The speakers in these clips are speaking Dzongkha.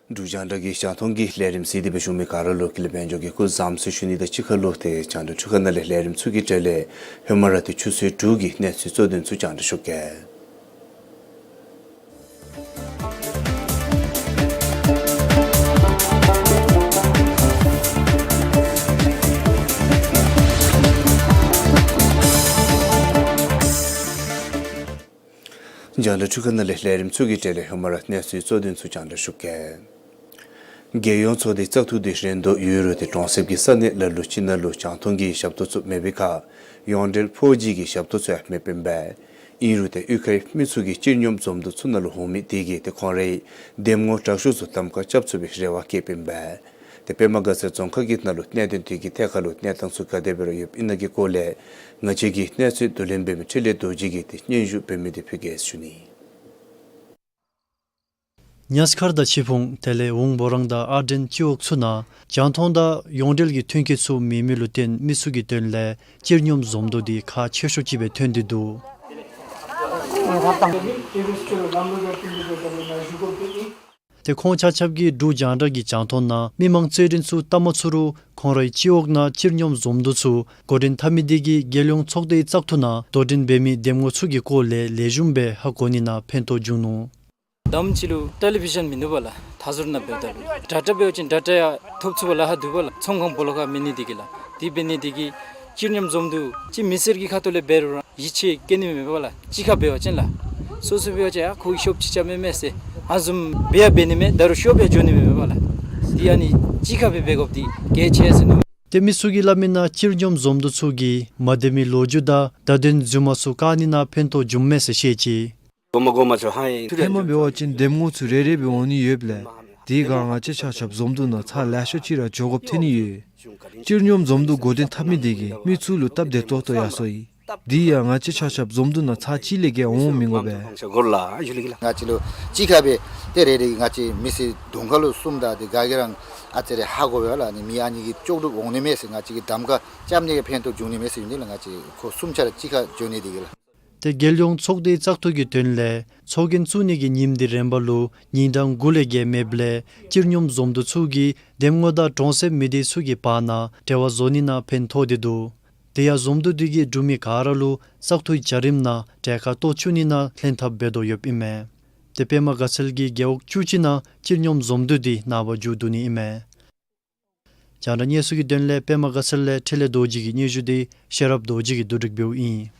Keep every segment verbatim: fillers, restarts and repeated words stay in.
འབྲུག་རྒྱང་བསྒྲགས་ཀྱི་རྒྱང་མཐོང་གི་ལས་རིམ་གཟིགས་ཏེ་འབད་བཞུགས་མི་ག་ར་ལུ་ཀུན་ལེགས་དཔལ་འབྱོར་གྱིས་སྐུ་གཟུགས་བཟང་པོ་ཟེར་ཞུ་ནི་དང་གཅིག་ཁར་ལུ་ཏེ་རྒྱང་བསྒྲགས་འཕྲུལ་ཁང་ནང་ལས་ལས་རིམ་ཚུ་གི་གྲས་ལས་ཧེ་མ་ར་ཏེ་ཆུ་ཚོད་དྲུག་གི་གནས་ཚུལ་གཙོ་དོན་ཚུ་རྒྱང་བསྒྲགས་ཞུ་གེ། རྒྱང་བསྒྲགས་འཕྲུལ་ཁང་ནང་ལས་ལས་རིམ་ཚུ་གི་གྲས་ལས་ཧེ་མ་ར་གནས་ཚུལ་གཙོ་དོན་ཚུ་རྒྱང་བསྒྲགས་ཞུ་གེ། རྒྱལ་ཡོངས་ཚོགས་སྡེའི་བཙག་འཐུ་འདི་རན་དོ་ཡོད་རུང་ཏེ་གྲོང་གསེབ་ཀྱི་ས་གནས་ལ་ལུ་ཅིག་ནང་ལུ་རྒྱང་མཐོང་གི་ཞབས་ཏོག་ཚུ་མེད་པའི་ཁར་ཡོངས་འབྲེལ་ཕོར་ཇི་གི་ཞབས་ཏོག་ཚུ་ཡང་མེདཔ་ཨིན་པས། ཨིན་རུང་ཏེ་གཡུས་ཁའི་མི་ཚུ་གིས་སྤྱིར་སྙོམས་འཛོམས་འདུ་ཚུ་ནང་ལུ་འོང་མི་དེ་གིས་ཏེ་ཁོང་རའི་འདེམས་ངོ་དྲག་ཤོས་ཚུ་གདམ་ཁ་རྐྱབ་ཚུགས་པའི་རེ་བ་བསྐྱེདཔ་ཨིན་པས། ཏེ་པདྨ་དགའ་ཚལ་རྫོང་ཁག་གི་ནང་ལུ་གནད་དོན་དེ་གི་ཐད་ཁར་ལུ་གནས་སྟངས་ཚུ་ག་དེ་སྦེ་ར་ཡོདཔ་ཨིན་ན་གི་སྐོར་ལས་ང་བཅས་ཀྱི་གནས་ཚུལ་བསྡུ་ལེན་འབད་མི་འཕྲིན་ལས་རྡོ་རྗེ་གིས་ཏེ་སྙན་ཞུ་འབད་མི་དེ་ཕུལ་གེ་ཟེར་ཞུ་ནི། གཉའ་མཁར་དང་ཆིབས་ཕུང་དེ་ལས་ཝུང་སྦོ་རང་དང་ཨར་སྒྲེང་སྤྱི་འོག་ཚུ་ནང་རྒྱང་མཐོང་དང་ཡོངས་འབྲེལ་གྱི་མཐུན་རྐྱེན་ཚུ་མེད་མི་ལུ་བརྟེན་མི་ཚུ་གི་དོན་ལས་སྤྱིར་སྙོམས་འཛོམས་འདུ་འདི་ཁག་ཆེ་ཤོས་ཅིག་སྦེ་ཐོན་ཏེ་འདུག། ཏེ་ཁོང་ཆ་ཁྱབ་ཀྱིས་འབྲུག་རྒྱང་བསྒྲགས་ཀྱི་རྒྱང་མཐོང་ནང་མི་མང་རྩོད་འགྲན་ཚུ་བལྟ་མ་ཚུགས་རུང་ཁོང་རའི་སྤྱི་འོག་ནང་སྤྱིར་སྙོམས་འཛོམས་འདུ་ཚུ་འགོ་འདྲེན་འཐབ་མི་དེ་གིས་རྒྱལ་ཡོངས་ཚོགས་སྡེའི་བཙག་འཐུ་ནང་དོ་འགྲན་འབད་མི་འདེམས་ངོ་ཚུ་གི་སྐོར་ལས་ལེགས་ཤོམ་སྦེ་ཧ་གོ་ནི་ནང་ཕན་ཐོགས་བྱུང་ནུག། དང་པ་ཅིག་ལུ་ཊེ་ལི་བི་ཞཱན་མིན་འདུག་པ་ལགས། མཐའ་ཟུར་ནང་འབདཝ་ད་ལུ་ཌེ་ཊ་འབད་བ་ཅིན་ཌེ་ཊ་ཡང་ཐོབ་ཚུགས་པ་ལཱ་ཁག་འདུག་པ་ལགས། ཚོང་ཁང་སྦོ་ལོགས་ཁར་མེད་ནི་དེ་གིས་ལགས། དེ་འབད་ནི་དེ་གིས་སྤྱིར་སྙོམས་འཛོམས་འདུ་ཅིག་མི་སེར་གྱི་ཁ་ཐུག་ལས་འབད་རུང་ར་ཡིད་ཆེས་བསྐྱེད་ནི་མེད་པ་ལགས། གཅིག་ཁར་འབད་བ་ཅིན་ལགས། སོ་སོ་འབད་བ་ཅིན་ཨ་ཁོ་གིས་ཤོབ་ཅིག་རྐྱབ་མས་མས་ཟེར་ཨ་བཟུམ་འབད་ཡང་འབད་ནི་མས། ད་རུང་ཤོབ་ཡང་འགྱོ་ནི་མེད་པ་ལགས། དེ་ཨ་ནི་གཅིག་ཁར་སྦེ་འབད་དགོཔ་འདི་གལ་ཆེ་ཟེར་མནོ། ཏེ་མི་ཚུ་གིས་སླབ་མི་ནང་སྤྱིར་སྙོམས་འཛོམས་འདུ་ཚུ་གིས་མ་བདེ་མི་ལོ་རྒྱུས་དང་བརྡ་དོན་རྫུན་མ་ཚུ་བཀག་ནི་ནང་ཕན་ཐོགས་བྱུངམ་མས་ཟེར་བཤད་ཅི། ཧེ་མ་འབད་བ་ཅིན་འདེམས་ངོ་ཚུ་རེ་རེ་སྦེ་འོང་ནི་ཡོདཔ་ལས་དེ་སྒང་ང་བཅས་ཆ་ཁྱབ་འཛོམས་འདུ་ནང་ཚར་ལེ་ཤ་ཅིག་ར་འགྱོ་དགོཔ་ཐོན་ནི་ཡོད། སྤྱིར་སྙོམས་འཛོམས་འདུ་འགོ་འདྲེན་འཐབ་མི་དེ་གིས་མི་ཚུ་ལུ་སྟབས་བདེ་ཏོག་ཏོ་ཡར་སོང་ཡི། དེ་ཡང་ང་བཅས་ཆ་ཁྱབ་འཛོམས་འདུ་ནང་ཚར་གཅིག་ལས་བརྒལ་འོང་མི་དགོ་པས། ང་བཅས་ལུ་གཅིག་ཁར་སྦེ་ཏེ་རེ་རེ་ང་བཅས་མི་སེར་གདོང་ཁ་ལུ་གསུམ་དང་དེ་ག་གིས་ར་ཨ་ཙི་རེ་ཧ་གོ་བས་ལགས། ཨ་ནི་མི་ཨ་ནི་གིས་ལྕོགས་གྲུབ་འོང་ནི་མས་ཟེར་ང་བཅས་ཀྱིས་གདམ་ཁ་རྐྱབ་ནི་གི་ཕན་ཐོགས་འབྱུང་ནི་མས་ཟེར་ཡོད་ནི་ལགས། ང་བཅས་ཁོང་གསུམ་ཆ་ར་གཅིག་ཁར་འགྱོ་ནི་དེ་གིས་ལགས། ཏེ་རྒྱལ་ཡོངས་ཚོགས་སྡེའི་བཙག་འཐུ་གི་དོན་ལས་ཚོགས་རྒྱན་བཙུགས་ནི་གི་ཉིནམ་འདི་རན་པ་ལུ་ཉིན་གྲངས་དགུ་ལས་བརྒལ་མེདཔ་ལས་སྤྱིར་སྙོམས་འཛོམས་འདུ་ཚུ་གིས་འདེམས་ངོ་དང་གྲོང་གསེབ་མི་སྡེ་ཚུ་གི་བར་ན་འབྲེལ་བ་བཟོ་ནི་ནང་ཕན་ཐོགས་ཏེ་འདུག། དེ་ཡང་འཛོམས་འདུ་དེ་གིས་འབྲུག་མི་ག་ར་ལུ་བཙག་འཐུའི་བྱ་རིམ་ནང་གྲལ་ཁར་གཏོགས་བཅུག་ནི་ནང་ལྷན་ཐབས་འབད་དོ་ཡོདཔ་ཨིན་མས། ཏེ་པདྨ་དགའ་ཚལ་གྱི་རྒེད་འོག་བཅུ་གཅིག་ནང་སྤྱིར་སྙོམས་འཛོམས་འདུ་དེ་ནངས་པ་མཇུག་བསྡུ་ནི་ཨིན་མས། རྒྱང་བསྒྲགས་གནས་ཚུལ་གྱི་དོན་ལས་པདྨ་དགའ་ཚལ་ལས་འཕྲིན་ལས་རྡོ་རྗེ་གི་སྙན་ཞུ་དེ་ཤེས་རབ་རྡོ་རྗེ་གིས་བསྡུ་སྒྲིག་འབདཝ་ཨིན།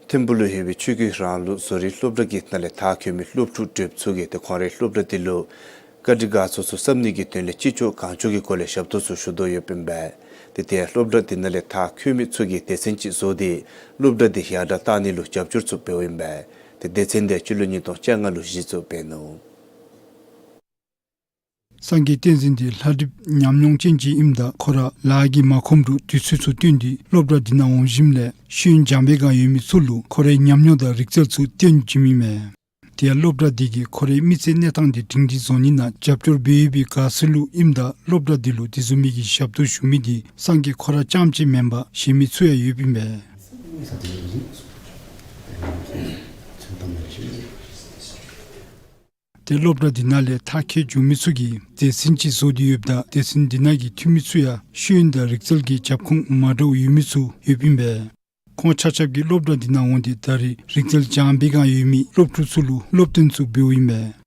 ཐིམ་ཕུག་ལུ་ཡོད་པའི་ཆོས་ཀྱི་རང་ལུགས་བཟོ་རིག་སློབ་གྲྭ་གི་ནང་ལས་མཐར་འཁྱོལ་མི་སློབ་ཕྲུག་བགྲེསཔ་ཚུ་གིས་ཏེ་ཁོང་རའི་སློབ་གྲྭ་དེ་ལུ་བཀའ་དྲིན་དགའ་ཚོར་ཚུ་བསམ་ནི་གི་དོན་ལས་ཅི་ལྕོགས་གང་ལྕོགས་ཀྱི་སྒོ་ལས་ཞབས་ཏོག་ཚུ་ཞུ་དོ་ཡོདཔ་ཨིན་པས། ཏེ་དེ་ཡང་སློབ་གྲྭ་དེ་ནང་ལས་མཐར་འཁྱོལ་མི་ཚུ་གིས་སྡེ་ཚན་ཅིག་བཟོ་སྟེ་སློབ་གྲྭ་དེ་ཡར་དྲག་གཏང་ནི་ལུ་རྒྱབ་སྐྱོར་ཚུ་འབདཝ་ཨིན་པས། ཏེ་སྡེ་ཚན་དེ་སྤྱི་ལོ་ཉིས་སྟོང་བཅོ་ལྔ་ལུ་གཞི་བཙུགས་འབད་ནུག། སངས་རྒྱས་བསྟན་འཛིན་འདི་ལྷ་བྲིཔ་ཉམས་མྱོང་ཅན་ཅིག་ཨིནམ་ད་ཁོ་ར་ལཱ་གིས་མ་ཁོམ་རུང་དུས་ཚོད་ཚུ་བཏོན་ཏེ་སློབ་གྲྭ་འདི་ནང་འོང་ཞིནམ་ལས་ཤེས་ཡོན་སྦྱང་པའི་བསྒང་ཡོད་མི་ཚུ་ལུ་ཁོ་རའི་ཉམས་མྱོང་དང་རིག་རྩལ་ཚུ་སྟོན་བྱིནམ་ཨིན་མས། དེ་ཡང་སློབ་གྲྭ་འདི་གིས་ཁོ་རའི་མི་ཚེའི་གནས་སྟངས་འདི་སྒྲིང་སྒྲིང་བཟོ་ནི་ནང་རྒྱབ་སྐྱོར་འབད་ཡོད་པའི་དགའ་ཚོར་ལུ་ཨིནམ་ད་སློབ་གྲྭ་འདི་ལུ་དེ་བཟུམ་མའི་གི་ཞབས་ཏོག་ཞུ་མི་འདི་སངས་རྒྱས་ཁོ་ར་རྐྱངམ་ཅིག་མེན་པར་གཞན་མི་ཚུ་ཡང་ཡོདཔ་ཨིན་པས། ཏེ་སློབ་གྲྭ་འདི་ནང་ལས་མཐར་འཁྱོལ་འགྱོ་མི་ཚུ་གིས་སྡེ་ཚན་ཅིག་བཟོ་སྟེ་ཡོདཔ་ད་སྡེ་ཚན་འདི་ནང་གི་འཐུས་མི་ཚུ་ཡང་ཤེས་ཡོན་དང་རིག་རྩལ་གྱི་རྒྱབ་ཁུངས་མ་འདྲཝ་ཡོད་མི་ཚུ་ཡོདཔ་ཨིན་པས། ཁོང་ཆ་ཁྱབ་ཀྱིས་སློབ་གྲྭ་འདི་ནང་འོང་སྟེ་ད་རེས་རིག་རྩལ་སྦྱང་པའི་བསྒང་ཡོད་མི་སློབ་ཕྲུག་ཚུ་ལུ་སློབ་སྟོན་ཚུ་འབདཝ་ཨིན་པས།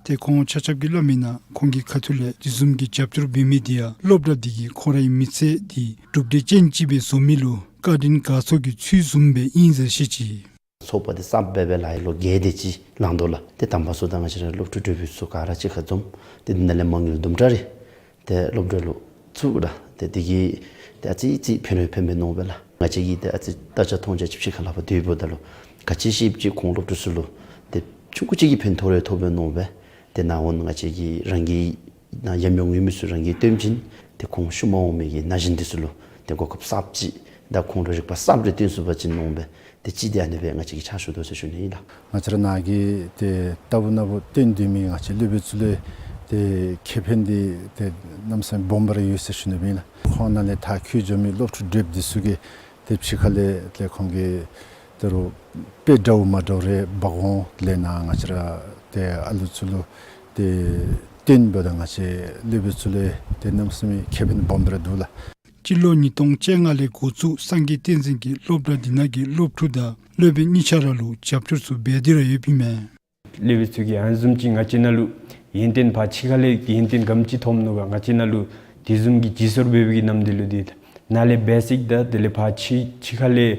ཏེ་ཁོང་ཆ་ཁྱབ་ཀྱིས་སླབ་མིའི་ནང་ཁོང་གི་ཁ་ཐུག་ལས་དེ་བཟུམ་གྱི་རྒྱབ་སྐྱོར་འབད་མི་འདི་ཡང་སློབ་གྲྭ་འདི་གིས་ཁོང་རའི་མི་ཚེ་འདི་གྲུབ་འབྲས་ཅན་ཅིག་སྦེ་བཟོ་མི་ལུ་བཀའ་དྲིན་དགའ་ཚོར་གྱི་ཚུལ་བཟུམ་སྦེ་ཨིན་ཟེར་བཤད་ཅི། ཚོགས་པ་འདི་གསརཔ་སྦེ་འབད་ལཱ་ཡི་ལོ་བརྒྱད་དེ་ཅིག་ལང་དོ་ལགས། ཏེ་དང་པ་ཚུ་ད་ང་བཅས་ར་སློབ་ཕྲུག་གྲོགས་པོ་ཚུ་ག་ར་གཅིག་ཁར་འཛོམས། ཏེ་འདི་ནང་ལས་མ་དངུལ་དུམ་གྲ་རེ་ཏེ་སློབ་གྲྭ་ལུ་བཙུགས་ད། ཏེ་འདི་གིས་ཏེ་ཨ་ཙི་ཅིག་ཕན་རེ་ཕན་པས་མནོ་བས་ལགས། ང་བཅས་ཀྱིས་ཏེ་ཨ་ཙི་བལྟ་རྐྱབ་མཐོང་རྐྱབ་ཅིག་ཕྱི་ཁ་ལས་ཕར་སྡོད་འབདཝ་ད་ལུ་ག་ཅི་ཤེསཔ་ཅིག་ཁོང་སློབ་ཕྲུག་ཚུ་ལུ་ཏེ་ཆུང་ཀུ་ཅིག་གིས་ཕན་ཐོགས་རེ་ཐོགས་པས་མནོ་བས། ཏེ་ནཱ་འོང་ང་བཅས་ཀྱིས་རང་གི་ནང་ཡམ་ཡོང་ཡོད་མི་ཚུ་རང་གིས་སྟོན་བྱིན། ཏེ་ཁོང་ཤུལ་མ་འོང་མི་གི་ན་གཞོན་འདི་ཚུ་ལུ་ཏེ་གོ་སྐབས་གསརཔ་ཅིག་དང་ཁོང་ལུ་རིག་པ་གསརཔ་རེ་སྟོན་ཚུགས་པ་ཅིན་མནོ་བས། ཏེ་ཅིག་འདི་ཨ་ནི་སྦེ་ང་བཅས་ཀྱིས་ཕྱག་ཞུ་དོ་ཟེར་ཞུ་ནི་ཨིན་ལགས། ང་བཅས་ར་ནཱ་གི་ཏེ་ལྟ་བུ་ནང་འབད་བསྟུན་སྡོད་མི་ང་བཅས་སློབ་དཔོན་ཚུ་ལུ་ཏེ་ཁེ་ཕན་འདི་ཏེ་གནམ་མེད་ས་མེད་སྦོམ་སྦེ་ར་ཡོད་ཟེར་ཞུ་ནི་ཨིན་ལགས། ཁོང་ནཱ་ལས་མཐར་འཁྱོལ་འགྱོ་མི་སློབ་ཕྲུག་གྲོགས་པོ་འདི་ཚུ་གིས་ཏེ་ཕྱི་ཁ་ལས་ཏེ་ཁོང་གིས་ད་རུང་དཔེ་འདྲཝ་མ་འདྲཝ་རེ་འབག་འོང་ལས་ནཱ་ང་བཅས་ར་ཏེ་ཨ་ལུ་ཚུ་ལུ་ཏེ་སྟོན་འབདཝ་ད་ང་བཅས་སློབ་དཔོན་ཚུ་ལུ་ཏེ་གནམ་མེད་ས་མེད་ཁེ་ཕན་སྦོམ་སྦེ་ར་འདུག་ལགས། སྤྱི་ལོ་ཉིས་སྟོང་བཅོ་ལྔ་ལས་འགོ་བཙུགས་སངས་རྒྱས་བསྟན་འཛིན་གྱིས་སློབ་གྲྭ་འདི་ནང་གི་སློབ་ཕྲུག་དང་སློབ་དཔོན་གཉིས་ཆ་ར་ལུ་རྒྱབ་སྐྱོར་ཚུ་འབད་དེ་ར་ཡོདཔ་ཨིན་མས། སློབ་དཔོན་ཚུ་གིས་ཨ་ནི་བཟུམ་ཅིག་ང་བཅས་ནང་ལུ་ཡོན་ཏན་ཕར་ཕྱི་ཁ་ལས་ཡོན་ཏན་ག་དེམ་ཅིག་ཐོབ་ནུག་ག། ང་བཅས་ནང་ལུ་དེ་བཟུམ་གྱི་བརྩི་སྲུང་འབད་བའི་གི་རྣམ་འགྱུར་ལུ་འདི་ནཱ་ལས་བེ་སིཀ་དང་དེ་ལས་ཕར་ཕྱི་ཕྱི་ཁ་ལས་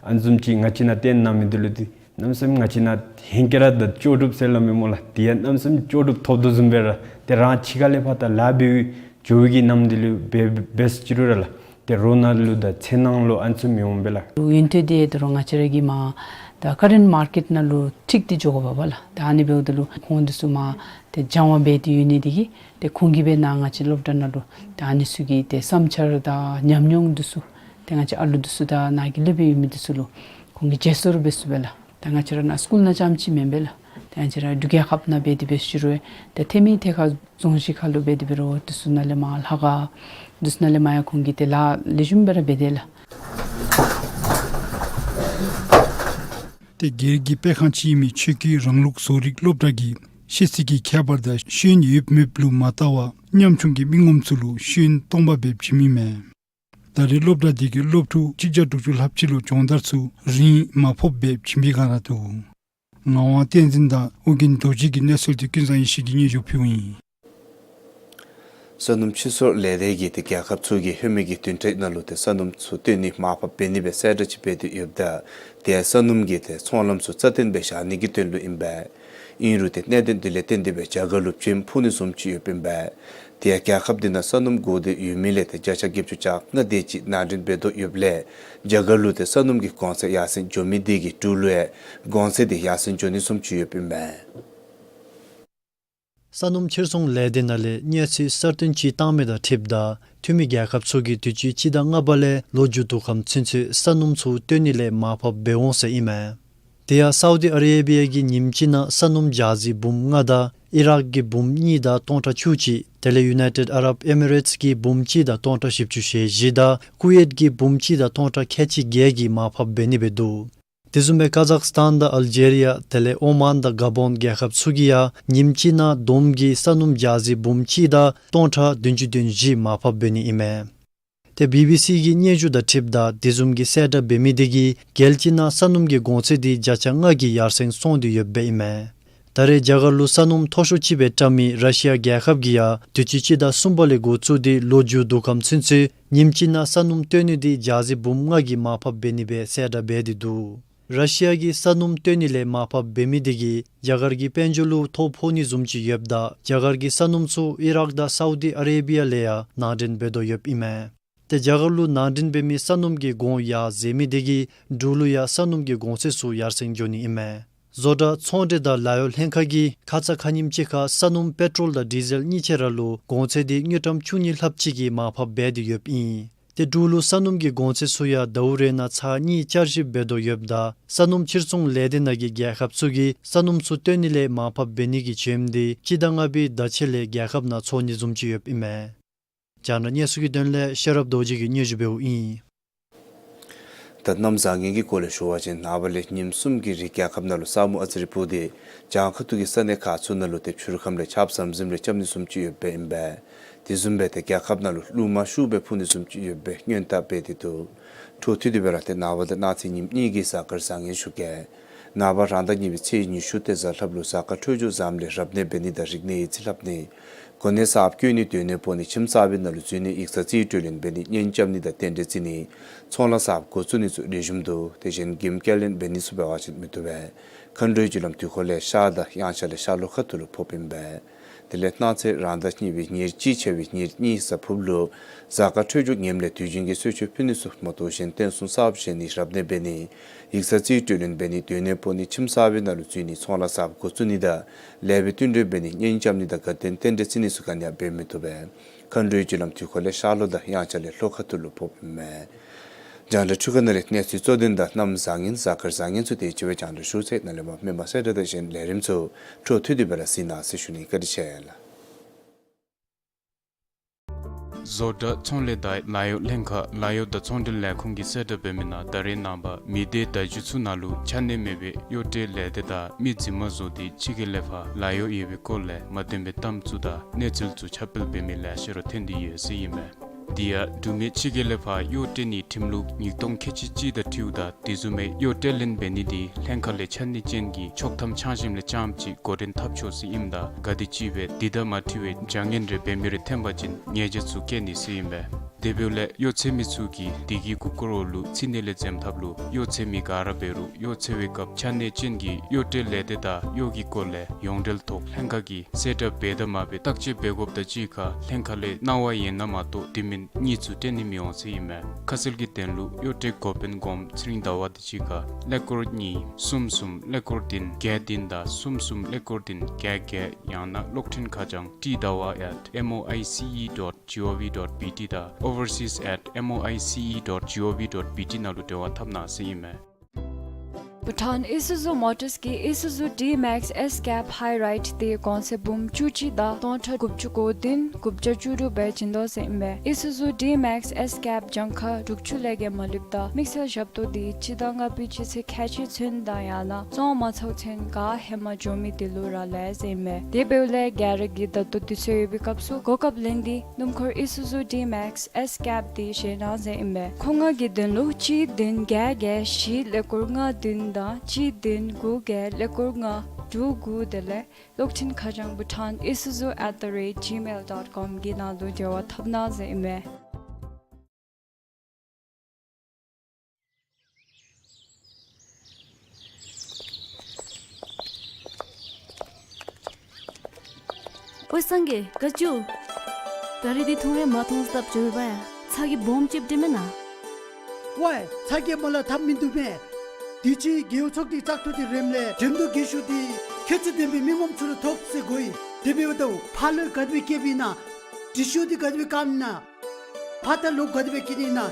ཨ་ནི་བཟུམ་ཅིག་ང་བཅས་ནང་སྟོན་གནང་མི་འདི་ལུ་འདི་གནམ་མེད་ས་མེད་ང་བཅས་ནང་ཧེང་སྐལ་ར་དང་ལྕོགས་གྲུབ་ཟེར་སླབ་མི་སྨོ་ལགས། དེ་ཡང་གནམ་མེད་ས་མེད་ལྕོགས་གྲུབ་ཐོབ་དོ་བཟུམ་སྦེ་ར་ཏེ་རང་ཕྱི་ཁ་ལས་ཕར་ད་ལཱ་འབད་བའི་འགྱོ་བའི་གི་རྣམ་འགྱུར་ལུ་འབད་འབད་ཟེར་ཅི་རུང་ར་ལགས། ཏེ་རོགས་ནང་ལུ་དང་ཚེ་ནང་ལུ་ཨ་ནི་བཟུམ་མི་འོང་པས་ལགས། ཡོན་ཏན་འདི་ད་རུང་ང་བཅས་ར་གི་མར་ད་ཀ་རེནཊ་མར་ཀེཊ་ནང་ལུ་འཁྲིད་དེ་འགྱོ་དགོ་པས་ལགས། ད་ཨ་ནི་འབདཝ་ད་ལུ་ཁོང་འདི་ཚུ་མར་ཏེ་སྦྱང་བ་འབད་དེ་ཡོད་ནི་འདི་གིས་ཏེ་ཁོང་གིས་འབད་ནཱ་ང་བཅས་སློབ་གྲྭ་ནང་ལུ་ད་ཨ་ནི་ཚུ་གི་ཏེ་བསམ་འཆར་དང་ཉམས་མྱོང་འདི་ཚུ་ཏེ་ང་བཅས་ཨ་ལུ་འདི་ཚུ་དང་ནཱ་གི་སློབ་དཔོན་ཡོད་མི་འདི་ཚུ་ལུ་ཁོང་གིས་བརྗེ་སོར་འབད་ཚུགས་པས་ལགས། ད་ང་བཅས་ར་ནཱ་སི་ཀུལ་ནང་རྐྱངམ་ཅིག་མེན་པས་ལགས། ད་ང་བཅས་ར་འབྲུག་རྒྱལ་ཁབ་ནང་འབད་དེ་འབད་ཟེར་ཅི་རུང་ད་ཐེ་མི་ཐད་ཁར་རྫོང་གཞི་ཁ་ལུ་འབད་དེ་འབད་རུང་འདི་ཚུ་ནང་ལས་མར་ལྷ་ཁང་འདི་ཚུ་ནང་ལས་མར་ཡང་ཁོང་གིས་ཏེ་ལཱ་ལེགས་ཤོམ་སྦེ་ར་འབད་དེ་ལགས། ཏེ་སྒེར་གྱི་སྤེལ་ཁང་ཅིག་ཨིན་མི་ཆོས་སྐྱིད་རང་ལུགས་བཟོ་རིག་སློབ་གྲྭ་གིས་ཤེས་ཚད་ཀྱི་ཁྱད་པར་དང་ཤེས་ཡོན་ཡོདཔ་མེདཔ་ལུ་མ་བལྟ་བར་ཉམ་ཆུང་གི་མི་ངོམ་ཚུ་ལུ་ཤེས་ཡོན་སྟོང་པ་སྦེ་བྱིནམ་ཨིན་མས། ད་རེས་སློབ་གྲྭ་འདི་གིས་སློབ་ཕྲུག་གཅིག་བརྒྱ་དྲུག་ཅུ་ལྷགཔ་ཅིག་ལུ་སྦྱོང་བརྡར་ཚུ་རིན་མ་ཕོགཔ་སྦེ་བྱིན་པའི་བསྒང་ར་འདུག། ངག་དབང་བསྟན་འཛིན་དང་ཨོ་རྒྱན་རྡོ་རྗེ་གི་གནས་ཚུལ་འདི་ཀུན་བཟང་ཡེ་ཤེས་ཀྱིས་སྙན་ཞུ་ཕུལཝ་ཨིན། ས་སྣུམ་ཕྱིར་ཚོང་ལས་སྡེ་གིས་ཏེ་རྒྱལ་ཁབ་ཚུ་གི་ལྷོད་མེད་ཀྱི་བདུན་ཕྲག་ནང་ལུ་ཏེ་ས་སྣུམ་ཚུ་བཏོན་ནི་མར་ཕབ་འབད་ནི་སྦེ་གསལ་བསྒྲགས་ཅིག་འབད་དེ་ཡོདཔ་ད་ཏེ་ས་སྣུམ་གྱི་ཏེ་ཚོང་ལམ་ཚུ་རྩ་བརྟན་སྦེ་བཞག་ནི་གི་དོན་ལུ་ཨིན་པས། ཨིན་རུང་ཏེ་གནད་དོན་འདི་ལས་བརྟེན་ཏེ་སྦེ་རྒྱ་གར་ལུ་བྱེམ་ཕོག་ནི་བཟུམ་ཅིག་ཡོདཔ་ཨིན་པས། ཏེ་རྒྱལ་ཁབ་འདི་ནང་ས་སྣུམ་དགོ་སྟེ་ཡོད་མི་ལས་ཏེ་བརྒྱ་ཆ་བརྒྱད་ཅུ་གྱ་ལྔ་དེ་ཅིག་ནང་འདྲེན་འབད་དོ་ཡོདཔ་ལས་རྒྱ་གར་ལུ་ཏེ་ས་སྣུམ་གྱི་གོང་ཚད་ཡར་སེང་འགྱོ་མི་དེ་གིས་འབྲུག་ལུ་ཡང་གོང་ཚད་དེ་ཡར་སེང་འགྱོ་ནི་བཟུམ་ཅིག་ཡོདཔ་ཨིན་པས། ས་སྣུམ་ཕྱིར་ཚོང་ལས་སྡེ་ནང་ལས་གནས་ཚུལ་གསར་བཏོན་ཅིག་བཏང་མི་དང་འཁྲིལཝ་ད་འཐུས་མི་རྒྱལ་ཁབ་ཚུ་གིས་དུས་ཅི་སྤྱི་ཟླ་ལྔ་པ་ལས་ལོ་མཇུག་བསྡུ་ཁམས་ཚུན་ཚོད་ས་སྣུམ་ཚུ་བཏོན་ནི་ལས་མར་ཕབ་འབད་འོང་ཟེར་ཨིན་མས། དེ་ཡང་སའུ་དི་ཨ་རེ་བི་ཡ་གིས་ཉིནམ་གཅིག་ནང་ས་སྣུམ་ཇ་ཟི་འབུམ་ལྔ་དང་ཨི་རཱག་གི་འབུམ་གཉིས་དང་སྟོང་ཕྲག་བཅུ་གཅིག། དེ་ལས་ཡུ་ནའི་ཊེཌ་ཨ་རབ་ཨེ་མི་རེཊསི་གིས་འབུམ་གཅིག་དང་སྟོང་ཕྲག་བཞི་བཅུ་ཞེ་བཞི་དང་ཀུ་ཝེཊ་གིས་འབུམ་གཅིག་དང་སྟོང་ཕྲག་ཁལ་གཅིག་བརྒྱད་ཀྱིས་མར་ཕབ་འབད་ནི་སྦེ་འདུག། དེ་བཟུམ་སྦེ་ཀ་ཛག་སི་ཐཱན་དང་ཨལ་ཇེ་རི་ཡ་དེ་ལས་ཨོ་མཱན་དང་ག་བོན་རྒྱལ་ཁབ་ཚུ་གིས་ཡང་ཉིནམ་གཅིག་ནང་བསྡོམས་ཀྱིས་ས་སྣུམ་ཇ་ཟི་འབུམ་གཅིག་དང་སྟོང་ཕྲག་བདུན་ཅུ་དོན་བཞི་མར་ཕབ་འབད་ནི་ཨིན་མས། ཏེ་བི་བི་སི་གི་སྙན་ཞུ་དང་འཁྲིལཝ་ད་དེ་བཟུམ་གྱི་གསལ་བསྒྲགས་འབད་མི་དེ་གིས་རྒྱལ་སྤྱི་ནང་ས་སྣུམ་གྱི་གོང་ཚད་དེ་བརྒྱ་ཆ་ལྔ་གི་ཡར་སེང་སོང་སྟེ་ཡོདཔ་ཨིན་མས། ད་རེས་རྒྱ་གར་ལུ་ས་སྣུམ་མཐོ་ཤོས་ཅིག་སྦེ་བཀྲམ་མི་ར་ཤི་ཡ་རྒྱལ་ཁབ་ཀྱིས་ཡང་དུས་ཅི་སྤྱི་ཟླ་གསུམ་པ་ལས་འགོ་བཙུགས་ཏེ་ལོ་མཇུག་བསྡུ་ཁམས་ཚུན་ཚོད་ཉིནམ་གཅིག་ནང་ས་སྣུམ་བཏོན་ནི་དེ་ཇ་ཟི་འབུམ་ལྔ་གིས་མར་ཕབ་འབད་ནི་སྦེ་གསལ་བསྒྲགས་འབད་དེ་འདུག། ར་ཤི་ཡ་གིས་ས་སྣུམ་བཏོན་ནི་ལས་མར་ཕབ་འབད་མི་དེ་གིས་རྒྱ་གར་གྱི་དཔལ་འབྱོར་ལུ་ཐོ་ཕོག་ནི་བཟུམ་ཅིག་ཡོདཔ་ད་རྒྱ་གར་གྱི་ས་སྣུམ་ཚུ་ཨི་རཱག་དང་སའུ་དི་ཨ་རེ་བི་ཡ་ལས་ཡང་ནང་འདྲེན་འབད་དོ་ཡོདཔ་ཨིན་མས། ཏེ་རྒྱ་གར་ལུ་ནང་འདྲེན་འབད་མི་ས་སྣུམ་གྱི་གོང་ཡར་འཛེགས་མི་དེ་གིས་འབྲུག་ལུ་ཡང་ས་སྣུམ་གྱི་གོང་ཚད་ཚུ་ཡར་སེང་འགྱོ་ནི་ཨིན་མས། བཟོ་གྲྭ་ཚོང་འབྲེལ་དང་ལཱ་གཡོག་ལྷན་ཁག་གིས་ཁ་ཙ་ཁ་ཉིནམ་ཅིག་ཁར་ས་སྣུམ་པེ་ཊོལ་དང་ཌི་ཟེལ་གཉིས་ཆ་ར་ལུ་གོང་ཚད་དེ་དངུལ་ཀྲམ་བཅུ་གཉིས་ལྷགཔ་ཅིག་གིས་མར་ཕབ་འབད་དེ་ཡོདཔ་ཨིན། ཏེ་འབྲུག་ལུ་ས་སྣུམ་གྱི་གོང་ཚད་ཚུ་ཡང་ཟླཝ་རེ་ནང་ཚར་གཉིས་བསྐྱར་ཞིབ་འབད་དོ་ཡོདཔ་ད་ས་སྣུམ་ཕྱིར་ཚོང་ལས་སྡེ་ནང་གི་རྒྱལ་ཁབ་ཚུ་གིས་ས་སྣུམ་ཚུ་བཏོན་ནི་ལས་མར་ཕབ་འབད་ནི་གི་བྱོནམ་དེ་སྤྱི་ཟླ་ལྔ་པའི་ཟླ་ཕྱེད་ལས་རྒྱལ་ཁབ་ནང་ཚོགས་ནི་བཟུམ་ཅིག་ཡོདཔ་ཨིན་མས། རྒྱང་བསྒྲགས་གནས་ཚུལ་གྱི་དོན་ལས་ཤེས་རབ་རྡོ་རྗེ་གིས་སྙན་ཞུ་འབདཝ་ཨིན། ད་གནམ་བཟང་ངན་གྱི་སྐོར་ལས་ཞུ་བ་ཅིན་ནངས་པ་ལས་ཉིནམ་གསུམ་གྱི་རིང་རྒྱལ་ཁབ་ནང་ལུ་ས་སྨུག་ཨ་ཙི་རེ་སྤུབས་ཏེ་གྱངས་ཁ་ཐུག་གི་ས་གནས་ཁག་ཚུ་ནང་ལུ་ཏེ་ཕྱི་རུ་ཁམས་ལས་ཆརཔ་ཟམ་ཟིམ་རེ་རྐྱབ་ནི་བཟུམ་ཅིག་ཡོདཔ་ཨིན་པས། དེ་བཟུམ་སྦེ་ཏེ་རྒྱལ་ཁབ་ནང་ལུ་རླུང་མ་ཤུགས་སྦེ་འཕུ་ནི་བཟུམ་ཅིག་ཡོད་པའི་སྔོན་བརྡ་སྤེལ་ཏེ་འདུག། འཕྲོ་མཐུད་དེ་སྦེ་ར་ཏེ་ནངས་པ་དང་གནངས་ཚེ་ཉིནམ་གཉིས་ཀྱི་གཟའ་སྐར་བཟང་ངན་ཞུ་གེ། ནངས་པ་རང་ཟླ་གཉིས་པའི་ཚེས་ཉི་ཤུ་སྟེ་གཟའ་ལྷགཔ་ལུ་གཟའ་སྐར་འཕྲོད་སྦྱོར་བཟངམ་ལས་རབ་གནས་འབད་ནི་དང་རིག་གནས་ཡིག་རྩིས་ལྷབ་ནི། གོ་གནས་གསརཔ་བསྐོ་ནི་སྡོད་གནས་སྤོ་ནི་ཁྱིམ་གསར་པའི་ནང་ལུ་འཛུལ་ནི་ཡིག་ཚང་རྩིས་སྤྲོད་ལེན་འབད་ནི་གཉེན་རྐྱབ་ནི་དང་རྟེན་འབྲེལ་བརྩི་ནི་ཚོང་ལཱ་གསརཔ་འགོ་བཙུགས་ནི་ཚུ་ལེགས་ཤོམ་འདུག། དེ་བཞིན་འགྱིམ་སྐྱེལ་ལེན་འབད་ནི་ཚུ་འབད་བ་ཅིན་མི་བཏུབ་པས། མཁའ་འགྲོའི་རྒྱུ་ལམ་དུས་འཁོར་ལས་ཤར་དང་དབྱངས་འཆར་ལས་ཤར་ལྷོ་ཁ་ཐུག་ལུ་ཕོགཔ་ཨིན་པས། དེ་ལས་གནངས་ཚེ་རང་ཟླ་གཉིས་པའི་ཉེར་གཅིག་ཆ་བའི་ཉེར་གཉིས་གཟའ་ཕུརཔ་ལུ་གཟའ་སྐར་འཕྲོད་སྦྱོར་ངནམ་ལས་དུས་རྒྱུན་གྱི་གསོལ་མཆོད་ཕུལ་ནི་ཚུ་མ་གཏོགས་གཞན་རྟེན་གསུམ་གསརཔ་བཞེངས་ནི་རབ་གནས་འབད་ནི་ཡིག་ཚང་རྩིས་སྤྲོད་ལེན་འབད་ནི་སྡོད་གནས་སྤོ་ནི་ཁྱིམ་གསར་པའི་ནང་ལུ་འཛུལ་ནི་ཚོང་ལཱ་གསརཔ་འགོ་བཙུགས་ནི་དང་ལེགས་པའི་བསྟུན་གྲོས་འབད་ནི་གཉེན་རྐྱབ་ནི་དང་དགའ་སྟོན་རྟེན་འབྲེལ་བརྩི་ནི་ཚུ་ག་ནི་ཡང་འབད་མི་བཏུབ་པས། མཁའ་འགྲོའི་རྒྱུ་ལམ་དུས་འཁོར་ལས་ཤར་ལྷོ་དང་དབྱངས་འཆར་ལས་ལྷོ་ཁ་ཐུག་ལུ་ཕོགཔ་ཨིན་མས། རྒྱང་བསྒྲགས་འཕྲུལ་ཁང་ནང་ལས་གནས་ཚུལ་གཙོ་དོན་དང་གནམ་བཟང་ངན་གཟའ་སྐར་བཟང་ངན་ཚུ་དེ་ཅིག་སྦེ་རྒྱང་བསྒྲགས་ཞུ་ཚར་ཡི། ནཱ་ལས་མར་མི་མང་གསལ་བསྒྲགས་དང་གཞན་ལས་རིམ་ཚུ་འཕྲོ་མཐུད་དེ་སྦེ་ར་གཟིགས་གནང་ཟེར་ཞུ་ནི། བཀའ་དྲིན་ཆེ་ལགས། བཟོ་གྲྭ་ཚོང་ལས་དང་ལཱ་གཡོག་ལྷན་ཁག་ལཱ་གཡོག་དང་ཚོང་འབྲེལ་ལས་ཁུངས་ཀྱིས་གསལ་བསྒྲགས་འབད་མི་ནང་ད་རེས་ནངས་པ་མི་སྡེ་བརྡ་བརྒྱུད་ཚུ་ནང་ལུ་ཆ་གནས་མེད་པའི་གཡོག་བྲལ་ལས་སྡེ་དང་མི་རྫུན་མ་བཟོ་སྟེ་ཕྱི་རྒྱལ་ལས་ཕར་ལཱ་གཡོག་ཡོད་པའི་སྐོར་ལས་མ་བདེན་པའི་གཏམ་ཚུ་དང་གནས་ཚུལ་ཚུ་ཁྱབ་སྤེལ་འབད་མི་ལེ་ཤ་ར་ཐོན་ཏེ་ཡོད་ཟེར་ཨིན་མས། དེ་ཡང་འབྲུག་མི་ཕྱི་རྒྱལ་ལས་ཕར་གཡོག་བྲལ་ནིའི་ཁྲིམས་ལུགས་ཉིས་སྟོང་ཁལ་གཅིག་གཅིག་དང་འཁྲིལཝ་ད་དེ་བཟུམ་མའི་གཡོག་བྲལ་ལེན་འབད་ནི་དེ་ལྷན་ཁག་ལས་ཆ་གནས་ཅན་གྱི་ཆོག་ཐམ་ཆ་བཞགམ་ལས་རྐྱངམ་ཅིག་འགོ་འདྲེན་འཐབ་ཆོག་ཟེར་ཨིནམ་ད་ག་དེམ་ཅིག་སྦེ་དེ་དང་མ་འཁྲིལ་བའི་བྱ་ངན་རེ་འབད་མི་རེ་ཐོན་པ་ཅིན་ཉེས་བྱ་ཚུ་བཀལ་ནི་ཟེར་ཨིན་པས། དེ་འབདཝ་ལས་གཡོག་འཚོལ་མི་ཚུ་གིས་དེ་གི་མགུ་སྐོར་འོག་ལུ་ཚིག་སྣེ་ལས་འཛེམ་ཐབས་ལུ་གཡོག་འཚོལ་མི་ག་ར་འབད་རུང་གཡོག་འཚོལ་བའི་སྐབས་ཆ་གནས་ཅན་གྱི་གཡོག་བྲལ་ལས་སྡེ་དང་གཡོག་གི་སྐོར་ལས་ཡོངས་འབྲེལ་ཐོག་ལྷན་ཁག་གིས་གསལ་བསྒྲགས་འབད་དང་མ་འབད་བརྟག་དཔྱད་འབད་དགོཔ་དང་གཅིག་ཁར་ལྷན་ཁག་ལས་གནང་བ་ཡོད་ན་མ་གཏོགས་དེ་མིན་གཉིས་ཚུ་སྤྲོད་ནི་མི་འོང་ཟེར་ཨིན་མས། ཁ་གསལ་གྱི་དོན་ལུ་གཡོག་བྲལ་འགོ་དཔོན་སྒོམ་ཚེ་རིང་ཟླ་བ་དང་གཅིག་ཁར་ཀླད་ཀོར་གཉིས་གསུམ་གསུམ་ཀླད་ཀོར་བདུན་བརྒྱད་བདུན་དང་གསུམ་གསུམ་ཀླད་ཀོར་བདུན་བརྒྱད་བརྒྱད་ཡང་ན་གློག་འཕྲིན་ཁ་བྱང་ཊི་ཟླ་བ་at M O I C E dot G O V dot B T དང་overseas at M O I C E dot G O V dot B T ནང་ལུ་འབྲེལ་བ་འཐབ་གནང་ཟེར་ཨིན་མས། Bhutan Isuzu Motors གིས་Isuzu D-Max S-Cab High Ride དེ་གོང་ཚད་འབུམ་བཅུ་གཅིག་དང་སྟོང་ཕྲག་དགུ་བཅུ་གོ་བདུན་དགུ་བརྒྱ་བཅུ་དྲུག་སྦེ་བྱིན་དོ་ཟེར་ཨིན་པས། Isuzu D-Max S-Cab གྱངས་ཁ་དྲུག་ཅུ་ལས་བརྒལ་མ་ལུསཔ་ད་དམིགས་བསལ་ཞབས་ཏོག་དེ་སྤྱི་ཟླ་ལྔ་པའི་སྤྱི་ཚེས་ཁལ་གཅིག་ཚུན་དང་ཡང་ན་བཙོང་མ་ཚརཝ་ཚུན་ག་ཧེ་མ་འགྱོ་མི་དེ་ལུ་རག་ལས་ཟེར་ཨིན་པས། དེ་འབདཝ་ལས་ག་ར་གིས་ད་ལྟོ་དུས་ཚོད་ཡོད་པའི་སྐབས་སུ་གོ་སྐབས་ལེན་ཏེ་སྣུམ་འཁོར་Isuzu D-Max S-Cab དེ་བཞེས་གནང་ཟེར་ཨིན་པས། ཁོ་ང་གི་དོན་ལུ་གཅིག་བདུན་བརྒྱད་བརྒྱད་བཞི་ཀླད་ཀོར་ལྔ་བདུན་དང་གཅིག་བདུན་དགུ་བརྒྱད་ཀླད་ཀོར་ལྔ་དྲུག་དགུ་དེ་ལས་གློག་འཕྲིན་ཁ་བྱང་Bhutan Isuzu at the rate gmail dot com གི་ནང་ལུ་འབྲེལ་བ་འཐབ་གནང་ཟེར་ཨིན་མས། ཝའེ་སངས་རྒྱས་དགའ་སྐྱོ། ད་རིས་འདི་ཐུང་རེ་མ་ཐོང་སྟབས་འགྱོ་བ་ཡ། ཚ་གྱང་སྦོམ་ཅིག་འདྲེན་མེན་ན། ཝའེ་ཚ་གྱང་མ་ལ་ཐབས་མིན་འདུག་མས། དུས་ཅི་རྒེད་འོག་ཚོགས་སྡེའི་བཙག་འཐུ་དེ་རནམ་ལས་འགྲེམ་ཐོག་རྒྱན་ཤོག་དེ་ཁྱད་ཚད་ལྡན་པའི་མི་ངོམ་ཚུ་ར་ཐོབ་ཟེར་གོ་ཡི། དེ་འབདཝ་ད་ཕར་ལུ་ག་དེ་སྦེ་བསྐྱལཝ་ཨིན་ན། འབྲི་ཤོག་དེ་ག་དེ་སྦེ་བཀབ་ཨིན་ན། ཕར་ད་ལོག་ག་དེ་སྦེ་བསྐྱལ་ནི་ཨིན་ན།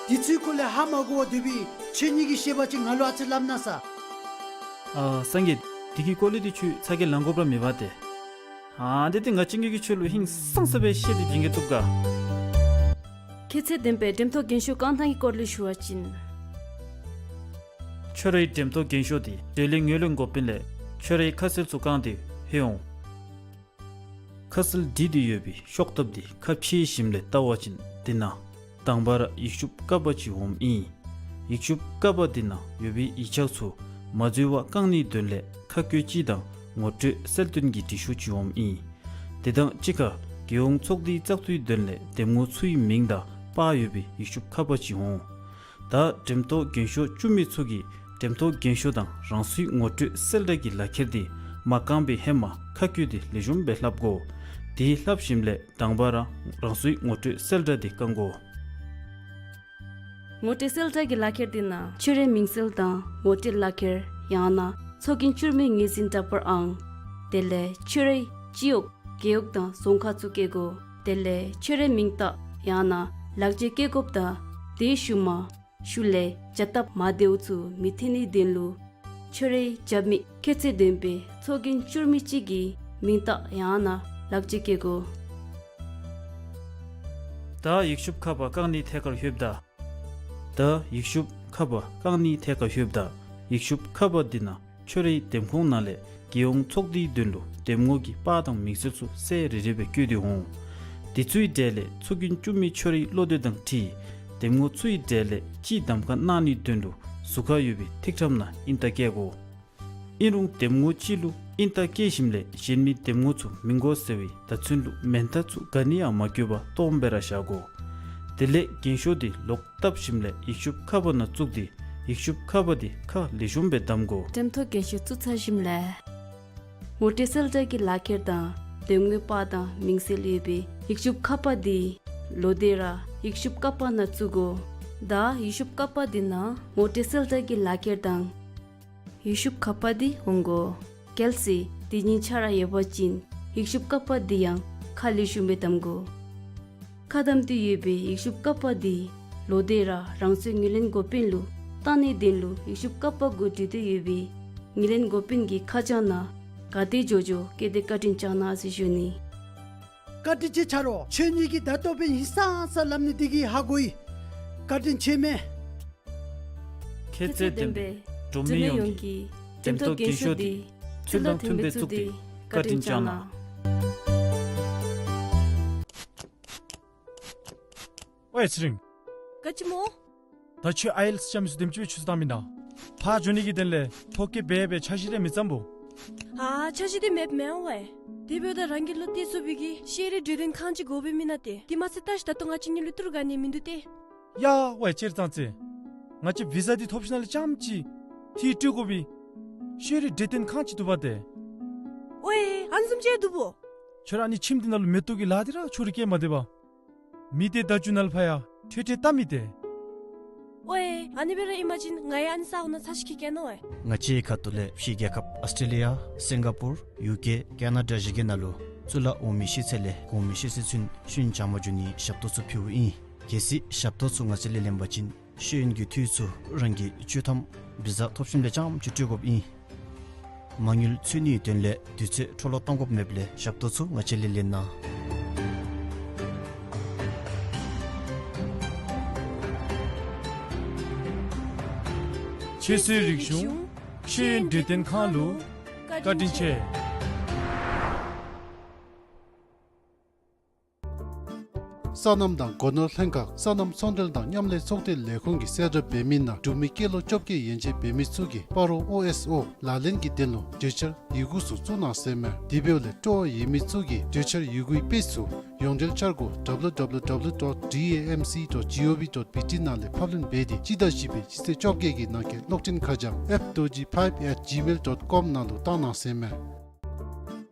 དེ་ཚུའི་སྐོར་ལས་ཧ་མ་གོ་བར་སྡོད་པའི་ཁྱེད་གཉིས་ཀྱིས་ཤེས་པ་ཅིན་ང་ལུ་ཨ་ཙི་སླབ་གནང་ས། ཨ་སངས་རྒྱས། དེ་གི་སྐོར་ལས་འདི་ཁྱོད་ཚ་གྱང་ལང་དགོཔ་ར་མེད་པ་ཏེ། ཨ་དེ་ཏེ་ང་བཅས་ཀྱིས་ཁྱོད་ལུ་ཧིང་སངས་ས་སྦེ་བཤད་དེ་བྱིན་གེ་བཏུབ་ག། ཁྱད་ཚད་ལྡན་པའི་འགྲེམ་ཐོག་རྒྱན་ཤོག་བཀང་ཐངས་ཀྱི་སྐོར་ལས་ཞུ་བ་ཅིན། ཁྱོད་རའི་འགྲེམ་ཐོག་རྒྱན་ཤོག་དེ་འབྲེལ་ཡོད་ངོས་ལེན་འགོ་དཔོན་ལས་ཁྱོད་རའི་ཁ་གསལ་ཚུ་བཀང་སྟེ་ལྷོད་འོང་། ཁ་གསལ་བྲིས་ཏེ་ཡོད་པའི་ཤོག་ཐབས་དེ་ཁ་ཕྱེ་ཞིནམ་ལས་བལྟ་བ་ཅིན་དེ་ནང་དང་པ་ར་ཡིག་ཆུང་ཀ་པ་ཅིག་འོངམ་ཨིན། ཡིག་ཆུང་ཀ་པ་དེ་ནང་ཡོད་པའི་ཡིག་ཆ་ཚུ་མ་འཛོལ་བར་བཀང་ནིའི་དོན་ལས་ཁ་བཀོད་ཅིག་དང་ངོ་སྤྲོད་གསལ་སྟོན་གྱི་འབྲི་ཤོག་ཅིག་འོངམ་ཨིན། དེ་དང་གཅིག་ཁར་རྒེད་འོག་ཚོགས་སྡེའི་བཙག་འཐུའི་དོན་ལས་འདེམས་ངོ་ཚུའི་མིང་དང་པར་ཡོད་པའི་ཡིག་ཆུང་ཀ་པ་ཅིག་འོང་། ད་འགྲེམ་ཐོག་རྒྱན་ཤོག་བཙུགས་མི་ཚུ་གིས་འགྲེམ་ཐོག་རྒྱན་ཤོག་དང་རང་སོའི་ངོ་སྤྲོད་གསལ་བསྒྲགས་ཀྱི་ལག་ཁྱེར་དེ་མ་བཀང་པའི་ཧེ་མ་ཁ་བཀོད་དེ་ལེགས་ཤོམ་སྦེ་ལྷབ་དགོ། དེ་ལྷབ་ཞིནམ་ལས་དང་པ་ར་རང་སོའི་ངོ་སྤྲོད་གསལ་བསྒྲགས་དེ་བཀང་དགོ། ངོ་སྤྲོད་གསལ་བསྒྲགས་ཀྱི་ལག་ཁྱེར་དེ་ནང་ཁྱོད་རའི་མིང་གསལ་དང་ངོ་སྤྲོད་ལག་ཁྱེར་ཡང་ན་ཚོགས་རྒྱན་བཙུགས་མི་ངོས་འཛིན་འདྲ་པར་ཨང་། དེ་ལས་ཁྱོད་རའི་སྤྱི་འོག་རྒེད་འོག་དང་རྫོང་ཁག་ཚུ་བཀོད་དགོ། དེ་ལས་ཁྱོད་རའི་མིང་རྟགས་ཡང་ན་ལག་འཁྱེར་བཀོད་དགོཔ་དང་དེའི་ཤུལ་མ་ཤུལ་ལས་བྱ་སྟབས་མ་བདེཝ་ཚུ་མི་ཐོན་ནིའི་དོན་ལུ་ཁྱོད་རའི་རྒྱབ་མི་ཁྱད་ཚད་ལྡན་པའི་ཚོགས་རྒྱན་བཙུགས་མི་གཅིག་གི་མིང་རྟགས་ཡང་ན་ལག་འཁྱེར་བཀོད་དགོ། ད་ཡིག་ཆུང་ཀ་པ་བཀང་ནིའི་ཐད་ཁར་ལྷོདཔ་ད། ད་ཡིག་ཆུང་ ཁ་པར་རྐང་གཉིས་ཐད་ཀར་ལྷོདཔ་ད་ཡིག་ཤུབས་ཁ་པར་འདི་ནང་ཆོས་རའི་འདེམས་ཁོངས་ནང་ལས་རྒྱལ་ཡོངས་ཚོགས་སྡེའི་དོན་ལུ་འདེམས་ངོ་གི་པར་དང་མིང་གསལ་ཚུ་གསལ་རི་རི་སྦེ་བཀོད་དེ་འོང་། དེ་ཚུའི་གྲས་ལས་ཚོགས་རྒྱན་བཙུགས་མི་ཆོས་རའི་བློ་གཏད་དང་འཁྲིལ་འདེམས་ངོ་ཚུའི་གྲས་ལས་སྤྱི་གདམ་ཁ་གནང་ནིའི་དོན་ལུ་ཟུར་ཁར་ཡོད་པའི་ཐིག་ཁྲམ་ནང་ཨིན་རྟགས་བཀལ་དགོ། ཨིན་རུང་འདེམས་ངོ་གཅིག་ལུ་ཨིན་རྟགས་བཀལ་ཞིནམ་ལས་གཞན་མི་འདེམས་ངོ་ཚུ་མི་དགོ་ཟེར་བའི་བརྡ་མཚོན་ལུ་མེན་མཐའ་ཚུ་ག་ནི་ཡང་མ་བཀོད་པར་སྟོངམ་སྦེ་ར་བཞག་དགོ། དེ་ལས་རྒྱན་ཤོག་དེ་ལོག་བཏབ་ཞིནམ་ལས་ཡིག་ཤུབས་ཁ་པར་ནང་བཙུགས་ཏེ་ཡིག་ཤུབས་ཁ་པར་དེ་ཁ་ལེགས་ཤོམ་སྦེ་བསྡམ་དགོ། འགྲེམས་ཐོག་རྒྱན་ཤོག་བཙུགས་ཚར་ཞིནམ་ལས་ངོ་སྤྲོད་གསལ་བསྒྲགས་ཀྱི་ལག་ཁྱེར་དང་འདེམས་ངོའི་པར་དང་མིང་གསལ་ཡོད་པའི་ཡིག་ཤུབས་ཁ་པར་དེ་ལོག་སྟེ་ར་ཡིག་ཤུབས་ཀ་པར་ནང་བཙུགས་དགོ། ད་ཡིག་ཤུབས་ཀ་པར་དེ་ནང་ངོ་སྤྲོད་གསལ་བསྒྲགས་ཀྱི་ལག་ཁྱེར་དང་ཡིག་ཤུབས་ཁ་པར་དེ་འོང་དགོ། གལ་སྲིད་དེ་གཉིས་ཆ་ར་ཡོད་པ་ཅིན་ཡིག་ཤུབས་ཀ་པར་དེ་ཡང་ཁ་ལེགས་ཤོམ་སྦེ་བསྡམ་དགོ། ཁ་བསྡམས་ཏེ་ཡོད་པའི་ཡིག་ཤུབས་ཀ་པར་དེ་ལོག་སྟེ་ར་རང་སོའི་ངོས་ལེན་འགོ་དཔོན་ལུ་བཏང་ནིའི་དོན་ལུ་ཡིག་ཤུབས་ཀ་པར་གུ་འབྲི་སྟེ་ཡོད་པའི་ངོས་ལེན་འགོ་དཔོན་གྱི་ཁ་བྱང་ནང་ག་དེ་མགྱོགས་མགྱོགས་བསྐྱལ་ཏེ་བཀའ་དྲིན་བསྐྱང་གནང་ཟེར་ཞུ་ནི། བཀའ་དྲིན་ཆེ་ཆ་རོགས། ཁྱོད་གཉིས་ཀྱིས་ད་ལྟོ་འབད་ཧིང་སངས་ས་ལམ་ནི་དེ་གིས་ཧ་གོ་ཡི། བཀའ་དྲིན་ཆེ་མས། ཁྱད་ཚད་ལྡན་པའི་འབྲུག་མི་ཡོངས་ཀྱི་འགྲེམས་ཐོག་རྒྱན་ཤོག་འདི་ཚུལ་དང་མཐུན་པའི་བཙུགས་ཏེ་བཀའ་དྲིན་བསྐྱང་གནང་། ཝའེ་ཚེ་རིང་། ག་ཅི་སྨོ། ད་ཁྱོད་ཨའི་ཨེལ་ཊི་ཨེས་རྐྱབ་མི་ཚུ་དེམ་ཅིག་སྦེ་ཆུ་ཚོད་བཏང་མི་ནུག། ཕར་འགྱོ་ནི་གི་དོན་ལས་ཐོ་བཀོད་འབད་འབད་འཆར་གཞི་རེ་མི་བརྩམ་སྨོ། ཨ་འཆར་གཞི་འདི་མེདཔ་མེན་ཝའེ། དེ་འབདཝ་ད་རང་གི་བློ་གཏད་ཚུགས་པའི་གི་ཤེས་རིག་འབྲི་དོན་ཁང་ཅིག་དགོ་པས་མེན་ན་ཏེ། དེ་མ་ཚད་ད་ཅི་ད་ལྟོ་ང་བཅས་གཉིས་ལུ་ཏི་རུ་ག་ནི་མིན་འདུག་སྟེ། ཡ་ཝའེ་ཅེར་ཙང་ཙེ། ང་བཅས་བི་ཟ་འདི་ཐོབ་ཞིནམ་ལས་རྐྱངམ་ཅིག་འཐུས་སྤྲོད་དགོ་པའི་ཤེས་རིག་འབྲི་དོན་ཁང་ཅིག་འདུག་པ་ཏེ། ཝའེ་ཨ་ནི་བཟུམ་ཅིག་འདུག་སྨོ། ཁྱོད་ར་ཨ་ནི་ཁྱིམ་འདི་ནང་ལུ་མེ་ཏོག་གི་ལཱ་འདི་ར་ཕྱོགས་རིས་བཀལ་མ་སྡོད་པར། མི་སྡེ་བརྡ་བརྒྱུད་ནང་ལུ་ཕར་ཡང་ཐོས་ཐོས་བལྟ་མི་སྟེར། ཝའེ་ཨ་ནི་སྦེ་ར་ཨིན་པ་ཅིན་ང་ཡང་ཨ་ནི་ས་གོ་ནང་ཚར་ཅིག་འཁྱིད་གེ་ནོ་ཝའེ། ང་བཅས་ཁ་ཐུག་ལས་ཕྱི་རྒྱལ་ཁབ་ཨཱོས་ཊྲེ་ལི་ཡ་སིང་ག་པུར་ཡུ་ཀེ་ཀེ་ན་ཌ་བཞི་གི་ནང་ལུ་གཙུག་ལག་འོག་མའི་ཤེས་ཚད་ལས་གོང་མའི་ཤེས་ཚད་ཚུན་ཤེས་ཡོན་སྦྱང་པར་འགྱོ་ནིའི་ཞབས་ཏོག་ཚུ་ཕུལཝ་ཨིན། གལ་སྲིད་ཞབས་ཏོག་ཚུ་ང་བཅས་ལས་ལེན་པ་ཅིན་ཤེས་ཡོན་གྱི་འཐུས་ཚུ་རང་གི་སྤྱོད་ཐམ་བི་ཟ་ཐོབ་ཞིནམ་ལས་རྐྱངམ་ཅིག་སྤྲོད་དགོཔ་ཨིན། མ་དངུལ་འཚོལ་ནིའི་དོན་ལས་དུས་ཚོད་འཕྲོ་བརླག་གཏང་དགོཔ་མེདཔ་ལས་ཞབས་ཏོག་ཚུ་ང་བཅས་ལས་ལེན་གནང་། ཁྱེད་ཚུའི་རིག་གཞུང་ཤེས་ཡོན་འབྲི་དོན་ཁང་ལུ་བཀའ་དྲིན་ཆེ། སོ་ནམ་དང་སྒོ་ནོར་ལྷན་ཁག་སོ་ནམ་ཚོང་འབྲེལ་དང་མཉམ་ལས་ཚོགས་སྡེ་ལས་ཁུངས་ཀྱིས་གསལ་བསྒྲགས་འབད་མི་ནང་འབྲུག་མི་སྐྱེས་ལོ་བཅོ་བརྒྱད་ཡན་ཆད་འབད་མི་ཚུ་གིས་སྤ་རོ་ཨོ་ཨེསི་ཨོ་ལག་ལེན་གྱི་དོན་ལུ་གྲོས་འཆར་ཡི་གུ་ཚུ་བཙུགས་གནང་ཟེར་མས། དེ་འབདཝ་ལས་སྤྲོ་བ་ཡོད་མི་ཚུ་གིས་གྲོས་འཆར་ཡི་གུའི་དཔེ་ཚུ་ཡོངས་འབྲེལ་འཆར་སྒོ་W W W dot D A M C dot G O V dot B T ནང་ལས་ཕབ་ལེན་འབད་དེ་སྤྱི་ཟླ་བཞི་པའི་སྤྱི་ཚེས་བཅོ་བརྒྱད་ཀྱི་ནང་འཁོད་གློག་འཕྲིན་ཁ་བྱང་F dot G five at gmail dot com ནང་ལུ་བཏང་གནང་ཟེར་མས།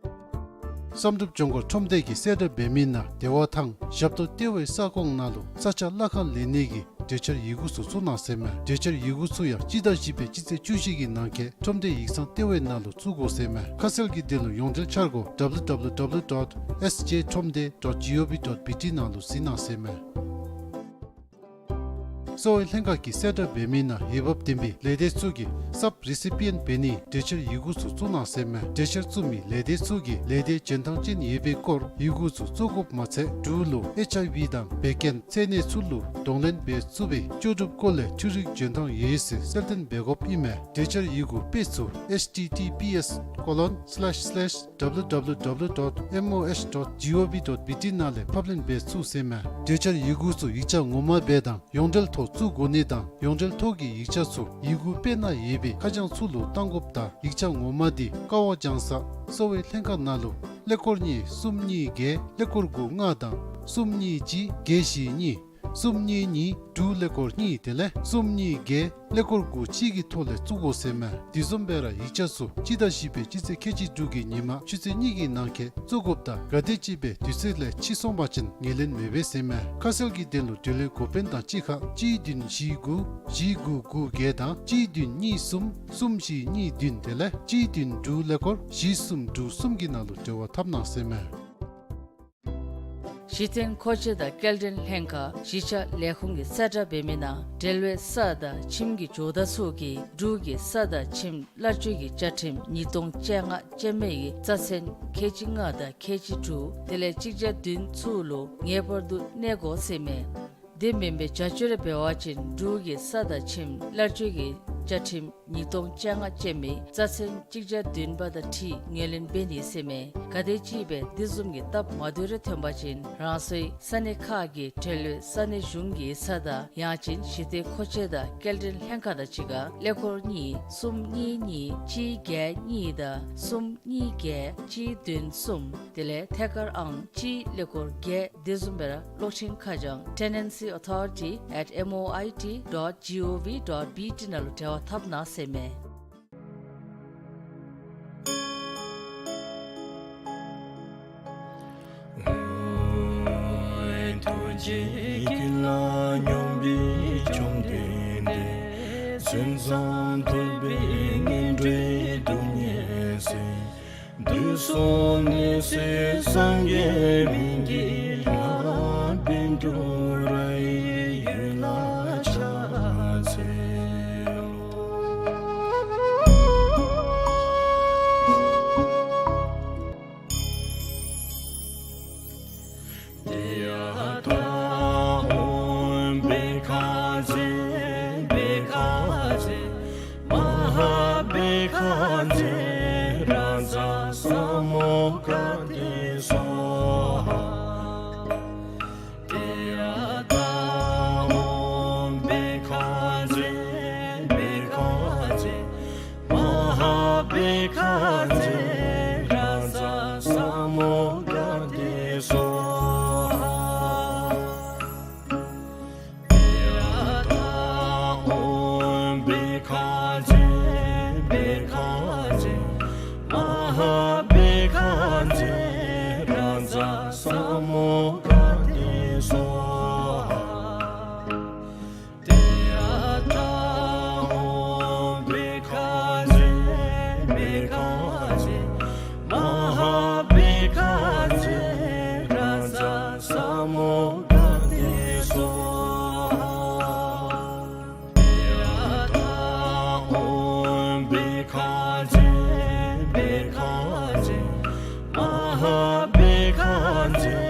བསམ་གྲུབ་ལྗོངས་མཁར་ཁྲོམ་སྡེ་གིས་གསལ་བསྒྲགས་འབད་མི་ནང་བདེ་བ་ཐང་ཞབས་ཏོག་ལྟེ་བའི་ས་ཁོངས་ནང་ལུ་ས་ཆ་གླ་ཁར་ལེན་ནི་གི་གྲོས་འཆར་ཡི་གུ་ཚུ་བཙུགས་གནང་ཟེར་མས། གྲོས་འཆར་ཡི་གུ་ཚུ་ཡང་སྤྱི་ཟླ་བཞི་པའི་སྤྱི་ཚེས་བཅུ་བཞི་གི་ནང་འཁོད་ཁྲོམ་སྡེ་ཡིག་ཚང་ལྟེ་བའི་ནང་ལུ་བཙུགས་དགོ་ཟེར་མས། ཁ་གསལ་གྱི་དོན་ལུ་ཡོངས་འབྲེལ་འཆར་སྒོ་W W W dot S J ཁྲོམ་སྡེ་dot G O V dot B T ནང་ལུ་གཟིགས་གནང་ཟེར་མས། གསོ་བའི་ལྷན་ཁག་གིས་གསལ་བསྒྲགས་འབད་མི་ནང་འོས་འབབ་ལྡན་པའི་ལས་སྡེ་ཚུ་གིས་སབ་རི་སི་པི་ཡན་འབད་ནིའི་གྲོས་འཆར་ཡི་གུ་ཚུ་བཙུགས་གནང་ཟེར་མས། གྲོས་འཆར་བཙུགས་མི་ལས་སྡེ་ཚུ་གིས་ལས་སྡེ་འཇོན་ཐང་ཅན་ཡོད་པའི་སྐོར་ཡི་གུ་ཚུ་བཙུགས་དགོཔ་མ་ཚད་འབྲུག་ལུ་ཨེཆ་ཨའི་ཝི་དང་བད་ཀན་ཚད་ནད་ཚུ་ལུ་གདོང་ལེན་འབད་ཚུགས་པའི་ལྕོགས་གྲུབ་སྐོར་ལས་འཕྲུལ་རིག་འཇོན་ཐང་ཡོད་ཟེར་གསལ་སྟོན་འབད་དགོཔ་ཨིན་མས། གྲོས་འཆར་ཡི་གུ་དཔེ་ཚུ་H T T P S colon slash slash W W W dot M O H dot G O V dot B T ནང་ལས་ཕབ་ལེན་འབད་ཚུགས་ཟེར་མས། གྲོས་འཆར་ཡི་གུ་ཚུ་ཡིག་ཆ་ངོ་མ་སྦེ་དང་ཡོངས་འབྲེལ་ཐོག་བཙུགས་དགོ་ནི་དང་ཡོངས་འབྲེལ་ཐོག་གི་ཡིག་ཆ་ཚུ་ཡི་གུ་དཔེ་ནང་ཡོད་པའི་ཁ་བྱང་ཚུ་ལུ་བཏང་དགོཔ་དང་ཡིག་ཆ་ངོ་མ་འདི་ཀ་བ་ལྗང་ས་གསོ་བའི་ལྷན་ཁག་ནང་ལུ་ཀླད་ཀོར་གཉིས་གསུམ་གཉིས་བརྒྱད་ཀླད་ཀོར་དགུ་ལྔ་དང་གསུམ་གཉིས་གཅིག་བརྒྱད་བཞི་གཉིས་གསུམ་གཉིས་གཉིས་དྲུག་ཀླད་ཀོར་གཉིས་དེ་ལས་གསུམ་གཉིས་བརྒྱད་ཀླད་ཀོར་དགུ་གཅིག་གི་ཐོག་ལས་བཙུགས་དགོ་ཟེར་མས། དེ་བཟུམ་སྦེ་ར་ཡིག་ཆ་ཚུ་སྤྱི་ཟླ་བཞི་པའི་སྤྱི་ཚེས་ཁལ་གཅིག་དྲུག་གི་ཉིན་མ་ཆུ་ཚོད་གཉིས་ཀྱི་ནང་འཁོད་བཙུགས་དགོཔ་དང་ག་དེམ་ཅིག་སྦེ་དུས་ཚོད་ལས་ཕྱི་སོང་པ་ཅིན་ངོས་ལེན་མེད་པས་ཟེར་མས། ཁ་གསལ་གྱི་དོན་ལུ་འབྲེལ་ཡོད་འགོ་དཔོན་དང་གཅིག་ཁར་གཅིག་བདུན་བཞི་དགུ་བཞི་དགུ་དགུ་བརྒྱད་དང་གཅིག་བདུན་གཉིས་གསུམ་གསུམ་བཞི་གཉིས་བདུན་དེ་ལས་གཅིག་བདུན་དྲུག་ཀླད་ཀོར་བཞི་གསུམ་དྲུག་གསུམ་གྱི་ནང་ལུ་འབྲེལ་བ་འཐབ་གནང་ཟེར་མས། གཞི་རྟེན་མཁོ་ཆས་དང་སྐྱེལ་འདྲེན་ལྷན་ཁག་གཞིས་ཆགས་ལས་ཁུངས་ཀྱིས་གསལ་བསྒྲགས་འབད་མི་ནང་འབྲེལ་ཡོད་ས་དང་ཁྱིམ་གྱི་ཇོ་བདག་ཚུ་གིས་འབྲུག་གི་ས་དང་ཁྱིམ་གླ་སྤྱོད་ཀྱི་བཅའ་ཁྲིམས་ཉིས་སྟོང་བཅོ་ལྔ་བཅོ་ལྔའི་རྩ་ཚན་ཁལ་གཅིག་ལྔ་དང་ཁལ་གཅིག་དྲུག་དེ་ལས་གཅིག་བརྒྱ་བདུན་ཚུ་ལུ་ངེས་པར་དུ་གནས་དགོ་ཟེར་མས། དེ་མེན་པའི་བྱ་སྤྱོད་རེ་འབད་བ་ཅིན་འབྲུག་གི་ས་དང་ཁྱིམ་གླར་སྤྱོད་ཀྱི་བཅའ་ཁྲིམས་ཉིས་སྟོང་བཅོ་ལྔ་ཅན་མའི་རྩ་ཚན་གཅིག་བརྒྱ་བདུན་པ་དང་འཁྲིལ་ངོས་ལེན་འབད་ནི་ཟེར་མས། ག་དེམ་ཅིག་སྦེ་དེ་བཟུམ་གྱི་སྟབས་མ་བདེཝ་རེ་ཐོན་པ་ཅིན་རང་སོའི་ས་གནས་ཁག་གི་འབྲེལ་ཡོད་ས་གནས་གཞུང་གི་ས་བདག་ཡང་ཅིན་ཞི་བདེ་མཁོ་ཆས་དང་སྐྱེལ་འདྲེན་ལྷན་ཁག་དང་གཅིག་ཁར་ཀླད་ཀོར་གཉིས་གསུམ་གཉིས་གཉིས་གཅིག་བརྒྱད་གཉིས་དང་གསུམ་གཉིས་བརྒྱད་གཅིག་བདུན་གསུམ། དེ་ལས་ཐད་ཀར་ཨང་གཅིག་ཀླད་ཀོར་བརྒྱད། དེ་བཟུམ་སྦེ་ར་གློག་འཕྲིན་ཁ་བྱང་tenancy authority at M O I T dot G O V dot B T ནང་ལུ་འབྲེལ་བ་འཐབ་གནང་ཟེར་མས། ཐུགས་རྗེ་ཀུན་ལ་སྙོམས་པའི་བཅོམ་ལྡན་འདས། མཚན་བཟང་ཐོས་པས་ངན་འགྲོའི་སྡུག་བསྔལ་སེལ། དུག་གསུམ་ནད་སེལ་སངས་རྒྱས་སྨན་གྱི་བླ། བཻ་ཌཱུརྱ་ཡི་འོད་ལ་ཕྱག་འཚལ་ལོ། ཏདྱ་ཐཱ། ཨོཾ་བྷཻ་ཥ་ཛྱེ་བྷཻ་ཥ་ཛྱེ་མ་ཧཱ་བྷཻ་ཥ་ཛྱེ་རཱ་ཛ་ས་མུདྒ་ཏེ་སྭཱ་ཧཱ། ཏདྱ་ཐཱ། ཨོཾ་བྷཻ་ཥ་ཛྱེ་བྷཻ་ཥ་ཛྱེ་མ་ཧཱ་བྷཻ་ཥ་ཛྱེ་རཱ་ཛ་ས་མུདྒ་ཏེ་སྭཱ་ཧཱ། ཏདྱ་ཐཱ། ཨོཾ་བྷཻ་ཥ་ཛྱེ་བྷཻ་ཥ་ཛྱེ་མ་ཧཱ་བྷཻ་ཥ་ཛྱེ་རཱ་ཛ་ས་མུདྒ་ཏེ་སྭཱ་ཧཱ། ཏདྱ་ཐཱ། ཨོཾ་བྷཻ་ཥ་ཛྱེ་བྷཻ་ཥ་ཛྱེ་མ་ཧཱ་བྷཻ་ཥ་ཛྱེ་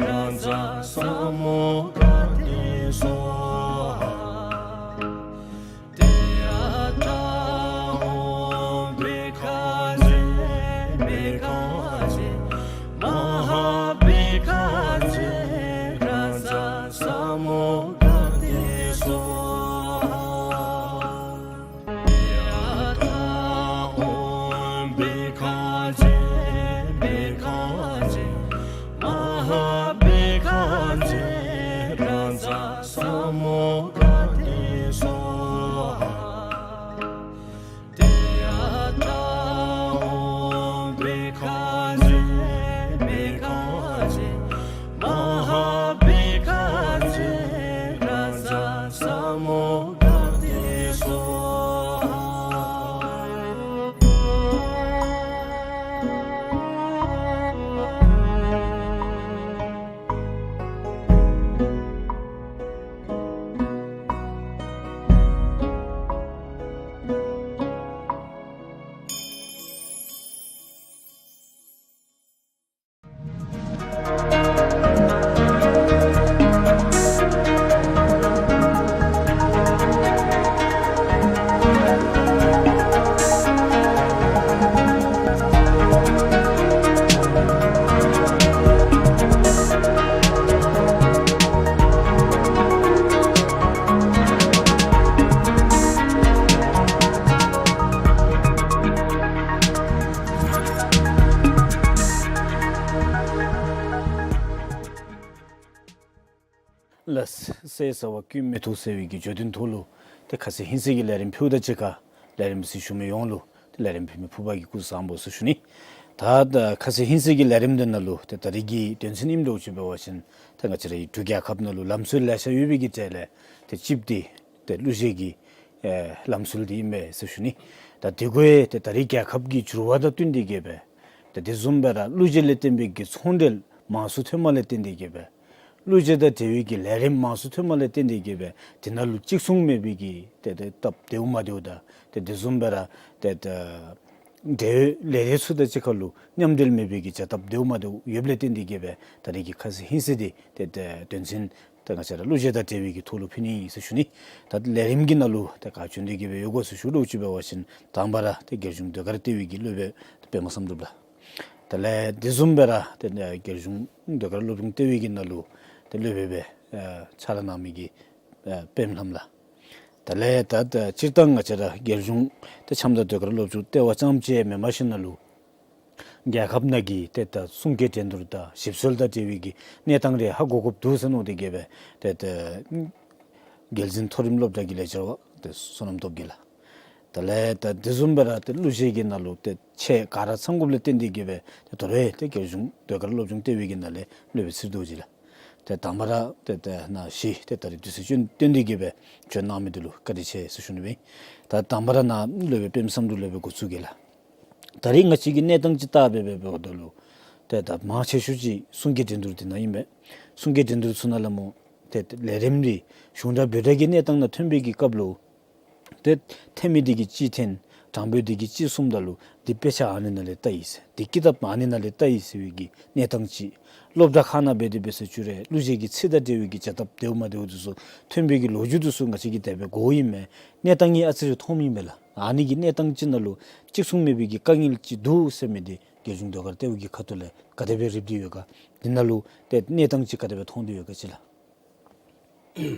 རཱ་ཛ་ས་མུདྒ་ཏེ་སྭཱ་ཧཱ། ཏདྱ་ཐཱ། ཨོཾ་བྷཻ་ཥ་ཛྱེ་བྷཻ་ཥ་ཛྱེ་མ་ཧཱ་བྷཻ་ཥ་ཛྱེ་རཱ་ཛ་ས་མུདྒ་ཏེ་སྭཱ་ཧཱ། ཏདྱ་ཐཱ། ཨོཾ་བྷཻ་ཥ་ཛྱེ་བྷཻ་ཥ་ཛྱེ་མ་ཧཱ་བྷཻ་ཥ་ཛྱེ་རཱ་ཛ་ས་མུདྒ་ཏེ་སྭཱ་ཧཱ། ཏདྱ་ཐཱ། ཨོཾ་བྷཻ་ཥ་ཛྱེ་བྷཻ་ཥ་ཛྱེ་མ་ཧཱ་བྷཻ་ཥ་ཛྱེ་རཱ་ཛ་ས་མུདྒ་ཏེ་སྭཱ་ཧཱ། ཏདྱ་ཐཱ། ཨོཾ་བྷཻ་ཥ་ཛྱེ་བྷཻ་ཥ་ཛྱེ་མ་ཧཱ་བྷཻ་ཥ་ཛྱེ་རཱ་ཛ་ས་མུདྒ་ཏེ་སྭཱ་ཧཱ། ལགས། ཟས་ཟ་བ་ཀུན་མི་ཐུབ་ཟེར་བའི་གི་བརྗོད་དོན་ཐོག་ལུ་ཏེ་ཁ་ཙ་ཧིང་སངས་ཀྱི་ལས་རིམ་ཕུལཝ་དང་གཅིག་ཁར་ལས་རིམ་གཟིགས་ཞུ་མི་ཡོངས་ལུ་ཏེ་ལས་རིམ་ཕུལ་མི་ཕུར་པ་གིས་སྐུ་གཟུགས་བཟང་པོ་ཟེར་ཞུ་ནི། ད་ད་ཁ་ཙ་ཧིང་སངས་ཀྱི་ལས་རིམ་འདི་ནང་ལུ་ཏེ་ད་རིས་ཀྱི་དོན་ཚན་ཨིནམ་འདྲཝ་ཅིག་འབད་བ་ཅིན་ཏེ་ང་བཅས་རའི་འབྲུག་རྒྱལ་ཁབ་ནང་ལུ་ལམ་སྲོལ་ལེ་ཤ་ཡོད་པའི་གི་གྲས་ལས་ཏེ་གཅིག་འདི་ཏེ་གླུ་གཞས་ཀྱི་ཨེ་ལམ་སྲོལ་འདི་ཨིན་པས་ཟེར་ཞུ་ནི། ད་དེ་གུ་ཡང་ཏེ་ད་རིས་རྒྱལ་ཁབ་ཀྱི་འགྱུར་བ་དང་བསྟུན་ཏེ་གི་སྦེ་ཏེ་དེ་བཟུམ་སྦེ་ར་གླུ་གཞས་ལས་བརྟེན་པའི་གི་ཚོང་འབྲེལ་མང་སུ་ཐོནམ་ལས་བརྟེན་ཏེ་གི་སྦེ་གླུ་གཞས་དང་འབྲེལ་བའི་གི་ལས་རིམ་མང་སུ་ཐོནམ་ལས་བརྟེན་ཏེ་གི་སྦེ་དེ་ནང་ལུ་གཅིག་མཚུངས་མེད་པའི་གི་ཏེ་ཏེ་སྟབས་བདེཝ་མ་བདེཝ་དང་ཏེ་དེ་བཟུམ་སྦེ་ར་ཏེ་ཏེ་འབྲེལ་ཡོད་ལས་སྡེ་ཚུ་དང་གཅིག་ཁར་ལུ་མཉམ་འབྲེལ་མེད་པའི་གི་བྱ་སྟབས་བདེཝ་མ་བདེཝ་ཡོདཔ་ལས་བརྟེན་ཏེ་གི་སྦེ་ད་རིས་ཀྱི་ཁ་ཙ་ཧིང་སངས་འདི་ཏེ་ཏེ་དོན་ཚན་ ཏེ་ང་བཅས་ར་གླུ་གཞས་དང་འབྲེལ་བའི་གི་ཐོག་ལུ་ཕུལ་ནི་ཨིན་ཟེར་ཞུ་ནི། ད་ལས་རིམ་གྱི་ནང་ལུ་ཏེ་ག་བྱོན་ཏེ་གི་སྦེ་ཡོད་གོ་ཟེར་ཞུ་དོ་ཅིག་འབད་བ་ཅིན་དང་པ་ར་ཏེ་རྒྱལ་གཞུང་ཟློས་གར་ལྟེ་བའི་གི་སློབ་དཔོན་པདྨ་བསམ་གྲུབ་ལགས། དེ་ལས་དེ་བཟུམ་སྦེ་ར་ཏེ་རྒྱལ་གཞུང་ཟློས་གར་སློབ་སྦྱོང་ལྟེ་བའི་གི་ནང་ལུ་ཏེ་སློབ་དཔོན་སྦེ་ཕྱག་ལཱ་གནང་མི་གི་པདྨ་ལྷམ་ལགས། དེ་ལས་ད་སྤྱིར་བཏང་ང་བཅས་ར་རྒྱལ་གཞུང་ཏེ་འཆམ་དང་ཟློས་གར་སློབ་སྦྱོང་ལྟེ་བ་རྐྱངམ་ཅིག་མེན་པར་ཞིན་ན་ལུ་རྒྱལ་ཁབ་ནང་གི་ཏེ་ད་གསུང་སྐད་འགྲན་བསྡུར་དང་ཞིབ་འཚོལ་དང་འབྲེལ་བའི་གི་གནས་སྟངས་རེ་ཧ་གོ་དགོཔ་འདུག་ཟེར་མནོ་སྟེ་གི་སྦེ་ཏེ་ད་རྒྱལ་འཛིན་མཐོ་རིམ་སློབ་གྲྭ་གི་ལས་བྱེདཔ་ཏེ་བསོད་ནམས་སྟོབས་རྒྱས་ལགས། དེ་ལས་ད་དེ་བཟུམ་སྦེ་ར་ཏེ་གླུ་གཞས་ཀྱི་ནང་ལུ་ཏེ་ཆེད་ག་ར་ཚང་དགོཔ་ལས་བརྟེན་ཏེ་གི་སྦེ་ཏེ་དོ་རུང་ཏེ་རྒྱལ་གཞུང་ཟློས་གར་སློབ་སྦྱོང་ལྟེ་བའི་གི་ནང་ལས་སློབ་དཔོན་ཚེ་རིང་རྡོ་རྗེ་ལགས། ཏེ་དང་པ་ར་ཏེ་ད་ནཱ་བཞེས་ཏེ་ད་རིས་དུས་ཚོད་བཏོན་ཏེ་གི་སྦེ་བྱོན་གནང་མི་འདི་ལུ་བཀའ་དྲིན་ཆེ་ཟེར་ཞུ་ནི་ཨིན། ད་དང་པ་ར་ནཱ་སློབ་དཔོན་པདྨ་བསམ་གྲུབ་སློབ་དཔོན་འགོ་བཙུགས་གེ་ལགས། ད་རིས་ང་བཅས་ཀྱིས་གནས་སྟངས་ཅིག་བལྟ་སྦེ་འབདཝ་ད་ལུ་ཏེ་ད་མང་ཆེ་ཤོས་ཅིག་གསུང་སྐད་འགྲན་བསྡུར་འདི་ནང་ཨིན་པས། གསུང་སྐད་འགྲན་བསྡུར་ཚུ་ནང་ལས་མོ་ཏེ་ལས་རིམ་རེ་གཞུང་གྲྭ་བོད་གྲྭ་གི་གནས་སྟངས་ནང་ཐོན་པའི་གི་སྐབས་ལུ་ཏེ་འཐེན་མི་འདི་གིས་ཅིག་འཐེན། དྲང་དཔོན་འདི་གིས་ཅིག་གསུངམ་ད་ལུ་འདི་དཔེ་ཆ་ཨ་ནི་ནང་ལས་བལྟ་ཡི་ཟེར། འདི་ཀི་ཏབ་ཨ་ནི་ནང་ལས་བལྟ་ཡི་ཟེར་བའི་གི་གནས་སྟངས་ཅིག། སློབ་གྲྭ་ཁག་ནང་འབད་དེ་འབད་ཟེར་ཅི་རུང་གླུ་གཞས་ཀྱི་ཚིག་དང་འབྲེལ་བའི་གི་བྱ་ཐབས་བདེཝ་མ་བདེཝ་འདི་ཚུ་ཐོན་པའི་གི་ལོ་རྒྱུས་འདི་ཚུ་ང་བཅས་ཀྱིས་དེ་སྦེ་གོཝ་ཨིན་མས། གནས་སྟངས་ཨ་ཙི་རེ་མཐོངམ་ཨིན་པས་ལགས། ཨ་ནི་གི་གནས་སྟངས་ཅིག་ནང་ལུ་གཅིག་མཚུངས་མེད་པའི་གི་དཀའ་ངལ་ཅིག་འདུག་ཟེར་མི་འདི་རྒྱལ་གཞུང་ཟློས་གར་ལྟེ་བ་གི་ཁ་ཐུག་ལས་ག་དེ་སྦེ་རིག་སྟེ་ཡོད་ག། འདི་ནང་ལུ་ཏེ་གནས་སྟངས་ཅིག་ག་དེ་སྦེ་མཐོང་སྟེ་ཡོད་ག་ཅིག་ལགས།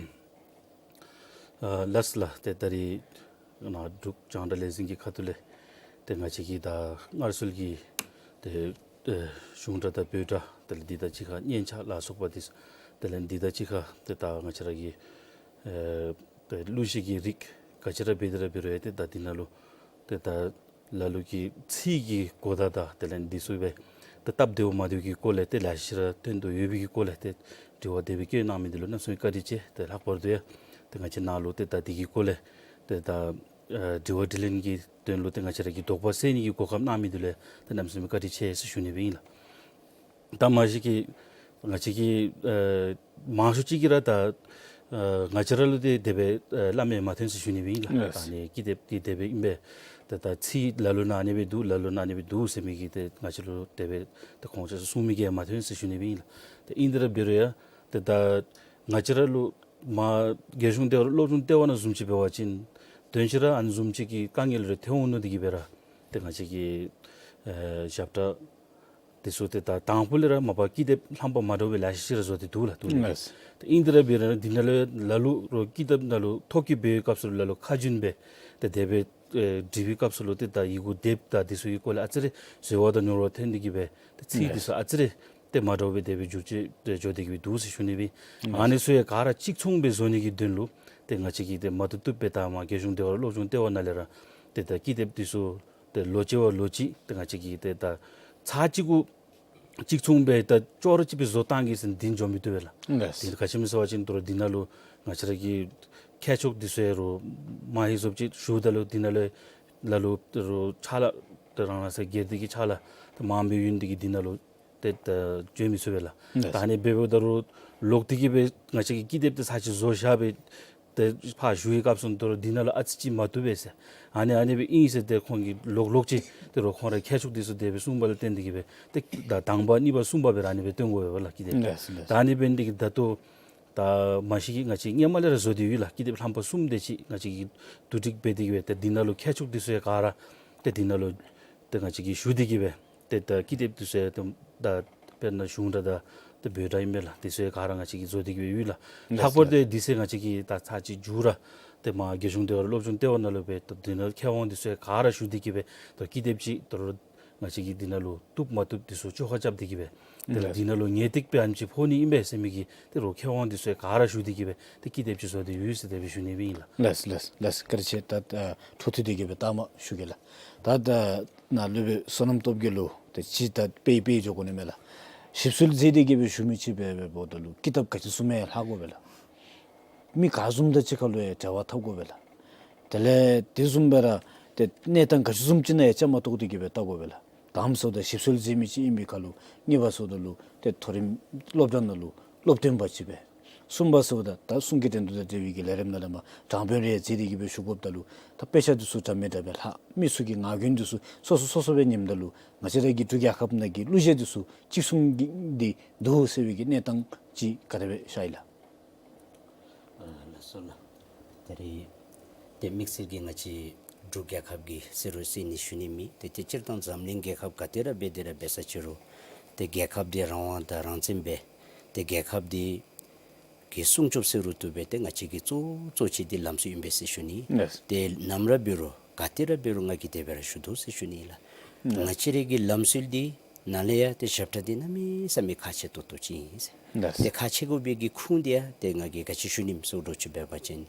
ཨ་ལགས་ལགས། ཏེ་ད་རིས་ནཱ་འབྲུག་རྒྱང་བསྒྲགས་ལས་འཛིན་གྱི་ཁ་ཐུག་ལས་ཏེ་ང་བཅས་ཀྱིས་ད་སྔར་སྲོལ་གྱི་ཏེ་ཨེ་གཞུང་གྲྭ་དང་བོད་གྲྭ་དེ་ལས་འདི་དང་གཅིག་ཁར་སྙན་ཆ་ལ་སོགས་པ་འདི་དེ་ལས་འདི་དང་གཅིག་ཁར་ཏེ་ད་ང་བཅས་ར་གི་ཨེ་ཏེ་གླུ་གཞས་ཀྱི་རིགས་ག་ཅི་ར་འབད་དེ་ར་འབད་རུང་ཡང་ཏེ་ད་འདི་ནང་ལུ་ཏེ་ད་ལ་ལུ་གི་ཚིག་གི་གོ་བརྡ་དང་དེ་ལས་འདི་ཚུ་སྦེ་ཏེ་སྟབས་བདེཝ་མ་བདེཝ་གི་སྐོར་ལས་ཏེ་ལེ་ཤ་ར་ཐོན་དོ་ཡོད་པའི་གི་སྐོར་ལས་ཏེ་དྲི་བ་དེ་སྦེ་བཀོད་གནང་མི་འདི་ལུ་གནམ་མེད་ས་མེད་བཀའ་དྲིན་ཆེ། ཏེ་ལྷག་པར་དུ་ཡང་ཏེ་ང་བཅས་ནཱ་ལུ་ཏེ་ད་འདི་གི་སྐོར་ལས་ཏེ་ད་ཨ་དྲི་བ་དྲིས་ལན་གྱི་དོན་ལུ་ཏེ་ང་བཅས་ར་གི་དོགས་པ་སེལ་ནི་གི་གོ་སྐབས་གནང་མི་འདི་ལུ་ཏེ་གནམ་མེད་ས་མེད་བཀའ་དྲིན་ཆེ་ཟེར་ཞུ་ནི་སྦེ་ཨིན་ལགས། ད་མ་གཞི་གི་ང་བཅས་ཀྱི་ཨ་མང་ཤོས་ཅིག་གིས་ར་ད་ཨ་ང་བཅས་ར་ལུ་ཏེ་དེ་སྦེ་ཨ་སླབ་མི་མ་ཐོན་ཟེར་ཞུ་ནི་སྦེ་ཨིན་ལགས། ལགས། ད་ཨ་ནི་ཀི་དེབ་འདི་དེ་སྦེ་ཨིན་པས། ད་ད་ཚིག་ལ་ལུ་ནང་ཨ་ནི་སྦེ་འདུག་ལ་ལུ་ནང་ཨ་ནི་སྦེ་འདུག་ཟེར་མི་གི་ཏེ་ང་བཅས་ལུ་དེ་སྦེ་ཏེ་ཁོང་ཆ་ཁྱབ་གསུང་མི་གིས་མ་ཐོན་ཟེར་ཞུ་ནི་སྦེ་ཨིན་ལགས། ཏེ་ཨིན་དེ་ར་འབད་རུང་ཡང་ཏེ་ད་ང་བཅས་ར་ལུ་མ་རྒྱལ་གཞུང་ལྟེ་བ་སློབ་སྦྱོང་ལྟེ་བ་ནང་བཟུམ་ཅིག་འབད་བ་ཅིན་དོན་ཅིག་ར་ཨ་ནི་བཟུམ་ཅིག་གི་དཀའ་ངལ་རེ་ཐོན་འོང་མནོ་སྟེ་གི་སྦེ་ར་ཏེ་ང་བཅས་ཀྱི་ཨེ་ཞབས་ཁྲ་འདི་ཚུ་ཏེ་ད་དང་ཕུ་ལས་ར་མ་པ་ཀི་དེབ་རྣམ་པ་མ་འདྲཝ་སྦེ་ལེ་ཤ་ཅིག་ར་བཟོ་སྟེ་འདུག་ལགས། འདུག་ལགས། ལགས། ཏེ་ཨིན་དེ་ར་འབད་རུང་འདི་ནང་ལུ་ལ་ལུ་རོགས་ཀི་དེབ་ནང་ལུ་ཐོ་བཀོད་འབད་བའི་སྐབས་སུ་ལ་ལུ་ཁ་རྒྱུན་སྦེ་ཏེ་དེ་སྦེ་ཨེ་འབྲི་བའི་སྐབས་སུ་ལུ་ཏེ་ད་ཡི་གུ་དེབ་དང་འདི་ཚུ་གི་སྐོར་ལས་ཨ་ཙི་རེ་འཛོལ་བ་དང་ཉོར་བ་ཐོན་ཏེ་གི་སྦེ་ཏེ་ཚིག་འདི་ཚུ་ཨ་ཙི་རེ་ཏེ་མ་འདྲཝ་སྦེ་དེ་སྦེ་འགྱུར་བཅོས་ཏེ་འགྱོ་སྟེ་གི་སྦེ་འདུག་ཟེར་ཞུ་ནི་སྦེ་ཨིན། ཨ་ནི་ཚུ་ཡང་ག་ར་གཅིག་མཚུངས་སྦེ་བཟོ་ནི་གི་དོན་ལུ་ཏེ་ང་བཅས་ཀྱིས་ཏེ་མ་བཏུབ་བཏུབ་སྦེ་ད་མ་རྒྱལ་གཞུང་ལྟེ་བ་སློབ་སྦྱོང་ལྟེ་བ་ནང་ལས་ར་ཏེ་ད་ཀི་དེབ་འདི་ཚུ་ཏེ་ལོ་གཅིག་བ་ལོ་གཅིག་ཏེ་ང་བཅས་ཀྱིས་ཏེ་ད་ཚར་གཅིག་གུ་གཅིག་མཚུངས་སྦེ་ད་ཅོག་ར་གཅིག་སྦེ་བཟོ་བཏང་གེ་ཟེར་འདི་འགྱོ་མི་བཏུབ་པས་ལགས། ལགས། འདི་ག་ཅི་སྨོ་ཟེར་བ་ཅིན་དོ་རུང་འདི་ནང་ལུ་ང་བཅས་ར་གི་མཁས་མཆོག་འདི་ཚུ་ཡང་རོགས་མ་ཧེ་བཟོཝ་ཅིག་ཞུཝ་ད་ལུ་འདི་ནང་ལུ་ལ་ལུ་རོགས་ཕྱག་ལཱ་ཏེ་རང་རང་སོ་སོ་སྒེར་སྡེ་གི་ཕྱག་ལཱ་ཏེ་མངམ་སྦེ་ཡོད་ནི་འདི་གིས་འདི་ནང་ལུ་ཏེ་ད་བྱོན་མི་ཚུགས་པས་ལགས། ལགས། ད་ཨ་ནི་འབདཝ་ད་རོགས་ལོག་སྟེ་གི་སྦེ་ང་བཅས་ཀྱིས་ཀི་དེབ་འདི་ཚར་གཅིག་བཟོ་བཞག་སྦེ་ཏེ་ཕར་ཞུ་བའི་སྐབས་སུ་དོ་རུང་འདི་ནང་ལུ་ཨ་ཙི་ཅིག་མ་བཏུབ་པས་ཟེར། ཨ་ནི་ཨ་ནི་སྦེ་ཨིན་ཟེར་ཏེ་ཁོང་གིས་ལོག་ལོག་ཅིག་ཏེ་རོགས་ཁོང་ར་མཁས་མཆོག་འདི་ཚུ་དེ་སྦེ་གསུངས་པ་ལུ་བརྟེན་ཏེ་གི་སྦེ་ཏེ་ད་དང་པ་གཉིས་པ་གསུམ་པ་སྦེ་ར་ཨ་ནི་སྦེ་སྟོན་དགོ་པས་ལགས་ཀི་དེབ། ལགས་ལགས། ད་ཨ་ནི་འབད་ནི་འདི་གིས་ད་ལྟོ་ད་མ་གཞི་གིས་ང་བཅས་སྔོན་མ་ལས་ར་བཟོ་སྟེ་ཡོད་ལགས། ཀི་དེབ་རྣམ་པ་གསུམ་དེ་ཅིག་ང་བཅས་ཀྱིས་བསྡུ་སྒྲིག་འབད་དེ་གི་སྦེ་ཏེ་འདི་ནང་ལུ་མཁས་མཆོག་འདི་ཚུ་ཡང་ག་ར་ཏེ་འདི་ནང་ལུ་ཏེ་ང་བཅས་ཀྱིས་ཞུ་སྟེ་གི་སྦེ་ཏེ་ད་ཀི་དེབ་འདི་ཚུ་ཡང་ཏེ་ད་དཔེར་ན་གཞུང་གྲྭ་དང་ཏེ་བོད་གྲྭ་ཨིན་པས་ལགས། འདི་ཚུ་ཡང་ག་ར་ང་བཅས་ཀྱིས་བཟོ་སྟེ་གི་སྦེ་ཡོད་ལགས། ལགས་ལྷག་པར་ལགས། དུ་འདི་ཚུ་ང་བཅས་ཀྱིས་ད་ཚར་གཅིག་མཇུག་ར་ཏེ་མ་རྒྱལ་གཞུང་ལྟེ་བ་སློབ་སྦྱོང་ལྟེ་བ་ནང་ལུ་སྦེ་ད་འདི་ནང་མཁས་དབང་འདི་ཚུ་ཡང་ག་ར་ཞུ་སྟེ་གི་སྦེ་ད་ཀི་དེབ་ཅིག་ད་རུང་ང་བཅས་ཀྱིས་འདི་ནང་ལུ་བཏུབ་མ་བཏུབ་འདི་ཚུ་བཅོ་ཁ་རྐྱབ་སྟེ་གི་སྦེ་ཏེ་ལགས། འདི་ནང་ལུ་ངེས་ཏིག་སྦེ་ཨ་ནེམ་ཅིག་ཕོག་ནི་ཨིན་པས་ཟེར་མི་གི་ཏེ་རོགས་མཁས་དབང་འདི་ཚུ་ཡང་ག་ར་ཞུ་སྟེ་གི་སྦེ་ཏེ་ཀི་དེབ་ཅིག་བཟོ་སྟེ་ཡོད་ཟེར་དེ་སྦེ་ཞུ་ནི་སྦེ་ཨིན་ལགས། ལགས་ལགས་ལགས། བཀའ་དྲིན་ཆེ། ད་ཨ་འཕྲོ་མཐུད་དེ་གི་སྦེ་ལྟ་མ་ཞུ་གེ་ལགས། ད་ད་ནཱ་སློབ་དཔོན་བསོད་ནམས་སྟོབས་རྒྱས་ལུ་ཏེ་ཅིག་ད་དཔེ་དཔེ་འགྱོ་དགོ་ནི་མས་ལགས། ཞིབ་འཚོལ་མཛད་དེ་གི་སྦེ་ཞུ་མི་ཅིག་འབད་འབདཝ་ད་ལུ་ཀི་དེབ་ག་ཅི་བཟུམ་མའི་ལྷག་དགོ་པས་ལགས། མི་ག་བཟུམ་དང་གཅིག་ཁར་ལུ་ཡང་འབྲེལ་བ་འཐབ་དགོ་པས་ལགས། དེ་ལས་དེ་བཟུམ་སྦེ་ར་ཏེ་གནས་སྟངས་ག་ཅི་བཟུམ་ཅིག་ནང་ཡང་བཅའ་མར་གཏོགས་ཏེ་གི་སྦེ་བལྟ་དགོ་པས་ལགས། ག་ཅི་སྨོ་ཟེརཝ་ད་ཞིབ་འཚོལ་མཛད་མི་ཅིག་ཨིན་པའི་ཁར་ལུ་གཉིས་པ་ཟེརཝ་ད་ལུ་ཏེ་མཐོ་རིམ་སློབ་གྲྭ་ནང་ལུ་སློབ་སྟོན་པ་ཅིག་སྦེ། གསུམ་པ་ཟེརཝ་ད་ད་གསུང་སྐད་འགྲན་བསྡུར་དང་འབྲེལ་བའི་གི་ལས་རིམ་ནང་ལས་མར་དྲང་དཔོན་རེ་མཛད་དེ་གི་སྦེ་ཞུ་དགོཔ་ད་ལུ་ད་དཔེ་ཆ་འདི་ཚུ་འདྲ་མི་འདྲ་སྦེ་ལྷག། མི་ཚུ་གི་ངག་རྒྱུན་འདི་ཚུ་སོ་སོ་སོ་སོ་སྦེ་ཉནམ་ད་ལུ་ང་བཅས་ར་གི་འབྲུག་རྒྱལ་ཁབ་ནང་གི་གླུ་གཞས་འདི་ཚུ་གཅིག་མཚུངས་ཀྱི་འདི་འདུག་ཟེར་བའི་གི་གནས་སྟངས་ཅིག་ག་དེ་སྦེ་ཤར་ཡི་ལགས། སོ་ལགས། ད་རེས་ཏེ་དམིགས་བསལ་གྱིས་ང་བཅས་འབྲུག་རྒྱལ་ཁབ་ཀྱི་ཟེར་རུང་ཟེར་ནི་ཞུ་ནི་མེད། ཏེ་ཏེ་སྤྱིར་བཏང་འཛམ་གླིང་རྒྱལ་ཁབ་ག་ཏེ་ར་འབད་དེ་ར་འབད་ས་ཅི་རུང་ཏེ་རྒྱལ་ཁབ་འདི་རང་དབང་དང་རང་བཙན་སྦེ་ཏེ་རྒྱལ་ཁབ་འདི་གི་སྲུང་སྐྱོབ་ཟེར་རུང་བཏུབ་པས། ཏེ་ང་བཅས་ཀྱི་གཙོ་གཙོ་ཆེ་འདི་ལམ་སྲོལ་ཨིན་པས་ཟེར་ཞུ་ནི། ལགས། ཏེ་ནམ་ར་འབད་རུང་ག་ཏེ་ར་འབད་རུང་ང་གིས་དེ་སྦེ་ར་ཞུ་དོ་ཟེར་ཞུ་ནི་ལགས། ལགས། ང་བཅས་རའི་གི་ལམ་སྲོལ་འདི་ནང་ལས་ཡང་ཏེ་ཞབས་ཁྲ་འདི་གནམ་མེད་ས་མེད་ཁག་ཆེ་ཏོག་ཏོ་ཅིག་ཨིན་ཟེར། ལགས། ཏེ་ཁག་ཆེ་དགོ་པའི་གི་ཁུངས་འདི་ཡང་ཏེ་ང་གིས་ག་ཅི་ཞུ་ནི་ཨིནམ་ཟེར་འགྱོ་ཅི་འབད་བ་ཅིན་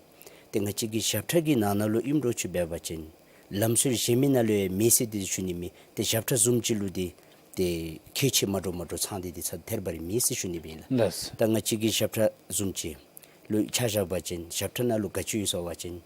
ཏེ་ང་བཅས་ཀྱི་ཞབས་ཁྲ་གི་ནང་ན་ལུ་ཨིནམ་འགྱོ་ཅི་འབད་བ་ཅིན་ལམ་སྲོལ་གཞན་མི་ནང་ལུ་ཡང་མེད་ཟེར་འདི་ཞུ་ནི་མེད། ཏེ་ཞབས་ཁྲ་བཟུམ་ཅིག་ལུ་འདི་ཏེ་ཁྱད་ཆེ་མ་འདྲཝ་མ་འདྲཝ་ཚང་སྟེ་འདི་ཚར་ཐལ་བ་ར་མེད་ཟེར་ཞུ་ནི་སྦེ་ཨིན་ལགས། ལགས། ད་ང་བཅས་ཀྱི་ཞབས་ཁྲ་བཟུམ་ཅིག་ལུ་ཆ་བཞག་པ་ཅིན་ཞབས་ཁྲ་ནང་ལུ་ག་ཅི་ཡོད་ཟེར་བ་ཅིན་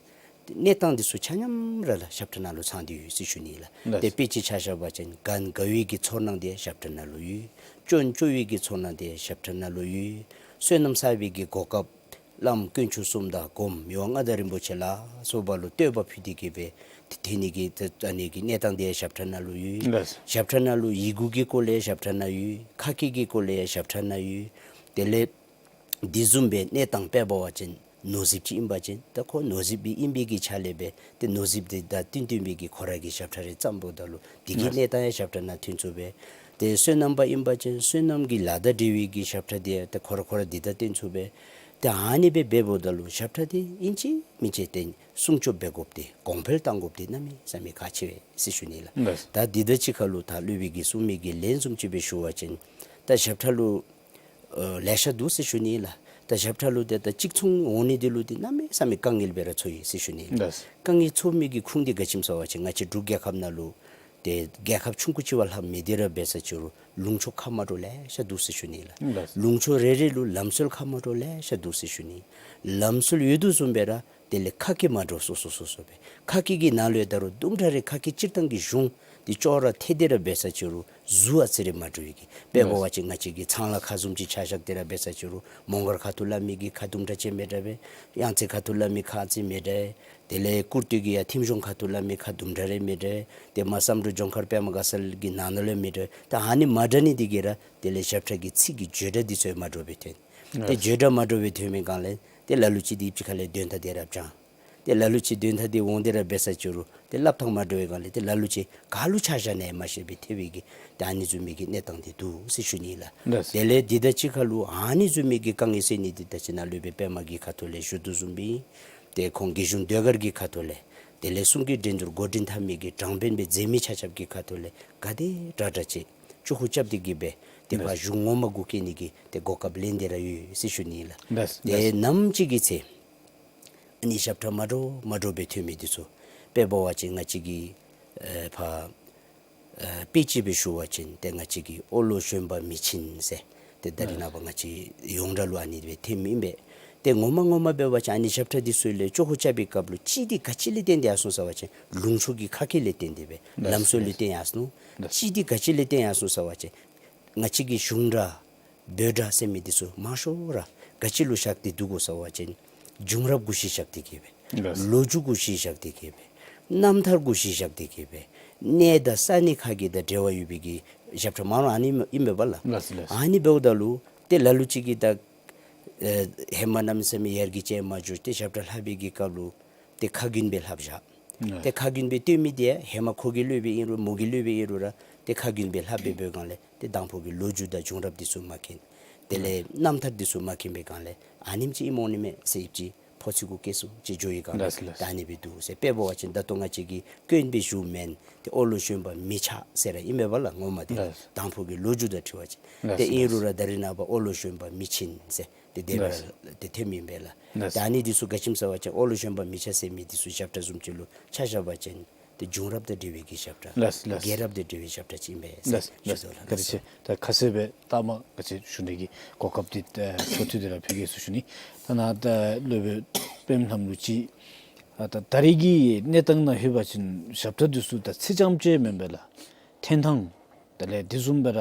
གནས་སྟངས་འདི་ཚུ་ཆ་མཉམ་ར་ལགས་ཞབས་ཁྲ་ནང་ལུ་ཚང་སྟེ་ཡོད་ཟེར་ཞུ་ནི་ལགས། ལགས། ཏེ་དཔེ་ཅིག་ཆ་བཞག་པ་ཅིན་ག་ན་ག་བའི་གི་ཚོར་སྣང་འདི་ཞབས་ཁྲ་ནང་ལུ་ཡོད། སྐྱོན་བཅོ་བའི་གི་ཚོར་སྣང་འདི་ཞབས་ཁྲ་ནང་ལུ་ཡོད། བསོད་ནམས་བསགས་པའི་གི་གོ་སྐབས་བླམ་དཀོན་མཆོག་གསུམ་དང་སྒོམ་མི་དབང་མངའ་བདག་རིན་པོ་ཆེ་ལ་སོགས་པ་ལུ་བསྟོད་པ་ཕུལ་ཏེ་གི་སྦེ་ཏེ་ཐོན་ནི་གི་ཏེ་ཨ་ནི་གི་གནས་སྟངས་འདི་ཞབས་ཁྲ་ནང་ལུ་ཡོད། ལགས། ཞབས་ཁྲ་ནང་ལུ་ཡི་གུ་གི་སྐོར་ལས་ཞབས་ཁྲ་ནང་ཡོད། ཁ་སྐད་ཀྱི་སྐོར་ལས་ཞབས་ཁྲ་ནང་ཡོད། དེ་ལས་འདི་བཟུམ་སྦེ་གནས་སྟངས་དཔེ་འབད་བ་ཅིན་ནོར་རྫིཔ་ཅིག་ཨིན་པ་ཅིན་ད་ཁོ་ནོར་རྫིཔ་སྦེ་ཨིན་པའི་གི་ཆ་ལས་སྦེ་ཏེ་ནོར་རྫིཔ་འདི་དང་བསྟུན་བསྟུན་པའི་གི་ཁོ་ར་གི་ཞབས་ཁྲ་རེ་བརྩམ་འབདཝ་ད་ལུ་འདི་གི་ལགས། གནས་སྟངས་ཡང་ཞབས་ཁྲ་ནང་ཐོན་ཚུགས་པས། ཏེ་བསོད་ནམས་པ་ཨིན་པ་ཅིན་བསོད་ནམས་ཀྱི་ལཱ་དང་འབྲེལ་བའི་གི་ཞབས་ཁྲ་འདི་ཡང་ཏེ་ཁོ་ར་ཁོ་ར་འདི་དང་བསྟུན་ཚུགས་པས། ཏེ་ཨ་ནི་སྦེ་འབདཝ་ད་ལུ་ཞབས་ཁྲ་འདི་ཨིན་ཅི་མིན་ཅི་ཏེ་སྲུང་སྐྱོབ་འབད་དགོཔ་འདི་གོང་འཕེལ་གཏང་དགོཔ་འདི་གནམ་མེད་ས་མེད་ཁག་ཆེ་བས་ཟེར་ཞུ་ནི་ལགས། ལགས། ད་འདི་དང་གཅིག་ཁར་ལུ་ད་སློབ་དཔོན་གྱིས་གསུངས་མི་གི་ལན་བཟུམ་ཅིག་སྦེ་ཞུ་བ་ཅིན་ད་ཞབས་ཁྲ་ལུ་ཨ་ལེ་ཤ་འདུག་ཟེར་ཞུ་ནི་ལགས། ད་ཞབས་ཁྲ་ལུ་ཏེ་ད་གཅིག་མཚུངས་འོང་ནི་འདི་ལུ་འདི་གནམ་མེད་ས་མེད་དཀའ་ངལ་སྦེ་ར་ཚོར་ཡི་ཟེར་ཞུ་ནི་ལགས། ལགས། དཀའ་ངལ་ཚོར་མི་གི་ཁུངས་འདི་ག་ཅི་སྨོ་ཟེར་བ་ཅིན་ང་བཅས་འབྲུག་རྒྱལ་ཁབ་ནང་ལུ་ཏེ་རྒྱལ་ཁབ་ཆུང་ཀུ་ཅིག་བ་ལྷག་མི་འདི་ར་འབད་ས་ཅི་རུང་ལུང་ཕྱོགས་ཁག་མ་འདྲཝ་ལེ་ཤ་འདུག་ཟེར་ཞུ་ནི་ལགས། ལགས། ལུང་ཕྱོགས་རེ་རེ་ལུ་ལམ་སྲོལ་ཁག་མ་འདྲཝ་ལེ་ཤ་འདུག་ཟེར་ཞུ་ནི། ལམ་སྲོལ་ཡོད་དོ་བཟུམ་སྦེ་ར་དེ་ལས་ཁ་སྐད་མ་འདྲཝ་སོ་སོ་སོ་སོ་སྦེ། ཁ་སྐད་ཀྱི་ནང་ལུ་ཡང་ད་རུང་དུམ་གྲ་རེ་ཁ་སྐད་སྤྱིར་བཏང་གི་གཞུང་འདི་ཅོག་ར་འཐད་དེ་ར་འབད་ས་ཅི་རུང་གཟུགས་ཨ་ཙི་རེ་མ་འདྲཝ་ཡོད་གི། དཔེ་འབད་བ་ཅིན་ང་བཅས་ཀྱི་ཚང་ལ་ཁ་བཟུམ་ཅིག་ཆ་བཞག་སྟེ་ར་འབད་ས་ཅི་རུང་མོང་སྒར་ཁ་ཐུག་སླབ་མི་གི་ཁ་དུམ་གྲ་ཅིག་མི་འདྲ་བས། གཡང་རྩེ་ཁ་ཐུག་སླབ་མི་ཁ་ཨ་ཙི་མི་འདྲ། དེ་ལས་ཀུར་སྟོད་ཀྱི་ཡར་ཐེམ་གཞུང་ཁ་ཐུག་སླབ་མི་ཁ་དུམ་གྲ་རེ་མི་འདྲ། ཏེ་མར་བསམ་གྲུབ་ལྗོངས་མཁར་པདྨ་དགའ་ཚལ་གྱི་ནང་ན་ལུ་མི་འདྲ། ད་ཨ་ནི་མ་འདྲ་ནི་འདི་གིས་ར་དེ་ལས་ཞབས་ཁྲ་གི་ཚིག་གི་བརྗོད་སྒྲ་འདི་ཚུ་ཡང་མ་འདྲཝ་སྦེ་ཐོན། ཏེ་ལགས། བརྗོད་སྒྲ་མ་འདྲཝ་སྦེ་ཐོན་མི་སྒང་ལས་ཏེ་ལ་ལུ་ཅིག་འདི་ཅིག་ཁ་ལས་དོན་དག་འདི་ར་བྱང་། ཏེ་ལ་ལུ་ཅིག་དོན་དག་འདི་འོང་སྟེ་ར་འབད་ས་ཅི་རུང་ཏེ་སླབ་ཐངས་མ་འདྲཝ་སྦེ་སྒང་ལས་ཏེ་ལ་ལུ་ཅིག་ག་ལུ་ཆ་བཞག་ནི་ཡང་མ་ཤེས་པའི་ཐལ་བའི་གི་ཏེ་ཨ་ནི་བཟུམ་མའི་གི་གནས་སྟངས་འདི་འདུག་ཟེར་ཞུ་ནི་ལགས། ལགས། དེ་ལས་འདི་དང་གཅིག་ཁར་ལུ་ཨ་ནི་བཟུམ་མའི་གི་དཀའ་ངལ་སེལ་ནི་འདི་ད་ཅི་ནཱ་སློབ་དཔོན་པདྨ་གི་ཁ་ཐུག་ལས་ཞུ་དོ་བཟུམ་སྦེ་ཏེ་ཁོང་རྒྱལ་གཞུང་ཟློས་གར་གྱི་ཁ་ཐུག་ལས་དེ་ལས་གསུང་གི་འགྲན་བསྡུར་འགོ་འདྲེན་འཐབ་མི་གི་དྲང་དཔོན་སྦེ་མཛད་མི་ཆ་ཁྱབ་ཀྱི་ཁ་ཐུག་ལས་ག་དེ་དྲག་དྲག་ཅིག་ཅོག་ཁུ་རྐྱབ་སྟེ་གི་སྦེ་ཏེ་ཕར་ལགས། གཞུང་ངོ་མ་གུ་བསྐྱལ་ནི་གི་ཏེ་གོ་སྐབས་ལེན་ཏེ་ར་ཡོད་ཟེར་ཞུ་ནི་ལགས། ལགས། ཏེ་ལགས། ནམ་ཅིག་གི་ཚེ་ཨ་ནི་ཞབས་ཁྲ་མ་འདྲཝ་མ་འདྲཝ་སྦེ་ཐོན་མི་འདི་ཚུ་དཔེ་འབད་བ་ཅིན་ང་བཅས་ཀྱི་ཨེ་ཕར་ཨེ་དཔེ་ཅིག་སྦེ་ཞུ་བ་ཅིན་ཏེ་ང་བཅས་ཀྱི་ཨོ་ལོ་བཞོན་པ་མི་ཆེན་ཟེར་ཏེ་ད་རེས་ནངས་པ་ང་བཅས་ཡོངས་གྲགས་ལུ་ཨ་ནི་སྦེ་ཐོནམ་ཨིན་པས། ཏེ་ངོ་མ་ངོ་མ་འབད་བ་ཅིན་ཨ་ནི་ཞབས་ཁྲ་འདི་ཚུ་ལས་ཅོག་ཁུ་རྐྱབ་པའི་སྐབས་ལུ་གཅིག་འདི་ག་ཅི་ལས་བརྟེན་ཏེ་ཡར་སོང་ཟེར་བ་ཅིན་ལུང་ཕྱོགས་ཀྱི་ཁ་སྐད་ལས་བརྟེན་ཏེ་སྦེ་ལགས། ལམ་སྲོལ་ལས་ལགས། བརྟེན་ཡར་སོང་། ལགས། གཅིག་འདི་ག་ཅི་ལས་བརྟེན་ཡར་སོང་ཟེར་བ་ཅིན་ང་བཅས་ཀྱི་གཞུང་སྒྲ་བོད་སྒྲ་ཟེར་མི་འདི་ཚུ་མང་ཤོས་ར་ག་ཅི་ལུ་བཞག་སྟེ་འདུག་གོ་ཟེར་བ་ཅིན་བྱུང་རབས་གུ་གཞི་བཞག་སྟེ་གི་སྦེ། ལགས། ལོ་རྒྱུས་གུ་གཞི་བཞག་སྟེ་གི་སྦེ། རྣམ་ཐར་གུ་གཞི་བཞག་སྟེ་གི་སྦེ། གནས་དང་ས་གནས་ཁག་གི་དང་འབྲེལ་བ་ཡོད་པའི་གི་ཞབས་ཁྲ་མང་རུང་ཨ་ནི་ཨིན་པས་པ་ལགས། ལགས་ལགས། ཨ་ནི་འབདཝ་ད་ལུ་ཏེ་ལ་ལུ་ཅིག་གིས་ད་ཨེ་ཧེ་མ་གནམ་མེད་ས་མེད་ཡར་རྒྱས་ཅིག་མ་འགྱོ་སྟེ་ཞབས་ཁྲ་ལྷག་པའི་གི་སྐབས་ལུ་ཏེ་ཁ་རྒྱུན་སྦེ་ལྷགཔ་བཞག། ལགས། ཏེ་ཁ་རྒྱུན་སྦེ་སྟོན་མི་འདི་ཧེ་མ་ཁོ་གིས་སླབ་པའི་ཨིན་རུང་མོ་གིས་སླབ་པའི་ཨིན་རུང་ར་ཏེ་ཁ་རྒྱུན་སྦེ་ལྷགཔ་སྦེ་འབད་སྒང་ལས་ཏེ་དང་ཕུ་གི་ལོ་རྒྱུས་དང་བྱུང་རབས་འདི་ཚུ་མ་མཁྱེན། དེ་ལས་ལགས། རྣམ་ཐར་འདི་ཚུ་མ་མཁྱེན་པའི་སྒང་ལས་ཨ་ནེམ་ཅིག་ཨིནམ་འོང་ནི་མས་ཟེར་ཨིན་ཅི་ཕོ་ཚོད་གུ་སྐྱེལ་སུ་ཅིག་འགྱོ་བའི་སྒང་ལས་ལགས་ལགས། ད་ཨ་ནི་སྦེ་འདུག་ཟེར། དཔེ་འབད་བ་ཅིན་ད་ལྟོ་ང་བཅས་ཀྱིས་སྐྱོན་སྦེ་ཞུཝ་མེན། ཏེ་ཨོ་ལོ་བཞོན་པ་མི་ཆགས་ཟེར་ར་ཨིན་པས་པ་ལགས་ངོ་མ་འདི། ལགས། དང་ཕུ་གི་ལོ་རྒྱུས་དང་འཁྲིལ་བ་ཅིན། ལགས་ཏེ་ལགས། ཨིན་རུང་ར་ད་རེས་ནངས་པ་ཨོ་ལོ་བཞོན་པ་མི་ཆེན་ཟེར་ཏེ་དེ་སྦེ་ལགས། ཏེ་ཐོནམ་ཨིན་པས་ལགས། ལགས། ད་ཨ་ནི་འདི་ཚུ་ག་ཅི་སྨོ་ཟེར་བ་ཅིན་ཨོ་ལོ་བཞོན་པ་མི་ཆགས་ཟེར་མི་འདི་ཚུ་ཞབས་ཁྲ་བཟུམ་ཅིག་ལུ་ཆ་བཞག་པ་ཅིན་ཏེ་བྱུང་རབས་དང་འབྲེལ་བའི་གི་ཞབས་ཁྲ། ལགས་ལགས། རྒྱལ་རབས་དང་འབྲེལ་བའི་ཞབས་ཁྲ་ཅིག་ཨིན་པས་ཟེར། ལགས་ལགས། ཞུ་དོ་ལགས། བཀའ་དྲིན་ཆེ། ད་ཁ་གསལ་སྦེ་ད་མ་ག་ཅི་ཞུ་ནི་གི་གོ་སྐབས་འདི་ཨེ་ཐོབ་སྟེ་ར་ཕུལ་གེ་ཟེར་ཞུ་ནི། ད་ནཱ་ད་སློབ་དཔོན་པདྨ་ལྷམོ་ལུ་ཅིག་ཨ་ད་ད་རེས་ཀྱི་གནས་སྟངས་ནང་ལྷོད་པ་ཅིན་ཞབས་ཁྲ་འདི་ཚུ་ད་ཚིག་རྐྱངམ་ཅིག་མེན་པས་ལགས། འཐེན་ཐངས་དེ་ལས་དེ་བཟུམ་སྦེ་ར་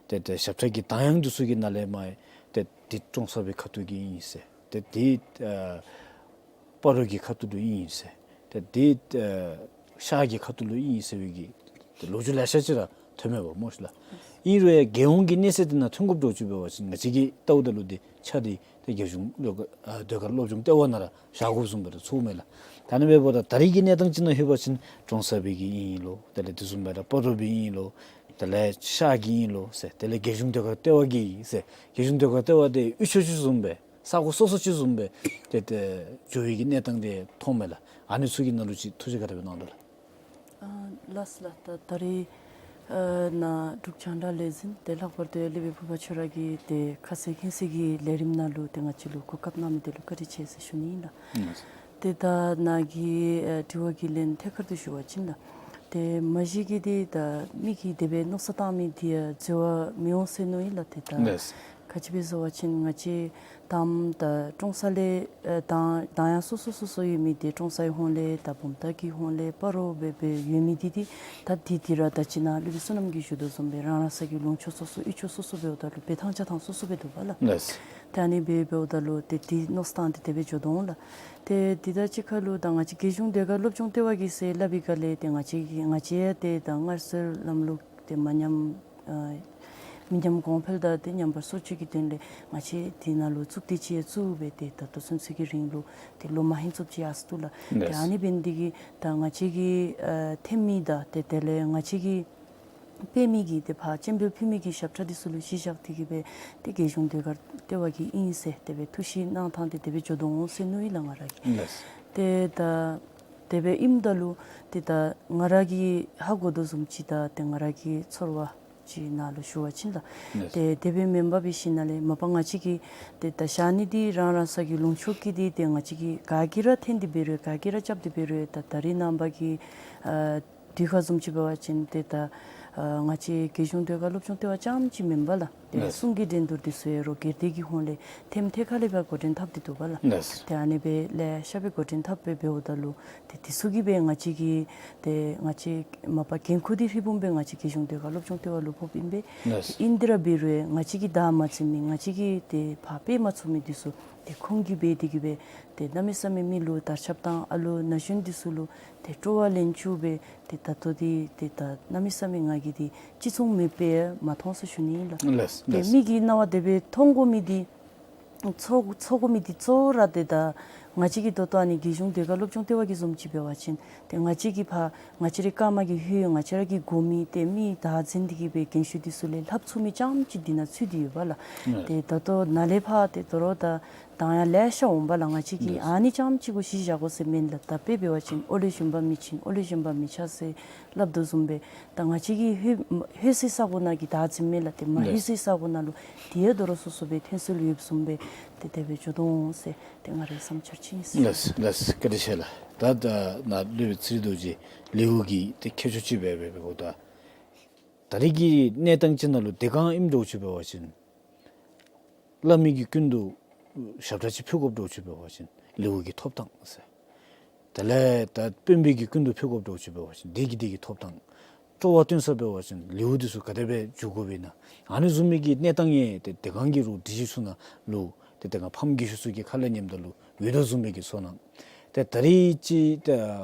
ཏེ་ཏེ་ཞབས་ཁྲ་གི་གདངས་དབྱངས་འདི་ཚུ་གི་ནང་ལས་མར་ཏེ་འདི་ཀྲོང་གསར་པའི་ཁ་ཐུག་གི་ཨིན་ཟེར། ཏེ་འདི་ཨ་སྤ་རོ་གི་ཁ་ཐུག་ལུ་ཨིན་ཟེར། ཏེ་འདི་ཨ་ཤར་གྱི་ཁ་ཐུག་ལུ་ཨིན་ཟེར་བའི་གི་ཏེ་ལོ་རྒྱུས་ལེ་ཤ་ཅིག་ར་ཐོན་ ཐོན་མས་པ་སྨོ་ཤིག་ལགས། ཨིན་རུང་ཡང་རྒྱལ་ཡོངས་ཀྱི་གནས་ཚད་དེ་ནང་ཐོན་དགོཔ་འདྲཝ་ཅིག་འབད་བ་ཅིན་ང་བཅས་ཀྱིས་བལྟཝ་ད་ལུ་དེ་ཆ་དེ་ཏེ་རྒྱལ་གཞུང་ཟློས་གར་ཨ་ཟློས་གར་སློབ་སྦྱོང་ལྟེ་བ་ནང་ར་བཞག་དགོཔ་བཟུམ་སྦེ་ར་ཚོརཝ་མས་ལགས། ད་ཨ་ནི་འབདཝ་ད་ད་རེས་ཀྱི་གནས་སྟངས་ཅིག་ནང་ལྷོད་པ་ཅིན་ཀྲོང་གསར་པའི་གི་ཨིན་ལོ། དེ་ལས་དེ་བཟུམ་སྦེ་ར་སྤ་རོ་པའི་ཨིན་ལོ། དེ་ལས་ཤར་གྱི་ཨིན་ལོ་ཟེར། དེ་ལས་རྒྱལ་གཞུང་ཟློས་གར་ལྟེ་བ་གི་ཨིན་ཟེར། རྒྱལ་གཞུང་ཟློས་གར་ལྟེ་བ་དེ་ཡུལ་ཕྱོགས་ཅིག་བཟུམ་སྦེ་ས་གོ་སོ་སོ་ཅིག་བཟུམ་སྦེ་ཏེ་ཏེ་འགྱོ་བའི་གི་གནས་སྟངས་དེ་མཐོངམ་མས་ལགས། ཨ་ནི་ཚུ་གི་ནང་ལུ་ཅིག་ཐུགས་བཞེད་ག་དེ་སྦེ་གནང་དོ་ལགས། ཨ་ལགས་སོ་ལགས། ད་ད་རེས་ཨ་ནཱ་འབྲུག་རྒྱང་བསྒྲགས་ལས་འཛིན་དེ་ལྷག་པར་དུ་ཡང་སློབ་དཔོན་ཕུར་པ་ཁྱོད་ར་གིས་ཏེ་ཁ་གསལ་མཁྱེན་གསལ་གྱི་ལས་རིམ་ནང་ལུ་ཏེ་ང་བཅས་ལུ་གོ་སྐབས་གནང་མི་དེ་ལུ་བཀའ་དྲིན་ཆེ་ཟེར་ཞུ་ནི་ཨིན་ལགས། ཨ་ཏེ་ད་ནཱ་གི་ཨ་དྲི་བ་གི་ལན་ཐད་ཀར་དུ་ཞུ་བ་ཅིན་ལགས། ཏེ་མ་གཞི་གི་འདི་ད་མི་གིས་དེ་སྦེ་མནོ་བསམ་བཏང་མི་འདི་ཡང་འཛོལ་བ་མི་འོང་ཟེར་མནོཝ་ཨིན་ལགས། ཏེ་ད་ལགས། ག་ཅི་སྦེ་ཟེར་བ་ཅིན་ང་བཅས་དང་ད་ཀྲོང་གསར་ལས་ཨ་དང་དང་ཡང་སོ་སོ་སོ་སོ་ཡོད་མི་དེ་ཀྲོང་གསར་གྱི་ཧོངས་ལས་ད་བུམ་ཐང་གི་ཧོངས་ལས་སྤ་རོ་སྦེ་སྦེ་ཡོད་མི་འདི་འདི་ད་འདི་འདི་ར་ད་ཅི་ནཱ་སློབ་དཔོན་བསོད་ནམས་ཀྱིས་ཞུ་དོ་བཟུམ་སྦེ་རང་རང་སོ་གི་ལུང་ཕྱོགས་སོ་སོ་ཡུལ་ཕྱོགས་སོ་སོ་འབདཝ་ད་ལུ་འབད་ཐངས་བྱ་ཐངས་སོ་སོ་སྦེ་འདུག་པ་ལགས། ལགས། ཏེ་ཨ་ནི་སྦེ་འབདཝ་ད་ལུ་ཏེ་འདི་མནོ་བསམ་བཏང་སྟེ་དེ་སྦེ་འགྱོ་དོ་འོང་ལགས། ཏེ་འདི་དང་གཅིག་ཁར་ལུ་ད་ང་བཅས་རྒྱལ་གཞུང་ཟློས་གར་སློབ་སྦྱོང་ལྟེ་བ་གིས་ཟེར་སླབ་པའི་སྒང་ལས་ཏེ་ང་བཅས་ཀྱིས་ང་བཅས་ཡང་ཏེ་ད་སྔར་སྲོལ་ལམ་ལུགས་ཏེ་མ་ཉམས་ཨ་མི་ཉམས་གོང་འཕེལ་དང་ཏེ་ཉམས་པ་སོར་ཆུད་ཀྱི་དོན་ལས་ང་བཅས་འདི་ནང་ལུ་གཙུག་སྡེ་ཅིག་ཡང་བཙུགས་སྦེ་ཏེ་ད་ལྟོ་ཚུན་ཚོད་ཀྱི་རིང་ལུ་ཏེ་ལོ་མ་ཧིང་ཙམ་ཅིག་ཡར་སོང་འདུག་ལགས། ཏེ་ལགས། ཨ་ནི་འབད་ནི་འདི་གིས་ད་ང་བཅས་ཀྱིས་ཨ་འཐེན་མི་དང་ཏེ་དེ་ལས་ང་བཅས་ཀྱིས་སྤེལ་མི་གི་ཏེ་ཕར་སྤྱན་འབུལ་ཕུལ་མི་གི་ཞབས་ཁྲ་འདི་ཚུ་ལུ་གཞི་བཞག་སྟེ་གིས་སྦེ་ཏེ་རྒྱལ་གཞུང་ཟློས་གར་ལྟེ་བ་གི་ཨིན་ཟེར་དེ་སྦེ་ཐུགས་བཞེད་གནང་ཐངས་དེ་དེ་སྦེ་འགྱོ་དོ་འོང་ཟེར་མནོཝ་ཨིན་ལགས་ང་ར་གིས། ལགས། ཏེ་ད་དེ་སྦེ་ཨིནམ་ད་ལུ་ཏེ་ད་ང་ར་གིས་ཧ་གོ་དོ་བཟུམ་ཅིག་དང་ཏེ་ང་ར་གི་ཚོར་བ་ཅིག་ནང་ལུ་ཞུ་བ་ཅིན་ལགས། ལགས། ཏེ་དེ་སྦེ་མེན་པར་འབད་ཞིནམ་ལས་མ་པ་ང་བཅས་ཀྱིས་ཏེ་ད་བཞག་ནི་འདི་རང་རང་སོ་གི་ལུང་ཕྱོགས་ཀྱི་འདི་ཏེ་ང་བཅས་ཀྱིས་ག་གིས་ར་འཐེན་ཏེ་འབད་རུང་ག་གིས་ར་རྐྱབ་སྟེ་འབད་རུང་ད་ད་རེས་ནངས་པ་གི་ཨ་དུས་ཁ་བཟུམ་ཅིག་འབད་བ་ཅིན་ཏེ་ད་ཨ་ང་བཅས་རྒྱལ་གཞུང་ཟློས་གར་སློབ་སྦྱོང་ལྟེ་བ་རྐྱངམ་ཅིག་མེན་པར་ལགས། ཏེ་ལགས། གསུང་གི་འགྲན་བསྡུར་འདི་ཚུ་ཡང་རོགས་སྒེར་སྡེ་གི་ཧོངས་ལས་ཐེམ་ཐེ་ཁ་ལས་འབད་འགོ་འདྲེན་འཐབ་སྟེ་འདུག་པ་ལགས། ལགས། ཏེ་ཨ་ནི་སྦེ་ལེ་ཤ་སྦེ་འགོ་འདྲེན་འཐབ་སྦེ་འབདཝ་ད་ལུ་ཏེ་འདི་ཚུ་གིས་སྦེ་ང་བཅས་ཀྱི་ཏེ་ང་བཅས་མ་པ་འགན་ཁུར་འདི་ཧྲིལ་བུམ་སྦེ་ང་བཅས་རྒྱལ་གཞུང་ཟློས་གར་སློབ་སྦྱོང་ལྟེ་བ་ལུ་ཕོགཔ་ཨིན་པས། ལགས། ཏེ་ཨིན་ཏེ་ར་འབད་རུང་ང་བཅས་ཀྱིས་བདའ་མ་འཛེམ་མི་ང་བཅས་ཀྱིས་ཏེ་ཕར་སྤེལ་མ་ཚུགས་མི་འདི་ཚུ་ཏེ་ཁོང་གིས་འབད་དེ་གིས་སྦེ་ཏེ་གནམ་མེད་ས་མེད་མི་ལུ་དར་ཁྱབ་དང་ཨ་ལོ་ན་གཞོན་འདི་ཚུ་ལུ་ཏེ་སྤྲོ་བ་ལེན་བཅུག་སྦེ་ཏེ་ད་ལྟོ་འདི་ཏེ་ད་གནམ་མེད་ས་མེད་ང་གིས་འདི་ཅི་བཟུམ་མེད་པའི་མ་མཐོང་ཟེར་ཞུ་ནི་ཨིན་ལགས། ལགས། ཏེ་ལགས། མི་གི་རྣ་བ་དེ་སྦེ་མཐོང་དགོ་མི་འདི་ཚོར་ཚོར་དགོ་མི་འདི་གཙོ་བོ་ར་ཏེ་ད་ང་བཅས་ཀྱི་ད་ལྟོ་ཨ་ནི་རྒྱལ་གཞུང་ཟློས་གར་སློབ་སྦྱོང་ལྟེ་བ་གི་བཟུམ་ཅིག་འབད་བ་ཅིན་ཏེ་ང་བཅས་ཀྱིས་ཕར་ང་བཅས་རའི་ཀརྨ་གི་ཧོད་ང་བཅས་ར་གིས་དགོ་མི་ཏེ་མི་བདའ་འཛིན་ཏེ་གིས་སྦེ་རྒན་ཤོས་འདི་ཚུ་ལས་ལྷབ་ཚུགས་མི་རྐྱངམ་ཅིག་འདི་ནང་ཚུད་དེ་ཡོད་པ་ལགས། ལགས། ཏེ་ད་ལྟོ་ནཱ་ལས་ཕར་ཏེ་དོ་རུང་ད་གདངས་ཡང་ལེ་ཤ་འོང་པ་ལགས། ང་བཅས་ཀྱིས་ལགས། ཨ་ནི་རྐྱངམ་ཅིག་གུ་གཞི་བཞག་དགོ་ཟེར་མེན་ལགས། ད་དཔེ་འབད་བ་ཅིན་ཨོ་ལེ་ཞོན་པ་མི་ཆེན་ཨོ་ལེ་ཞོན་པ་མི་ཆགས་ཟེར་སླབ་དོ་བཟུམ་སྦེ་ད་ང་བཅས་ཀྱི་ཧོད་ཧོད་ཟེར་ས་གོ་ནང་གི་བདའ་འཛིན་མེན་ལགས། ཏེ་མ་ལགས། ཧོད་ཟེར་ས་གོ་ནང་ལུ་དེ་ཡང་དོ་རུང་སོ་སོ་སྦེ་ཐོན་སྲོལ་ཡོདཔ་བཟུམ་སྦེ་ཏེ་དེ་སྦེ་འགྱོ་དོ་འོང་ཟེར་ཏེ་ང་རའི་བསམ་འཆར་ཅིག་ཨིན་ཟེར། ལགས་ལགས། བཀའ་དྲིན་ཆེ་ལགས། ད་ད་ནཱ་སློབ་དཔོན་ཚེ་རིང་རྡོ་རྗེ་ལེའུ་གི་ཏེ་ཁྱད་ཆོས་ཅིག་སྦེ་སྦེ་འབདཝ་ད་ད་རེས་ཀྱི་གནས་སྟངས་ཅིག་ནང་ལུ་དེ་སྒང་ཨིནམ་འདྲཝ་ཅིག་འབད་བ་ཅིན་སླབ་མི་གི་སྐུ་མདུན་ཞབས་ཁྲ་ཅིག་ཕུལ་དགོཔ་འདྲཝ་ཅིག་འབད་བ་ཅིན་ལེའུ་གི་ཐོབ་ཐངས་ཟེར། དེ་ལས་ད་དཔོན་པོའི་གི་སྐུ་མདུན་ཕུལ་དགོཔ་འདྲཝ་ཅིག་འབད་བ་ཅིན་དེ་གི་དེ་གི་ཐོབ་ཐངས། སྤྲོ་བ་སྟོན་ས་འབད་བ་ཅིན་ལེའུ་འདི་ཚུ་ག་དེ་སྦེ་འགྱོ་དགོཔ་ཨིན་ན། ཨ་ནི་བཟུམ་མའི་གི་གནས་སྟངས་ཡང་ཏེ་དེ་སྒང་གི་རུང་སྒྲིག་གཞི་ཚུ་ནང་ལུ་ཏེ་དེ་སྒང་ཕམ་རྒས་ཤོས་ཚུ་གི་ཁ་ལས་ཉནམ་ད་ལུ་འོས་དོ་བཟུམ་སྦེ་གི་ཚོར་སྣང་། ཏེ་ད་རེས་ཅིག་ད་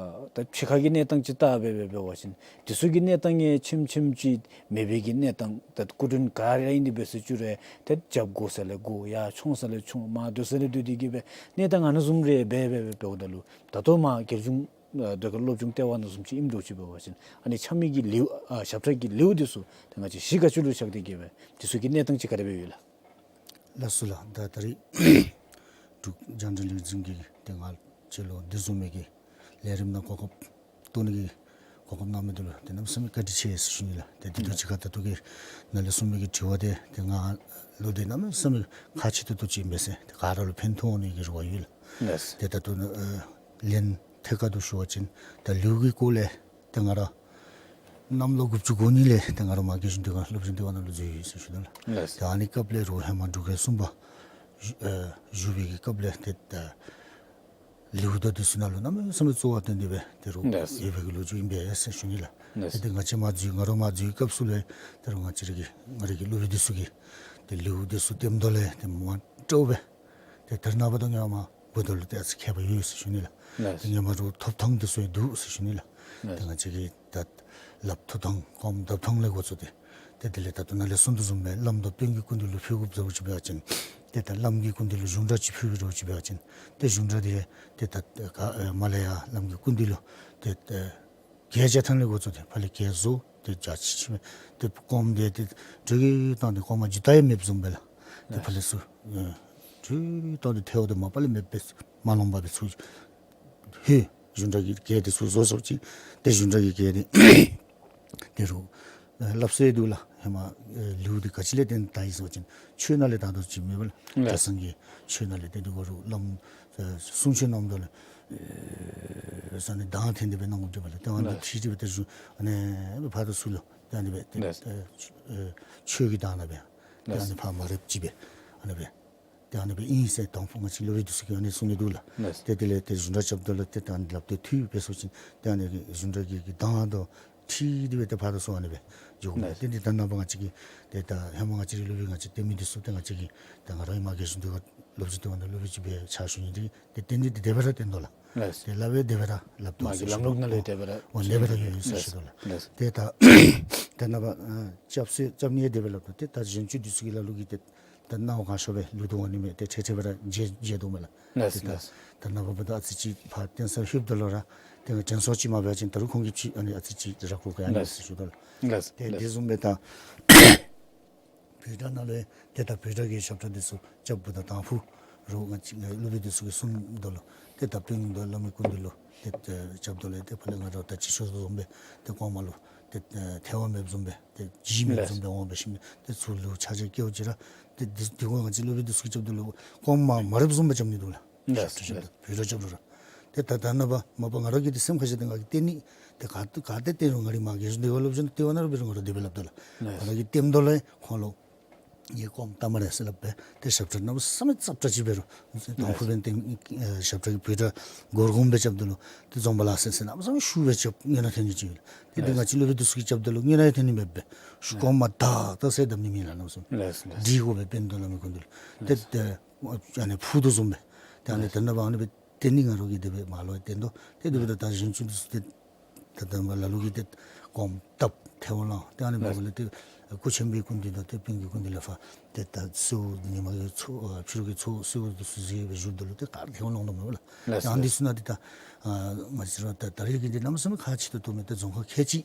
ད་ཕྱི་ཁ་གི་གནས་སྟངས་ཅིག་བལྟ་སྦེ་སྦེ་འབད་བ་ཅིན་དེ་ཚུ་གི་གནས་སྟངས་ཡང་ཆེམ་ཆེམ་ཅིག་མེད་པའི་གི་གནས་སྟངས། ད་སྐུ་མགྲོན་ག་ར་ཨིན་དེ་སྦེ་ཟེར་བཅུག་རུང་ཏེ་རྒྱབ་དགོ་ས་ལས་དགོ་ཡར་མཆོང་ས་ལས་མཆོང་མར་སྡོད་ས་ལས་སྡོད་དེ་གིས་སྦེ་གནས་སྟངས་ཨ་ནི་བཟུམ་རེ་སྦེ་སྦེ་སྦེ་འབདཝ་ད་ལུ་ད་ལྟོ་མར་རྒྱལ་གཞུང་ཨ་ཟློས་གར་སློབ་སྦྱོང་ལྟེ་བ་ནང་བཟུམ་ཅིག་ཨིནམ་འདྲཝ་ཅིག་འབད་བ་ཅིན་ཨ་ནི་འཆམ་མི་གི་ལེའུ་ཨ་ཞབས་ཁྲ་གི་ལེའུ་འདི་ཚུ་ཏེ་ང་བཅས་གཞི་ག་ཅི་ལུ་བཞག་སྟེ་གིས་སྦེ་དེ་ཚུ་གི་གནས་སྟངས་ཅིག་ག་དེ་སྦེ་ཡོད་ལགས། ལགས་སོ་ལགས། ད་ད་རེས་འབྲུག་རྒྱང་བསྒྲགས་ལས་འཛིན་གྱིས་ཏེ་ང་བཅས་ལུ་འདི་བཟུམ་མའི་གི་ལས་རིམ་ནང་གོ་སྐབས་བཏོན་ནི་གི་གོ་སྐབས་གནང་མི་འདི་ལུ་ཏེ་གནམ་མེད་ས་མེད་བཀའ་དྲིན་ཆེ་ཟེར་ཞུ་ནི་ལགས། ཏེ་དེ་དང་གཅིག་ཁར་ད་ལྟོ་གི་ནཱ་ལས་གསུངས་མི་གི་དྲི་བ་དེ་ཏེ་ང་ལུ་ཏེ་གནམ་མེད་ས་མེད་ཁག་ཆེ་ཏོག་ཏོ་ཅིག་ཨིན་པས་ཟེར། ཏེ་ག་ར་ལུ་ཕན་ཐོགས་ནི་གི་རེ་བ་ཡོད་ལགས། ལགས། ཏེ་ད་ལྟོ་ནཱ་ཨ་ལན་ཐད་ཀར་དུ་ཞུ་བ་ཅིན་ད་ལེའུ་གི་སྐོར་ལས་ཏེ་ང་ར་གནམ་ལོ་དགུ་བཅུ་གོ་གཉིས་ལས་ཏེ་ང་ར་མར་རྒྱལ་གཞུང་ཟློས་གར་སློབ་སྦྱོང་ལྟེ་བ་ནང་ལུ་འཛུལ་ཡི་ཟེར་ཞུ་ནི་ལགས། ལགས། ཏེ་ཨ་ནི་སྐབས་ལས་རུང་ཧེ་མ་འབྲུག་རྒྱལ་གསུམ་པ་བཞུགས་ཨ་བཞུགས་པའི་གི་སྐབས་ལས་ཏེ་ད་ལེའུ་དང་འདི་ཚུ་ནང་ལུ་གནམ་མེད་ས་མེད་གཙོ་བོར་བཏོན་ཏེ་སྦེ་ཏེ་རུང་ལགས། ཡོད་པའི་གི་ལོ་རྒྱུས་ཨིན་པས་ཟེར་ཞུ་ནི་ལགས། ལགས། ཏེ་ཏེ་ང་བཅས་མར་འཛུལ་ང་ར་མར་འཛུལ་བའི་སྐབས་སུ་ལས་ཏེ་རུང་ང་བཅས་ར་གི་ང་ར་གི་སློབ་དཔོན་འདི་ཚུ་གིས་ཏེ་ལེའུ་འདི་ཚུ་བཏོནམ་ད་ལས་ཏེ་མ་སྤྲོ་སྦེ་ཏེ་ད་རེས་ནངས་པ་དང་ཧེ་མ་འབདཝ་ད་ལུ་ཏེ་ཨ་ཙི་ཁྱད་པར་ཡོད་ཟེར་ཞུ་ནི་ལགས། ལགས། ཏེ་ཧེ་མ་རུང་ཐོབ་ཐངས་འདི་ཚུ་ཡང་འདུག་ཟེར་ཞུ་ནི་ལགས། ལགས། ཏེ་ང་བཅས་ཀྱིས་ད་ ལགཔ་འཐུ་ཐངས་སྐོམ་བརྡབ་ཐངས་ལས་འགོ་བཙུགས་ཏེ་ཏེ་དེ་ལས་ད་ལྟོ་ནཱ་ལས་གསུངས་དོ་བཟུམ་སྦེ་བླམ་དང་དཔོན་གྱི་སྐུ་མདུན་ལུ་ཕུལ་དགོཔ་འདྲཝ་ཅིག་འབད་བ་ཅིན་ཏེ་ད་བླམ་གྱི་སྐུ་མདུན་ལུ་གཞུང་སྒྲ་ཅིག་ཕུལ་བའི་འདྲཝ་ཅིག་འབད་བ་ཅིན་ཏེ་གཞུང་སྒྲ་དེ་ཏེ་ད་ག་མར་ལས་ཡར་བླམ་གྱི་སྐུ་མདུན་ལུ་ཏེ་ཏེ་གད་རྒྱག་ཐངས་ལས་འགོ་བཙུགས་ཏེ་ཕར་ལས་གད་བཟོ་ཏེ་རྒྱ་ཆེ་ཆེ་སྦེ་ཏེ་སྐོམ་དེ་ཏེ་དྲོད་ཀྱིས་བཏང་སྟེ་སྐོམ་མ་འགྱོ་ད་ཡང་མེདཔ་བཟུམ་སྦེ་ལགས། ཏེ་ཕར་ལས་ཚུར་ཨེ་དྲོད་བཏང་སྟེ་ཐལཝ་དེ་མ་པ་ལས་མེདཔ་སྦེ་མ་ལོངམ་སྦེ་ཚུར་ཧེ་གཞུང་སྒྲ་གི་གད་དེ་ཚུར་བཟོ་བཟོཝ་ཅིག་ཏེ་གཞུང་སྒྲ་གི་གད་དེ་དེ་རུང་ཨེ་སླབ་སྲོལ་འདུག་ལགས། ཧེ་མ་ཨེ་ལེའུ་དེ་ག་ཅི་ལས་བརྟེན་དར་ཡི་ཟེར་བ་ཅིན་ཆོས་ནང་ལས་དར་དོ་ཅིག་མེན་པ་ལགས། ལགས། གྲྭ་ཚང་གི་ཆོས་ནང་ལས་ཏེ་དེ་གུ་རུང་བླམ་ཨེ་གསུང་ཆོས་གནངམ་ད་ལུ་ཨེ་ས་ནི་གདངས་འཐེན་ཏེ་སྦེ་གནང་དགོཔ་འདུག་པ་ལགས། ཏེ་ཨ་ནི་ལགས། ཁྲིད་དེ་སྦེ་ཏེ་གཞུང་ཨ་ནི་སྦེ་ཕར་དང་ཚུར་ལུ་ཏེ་ཨ་ནི་སྦེ་ཏེ་ལགས། ཨེ་ཆོས་ཀྱི་གདངས་ནང་སྦེ་ཏེ་ཨ་ནི་ལགས། ཕར་མ་རེགཔ་ཅིག་སྦེ་ཨ་ནི་སྦེ་ཏེ་ཨ་ནི་སྦེ་ཨིན་ཟེར་དང་ཕུ་ང་བཅས་སློབ་དཔོན་འདི་ཚུ་གིས་ཨ་ནི་གསུངས་ནི་འདུག་ལགས། ལགས། ཏེ་དེ་ལས་ཏེ་གཞུང་སྒྲ་རྐྱབ་ད་ལུ་ཏེ་ད་ཨ་ནི་ལགཔ་དེ་འཐུ་སྦེ་སོང་ཅི་ཏེ་ཨ་ནི་གཞུང་སྒྲ་གི་གི་གདངས་དང་འཁྲིལ་ཏེ་སྦེ་ཏེ་ཕར་དང་ཚུར་ཨ་ནི་སྦེ་འགྱོ་དགོ་ལགས། ལགས། ཏེ་འདི་ད་རེས་ནངས་པ་ང་བཅས་ཀྱི་ཏེ་ད་ཧེ་མ་ང་བཅས་རའི་སློབ་དཔོན་ང་བཅས་བསྟེན་མི་འདི་ཚུ་ཏེ་ང་བཅས་ཀྱི་ད་ང་ར་གིས་མ་རྒན་གཞོན་སྡེ་ཁག་སློབ་སྤྱི་ལྟེ་བ་ནང་སློབ་དཔོན་ཅིག་སྦེ་ཕྱག་ཞུ་ནི་འདི་ཏེ་བསྟེན་ནི་འདི་དེ་སྦེ་ར་བསྟེན་དོ་ལགས། ལགས། ཏེ་སླབ་ཡང་དེ་སྦེ་ར་སླབ་དོ་མ་གི་ལམ་ལུགས་ནང་ལས་དེ་སྦེ་ར་འོ་དེ་སྦེ་ར་ཡོད་ཡོད་ཟེར་ཞུ་དོ་ལགས། ལགས། ཏེ་ད་ད་རེས་ནངས་པ་ཨ་སྐྱབས་སེ་སྐྱབས་ནི་ཡང་དེ་སྦེ་སླབ་དོ། ཏེ་ད་གཞན་ཅིག་འདི་ཚུ་གི་ལ་ལུ་གིས་ཏེ་ད་སྣང་བ་གང་ཤོར་སྦེ་ལུས་དོ་འོང་ནི་མས། ཏེ་ཁྲེ་ཁྲེ་སྦེ་ར་མཇལ་མཇལ་དོ་མས་ལགས། ལགས། ཏེ་ད་ལགས། ད་རེས་ནངས་པ་འབདཝ་ད་ཨ་ཙི་ཅིག་ཕར་བསྟེན་ས་ལྷོདཔ་ད་ལུ་ར་ཏེ་དྲན་གསོ་ཅིག་མ་འབད་བ་ཅིན་ད་རུང་ཁོང་གིས་ཅིག་ཨ་ནི་ཨ་ཙི་ཅིག་ར་ཁོ་ག་ཡང་ལགས། ཟེར་ཞུ་དོ་ལགས། ལགས། ཏེ་ལགས། དེ་བཟུམ་སྦེ་ད་བོད་སྒྲ་ནང་ལུ་ཏེ་ད་བོད་སྒྲ་གི་ཞབས་ཁྲ་འདི་ཚུ་རྐྱབ་འབདཝ་ད་དང་ཕུ་རུང་ང་བཅས་སློབ་དཔོན་འདི་ཚུ་གིས་གསུངམ་ད་ལུ་ཏེ་ད་དཔོན་དང་བླ་མའི་སྐུ་མདུན་ལུ་ཏེ་ཏེ་རྐྱབ་ད་ལུ་ཏེ་ཕར་ལས་ང་ར་ད་ཅི་ཞུ་དོ་བཟུམ་སྦེ་ཏེ་སྐོམ་མ་ལུ་ཏེ་ཨེ་ཐལཝ་མེདཔ་བཟུམ་སྦེ་ཏེ་ལྗིད་མེདཔ་བཟུམ་སྦེ་འོང་བའི་ཤུལ་ཏེ་ཚུར་ལུ་ཆ་ཆ་སྐྱེལཝ་ཅིག་ར་ཏེ་འདི་འདི་གུ་ང་བཅས་སློབ་དཔོན་འདི་ཚུ་གིས་རྐྱབ་ད་ལུ་སྐོམ་མ་མ་རེགཔ་བཟུམ་སྦེ་རྐྱབ་ནི་འདུག་ལགས། ལགས། ཞབས་ཁྲ་རྐྱབ་ད་ལགས། བོད་སྒྲ་རྐྱབ་རུང་ར། ཏེ་ད་ད་རེས་ནངས་པ་མ་པ་ང་ར་གིས་ཏེ་སེམས་ཁར་བཞག་སྟེ་ང་གིས་བསྟེན་ནི་ཏེ་ག་ག་ཏེ་བསྟེན་རུང་ང་རའི་མ་རྒན་གཞོན་སྡེ་ཁག་སློབ་སྦྱོང་ལྟེ་བ་ནང་ར་འབད་རུང་ང་ར་དེ་སྦེ་སླབ་དོ་ལགས། ལགས། ང་ར་གིས་བསྟེནམ་ད་ལུ་ཁོང་ལུ་ངེའི་སྐོམ་ལྟ་སྨ་རེ་ཟེར་སླབ་སྦེ་ཏེ་ཞབས་ཁྲ་གནམ་མེད་ས་མེད་ཙབ་ཙབ་ཅིག་འབད་རུང་དང་ཕུ་འབདན་ཏེ་ཨེ་ཞབས་ཁྲ་གི་བོད་སྒྲ་སྒོར་གོང་སྦེ་རྐྱབ་ད་ལུ་ཏེ་རྫོང་པ་ལགས་སེ་ཟེར་གནམ་མེད་ས་མེད་ཤུགས་སྦེ་རྐྱབ་དངོས་གནས་ཐོན་ནི་ཅིག་ཡོད་ལགས། ཏེ་འདི་ང་བཅས་སློབ་དཔོན་འདི་ཚུ་གིས་རྐྱབ་ད་ལུ་དངོས་གནས་ཐོན་ནི་མེད་པས། ལགས། སྐོམ་མ་དག་དག་ཟེར་བསྡམ་ནི་མེད་ལགས་གནམ་མེད་ས་མེད། ལགས། ལགས། འདི་གུ་སྦེ་བསྟེན་དོ་བླ་མའི་སྐུ་མདུན་ལུ། ཏེ་ལགས། ཏེ་ཨ་ནི་ཕུ་དོ་བཟུམ་སྦེ་ཏེ་ཨ་ནི་ལགས། ད་རེས་ནངས་པ་ཨ་ནི་སྦེ་བསྟེན་ནི་ང་ར་གིས་དེ་སྦེ་མ་ལོ་བསྟེན་དོ། ཏེ་དེ་སྦེ་ད་ད་གཞན་ཚུ་འདི་ཚུ་ཏེ་ད་ད་མ་ལ་ལུ་གིས་ཏེ་སྐོམ་བཏབ་ཐལཝ་ལང་། ཏེ་ཨ་ནི་འབདཝ་ལས་ཏེ་སྐུ་ཆེན་པོའི་སྐུ་མདུན་དང་ཏེ་དཔོན་གྱི་སྐུ་མདུན་ལས་ཕར་ཏེ་ད་གསོལཝ་ཉི་མ་གི་ཚོགས་ཨ་ཕྱི་རུ་གི་ཚོགས་གསོལཝ་འདི་ཚུ་མཛད་སྦེ་བཞུགསཔ་ད་ལུ་ཏེ་ག་ར་ཐལཝ་ལང་དོ་མས་ལགས། ལགས། ཏེ་ཨ་ནི་འདི་ཚུ་ནང་ཏེ་ད་ཨ་ང་བཅས་ར་ད་ད་རེས་ཀྱི་འདི་གནམ་མེད་ས་མེད་ཁག་ཆེ་ཏོག་ཏོ་མས། ཏེ་རྫོང་ཁག་ཁལ་གཅིག་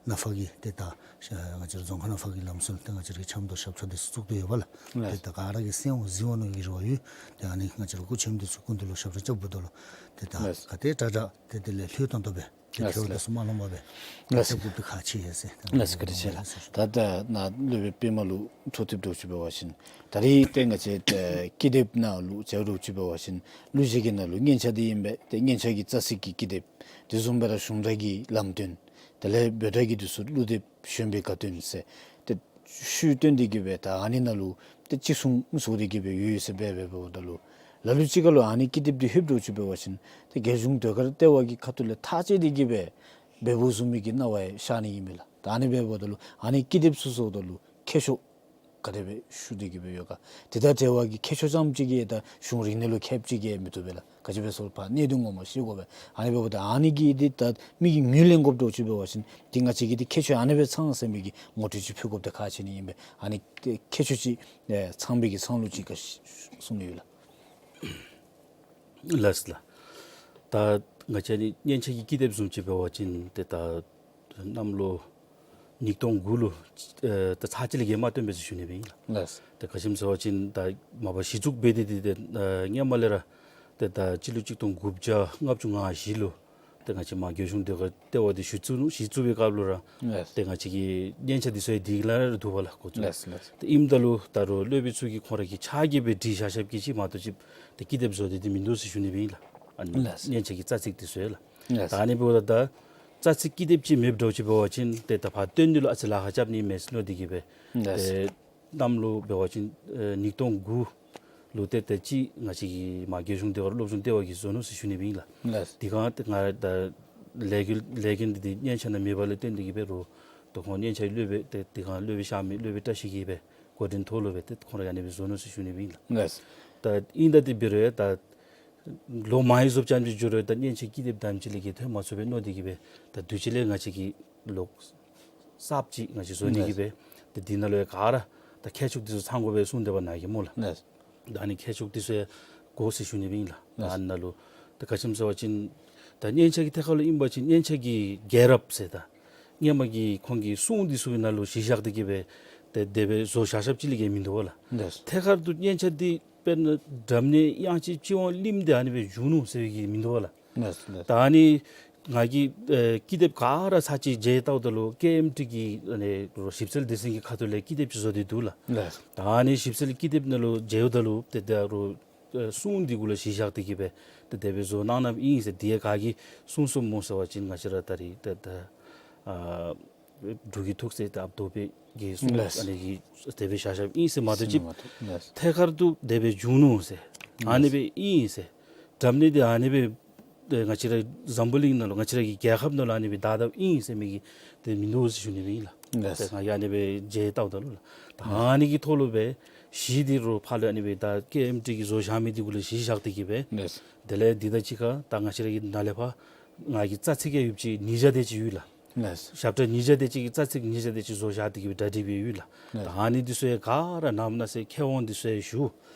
ནང་ཕར་གྱི་ཏེ་ད་ང་བཅས་ར་རྫོང་ཁག་ནང་ཕར་གྱི་ལམ་སྲོལ་ཏེ་ང་བཅས་ར་གི་འཆམ་དོ་ཞབས་ཁྲ་འདི་ཚུ་བཙུགས་ཏེ་ཡོད་པ་ལགས། ལགས། ཏེ་ད་ག་ར་གིས་གསན་འོང་གཟིགས་འོང་མནོ་བའི་རེ་བ་ཡོད། ཏེ་ཨ་ནི་ང་བཅས་ར་སྐུ་ཆེན་འདི་ཚུ་སྐུ་མདུན་ལུ་ཞབས་ཁྲ་རྐྱབ་འབདཝ་ད་ལུ་ཏེ་ད་ལགས། ག་ཏེ་དྲག་དྲག་ཏེ་དེ་ལས་ལྷོད་ཏོང་ཏོ་སྦེ་ཏེ་ལགས། ཐལཝ་འདི་ཚུ་མ་ལོངམ་སྦེ་ཏེ་ལགས། རྐྱབ་དགོཔ་འདི་ཁག་ཆེ་ཡི་ཟེར། ལགས་སོ། བཀའ་དྲིན་ཆེ་ལགས། ད་ད་ནཱ་སློབ་དཔོན་པདྨ་ལུ་འཕྲོ་མཐུད་འདྲཝ་ཅིག་འབད་བ་ཅིན་ད་རེས་ཏེ་ང་བཅས་ཀྱི་དེབ་ནང་ལུ་མཇལ་འདྲཝ་ཅིག་འབད་བ་ཅིན་གླུ་གཞས་ཀྱི་ནང་ལུ་སྙན་ཆ་འདི་ཨིན་པས། ཏེ་སྙན་ཆ་གི་རྩ་ཚིག་གི་ཀྱི་དེབ། དེ་བཟུམ་སྦེ་ར་གཞུང་སྒྲ་གི་ལམ་སྟོན། དེ་ལས་བོད་སྒྲ་གི་འདི་ཚུ་གླུ་དེབ་གཞོན་པའི་དགའ་སྟོན་ཟེར། ཏེ་ཤུལ་བཏོན་ཏེ་གི་སྦེ་ད་ཨ་ནི་ནང་ལུ་ཏེ་ཅིག་གསུང་གསུང་སྟེ་གི་སྦེ་ཡོད་ཡོད་ཟེར་སྦེ་སྦེ་འབདཝ་ད་ལུ་ལ་ལུ་ཅིག་ཁར་ལུ་ཨ་ནི་ཀྱི་དེབ་འདི་ལྷོདཔ་འདྲཝ་ཅིག་འབད་བ་ཅིན་ཏེ་རྒྱལ་གཞུང་ཟློས་གར་ལྟེ་བ་གི་ཁ་ཐུག་ལས་ཐག་བཅད་དེ་གི་སྦེ་འབདཝ་བཟུམ་མའི་གི་སྣང་བ་ཡང་ཤར་ནི་ཨིན་པས་ལགས། ད་ཨ་ནི་སྦེ་འབདཝ་ད་ལུ་ཨ་ནི་ཀྱི་དེབ་ཚུ་བཟོཝ་ད་ལུ་མཁས་མཆོག་ག་དེ་སྦེ་ཞུ་སྟེ་གི་སྦེ་ཡོད་ག། དེ་དང་འབྲེལ་བ་གི་མཁས་མཆོག་ཙམ་ཅིག་གིས་ད་གཞུང་རིག་གནས་ལུ་མཁསཔ་ཅིག་གིས་མི་བཏུབ་པས་ལགས། ག་ཅི་སྦེ་ཟེར་བ་ཅིན་གནད་དོན་ངོ་མ་ཤེས་དགོ་པས། ཨ་ནི་འབདཝ་ད་ཨ་ནི་གི་འདི་ད་མི་གིས་ངོས་ལེན་དགོཔ་འདྲཝ་ཅིག་འབད་བ་ཅིན་ཏེ་ང་བཅས་ཀྱིས་ཏེ་མཁས་མཆོག་ཨ་ནི་སྦེ་ཚང་ཟེར་མི་གི་ངོ་སྤྲོད་ཅིག་ཕུལ་དགོཔ་འདི་ཁག་ཆེ་ནི་ཨིན་པས། ཨ་ནི་མཁས་མཆོག་ཅིག་ཨེ་ཚང་པའི་གི་ཚང་ལུགས་ཅིག་ག་གསུང་ནི་ཡོད་ལགས། ལགས་ལགས། ད་ང་བཅས་ནི་སྙན་ཆ་གི་ཀྱི་དེབ་བཟུམ་ཅིག་འབད་བ་ཅིན་ཏེ་ད་གནམ་ལོ་ཉིས་སྟོང་དགུ་ལུ་ཨེ་ད་ཚར་གཅིག་ལས་བརྒལ་མ་བཏོན་པས་ཟེར་ཞུ་ནི་སྦེ་ཨིན་ལགས། ལགས། ད་ག་ཅི་སྨོ་ཟེར་བ་ཅིན་ད་མ་པ་གཞི་བཙུགས་འབད་དེ་ཏེ་ཨེ་སྔོན་མ་ལས་ར་ཏེ་ད་སྤྱི་ལོ་གཅིག་སྟོང་དགུ་བརྒྱ་ལྔ་བཅུ་ང་བཞི་ལུ་ཏེ་ང་བཅས་མར་རྒྱལ་གཞུང་ཟློས་གར་ལྟེ་བ་འདི་གཞི་བཙུགས་ནུག། གཞི་བཙུགས་པའི་སྐབས་ལུ་ར་ལགས། ཏེ་ང་བཅས་ཀྱི་སྙན་ཆ་འདི་ཚུ་ཡང་དེ་ལས་ར་འདུག་པ་ལགས། འགོ་བཙུགས། ལགས་ལགས། ཏེ་ཨིནམ་ད་ལུ་ད་རུང་སློབ་དཔོན་ཚུ་གིས་ཁོང་ར་གི་ཕྱག་གིས་སྦེ་བྲིས་བཞག་བཞགཔ་གི་ཅིག་མ་གཏོགས་ཅིག་ཏེ་ཀྱི་དེབ་བཟོ་སྟེ་འདི་མིན་འདུག་ཟེར་ཞུ་ནི་སྦེ་ཨིན་ལགས། ཨ་ནི་ལགས། སྙན་ཆ་གི་རྩ་ཚིག་འདི་ཚུ་ཡང་ལགས། ལགས། ད་ཨ་ནི་འབདཝ་ད་ད་རྩ་ཚིག་ཀྱི་དེབ་ཅིག་མེདཔ་འདྲཝ་ཅིག་འབད་བ་ཅིན་ཏེ་ད་ཕར་བཏོན་ནི་ལུ་ཨ་ཙི་ལཱ་ཁག་རྐྱབ་ནི་མས་ཟེར་མནོ་སྟེ་གི་སྦེ། ལགས། ཏེ་གནམ་ལོ་འབད་བ་ཅིན་ཨེ་ཉིས་སྟོང་དགུ་ལུ་ཏེ་ཏེ་ཅིག་ང་བཅས་ཀྱི་མར་རྒྱལ་གཞུང་ཟློས་གར་སློབ་སྦྱོང་ལྟེ་བ་གིས་བཟོ་ནུག་ཟེར་ཞུ་ནི་སྦེ་ཨིན་ལགས། ལགས། དེ་སྒང་ཏེ་ང་ད་ལས་འགུལ་ལས་འགན་འདི་ཏེ་སྙན་ཆ་ནང་མེད་པ་ལས་བརྟེན་ཏེ་གི་སྦེ་རུང་ད་ཁོང་སྙན་ཆ་གི་སློབ་དཔོན་ཏེ་དེ་སྒང་སློབ་དཔོན་གཤགས་མི་སློབ་དཔོན་བཀྲ་ཤིས་ཀྱིས་སྦེ་འགོ་འདྲེན་ཐོག་ལུ་སྦེ་ཏེ་ཁོང་ར་ཨ་ནི་སྦེ་བཟོ་ནུག་ཟེར་ཞུ་ནི་སྦེ་ཨིན་ལགས། ལགས། ད་ཨིན་ད་དེ་འབད་རུང་ཡང་ད་ལོ་མང་རབས་ཙམ་ཅིག་འགྱོ་རུང་ད་སྙན་ཆ་ཀྱི་དེབ་དེམ་ཅིག་ལས་བརྒལ་ཐོན་མ་ཚུགས་པས་མནོ་སྟེ་གི་སྦེ་ད་དུས་ཅི་ལས་ང་བཅས་ཀྱིས་ལོག་ གསརཔ་ཅིག་ང་བཅས་བཟོ་ནི་གི་སྦེ་ཏེ་འདི་ནང་ལུ་ཡང་ག་ར་ད་མཁས་མཆོག་འདི་ཚུ་ཚང་དགོ་པས་གསུངས་ཏེ་འབད་ནཱ་གི་སྨོ་ལགས། ད་ཨ་ནི་མཁས་མཆོག་འདི་ཚུ་ཡང་དགོ་ཟེར་ཞུ་ནི་སྦེ་ཨིན་ལགས། ད་ཨ་ནཱ་ལུ་ད་ག་ཅི་སྨོ་ཟེར་བ་ཅིན་ད་སྙན་ཆ་གི་ཐད་ཁར་ལུ་ཨིན་པ་ཅིན་སྙན་ཆ་གི་རྒྱལ་རབས་ཟེར་ད་སྔོན་མ་གི་ཁོང་གི་སྲུང་འདི་ཚུ་གི་ནང་ལུ་གཞི་བཞག་སྟེ་གི་སྦེ་ཏེ་དེ་སྦེ་བཟོ་བཞག་བཞགཔ་ཅིག་ལས་བརྒལ་མིན་འདུག་པ་ལགས། ཐད་ཀར་དུ་སྙན་ཆ་འདི་དཔེར་ན་སྒྲ་སྙན་དབྱངས་ཅན་གཅིག་དབང་གླིང་འདི་ཨ་ནི་སྦེ་བྱུང་ནུག་ཟེར་བའི་གི་མིན་འདུག་པ་ལགས། ད་ཨ་ནི་ང་གིས་ཨེ་ཀི་དེབ་ག་ར་ཚར་གཅིག་མཇལ་བལྟཝ་ད་ལུ་ཀེ་ཨེམ་ཊི་གི་ཨ་ནི་རོགས་ཞིབ་འཚོལ་སྡེ་ཚན་གྱི་ཁ་ཐུག་ལས་ཀི་དེབ་ཅིག་བཟོ་སྟེ་འདུག་ལགས། ད་ཨ་ནི་ཞིབ་འཚོལ་ཀི་དེབ་ནང་ལུ་མཇལཝ་ད་ལུ་ཏེ་ད་རོགས་ཨེ་སྲུང་འདི་གུ་ལུ་གཞི་བཞག་སྟེ་གི་སྦེ་ཏེ་དེ་སྦེ་བཟོ་གནང་གནངམ་ཨིན་ཟེར། དེ་ཡང་ག་གིས་གསུངས་གསུངསམ་སྨོ་ཟེར་བ་ཅིན་ང་བཅས་ར་ད་རེས་ཏེ་ད་ཨ་འབྲུག་གི་ཐུགས་སྲས་ཏེ་ཨཔ་རྡོ་པེ་གིས་གསུངས་ཨ་ནི་གིས་དེ་སྦེ་བཞག་བཞགཔ་ཨིན་ཟེར་མ་གཏོགས་ཅིག་ཐད་ཀར་དུ་དེ་སྦེ་བྱུང་ནུག་ཟེར་ཨ་ནི་སྦེ་ཨིན་ཟེར་སྒྲ་སྙན་འདི་ཨ་ནི་སྦེ་ཏེ་ང་བཅས་ར་འཛམ་བུ་གླིང་ནང་ལུ་ང་བཅས་ར་གི་རྒྱལ་ཁབ་ནང་ལུ་ཨ་ནི་སྦེ་དར་དརཝ་ཨིན་ཟེར་མི་གི་ཏེ་མིན་འདུག་ཟེར་ཞུ་ནི་སྦེ་ཨིན་ལགས། ཏེ་ང་གིས་ཨ་ནི་སྦེ་མཇལ་བལྟཝ་ད་ལུ་ལགས། ད་ཨ་ནི་གི་ཐོག་ལུ་སྦེ་གཞི་འདི་རོགས་ཕར་ལུ་ཨ་ནི་སྦེ་ད་ཀེ་ཨེམ་ཊི་གིས་བཟོ་བཞག་མི་འདི་གུ་ལུ་གཞི་བཞག་སྟེ་གི་སྦེ་དེ་ལས་འདི་དང་གཅིག་ཁར་ད་ང་བཅས་ར་གི་ནཱ་ལས་ཕར་ང་གི་རྩ་ཚིག་ཡང་ཡོདཔ་ཅིག་ཉིས་བརྒྱ་དེ་ཅིག་ཡོད་ལགས། ཞབས་ཁྲ་ཉིས་བརྒྱ་དེ་ཅིག་གི་རྩ་ཚིག་ཉིས་བརྒྱ་དེ་ཅིག་བཟོ་བཞག་སྟེ་གི་སྦེ་གྲ་སྒྲིག་སྦེ་ཡོད་ལགས། ད་ཨ་ནི་འདི་ཚུ་ཡང་ག་ར་ནངས་པ་གནངས་ཚེ་མཁས་དབང་འདི་ཚུ་ཡང་ཞུ།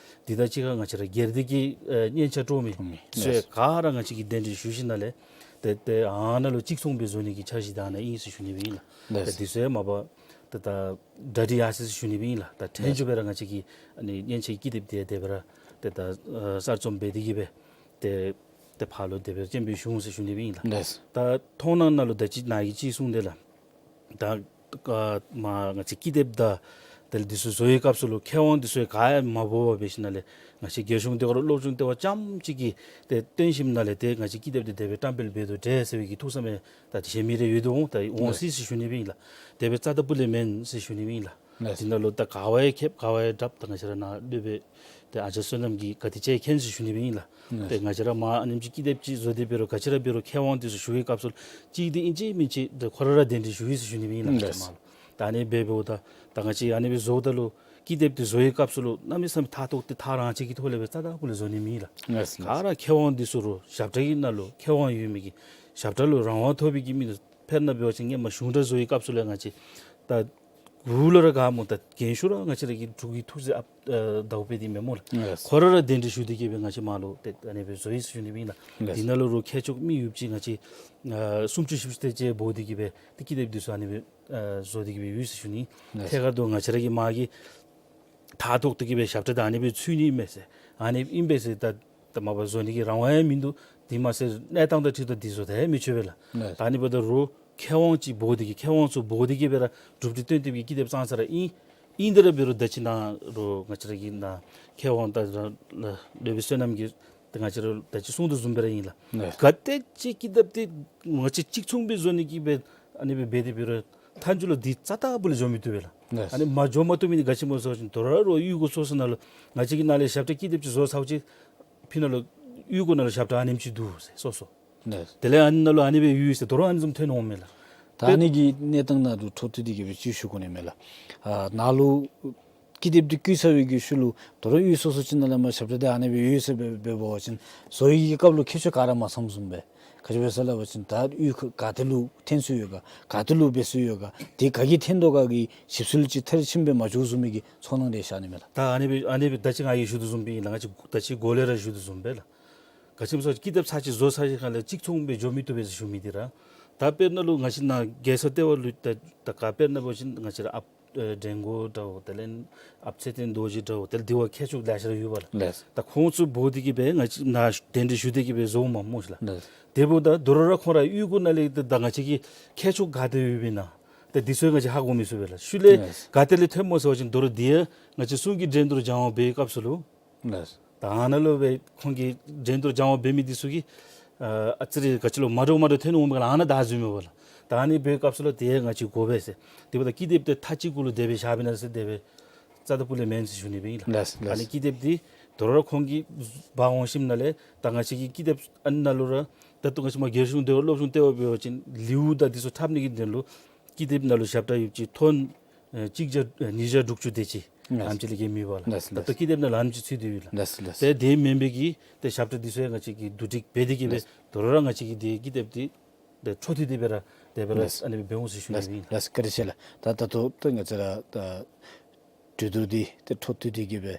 འདི་དང་གཅིག་ཁར་ང་བཅས་ར་སྒེར་སྡེ་གི་ཨེ་སྙན་ཆ་དཀྲོག་མི་ཚུ་ཡང་ག་ར་ང་བཅས་ཀྱིས་གདན་འདྲེན་ཞུ་ཞིནམ་ལས་ཏེ་ཏེ་ཨ་ནཱ་ལུ་གཅིག་མཚུངས་སྦེ་བཟོ་ནི་གི་འཆར་གཞི་ད་ཨ་ནཱ་ཨིན་ཟེར་ཞུ་ནི་སྦེ་ཨིན་ལགས། ཏེ་འདི་ཚུ་ཡང་མ་པ་ཏེ་ད་གྲ་སྒྲིག་ཡར་སོ་ཡི་ཟེར་ཞུ་ནི་སྦེ་ཨིན་ལགས། ད་ཕྲན་བཅུ་སྦེ་ར་ང་བཅས་ཀྱིས་ཨ་ནི་སྙན་ཆ་གི་ཀི་དེབ་འདི་དེ་སྦེ་ར་ཏེ་ད་ཨེ་གསར་རྩོམ་འབད་དེ་གི་སྦེ་ཏེ་ཏེ་ཕར་ལུ་དེ་སྦེ་སྤྱན་འབུལ་ཞུ་འོང་ཟེར་ཞུ་ནི་སྦེ་ཨིན་ལགས། ད་མཐོང་སྣང་ནང་ལུ་ད་ཅི་ནཱ་གིས་ཅིག་གསུངས་དེ་ལགས། ད་ཨ་མ་ང་བཅས་ཀི་དེབ་དང་དེ་ལས་འདི་ཚུ་བཟོ་བའི་སྐབས་སུ་ལུ་མཁས་དབང་འདི་ཚུ་ག་ཡང་མ་འབོ་བར་འབད་ཞིནམ་ལས་ང་བཅས་རྒྱལ་གཞུང་ལྟེ་བ་ར་སློབ་སྦྱོང་ལྟེ་བ་རྐྱངམ་ཅིག་གིས་ཏེ་བཏོན་ཞིནམ་ལས་ཏེ་ང་བཅས་ཀི་དེབ་འདི་དེ་སྦེ་བཀྲམ་སྤེལ་འབད་དོ་འདྲས་ཟེར་བའི་གི་ཐུགས་བསམ་ཡང་ད་ཏེ་གཞན་མི་རེ་ཡོད་དོ་འོང་། ད་འོང་སྲིད་ཟེར་ཞུ་ནི་སྦེ་ཨིན་ལགས། དེ་སྦེ་རྩ་དང་སྤུ་ལས་མེན་ཟེར་ཞུ་ནི་སྦེ་ཨིན་ལགས། འདི་ནང་ལུ་ད་ག་བ་ཡང་མཁསཔ་ག་བ་ཡང་དྲགཔ་ད་ང་བཅས་ར་ནཱ་སློབ་དཔོན་ཏེ་ཨ་ཅག་བསོད་ནམས་ཀྱིས་ག་དེ་ཅིག་མཁྱེན་ཟེར་ཞུ་ནི་སྦེ་ཨིན་ལགས། ཏེ་ང་བཅས་ར་མ་ཨ་ནེམ་ཅིག་ཀི་དེབ་ཅིག་བཟོ་སྟེ་འབད་རུང་ག་ཅི་ར་འབད་རུང་མཁས་དབང་འདི་ཚུ་ཞུ་བའི་སྐབས་སུ་ལུ་གཅིག་འདི་ཨིན་ཅི་མིན་ཅི་ཏེ་ཁོ་ར་ར་གདན་འདྲེན་ཞུ་ཡི་ཟེར་ཞུ་ནི་སྦེ་ཨིན་ལགས། ང་བཅས་མར་ལུ་ད་ཨ་ནི་སྦེ་འབདཝ་ད་ད་ང་བཅས་ཨ་ནི་སྦེ་བཟོཝ་ད་ལུ་ཀི་དེབ་འདི་བཟོ་བའི་སྐབས་སུ་ལུ་གནམ་མེད་ས་མེད་ཐགས་ཐོགས་ཏེ་ཐག་རང་བཅད་ཀྱི་ཐོག་ལས་སྦེ་རྩ་དང་སྤུ་ལས་བཟོ་ནི་མེན་ལགས། ག་ར་མཁས་དབང་འདི་ཚུ་རོགས་ཞབས་ཁྲ་གི་ནང་ལུ་མཁས་དབང་ཡོད་མི་གི་ཞབས་ཁྲ་ལུ་རང་དབང་ཐོབ་པའི་གི་མི་འདི་ཚུ་དཔེར་ན་འབད་བ་ཅིན་སྔོན་མ་གཞུང་སྒྲ་བཟོ་བའི་སྐབས་སུ་ལུ་ང་བཅས་ད་གུ་ལུ་ར་ག་སྨོ་ད་རྒན་ཤོས་ར་ང་བཅས་ར་གི་འབྲུག་གི་ཐུགས་སྲས་ཨཔ་ཨེ་ཟླཝ་དཔལ་འདི་མེན་སྨོ་ལགས། ཁོ་ར་ར་གདན་འདྲེན་ཞུ་སྟེ་གི་སྦེ་ང་བཅས་མར་ལུ་ཏེ་ཨ་ནི་སྦེ་བཟོ་ཡི་ཟེར་ཞུ་ནི་སྦེ་ཨིན་ལགས། འདི་ནང་ལུ་རོགས་མཁས་མཆོག་མི་ཡོདཔ་ཅིག་ང་བཅས་ཨེ་སུམ་ཅུ་བཞི་བཅུ་དེ་ཅིག་འབོ་སྟེ་གི་སྦེ་ཏེ་ཀི་དེབ་འདི་ཚུ་ཨ་ནི་སྦེ་ཨེ་བཟོ་སྟེ་གི་སྦེ་ཡོད་ཟེར་ཞུ་ནི། ཐད་ཀར་དུ་ང་བཅས་ར་གི་མར་གྱི་ཐགས་ཐོགས་ཏེ་གི་སྦེ་ཞབས་ཁྲ་ད་ཨ་ནི་སྦེ་ཚུད་ནི་མས་ཟེར་ཨ་ནི་ཨིན་པས་ཟེར་ད་ད་མ་པ་བཟོ་ནི་གི་རང་དབང་ཡང་མིན་འདུག། དེ་མ་ཚད་གནས་སྟངས་དང་འཁྲིལ་ད་འདི་བཟོ་ད་ཡང་མི་ཆོག་པས་ལགས། ད་ཨ་ནི་འབདཝ་ད་རོགས་མཁས་དབང་ཅིག་འབོ་སྟེ་གི་མཁས་དབང་ཚུ་འབོ་སྟེ་གི་སྦེ་ར་གྲུབ་འབྲས་བཏོན་ཏེ་གི་ཀི་དེབ་བརྩམས་ས་ར་ཨིན། ཨིན་དེ་ར་འབད་རུང་ད་ཅི་ནཱ་རོགས་ང་བཅས་ར་གི་ནཱ་མཁས་དབང་ད་ར་སློབ་དཔོན་བསོད་ནམས་ཀྱིས་ད་ང་བཅས་ར་ད་ཅི་གསུངས་དོ་བཟུམ་སྦེ་ར་ཨིན་ལགས། ག་དེ་ཅིག་ཀི་དེབ་འདི་ང་བཅས་གཅིག་མཚུངས་སྦེ་བཟོ་ནི་གི་སྦེ་ཨ་ནི་སྦེ་འབད་དེ་འབད་རུང་མཐའ་མཇུག་ལུ་འདི་རྩ་དང་སྤུ་ལས་འགྱོ་མི་བཏུབ་པས་ལགས། ཨ་ནི་མ་འགྱོ་མ་བཏུབ་མི་འདི་ག་ཅི་སྨོ་ཟེར་བ་ཅིན་དོ་རུང་རོགས་གཡུས་སྒོ་སོ་སོ་ནང་ལུ་ང་བཅས་ཀྱི་ནཱ་ལས་ཞབས་ཁྲ་ཀི་དེབ་ཅིག་བཟོ་ཚརཝ་ཅིག་ཕི་ནང་ལུ་གཡུས་སྒོ་ནང་ལུ་ཞབས་ཁྲ་ཨ་ནེམ་ཅིག་འདུག་ཟེར་སོ་སོ། དེ་ལས་ཨ་ནི་ནང་ལུ་ཨ་ནི་སྦེ་ཡོད་ཟེར་དོ་རུང་ཨ་ནི་བཟུམ་ཐོན་འོང་མས་ལགས། ད་ཨ་ནི་གི་གནས་སྟངས་ནང་ལུ་འཕྲོ་མཐུད་དེ་གི་སྦེ་ཅིག་ཞུ་དགོ་ནི་མས་ལགས། ཨ་ནཱ་ལུ་ཀི་དེབ་འདི་བརྐུ་ཚར་བའི་གི་ཤུལ་ལུ་དོ་རུང་གཡུས་སོ་སོ་ཅིག་ནང་ལས་མར་ཞབས་ཁྲ་འདི་ཨ་ནི་སྦེ་ཡོད་ཟེར་སྦེ་འབད་བ་ཅིན་བཟོ་བའི་གི་སྐབས་ལུ་མཁས་མཆོག་ག་ར་མ་ཚངམ་བཟུམ་སྦེ་ག་ཅི་སྦེ་ཟེར་སླབ་པ་ཅིན་ད་གཡུས་ཁ་ག་ཏེ་ལུ་འཐེན་སྲོལ་ཡོད་ག་ག་ཏེ་ལུ་འབད་སྲོལ་ཡོད་ག་དེ་ག་གིས་འཐེན་དོ་ག་གི་ཞིབ་འཚོལ་ཅིག་མཐར་ཕྱིནམ་སྦེ་མ་འགྱོ་བཟུམ་མའི་གི་ཚོར་སྣང་རེ་ཤར་ནི་མས་ལགས། ད་ཨ་ནི་སྦེ་ཨ་ནི་སྦེ་ད་ཅི་ང་གིས་ཞུ་དོ་བཟུམ་སྦེ་ཨིན་ལགས། ང་བཅས་ད་ཅི་འགོ་ལས་ར་ཞུ་དོ་བཟུམ་སྦེ་ལགས། ག་ཅི་སྨོ་ཟེར་ཀི་དེབ་ཚར་ཅིག་བཟོ་ཚར་ཞིནམ་ལས་གཅིག་མཚུངས་སྦེ་འགྱོ་མི་བཏུབ་པས་ཟེར་ཞུ་མི་འདི་ར། ད་དཔེར་ན་ལུ་ང་བཅས་ནཱ་རྒྱལ་ས་ལྟེ་བ་ལུ་ད་ད་ག་དཔེར་ན་འབད་བ་ཅིན་ང་བཅས་ར་ཨཔ་ཨེ་འགྲན་སྒོ་འདྲཝ་དེ་ལས་ཨཔ་ཚེ་བརྟན་རྡོ་རྗེ་འདྲཝ་དེ་ལས་འདི་བ་མཁས་མཆོག་ལེ་ཤ་ར་ཡོད་པ་ལགས། ད་ཁོང་ཚུ་འབོ་སྟེ་གི་སྦེ་ང་བཅས་ནཱ་གདན་འདྲེན་ཞུ་སྟེ་གི་སྦེ་བཟོཝ་མས་སྨོ་ལགས། དེ་འབདཝ་ད་དོ་རུང་ར་ཁོང་ར་གཡུས་སྒོ་ནང་ལས་ད་ད་ང་བཅས་ཀྱི་མཁས་མཆོག་ག་ཏེ་ཡོདཔ་ཨིན་ན་ད་འདི་ཚུ་ང་བཅས་ཧ་གོ་མི་ཚུགས་པས་ལགས། ཤུལ་ལས་ག་ཏེ་ལས་ཐོནམ་སྨོ་ཟེར་བ་ཅིན་དོ་རུང་འདི་ཡང་ང་བཅས་སྲུང་གི་འགྲན་བསྡུར་སྦྱང་བ་འབད་བའི་སྐབས་སུ་ལུ་ད་ཨ་ནཱ་ལུ་སྦེ་ཁོང་གིས་འགྲན་བསྡུར་སྦྱང་བ་འབད་མི་འདི་ཚུ་གིས་ཨ་ཨ་ཙི་རེ་ག་ཅི་ལོ་མ་འདྲཝ་མ་འདྲཝ་ཐོན་འོང་མས་ག་ལགས། ཨ་ནཱ་བདའ་འཛུལཝ་མས་པ་ལགས། ད་ཨ་ནི་འབད་བའི་སྐབས་སུ་ལུ་དེ་ང་བཅས་དགོ་པས་ཟེར། དེ་འབདཝ་ད་ཀི་དེབ་འདི་མཐའ་གཅིག་གུ་ལུ་དེ་སྦེ་བཞག་པས་ན་ཟེར་དེ་སྦེ་རྩ་དང་སྤུ་ལས་མེན་ཟེར་ཞུ་ནི་སྦེ་ཨིན་ལགས། ཨ་ནི་ཀི་དེབ་འདི་དོ་རུང་ཁོང་གིས་འབག་འོང་ཞིནམ་ལས་ད་ང་བཅས་ཀྱི་ཀི་དེབ་ཨ་ནཱ་ལུ་ར་ད་ལྟོ་ང་བཅས་མར་རྒྱལ་གཞུང་ལྟེ་བ་སློབ་སྦྱོང་ལྟེ་བ་འབད་བ་ཅིན་ལེའུ་དང་འདི་ཚུ་འཁྲབ་ནི་གི་དོན་ལུ་ཀི་དེབ་ནང་ལུ་ཞབས་ཁྲ་ཡོདཔ་ཅིག་ཐོན་ཨེ་གཅིག་བརྒྱ་ཨེ་ཉིས་བརྒྱ་དྲུག་ཅུ་དེ་ཅིག་ཨེམ་ཅིག་ལས་བརྒལ་མེད་པ་ལགས། ད་ལྟོ་ཀི་དེབ་ནང་ལུ་ཨ་ནེམ་ཅིག་ཚུད་དེ་ཡོད་ལགས། ཏེ་དེ་མེན་པའི་གི་ཏེ་ཞབས་ཁྲ་འདི་ཚུ་ཡང་ང་བཅས་ཀྱིས་བསྡུ་སྒྲིག་འབད་དེ་གི་སྦེ་དོ་རུང་ར་ང་བཅས་ཀྱིས་ཏེ་ཀི་དེབ་འདི་ཏེ་འཕྲོ་མཐུད་དེ་སྦེ་ར་ དེ་སྦེ་ར་ལགས། ཨ་ལས་འབད་འོང་ཟེར་ཞུ་ནི་ཨིན། ལགས་ལགས། བཀའ་དྲིན་ཆེ་ལགས། ད་ད་ལྟོ་ད་ང་བཅས་ར་ད་གྲོས་བསྡུར་འདི་ཏེ་འཕྲོ་མཐུད་དེ་གི་སྦེ་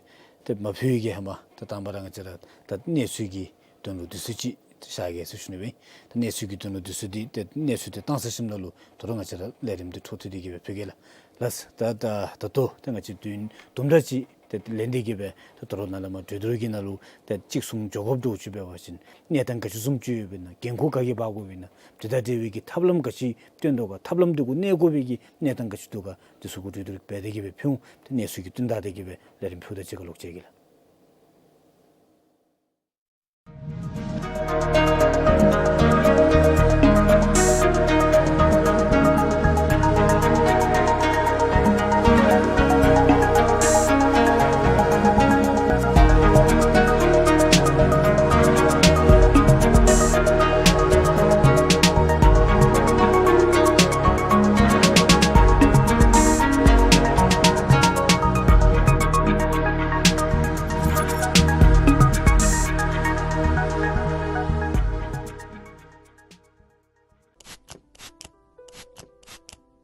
ཏེ་མ་ཕུལ་བའི་གི་ཧེ་མ་ད་དང་པ་ར་ང་བཅས་ར་ད་གནས་ཚུལ་གྱི་དོན་ལུ་དུས་ཚོད་ཅིག་བཞག་གེ་ཟེར་ཞུ་ནི་སྦེ་ཨིན། ད་གནས་ཚུལ་གྱི་དོན་ལུ་དུས་ཚོད་འདི་ཏེ་གནས་ཚུལ་འདི་བཏང་ཚར་ཞིནམ་ལས་ལུ་དོ་རུང་ང་བཅས་ར་ལས་རིམ་འདི་འཕྲོ་མཐུད་དེ་གི་སྦེ་ཕུལ་གེ་ལགས། ལགས། ད་ད་ད་ལྟོ་ཏེ་ང་བཅས་དུས་ཡུན་དུམ་གྲ་ཅིག་ཏེ་ལེན་ཏེ་གི་སྦེ་ད་དོ་རུང་ནཱ་ལས་མར་གྲོས་བསྡུར་གྱི་ནང་ལུ་ཏེ་གཅིག་གསུང་འགྱོ་དགོཔ་འདྲཝ་ཅིག་འབད་བ་ཅིན་གནས་སྟངས་ག་ཅི་བཟུམ་ཅིག་ཡོདཔ་ཨིན་ན། འགན་ཁུར་ག་གིས་འབག་དགོཔ་ཨིན་ན། དེ་དང་འབྲེལ་བའི་གི་ཐབས་ལམ་ག་ཅི་བཏོན་དོ་ག། ཐབས་ལམ་འདི་གུ་གནས་དགོ་པའི་གི་གནས་སྟངས་ག་ཅི་འདུག་ག། འདི་ཚུ་གུ་གྲོས་བསྡུར་འབད་དེ་གི་སྦེ་ཕུལ་འོང་། ཏེ་གནས་ཚུལ་གྱི་བསྟུན་ད་དེ་གི་སྦེ་ལས་རིམ་ཕུལཝ་ད་གཅིག་ཁར་ལོག་ཅི་གེ་ལགས།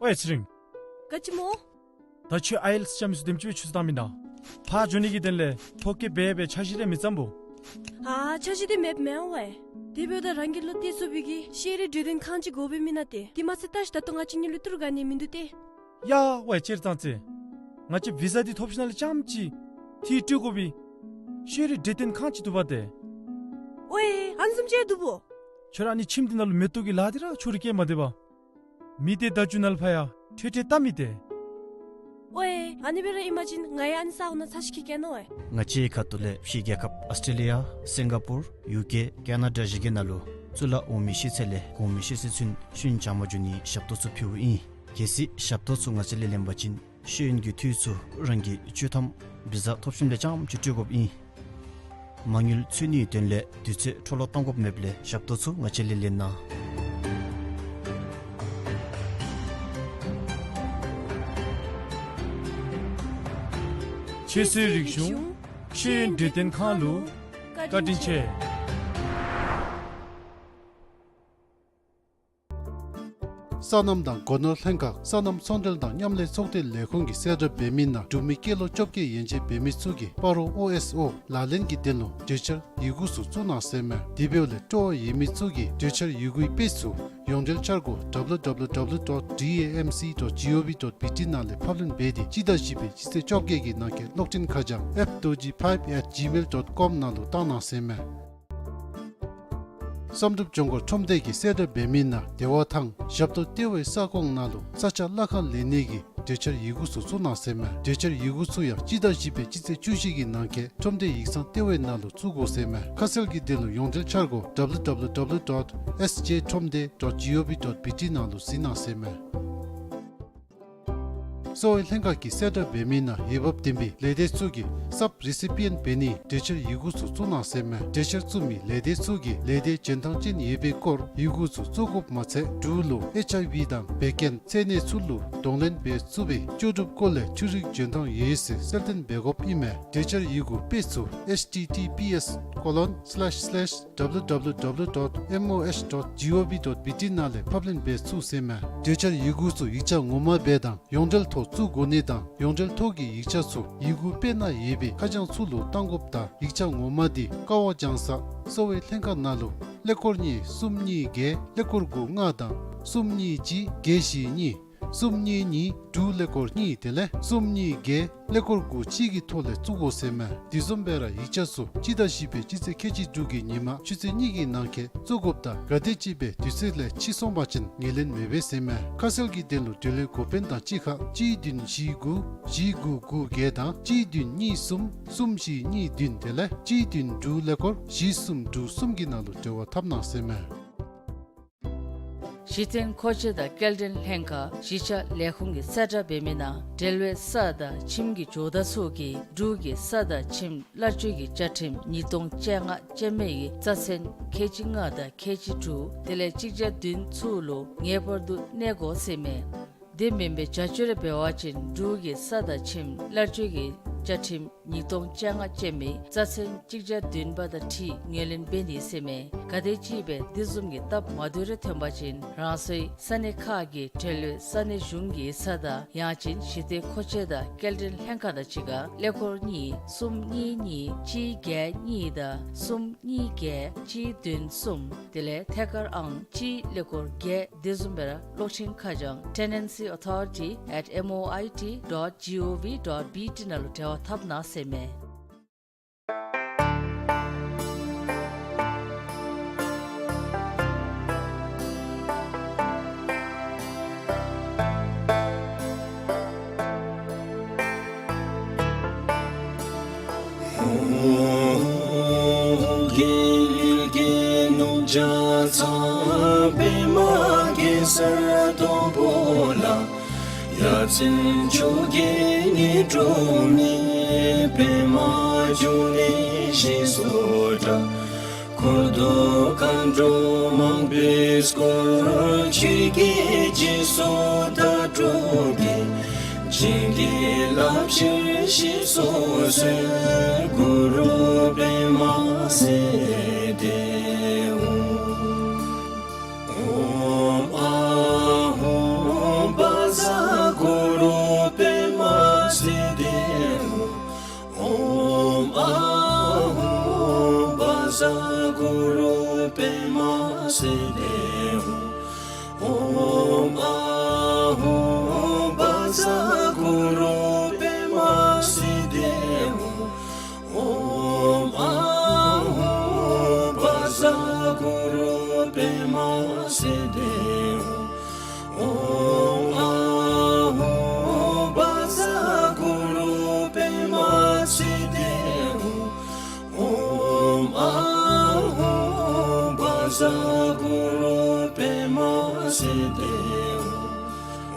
ཝའེ་ཚེ་རིང་། ག་ཅི་སྨོ། ད་ཁྱོད་ཨའི་ཨེལ་ཊི་ཨེསི་རྐྱབ་མི་ཚུ་དེམ་ཅིག་སྦེ་ཆུ་ཚོད་བཏང་མེན་ན། ཕར་འགྱོ་ནི་གི་དོན་ལས་ཐོ་བཀོད་འབད་སྦེ་འཆར་གཞི་རེ་མི་བརྩམ་སྨོ། ཨ་འཆར་གཞི་འདི་མེདཔ་མེན་ཝའེ། དེ་འབདཝ་ད་རང་གི་བློ་གཏད་ཚུགས་པའི་གི་ཤེས་རིག་གྲོས་སྟོན་ཁང་ཅིག་དགོ་པས་མེན་ན་ཏེ། དེ་མ་ཚད་ད་ཅི་ད་ལྟོ་ང་བཅས་གཉིས་ལུ་ཏི་རུ་ག་ནི་མིན་འདུག་ཏེ། ཡ་ཝའེ་ཅེར་ཙང་ཙེ། ང་བཅས་བི་ཟ་འདི་ཐོབ་ཞིནམ་ལས་རྐྱངམ་ཅིག་འཐུས་སྤྲོད་དགོ་པའི་ཤེས་རིག་གྲོས་སྟོན་ཁང་ཅིག་འདུག་པ་ཏེ། ཝའེ་ཨ་ནི་བཟུམ་ཅིག་འདུག་པོ། ཁྱོད་ར་ཨ་ནི་ཁྱིམ་འདི་ནང་ལུ་མེ་ཏོག་གི་ལཱ་འདི་ར་ཕྱོགས་རིས་བཀལ་མ་སྡོད་པར། མི་སྡེ་བརྡ་བརྒྱུད་ནང་ལུ་ཕར་ཡང་འཕྲོས་འཕྲོས་བལྟ་མི་ཏེ། ཝའེ་ཨ་ནི་སྦེ་ར་ཨིན་པ་ཅིན་ང་ཡང་ཨ་ནི་ས་གོ་ནང་ཚར་ཅིག་འཁྱིད་གེ་ནོ་ཝའེ། ང་བཅས་ཁ་ཐུག་ལས་ཕྱི་རྒྱལ་ཁབ་ཨཱོས་ཊྲེ་ལི་ཡ་སིང་ག་པུར་ཡུ་ཀེ་ཀེ་ན་ཌ་བཞི་གི་ནང་ལུ་གཙུག་ལག་འོག་མའི་ཤེས་ཚད་ལས་གོང་མའི་ཤེས་ཚད་ཚུན་ཤེས་ཡོན་སྦྱང་པར་འགྱོ་ནིའི་ཞབས་ཏོག་ཚུ་ཕུལཝ་ཨིན། གལ་སྲིད་ཞབས་ཏོག་ཚུ་ང་བཅས་ལས་ལེན་པ་ཅིན་ཤེས་ཡོན་གྱི་འཐུས་ཚུ་རང་གི་ཆོག་ཐམ་བི་ཟ་ཐོབ་ཞིནམ་ལས་རྐྱངམ་ཅིག་སྤྲོད་དགོཔ་ཨིན། མ་དངུལ་འཚོལ་ནིའི་དོན་ལས་དུས་ཚོད་འཕྲོ་བརླག་གཏང་དགོཔ་མེདཔ་ལས་ཞབས་ཏོག་ཚུ་ང་བཅས་ལས་ལེན་གནང་། ཆོས་སྲིད་རིག་གཞུང་ཤེས་ཡོན་གྲོས་སྟོན་ཁང་ལུ་བཀའ་དྲིན་ཆེ། སོ་ནམ་དང་སྒོ་ནོར་ལྷན་ཁག་སོ་ནམ་ཚོང་འབྲེལ་དང་མཉམ་ལས་ཚོགས་སྡེ་ལས་ཁུངས་ཀྱིས་གསལ་བསྒྲགས་འབད་མི་ནང་འབྲུག་མི་སྐྱེས་ལོ་བཅོ་བརྒྱད་ཡན་ཆད་འབད་མི་ཚུ་གིས་སྤ་རོ་ཨོ་ཨེསི་ཨོ་ལག་ལེན་གྱི་དོན་ལུ་གྲོས་འཆར་ཡི་གུ་ཚུ་བཙུགས་གནང་ཟེར་མས། དེ་འབདཝ་ལས་སྤྲོ་བ་ཡོད་མི་ཚུ་གིས་གྲོས་འཆར་ཡི་གུའི་དཔེ་ཚུ་ཡོངས་འབྲེལ་འཆར་སྒོ་W W W dot D A M C dot G O V dot B T ནང་ལས་ཕབ་ལེན་འབད་དེ་སྤྱི་ཟླ་བཞི་པའི་སྤྱི་ཚེས་བཅོ་བརྒྱད་ཀྱི་ནང་འཁོད་གློག་འཕྲིན་ཁ་བྱང་F Dorji five at gmail dot com ནང་ལུ་བཏང་གནང་ཟེར་མས། བསམ་གྲུབ་ལྗོངས་མཁར་ཁྲོམ་སྡེ་གིས་གསལ་བསྒྲགས་འབད་མི་ནང་བདེ་བ་ཐང་ཞབས་ཏོག་ལྟེ་བའི་ས་ཁོངས་ནང་ལུ་ས་ཆ་གླ་ཁར་ལེན་ནི་གི་གྲོས་འཆར་ཡི་གུ་ཚུ་བཙུགས་གནང་ཟེར་མས། གྲོས་འཆར་ཡི་གུ་ཚུ་ཡང་སྤྱི་ཟླ་བཞི་པའི་སྤྱི་ཚེས་བཅུ་བཞི་གི་ནང་འཁོད་ཁྲོམ་སྡེ་ཡིག་ཚང་ལྟེ་བའི་ནང་ལུ་བཙུགས་དགོ་ཟེར་མས། ཁ་གསལ་གྱི་དོན་ལུ་ཡོངས་འབྲེལ་འཆར་སྒོ་W W W dot S J ཁྲོམ་སྡེ་dot G O V dot B T ནང་ལུ་གཟིགས་གནང་ཟེར་མས། གསོ་བའི་ལྷན་ཁག་གིས་གསལ་བསྒྲགས་འབད་མི་ནང་འོས་འབབ་ལྡན་པའི་ལས་སྡེ་ཚུ་གིས་སབ་རི་སི་པི་ཡན་འབད་ནིའི་གྲོས་འཆར་ཡི་གུ་ཚུ་བཙུགས་གནང་ཟེར་མས། གྲོས་འཆར་བཙུགས་མི་ལས་སྡེ་ཚུ་གིས་ལས་སྡེ་འཇོན་ཐང་ཅན་ཡོད་པའི་སྐོར་ཡི་གུ་ཚུ་བཙུགས་དགོཔ་མ་ཚད་འབྲུག་ལུ་ཨེཆ་ཨའི་ཝི་དང་བད་ཀན་ཚད་ནད་ཚུ་ལུ་གདོང་ལེན་འབད་ཚུགས་པའི་ལྕོགས་གྲུབ་སྐོར་ལས་འཕྲུལ་རིག་འཇོན་ཐང་ཡོད་ཟེར་གསལ་སྟོན་འབད་དགོཔ་ཨིན་མས། གྲོས་འཆར་ཡི་གུ་དཔེ་ཚུ་H T T P S colon slash slash W W W dot M O H dot G O V dot B T ནང་ལས་ཕབ་ལེན་འབད་ཚུགས་ཟེར་མས། གྲོས་འཆར་ཡི་གུ་ཚུ་ཡིག་ཆ་ངོ་མ་སྦེ་དང་ཡོངས་འབྲེལ་ཐོག་བཙུགས་དགོ་ནི་དང་ཡོངས་འབྲེལ་ཐོག་གི་ཡིག་ཆ་ཚུ་ཡི་གུ་དཔེ་ནང་ཡོད་པའི་ཁ་བྱང་ཚུ་ལུ་བཏང་དགོཔ་དང་ཡིག་ཆ་ངོ་མ་འདི་ཀ་བ་ལྗང་ས་གསོ་བའི་ལྷན་ཁག་ནང་ལུ་ཀླད་ཀོར་གཉིས་གསུམ་གཉིས་བརྒྱད་ཀླད་ཀོར་དགུ་ལྔ་དང་གསུམ་གཉིས་གཅིག་བརྒྱད་བཞི་གཉིས་གསུམ་གཉིས་གཉིས་དྲུག་ཀླད་ཀོར་གཉིས་དེ་ལས་གསུམ་གཉིས་བརྒྱད་ཀླད་ཀོར་དགུ་གཅིག་གི་ཐོག་ལས་བཙུགས་དགོ་ཟེར་མས། དེ་བཟུམ་སྦེ་ར་ཡིག་ཆ་ཚུ་སྤྱི་ཟླ་བཞི་པའི་སྤྱི་ཚེས་ཁལ་གཅིག་དྲུག་གི་ཉིན་མ་ཆུ་ཚོད་གཉིས་ཀྱི་ནང་འཁོད་བཙུགས་དགོཔ་དང་ག་དེམ་ཅིག་སྦེ་དུས་ཚོད་ལས་ཕྱི་སོང་པ་ཅིན་ངོས་ལེན་མེད་པས་ཟེར་མས། ཁ་གསལ་གྱི་དོན་ལུ་འབྲེལ་ཡོད་འགོ་དཔོན་དང་གཅིག་ཁར་གཅིག་བདུན་བཞི་དགུ་བཞི་དགུ་དགུ་བརྒྱད་དང་གཅིག་བདུན་གཉིས་གསུམ་གསུམ་བཞི་གཉིས་བདུན་དེ་ལས་གཅིག་བདུན་དྲུག་ཀླད་ཀོར་བཞི་གསུམ་དྲུག་གསུམ་གྱི་ནང་ལུ་འབྲེལ་བ་འཐབ་གནང་ཟེར་མས། གཞི་རྟེན་མཁོ་ཆས་དང་སྐྱེལ་འདྲེན་ལྷན་ཁག་གཞིས་ཆགས་ལས་ཁུངས་ཀྱིས་གསལ་བསྒྲགས་འབད་མི་ནང་འབྲེལ་ཡོད་ས་དང་ཁྱིམ་གྱི་ཇོ་བདག་ཚུ་གིས་འབྲུག་གི་ས་དང་ཁྱིམ་གླར་སྤྱོད་ཀྱི་བཅའ་ཁྲིམས་ཉིས་སྟོང་བཅོ་ལྔ་ཅན་མའི་རྩ་ཚན་ཁལ་གཅིག་ལྔ་དང་ཁལ་གཅིག་དྲུག་དེ་ལས་གཅིག་བརྒྱ་བདུན་ཚུ་ལུ་ངེས་པར་དུ་གནས་དགོ་ཟེར་མས། དེ་མེན་པའི་བྱ་སྤྱོད་རེ་འབད་བ་ཅིན་འབྲུག་གི་ས་དང་ཁྱིམ་གླར་སྤྱོད་ཀྱི་ བཅའ་ཁྲིམས་ཉིས་སྟོང་བཅོ་ལྔ་ཅན་མའི་རྩ་ཚན་གཅིག་བརྒྱ་བདུན་པ་དང་འཁྲིལ་ངོས་ལེན་འབད་ནི་ཟེར་མས། ག་དེམ་ཅིག་སྦེ་དེ་བཟུམ་གྱི་སྟབས་མ་བདེཝ་རེ་ཐོན་པ་ཅིན་རང་སོའི་ས་གནས་ཁག་གི་འབྲེལ་ཡོད་ས་གནས་གཞུང་གི་ས་བདག་ཡང་ཅིན་ཞི་བདེ་མཁོ་ཆས་དང་སྐྱེལ་འདྲེན་ལྷན་ཁག་དང་གཅིག་ཁར་ཀླད་ཀོར་གཉིས་གསུམ་གཉིས་གཉིས་གཅིག་བརྒྱད་གཉིས་དང་གསུམ་གཉིས་བརྒྱད་གཅིག་བདུན་གསུམ། དེ་ལས་ཐད་ཀར་ཨང་གཅིག་ཀླད་ཀོར་བརྒྱད། དེ་བཟུམ་སྦེ་ར་གློག་འཕྲིན་ཁ་བྱང་tenancy authority at M O I T dot G O V dot B T ནང་ལུ་འབྲེལ་བ་འཐབ་གནང་ཟེར་མས། རྒྱལ་གྱི་ནུབ་བྱང་ཚང་པདྨ་གེ་སར་སྡོང་པོ་ལ། ཡ་མཚན་མཆོག་གི་ཉི་སྒྲོན་མེ། པདྨ་འབྱུང་གནས་ཞེས་སུ་གྲགས། འཁོར་དང་མཁའ་འགྲོ་མང་པོས་བསྐོར། ཆོས་ཀྱི་རྗེས་སུ་བདག་སྒྲུབ་ཀྱིས། བྱིན་གྱིས་བརླབ་ཕྱིར་གཤེགས་སུ་གསོལ། གུ་རུ་པདྨ་སིདྡྷི་ཧཱུྃ། ཨོཾ་ཨཱཿཧཱུྃ་བཛྲ་གུ་རུ་པདྨ་སིདྡྷི་ཧཱུྃ། ཨོཾ་ཨཱཿཧཱུྃ་བཛྲ་གུ་རུ་པདྨ་སིདྡྷི་ཧཱུྃ། ཨོཾ་ཨཱཿཧཱུྃ་བཛྲ་གུ་རུ་པདྨ་སིདྡྷི་ཧཱུྃ། ཨོཾ་ཨཱཿཧཱུྃ་བཛྲ་གུ་རུ་པདྨ་སིདྡྷི་ཧཱུྃ། ཨོཾ་ཨཱཿཧཱུྃ་བཛྲ་གུ་རུ་པདྨ་སིདྡྷི་ཧཱུྃ། ཨོཾ་ཨཱཿཧཱུྃ་བཛྲ་གུ་རུ་པདྨ་སིདྡྷི་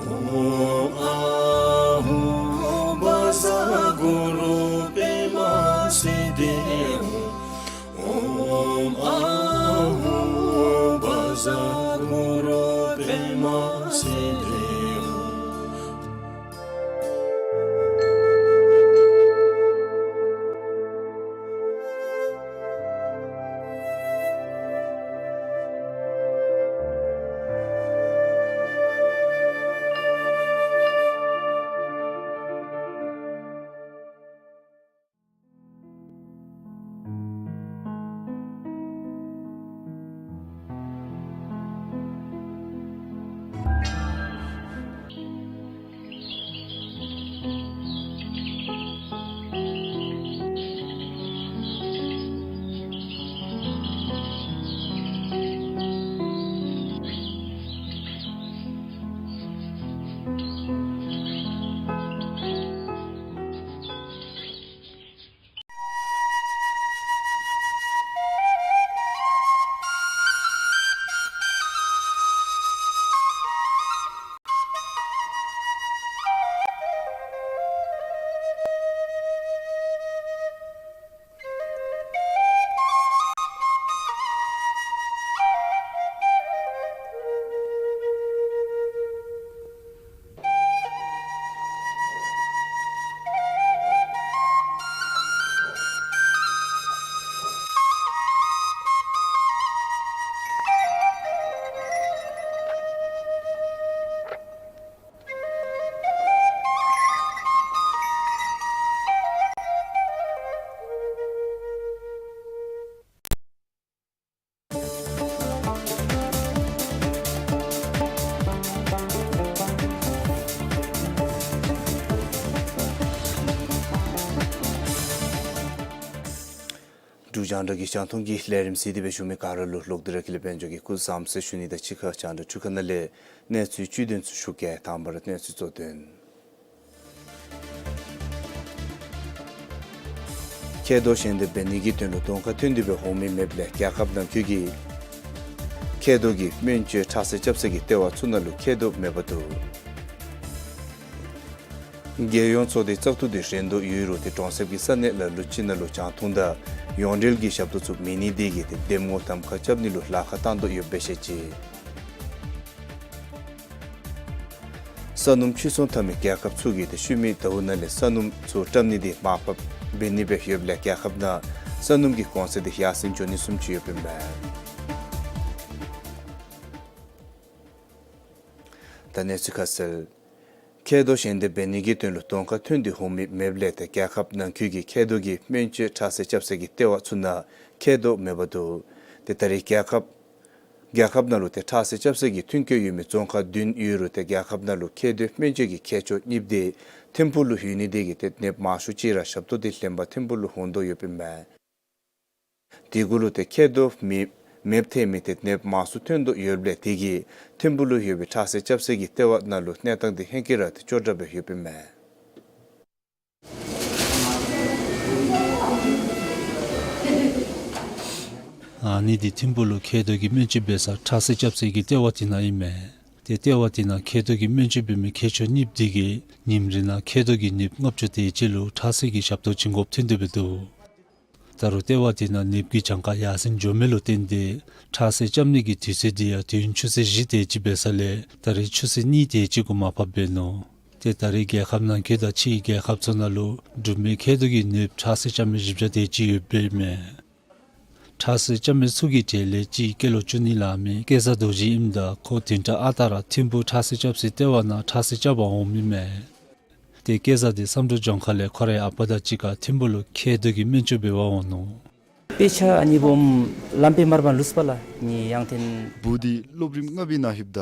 ཧཱུྃ། ཨོཾ་ཨཱཿཧཱུྃ་བཛྲ་གུ་རུ་པདྨ་སིདྡྷི་ཧཱུྃ། ཨོཾ་ཨཱཿཧཱུྃ་བཛྲ་གུ་རུ་པདྨ་སིདྡྷི་ཧཱུྃ། འབྲུག་རྒྱང་བསྒྲགས་ཀྱི་རྒྱང་མཐོང་གི་ལས་རིམ་གཟིགས་ཏེ་སྦེ་བཞུགས་མི་ག་ར་ལུ་ལོག་སྟེ་ར་ཀུན་ལེགས་དཔལ་འབྱོར་གྱིས་སྐུ་གཟུགས་བཟང་ཟེར་ཞུ་ནི་དང་གཅིག་ཁར་རྒྱང་བསྒྲགས་འཕྲུལ་ཁང་ནང་ལས་གནས་ཚུལ་བཅུད་དོན་ཚུ་ཞུ་གེ། དང་པ་ར་གནས་ཚུལ་གཙོ་དོན། མཁལ་རྡོག་ཞལ་འདེབས་འབད་ནི་གི་དོན་ལུ་གདོང་ཁར་ཐོན་ཏེ་སྦེ་འོང་མི་མེདཔ་ལས་རྒྱལ་ཁབ་ནང་འཁོད་ཀྱི་མཁལ་རྡོག་གི་སྨན་བཅོས་ཁྲག་ཟས་རྐྱབ་ས་གི་ལྟེ་བ་ཚུ་ནང་ལུ་མཁལ་རྡོག་མེདཔ་འདུག། རྒྱལ་ཡོངས་ཚོགས་སྡེ་བཙག་འཐུ་འདི་རན་དོ་ཡོད་རུང་ཏེ་གྲོང་གསེབ་ཀྱི་ས་གནས་ལ་ལུ་ཅིག་ནང་ལུ་རྒྱང་མཐོང་དང་ཡོངས་འབྲེལ་གྱི་ཞབས་ཏོག་ཚུ་མེད་ནི་དེ་གིས་ཏེ་འདེམས་ངོ་གདམ་ཁ་རྐྱབ་ནི་ལུ་ལཱ་ཁག་བཏང་དོ་ཡོདཔ་སྦེ་བཤད་ཅི། ས་ ས་སྣུམ་ཕྱིར་ཚོང་འཐབ་མི་རྒྱལ་ཁབ་ཚུ་གིས་ཏེ་ཤུལ་མའི་ཟླཝ་ནང་ལས་ས་སྣུམ་ཚུ་བཀྲམ་ནི་དེ་མར་ཕབ་འབད་ནི་སྦེ་ཡོདཔ་ལས་རྒྱལ་ཁབ་ནང་ས་སྣུམ་གྱི་གོང་ཚད་དེ་ཡར་སེང་འགྱོ་ནི་བཟུམ་ཅིག་ཡོདཔ་ཨིན་མས། ད་གནས་ཚུལ་ཁ་གསལ། མཁལ་རྡོག་ཞལ་འདེབས་འབད་ནི་གི་དོན་ལུ་གདོང་ཁར་ཐོན་ཏེ་འོང་མི་མེདཔ་ལས་ཏེ་རྒྱལ་ཁབ་ནང་འཁོད་ཀྱི་མཁལ་རྡོག་གི་སྨན་བཅོས་ཁྲག་རྩའི་ཁྱབ་ཚད་ཀྱི་ལྟེ་བ་ཚུ་ནང་མཁལ་རྡོག་མེདཔ་འདུག། ཏེ་ད་རེས་རྒྱལ་ཁབ་རྒྱལ་ཁབ་ནང་ལུ་ཏེ་ཁྲག་རྩའི་ཁྱབ་ཚད་ཀྱི་ཐོན་སྐྱེད་ཡོད་མི་རྫོང་ཁག་བདུན་ཡོད་རུང་ཏེ་རྒྱལ་ཁབ་ནང་ལུ་མཁལ་རྡོག་སྨན་བཅོས་ཀྱི་མཁས་མཆོག་གཉིས་པོ་དེ་ཐིམ་ཕུག་ལུ་ཡོད་ནི་དེ་གིས་ཏེ་ནདཔ་མང་ཤོས་ཅིག་ར་ཞབས་ཏོག་དེ་ལེན་པར་ཐིམ་ཕུག་ལུ་འོང་དོ་ཡོདཔ་ཨིན་མས། དེ་གུ་ལུ་ཏེ་མཁལ་རྡོག་མེད་མེདཔ་ཐལ་མི་ཏེ་ནདཔ་མང་སུ་ཐོན་དོ་ཡོདཔ་ལས་དེ་གིས་ཐིམ་ཕུག་ལུ་ཡོད་པའི་ཁྲག་རྩའི་ཁྱབ་ཚད་ཀྱི་ལྟེ་བ་ནང་ལུ་གནས་སྟངས་དེ་ཧེང་སྐལ་ར་ཏེ་སྐྱོ་དྲགས་སྦེ་ཡོདཔ་ཨིན་མས། ཨ་ནི་འདི་ཐིམ་ཕུག་ལུ་མཁལ་རྡོག་གི་སྨན་བཅོས་འབད་ས་ཁྲག་རྩའི་ཁྱབ་ཚད་ཀྱི་ལྟེ་བ་དེ་ནང་ཨིན་མས། ཏེ་ལྟེ་བ་དེ་ནང་མཁལ་རྡོག་གི་སྨན་བཅོས་འབད་མི་མཁས་མཆོག་གཉིས་པོ་དེ་གིས་ཉིནམ་རེ་ནང་མཁལ་རྡོག་གི་ནདཔ་ལྔ་བཅུ་དེ་ཅིག་ལུ་ཁྲག་རྩའི་གི་ཞབས་ཏོག་བྱིན་དགོཔ་ཐོན་ཏེ་འབད་དོ། ད་རུང་ལྟེ་བ་དེ་ནང་ནདཔ་གི་གྱངས་ཁ་ཡར་སེང་འགྱོ་མི་ལུ་བརྟེན་ཏེ་ཁྲག་རྩ་རྐྱབ་ནི་གི་དུས་ཚོད་དེ་ཡང་དུས་ཡུན་ཆུ་ཚོད་བཞི་དེ་ཅིག་འབད་ས་ལས་ད་རེས་ཆུ་ཚོད་གཉིས་དེ་ཅིག་གུ་མར་ཕབ་འབད་ནུག། ཏེ་ད་རེས་རྒྱལ་ཁབ་ནང་འཁོད་དང་ཕྱིའི་རྒྱལ་ཁབ་ཚུ་ནང་ལུ་འབྲུག་མི་མཁལ་རྡོག་གི་ནདཔ་ཁྲག་རྩ་རྐྱབ་མི་བཞི་བརྒྱ་དེ་ཅིག་ཡོདཔ་ཨིན་མས། ཁྲག་རྩ་རྐྱབ་མི་ཚུ་གི་གྲས་ལས་གཅིག་སྐྱེས་ལོ་བཅུ་གཉིས་ལང་མི་སྐལ་བཟང་རྡོ་རྗེ་ཨིནམ་ད་ཁོ་བདུན་ཕྲག་ཨ་རྟག་ར་ཐིམ་ཕུག་ཁྲག་རྩ་རྐྱབ་སའི་ལྟེ་བ་ནང་ཁྲག་རྩ་རྐྱབ་པར་འོངམ་ཨིན་མས། ཏེ་སྐལ་བཟང་དེ་བསམ་གྲུབ་ལྗོངས་མཁར་ལས་ཁོ་རའི་ཨ་པ་དང་གཅིག་ཁར་ཐིམ་ཕུག་ལུ་མཁལ་རྡོག་གི་སྨན་བཅོས་འབད་བར་འོང་ནུག། དཔེ་ཆ་ཨ་ནི་སྦོམ་ལམ་པའི་མར་པ་ལུས་པ་ལ་ངེ་ཡང་ཐེན། བུ་འདི་སློབ་རིམ་ལྔ་པའི་ནང་ལྷོདཔ་ད་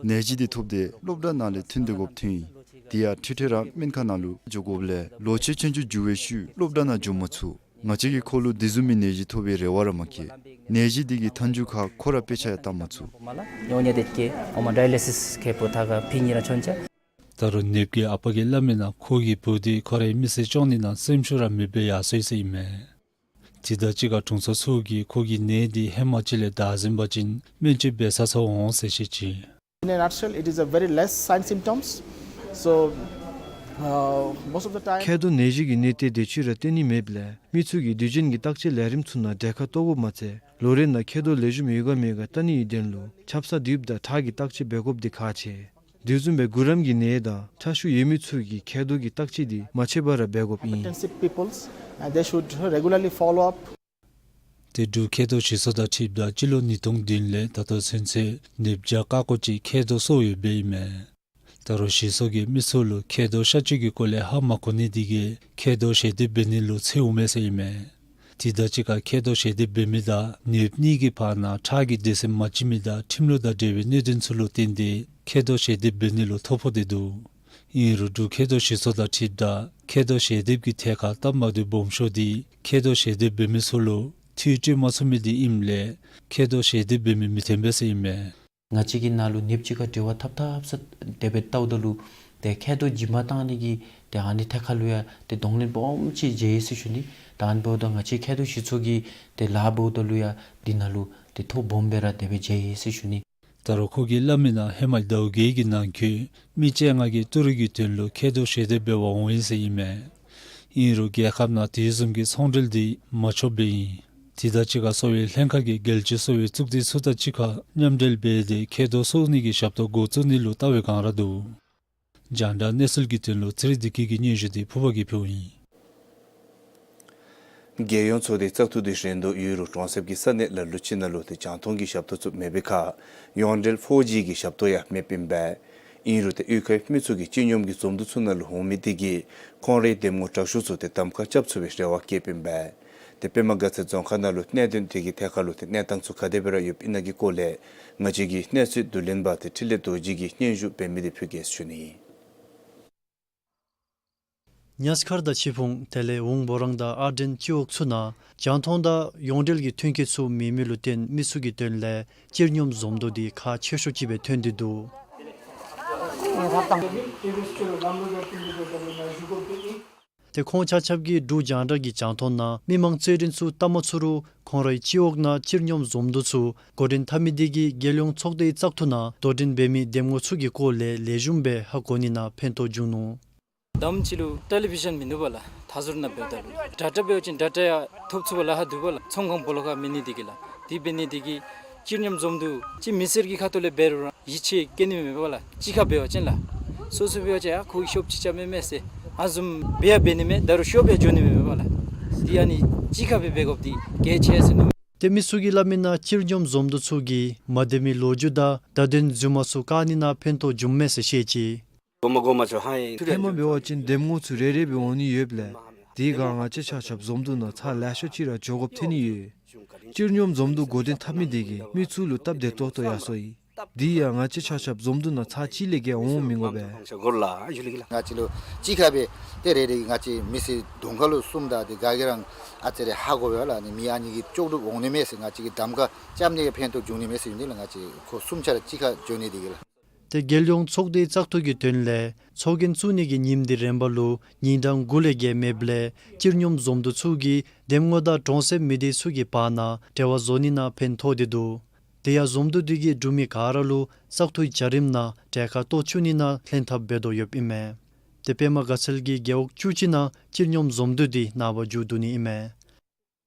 ནད་གཞི་འདི་ཐོབ་སྟེ་སློབ་གྲྭ་ནང་ལས་ཐོན་ཏེ་དགོཔ་ཐོན་ཡི། དེ་ཡང་འཕྲལ་འཕྲལ་ར་སྨན་ཁང་ནང་ལུ་འགྱོ་དགོཔ་ལས་ལོ་ཕྱེད་ཚུན་ཚོད་འགྱོ་བའི་ཤུལ་སློབ་གྲྭ་ནང་འགྱོ་མ་ཚུགས། ང་བཅས་ཀྱིས་ཁོ་ལུ་དེ་བཟུམ་མའི་ནད་གཞི་ཐོབ་པའི་རེ་བ་ར་མ་བསྐྱེད། ནད་གཞི་འདི་གི་མཐའ་མཇུག་ཁར་ཁོ་ར་དཔེ་ཆ་ཡང་བལྟ་མ་ཚུགས། ད་རུང་ནདཔ་གི་ཨ་པ་གིས་སླབ་མི་ནང་ཁོ་གི་བུ་འདི་ཁོ་རའི་མི་ཚེ་སྐྱོང་ནི་ནང་སེམས་ཤུགས་ར་མེདཔ་སྦེ་ཡར་སོ་ཡི་ཟེར་ཨིན་མས། དེ་དང་གཅིག་ཁར་དྲུང་འཚོ་ཚུ་གིས་ཁོ་གི་ནད་འདི་ཧེ་མ་ཅིག་ལས་དྲག་ཟིན་པ་ཅིན་སྨན་བཅོས་འབད་ས་ཚུ་འོང་ཟེར་བཤད་ཅི། In a nutshell, it is a very less sign symptoms. So, uh, most of the time མཁལ་རྡོག་ནད་གཞི་གི་གནས་སྟངས་དེ་ཅིག་ར་སྟོན་ནི་མེདཔ་ལས་མི་ཚུ་གིས་དུས་རྒྱུན་གྱི་བརྟག་དཔྱད་ལས་རིམ་ཚུ་ནང་གྲལ་ཁར་གཏོགས་དགོཔ་མ་ཚད་ལོ་རེ་ནང་མཁལ་རྡོག་ལེགས་ཤོམ་ཡོད་ག་མེད་ག་བལྟ་ནི་གི་དོན་ལུ་ཆབ་གསང་དེ་ཡོདཔ་ད་ཁྲག་གི་བརྟག་དཔྱད་འབད་དགོཔ་འདི་ཁག་ཆེ། དེ་བཟུམ་སྦེ་གུ་རམ་གྱི་ནད་དང་ཁྲག་ཤུགས་ཡོད་མི་ཚུ་གིས་མཁལ་རྡོག་གི་བརྟག་དཔྱད་འདི་མ་ཆད་པར་ར་འབད་དགོཔ་ཨིན། Hypertensive peoples, and they should regularly follow up. ཏེ་འབྲུག་མཁལ་རྡོག་ཞིག་གསོ་དང་འཁྲིལཝ་ད་སྤྱི་ལོ་ཉིས་སྟོང་བདུན་ལས་ད་ལྟོ་ཚུན་ཚོད་ནདཔ་བརྒྱ་ཀ་ཀོ་ཅིག་མཁལ་རྡོག་གསོ་ཡོདཔ་ཨིན་མས། ད་རུང་ཞིག་གསོ་གིས་མི་ཚུ་ལུ་མཁལ་རྡོག་གཤག་བཅོས་ཀྱི་སྐོར་ལས་ཧ་མ་གོ་ནི་དེ་གིས་མཁལ་རྡོག་ཞལ་འདེབས་འབད་ནི་ལུ་འཚེར་འོང་མས་ཟེར་ཨིན་མས། དེ་དང་གཅིག་ཁར་མཁལ་རྡོག་ཞལ་འདེབས་འབད་མི་དང་ནདཔ་གཉིས་ཀྱི་བར་ན་ཁྲག་གི་སྡེ་ཚན་མ་གཅིག་མི་དང་ཁྲིམས་ལུགས་དང་འབྲེལ་བའི་གནད་དོན་ཚུ་ལུ་བརྟེན་ཏེ་མཁལ་རྡོག་ཞལ་འདེབས་འབད་ནི་ལུ་ཐོ་ཕོག་སྟེ་འདུག། ཨིན་རུང་འབྲུག་མཁལ་རྡོག་ཞིག་གསོ་དང་འཁྲིལཝ་ད་མཁལ་རྡོག་ཞལ་འདེབས་ཀྱི་ཐད་ཁར་སྟབས་མ་བདེཝ་སྦོམ་ཤོས་འདི་མཁལ་རྡོག་ཞལ་འདེབས་འབད་མི་ཚུ་ལུ་འཐུས་སྤྲོད་མ་ཚུགས་མི་འདི་ཨིནམ་ལས་མཁལ་རྡོག་ཞལ་འདེབས་འབད་མི་མི་ཐོན་པས་ཟེར་ཨིན་མས། ང་བཅས་ཀྱི་ནང་ལུ་ནདཔ་ཅིག་ཁར་འབྲེལ་བ་འཐབ་འཐབ་ས་དེ་སྦེ་བལྟཝ་ད་ལུ་ཏེ་མཁལ་རྡོག་འབྱིན་པར་བཏང་ནི་གི་ཏེ་ཨ་ནི་ཐད་ཁར་ལུ་ཡང་ཏེ་གདོང་ལེན་སྦོམ་ཅིག་མཇལ་ཡི་ཟེར་ཞུ་ནི། ད་ཨ་ནི་འབདཝ་ད་ང་བཅས་མཁལ་རྡོག་ཞིག་གསོ་གི་ཏེ་ལཱ་འབདཝ་ད་ལུ་ཡང་འདི་ནང་ལུ་ཏེ་ཐོ་སྦོམ་སྦེ་ར་དེ་སྦེ་མཇལ་ཡི་ཟེར་ཞུ་ནི། ད་རུང་ཁོ་གིས་སླབ་མི་ནང་ཧེ་མ་ཟླཝ་བརྒྱད་ཀྱི་ནང་འཁོད་མི་བཅོ་ལྔ་གིས་ཏི་རུ་གི་དོན་ལུ་མཁལ་རྡོག་ཞལ་འདེབས་འབད་བར་འོང་ཡི་ཟེར་ཨིན་མས། ཨིན་རུང་རྒྱལ་ཁབ་ནང་དེ་བཟུམ་གྱི་ཚོང་འབྲེལ་འདི་མ་ཆོགཔ་སྦེ་ཨིན། དེ་དང་གཅིག་ཁར་གསོ་བའི་ལྷན་ཁག་གིས་རྒྱལ་སྤྱིའི་གསོ་བའི་གཙུག་སྡེ་ཚུ་དང་གཅིག་ཁར་མཉམ་འབྲེལ་འབད་དེ་མཁལ་རྡོག་གསོ་ནི་གི་ཞབས་ཏོག་འགོ་བཙུགས་ནི་ལུ་བལྟ་བའི་བསྒང་ར་འདུག། རྒྱང་བསྒྲགས་གནས་ཚུལ་གྱི་དོན་ལུ་ཚེ་རིང་བདེ་སྐྱིད་ཀྱི་སྙན་ཞུ་འདི་ཕུར་པ་གིས་ཕུལཝ་ཨིན། རྒྱལ་ཡོངས་ཚོགས་སྡེའི་བཙག་འཐུ་འདི་རན་དོ་ཡོད་རུང་གྲོང་གསེབ་ཀྱི་ས་གནས་ལ་ལུ་ཅིག་ནང་ལུ་ཏེ་རྒྱང་མཐོང་གི་ཞབས་ཏོག་ཚུ་མེད་པའི་ཁར་ཡོངས་འབྲེལ་ཕོར་ཇི་གི་ཞབས་ཏོག་ཡང་མེདཔ་ཨིན་པས། ཨིན་རུང་ཏེ་གཡུས་ཁའི་མི་ཚུ་གིས་སྤྱི་སྙོམས་ཀྱི་འཛོམས་འདུ་ཚུ་ནང་ལུ་འོང་མི་དེ་གིས་ཁོང་རའི་འདེམས་ངོ་དྲག་ཤོས་ཚུ་ཏེ་གདམ་ཁ་རྐྱབ་ཚུགས་པའི་རེ་བ་བསྐྱེདཔ་ཨིན་པས། ཏེ་པདྨ་དགའ་ཚལ་རྫོང་ཁག་ནང་ལུ་གནད་དོན་དེ་གི་ཐད་ཁར་ལུ་ཏེ་གནས་སྟངས་ཚུ་ག་དེ་སྦེ་ར་ཡོདཔ་ཨིན་ན་གི་སྐོར་ལས་ང་བཅས་ཀྱི་གནས་ཚུལ་བསྡུ་ལེན་པ་ཏེ་འཕྲིན་ལས་རྡོ་རྗེ་གིས་སྙན་ཞུ་འབད་མི་དེ་ཕུལ་གེ་ཟེར་ཞུ་ནི། གཉའ་མཁར་དང་ཆིག་ཕུང་དེ་ལས་ཝུང་སྦོ་རང་དང་ཨར་སྒྲེང་སྤྱི་འོག་ཚུ་ནང་རྒྱང་མཐོང་དང་ཡོངས་འབྲེལ་གྱི་མཐུན་རྐྱེན་ཚུ་མེད་མི་ལུ་བརྟེན་མི་ཚུ་གི་དོན་ལས་སྤྱིར་སྙོམས་འཛོམས་འདུ་འདི་ཁག་ཆེ་ཤོས་ཅིག་སྦེ་ཐོན་ཏེ་འདུག། ཏེ་ཁོང་ཆ་ཁྱབ་ཀྱིས་འབྲུག་རྒྱང་བསྒྲགས་ཀྱི་རྒྱང་མཐོང་ནང་མི་མང་རྩོད་འགྲན་ཚུ་བལྟ་མ་ཚུགས་རུང་ཁོང་རའི་སྤྱི་འོག་ནང་སྤྱིར་སྙོམས་འཛོམས་འདུ་ཚུ་འགོ་འདྲེན་འཐབ་མི་དེ་གིས་རྒྱལ་ཡོངས་ཚོགས་སྡེའི་བཙག་འཐུ་ནང་དོ་འགྲན་འབད་མི་འདེམས་ངོ་ཚུ་གི་སྐོར་ལས་ལེགས་ཤོམ་སྦེ་ཧ་གོ་ནི་ནང་ཕན་ཐོགས་བྱུང་ནུག། དང་པ་ཅིག་ལུ་ཊེ་ལི་བི་ཞཱན་མིན་འདུག་པ་ལགས། མཐའ་ཟུར་ནང་འབདཝ་ད་ལུ་ཌེ་ཊ་འབད་བ་ཅིན་ཌེ་ཊ་ཡང་ཐོབ་ཚུགས་པར་ལཱ་ཁག་འདུག་པ་ལགས། ཚོང་ཁང་སྦོ་ལོགས་ཁར་མེད་ནི་དེ་གིས་ལགས། དེ་འབད་ནི་དེ་གིས་སྤྱིར་སྙོམས་འཛོམས་འདུ་ཅིག་མི་སེར་གྱི་ཁ་ཐུག་ལས་འབད་རུང་ར་ཡིད་ཆེས་བསྐྱེད་ནི་མེད་པ་ལགས། གཅིག་ཁར་འབད་བ་ཅིན་ལགས། སོ་སོ་འབད་བ་ཅིན་ཡ་ཁོ་གིས་ཤོབ་ཅིག་རྐྱབ་མས་མས་ཟེར། ཨ་བཟུམ་འབད་ཡང་འབད་ནི་མས། ད་རུང་ཤོབ་ཡང་འགྱོ་ནི་མས་པ་ལགས། དེ་ཨ་ནི་གཅིག་ཁར་སྦེ་འབད་དགོཔ་འདི་གལ་ཆེ་ཟེར་མནོ། ཏེ་མི་ཚུ་གིས་སླབ་མི་ནང་སྤྱིར་སྙོམས་འཛོམས་འདུ་ཚུ་གིས་མ་བདེ་མི་ལོ་རྒྱུས་དང་བརྡ་དོན་རྫུན་མ་ཚུ་བཀག་ནི་ནང་ཕན་ཐོགས་འབྱུངམ་མས་ཟེར་བཤད་ཅི། ཧེ་མ་འབད་བ་ཅིན་འདེམས་ངོ་ཚུ་རེ་རེ་སྦེ་འོང་ནི་ཡོདཔ་ལས་དེ་སྒང་ང་བཅས་ཆ་ཁྱབ་འཛོམས་འདུ་ནང་ཚར་ལེ་ཤ་ཅིག་ར་འགྱོ་དགོཔ་ཐོན་ནི་ཡོད། སྤྱིར་སྙོམས་འཛོམས་འདུ་འགོ་འདྲེན་འཐབ་མི་དེ་གིས་མི་ཚུ་ལུ་སྟབས་བདེ་ཏོག་ཏོ་ཡར་སོང་ཡི། དེ་ཡང་ང་བཅས་ཆ་ཁྱབ་འཛོམས་འདུ་ནང་ཚར་གཅིག་ལས་བརྒལ་འོང་མི་དགོ་པས། ང་བཅས་ལུ་གཅིག་ཁར་སྦེ་ཏེ་རེ་རེ་ང་བཅས་མི་སེར་གདོང་ཁ་ལུ་གསུངམ་ད་དེ་ག་གིས་ར་ཨ་ཙི་རེ་ཧ་གོ་བས་ལགས། ཨ་ནི་མི་ཨ་ནི་གིས་ལྕོགས་གྲུབ་འོང་ནི་མས་ཟེར་ང་བཅས་ཀྱིས་གདམ་ཁ་རྐྱབ་ནི་གིས་ཕན་ཐོགས་འབྱུང་ནི་མས་ཟེར་ཡོད་ནི་ལགས། ང་བཅས་ཁོ་གསུམ་ཆ་ར་གཅིག་ཁར་འགྱོ་ནི་དེ་གིས་ལགས། ཏེ་རྒྱལ་ཡོངས་ཚོགས་སྡེའི་བཙག་འཐུ་གི་དོན་ལས་ཚོགས་རྒྱན་བཙུགས་ནི་གི་ཉིནམ་འདི་རན་པ་ལུ་ཉིན་གྲངས་དགུ་ལས་བརྒལ་མེདཔ་ལས་སྤྱིར་སྙོམས་འཛོམས་འདུ་ཚུ་གིས་འདེམས་ངོ་དང་གྲོང་གསེབ་མི་སྡེ་ཚུ་གི་བར་ན་འབྲེལ་བ་བཟོ་ནི་ནང་ཕན་ཐོགས་ཏེ་འདུག། དེ་ཡང་འཛོམས་འདུ་དེ་གིས་འབྲུག་མི་ག་ར་ལུ་བཙག་འཐུའི་བྱ་རིམ་ནང་གྲལ་ཁར་གཏོགས་བཅུག་ནི་ནང་ལྷན་ཐབས་འབད་དོ་ཡོདཔ་ཨིན་མས། ཏེ་པདྨ་དགའ་ཚལ་གྱི་རྒེད་འོག་བཅུ་གཅིག་ནང་སྤྱིར་སྙོམས་འཛོམས་འདུ་དེ་ནངས་པ་མཇུག་བསྡུ་ནི་ཨིན་མས།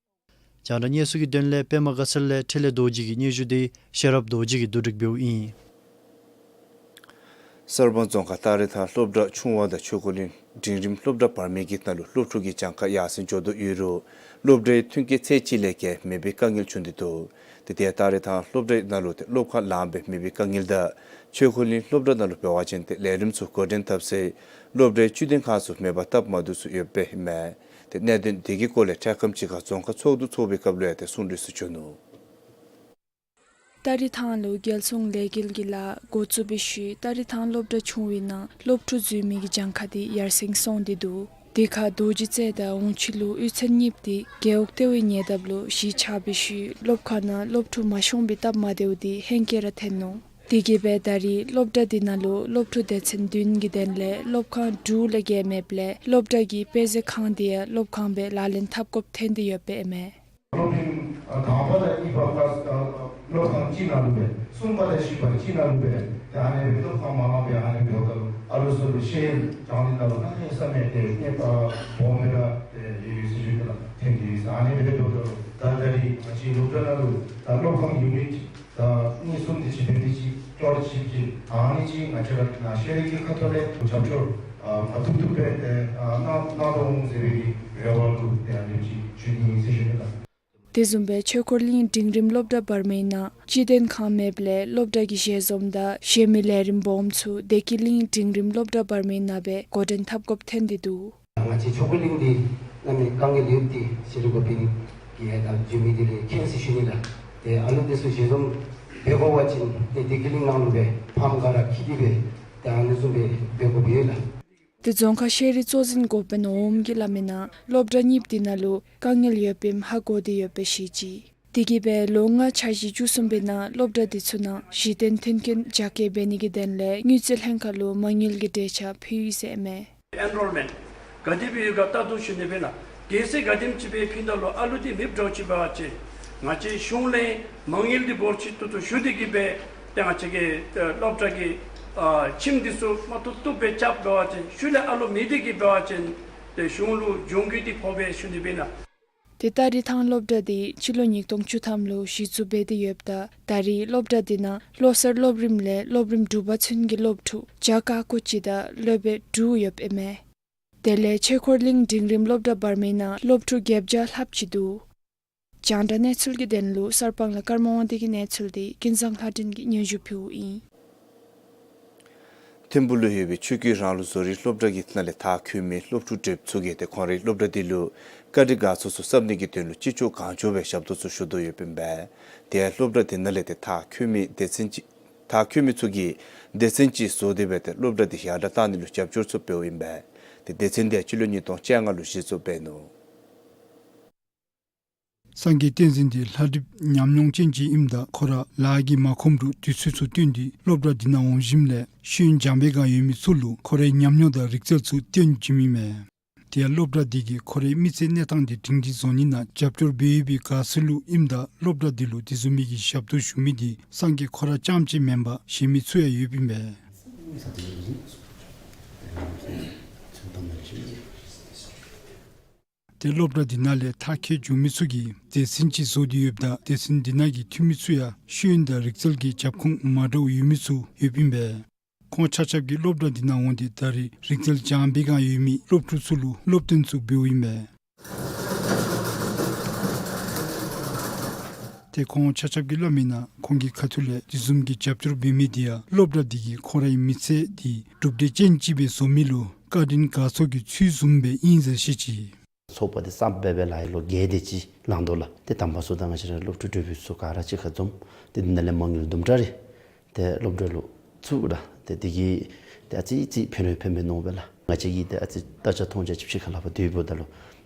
རྒྱང་བསྒྲགས་གནས་ཚུལ་གྱི་དོན་ལས་པདྨ་དགའ་ཚལ་ལས་འཕྲིན་ལས་རྡོ་རྗེ་གི་སྙན་ཞུ་དེ་ཤེས་རབ་རྡོ་རྗེ་གིས་བསྡུ་སྒྲིག་འབདཝ་ཨིན། གསར་སྤང་རྫོང་ཁག་སྟ་རེ་ཐང་སློབ་གྲྭ་ཆུང་བ་དང་ཆོས་འཁོར་གླིང་འབྲིང་རིམ་སློབ་གྲྭ་བར་མའི་གི་ནང་ལུ་སློབ་ཕྲུག་གི་གྱངས་ཁ་ཡར་སེང་འགྱོ་དོ་ཡོད་རུང་སློབ་གྲྭའི་མཐུན་རྐྱེན་ཚད་གཅིག་ལས་བརྒལ་མེད་པའི་དཀའ་ངལ་བྱུང་སྟེ་འདུག། ཏེ་དེ་སྟ་རེ་ཐང་སློབ་གྲྭའི་ནང་ལུ་ཏེ་སློབ་ཁང་ལངམ་སྦེ་མེད་པའི་དཀའ་ངལ་དང་ཆོས་འཁོར་གླིང་སློབ་གྲྭ་ནང་ལུ་འབད་བ་ཅིན་ཏེ་ལས་རིམ་ཚུ་འགོ་འདྲེན་འཐབ་སའི་སློབ་གྲྭའི་བཅུད་ལྡན་ཁང་ཚུ་མེད་པར་སྟབས་མ་བདེཝ་ཚུ་ཡོདཔ་ཨིན་མས། ཏེ་གནད་དོན་དེ་གི་སྐོར་ལས་འཕྲལ་ཁམས་ཅིག་ཁར་རྫོང་ཁག་ཚོགས་འདུ་ཚོགས་པའི་སྐབས་ལུ་ཡང་ཏེ་གསུང་གྲོས་ཚུ་བྱུང་ནུག། སྟ་རེ་ཐང་ལུ་རྒྱལ་སྲུང་ལས་འགུལ་གྱི་ལཱ་འགོ་བཙུགས་པའི་ཤུལ་སྟ་རེ་ཐང་སློབ་གྲྭ་ཆུང་བའི་ནང་སློབ་ཕྲུག་འཛུལ་མི་གི་གྱངས་ཁ་དེ་ཡར་སེང་སོང་སྟེ་འདུག། དེ་ཁར་རྡོ་རྗེ་རྩེ་དང་འོང་ཕྱི་ལུ་གཡུས་ཚན་གཉིསཔོ་དེ་རྒེད་འོག་ལྟེ་བའི་ཉེ་འདབས་ལུ་གཞིས་ཆགས་པའི་ཤུལ་སློབ་ཁང་ནང་སློབ་ཕྲུག་མ་ཤོང་པའི་སྟབས་མ་བདེཝ་དེ་ཧེང་སྐལ་ར་ཐོན་ནུག། དེ་གིས་སྦེ་ད་རེས་སློབ་གྲྭ་དེ་ནང་ལུ་སློབ་ཕྲུག་སྡེ་ཚན་བདུན་གྱི་དོན་ལས་སློབ་ཁང་དྲུག་ལས་བརྒལ་མེདཔ་ལས་སློབ་གྲྭ་གི་དཔེ་མཛོད་ཁང་དེ་ཡང་སློབ་ཁང་སྦེ་ལག་ལེན་འཐབ་དགོཔ་ཐོན་ཏེ་ཡོདཔ་ཨིན་མས། སློབ་རིམ་དང་པ་དང་གཉིས་པ་ཀླཱས་སློབ་ཁང་གཅིག་ནང་ལུ་སྦེ་གསུམ་པ་དང་བཞི་པ་གཅིག་ནང་ལུ་སྦེ་ཏེ་ཨ་ནི་སྦེ་སློབ་ཁང་མ་ལང་པར་ཨ་ནི་སྦེ་འབདཝ་ད་ལུ་ཨ་ལོ་ཚུ་ལུ་ཤེས་ཡོན་སྦྱང་ནི་ནང་ལུ་གནམ་མེད་ས་མེད་ཏེ་གནོདཔ་སྦོམ་སྦེ་ར་ཏེ་ཡོད་ཡོད་ཟེར་ཞུ་ནི་ལགས། ཐོན་ཏེ་ཡོད་ཟེར། ཨ་ནི་སྦེ་འབདཝ་ད་ལུ་ད་ད་རེས་ང་བཅས་སློབ་གྲྭ་ནང་ལུ་ད་སློབ་ཁང་ཡུ་ནིཊ་ད་གཉིས་གསུམ་དེ་ཅིག་འབད་དེ་ཅིག་སྐྱོར་ཅིག་ཅིག་ཨ་ནི་ཅིག་ང་བཅས་ར་ནཱ་ཤེས་རིག་གི་ཁ་ཐུག་ལས་རྒྱབ་སྐྱོར་ཨ་མ་ཐུབ་ཐུབ་སྦེ་ཏེ་ཨ་གནང་གནང་དོ་འོང་ཟེར་བའི་རེ་བ་ལུ་ཏེ་ཨ་ནི་ཅིག་ཞུ་ནི་ཨིན་ཟེར་ཞུ་ནི་ལགས། དེ་བཟུམ་སྦེ་ཆོས་འཁོར་གླིང་འབྲིང་རིམ་སློབ་གྲྭ་བར་མའི་ནང་སྤྱི་དོན་ཁང་མེདཔ་ལས་སློབ་གྲྭ་གི་ཞལ་འཛོམས་དང་གཞན་མི་ལས་རིམ་སྦོམ་ཚུ་བདེ་སྐྱིད་གླིང་འབྲིང་རིམ་སློབ་གྲྭ་བར་མའི་ནང་སྦེ་འགོ་འདྲེན་འཐབ་དགོཔ་ཐོན་ཏེ་འདུག། ང་བཅས་ཆོས་འཁོར་གླིང་འདི་གནམ་མེད་དཀའ་ངལ་ཡོདཔ་འདི་ཤེས་རིག་འགོ་དཔོན་གྱིས་ཡང་ད་འཛུལ་མི་འདི་ལས་མཁྱེན་ཟེར་ཞུ་ནི་ལགས། ཏེ་ཨ་ལུ་འདི་ཚུ་ཞལ་འཛོམས་འབད་དགོ་པ་ཅིན་ཏེ་བདེ་སྐྱིད་གླིང་ནང་ལུ་སྦེ་ཕམ་ག་ར་འཁྱིད་དེ་སྦེ་ཏེ་ཨ་ནི་བཟུམ་སྦེ་འབད་དགོཔ་ཡོད་ལགས། ཏེ་རྫོང་ཁག་ཤེས་རིག་གཙོ་འཛིན་འགོ་དཔོན་འོགམ་གིས་སླབ་མི་ནང་སློབ་གྲྭ་གཉིསཔོ་དེ་ནང་ལུ་དཀའ་ངལ་ཡོདཔ་ཨིནམ་ཧ་གོ་སྟེ་ཡོདཔ་སྦེ་བཤད་ཅི། དེ་གིས་སྦེ་ལོ་ལྔ་འཆར་གཞི་བཅུ་གསུམ་པའི་ནང་སློབ་གྲྭ་དེ་ཚུ་ནང་གཞི་རྟེན་མཐུན་རྐྱེན་རྒྱ་སྐྱེད་འབད་ནི་གི་དོན་ལས་དངུལ་རྩིས་ལྷན་ཁག་ལུ་མ་དངུལ་གྱི་འབྲེལ་ཆག་ཕུལ་ཡི་ཟེར་ཨིན་མས། ཨེན་རོལ་མེནཊ་ག་དེ་སྦེ་ཡོད་ག་བལྟ་དོ་ཞུ་ནི་སྦེ་ན། གལ་སྲིད་ག་དེམ་ཅིག་སྦེ་ཕུལ་ད་ལུ་ཨ་ལུ་འདི་མེདཔ་འདྲཝ་ཅིག་འབད་བ་ཅིན་ང་བཅས་གཞུང་ལས་མ་དངུལ་འདི་འབོར་ཆེ་ཏོག་ཏོ་ཞུ་སྟེ་གིས་སྦེ་ཏེ་ང་བཅས་ཀྱི་ཨེ་སློབ་གྲྭ་གི་ཨ་ཁྱིམ་འདི་ཚུ་མ་ཐུབ་ཐུབ་སྦེ་རྐྱབ་འབད་བ་ཅིན་ཤུལ་ལས་ཨ་ལུ་མེད་དེ་གིས་འབད་བ་ཅིན་ཏེ་གཞུང་ལུ་གྱོང་གུད་འདི་ཕོག་པས་ཞུ་ནི་སྦེ་ན། ཏེ་སྟ་རེ་ཐང་སློབ་གྲྭ་འདི་སྤྱི་ལོ་ཉིས་སྟོང་བཅུ་ཐམ་ལུ་གཞི་བཙུགས་འབད་དེ་ཡོདཔ་ད་ད་རེས་སློབ་གྲྭ་འདི་ནང་ལོ་གསར་སློབ་རིམ་ལས་སློབ་རིམ་དྲུག་པ་ཚུན་གྱི་སློབ་ཕྲུག་བརྒྱ་ཀ་ཀོ་གཅིག་དང་སློབ་དཔོན་དྲུག་ཡོདཔ་ཨིན་མས། དེ་ལས་ཆོས་འཁོར་གླིང་འབྲིང་རིམ་སློབ་གྲྭ་བར་མའི་ནང་སློབ་ཕྲུག་བརྒྱད་བརྒྱ་ལྷགཔ་ཅིག་འདུག། རྒྱང་བསྒྲགས་གནས་ཚུལ་གྱི་དོན་ལུ་གསར་སྤང་ལས་ཀརྨ་དབང་འདུས་ཀྱི་གནས་ཚུལ་འདི་ཀུན་བཟང་ལྷ་སྒྲོན་གྱིས་སྙན་ཞུ་ཕུལཝ་ཨིན། ཐིམ་ཕུག་ལུ་ཡོད་པའི་ཆོས་ཀྱི་རང་ལུགས་བཟོ་རིག་སློབ་གྲྭ་གི་ནང་ལས་མཐར་འཁྱོལ་མི་སློབ་ཕྲུག་བགྲེསཔ་ཚུ་གིས་ཏེ་ཁོང་རའི་སློབ་གྲྭ་འདི་ལུ་བཀའ་དྲིན་དགའ་ཚོར་ཚུ་བསམ་ནི་གི་དོན་ལུ་ཅི་ལྕོགས་གང་ལྕོགས་སྦེ་ཞབས་ཏོག་ཚུ་ཞུ་དོ་ཡོདཔ་ཨིན་པས། དེ་ཡང་སློབ་གྲྭ་འདི་ནང་ལས་ཏེ་མཐར་འཁྱོལ་མི་སྡེ་ཚན་ཅིག་མཐར་འཁྱོལ་མི་ཚུ་གིས་སྡེ་ཚན་ཅིག་བཟོ་སྟེ་སྦེ་ཏེ་སློབ་གྲྭ་འདི་ཡར་དྲག་གཏང་ནི་ལུ་རྒྱབ་སྐྱོར་ཚུ་འབདཝ་ཨིན་པས། ཏེ་སྡེ་ཚན་འདི་ཡང་སྤྱི་ལོ་ཉིས་སྟོང་བཅོ་ལྔ་ལུ་གཞི་བཙུགས་འབད་ནུག། སངས་རྒྱས་བསྟན་འཛིན་འདི་ལྷ་བྲིསཔ་ཉམས་མྱོང་ཅན་ཅིག་ཨིནམ་ད་ཁོ་ར་ལཱ་གིས་མ་ཁོམ་རུང་དུས་ཚོད་ཚུ་བཏོན་ཏེ་སློབ་གྲྭ་འདི་ནང་འོང་ཞིནམ་ལས་ཤེས་ཡོན་སྦྱང་པའི་བསྒང་ཡོད་མི་ཚུ་ལུ་ཁོ་རའི་ཉམས་མྱོང་དང་རིག་རྩལ་ཚུ་སྟོན་བྱིནམ་ཨིན་མས། དེ་ཡང་སློབ་གྲྭ་འདི་གིས་ཁོ་རའི་མི་ཚེའི་གནས་སྟངས་འདི་སྒྲིང་སྒྲིང་བཟོ་ནི་ནང་རྒྱབ་སྐྱོར་འབད་ཡོད་པའི་དགའ་ཚོར་ལུ་ཨིནམ་ད་སློབ་གྲྭ་འདི་ལུ་དེ་བཟུམ་མའི་གི་ཞབས་ཏོག་ཞུ་མི་འདི་སངས་རྒྱས་ཁོ་ར་རྐྱངམ་ཅིག་མེན་པར་གཞན་མི་ཚུ་ཡང་ཡོདཔ་ཨིན་པས། ཏེ་སློབ་གྲྭ་འདི་ནང་ལས་མཐར་འཁྱོལ་བྱུང་མི་ཚུ་གིས་སྡེ་ཚན་ཅིག་བཟོ་སྟེ་ཡོདཔ་ད་སྡེ་ཚན་འདི་ནང་གི་འཐུས་མི་ཚུ་ཡང་ཤེས་ཡོན་དང་རིག་རྩལ་གྱི་རྒྱབ་ཁུངས་མ་འདྲཝ་ཡོད་མི་ཚུ་ཡོདཔ་ཨིན་པས། ཁོང་ཆ་ཁྱབ་ཀྱིས་སློབ་གྲྭ་འདི་ནང་འོང་སྟེ་ད་རེས་རིག་རྩལ་སྦྱང་པའི་བསྒང་ཡོད་མི་སློབ་ཕྲུག་ཚུ་ལུ་སློབ་སྟོན་ཚུ་འབདཝ་ཨིན་མས། ཏེ་ཁོང་ཆ་ཁྱབ་ཀྱིས་སླབ་མིའི་ནང་ཁོང་གི་ཁ་ཐུག་ལས་དེ་བཟུམ་གྱི་རྒྱབ་སྐྱོར་འབད་མི་འདི་ཡང་སློབ་གྲྭ་འདི་གིས་ཁོང་རའི་མི་ཚེ་འདི་གྲུབ་འབྲས་ཅན་ཅིག་སྦེ་བཟོ་མི་ལུ་བཀའ་དྲིན་དགའ་ཚོར་གྱི་ཚུལ་བཟུམ་སྦེ་ཨིན་ཟེར་བཤད་ཅི། ཚོགས་པ་འདི་གསརཔ་འབད་བའི་ལཱ་ལུ་འགལ་ཏེ་ཅིག་ལང་དོ་ལགས། ཏེ་དང་པ་ཚུ་ད་ང་བཅས་ར་སློབ་ཕྲུག་གྲོགས་པོ་ཚུ་ག་ར་གཅིག་ཁར་འཛོམས། ཏེ་འདི་ནང་ལས་མ་དངུལ་དུམ་གྲ་རེ་ཏེ་སློབ་གྲྭ་ལུ་ཚུད་ལགས། ཏེ་འདི་གིས་ཏེ་ཨ་ཙི་ཅིག་ཕན་རེ་ཕན་པས་མནོ་བས་ལགས། ང་བཅས་ཀྱིས་ཏེ་ཨ་ཙི་ལྟ་རྐྱབ་མཐོང་རྐྱབ་ཅིག་ཕྱི་ཁ་ལས་ཕར་སྡོད་འབདཝ་ད་ལུ་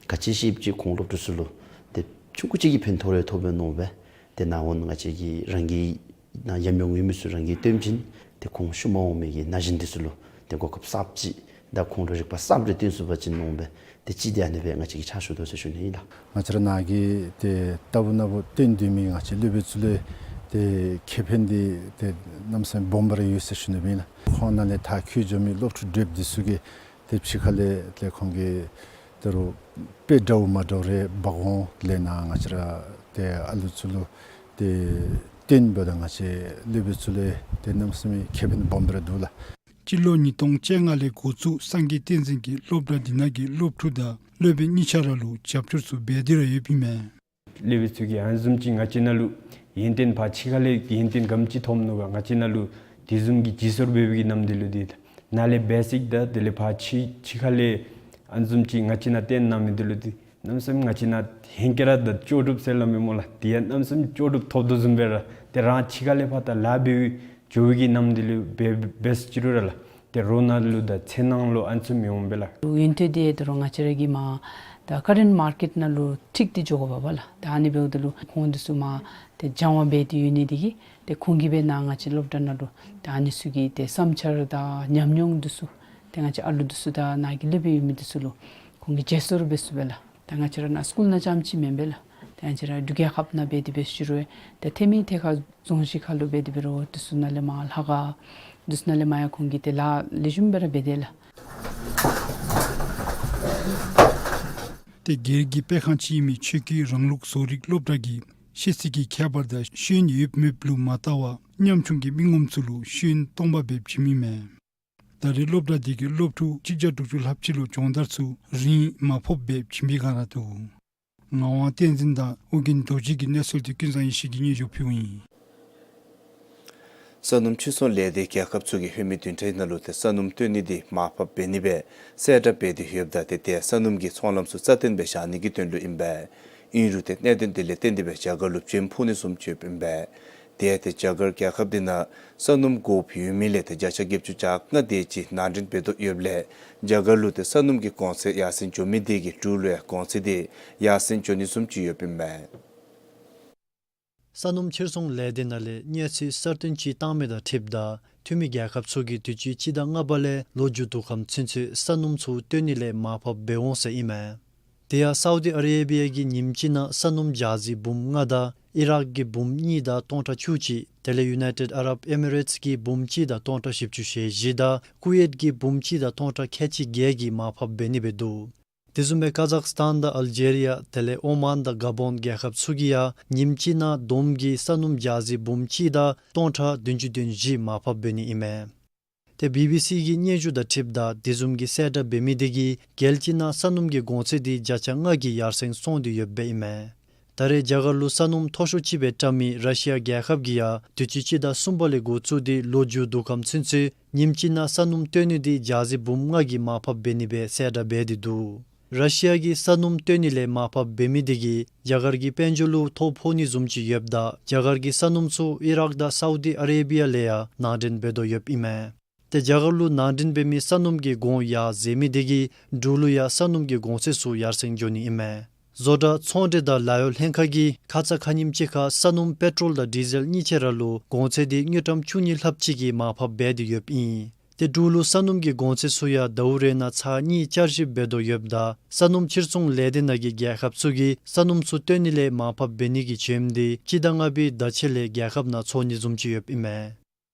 ག་ཅི་ཤེས་ཅིག་ཁོང་སློབ་ཕྲུག་ཚུ་ལུ་ཏེ་ཆུང་ཀུ་ཅིག་གིས་ཕན་ཐོགས་རེ་ཐོགས་པས་མནོ་བས། ཏེ་ནཱ་འོང་ང་བཅས་ཀྱིས་རང་གི་ནཱ་ཡམ་ཡོང་ཡོད་མི་ཚུ་རང་གིས་སྟོན་བྱིན། ཏེ་ཁོང་ཤུལ་མ་འོང་མི་གི་ན་གཞོན་འདི་ཚུ་ལུ་ཏེ་གོ་སྐབས་གསརཔ་ཅིག་དང་ཁོང་ལུ་རིག་པ་གསརཔ་རེ་སྟོན་ཚུགས་པ་ཅིན་མནོ་བས། ཏེ་ཅིག་འདི་ཨ་ནི་སྦེ་ང་བཅས་ཀྱིས་ཕྱག་ཞུ་དོ་ཟེར་ཞུ་ནི་ཨིན་ལགས། ང་བཅས་ར་ནཱ་གི་ཏེ་ལྟ་བུ་ནང་འབད་བསྟུན་སྡོད་མི་ང་བཅས་སློབ་དཔོན་ཚུ་ལུ་ཏེ་ཁེ་ཕན་འདི་ཏེ་གནམ་མེད་ས་མེད་སྦོམ་སྦེ་ར་ཡོད་ཟེར་ཞུ་ནི་ཨིན་ལགས། ཁོང་ནང་ལས་མཐར་འཁྱོལ་འགྱོ་མི་སློབ་ཕྲུག་གྲོགས་པོ་འདི་ཚུ་གིས་ཏེ་ཕྱི་ཁ་ལས་ཏེ་ཁོང་གིས་ད་རུང་དཔེ་འདྲཝ་མ་འདྲཝ་རེ་འབག་འོང་ལས་ནཱ་ང་བཅས་ར་ཏེ་ཨ་ལུ་ཚུ་ལུ་ཏེ་སྟོན་འབདཝ་ད་ང་བཅས་སློབ་དཔོན་ཚུ་ལུ་ཏེ་གནམ་མེད་ས་མེད་ཁེ་ཕན་སྦོམ་སྦེ་ར་འདུག་ལགས། སྤྱི་ལོ་ཉིས་སྟོང་བཅོ་ལྔ་ལས་འགོ་བཙུགས་སངས་རྒྱས་བསྟན་འཛིན་གྱིས་སློབ་གྲྭ་འདི་ནང་གི་སློབ་ཕྲུག་དང་སློབ་དཔོན་གཉིས་ཆ་ར་ལུ་རྒྱབ་སྐྱོར་ཚུ་འབད་དེ་ར་ཡོདཔ་ཨིན་མས། སློབ་དཔོན་ཚུ་གིས་ཨ་ནི་བཟུམ་ཅིག་ང་བཅས་ནང་ལུ་ཡོན་ཏན་ཕར་ཕྱི་ཁ་ལས་ཡོན་ཏན་ག་དེམ་ཅིག་ཐོབ་ནུག་ག། ང་བཅས་ནང་ལུ་དེ་བཟུམ་གྱི་བརྗེ་སོར་འབད་བའི་གི་རྣམ་འདི་ལུ་འདི་ནཱ་ལས་བེ་སིཀ་དང་དེ་ལས་ཕར་ཕྱི་ཕྱི་ཁ་ལས་ཨ་ནི་བཟུམ་ཅིག་ང་བཅས་ནང་སྟོན་གནང་མི་འདི་ལུ་འདི་གནམ་མེད་ས་མེད་ང་བཅས་ནཱ་ཧེང་སྐལ་ར་དང་ལྕོགས་གྲུབ་ཟེར་སླབ་མི་སྨོ་ལགས། དེ་ཡང་གནམ་མེད་ས་མེད་ལྕོགས་གྲུབ་ཐོབ་དོ་བཟུམ་སྦེ་ར་ཏེ་རང་ཕྱི་ཁ་ལས་ཕར་ད་ལཱ་འབད་བའི་འགྱོ་བའི་གི་རྣམ་འདི་ལུ་འབད་འབད་ཟེར་ཅི་རུང་ར་ལགས། ཏེ་རོགས་ནང་ལུ་དང་ཚེ་ནང་ལུ་ཨ་ནི་བཟུམ་མི་འོང་པས་ལགས། ཡོན་ཏན་འདི་ད་རུང་ང་བཅས་ར་གིས་མར་ད་ཀ་རེནཊ་མར་ཀེཊ་ནང་ལུ་ཁྲིད་དེ་འགྱོ་དགོ་པས་ལགས། ད་ཨ་ནི་འབདཝ་ད་ལུ་ཁོང་འདི་ཚུ་མར་ཏེ་སྦྱང་བ་འབད་དེ་ཡོད་ནི་འདི་གིས་ཏེ་ཁོང་གིས་སྦེ་ནཱ་ང་བཅས་སློབ་གྲྭ་ནང་ལུ་ད་ཨ་ནི་ཚུ་གི་ཏེ་བསམ་འཆར་དང་ཉམས་མྱོང་འདི་ཚུ་ཏེ་ང་བཅས་ཨ་ལུ་འདི་ཚུ་དང་ནཱ་གི་སློབ་དཔོན་ཡོད་མི་འདི་ཚུ་ལུ་ཁོང་གིས་བརྗེ་སོར་འབད་ཚུགས་པས་ལགས། ད་ང་བཅས་ར་ནཱ་སི་ཀུལ་ནང་རྐྱངམ་ཅིག་མེན་པས་ལགས། ད་ང་བཅས་ར་འབྲུག་རྒྱལ་ཁབ་ནང་འབད་དེ་འབད་ཟེར་ཅི་རུང་ཏེ་ཐེ་མི་ཐད་ཁར་རྫོང་གཞི་ཁ་ལུ་འབད་དེ་འབད་རུང་འདི་ཚུ་ནང་ལས་མར་ལྷ་ཁང་འདི་ཚུ་ནང་ལས་མར་ཡང་ཁོང་གིས་ཏེ་ལཱ་ལེགས་ཤོམ་སྦེ་ར་འབད་དེ་ལགས། ཏེ་སྒེར་གྱི་སྤེལ་ཁང་ཅིག་ཨིན་མི་ཆོས་སྐྱིད་རང་ལུགས་བཟོ་རིག་སློབ་གྲྭ་གིས་ཤེས་ཚད་ཀྱི་ཁྱད་པར་དང་ཤེས་ཡོན་ཡོདཔ་མེདཔ་ལུ་མ་བལྟ་བར་ཉམ་ཆུང་གི་མི་ངོམ་ཚུ་ལུ་ཤེས་ཡོན་སྟོང་པ་སྦེ་བྱིན་མི་མས། ད་རེས་སློབ་གྲྭ་འདི་གི་སློབ་ཕྲུག་གཅིག་བརྒྱ་དྲུག་ཅུ་ལྷགཔ་ཅིག་ལུ་སྦྱོང་བརྡར་ཚུ་རིན་མ་ཕོགཔ་སྦེ་བྱིན་པའི་བསྒང་ར་འདུག། ངག་དབང་བསྟན་འཛིན་དང་ཨོ་རྒྱན་རྡོ་རྗེ་གི་གནས་ཚུལ་འདི་ཀུན་བཟང་ཡེ་ཤེས་ཀྱིས་སྙན་ཞུ་ཕུལཝ་ཨིན། ས་སྣུམ་ཕྱིར་ཚོང་ལས་སྡེ་རྒྱལ་ཁབ་ཚུ་གིས་ལྷོད་མེད་བདུན་ཕྲག་ནང་ལུ་ཏེ་ས་སྣུམ་བཏོན་ནི་འདི་མར་ཕབ་འབད་ནི་སྦེ་གསལ་བསྒྲགས་འབད་དེ་ཡོདཔ་ད་ཏེ་ཏེ་ས་སྣུམ་གྱི་ཚོང་ལམ་ཚུ་རྩ་བརྟན་སྦེ་བཞག་ནི་གི་དོན་ལུ་ཨིན་པས། ཨིན་རུང་ཏེ་གནད་དོན་འདི་ལས་བརྟེན་ཏེ་སྦེ་རྒྱ་གར་ལུ་བྱེམ་ཕོག་ནི་བཟུམ་ཅིག་ཡོདཔ་ཨིན་པས། དེ་ཡང་ཏེ་རྒྱ་གར་རྒྱལ་ཁབ་འདི་ནང་ས་སྣུམ་དགོཔ་ཡོད་མི་ལས་ཏེ་བརྒྱ་ཆ་བརྒྱད་ཅུ་གྱ་ལྔ་དེ་ཅིག་ནང་འདྲེན་འབད་དོ་ཡོདཔ་ལས་རྒྱ་གར་ལུ་ཏེ་ས་སྣུམ་གྱི་གོང་ཚད་ཡར་སེང་འགྱོ་མི་དེ་གིས་འབྲུག་ལུ་ཡང་གོང་ཚད་དེ་ཡར་སེང་འགྱོ་ནི་བཟུམ་ཅིག་ཡོདཔ་ཨིན་པས། ས་སྣུམ་ཕྱིར་ཚོང་ལས་སྡེ་ནང་ལས་གནས་ཚུལ་གསར་བཏོན་ཅིག་བཏང་མི་དང་འཁྲིལཝ་ད་འཐུས་མི་རྒྱལ་ཁབ་ཚུ་གིས་དུས་ཅི་སྤྱི་ཟླ་ལྔ་པ་ལས་ལོ་མཇུག་བསྡུ་ཁམས་ཚུན་ཚོད་ས་སྣུམ་ཚུ་བཏོན་ནི་ལས་མར་ཕབ་འབད་འོང་ཟེར་ཨིན་མས། དེ་ཡང་སའུ་དི་ཨ་རེ་བི་ཡ་གིས་ཉིནམ་གཅིག་ནང་ས་སྣུམ་ཇ་ཟི་འབུམ་ལྔ་དང་ཨི་རཱག་གི་འབུམ་གཉིས་དང་སྟོང་ཕྲག་བཅུ་གཅིག། དེ་ལས་ཡུ་ནའི་ཊེཌ་ཨ་རབ་ཨེ་མི་རེཊསི་གིས་འབུམ་གཅིག་དང་སྟོང་ཕྲག་བཞི་བཅུ་ཞེ་བཞི་དང་ཀུ་ཝེཊ་ཀྱིས་འབུམ་གཅིག་དང་སྟོང་ཕྲག་ཁལ་གཅིག་བརྒྱད་ཀྱིས་མར་ཕབ་འབད་ནི་སྦེ་འདུག། དེ་བཟུམ་སྦེ་ཀ་ཛག་སི་ཐཱན་དང་ཨལ་ཇེ་རི་ཡ་དེ་ལས་ཨོ་མཱན་དང་ག་བོན་རྒྱལ་ཁབ་ཚུ་གིས་ཡང་ཉིནམ་གཅིག་ནང་བསྡོམས་ཀྱིས་ས་སྣུམ་ཇ་ཟི་འབུམ་གཅིག་དང་སྟོང་ཕྲག་བདུན་ཅུ་དོན་བཞི་མར་ཕབ་འབད་ནི་ཨིན་མས། ཏེ་བི་བི་སི་གི་སྙན་ཞུ་དང་འཁྲིལཝ་ད་དེ་བཟུམ་གྱི་གསལ་བསྒྲགས་འབད་མི་དེ་གིས་རྒྱལ་སྤྱི་ནང་ས་སྣུམ་གྱི་གོང་ཚད་དེ་བརྒྱ་ཆ་ལྔ་གི་ཡར་སེང་སོང་སྟེ་ཡོདཔ་ཨིན་མས། ད་རེས་རྒྱ་གར་ལུ་ས་སྣུམ་མཐོ་ཤོས་ཅིག་སྦེ་བཀྲམ་མི་ར་ཤི་ཡ་རྒྱལ་ཁབ་ཀྱིས་ཡང་དུས་ཅི་སྤྱི་ཟླ་གསུམ་པ་ལས་འགོ་བཙུགས་ཏེ་ལོ་མཇུག་བསྡུ་ཁམས་ཚུན་ཚོད་ཉིནམ་གཅིག་ནང་ས་སྣུམ་བཏོན་ནི་དེ་ཇ་ཟི་འབུམ་ལྔ་གིས་མར་ཕབ་འབད་ནི་སྦེ་གསལ་བསྒྲགས་འབད་དེ་འདུག། ར་ཤི་ཡ་གིས་ས་སྣུམ་བཏོན་ནི་ལས་མར་ཕབ་འབད་མི་དེ་གིས་རྒྱ་གར་གྱི་དཔལ་འབྱོར་ལུ་ཐོ་ཕོག་ནི་བཟུམ་ཅིག་ཡོདཔ་ད་རྒྱ་གར་གྱི་ས་སྣུམ་ཚུ་ཨི་རཱག་དང་སའུ་དི་ཨ་རེ་བི་ཡ་ལས་ཡང་ནང་འདྲེན་འབད་དོ་ཡོདཔ་ཨིན་མས། ཏེ་རྒྱ་གར་ལུ་ནང་འདྲེན་འབད་མི་ས་སྣུམ་གྱི་གོང་ཡར་འཛེགས་མི་དེ་གིས་འབྲུག་ལུ་ཡང་ས་སྣུམ་གྱི་གོང་ཚད་ཚུ་ཡར་སེང་འགྱོ་ནི་ཨིན་མས། བཟོ་གྲྭ་ཚོང་འབྲེལ་དང་ལཱ་གཡོག་ལྷན་ཁག་གིས་ཁ་ཙ་ཁ་ཉིནམ་ཅིག་ཁར་ས་སྣུམ་པེ་ཊོལ་དང་ཌི་ཟེལ་གཉིས་ཆ་ར་ལུ་གོང་ཚད་དེ་དངུལ་ཀྲམ་བཅུ་གཉིས་ལྷགཔ་ཅིག་གིས་མར་ཕབ་འབད་དེ་ཡོདཔ་ཨིན། ཏེ་འབྲུག་ལུ་ས་སྣུམ་གྱི་གོང་ཚད་ཚུ་ཡང་ཟླཝ་རེ་ནང་ཚར་གཉིས་བསྐྱར་ཞིབ་འབད་དོ་ཡོདཔ་ད་ས་སྣུམ་ཕྱིར་ཚོང་ལས་སྡེ་ནང་གི་རྒྱལ་ཁབ་ཚུ་གིས་ས་སྣུམ་ཚུ་བཏོན་ནི་ལས་མར་ཕབ་འབད་ནི་གི་བྱེམ་དེ་སྤྱི་ཟླ་ལྔ་པའི་ཟླ་ཕྱེད་ལས་རྒྱལ་ཁབ་ནང་ཚོགས་ནི་བཟུམ་ཅིག་ཡོདཔ་ཨིན་མས།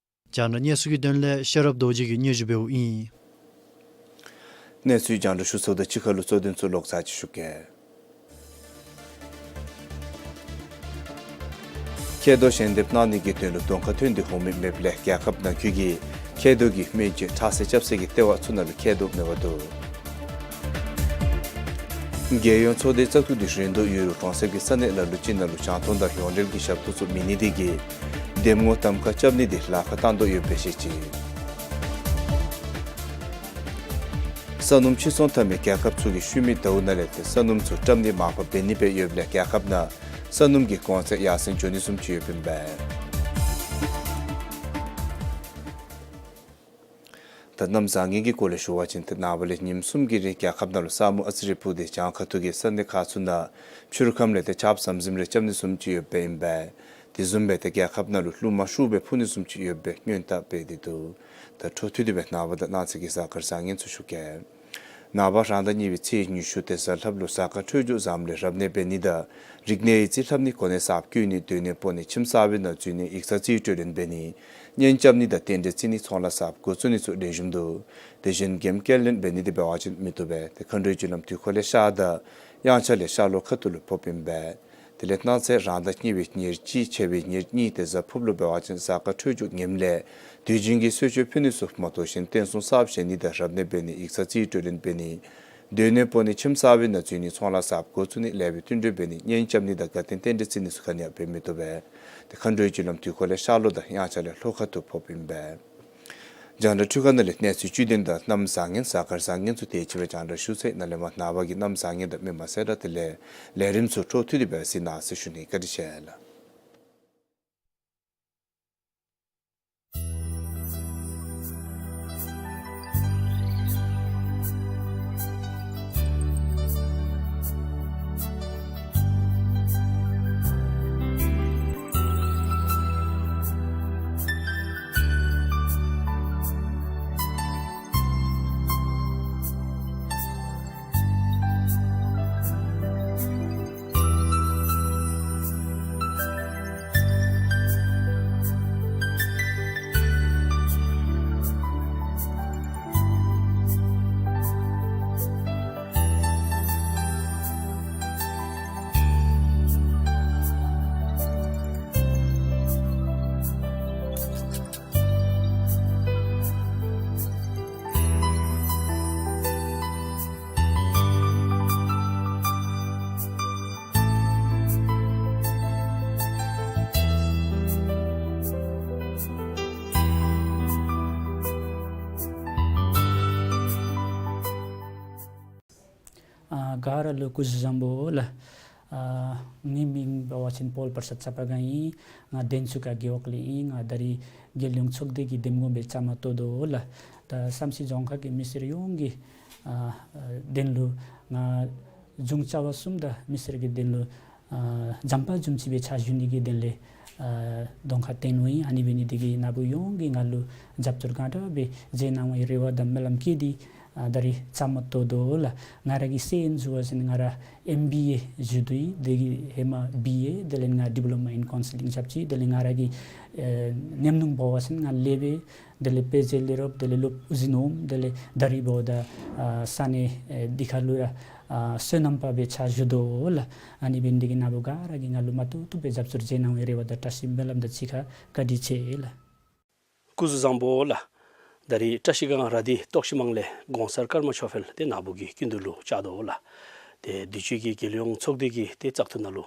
རྒྱང་བསྒྲགས་གནས་ཚུལ་གྱི་དོན་ལས་ཤེས་རབ་རྡོ་རྗེ་གིས་སྙན་ཞུ་འབདཝ་ཨིན། གནས་ཚུལ་རྒྱང་བསྒྲགས་ཞུ་ཚརཝ་ད་གཅིག་ཁར་ལུ་གཙོ་དོན་ཚུ་ལོག་ཚར་ཅིག་ཞུ་གེ། མཁལ་རྡོག་ཞལ་འདེབས་གནང་ནི་གི་དོན་ལུ་གདོང་ཁར་ཐོན་ཏེ་འོང་མི་མེདཔ་ལས་རྒྱལ་ཁབ་ནང་འཁོད་ཀྱི་ མཁལ་རྡོག་གི་སྨན་བཅོས་ཁྲག་ཟས་བཅབ་སའི་ལྟེ་བ་ཚུ་ནང་ལུ་མཁལ་རྡོག་མེད་པར་འདུག། རྒྱལ་ཡོངས་ཚོགས་སྡེའི་བཙག་འཐུ་འདི་རིང་ཐོག་ཡོད་རུང་གྲོང་གསེབ་ཀྱི་ས་གནས་ལ་ལུ་ཅིག་ནང་ལུ་གྱང་སྟོང་དང་ཡོངས་འབྲེལ་གྱི་ཞབས་ཏོག་ཚུ་མེད་ནི་དེ་གིས་འདེམས་ངོ་གདམ་ཁ་རྐྱབ་ནི་དེ་ལཱ་ཁག་བཏང་དོ་ཡོདཔ་སྦེ་བཤད་ཅི། ས་སྣུམ་ཕྱིར་ཚོང་འཐབ་མི་རྒྱལ་ཁབ་ཚུ་གིས་ཤུལ་མའི་ཟླཝ་ནང་ལས་ཏེ་ས་སྣུམ་ཚུ་བཀྲམ་ནི་མར་པ་འབད་ནི་སྦེ་ཡོདཔ་ལས་རྒྱལ་ཁབ་ནང་ས་སྣུམ་གྱི་གོང་ཚད་ཡར་སེང་འགྱོ་ནི་བཟུམ་ཅིག་ཡོདཔ་ཨིན་པས། ད་གནམ་བཟང་ངན་གྱི་སྐོར་ལས་ཞུ་བ་ཅིན་ཏེ་ནངས་པ་ལས་ཉིནམ་གསུམ་གྱི་རིང་རྒྱལ་ཁབ་ནང་ལུ་ས་སྨུག་ཨ་ཙི་རེ་སྤུབས་ཏེ་གྱང་ཁ་ཐུག་གི་ས་གནས་ཁག་ཚུ་ནང་ཕྱི་རུ་ཁམས་ལས་ཏེ་ཆརཔ་ཟམ་ཟིམ་རེ་རྐྱབ་ནི་བཟུམ་ཅིག་ཡོདཔ་ཨིན་པས། དེ་བཟུམ་སྦེ་ཏེ་རྒྱལ་ཁབ་ནང་ལུ་རླུང་མ་ཤུགས་སྦེ་འཕུ་ནི་བཟུམ་ཅིག་ཡོདཔ་སྦེ་སྔོན་བརྡ་སྤེལ་ཏེ་འདུག། ད་འཕྲོ་མཐུད་དེ་སྦེ་ནངས་པ་དང་གནངས་ཚེ་གི་གཟའ་སྐར་བཟང་ངན་ཚུ་ཞུ་གེ། ནངས་པ་རང་ཟླ་གཉིས་པའི་ཚེས་ཉི་ཤུ་ཏེ་གཟའ་ལྷགཔ་ལུ་གཟའ་སྐར་འཕྲོད་སྦྱོར་བཟངམ་ལས་རབ་གནས་འབད་ནི་དང་རིག་གནས་ཡིག་རྩིས་ལྷབ་ནི་གོ་གནས་གསརཔ་བསྐོ་ནི་སྡོད་གནས་སྤོ་ནི་ཁྱིམ་གསར་པའི་ནང་འཛུལ་ནི་ཡིག་ཚང་རྩིས་སྤྲོད་ལེན་འབད་ནི་གཉེན་རྐྱབ་ནི་དང་རྟེན་འབྲེལ་བརྩི་ནི་ཚོང་ལཱ་གསརཔ་འགོ་བཙུགས་ནི་ཚུ་ལེགས་ཤོམ་འདུག། དེ་བཞིན་འགེམས་སྐྱེལ་ལེན་འབད་ནི་དེ་འབད་བ་ཅིན་མི་བཏུབ་པས། ཏེ་མཁའ་འགྲོའི་རྒྱུ་ལམ་དུས་འཁོར་ལས་ཤར་དང་དབྱངས་འཆར་ལས་ཤར་ལྷོ་ཁ་ཐུག་ལུ་ཕོགཔ་ཨིན་པས། དེ་ལས་གནངས་ཚེ་རང་ཟླ་གཉིས་པའི་ཉེར་གཅིག་ཕྱི་པའི་ཉེར་གཉིས་ཏེ་གཟའ་ཕུརཔ་ལུ་འབད་བ་ཅིན་གཟའ་སྐར་འཕྲོད་སྦྱོར་ངནམ་ལས་དུས་རྒྱུན་གྱི་གསོལ་མཆོད་ཕུལ་ནི་ཚུ་མ་གཏོགས་གཞན་རྟེན་གསུམ་གསརཔ་བཞེངས་ནི་དང་རབ་གནས་འབད་ནི་ཡིག་ཚང་རྩིས་སྤྲོད་ལེན་འབད་ནི་སྡོད་གནས་སྤོ་ནི་ཁྱིམ་གསར་པའི་ནང་འཛུལ་ནི་ཚོང་ལཱ་གསརཔ་འགོ་བཙུགས་ནི་ལེགས་པའི་བསྟུན་གྲོས་འབད་ནི་གཉེན་རྐྱབ་ནི་དང་དགའ་སྟོན་རྟེན་འབྲེལ་བརྩི་ནི་ཚུ་ག་ནི་ཡང་འབད་མི་བཏུབ་པས། ཏེ་མཁའ་འགྲོའི་རྒྱུ་ལམ་དུས་འཁོར་ལས་ཤར་ལྷོ་དང་དབྱངས་འཆར་ལས་ལྷོ་ཁ་ཐུག་ཕོགཔ་ཨིན་པས། རྒྱང་བསྒྲགས་འཕྲུལ་ཁང་ནང་ལས་གནས་ཚུལ་བཅུད་ལྡན་དང་གནམ་བཟང་ངན་གཟའ་སྐར་བཟང་ངན་ཚུ་དེ་ཅིག་སྦེ་རྒྱང་བསྒྲགས་ཞུ་ཚར་ཡི། ནཱ་ལས་མར་ནངས་པ་གི་གནམ་བཟང་ངན་དང་མི་མ་གསལ་བསྒྲགས་དེ་ལས་ལས་རིམ་ཚུ་འཕྲོ་མཐུད་དེ་སྦེ་གཟིགས་གནང་ཟེར་ཞུ་ནི། བཀའ་དྲིན་ཆེ་ལགས། ཨ་ག་ར་ལུ་སྐུ་གཟུགས་བཟང་པོ་ལགས། ཨ་ངེའི་མིང་འབད་བ་ཅིན་པོལ་པར་སཱད་ཙ་པ་ག་ཨིན། ང་དན་ཚུ་ཁ་རྒེད་འོག་ལས་ཨིན། ང་ད་རིས་རྒྱལ་ཡོངས་ཚོགས་སྡེ་གི་འདེམས་ངོ་སྦེ་བཅའ་མར་གཏོགས་དོ་ལགས། ད་བསམ་སྲིད་རྫོང་ཁག་གི་མི་སེར་ཡོངས་ཀྱི་ཨ་ཨ་དོན་ལུ་ང་འཛུམ་རྩ་བ་གསུམ་དང་མི་སེར་གྱི་དོན་ལུ་ཨ་རྩམ་པ་བཟུམ་ཅིག་སྦེ་ཕྱག་ཞུ་ནི་གི་དོན་ལས་ཨ་གདོང་ཁར་བཏོན་ནུག་ཨིན། ཨ་ནི་འབད་ནི་དེ་གིས་ནཱ་བུ་ཡོངས་ཀྱིས་ང་ལུ་རྒྱབ་སྐྱོར་གང་དྲག་སྦེ་མཛད་གནང་བའི་རེ་བ་དང་སྨོན་ལམ་བསྐྱེད་དེ་ཨ་ད་རིས་བཅའ་མར་གཏོགས་དོ་ལགས། ང་ར་གི་སྲོལ་ཨིན་ཞུ་བ་ཅིན་ང་ར་ཨེམ་བི་ཨེ་ཞུ་དོ་ཨིན། དེ་གི་ཧེ་མ་བི་ཨེ་དེ་ལས་ང་ཌི་པི་ལོ་མ་ཨིན་ཀའུན་སི་ལིང་རྐྱབ་ཅི། དེ་ལས་ང་ར་གི་ཨེ་ཉམས་མྱོང་འབད་བ་ཅིན་ང་ལས་སྦེ་དེ་ལས་དཔེ་ཆ་ལས་རོགས་དེ་ལས་སློབ་ཨུ་ཟི་ནོམ་དེ་ལས་ད་རིས་འབདཝ་ད་ཨ་ས་གནས་ཨེ་འདི་ཁ་ལུ་ར་ཨ་སོ་ནམ་པ་སྦེ་ཕྱག་ཞུ་དོ་ལགས། ཨ་ནི་འབད་ནི་དེ་གིས་ནཱ་བུ་ག་ར་གིས་ང་ལུ་མ་བཏུབ་བཏུབ་སྦེ་རྒྱབ་སྐྱོར་མཛད་གནང་བའི་རེ་བ་དང་བཀྲ་ཤིས་སྨོན་ལམ་དང་གཅིག་ཁར་བཀའ་དྲིན་ཆེ་ལགས། སྐུ་གཟུགས་བཟང་པོ་ལགས། ད་རིས་བཀྲ་ཤིས་སྒང་ར་དྷི་ཏོག་ཤི་མང་ལས་གོང་སར་ཀརྨ་ཆོས་འཕེལ་དེ་ནཱ་བུ་གི་སྐུ་མདུན་ལུ་བཅར་དོ་ལགས། ཏེ་དུས་ཅི་གི་རྒྱལ་ཡོངས་ཚོགས་སྡེ་གི་ཏེ་བཙག་འཐུ་ནང་ལུ་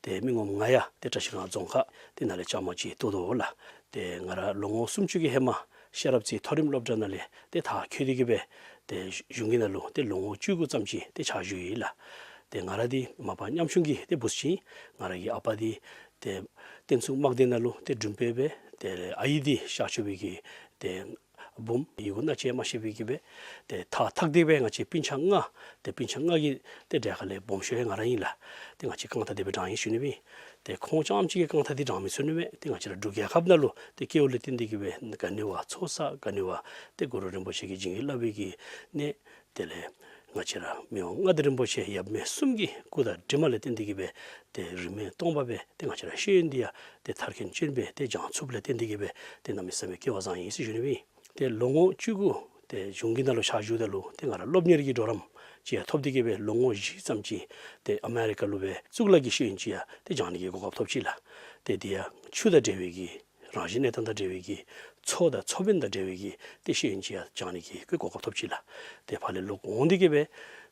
ཏེ་མི་ངོམ་ང་ཡང་ཏེ་བཀྲ་ཤིས་སྒང་རྫོང་ཁག་དེ་ནང་ལས་བཅའ་མར་ཅིག་གཏོགས་དོ་ལགས། ཏེ་ང་ར་ལོ་ངོ་སུམ་ཅུ་གི་ཧེ་མ་ཤེས་རབ་རྩེ་མཐོ་རིམ་སློབ་གྲྭ་ནང་ལས་ཏེ་མཐར་འཁྱོལ་ཏེ་གི་སྦེ་ཏེ་གཞུང་གི་ནང་ལུ་ཏེ་ལོ་ངོ་བཅུ་དགུ་ཙམ་ཅིག་ཏེ་ཕྱག་ཞུ་ཡི་ལགས། ཏེ་ང་ར་འདི་མ་པ་ཉམ་ཆུང་གི་ཏེ་བུཚ་ཅིག་ཨིན། ང་ར་གི་ཨ་པ་འདི་ཏེ་བསྟན་སྲུང་དམག་སྡེ་ནང་ལུ་ཏེ་དྲུང་དཔོན་སྦེ་ཏེ་ཨའི་འདི་ཤར་ཕྱོགས་པའི་གི་ཏེ་བུམོ་ཡི་གུ་སྣ་གཅིག་མ་ཤེས་པའི་གི་སྦེ་ཏེ་མཐའ་ཐག་ཏེ་སྦེ་ང་བཅས་སྤུན་ཆ་ལྔ་ཏེ་སྤུན་ཆ་ལྔ་གི་ཏེ་གྲལ་ཁ་ལས་སྦོམ་ཤོས་ཡང་ང་ར་ཨིན་ལགས། ཏེ་ང་བཅས་རྐང་ཐང་འདི་སྦེ་དྲངས་ཡི་ཞུ་ནི་སྦེ། ཏེ་ཁོང་རྐྱངམ་གཅིག་གིས་རྐང་ཐང་འདི་དྲངས་མི་ཚུགས་ནི་མས། ཏེ་ང་བཅས་ར་འབྲུག་རྒྱལ་ཁབ་ནང་ལུ་ཏེ་སྐྱེ་བ་ལས་བརྟེན་ཏེ་གི་སྦེ་ག་ནི་བ་ཚོགས་བསགས་ག་ནི་བ་ཏེ་གུ་རུ་རིན་པོ་ཆེ་གིས་བྱིན་གྱིས་བརླབས་པའི་གི་གནས། དེ་ལས་ང་བཅས་ར་མི་དབང་མངའ་བདག་རིན་པོ་ཆེ་ཡབ་མེས་གསུམ་གྱི་སྐུ་དང་གྲིབ་མ་ལས་བརྟེན་ཏེ་གི་སྦེ་ཏེ་རིས་མེད་སྟོང་པ་སྦེ་ཏེ་ང་བཅས་ར་ཤེས་ཡོན་འདི་ཡང་ཏེ་མཐར་འཁྱོལ་ཅན་སྦེ་ཏེ་སྦྱང་ཚུགསཔ་ལས་བརྟེན་ཏེ་གི་སྦེ་ཏེ་གནམ་མེད་ས་མེད་སྐལ་བ་བཟང་ཡི་ཟེར་ཞུ་ནི་སྦེ། ཏེ་ལོ་ངོ་བཅུ་དགུ་ཏེ་གཞུང་གི་ནང་ལུ་ཕྱག་ཞུཝ་ད་ལུ་ཏེ་ང་ར་སློབ་གཉེར་གྱི་གྲོགས་རམ་ཅིག་ཡང་ཐོབ་སྟེ་གི་སྦེ་ལོ་ངོ་བཞི་ཙམ་ཅིག་ཏེ་ཨ་མེ་རི་ཀ་ལུ་སྦེ་གཙུག་ལག་གི་ཤེས་ཡོན་ཅིག་ཡང་ཏེ་སྦྱང་ནི་གི་གོ་སྐབས་ཐོབ་ཅི་ལགས། ཏེ་འདི་ཡང་ཆོས་དང་འབྲེལ་བའི་གི་རང་བཞིན་གནས་སྟངས་དང་འབྲེལ་བའི་གི་ མཚོ་དང་མཚོ་བན་དང་འབྲེལ་བའི་གི་ཏེ་ཤེས་ཡོན་ཅིག་ཡང་སྦྱང་ནི་གི་གོ་སྐབས་ཐོབ་ཅི་ལགས། ཏེ་ཕར་ལས་ལོག་འོང་སྟེ་གི་སྦེ་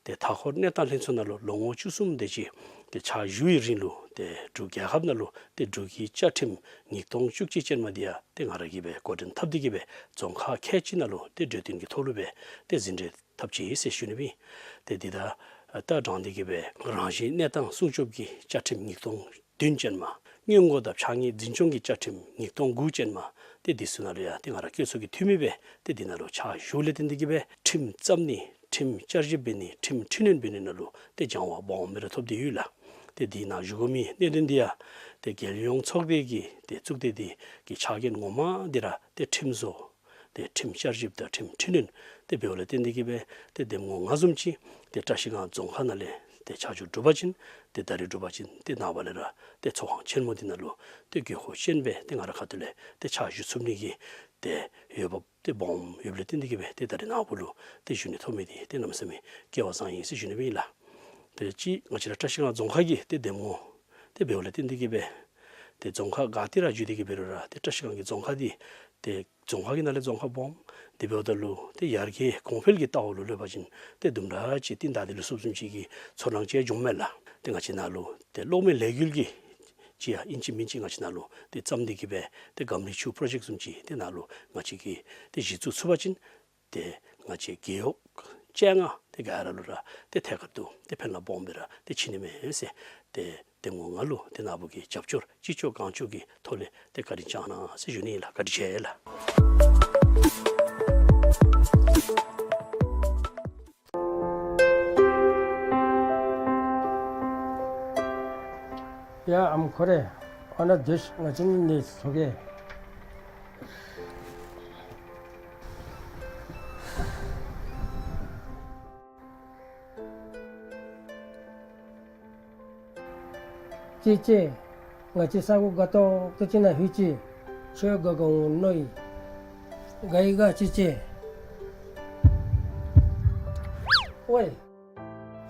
ཏེ་མཐའ་འཁོར་གནས་སྟངས་ལྷན་ཚོགས་ནང་ལུ་ལོ་ངོ་བཅུ་གསུམ་དེ་ཅིག་ཏེ་ཕྱག་ཞུ་བའི་རིང་ལུ་ཏེ་འབྲུག་རྒྱལ་ཁབ་ནང་ལུ་ཏེ་འབྲུག་གི་བཅའ་ཁྲིམས་ཉིས་སྟོང་བཅུ་གཅིག་ཅན་མ་འདི་ཡང་ཏེ་ང་ར་གིས་སྦེ་འགོ་འདྲེན་འཐབ་སྟེ་གི་སྦེ་རྫོང་ཁག་ཁལ་གཅིག་ནང་ལུ་ཏེ་གྲོས་བསྟུན་གྱི་ཐོག་ལུ་སྦེ་ཏེ་ཟིན་བྲིས་འཐབ་ཅི་ཟེར་ཞུ་ནི་སྦེ་ཨིན། ཏེ་འདི་ད་ལྟོ་དྲང་སྟེ་གི་སྦེ་རང་བཞིན་གནས་སྟངས་སྲུང་སྐྱོབ་ཀྱི་བཅའ་ཁྲིམས་ཉིས་སྟོང་བདུན་ཅན་མ། སྔོན་འགོག་དང་ཕྱགས་སྙིགས་འཛིན་སྐྱོང་གི་བཅའ་ཁྲིམས་ཉིས་སྟོང་དགུ་ཅན་མ། ཏེ་འདི་ཚུ་ནང་ལུ་ཡང་ཏེ་ང་ར་བཀོད་ཚོགས་ཀྱི་འཐུས་མི་སྦེ་ཏེ་འདི་ནང་ལུ་ཕྱག་ཞུ་ལས་བརྟེན་ཏེ་གི་སྦེ་ཁྲིམས་བརྩམ་ནི་ཁྲིམས་བསྐྱར་ཞིབ་འབད་ནི་ཁྲིམས་འཕྲི་སྣོན་འབད་ནི་ནང་ལུ་ཏེ་སྦྱང་བ་སྦོམ་སྦེ་ར་ཐོབ་སྟེ་ཡོད་ལགས། ཏེ་འདི་ནང་བཞུགས་དགོ་མི་གནད་དོན་འདི་ཡང་ཏེ་རྒྱལ་ཡོངས་ཚོགས་སྡེ་གི་ཏེ་གཙུག་སྡེ་འདི་གི་ཕྱག་འགན་ངོ་མ་འདི་ར་ཏེ་ཁྲིམས་བཟོ་ཏེ་ཁྲིམས་བསྐྱར་ཞིབ་དང་ཁྲིམས་འཕྲི་སྣོན་ཏེ་འབདཝ་ལས་བརྟེན་ཏེ་གི་སྦེ་ཏེ་འདེམས་ངོ་ང་བཟུམ་ཅིག་ཏེ་བཀྲ་ཤིས་སྒང་རྫོང་ཁག་ནང་ལས་ཏེ་ཆ་འཇོག་གྲུབ་པ་ཅིན་ཏེ་ད་རེས་གྲུབ་པ་ཅིན་ཏེ་ནངས་པ་ལས་ར་ཏེ་ཚོགས་ཁང་ཆེན་མོ་འདི་ནང་ལུ་ཏེ་དགོས་མཁོ་ཅན་སྦེ་ཏེ་ང་ར་ཁ་ཐུག་ལས་ཏེ་ཕྱག་ཞུ་ཚུགས་ནི་གི་ཏེ་འོས་འབབ་ཏེ་སྦོམ་ཡོདཔ་ལས་བརྟེན་ཏེ་གི་སྦེ་ཏེ་ད་རེས་ནཱ་བུ་ལུ་ཏེ་ཞུ་ནི་ཐོབ་མི་འདི་ཏེ་གནམ་མེད་ས་མེད་སྐལ་བ་བཟང་ཡི་ཟེར་ཞུ་ནི་སྦེ་ཨིན་ལགས། ཏེ་ཅིག་ང་བཅས་ར་བཀྲ་ཤིས་སྒང་རྫོང་ཁག་གི་ཏེ་འདེམས་ངོ་ཏེ་འབདཝ་ལས་བརྟེན་ཏེ་གི་སྦེ་ཏེ་རྫོང་ཁག་ག་ཏེ་ར་བརྒྱུད་དེ་གི་འབད་རུང་ར་ཏེ་བཀྲ་ཤིས་སྒང་གི་རྫོང་ཁག་འདི་ཏེ་རྫོང་ཁག་གི་ནང་ལས་རྫོང་ཁག་སྦོམ། དེ་འབདཝ་ད་ལུ་ཏེ་ཡར་རྒྱས་གོང་འཕེལ་གྱི་ལྟ་བ་ལུ་ལྷོད་པ་ཅིན་ཏེ་དུམ་གྲ་ཅིག་ཏེ་ད་དེ་ལུ་སོབ་བཟུམ་ཅིག་གི་ཚོར་སྣང་ཅིག་འབྱུངམ་མས་ལགས། ཏེ་ང་བཅས་ནཱ་ལུ་ཏེ་གློག་མེ་ལས་འགུལ་གྱི་ཅིག་ཡང་ཨིན་ཅི་མིན་ཅི་ང་བཅས་ནཱ་ལུ་ཏེ་བརྩམས་ཏེ་གི་སྦེ་ཏེ་སྒམ་རི་ཆུ་པྲོ་ཇེཀཊ་བཟུམ་ཅིག་ཏེ་ནཱ་ལུ་ང་བཅས་ཀྱིས་ཏེ་གཞི་བཙུགས་ཚུགས་པ་ཅིན་ཏེ་ང་བཅས་རྒེད་འོག་བཅོ་ལྔ་ཏེ་ག་ར་ལུ་ར་ཏེ་ཐད་ཀར་དུ་ཏེ་ཕན་རླབས་སྦོམ་སྦེ་ར་ཏེ་ཕྱིན་ནི་མས་ཟེར་ཏེ་འདེམས་ངོ་ང་ལུ་ཏེ་ནཱ་བུ་གི་རྒྱབ་སྐྱོར་ཅི་ལྕོགས་གང་ལྕོགས་ཀྱི་ཐོག་ལས་ཏེ་བཀའ་དྲིན་བསྐྱང་གནང་ཟེར་ཞུ་ནི་ཨིན་ལགས། བཀའ་དྲིན་ཆེ་ལགས། ཡ་ཨམ་ཁོ་རེ། ཨ་ནཱ་སྡོད་ཤིག། ང་བཅས་ནི་ཚོགས་ཀྱི། ཅེ་ཅེ། ང་བཅས་ས་གོ་དགའ་ཏོག་ཏོ་ཅིག་ནང་ལྷོད་ཅི། ཁྱོད་དགའ་དགའ་འོང་མནོ་ཡི། དགའ་ཡི་ག་ཅེ་ཅེ། ཝའེ།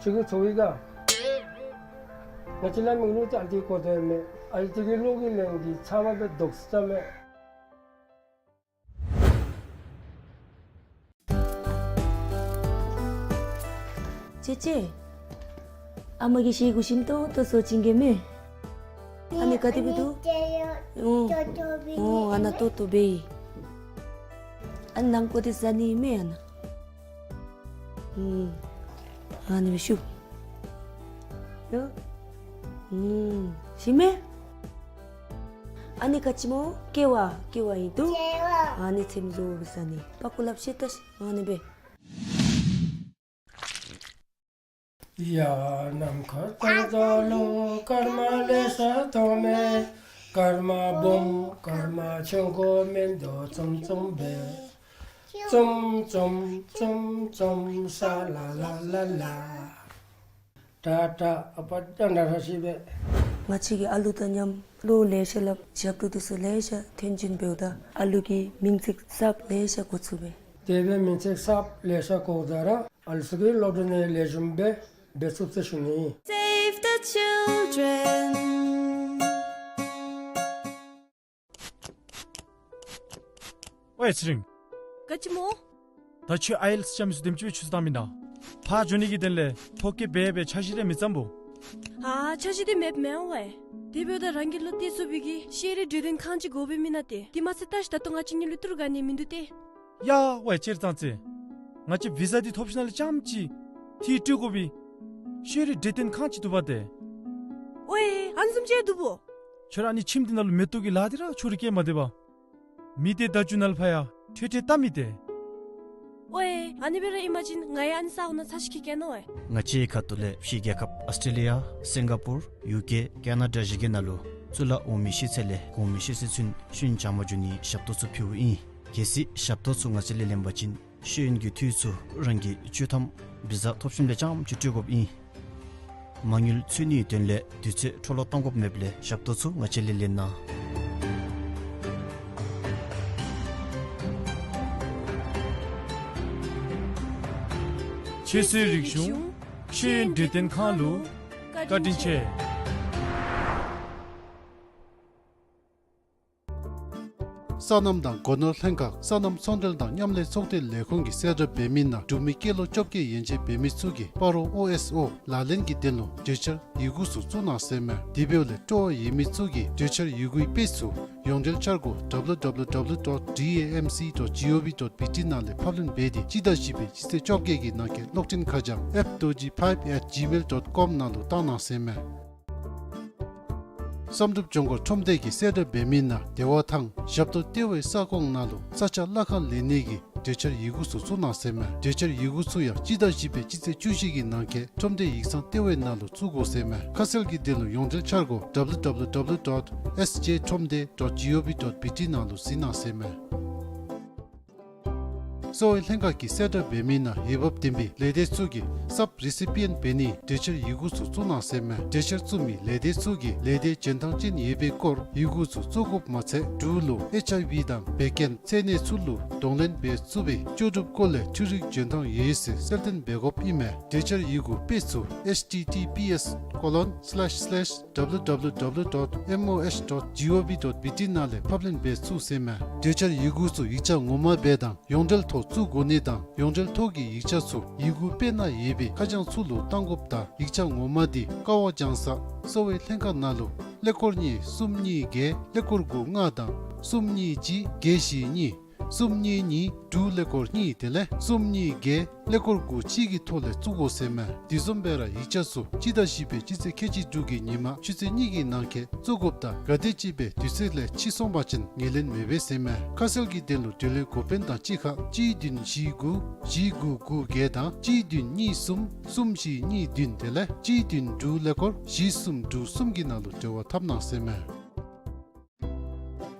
ཁྱོད་ཀྱིས་ཚོར་ཡི་ག། ང་བཅས་ལ་མིག་ལུ་ཅིག་ཨ་ཙི་གོ་དོ་མས། ཨ་ཙི་གི་གློག་གི་ལན་འདི་ཚ་བ་སྦེ་དོག་ས་མས། ཅེ་ཅེ། ཨ་མ་གིས་ཤེལ་གུ་ཞིམ་ཏོང་ཏོ་བཟོ་བྱིན་གེ་མས། ཨ་ནི་ག་དེ་སྦེ་འདུག། ཨོ། ཨོ་ཨ་ནཱ་ཏོག་ཏོ་སྦེ་ཨིན། ཨ་ནི་ནང་ཀོ་དེ་ཟ་ནི་མས་ཨ་ནཱ། ཨུམ། ཨ་ནི་སྦེ་བཤུ། ཡ། ཨུམ། ཞིམ་མས། ཨ་ནི་ག་ཅི་སྨོ། ཀེ་བ། ཀེ་བ་ཨིན་འདུག། ཀེ་བ། ཨ་ནི་ཚེམ་བཟོ་སྦེ་ཟ་ནི། པག་ཀོ་ལགཔ་བཤེད་ད་ཤིག། ཨ་ནི་སྦེ། ཡ་ནམ་མཁའ་དྭངས་ལོ་སྐར་མ་ལེ་ཤ་མཐོང་མས། སྐར་མ་སྦོམ་སྐར་མ་ཆུང་ཀུ་མིན་འདུག་ཙུམ་ཙུམ་སྦེ། ཙུམ་ཙུམ་ཙུམ་ཙུམ་ས་ལ་ལ་ལ་ལ། ད་ད་ཨ་པ་ད་ད་ད་ཤི་བེ། ང་བཅས་ཀྱིས་ཨ་ལུ་དང་མཉམ་གློག་ལེ་ཤ་སླབ་ཞབས་བྲོ་འདི་ཚུ་ལེ་ཤ་འཐེན་བྱིན་འབདཝ་ད་ཨ་ལུ་གིས་མིང་ཚིག་གསརཔ་ལེ་ཤ་གོ་ཚུགས་པས། དེ་སྦེ་མིང་ཚིག་གསརཔ་ལེ་ཤ་གོཝ་ད་ར་ཨ་ལུ་ཚུ་གིས་གློག་བརྙན་ལེགས་ཤོམ་སྦེ་འབད་ཚུགས་ཟེར་ཞུ་ནི། Save the children. ཝའེ་ཚེ་རིང་། ག་ཅི་སྨོ། ད་ཁྱོད་ཨའི་ཨེལ་ཊི་ཨེསི་རྐྱབ་མི་ཚུ་དེམ་ཅིག་སྦེ་ཆུ་ཚོད་བཏང་མེན་ན། ཕར་འགྱོ་ནི་གི་དོན་ལས་ཐོ་བཀོད་འབད་འབད་འཆར་གཞི་རེ་མི་བརྩམ་སྨོ། ཨ་འཆར་གཞི་འདི་མེདཔ་མེན་ཝའེ། དེ་འབདཝ་ད་རང་གི་བློ་གཏད་ཚུགས་པའི་གི་ཤེས་རིག་གྲོས་སྟོན་ཁང་ཅིག་དགོ་པས་མེན་ན་ཏེ། དེ་མ་ཚད་ད་ཅི་ད་ལྟོ་ང་བཅས་གཉིས་ལུ་ཏི་རུ་ག་ནི་མིན་འདུག་སྟེ། ཡ་ཝའེ་སྤྱིར་བཏང་ཚེ། ང་བཅས་བི་ཟ་འདི་ཐོབ་ཞིནམ་ལས་རྐྱངམ་ཅིག་ཏེ་སྤྲོད་དགོ་པའི་ཤེས་རིག་གྲོས་སྟོན་ཁང་ཅིག་འདུག་པ་ཏེ། ཝའེ་ཨ་ནི་བཟུམ་ཅིག་འདུག་པོ། ཁྱོད་ར་ཨ་ནི་ཁྱིམ་འདི་ནང་ལུ་མེ་ཏོག་གི་ལཱ་འདི་ར་ཕྱོགས་རིས་བཀལ་མ་སྡོད་པར། མི་སྡེ་བརྡ་བརྒྱུད་ནང་ལུ་ཕར་ཡང་ཁྲལ་ཁྲལ་བཏབ་མི་སྡེ། ཝའེ་ཨ་ནི་སྦེ་ར་ཨིན་པ་ཅིན་ང་ཡང་ཨ་ནི་ས་གོ་ནང་ཚར་ཅིག་འཁྱིད་བསྐྱལ་ནི་ཝའེ། ང་བཅས་ཁ་ཐུག་ལས་ཕྱི་རྒྱལ་ཁབ་ཨཱོས་ཊྲེ་ལི་ཡ་སིང་ག་པུར་ཡུ་ཀེ་ཀེ་ན་ཌ་བཞི་གི་ནང་ལུ་གཙུག་ལག་འོག་མའི་ཤེས་ཚད་ལས་གོང་མའི་ཤེས་ཚད་ཚུན་ཤེས་ཡོན་སྦྱང་བར་འགྱོ་ནིའི་ཞབས་ཏོག་ཚུ་ཕུལཝ་ཨིན། གལ་སྲིད་ཞབས་ཏོག་ཚུ་ང་བཅས་ལས་ལེན་པ་ཅིན་ཤེས་ཡོན་གྱི་འཐུས་ཚུ་རང་གི་ཆོག་ཐམ་བི་ཟ་ཐོབ་ཞིནམ་ལས་རྐྱངམ་ཅིག་སྤྲོད་དགོཔ་ཨིན། མ་དངུལ་འཚོལ་ནིའི་དོན་ལས་དུས་ཚོད་འཕྲོ་བརླག་གཏང་དགོཔ་མེདཔ་ལས་ཞབས་ཏོག་ཚུ་ང་བཅས་ལས་ལེན་གནང་། ཁྱད་གསོད་རིག་གཞུང་ཤེས་ཡོན་གྲོས་སྟོན་ཁང་ལུ་བཀའ་དྲིན་ཆེ། སོ་ནམ་དང་སྒོ་ནོར་ལྷན་ཁག་སོ་ནམ་ཚོང་འབྲེལ་དང་མཉམ་ལས་ཚོགས་སྡེ་ལས་ཁུངས་ཀྱིས་གསལ་བསྒྲགས་འབད་མི་ནང་འབྲུག་མི་སྐྱེས་ལོ་བཅོ་བརྒྱད་ཡན་ཆད་འབད་མི་ཚུ་གིས་སྤ་རོ་ཨོ་ཨེསི་ཨོ་ལག་ལེན་གྱི་དོན་ལུ་གྲོས་འཆར་ཡི་གུ་ཚུ་བཙུགས་གནང་ཟེར་མས། དེ་འབདཝ་ལས་སྤྲོ་བ་ཡོད་མི་ཚུ་གིས་གྲོས་འཆར་ཡི་གུའི་དཔེ་ཚུ་ཡོངས་འབྲེལ་འཆར་སྒོ་W W W dot D A M C dot G O V dot B T ནང་ལས་ཕབ་ལེན་འབད་དེ་སྤྱི་ཟླ་བཞི་པའི་སྤྱི་ཚེས་བཅོ་བརྒྱད་ཀྱི་ནང་འཁོད་གློག་འཕྲིན་ཁ་བྱང་F Dorji five at gmail dot com ནང་ལུ་བཏང་གནང་ཟེར་མས། བསམ་གྲུབ་ལྗོངས་མཁར་ཁྲོམ་སྡེ་གིས་གསལ་བསྒྲགས་འབད་མི་ནང་བདེ་བ་ཐང་ཞབས་ཏོག་ལྟེ་བའི་ས་ཁོངས་ནང་ལུ་ས་ཆ་གླ་ཁར་ལེན་ནི་གི་གྲོས་འཆར་ཡི་གུ་ཚུ་བཙུགས་གནང་ཟེར་མས། གྲོས་འཆར་ཡི་གུ་ཚུ་ཡང་སྤྱི་ཟླ་བཞི་པའི་སྤྱི་ཚེས་བཅུ་བཞི་གི་ནང་འཁོད་ཁྲོམ་སྡེ་ཡིག་ཚང་ལྟེ་བའི་ནང་ལུ་བཙུགས་དགོ་ཟེར་མས། ཁ་གསལ་གྱི་དོན་ལུ་ཡོངས་འབྲེལ་འཆར་སྒོ་W W W dot S J ཁྲོམ་སྡེ་dot G O V dot B T ནང་ལུ་གཟིགས་གནང་ཟེར་མས། གསོ་བའི་ལྷན་ཁག་གིས་གསལ་བསྒྲགས་འབད་མི་ནང་འོས་འབབ་ལྡན་པའི་ལས་སྡེ་ཚུ་གིས་སབ་རི་སི་པི་ཡན་འབད་ནིའི་གྲོས་འཆར་ཡི་གུ་ཚུ་བཙུགས་གནང་ཟེར་མས། གྲོས་འཆར་བཙུགས་མི་ལས་སྡེ་ཚུ་གིས་ལས་སྡེའི་འཇོན་ཐང་ཅན་ཡོད་པའི་སྐོར་ཡི་གུ་ཚུ་བཙུགས་དགོཔ་མ་ཚད་འབྲུག་ལུ་ཨེཆ་ཨའི་ཝི་དང་བད་ཀན་ཚད་ནད་ཚུ་ལུ་གདོང་ལེན་འབད་ཚུགས་པའི་ལྕོགས་གྲུབ་སྐོར་ལས་འཕྲུལ་རིག་འཇོན་ཐང་ཡོད་ཟེར་གསལ་སྟོན་འབད་དགོཔ་ཨིན་མས། གྲོས་འཆར་ཡི་གུ་དཔེ་ཚུ་H T T P S colon slash slash W W W dot M O H dot G O V dot B T ནང་ལས་ཕབ་ལེན་འབད་ཚུགས་ཟེར་མས། གྲོས་འཆར་ཡི་གུ་ཚུ་ཡིག་ཆ་ངོ་མ་སྦེ་དང་ཡོངས་འབྲེལ་ཐོག་བཙུགས་དགོ་ནི་དང་ཡོངས་འབྲེལ་ཐོག་གི་ཡིག་ཆ་ཚུ་ཡི་གུ་དཔེ་ནང་ཡོད་པའི་ཁ་བྱང་ཚུ་ལུ་བཏང་དགོཔ་དང་ཡིག་ཆ་ངོ་མ་འདི་ཀ་བ་ལྗང་ས་གསོ་བའི་ལྷན་ཁག་ནང་ལུ་ཀླད་ཀོར་གཉིས་གསུམ་གཉིས་བརྒྱད་ཀླད་ཀོར་དགུ་ལྔ་དང་གསུམ་གཉིས་གཅིག་བརྒྱད་བཞི་གཉིས་གསུམ་གཉིས་གཉིས་དྲུག་ཀླད་ཀོར་གཉིས་དེ་ལས་གསུམ་གཉིས་བརྒྱད་ཀླད་ཀོར་དགུ་གཅིག་གི་ཐོག་ལས་བཙུགས་དགོ་ཟེར་མས། དེ་བཟུམ་སྦེ་ར་ཡིག་ཆ་ཚུ་སྤྱི་ཟླ་བཞི་པའི་སྤྱི་ཚེས་ཁལ་གཅིག་དྲུག་གི་ཉིན་མ་ཆུ་ཚོད་གཉིས་ཀྱི་ནང་འཁོད་བཙུགས་དགོཔ་དང་ག་དེམ་ཅིག་སྦེ་དུས་ཚོད་ལས་ཕྱི་སོང་པ་ཅིན་ངོས་ལེན་མི་འབད་ཟེར་མས། ཁ་གསལ་གྱི་དོན་ལུ་འབྲེལ་ཡོད་འགོ་དཔོན་དང་གཅིག་ཁར་གཅིག་བདུན་བཞི་དགུ་བཞི་དགུ་དགུ་བརྒྱད་དང་གཅིག་བདུན་གཉིས་གསུམ་གསུམ་བཞི་གཉིས་བདུན་དེ་ལས་གཅིག་བདུན་དྲུག་ཀླད་ཀོར་བཞི་གསུམ་དྲུག་གསུམ་གྱི་ནང་ལུ་འབྲེལ་བ་འཐབ་གནང་ཟེར་མས།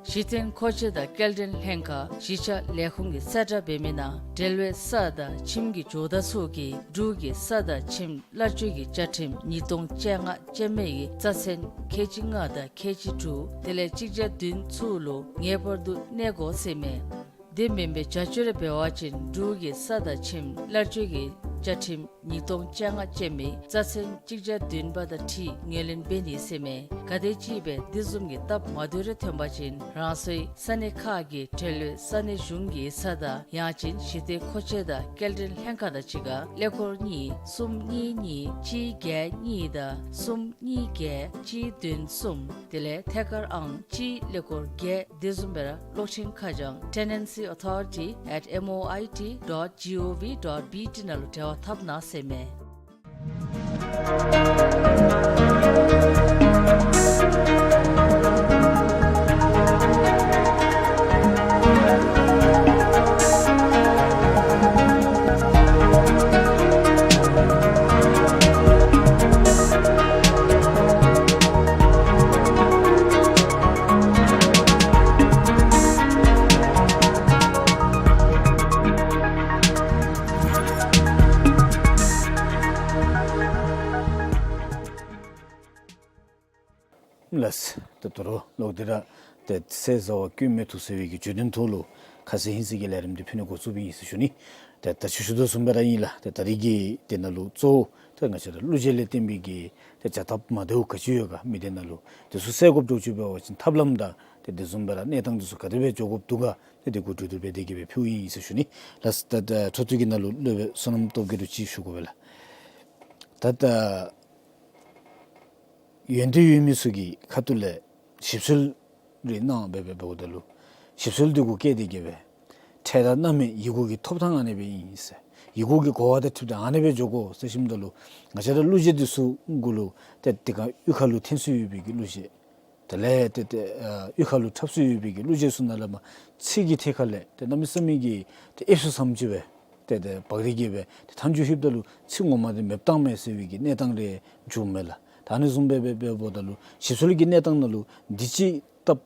གཞི་རྟེན་མཁོ་ཆས་དང་སྐྱེལ་འདྲེན་ལྷན་ཁག་གཞིས་ཆགས་ལས་ཁུངས་ཀྱིས་གསལ་བསྒྲགས་འབད་མི་ནང་འབྲེལ་ཡོད་ས་དང་ཁྱིམ་གྱི་ཇོ་བདག་ཚུ་གིས་འབྲུག་གི་ས་དང་ཁྱིམ་གླར་སྤྱོད་ཀྱི་བཅའ་ཁྲིམས་ཉིས་སྟོང་བཅོ་ལྔ་ཅན་མའི་རྩ་ཚན་ཁལ་གཅིག་ལྔ་དང་ཁལ་གཅིག་དྲུག་དེ་ལས་གཅིག་བརྒྱ་བདུན་ཚུ་ལུ་ངེས་པར་དུ་གནས་དགོ་ཟེར་མས། དེ་མེན་པའི་བྱ་སྤྱོད་རེ་འབད་བ་ཅིན་འབྲུག་གི་ས་དང་ཁྱིམ་གླར་སྤྱོད་ཀྱི་བཅའ་ཁྲིམས་ཉིས་སྟོང་བཅོ་ལྔ་ཅན་མའི་རྩ་ཚན་གཅིག་བརྒྱ་བདུན་པ་དང་འཁྲིལ་ངོས་ལེན་འབད་ནི་ཟེར་མས། ག་དེམ་ཅིག་སྦེ་དེ་བཟུམ་གྱི་སྟབས་མ་བདེཝ་རེ་ཐོན་པ་ཅིན་རང་སོའི་ས་གནས་ཁག་གི་འབྲེལ་ཡོད་ས་གནས་གཞུང་གི་ས་དང་ཡང་ཅིན་གཞི་རྟེན་མཁོ་ཆས་དང་སྐྱེལ་འདྲེན་ལྷན་ཁག་དང་གཅིག་ཁར་ཀླད་ཀོར་གཉིས་གསུམ་གཉིས་གཉིས་གཅིག་བརྒྱད་གཉིས་དང་གསུམ་གཉིས་བརྒྱད་གཅིག་བདུན་གསུམ་དེ་ལས་ཐད་ཀར་ཨང་གཅིག་ཀླད་ཀོར་བརྒྱད། དེ་བཟུམ་སྦེ་ར་གློག་འཕྲིན་ཁ་བྱང་tenancy authority at M O I T dot G O V dot B T ནང་ལུ་འབྲེལ་བ་འཐབ་གནང་ཟེར་མས། ལགས། ད་ད་རུང་ལོག་སྟེ་ར་ཏེ་ཟས་ཟ་བ་སྐྱོན་མེད་ཐུགས་སེལ་བའི་གི་བརྗོད་དོན་ཐོག་ལུ་ཁ་གསལ་ཧིང་གསལ་གྱི་ལས་རིམ་འདི་ཕུལ་ནི་འགོ་བཙུགསཔ་ཨིན་ཟེར་ཞུ་ནི། ཏེ་ད་ཅི་ཞུ་དོ་བཟུམ་སྦེ་ར་ཨིན་ལགས། ཏེ་ད་རིས་ཀྱི་འདི་ནང་ལུ་གཙོ་བོ་ཏེ་ང་བཅས་ར་གླུ་གཞས་ལས་བརྟེན་པའི་གི་ཏེ་བྱ་སྟབས་མ་བདེཝ་ག་ཅི་ཡོད་ག་མི་སྡེ་ནང་ལུ་དེ་ཚུ་སེལ་དགོཔ་འདྲཝ་ཅིག་འབད་བ་ཅིན་ཐབས་ལམ་དང་ཏེ་དེ་བཟུམ་སྦེ་ར་གནས་སྟངས་དེ་ཚུ་ག་དེ་སྦེ་འགྱོ་དགོཔ་འདུག་ག་ཏེ་དེ་གུ་གྲོས་བསྡུར་འབད་དེ་གི་སྦེ་ཕུལཝ་ཨིན་ཟེར་ཞུ་ནི། ལགས། ད་ད་འཕྲོ་མཐུད་ཀྱི་ནང་ལུ་སློབ་དཔོན་བསོད་ནམས་སྟོབས་རྒྱས་ལུ་ཅིག་ཞུ་དགོ་པས་ལགས། ད་ད་ཡོན་ཏན་ཡོད་མི་ཚུ་གི་ཁ་ཐུག་ལས་ཞིབ་འཚོལ་རེ་གནང་སྦེ་འབདཝ་ད་ལུ་ཞིབ་འཚོལ་དེ་གུ་བཀལ་ཏེ་གི་སྦེ་འཕྲལ་དང་གནམ་མེད་ཡི་གུ་གི་ཐོབ་ཐང་ཨ་ནི་སྦེ་ཨིན་ཟེར། ཡི་གུ་གི་གོ་བ་དང་འཁྲིལ་ཏེ་ཨ་ནི་སྦེ་འགྱོ་དགོ་ཟེར་ཞུཝ་ད་ལུ་ང་བཅས་ར་གླུ་གཞས་དེ་ཚུ་གུ་ལུ་ཏེ་དེ་ཁར་གཡུས་ཁ་ལུ་འཐེན་སྲོལ་ཡོད་པའི་གི་གླུ་གཞས། དེ་ལས་ཏེ་ཏེ་ཨ་གཡུས་ཁ་ལུ་འཁྲབ་སྲོལ་ཡོད་པའི་གི་གླུ་གཞས་ཚུ་ནང་ལས་མར་ཚིག་གི་ཐད་ཁ་ལས་ཏེ་གནམ་མེད་ས་མེད་ཀྱི་ཏེ་ཨེབ་སུ་ཙམ་ཅིག་སྦེ་ཏེ་ཏེ་བག་རིལ་གྱི་སྦེ་ཏེ་མཐའ་མཇུག་ལྷོདཔ་ད་ལུ་ཚིག་ངོ་མ་དེ་མེདཔ་བཏངམ་མས་ཟེར་བའི་གི་གནས་སྟངས་རེ་བྱུངམ་མས་ལགས། ད་ཨ་ནི་བཟུམ་སྦེ་འབད་འབདཝ་ད་ལུ་ཞིབ་འཚོལ་གྱི་གནས་སྟངས་ནང་ལུ་འདི་ཅིག་སྟབས་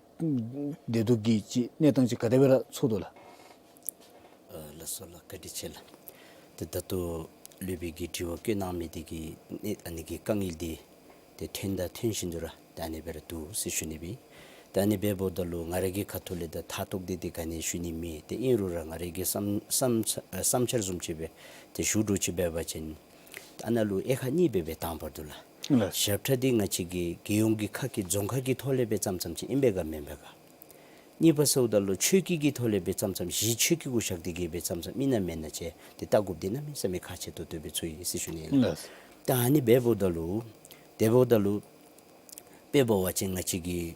བདེ་སྡུག་གི་ཅིག་གནས་སྟངས་ཅིག་ག་དེ་སྦེ་ར་ཚོར་དོ་ལགས། ཨ་ལགས་སོ་ལགས། བཀའ་དྲིན་ཆེ་ལགས། ཏེ་ད་ལྟོ་སློབ་དཔོན་གྱིས་དྲི་བ་བཀོད་གནང་མི་དེ་གི་ཨ་ནི་གི་དཀའ་ངལ་འདི་ཏེ་ཐོན་དང་ཐོན་བཞིན་དུ་ར་ད་ཨ་ནི་སྦེ་ར་འདུག་ཟེར་ཞུ་ནི་སྦེ། ད་ཨ་ནི་འབདཝ་ད་ལུ་ང་རའི་གི་ཁ་ཐུག་ལས་ད་མཐའ་ཐུག་འདི་ཏེ་ག་ནི་ཞུ་ནི་མེད། ཏེ་ཨིན་རུང་ར་ང་རའི་གི་བསམ་བསམ་བསམ་འཆར་བཟུམ་ཅིག་སྦེ་ཏེ་ཞུ་འདྲཝ་ཅིག་འབད་བ་ཅིན་ད་ཨ་ནཱ་ལུ་དབྱེ་ཁག་གཉིས་སྦེ་སྦེ་དང་པར་དུ་ལགས། ལགས། ཞབས་ཁྲ་འདི་ང་བཅས་ཀྱི་རྒྱལ་ཡོངས་ཀྱི་ཁག་གི་རྫོང་ཁག་གི་ཐོག་ལས་སྦེ་བརྩམས་བརྩམསཔ་ཅིག་ཨིན་པས་ག་མེན་པས་ག། གཉིས་པ་ཟེརཝ་ད་ལུ་ཆོས་སྐྱིད་ཀྱི་ཐོག་ལས་སྦེ་ཙམ་ཙམ་གཞི་ཆོས་སྐྱིད་གུ་བཞག་སྟེ་གི་སྦེ་ཙམ་ཙམ་ཨིན་ན་མེན་ན་ཅིག་ཏེ་བལྟ་དགོཔ་འདི་གནམ་མེད་ས་མེད་ཁག་ཆེ་ཏོག་ཏོ་སྦེ་ཚོར་ཡི་ཟེར་ཞུ་ནི་ལགས། ལགས། ད་ཨ་ནི་འབདཝ་ད་ལུ་དེ་འབདཝ་ད་ལུ་དཔེ་འབད་བ་ཅིན་ང་བཅས་ཀྱི་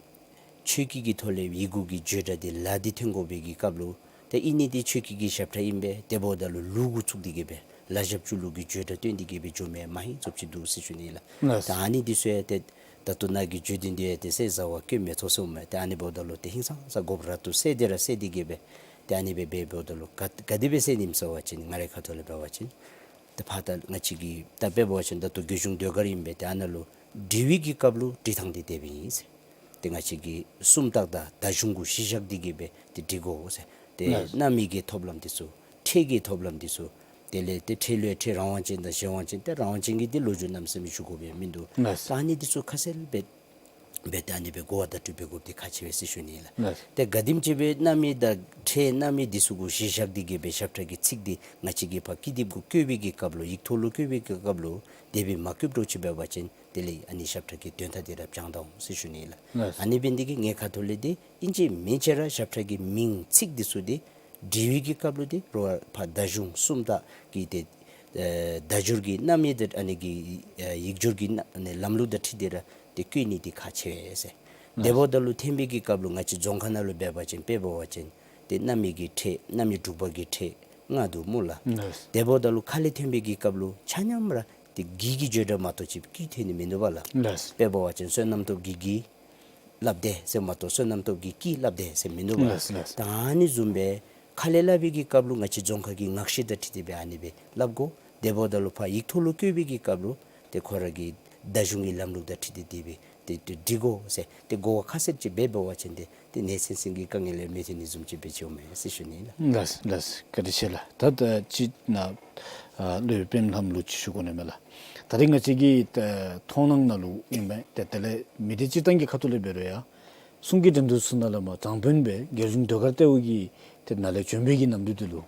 ཆོས་སྐྱིད་ཀྱི་ཐོག་ལས་ཡི་གུ་གི་བརྗོད་སྒྲ་འདི་ལ་འདི་ཐོན་དགོ་པའི་གི་སྐབས་ལུ་ཏེ་ཨིན་ནི་འདི་ཆོས་སྐྱིད་ཀྱི་ཞབས་ཁྲ་ཨིན་པས། དེ་འབདཝ་ད་ལུ་ལུགས་གུ་ཚུད་དེ་གི་སྦེ་ལ་ཞབས་ཀྱུ་ལུགས་ཀྱི་བརྗོད་སྒྲ་བཏོན་ཏེ་གི་སྦེ་འགྱོ་མི་མ་ཧིང་ཚུགསཔ་ཅིག་འདུག་ཟེར་ཞུ་ནི་ལགས། ལགས། ད་ཨ་ནི་འདི་ཚུ་ཡང་ཏེ་ད་ལྟོ་ནཱ་གི་བརྗོད་དོན་འདི་ཡང་ཏེ་ཟེར་བཟའ་བ་སྐྱོན་མེད་ཚོར་སོང་མས། ཏེ་ཨ་ནི་འབདཝ་ད་ལུ་ཏེ་ཧིང་སངས་ས་དགོཔ་ར་ཏུ་གསལ་ཏེ་ར་གསལ་ཏེ་གི་སྦེ་ཏེ་ཨ་ནི་སྦེ་འབད་འབདཝ་ད་ལུ་ག་ག་དེ་སྦེ་གསལ་ནི་ཨིནམ་ཟེར་བ་ཅིན་ང་རའི་ཁ་ཐུག་ལས་འབད་བ་ཅིན་ཏེ་ཕར་ད་ང་བཅས་ཀྱི་ད་དཔེ་འབད་བ་ཅིན་ད་ལྟོ་རྒྱལ་གཞུང་ཟློས་གར་ཨིན་པས། ཏེ་ཨ་ནཱ་ལུ་འབྲི་བའི་གི་སྐབས་ལུ་འབྲི་ཐངས་འདི་དེ་སྦེ་ཨིན་ཟེར། ཏེ་ང་བཅས་ཀྱི་སུམ་རྟགས་དང་བརྡ་གཞུང་གུ་གཞི་བཞག་སྟེ་གི་སྦེ་ཏེ་འབྲི་དགོ་ཟེར། ཏེ་ལགས། རྣམ་དབྱེ་གི་ཐོབ་ལམ་འདི་ཚུ་ཕྲད་ཀྱི་ཐོབ་ལམ་འདི་ཚུ་དེ་ལས་ཏེ་ཕྲད་ལུ་ཡང་ཕྲད་རང་དབང་ཅན་དང་གཞན་དབང་ཅན། ཏེ་རང་དབང་ཅན་གྱི་འདི་ལོ་རྒྱུས་གནམ་མེད་ས་མེད་ཞུ་དགོཔ་ཡང་མིན་འདུག། ལགས། ད་ཨ་ནི་འདི་ཚུ་ཁ་གསལ་སྦེ་སྦེ་ད་ཨ་ནི་སྦེ་གོ་བ་བརྡ་སྤྲོད་འབད་དགོཔ་འདི་ཁག་ཆེ་བས་ཟེར་ཞུ་ནི་ལགས། ལགས། ཏེ་ག་དེམ་ཅིག་སྦེ་རྣམ་དབྱེ་དང་ཕྲད་རྣམ་དབྱེ་འདི་ཚུ་གུ་གཞི་བཞག་སྟེ་གི་སྦེ་ཞབས་ཁྲ་གི་ཚིག་འདི་ང་བཅས་ཀྱིས་ཕར་ཀི་དེབ་གུ་བཀོད་པའི་གི་སྐབས་ལུ་ཡིག་ཐོག་ལུ་བཀོད་པའི་གི་སྐབས་ལུ་དེ་སྦེ་མ་བཀོདཔ་འདྲཝ་ཅིག་འབད་བ་ཅིན་དེ་ལས་ཨ་ནི་ཞབས་ཁྲ་གི་དོན་དག་འདི་ར་བྱང་ད་འོང་ཟེར་ཞུ་ནི་ལགས། ལགས། ཨ་ནི་འབད་ནི་འདི་གིས་ངེའི་ཁ་ཐུག་ལས་འདི་ཨིན་ཅི་མིན་ཅི་ར་ཞབས་ཁྲ་གི་མིང་ཚིག་འདི་ཚུ་འདི་འབྲི་བའི་གི་སྐབས་ལུ་འདི་རོགས་ཕར་བརྡ་གཞུང་སུམ་རྟགས་ཀྱི་ཏེ་ཨེ་བརྡ་སྦྱོར་གྱི་རྣམ་དབྱེ་དང་ཨ་ནི་གི་ཨེ་ཡིག་སྦྱོར་གྱི་རྣམ་ཨ་ནི་ལམ་ལུགས་དང་འཁྲིལ་ཏེ་ར་ཏེ་བཀོད་ནི་འདི་ཁག་ཆེ་བས་ཟེར། ལགས། དེ་འབདཝ་ད་ལུ་འཐེན་པའི་གི་སྐབས་ལུ་ང་བཅས་རྫོང་ཁ་ནང་ལུ་འབད་བ་ཅིན་དཔེ་འབད་བ་ཅིན་ཏེ་རྣམ་དབྱེ་གི་ཕྲད་རྣམ་དབྱེ་དྲུག་པ་གི་ཕྲད་ལྔ་འདུག་སྨོ་ལགས། ལགས། དེ་འབདཝ་ད་ལུ་ཁ་ལས་འཐེན་པའི་གི་སྐབས་ལུ་ཆ་མཉམ་ར་ཏེ་གི་གི་བརྗོད་སྒྲ་མ་གཏོགས་ཅིག་ཀྱི་ཐོན་ནི་མིན་འདུག་པ་ལགས། ལགས། དཔེ་འབད་བ་ཅིན་བསོད་ནམས་སྟོབས་ཀྱིས་གི་སླབ་དེས་ཟེར་མ་གཏོགས་བསོད་ནམས་སྟོབས་ཀྱིས་ཀྱི་སླབ་དེས་ཟེར་མིན་འདུག་པ། ལགས་ལགས། ད་ཨ་ནི་བཟུམ་སྦེ་ཁ་ལས་སླབ་པའི་གི་སྐབས་ལུ་ང་བཅས་རྫོང་ཁ་གི་ངག་བཤད་དང་འཁྲིལ་ཏེ་སྦེ་ཨ་ནི་སྦེ་སླབ་དགོ། དེ་འབདཝ་ད་ལུ་ཕར་ཡིག་ཐོག་ལུ་བཀོད་པའི་གི་སྐབས་ལུ་ཏེ་ཁོ་ར་གི་བརྡ་གཞུང་གི་ལམ་ལུགས་དང་འཁྲིལ་ཏེ་དེ་སྦེ་ཏེ་ཏེ་འབྲི་དགོ་ཟེར་ཏེ་གོ་བ་ཁ་གསལ་ཅིག་སྦེ་འབད་བ་ཅིན་ཏེ་ཏེ་ནེ་ཚན་ཚན་གྱི་དཀའ་ངལ་ཡང་མི་ཐོན་ནི་བཟུམ་ཅིག་སྦེ་ཅིག་འོང་མས་ཟེར་ཞུ་ནི་ལགས། ལགས་ལགས། བཀའ་དྲིན་ཆེ་ལགས། ད་ད་ཅི་ནཱ་ཨ་སློབ་དཔོན་པདྨ་ལྷ་མོ་ལུ་ཅིག་ཞུ་དགོ་ནི་མས་ལགས། ད་རེས་ང་བཅས་ཀྱི་ད་མཐོང་སྣང་ནང་ལུ་ཨིན་མས། ཏེ་དེ་ལས་མི་སྡེ་སྤྱིར་བཏང་གི་ཁ་ཐུག་ལས་འབད་རུང་ཡང་གསུང་གི་འགྲན་བསྡུར་ཚུ་ནང་ལས་མར་དྲང་དཔོན་སྦེ་རྒྱལ་གཞུང་ཟློས་གར་ལྟེ་བ་གི་ཏེ་ནང་ལས་བྱོན་པའི་གི་ནམ་དུས་འདི་ལུ་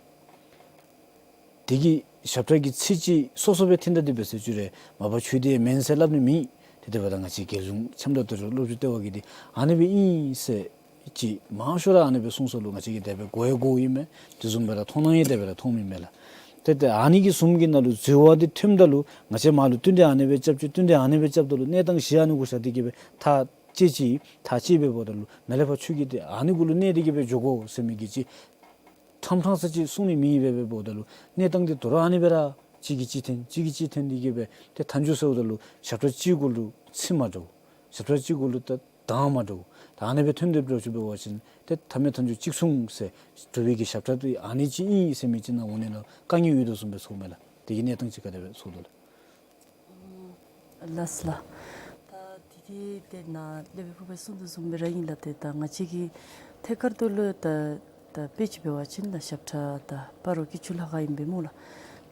དེ་གི་ཞབས་ཁྲ་གི་ཚིག་ཅིག་སོ་སོ་སྦེ་འཐེན་ད་དེ་སྦེ་ཟེར་ཅི་རུང་མ་པ་ཁྱོད་འདི་མེན་ཟེར་སླབ་ནི་མེད། ཏེ་དེ་འབདཝ་ད་ང་བཅས་རྒྱལ་གཞུང་ཁྱིམ་བདག་དོན་གྲུབ་སློབ་ཕྲུག་ལྟེ་བ་གིས་འདི་ཨ་ནི་སྦེ་ཨིན་ཟེར་ཅིག་མང་ཤོས་ར་ཨ་ནི་སྦེ་གསུངས་ས་ལུ་ང་བཅས་ཀྱིས་དེ་སྦེ་གོ་ཡང་གོཝ་ཨིན་མས། དེ་བཟུམ་སྦེ་ར་མཐོང་སྣང་ཡང་དེ་སྦེ་ར་མཐོངམ་ཨིན་མས་ལགས། ཏེ་ཏེ་ཨ་ནི་གི་གསུམ་གྱི་ནང་ལུ་འཛོལ་བ་འདི་ཐོནམ་ད་ལུ་ང་བཅས་མར་ལུ་བསྟུན་ཏེ་ཨ་ནི་སྦེ་རྐྱབ་ཅི་བསྟུན་ཏེ་ཨ་ནི་སྦེ་རྐྱབ་ད་ལུ་གནས་སྟངས་གཞི་ཨ་ནི་གུ་བཞག་སྟེ་གི་སྦེ་ཐག་བཅད་ཅི། ཐག་བཅད་སྦེ་འབདཝ་ད་ལུ་མི་ལས་ཕར་ཁྱོད་ཀྱིས་ཏེ་ཨ་ནི་གུ་ལུ་གནས་ཏེ་གི་སྦེ་འགྱོ་དགོ་ཟེར་མི་གི་ཅིག་ཁྲམ་ཁྲང་ས་ཅིག་གསུང་ནི་མེད་པས་སྦེ་འབདཝ་ད་ལུ་གནས་སྟངས་འདི་དོ་རུང་ཨ་ནི་སྦེ་ར་གཅིག་གིས་གཅིག་འཐེན་གཅིག་གིས་གཅིག་འཐེན་ཏེ་གི་སྦེ་ཏེ་མཐའ་མཇུག་ཟེརཝ་ད་ལུ་ཞབས་ཁྲ་གཅིག་གུ་ལུ་ཚིག་མ་འདྲཝ་ཞབས་ཁྲ་གཅིག་གུ་ལུ་ད་གདངས་མ་འདྲཝ་ད་ཨ་ནི་སྦེ་ཐོན་ཏེ་འགྱོ་ཅི་འབད་བ་ཅིན་ཏེ་མཐའ་མའི་མཐའ་མཇུག་གཅིག་མཚུངས་ཟེར་གྲུབ་པའི་གི་ཞབས་ཁྲ་འདི་ཨ་ནི་ཅིག་ཨིན་ཟེར་མི་ཅིག་ནང་འོང་ནི་ལུ་དཀའ་ངལ་ཡོད་དོ་བཟུམ་སྦེ་ཚོརཝ་མས་ལགས། དེ་གི་གནས་སྟངས་ཅིག་ག་དེ་སྦེ་ཚོར་དོ་ལགས། ལགས་ལགས། ད་དེ་དེ་དེ་ནཱ་སློབ་དཔོན་ཕུར་པས་གསུངས་དོ་བཟུམ་སྦེ་ར་ཨིན་ལགས། ཏེ་ད་ང་བཅས་ཀྱི་ཐད་ཀར་དུ་ལུ་ད་ད་དཔེ་ཅིག་འབད་བ་ཅིན་ད་ཞབས་ཁྲ་ད་སྤ་རོ་སྐྱིད་ཆུ་ལྷ་ཁང་ཨིན་པས་སྨོ་ལགས།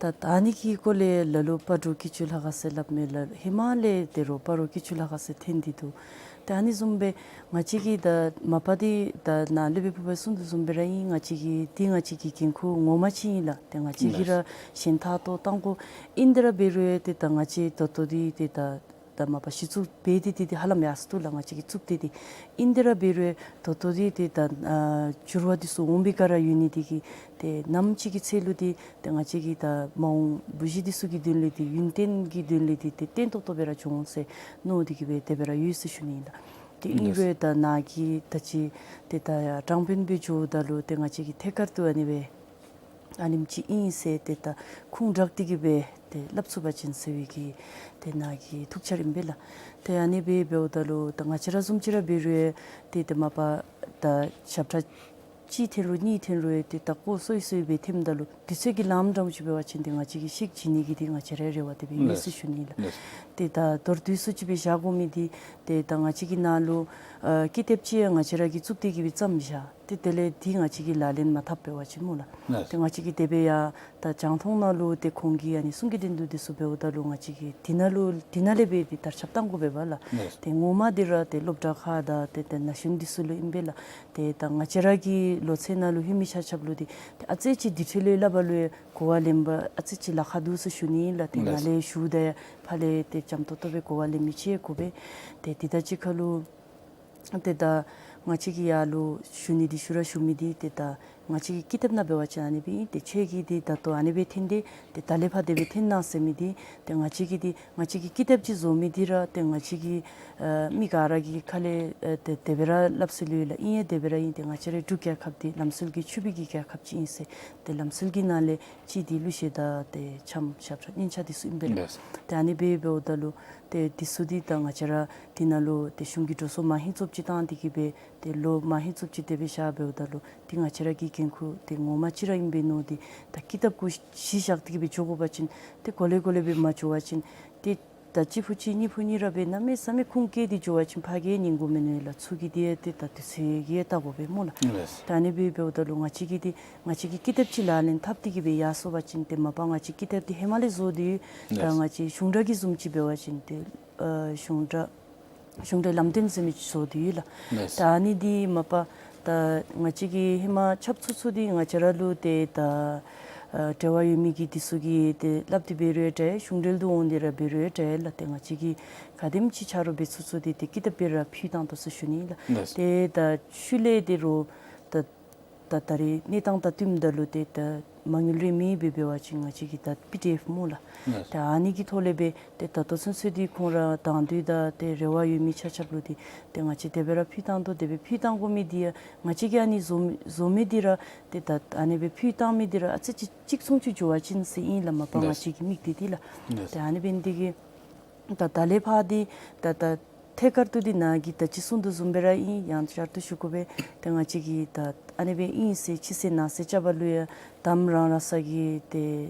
ད་ད་ཨ་ནི་གི་སྐོར་ལས་ལ་ལུ་སྤ་རོ་སྐྱིད་ཆུ་ལྷ་ཁང་ཟེར་སླབ་མས་ལགས། ཧེ་མ་ལས་དེ་རུང་སྤ་རོ་སྐྱིད་ཆུ་ལྷ་ཁང་ཟེར་འཐེན་ཏེ་འདུག། ཏེ་ཨ་ནི་བཟུམ་སྦེ་ང་བཅས་ཀྱི་ད་མ་པ་འདི་ད་ནཱ་སློབ་དཔོན་ཕུར་པས་གསུངས་དོ་བཟུམ་སྦེ་ར་ཨིན། ང་བཅས་ཀྱི་འདི་ང་བཅས་ཀྱི་འགན་ཁུར་ངོ་མ་ཅིག་ཨིན་ལགས། ཏེ་ང་བཅས་ཀྱིས་ར་ལགས། གཞན་ཐག་གཏོགས་གཏང་དགོ། ཨིན་དེ་ར་འབད་རུང་ཏེ་ད་ང་བཅས་ད་ལྟོ་འདི་ཏེ་ད་ད་མ་པ་གཞི་བཙུགས་འབད་དེ་ཏེ་ཏེ་ཧ་ལམ་ཡར་སོང་ལགས། ང་བཅས་ཀྱིས་བཙུགས་ཏེ་ཏེ་ཨིན་དེ་ར་འབད་རུང་ད་ལྟོ་འདི་ཏེ་ད་ཨ་འགྱུར་བ་འདི་ཚུ་འོང་པའི་སྒང་ར་ཡོད་ནི་འདི་གིས་ཏེ་ནམ་ཅིག་གི་ཚེ་ལུ་འདི་ཏེ་ང་བཅས་ཀྱི་ད་མ་འོངས་བུ་གཞི་འདི་ཚུ་གི་དོན་ལས་འདི་ཡུན་བརྟན་གྱི་དོན་ལས་འདི་ཏེ་བརྟན་ཏོག་ཏོ་སྦེ་ར་འགྱོ་འོང་ཟེར་མནོ་སྟེ་གི་སྦེ་དེ་སྦེ་ར་ཡོད་ཟེར་ཞུ་ནི་ཨིན་ལགས། ཏེ་ཨིན་རུང་ད་ནཱ་གི་ད་ཅི་ཏེ་ད་དྲང་དཔོན་སྦེ་འགྱོཝ་ད་ལུ་ཏེ་ང་བཅས་ཀྱི་ཐད་ཀར་དུ་ཨ་ནི་སྦེ་ཨ་ནེམ་ཅིག་ཨིན་ཟེར་ཏེ་ད་ཁུངས་དྲངས་ཏེ་གི་སྦེ་ཏེ་སླབ་ཚུགས་པ་ཅིན་ཟེར་བའི་གི་ཏེ་ནཱ་གི་ཐུགས་འཆར་ཨིན་པས་ལགས། ཏེ་ཨ་ནི་སྦེ་འབདཝ་ད་ལུ་ད་ང་བཅས་ར་བཟུམ་ཅིག་ར་འབད་རུང་ཏེ་ཏེ་མ་པ་ད་ཞབས་ཁྲ་གཅིག་འཐེན་རུང་གཉིས་འཐེན་རུང་ཏེ་ད་ཁོ་སོ་སོ་སྦེ་འཐེནམ་ད་ལུ་དུས་ཚོད་ཀྱི་ལམ་འདྲཝ་ཅིག་འབད་བ་ཅིན་ཏེ་ང་བཅས་ཀྱིས་ཤིག་བྱིན་ནི་གི་འདི་ང་བཅས་རའི་རེ་བ་དེ་སྦེ་ཡོད་ཟེར་ཞུ་ནི་ལགས། ཏེ་ད་མདོར་བསྡུས་སུ་ཅིག་སྦེ་བཞག་དགོ་མི་འདི་ཏེ་ད་ང་བཅས་ཀྱི་ནཱ་ལུ་ཨ་ཀི་དེབ་ཅིག་ཡང་ང་བཅས་ར་གིས་བཙུགས་ཏེ་གི་སྦེ་བརྩམས་བཞག། ཏེ་དེ་ལས་འདི་ང་བཅས་ཀྱིས་ལག་ལེན་མ་འཐབ་འབད་བ་ཅིན་སྨོ་ལགས། ལགས། ཏེ་ང་བཅས་ཀྱིས་དེ་སྦེ་ཡང་ད་རྒྱང་མཐོང་ནང་ལུ་ཏེ་ཁོང་གིས་ཨ་ནི་གསུང་གི་འགྲན་བསྡུར་འདི་ཚུ་འབདཝ་ད་ལུ་ང་བཅས་ཀྱིས་འདི་ནང་ལུ་འདི་ནང་ལས་སྦེ་ཏེ་དར་ཁྱབ་གཏང་དགོ་པས་པ་ལགས། ལགས། ཏེ་ངོ་མ་འདི་ར་ཏེ་སློབ་གྲྭ་ཁག་དང་ཏེ་ཏེ་ན་གཞོན་འདི་ཚུ་ལུ་ཨིན་པས་ལགས། ཏེ་ད་ང་བཅས་ར་གི་ལོ་ཚད་ནང་ལུ་ལྷོད་མི་ཆ་ཁྱབ་ལུ་འདི་ཏེ་ཨ་ཙི་ཅིག་འདི་འཕྲོ་ལས་སླབ་པ་ལུ་ཡང་གོ་བ་ལེན་པར་ཨ་ཙི་ཅིག་ལཱ་ཁག་འདུག་ཟེར་ཞུ་ནི་ལགས། ཏེ་ལགས། ནཱ་ལས་ཞུཝ་ད་ཡང་ཕར་ལས་ཏེ་འཇམ་ཏོག་ཏོ་སྦེ་གོ་བ་ལེན་མི་ཅིག་ཡང་དགོ་པས། ཏེ་འདི་དང་གཅིག་ཁར་ལུ་ཏེ་ད་ ང་བཅས་ཀྱིས་ཡར་ལུ་ཞུ་ནི་འདི་ཞུ་ར་ཞུ་མི་འདི་ཏེ་ད་ང་བཅས་ཀྱི་ཀི་དེབ་ནང་འབད་བ་ཅིན་ཨ་ནི་སྦེ་ཨིན། ཏེ་ཁྱོད་ཀྱིས་འདི་ད་ལྟོ་ཨ་ནི་སྦེ་འཐོན་ཏེ་ཏེ་ད་ལས་ཕར་དེ་སྦེ་འཐོན་གནང་ཟེར་མི་འདི་ཏེ་ང་བཅས་ཀྱིས་འདི་ང་བཅས་ཀྱི་ཀི་དེབ་ཅིག་བཟོ་མི་འདི་ར་ཏེ་ང་བཅས་ཀྱི་ཨ་མི་ག་ར་གི་ཁ་ལས་ཨ་ཏེ་དེ་སྦེ་ར་སླབ་སྲོལ་ཡོད་ལགས། ཨིན་ཡང་དེ་སྦེ་ར་ཨིན། ཏེ་ང་བཅས་རའི་འབྲུག་རྒྱལ་ཁབ་འདི་ལམ་སྲོལ་གྱི་ཕྱུག་པའི་གི་རྒྱལ་ཁབ་ཅིག་ཨིན་ཟེར། ཏེ་ལམ་སྲོལ་གྱི་ནང་ལས་གཅིག་འདི་གླུ་གཞས་དང་ཏེ་འཆམ་ཞབས་ཁྲ་སྙན་ཆ་འདི་ཚུ་ཨིན་པས་ལགས། ལགས། ཏེ་ཨ་ནི་སྦེ་འབདཝ་ད་ལུ་ཏེ་འདི་ཚུ་འདི་ད་ང་བཅས་ར་འདི་ནང་ལུ་ཏེ་གཞུང་གི་འགྲོ་སོང་མ་ཧིང་ཙོགས་ཅིག་བཏང་སྟེ་གི་སྦེ་ཏེ་ལོ་མ་ཧིང་ཙོགས་ཅིག་དེ་སྦེ་བཞག་འབདཝ་ད་ལུ་ཏེ་ང་བཅས་ར་གི་འགན་ཁུར་འདི་ངོ་མ་ཅིག་ར་ཨིན་པས་མནོ་སྟེ་ད་ཀི་དེབ་གུ་གཞི་བཞག་སྟེ་གི་སྦེ་འགྱོ་དགོ་པ་ཅིན་ཏེ་གོ་ལེ་གོ་ལེ་སྦེ་མ་འགྱོ་བ་ཅིན་ཏེ་ད་གཅིག་ཕུད་གཅིག་གཉིས་ཕུད་གཉིས་ར་སྦེ་གནམ་མེད་ས་མེད་ཁུངས་བཀལ་ཏེ་འགྱོ་བ་ཅིན་ཕར་གི་ཉན་དགོ་མི་མནོ་ལགས། ཚུར་གི་འདི་ཡང་ཏེ་ད་དུས་ཚོད་ཀྱིས་ཡང་བལྟ་དགོ་པས་སྨོ་ལགས། ལགས། ད་ཨ་ནི་སྦེ་འབདཝ་ད་ལུ་ང་བཅས་ཀྱིས་འདི་ང་བཅས་ཀྱི་ཀི་དེབ་ཅིག་ལག་ལེན་འཐབ་སྟེ་གི་སྦེ་ཡར་སོང་པ་ཅིན་ཏེ་མ་པ་ང་བཅས་ཀི་དེབ་འདི་ཧེ་མ་ལས་བཟོ་སྟེ་ཡོད། ད་ལགས། ང་བཅས་གཞུང་སྒྲ་གི་བཟུམ་ཅིག་འབད་བ་ཅིན་ཏེ་ཨ་གཞུང་སྒྲ་གཞུང་སྒྲའི་ལམ་སྟོན་ཟེར་མི་ཅིག་བཟོ་སྟེ་ཡོད་ལགས། ལགས། ད་ཨ་ནི་འདི་མ་པ་ད་ང་བཅས་ཀྱིས་ཧེ་མ་ཆབ་ཚུ་ཚུ་འདི་ང་བཅས་ར་ལུ་ཏེ་ད་ཨ་འབྲེལ་བ་ཡོད་མི་གི་འདི་ཚུ་གིས་ཏེ་སླབ་སྟེ་འབད་རུང་ཡང་འདྲ་གཞུང་འབྲེལ་དུ་འོང་སྟེ་ར་འབད་རུང་ཡང་འདྲ་ལགས། ཏེ་ང་བཅས་ཀྱིས་ག་དེམ་ཅིག་ཆ་རོགས་འབད་ཚུགས་ཚུགས་འདི་ཏེ་ཀི་དེབ་སྦེ་ར་ཕུལ་བཏང་དོ་ཟེར་ཞུ་ནི་ལགས། ལགས། ཏེ་ད་ཤུལ་ལས་ཏེ་རོགས་ད་ད་ད་རེས་གནས་སྟངས་དང་བསྟུནམ་ད་ལུ་ཏེ་ད་མ་དངུལ་རེ་མེད་པས། འབད་བ་ཅིན་ང་བཅས་ཀྱིས་ད་པི་ཌི་ཨེཕ་སྨོ་ལགས། ལགས། ད་ཨ་ནི་གི་ཐོག་ལས་སྦེ་ཏེ་ད་ལྟོ་ཚུན་ཚོད་འདི་ཁོང་ར་དང་འདོད་དང་ཏེ་རེ་བ་ཡོད་མི་ཆ་ཁྱབ་ལུ་འདི་ཏེ་ང་བཅས་དེ་སྦེ་ར་ཕུལ་བཏང་དོ། དེ་སྦེ་ཕུལ་བཏང་དགོ་མི་འདི་ཡང་ང་བཅས་ཀྱིས་ཨ་ནི་བཟོ་བཟོ་མི་འདི་ར་ཏེ་ད་ཨ་ནི་སྦེ་ཕུལ་བཏང་མི་འདི་ར་ཨ་ཙི་ཅིག་གཅིག་མཚུངས་ཅིག་འགྱོ་བ་ཅིན་ཟེར་ཨིན་ལགས། མ་པ་ང་ལགས། བཅས་ཀྱི་དམིགས་གཏད་འདི་ལགས། ལགས། ཏེ་ཨ་ནི་འབད་ནི་འདི་གིས་ད་ད་ལས་ཕར་འདི་ད་ད་ཐད་ཀར་དུ་འདི་ནཱ་གིས་ད་ཅི་གསུངས་དོ་བཟུམ་སྦེ་ར་ཨིན། ཡང་བསྐྱར་དུ་ཞུ་དགོ་པས། ཏེ་ང་བཅས་ཀྱིས་ད་ཨ་ནི་སྦེ་ཨིན་ཟེར་ཕྱི་གསལ་ནང་གསལ་རྐྱབ་པ་ལུ་ཡང་དམ་རང་རང་ས་གི་ཏེ་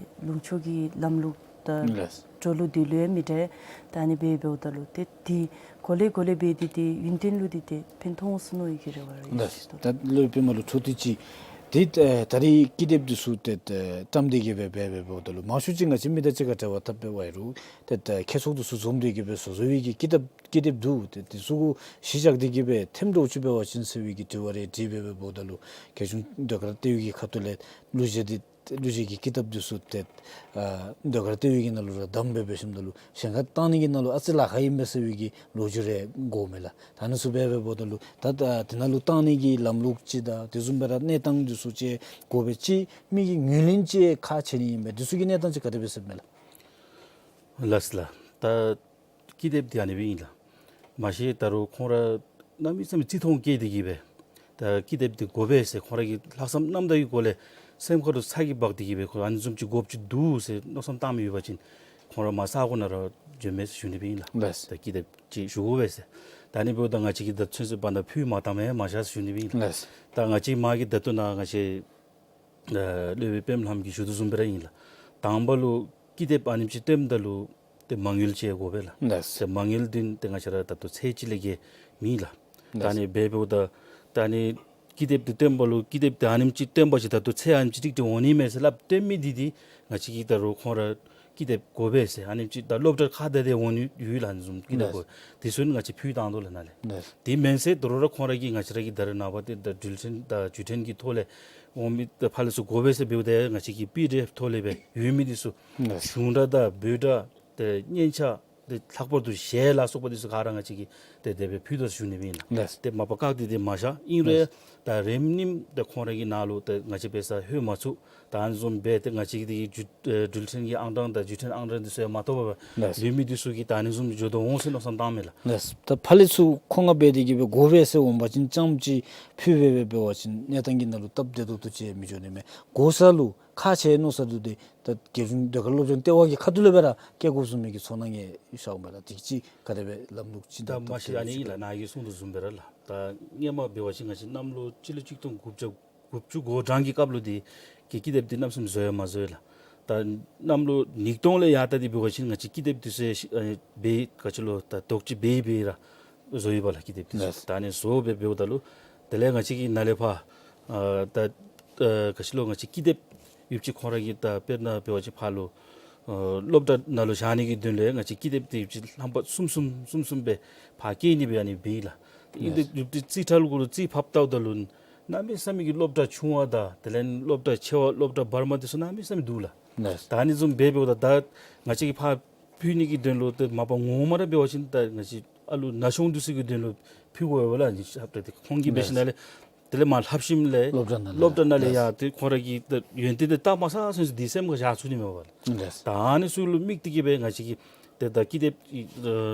ལུང་ཕྱོགས་ཀྱི་ལམ་ལུགས་དང་ལགས། འགྲོ་ལུགས་འདི་ལུ་ཡང་མི་འདྲ། ད་ཨ་ནི་སྦེ་འབདཝ་ད་ལུ་ཏེ་འདི་གོ་ལེ་གོ་ལེ་སྦེ་འདི་ཏེ་ཡུན་བརྟན་ལུ་འདི་ཏེ་ཕན་ཐོགས་འོང་ཟེར་མནོ་བའི་གི་རེ་བ་རེ་ལགས། ཞུ་དོ། ད་སློབ་དཔོན་མ་ལུ་ཐུགས་ཏེ་ཅིག་འདི་ཨེ་ད་རེས་ཀི་དེབ་འདི་ཚུ་ཏེ་ཨེ་བཀྲམ་སྟེ་གི་སྦེ་འབད་འབདཝ་ད་ལུ་མང་ཤོས་ཅིག་ང་བཅས་མི་དང་གཅིག་ཁར་འབྲེལ་བ་འཐབ་པའི་བར་རུ་ཏེ་ཨེ་ཁྱད་ཚོགས་འདི་ཚུ་འཛོམས་ཏེ་གི་སྦེ་བཟོ་བཟོ་བའི་གི་ཀི་དེབ་ཀི་དེབ་འདུག། ཏེ་འདི་ཚུ་གུ་གཞི་བཞག་སྟེ་གི་སྦེ་ཐེམ་འདྲཝ་ཅིག་འབད་བ་ཅིན་ཟེར་བའི་གི་དྲི་བ་རེ་དྲིས་འབད་འབདཝ་ད་ལུ་རྒྱལ་གཞུང་ཟློས་གར་ལྟེ་བའི་གི་ཁ་ཐུག་ལས་གླུ་གཞས་འདི་གླུ་གཞས་ཀྱི་ཀི་དེབ་འདི་ཚུ་ཏེ་ཨ་ཟློས་གར་ལྟེ་བའི་གི་ནང་ལུ་ར་བདམས་སྦེ་འབད་ཞིནམ་ད་ལུ་གཞན་ཁར་བཏང་ནི་གི་ནང་ལུ་ཨ་ཙི་ལཱ་ཁག་ཨིན་པས་ཟེར་བའི་གི་ལོ་རྒྱུས་རེ་གོཝ་མས་ལགས། ད་ཨ་ནི་ཚུ་འབད་འབདཝ་ད་ལུ་ད་ད་དེ་ནང་ལུ་བཏང་ནི་གི་ལམ་ལུགས་ཅིག་དང་དེ་བཟུམ་སྦེ་ར་གནས་སྟངས་འདི་ཚུ་ཅིག་གོ་སྦེ་ཅིག་མི་གི་ངོས་ལེན་ཅིག་ཁག་ཆེ་ནི་ཨིན་པས། འདི་ཚུ་གི་གནས་སྟངས་ཅིག་ག་དེ་སྦེ་ཟེར་མས་ལགས། ལགས་སོ་ལགས། ད་ཀི་དེབ་འདི་ཨ་ནི་སྦེ་ཨིན་ལགས། མ་གཞི་ད་རུང་ཁོང་ར་གནམ་མེད་ས་མེད་བརྩི་མཐོང་བསྐྱེད་དེ་གི་སྦེ་ད་ཀི་དེབ་འདི་དགོ་པས་ཟེར་ཁོང་ར་གི་ལྷག་བསམ་རྣམ་དག་གི་སྒོ་ལས་སེམས་ཁ་ལུ་ཚ་གྱང་འབག་སྟེ་གི་སྦེ་ཁོང་ཨ་ནི་བཟུམ་ཅིག་དགོཔ་ཅིག་འདུག་ཟེར་མནོ་བསམ་བཏང་མི་ཡོད་པ་ཅིན་ཁོང་ར་མར་ས་གོ་ནང་ར་འབྱོན་མས་ཟེར་ཞུ་ནི་སྦེ་ཨིན་ལགས། ལགས། ད་ཀི་དེབ་ཅིག་ཞུ་དགོ་པས་ཟེར། ད་ཨ་ནི་འབདཝ་ད་ང་བཅས་ཀྱིས་ད་ཚུན་ཚོད་བར་ན་ཕུལ་མ་བཏང་མས་མ་བཞག་ཟེར་ཞུ་ནི་སྦེ་ཨིན་ལགས། ལགས། ད་ང་བཅས་མ་གི་ད་ལྟོ་ནཱ་ང་བཅས་ཨ་སློབ་དཔོན་པདྨ་ལྷམ་གྱིས་ཞུ་དོ་བཟུམ་སྦེ་ར་ཨིན་ལགས། དང་པ་ལུ་ཀི་དེབ་ཨ་ནེམ་ཅིག་བཏོནམ་ད་ལུ་ཏེ་མ་དངུལ་ཅིག་དགོ་པས་ལགས། ལགས། ཏེ་མ་དངུལ་འདི་ཏེ་ང་བཅས་ར་ད་ལྟོ་ཚད་ཅིག་ལས་བརྒལ་མེད་ལགས། ད་ཨ་ནི་འབདཝ་ད་ད་ཨ་ནི་ཀི་དེབ་འདི་བཏོན་པ་ལུ་ཀི་དེབ་འདི་ཨ་ནེམ་ཅིག་བཏོན་པ་ཅིན་ད་ལྟོ་ཚད་ཨ་ནེམ་ཅིག་ཏིག་ཏིག་འོང་ནི་མས་ཟེར་སླབ་བཏོན་མི་འདི་འདི་ང་བཅས་ཀྱིས་ད་རུང་ཁོང་ར་ཀི་དེབ་དགོ་པས་ཟེར་ཨ་ནེམ་ཅིག་ད་སློབ་གྲྭ་ཁག་དེ་དེ་འོང་ནི་ཡོད་ལགས། ཨ་ནི་བཟུམ་ཀི་དེབ་དགོ། ལགས། དེ་ཚུ་ང་བཅས་ཕུལ་བཏང་དོ་ལགས་ནཱ་ལས། ལགས། དེ་མེན་ཟེར་དོ་རུང་ར་ཁོང་ར་གིས་ང་བཅས་ར་གི་ད་རེས་ནངས་པ་ཏེ་ད་འགྲུལ་འཕྲིན་དང་བརྒྱུད་འཕྲིན་གྱི་ཐོག་ལས་འོང་མི་ད་ཕར་ལས་ཚུ་དགོ་པས་ཟེར་འབདཝ་ད་ང་བཅས་ཀྱིས་པི་ཌི་ཨེཕ་ཐོག་ལས་སྦེ་ཡོད་མི་འདི་ཚུ་ལགས། གཞུང་སྒྲ་དང་འབོད་སྒྲ་ཏེ་སྙན་ཆ་ཏེ་ལྷག་པར་དུ་གཞས་ལ་སོགས་པ་འདི་ཚུ་ག་ར་ང་བཅས་ཀྱིས་ཏེ་དེ་སྦེ་ཕུལ་དོ་ཟེར་ཞུ་ནི་སྦེ་ཨིན་ལགས། ལགས། ཏེ་མ་པ་བཀག་སྟེ་ཏེ་མ་བཞག། ཨིན་རུང་ལགས། ད་རིམ་གཉིསམ་ཏེ་ཁོང་ར་གི་ནང་ལུ་ཏེ་ང་བཅས་འབད་སར་ལྷོད་མ་ཚུགས། ད་ཨ་ནི་བཟུམ་སྦེ་ཏེ་ང་བཅས་ཀྱི་ཏེ་འགྲུལ་ཨེ་འགྲུལ་འཕྲིན་གྱི་ཨང་གྲངས་དང་བརྒྱུད་འཕྲིན་ཨང་གྲངས་འདི་ཚུ་ཡང་མ་ཐོབ་པར་ལགས། ལུས་མི་འདི་ཚུ་གིས་ད་ཨ་ནི་བཟུམ་འགྱོ་དོ་འོང་ཟེར་མནོ་བསམ་བཏང་མས་ལགས། ལགས། ད་ཕར་ལས་ཚུར་མཁོ་མངགས་འབད་དེ་གི་སྦེ་དགོ་པས་ཟེར་འོང་པ་ཅིན་རྐྱངམ་ཅིག་ཕུལ་སྦེ་འབད་བ་ཅིན་གནས་སྟངས་ཀྱི་ནང་ལུ་སྟབས་བདེ་ཏོག་ཏོ་ཅིག་མི་འགྱོ་ནི་མས། དགོ་ས་ལུ་ཁག་ཆེ་མནོ་ས་འདུག། ཏེ་ད་རྒྱལ་གཞུང་ཟློས་གར་སློབ་སྦྱོང་ལྟེ་བ་གི་ཁ་ཐུག་ལས་སྦེ་ར་བསྐྱལ་དགོཔ་བཟུམ་མའི་གི་ཚོར་སྣང་ཡང་ཤརཝ་མས་ལགས། དེ་ཅིག་ག་དེ་སྦེ་ལམ་ལུགས་ཅིག་ད་ད་མ་གཞི་ཨ་ནི་ཨིན་ལགས། ནཱ་གིས་གསུངས་དོ་བཟུམ་སྦེ་ར་ལགས། ད་སྔོན་མ་འབད་བ་ཅིན་ང་བཅས་གནམ་ལོ་སྤྱི་ལོ་གཅིག་སྟོང་དགུ་བརྒྱ་དགུ་བཅུ་གོ་གྲངས་ཀྱི་སྐབས་ལུ་འདི་གི་ཀི་དེབ་འདི་གནམ་མེད་ས་མེད་བཟོ་ཡི་མ་བཟོ་ཡི་ལགས། ད་གནམ་ལོ་ཉིས་སྟོང་ལས་ཡར་ད་འདི་འབད་བ་ཅིན་ང་བཅས་ཀི་དེབ་འདི་ཚུ་ཨ་ནི་སྦེ་ག་ཅི་ལོ་ད་རྡོག་ཅིག་སྦེ་སྦེ་ར་བཟོ་ཡི་པ་ལགས། ཀི་དེབ་འདི་ཚུ་ལགས། ད་ཨ་ནི་བཟོ་སྦེ་འབདཝ་ད་ལུ་དེ་ལས་ང་བཅས་ཀྱིས་ནཱ་ལས་ཕར་ཨ་ད་ཨ་ག་ཅི་ལོ་ང་བཅས་ཀི་དེབ་ཡོདཔ་ཅིག་ཁོང་ར་གིས་ད་དཔེར་ན་འབད་བ་ཅིན་ཕར་ལུ་ཨ་སློབ་གྲྭ་ནང་ལུ་བཞག་ནི་གི་དོན་ལས་ང་བཅས་ཀི་དེབ་འདི་ཡོདཔ་ཅིག་རྣམ་པ་གསུམ་གསུམ་གསུམ་གསུམ་སྦེ་ཕར་བསྐྱལ་ནི་སྦེ་ཨ་ནི་འབད་ཡི་ལགས། ཨིན་ཏེ་ལགས། ཡོདཔ་འདི་རྩིས་ཁྲ་ལུ་གུ་ལུ་རྩིས་ཕབ་བལྟཝ་ད་ལུ་གནམ་མེད་ས་མེད་ཀྱི་སློབ་གྲྭ་ཆུང་བ་དང་དེ་ལས་སློབ་གྲྭ་ཆེ་བ་སློབ་གྲྭ་བར་མ་འདི་ཚུ་གནམ་མེད་ས་མེད་འདུག་ལགས། ལགས། ད་ཨ་ནི་བཟུམ་སྦེ་འབདཝ་ད་ད་ང་བཅས་ཀྱིས་ཕར་ཕུལ་ནི་གི་དོན་ལུ་ཏེ་མ་པ་ངོ་མ་ར་འབད་བ་ཅིན་ད་ང་བཅས་ ཨ་ལུ་ན་གཞོན་འདི་ཚུ་གི་དོན་ལུ་ཕུལ་དགོ་པས་ལགས། ཨ་ནི་ཞབས་ཏོག་འདི་ཁོང་གིས་འབད་ཞིནམ་ལས་དེ་ལས་མར་ལྷབ་ཞིནམ་ལས་སློབ་གྲྭ་ནང་ལས་སློབ་གྲྭ་ནང་ལས་ཡ་ཏེ་ཁོང་ར་གི་ཏེ་ཡོན་ཏན་འདི་བཏགས་མ་ཚར་ཚུན་ཚོད་འདི་སེམས་ཁར་བཞག་ཚུགས་ནི་མས་པ་ལགས། ད་ཨ་ནི་ཚུ་ལུ་དམིགས་ཏེ་གིས་སྦེ་ང་བཅས་ཀྱིས་ཏེ་ད་ཀི་དེབ་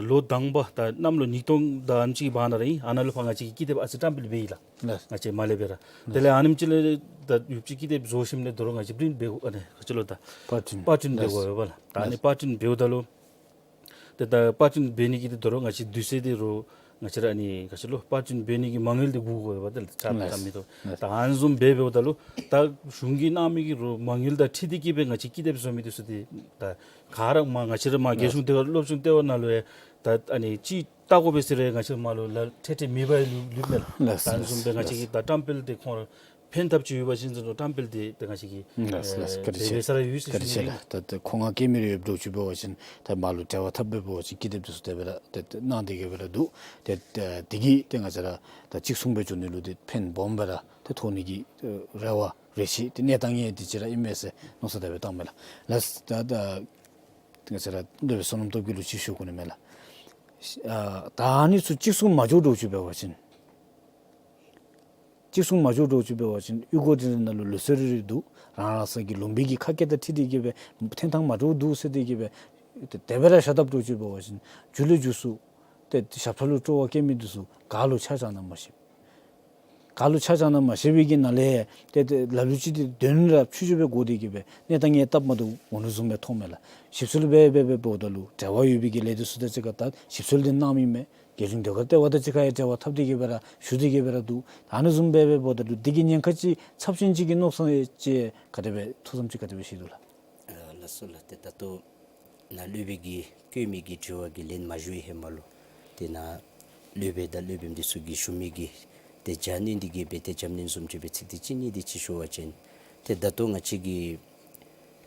ལོ་དང་པ་ད་གནམ་ལོ་ཉིས་སྟོང་དང་ཨ་ནི་ཅིག་བར་ན་ར་ཨིན། ཨ་ནཱ་ལུ་ཕར་ང་བཅས་ཀྱིས་ཀི་དེབ་ཨ་ཙི་བཀྲམ་སྤེལ་འབད་ཡི་ལགས། ང་བཅས་མར་ལས་འབད་ར། དེ་ལས་ཨ་ནེམ་ཅིག་ལས་ད་ཡོདཔ་ཅིག་ཀི་དེབ་བཟོ་ཞིནམ་ལས་དོ་རུང་ང་བཅས་པིརིནཊ་འབད་དགོ། ཨ་ནི་ག་ཅི་ལོ་ད་པར་པར་པར་པརིནཊ་འབད་དགོ་པས་ལགས། ད་ཨ་ནི་པར་པརིནཊ་འབདཝ་ད་ལུ་ཏེ་ད་པར་པརིནཊ་འབད་ནི་གི་ཏེ་དོ་རུང་ང་བཅས་དུས་ཚོད་འདི་རུང་ང་བཅས་ར་ཨ་ནི་ག་ཅི་ལོ་པར་པརིནཊ་འབད་ནི་གི་མ་དངུལ་འདི་དགོ་དགོ་པས་ཏེ་ཆ་ལགས། ད་མི་ཏོ་ད་ཨ་ནི་བཟུམ་སྦེ་འབདཝ་ད་ལུ་ད་གཞུང་གིས་གནང་མི་གི་རུང་མ་དངུལ་དང་འཁྲིལ་ཏེ་གིས་སྦེ་ང་བཅས་ཀི་དེབ་བཟོ་མི་འདི་ཚུ་འདི་ད་ག་ར་མར་ང་བཅས་ར་མར་རྒྱལ་གཞུང་ལྟེ་བ་སློབ་སྦྱོང་ལྟེ་བ་ནང་ལུ་ཡང་ད་ཨ་ནི་ཅིག་བལྟ་དགོ་པས་ཟེར་རུང་ང་བཅས་མར་ལུ་ལཱ་འཕྲལ་འཕྲལ་མེད་པར་ལུས་ལུསཔ་མས་ལགས། ལགས། ད་ཨ་ནི་བཟུམ་སྦེ་ང་བཅས་ཀྱིས་ད་བཀྲམ་སྤེལ་འདི་ཁོང་ར་ཕན་ཐབས་ཅིག་ཡོད་པ་ཅིན་ཟེར་བཀྲམ་སྤེལ་འདི་ཏེ་ང་བཅས་ཀྱིས་ལགས་ལགས། ཨེ་བཀའ་དྲིན་ཆེ། འབད་ས་ར་ཡོད་ཟེར་བཀའ་དྲིན་ཞུ་ནི་ཆེ་ལགས། ད་ད་མཁོ་མངགས་སྐྱེལ་མི་རེ་ཡོདཔ་འདྲཝ་ཅིག་འབད་བ་ཅིན་ད་མར་ལུ་འབྲེལ་བ་འཐབ་སྦེ་འབད་བ་ཅིན་ཀི་དེབ་འདི་ཚུ་དེ་སྦེ་ར་ཏེ་ཏེ་གནང་སྟེ་གིས་སྦེ་ར་འདུག། ཏེ་ཏེ་དེ་གིས་ཏེ་ང་བཅས་ར་ད་གཅིག་མཚུངས་སྦེ་འགྱོ་ནི་ལུ་ཏེ་ཕན་སྦོམ་སྦེ་ར་ཏེ་ཐོགས་ནི་གི་ཨེ་རེ་བ་རེ་ཆེ་ཏེ་གནས་སྟངས་ཡང་དེ་ཅིག་ར་ཨིན་མས་ཟེར་མནོ་བསམ་དེ་སྦེ་བཏངམ་མས་ལགས། ལགས། ད་ད་ང་བཅས་ར་སློབ་དཔོན་བསོད་ནམས་སྟོབས་རྒྱས་ལུ་ཅིག་ཞུ་དགོ་ནི་མས་ལགས། ཨ་ད་ཨ་ནི་ཚུ་གཅིག་མཚུངས་མ་འགྱོ་འདྲཝ་ཅིག་འབད་བ་ཅིན་གཅིག་མཚུངས་མ་འགྱོ་འདྲཝ་ཅིག་འབད་བ་ཅིན་གཡུས་སྒོ་འདི་ནང་ལུ་ལུགས་སྲོལ་རེ་རེ་འདུག། རང་རང་སོའི་གི་ལུང་པའི་གི་ཁ་སྐད་དང་འཁྲིལ་ཏེ་གིས་སྦེ་ཐོན་ཐངས་མ་འདྲཝ་འདུག་ཟེར་ཏེ་གིས་སྦེ་ཏེ་དེ་སྦེ་ར་བཞག་དཔ་འདྲཝ་ཅིག་འབད་བ་ཅིན་མཇུག་ལས་མཇུག་སུ་ཏེ་ཞབས་ཁྲ་ལུ་སྤྲོ་བ་བསྐྱེད་མི་འདི་ཚུ་ག་ལུ་ཆ་བཞག་ན་མ་ཤེས། ག་ལུ་ཆ་བཞག་ན་མ་ཤེས་པའི་གི་ནང་ལས་ཏེ་ཏེ་ལ་ལུ་ཅིག་ཏེ་དོན་ར་ཕྱུག་ཕྱུག་སྦེ་གོ་སྟེ་གིས་སྦེ་གནས་སྟངས་ཡང་སྟབས་མ་བདེཝ་འོང་ནི་བཟུམ་སྦེ་མཐོངམ་མས་ལགས། ཞིབ་འཚོལ་འབད་འབད་འབདཝ་ད་ལུ་འབྲེལ་བ་ཡོད་པའི་གི་ལས་སྡེ་ཚུ་དང་གཅིག་ཁར་ད་ཞིབ་འཚོལ་འདི་གནངམ་ཨིན་མས། རྒྱལ་གཞུང་ཟློས་གར་ལྟེ་བ་དང་གཅིག་ཁར་ཡང་འབྲེལ་བ་འཐབ་སྟེ་གིས་སྦེ་ར་ཞུ་སྟེ་གིས་སྦེ་ར་འདུག། ཨ་ནི་བཟུམ་སྦེ་འབདཝ་ད་ལུ་འདི་གི་ཉེན་ཁ་ཅིག་ཚབས་ཆེན་ཅིག་གི་མནོ་བསམ་ཅིག་ག་དེ་སྦེ་ཐུགས་བསམ་ཅིག་ག་དེ་སྦེ་བཞེས་འདུག་ལགས། ཨ་ལགས་སོ་ལགས། ཏེ་ད་ལྟོ་ནཱ་སློབ་དཔོན་གྱིས་བཀོད་མི་གི་དྲི་བ་གི་ལན་མ་ཞུ་བའི་ཧེ་མ་ལུ་ཏེ་ནཱ་སློབ་དཔོན་དང་སློབ་དཔོནམ་འདི་ཚུ་གིས་ཞུ་མི་གི་ཏེ་རྒྱབ་སྣོན་འདི་གི་སྦེ་ཏེ་རྒྱབ་སྣོན་བཟུམ་ཅིག་སྦེ་ཚིག་འདི་གཅིག་གཉིས་འདི་ཅིག་ཞུ་བ་ཅིན་ཏེ་ད་ལྟོ་ང་བཅས་ཀྱི་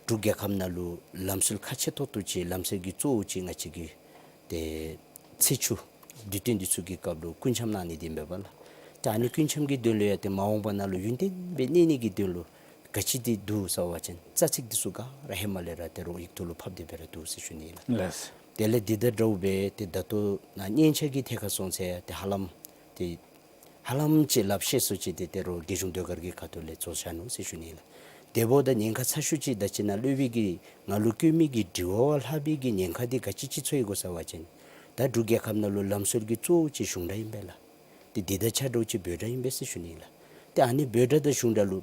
འབྲུག་རྒྱལ་ཁབ་ནང་ལུ་ལམ་སྲོལ་ཁག་ཆེ་ཏོག་ཏོ་ཅིག་ལམ་སྲོལ་གྱི་གཙོ་བོ་ཅིག་ང་བཅས་ཀྱི་ཏེ་ཚེས་བཅུ་དུས་སྟོན་འདི་ཚུ་གི་སྐབས་ལུ་སྐུ་འཆམ་གནང་ནི་འདི་ཨིན་པས་ལགས། ད་ཨ་ནི་སྐུ་འཆམ་གྱི་དོན་ལུ་ཡང་ཏེ་མ་འོངས་པ་ནང་ལུ་ཡུན་བརྟན་སྦེ་གནས་ནི་གི་དོན་ལུ་ག་ཅི་འདི་འདུག་ཟེར་བ་ཅིན་རྩ་ཚིག་འདི་ཚུ་ག་ར་ཧེ་མ་ལས་ར་ཏེ་རོགས་ཡིག་ཐོག་ལུ་ཕབ་སྟེ་སྦེ་ར་འདུག་ཟེར་ཞུ་ནི་ལགས། ལགས། དེ་ལས་འདི་དང་འདྲཝ་སྦེ་ཏེ་ད་ལྟོ་ནཱ་སྙན་ཆ་གི་ཐད་ཁར་སོང་ཚེ་ཏེ་ཧ་ལམ་ཏེ་ཧ་ལམ་ཅིག་ལགཔ་ཤེས་སུ་ཅིག་ཏེ་ཏེ་རོགས་རྒྱལ་གཞུང་ཟློས་གར་གྱི་ཁ་ཐུག་ལས་བཟོ་བཞག་ནུག་ཟེར་ཞུ་ནི་ལགས། དེ་འབདཝ་ད་ཉེན་ཁ་ཚ་ཤོས་ཅིག་ད་ཅི་ནཱ་སློབ་དཔོན་གྱིས་ང་ལུ་བཀོད་མི་གི་དྲི་བ་བ་ལྷག་པའི་གི་ཉེན་ཁ་འདི་ག་ཅི་ཅིག་ཚོར་ཡི་གོ་ཟེར་བ་ཅིན་ད་འབྲུག་རྒྱལ་ཁབ་ནང་ལུ་ལམ་སྲོལ་གྱི་གཙོ་བོ་ཅིག་གཞུང་སྒྲ་ཨིན་པས་ལགས། ཏེ་འདི་དང་ཆ་འདྲཝ་ཅིག་འབོད་སྒྲ་ཨིན་པས་ཟེར་ཞུ་ནི་ལགས། ཏེ་ཨ་ནི་འབོད་སྒྲ་དང་གཞུང་སྒྲ་ལུ་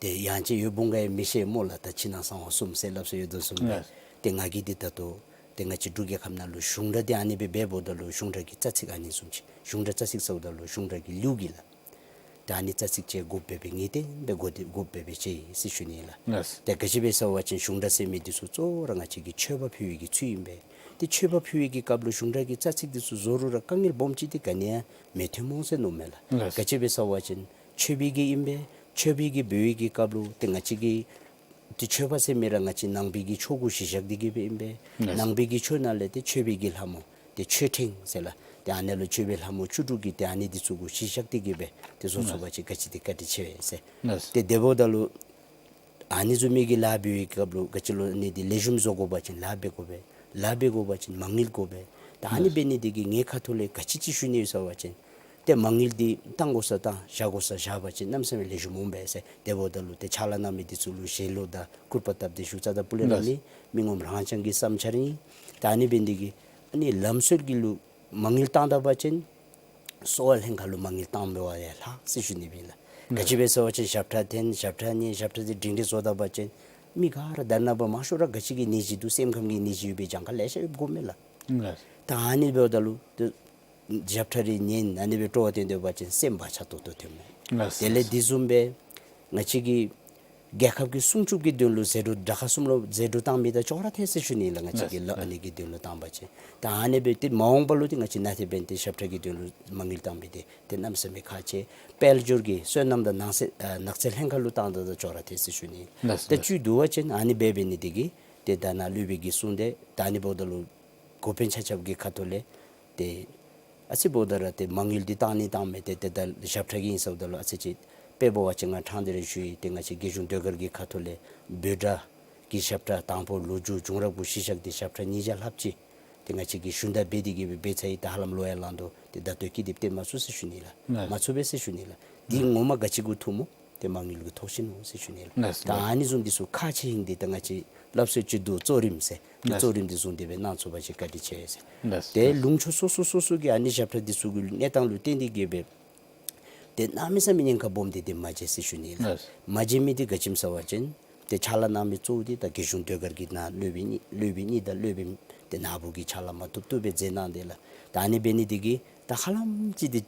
ཏེ་ཡང་ཅིན་ཡོད་འོང་ག་ཡང་མི་ཤེས་སྨོ་ལགས། ད་ཕྱི་ནང་གསང་བ་གསུམ་ཟེར་སླབ་སྲོལ་ཡོད་དོ་བཟུམ་སྦེ། ལགས། ཏེ་ང་གིས་འདི་ད་ལྟོ་ཏེ་ང་བཅས་འབྲུག་རྒྱལ་ཁབ་ནང་ལུ་གཞུང་སྒྲ་འདི་ཨ་ནི་སྦེ་འབདཝ་ད་ལུ་གཞུང་སྒྲ་གི་རྩ་ཚིག་ཨ་ནི་བཟུམ་ཅིག་གཞུང་སྒྲ་རྩ་ཚིག་ཟེརཝ་ད་ལུ་གཞུང་སྒྲ་གི་ལེའུ་གི་ལགས། ཏེ་ཨ་ནི་རྩ་ཚིག་ཅིག་དགོཔ་སྦེ་ངེས་གཏན་སྦེ་དགོ་སྟེ་དགོཔ་སྦེ་ཅིག་ཨིན་ཟེར་ཞུ་ནི་ལགས། ལགས། ཏེ་ག་ཅི་སྦེ་ཟེར་བ་ཅིན་གཞུང་སྒྲ་ཟེར་མི་འདི་ཚུ་གཙོ་བོ་ར་ང་བཅས་ཀྱི་མཆོད་པ་ཕུལ་བའི་གི་ཚུལ་ཨིན་པས། ཏེ་མཆོད་པ་ཕུལ་བའི་གི་སྐབས་ལུ་གཞུང་སྒྲ་གི་རྩ་ཚིག་འདི་ཚུ་བཟོ་རུང་ར་དཀའ་ངལ་སྦོམ་ཅིག་འདི་ག་ནི་ཡང་མི་ཐོན་སྨོ་ཟེར་མནོཝ་མས་ལགས། ལགས། ག་ཅི་སྦེ་ཟེར་བ་ཅིན་མཆོད་པའི་གི་ཨིན་པས། མཆོད་པའི་གི་འབོད་བའི་གི་སྐབས་ལུ་ཏེ་ང་བཅས་ཀྱི་ཏེ་མཆོད་པ་ཟེར་མི་ར་ང་བཅས་ནང་པའི་གི་ཆོས་གུ་གཞི་བཞག་སྟེ་གི་སྦེ་ཨིན་པས། ལགས། ནང་པའི་གི་ཆོས་ནང་ལས་ཏེ་མཆོད་པའི་གི་ལྷ་མོ་ཏེ་མཆོད་ཕྲེང་ཟེར་ལགས། ཏེ་ཨ་ནི་ལུ་མཆོད་པའི་ལྷ་མོ་བཅུ་དྲུག་གི་ཏེ་ཨ་ནི་འདི་ཚུ་གུ་གཞི་བཞག་སྟེ་གི་སྦེ་ཏེ་བཟོ་ཚུགས་པ་ཅིན་ག་ཅི་དེ་བཀའ་དྲིན་ཆེ་བས་ཟེར། ལགས། ཏེ་དེ་འབདཝ་ད་ལུ་ཨ་ནི་བཟུམ་མའི་གི་ལཱ་འབད་བའི་སྐབས་ལུ་ག་ཅི་ལོ་ཨ་ནི་འདི་ལེགས་ཤོམ་བཟོ་དགོ་པ་ཅིན་ལཱ་འབད་དགོ་པས། ལཱ་འབད་དགོ་པ་ཅིན་མ་དངུལ་དགོ་པས། ད་ཨ་ནི་ལགས། འབད་ནི་འདི་གིས་ངེའི་ཁ་ཐུག་ལས་ག་ཅི་ཅིག་ཞུ་ནི་ཡོད་ཟེར་བ་ཅིན་ཏེ་མ་དངུལ་འདི་བཏང་དགོ་ས་བཏང་བཞག་དགོ་ས་བཞག་པ་ཅིན་གནམ་མེད་ས་མེད་ལེགས་ཤོམ་འོང་པས་ཟེར། དེ་འབདཝ་ད་ལུ་ཏེ་ཕྱག་ལཱ་གནང་མི་འདི་ཚུ་ལུ་ཞལ་ལུ་དང་སྐུར་པ་བཏབ་སྟེ་ཞུ་རྩ་དང་སྤུ་ལས་ར་ལགས། མེད། མི་ངོམ་རང་རྐྱང་གི་བསམ་འཆར་ཨིན། ད་ཨ་ནི་འབད་ནི་འདི་གིས་ཨ་ནི་ལམ་སྲོལ་གྱི་ལུ་མ་དངུལ་བཏང་ད་པ་ཅིན་གསོ་བ་ལྷན་ཁག་ལུ་མ་དངུལ་བཏང་མི་བ་ཡང་ལྷག་ཟེར་ཞུ་ནི་ཨིན་ལགས། ལགས། ག་ཅི་སྦེ་ཟེར་བ་ཅིན་ཞབས་ཁྲ་འཐེན་ཞབས་ཁྲ་ཉན་ཞབས་ཁྲ་འདི་སྒྲིང་སྒྲི་བཟོ་ད་པ་ཅིན་མི་ག་ར་ད་ནངས་པ་མང་ཤོས་ར་ག་ཅི་གི་ནད་གཞི་འདུག། སེམས་ཁམས་ཀྱི་ནད་གཞི་ཡོད་པའི་གྱངས་ཁ་ལེ་ཤ་ཡོདཔ་དགོ་མས་ལགས། ལགས། ད་ཨ་ནི་འབདཝ་ད་ལུ་ཏེ་ཞབས་ཁྲ་རེ་ཉན་ཨ་ནི་སྦེ་སྤྲོ་བ་བཏོན་སྡོད་པ་ཅིན་སེམས་བག་ཆགས་ཏོག་ཏོ་ཐོནམ་མས། ལགས། དེ་ལས་དེ་བཟུམ་སྦེ་ང་བཅས་ཀྱི་རྒྱལ་ཁབ་ཀྱི་སྲུང་སྐྱོབ་ཀྱི་དོན་ལུ་ཟད་འགྲོ་དགྲ་ཁ་གསུམ་ལུ་ཟད་འགྲོ་བཏང་མི་དང་ཅོག་ར་འཐད་ཟེར་ཞུ་ནི་ལགས། ང་བཅས་ཀྱི་ལགས། ལཱ་ཨ་ནི་གི་དོན་ལུ་བཏང་པ་ཅིན་ད་ཨ་ནི་སྦེ་ཏེ་མ་འོངས་པ་ལུ་ཏེ་ང་བཅས་ནཱ་ཏེ་འབདན་ཏེ་ཞབས་ཁྲ་གི་དོན་ལུ་མ་དངུལ་བཏང་མི་འདི་ཏེ་གནམ་མེད་ས་མེད་ཁག་ཆེ། དཔལ་འབྱོར་གྱི་སོ་ནམ་དང་ནགས་ཚལ་ཨ་ནགས་ཚལ་ལྷན་ཁག་ལུ་བཏང་ད་དང་ཅོག་ར་འཐད་ཟེར་ཞུ་ནི། ལགས། ཏེ་ལགས། བཅུད་བསྡུ་བ་ཅིན་ཨ་ནི་སྦེ་འབད་ནི་འདི་གིས་ཏེ་ད་ནཱ་སློབ་དཔོན་གྱིས་གསུངས་ཏེ་ད་ཨ་ནི་འབདཝ་ད་ལུ་འགོ་དཔོན་ཆ་ཁྱབ་ཀྱི་ཁ་ཐུག་ལས་ཏེ་ཨ་ཙི་འབདཝ་ད་ར་ཏེ་མ་དངུལ་འདི་བཏང་ནི་བཏང་མི་འདི་ཏེ་ད་ཞབས་ཁྲ་གི་ཨིན་ཟེརཝ་ད་ལུ་ཨ་ཙི་ཅིག་དཔེ་འབད་བ་ཅིན་ང་ཕྲང་སྟེ་ར་ཞུ་ཡི། ཏེ་ང་བཅས་རྒྱལ་གཞུང་ཟློས་གར་གྱི་ཁ་ཐུག་ལས་འབོད་སྒྲ་གི་ཞབས་ཁྲ་དང་པོ་ལོ་རྒྱུས་བྱུང་རབས་གུ་གཞི་བཞག་སྟེ་ཞབས་ཁྲ་ཉིས་བརྒྱ་ལྷགཔ་ཅིག་ཏེ་ ང་བཅས་ཀྱིས་ཞུན་དག་འབད་དེ་གི་སྦེ་འབད་ཚར་ཡི། ད་ཧ་ལམ་ལོ་ཡང་ལང་དོ། ཏེ་ད་ལྟོ་སྐྱིད་སྡུག་སྟོན་མ་ཚུགས་ཟེར་ཞུ་ནི་ལགས། ལགས། མ་ཚུགས་པས་ཟེར་ཞུ་ནི་ལགས། འདི་ངོ་མ་ག་ཅི་གུ་ཐུག་སྨོ། ཏེ་མ་དངུལ་གྱི་ཐོག་ཆེན་ནོ་ཟེར་ཞུ་ནི་ལགས། ལགས། ད་ཨ་ནི་བཟུམ་འདི་ཚུ་ཁག་ཆེ་ཧིང་འདི་ད་ང་བཅས་སླབ་སྲོལ་ཅིག་འདུག། གཙོ་རིམ་ཟེར། ཏེ་ལགས། གཙོ་རིམ་འདི་བཟུང་སྟེ་སྦེ་གནང་ཚུགས་པ་ཅིན་བཀའ་དྲིན་ཆེ་ཟེར། ལགས། ཏེ་ལགས། ལུང་ཕྱོགས་སོ་སོ་སོ་སོ་གི་ཨ་ནི་ཞབས་ཁྲ་འདི་ཚུ་གི་གནས་སྟངས་ལུ་བརྟེན་ཏེ་གི་སྦེ་ཏེ་གནམ་མེད་ས་མེད་ཉེན་ཁ་སྦོམ་འདི་ཏེ་མ་མཇལ་ཟེར་ཞུ་ནི་ལགས། ལགས། མ་མཇལ་མི་འདི་ག་ཅི་སྨོ་ཟེར་བ་ཅིན་ཏེ་ཕྱག་ལཱ་གནང་མི་གཙོ་བོ་འདི་ད་རྒྱལ་གཞུང་ཟློས་གར་གྱི་ནང་སློབ་དཔོན་གཉིས་སློབ་དཔོན་གཉིས་དང་སློབ་དཔོན་ཏེ་ནཱ་བུ་གིས་ཕྱག་ལཱ་མ་བཏུབ་བཏུབ་སྦེ་མཛད་གནང་དེས་ལགས། ད་ཨ་ནི་འབད་ནི་འདི་གིས་ད་ཧ་ལམ་ཅིག་འདི་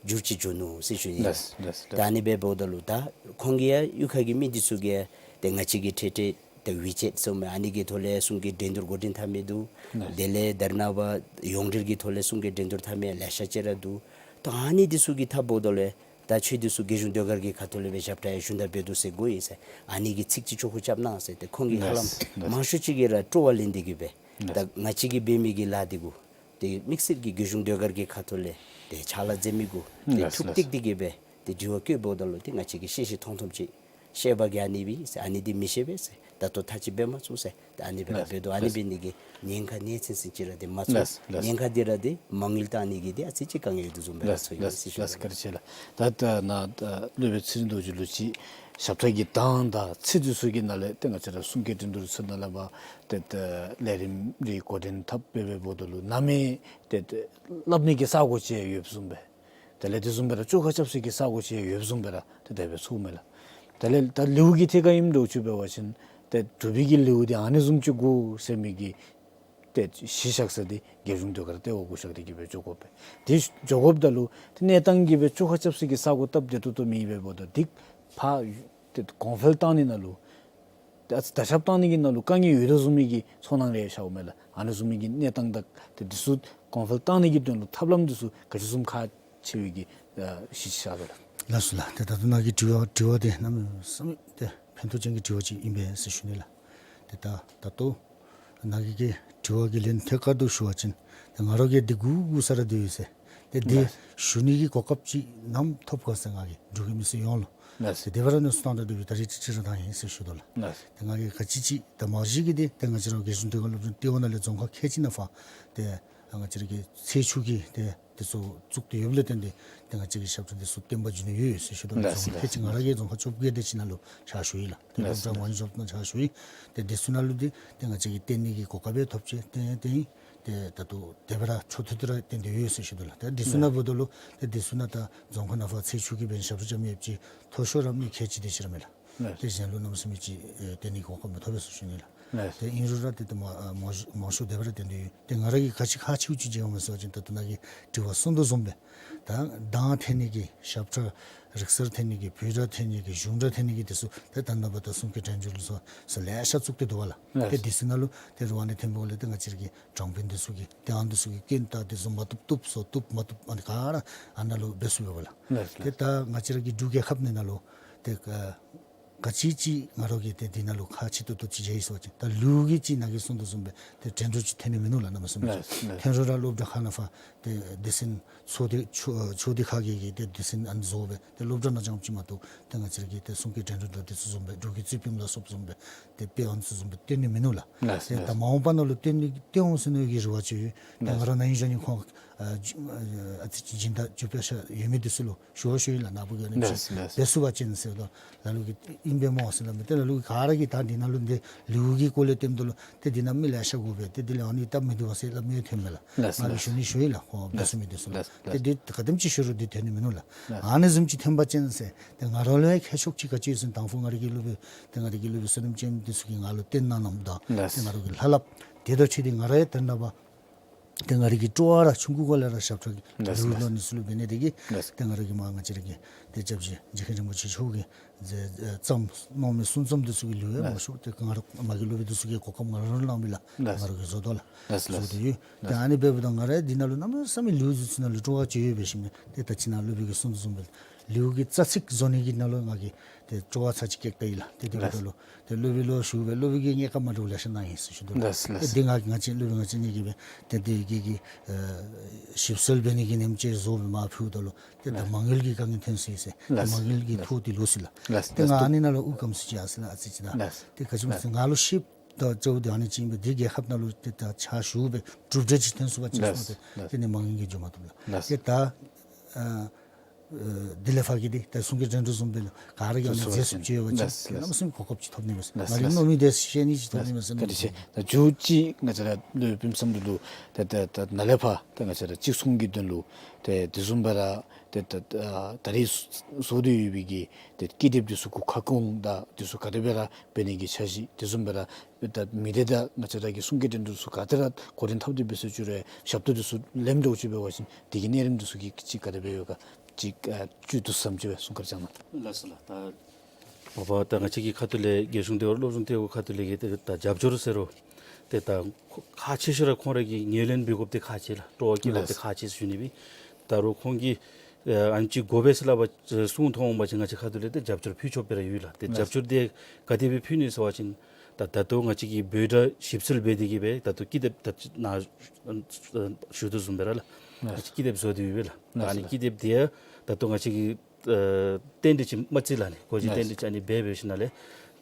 འགྱུར་ཅིག་འགྱུར་ནུག་ཟེར་ཞུ་ནི་ལགས། ལགས། ལགས། ད་ཨ་ནི་སྦེ་འབདཝ་ད་ལུ་ད་ཁོང་གི་ཡང་གཡུས་ཁ་གི་མི་འདི་ཚུ་གིས་ཏེ་ང་བཅས་ཀྱི་འཕྲལ་འཕྲལ་ཏེ་ཝི་ཅེཊ་ཟེར་མི་ཨ་ནི་གི་ཐོག་ལས་གསུང་སྐད་འགྲན་བསྡུར་འགོ་འདྲེན་འཐབ་མི་འདུག། ལགས། དེ་ལས་ད་རེས་ནངས་པ་ཡོངས་འབྲེལ་གྱི་ཐོག་ལས་གསུང་སྐད་འགྲན་བསྡུར་འཐབ་མི་ལེ་ཤ་ཅིག་ར་འདུག། ད་ཨ་ནི་འདི་ཚུ་གི་འཐབ་འབདཝ་ད་ལུ་ད་ཁྱོད་འདི་ཚུ་རྒྱལ་གཞུང་ཟློས་གར་གྱི་ཁ་ཐུག་ལས་སྦེ་ཞབས་ཁྲ་ཡང་ཞུན་དག་འབད་དོ་ཟེར་གོ་ཡི་ཟེར་ཨ་ནི་གི་ཚིག་ཅིག་ཆོ་ག་རྐྱབ་གནང་ཟེར། ཏེ་ཁོང་གིས་ཧ་ལམ་ལགས། ལགས། མང་ཤོས་ཅིག་གིས་ར་སྤྲོ་བ་ལེན་ཏེ་གི་སྦེ་ད་ལགས། ང་བཅས་ཀྱིས་འབད་མི་གི་ལཱ་འདི་གུ་ཏེ་དམིགས་བསལ་གྱི་རྒྱལ་གཞུང་ཟློས་གར་གྱི་ཁ་ཐུག་ལས་ཏེ་ཕྱག་ལཱ་མཛད་མི་གུ་ཏེ་ལགས། ཐུགས་ལགས། གཏད་དེ་གི་སྦེ་ཏེ་དྲི་བ་བཀོད་འབདཝ་ད་ལུ་ཏེ་ང་བཅས་ཀྱིས་ཤེས་ཤེས་མཐོང་མཐོངམ་ཅིག་བཤད་པ་གིས་ཨ་ནི་སྦེ་ཨིན་ཟེར་ཨ་ནི་འདི་མི་ཤེས་པས་ཟེར། ད་ལྟོ་ཐག་ཅིག་འབད་མ་ཚུགས་ཟེར། ད་ཨ་ནི་སྦེ་ར་ལགས། འབད་དོ། ཨ་ནི་ལགས། འབད་ནི་གིས་ཉེན་ཁ་ནེ་ཚན་ཚན་ཅིག་ར་འདི་མ་ཚུགས། ལགས། ལགས། ཉེན་ཁ་འདི་ར་འདི་མ་དངུལ་བཏང་ནི་གི་འདི་ཨ་ཙི་ཅིག་དཀའ་ངལ་ཡོད་དོ་བཟུམ་སྦེ་ར་ལགས། ཚོར་ཡི་ལགས། ཟེར་ཞུ་ལགས། ནི་ལགས། བཀའ་དྲིན་ཆེ་ལགས། ད་ད་ནཱ་ད་སློབ་དཔོན་ཚེ་རིང་རྡོ་རྗེ་ལུ་ཅིག་ཞབས་ཁྲ་གི་གདངས་དང་ཚིག་འདི་ཚུ་གི་ནང་ལས་ཏེ་ང་བཅས་ར་གསུང་སྐད་འགྲན་བསྡུར་ཚུ་ནང་ལས་འབད་ཏེ་ད་ལས་རིམ་རེ་འགོ་འདྲེན་འཐབ་སྦེ་འབདཝ་ད་ལུ་ནམ་ཡང་ཏེ་ཏེ་སླབ་ནི་གི་ས་གོ་ཅིག་ཡོདཔ་བཟུམ་སྦེ་དེ་ལས་དེ་བཟུམ་སྦེ་ར་བཅོ་ཁ་རྐྱབ་ས་གི་ས་གོ་ཅིག་ཡོདཔ་བཟུམ་སྦེ་ར་ཏེ་དེ་སྦེ་ཚོརཝ་མས་ལགས། དེ་ལས་ད་ལེའུ་གི་ཐད་ཁར་ཨིནམ་འདྲཝ་ཅིག་འབད་བ་ཅིན་ཏེ་འབྲུག་པའི་གི་ལེའུ་འདི་ཨ་ནི་བཟུམ་ཅིག་དགོ་ཟེར་མི་གི་ཏེ་གཞི་བཞག་ས་འདི་རྒྱལ་གཞུང་ཟློས་གར་ལྟེ་བ་གུ་བཞག་སྟེ་གི་སྦེ་འགྱོ་དགོ་པས། དེ་འགྱོ་དགོཔ་ད་ལུ་ཏེ་གནས་སྟངས་ཀྱིས་སྦེ་བཅོ་ཁ་རྐྱབ་ས་གི་ས་གོ་སྟབས་བདེ་ཏོག་ཏོ་མེད་པས་འབདཝ་ད་འདི་ཕར་ཏེ་གོང་འཕེལ་བཏང་ནི་ནང་ལུ་ད་ད་ཞབས་བཏང་ནི་གི་ནང་ལུ་དཀའ་ངལ་ཡོད་དོ་བཟུམ་མའི་གི་ཚོར་སྣང་རེ་ཤརཝ་མས་ལགས། ཨ་ནི་བཟུམ་མའི་གི་གནས་སྟངས་དང་ཏེ་འདི་ཚུ་གོང་འཕེལ་བཏང་ནི་གི་དོན་ལུ་ཐབས་ལམ་འདི་ཚུ་ག་ཅི་བཟུམ་ཁག་ཆེ་བའི་གི་ཨ་གཞི་ཆགས་དོ་ལགས། ལགས་སོ་ལགས། ཏེ་ད་ལྟོ་ནཱ་གི་དྲི་བ་དྲི་བ་འདི་གནམ་མེད་ས་མེད་ཏེ་ཕན་ཐོགས་ཅན་གྱི་དྲི་བ་ཅིག་ཨིན་པས་ཟེར་ཞུ་ནི་ལགས། ཏེ་ད་ད་ལྟོ་ནཱ་གི་གི་དྲི་བ་གི་ལན་ཐད་ཀར་དུ་ཞུ་བ་ཅིན་ཏེ་ང་ར་གིས་འདི་དགོ་དགོ་ས་ར་འདི་ཡོད་ཟེར་ཏེ་འདི་ལགས། ཞུ་ནི་གི་གོ་སྐབས་ཅིག་ནམ་ཐོབ་ག་ཟེར་ང་གིས་འབྲུག་གི་མི་སེར་ཡོངས་ལུ་ལགས། ཏེ་དེ་སྦེ་ར་གནས་ཚུལ་བཏང་ད་འདི་སྦེ་ད་རིས་ཅིག་ཅིག་ར་བཏང་ཡི་ཟེར་ཞུ་དོ་ལགས། ལགས། ཏེ་ང་གིས་ག་ཅི་ཅིག་ད་མ་གཞི་གི་འདི་ཏེ་ང་བཅས་ར་རྒྱལ་གཞུང་ཟློས་གར་སློབ་སྦྱོང་ལྟེ་བ་ནང་ལས་རྫོང་ཁག་ཁལ་གཅིག་ནང་ཕར་ཏེ་ང་བཅས་ར་གི་ཚེས་བཅུ་གི་ཏེ་དེ་ཚུ་བཙུགས་ཏེ་ཡོདཔ་ལས་བརྟེན་ཏེ་ཏེ་ང་བཅས་ཀྱི་ཞབས་ཁྲ་འདི་ཚུ་བསྟན་པ་འགྱུར་ནི་ཡོད་ཡོད་ཟེར་ཞུ་དོ་ལགས། ལགས། རྫོང་ཁག་ཁལ་གཅིག་ང་ར་གིས་རྫོང་ཁག་བཅོ་བརྒྱད་དེ་ཅིག་ནང་ལུ་ཕྱག་ཞུ་ཡི་ལགས། ཏེ་ལགས། སློབ་གྲྭ་ལགས། མང་ཤོས་ནང་ཕྱག་ཞུ་ཡི། ཏེ་འདི་ཚུ་ནང་ལུ་འདི་ཏེ་ང་བཅས་ཀྱིས་བསྟན་ནི་གི་གོ་སྐབས་ཡང་ཐོབ་ཅི། ཏེ་ཏེ་ཏེ་ད་ལྟོ་དེ་སྦེ་ར་ཆོག་ཐུབ་སྟེ་ར་བསྟན་ཏེ་ཡོད་ཟེར་ཞུ་དོ་ལགས། ཏེ་འདི་ཚུ་ནང་ལགས། འབདཝ་ད་ལུ་ཏེ་འདི་ཚུ་ནང་ད་རྫོང་ཁག་ནང་ཕར་ཚེས་བཅུ་གི་འབདན་ཞབས་ཁྲ་རྐྱབ་མི་ཡོདཔ་ཅིག་མཐོ་ཤོས་ར་མི་ཁལ་གཅིག་དེ་ཅིག་ར་མས་ལགས། ལགས། ཏེ་གཞན་ལུ་གནམ་མེད་ས་མེད་ཅིག་ཨེ་བསྟན་ནི་གི་གོ་སྐབས་མི་ཐོབ་པས་ཟེར་ཞུ་ནི་ལགས། ལགས། ཏེ་ཨིན་རུང་ར་ཏེ་ཏེ་མ་ཨ་མང་ཤོས་མང་ཤོས་དེ་སྦེ་ར་བསྟན་ཏེ་ཡོད། ཏེ་ང་ར་གིས་ག་ཅི་ཁག་ཆེཝ་ཅིག་མཇལཝ་མས་ཟེར་བ་ཅིན་ད་ལྟོ་ནཱ་གིས་དྲི་བ་གསུངས་དོ་བཟུམ་སྦེ་ད་གདངས་འཐེན་ནི་གི་ཞབས་ཁྲ་རིག་གསར་འཐེན་ནི་གི་བོད་སྒྲ་འཐེན་ནི་གི་གཞུང་སྒྲ་འཐེན་ནི་གི་དེ་ཚུ་ཏེ་ད་ནངས་པ་ད་གསུང་སྐད་འགྲན་བསྡུར་ལུ་སོགས་སོགས་ལེ་ཤ་བཙུགས་ཏེ་འདུག་པ་ལགས། ལགས། ཏེ་འདི་ཚུ་ནང་ལུ་ཏེ་རུང་ཨ་ནི་འཐེན་པའི་སྒང་ལས་ཏེ་ང་བཅས་ར་གི་དྲང་དཔོན་འདི་ཚུ་གིས་ཏེ་ཨ་ནི་འདི་ཚུ་གི་སྐྱོན་དང་དེ་ཚུ་མ་བཏུབ་བཏུབ་སོ་བཏུབ་མ་བཏུབ་ཨ་ནི་ག་ར་ཨ་ནཱ་ལུ་འབད་ཚུགས་པས་ལགས། ལགས། ཏེ་ད་ང་བཅས་ར་གི་འབྲུག་རྒྱལ་ཁབ་ནང་ན་ལུ་ཏེ་ག་ག་ཅི་ཅིག་ང་ར་གིས་ཏེ་འདི་ནང་ལུ་ཁག་ཆེ་ཏོག་ཏོ་ཅིག་མཇལ་ཡི་ཟེར་བ་ཅིན་ད་ལེའུ་གི་ཅིག་ནཱ་གིས་གསུངས་དོ་བཟུམ་སྦེ་ཏེ་འགྲན་བསྡུར་ཅིག་འཐེན་ནི་མིན་ནུག་ལགས། གནམ་མེད་ས་མེད་ཅིག། ལགས། ལགས། འཐེན་རུང་ར་སློབ་གྲྭ་ཁག་ནང་ཕར་ཏེ་སྡེ་ཚན་ཚོགས་སྡེ་ཚོགས་ཚོགས་སྡེ་ཁག་གིས་གིས་ཏེ་སྡེ་ཚན་ཨ་ནི་བཟོ་སྦེ་ཏེ་སློབ་གྲྭ་ནང་རྐྱངམ་ཅིག་མ་གཏོགས་ཏེ་ང་བཅས་ར་གི་ཏེ་གསུང་སྐད་འགྲན་བསྡུར་འདི་ཚུ་བཟུམ་སྦེ་འབྲུག་གི་རྩིས་ཕམ་ལ་སོགསཔ་བཟུམ་སྦེ་ཏེ་དཔེ་ཨ་ནི་ཚུ་བཟུམ་སྦེ་སྟོན་ནི་མིན་ནུག་ལགས། ལགས། ཏེ་ད་ལགས། མ་འོངས་པ་ནང་ལུ་སྟོན་ནི་སྟོན་འོང་ཟེར་མནོ་བའི་རེ་བ་ཅིག་ཡོད། ཏེ་ལགས། ང་ར་ནཱ་ཨིན་ཟེར་ནི་ཁོང་ཨ་ཨ་ཙི་ཅིག་སྦྱིན་བདག་རྒྱུ་སྤུས་ཆེ་ཡོད་མི་འདི་ཚུ་ལུ་ཞུ་བ་ཞུ་ཡི་ལགས། ནཱ་བུ་གིས་ཨ་ནི་ཅིག་ལགས། ལགས། འབད་ཚུགས་པ་ཅིན་ཟེར་དོ། ལ་ལུ་གིས་ཨིན་པས་སྨོ་ཟེར་སླབ་མས། ཏེ་ལ་ལུ་གིས་ག་ར་གིས་ད་འདི་ནང་ལུ་འདི་ལེའུ་གི་སྐོར་ལས་སྟོནམ་ད་ལུ་ཏེ་འདི་ནང་མི་ལེ་ཤ་དགོ་པས། ཏེ་འདི་ལས་ཨ་ནི་སྟབས་མི་བདེ་བ་ཟེར་སླབ་མི་ཡང་ཐོནམ་མས་ལགས། ལགས། ང་གིས་ཞུ་ནི་ཞུ་ཡི་ལགས། ཁོང་འབད་ཚུགས་མི་འདི་ཚུ་ལུ། ལགས། ཏེ་ལགས། འདི་ག་དེམ་ཅིག་ཞུ་རུང་འདི་ཐོན་ནི་མིན་ནུག་ལགས། ལགས། ཨ་ནི་བཟུམ་ཅིག་ཐོན་པ་ཅིན་ཟེར་ཏེ་ང་ར་ལུ་ཡང་ཁྱད་ཆོས་ཅིག་ག་ཅི་ཡོད་ཟེར་དང་ཕུ་ང་ར་གི་སློབ་དཔོན་ཏེ་ང་ར་གི་སློབ་དཔོན་བསོད་ནམས་ཅན་འདི་ཚུ་གིས་ང་ལུ་སྟོན་གནང་གནངམ་ད་ལགས། ཏེ་ང་ར་གི་ལྷབ་ལྷབ་དེ་དང་འཁྲིལ་ཏེ་ང་ར་ཡང་ད་རེས་ནངས་པ་ཏེ་ང་ར་གི་སྤྲོ་བ་ར་ཆུང་ཀུ་ཁ་ལས་ར་ཞབས་ཁྲ་གི་ལགས། ལེའུ་ལོ་ནི་ཚུ་ལུ་འབད་ནི་དེ་གིས་ལགས། ཏེ་ང་ར་གི་མ་ང་བཅས་ར་གི་ཏེ་སྐྱབས་རྗེ་རྗེ་མཁན་རིན་པོ་ཆེ་མཆོག་གིས་མཛད་བརྩམས་གནང་མི་གསུང་རྩོམ་འདི་ཚུ་གི་ལེའུ་ཡང་ལགས། མང་ཤོས་ཏེ་ང་ར་མ་གི་སློབ་དཔོན་འདི་ཚུ་གིས་གོ་སྐབས་ང་ར་ལུ་གནང་མི་ལགས། ལགས། ང་ར་གིས་བཟོ་དོ་ལགས། ལགས། བཟོ་སྟེ་ཡོད། ཏེ་ལགས། ཨ་ནི་འབདཝ་ད་ང་ར་འདི་ནང་ལུ་གནམ་མེད་ས་མེད་ལེའུ་འདི་ཚུ་ནང་ལུ་སྤྲོ་བ་ཅིག་ཡོད་པའི་ཞིནམ་ལས་ཏེ་ད་ཅི་ནཱ་སློབ་དཔོན་གྱིས་གསུངས་དོ་བཟུམ་སྦེ་ལེའུ་གི་རྩ་ཚིག་བཟོ་ནི་གི་ནང་ལུ་ང་གིས་ཏེ་སྤྲོ་བ་ཚར་ཅིག་བསྐྱེད་ད་ཡི་ལགས། ཏེ་དེ་འབདཝ་ད་ལུ་ཏེ་སློབ་དཔོན་ལུ་ཞུ་སྦེ་སློབ་དཔོན་གྱིས་ངེའི་བཀའ་མ་འགྲུབ་ལེ་ཤ་གནང་ཡི་ཟེར་ཞུ་དོ་ལགས། ལགས། ཏེ་ལགས། འདི་ང་ང་བཅས་སློབ་དཔོན་ང་བཅས་གཉིས་ཀྱིས་སྦེ་ཏེ་འདི་གི་གི་ཨེ་ཞིབ་འཚོལ་འབད་ནི་གི་ཉིནམ་ཅིག་བཟོ་སྦེ་མར་ཕུལཝ་ད་ལུ་ཏེ་ད་ལགས། མ་དངུལ་གྱི་དཀའ་ངལ་ཐོན་སོ་ཡི་ཟེར། ཏེ་ལགས། མ་དངུལ་གྱི་ལགས། ཐོག་འདི་ལོག་སོ་ཡི་ལགས། ལགས། ཏེ་ལགས། ང་ཨ་ནི་ནང་ལུ་ཨུ་ཁམས་སུ་ཅིག་ཡར་སོ་ཡི་ལགས། ཨ་ཙི་ཅིག་ད། ལགས། ཏེ་ག་ཅི་སྨོ་ཟེར་ལགས། ང་ལུ་ཤེསཔ་ ད་ཅོག་དེ་ཨ་ནི་ཅིག་ཨིན་པས། དེ་རྒྱལ་ཁབ་ནང་ལུ་ཏེ་ད་ཕྱག་ཞུ་སྦེ་གྲུབ་འབྲས་ཅིག་ཐོན་ཚུགས་པ་ཅིན་ལགས་སོ་ཏེ་ལགས། དེ་ནི་མ་དངུལ་གྱིས་འགྱོ་མ་བཏུབ་ལགས། ལགས། ཏེ་ད་ཨ་དེ་ལས་ཕར་གྱི་དེ་ད་གསུང་སྐད་འགྲན་བསྡུར་བཟུམ་སྦེ་ལགས་ག་ར་གིས་ཨ་ནི་མཛད་ཚུགསཔ་ཅིག་ཡོད་པ་ཅིན་ལགས་ལགས། གནམ་མེད་ས་མེད་གོ་སྐབས་ཅིག་ཐོབ་ནི་མས་ཟེར། ལགས་ང་རའི་ལགས། མནོ་མི་དེ་ཤེས་ནི་ཅིག་ཐོབ་ནི་མས་ཟེར། ལགས་ལགས། མནོ་ཅིག་ད་མཇུག་ཅིག་ང་བཅས་ར་ལུ་དཔེ་མཚམས་འདི་ལུ་ད་ད་ད་ནཱ་ལས་ཕར་ད་ང་བཅས་ར་གཅིག་མཚུངས་ཀྱི་དོན་ལུ་ཏེ་དེ་བཟུམ་སྦེ་ར་ཏེ་ད་ད་ད་རེས་བཟོ་སྟེ་ཡོད་པའི་གི་ཏེ་ཀི་དེབ་འདི་ཚུ་གུ་ཁ་སྐོང་དང་འདི་ཚུ་ག་དེ་སྦེ་ར་འབད་ནི་གི་འཆར་གཞི། དེ་བཟུམ་སྦེ་ར་ད་མི་སྡེ་དང་ང་བཅས་ར་གི་གསུང་སྐད་འགྲན་བསྡུར་ཚུ་ག་དེ་ར་འགོ་འདྲེན་འཐབ་སྟེ་འབད་ཟེར་ཞུ་རུང་ཞབས་ཏོག་འདི་ཚུ་ལེནམ་འདྲཝ་ཅིག་འབད་བ་ཅིན་དེ་གི་གནས་རིམ་འདི་ཚུ་གི་ཅིག་ག་དེ་སྦེ་ཡོད་ག་ཅིག་ཨ་བཅུད་བསྡུ་ཙམ་ཅིག་སྦེ་གསུང་བཀའ་བཅར་གནང་། ལགས་སོ་ལགས། ད་འོ་ད་ང་བཅས་ཀྱི་ཁ་ཐུག་ལས་རྒྱལ་གཞུང་བདེ་བར་སློབ་སྦྱོང་ལྟེ་བའི་ཁ་ཐུག་ལས་ཀྱི་ཏེ་ད་རྒྱབ་སྐྱོར་ཟེར་རུང་ཏེ་ད་ཁག་ཆེ་ཤོས་ར་ཁོང་ར་གིས་ངོས་ལེན་འབད་དགོཔ་འདི་ཁག་ཆེ་ལགས། སྤྲོ་བ་བསྐྱེད་དགོཔ་འདི་ཁག་ཆེ་ཟེར་ཞུ་ནི་སྦེ། ད་རུང་ཁོང་གིས་ཨ་ཨ་ནི་ཅིག་དགོ་པས་ཟེར་སླབ་པ་གསུངས་ཐོན་འོང་པ་ཅིན་ང་བཅས་ཁ་ཐུག་ལས་ཏེ་རྒྱབ་སྐྱོར་ཕུལ་ཆོགཔ་སྦེ་ར་ཡོད་ལགས། ཏེ་རྒྱབ་སྐྱོར་འདི་ག་དེ་སྦེ་ཕུལ་ནི་ཟེར་བ་ཅིན་ད་ད་ལྟོ་ང་བཅས་ཀྱིས་འབོད་སྒྲ་ཞིབ་འཚོལ་འབད་དེ་གིས་སྦེ་ད་ལྟོ་ཀི་དེབ་ད་ཅི་ནཱ་ཞུ་དོ་བཟུམ་སྦེ་ར་ལགས། ང་བཅས་ཀི་དེབ་བཟོ་སྟེ་ཡོད་པས་ལགས། ཨ་ནི་ཀི་དེབ་འདི་ཡང་ད་ལྟོ་ང་བཅས་ཀྱིས་ཨ་རྟེན་འབྲེལ་ཅིག་མ་བརྩི་ལགས་ནི། གོ་རྒྱུ་རྟེན་འབྲེལ་ཅིག་ཨ་ནི་འབད་འབད་ཞིནམ་ལས་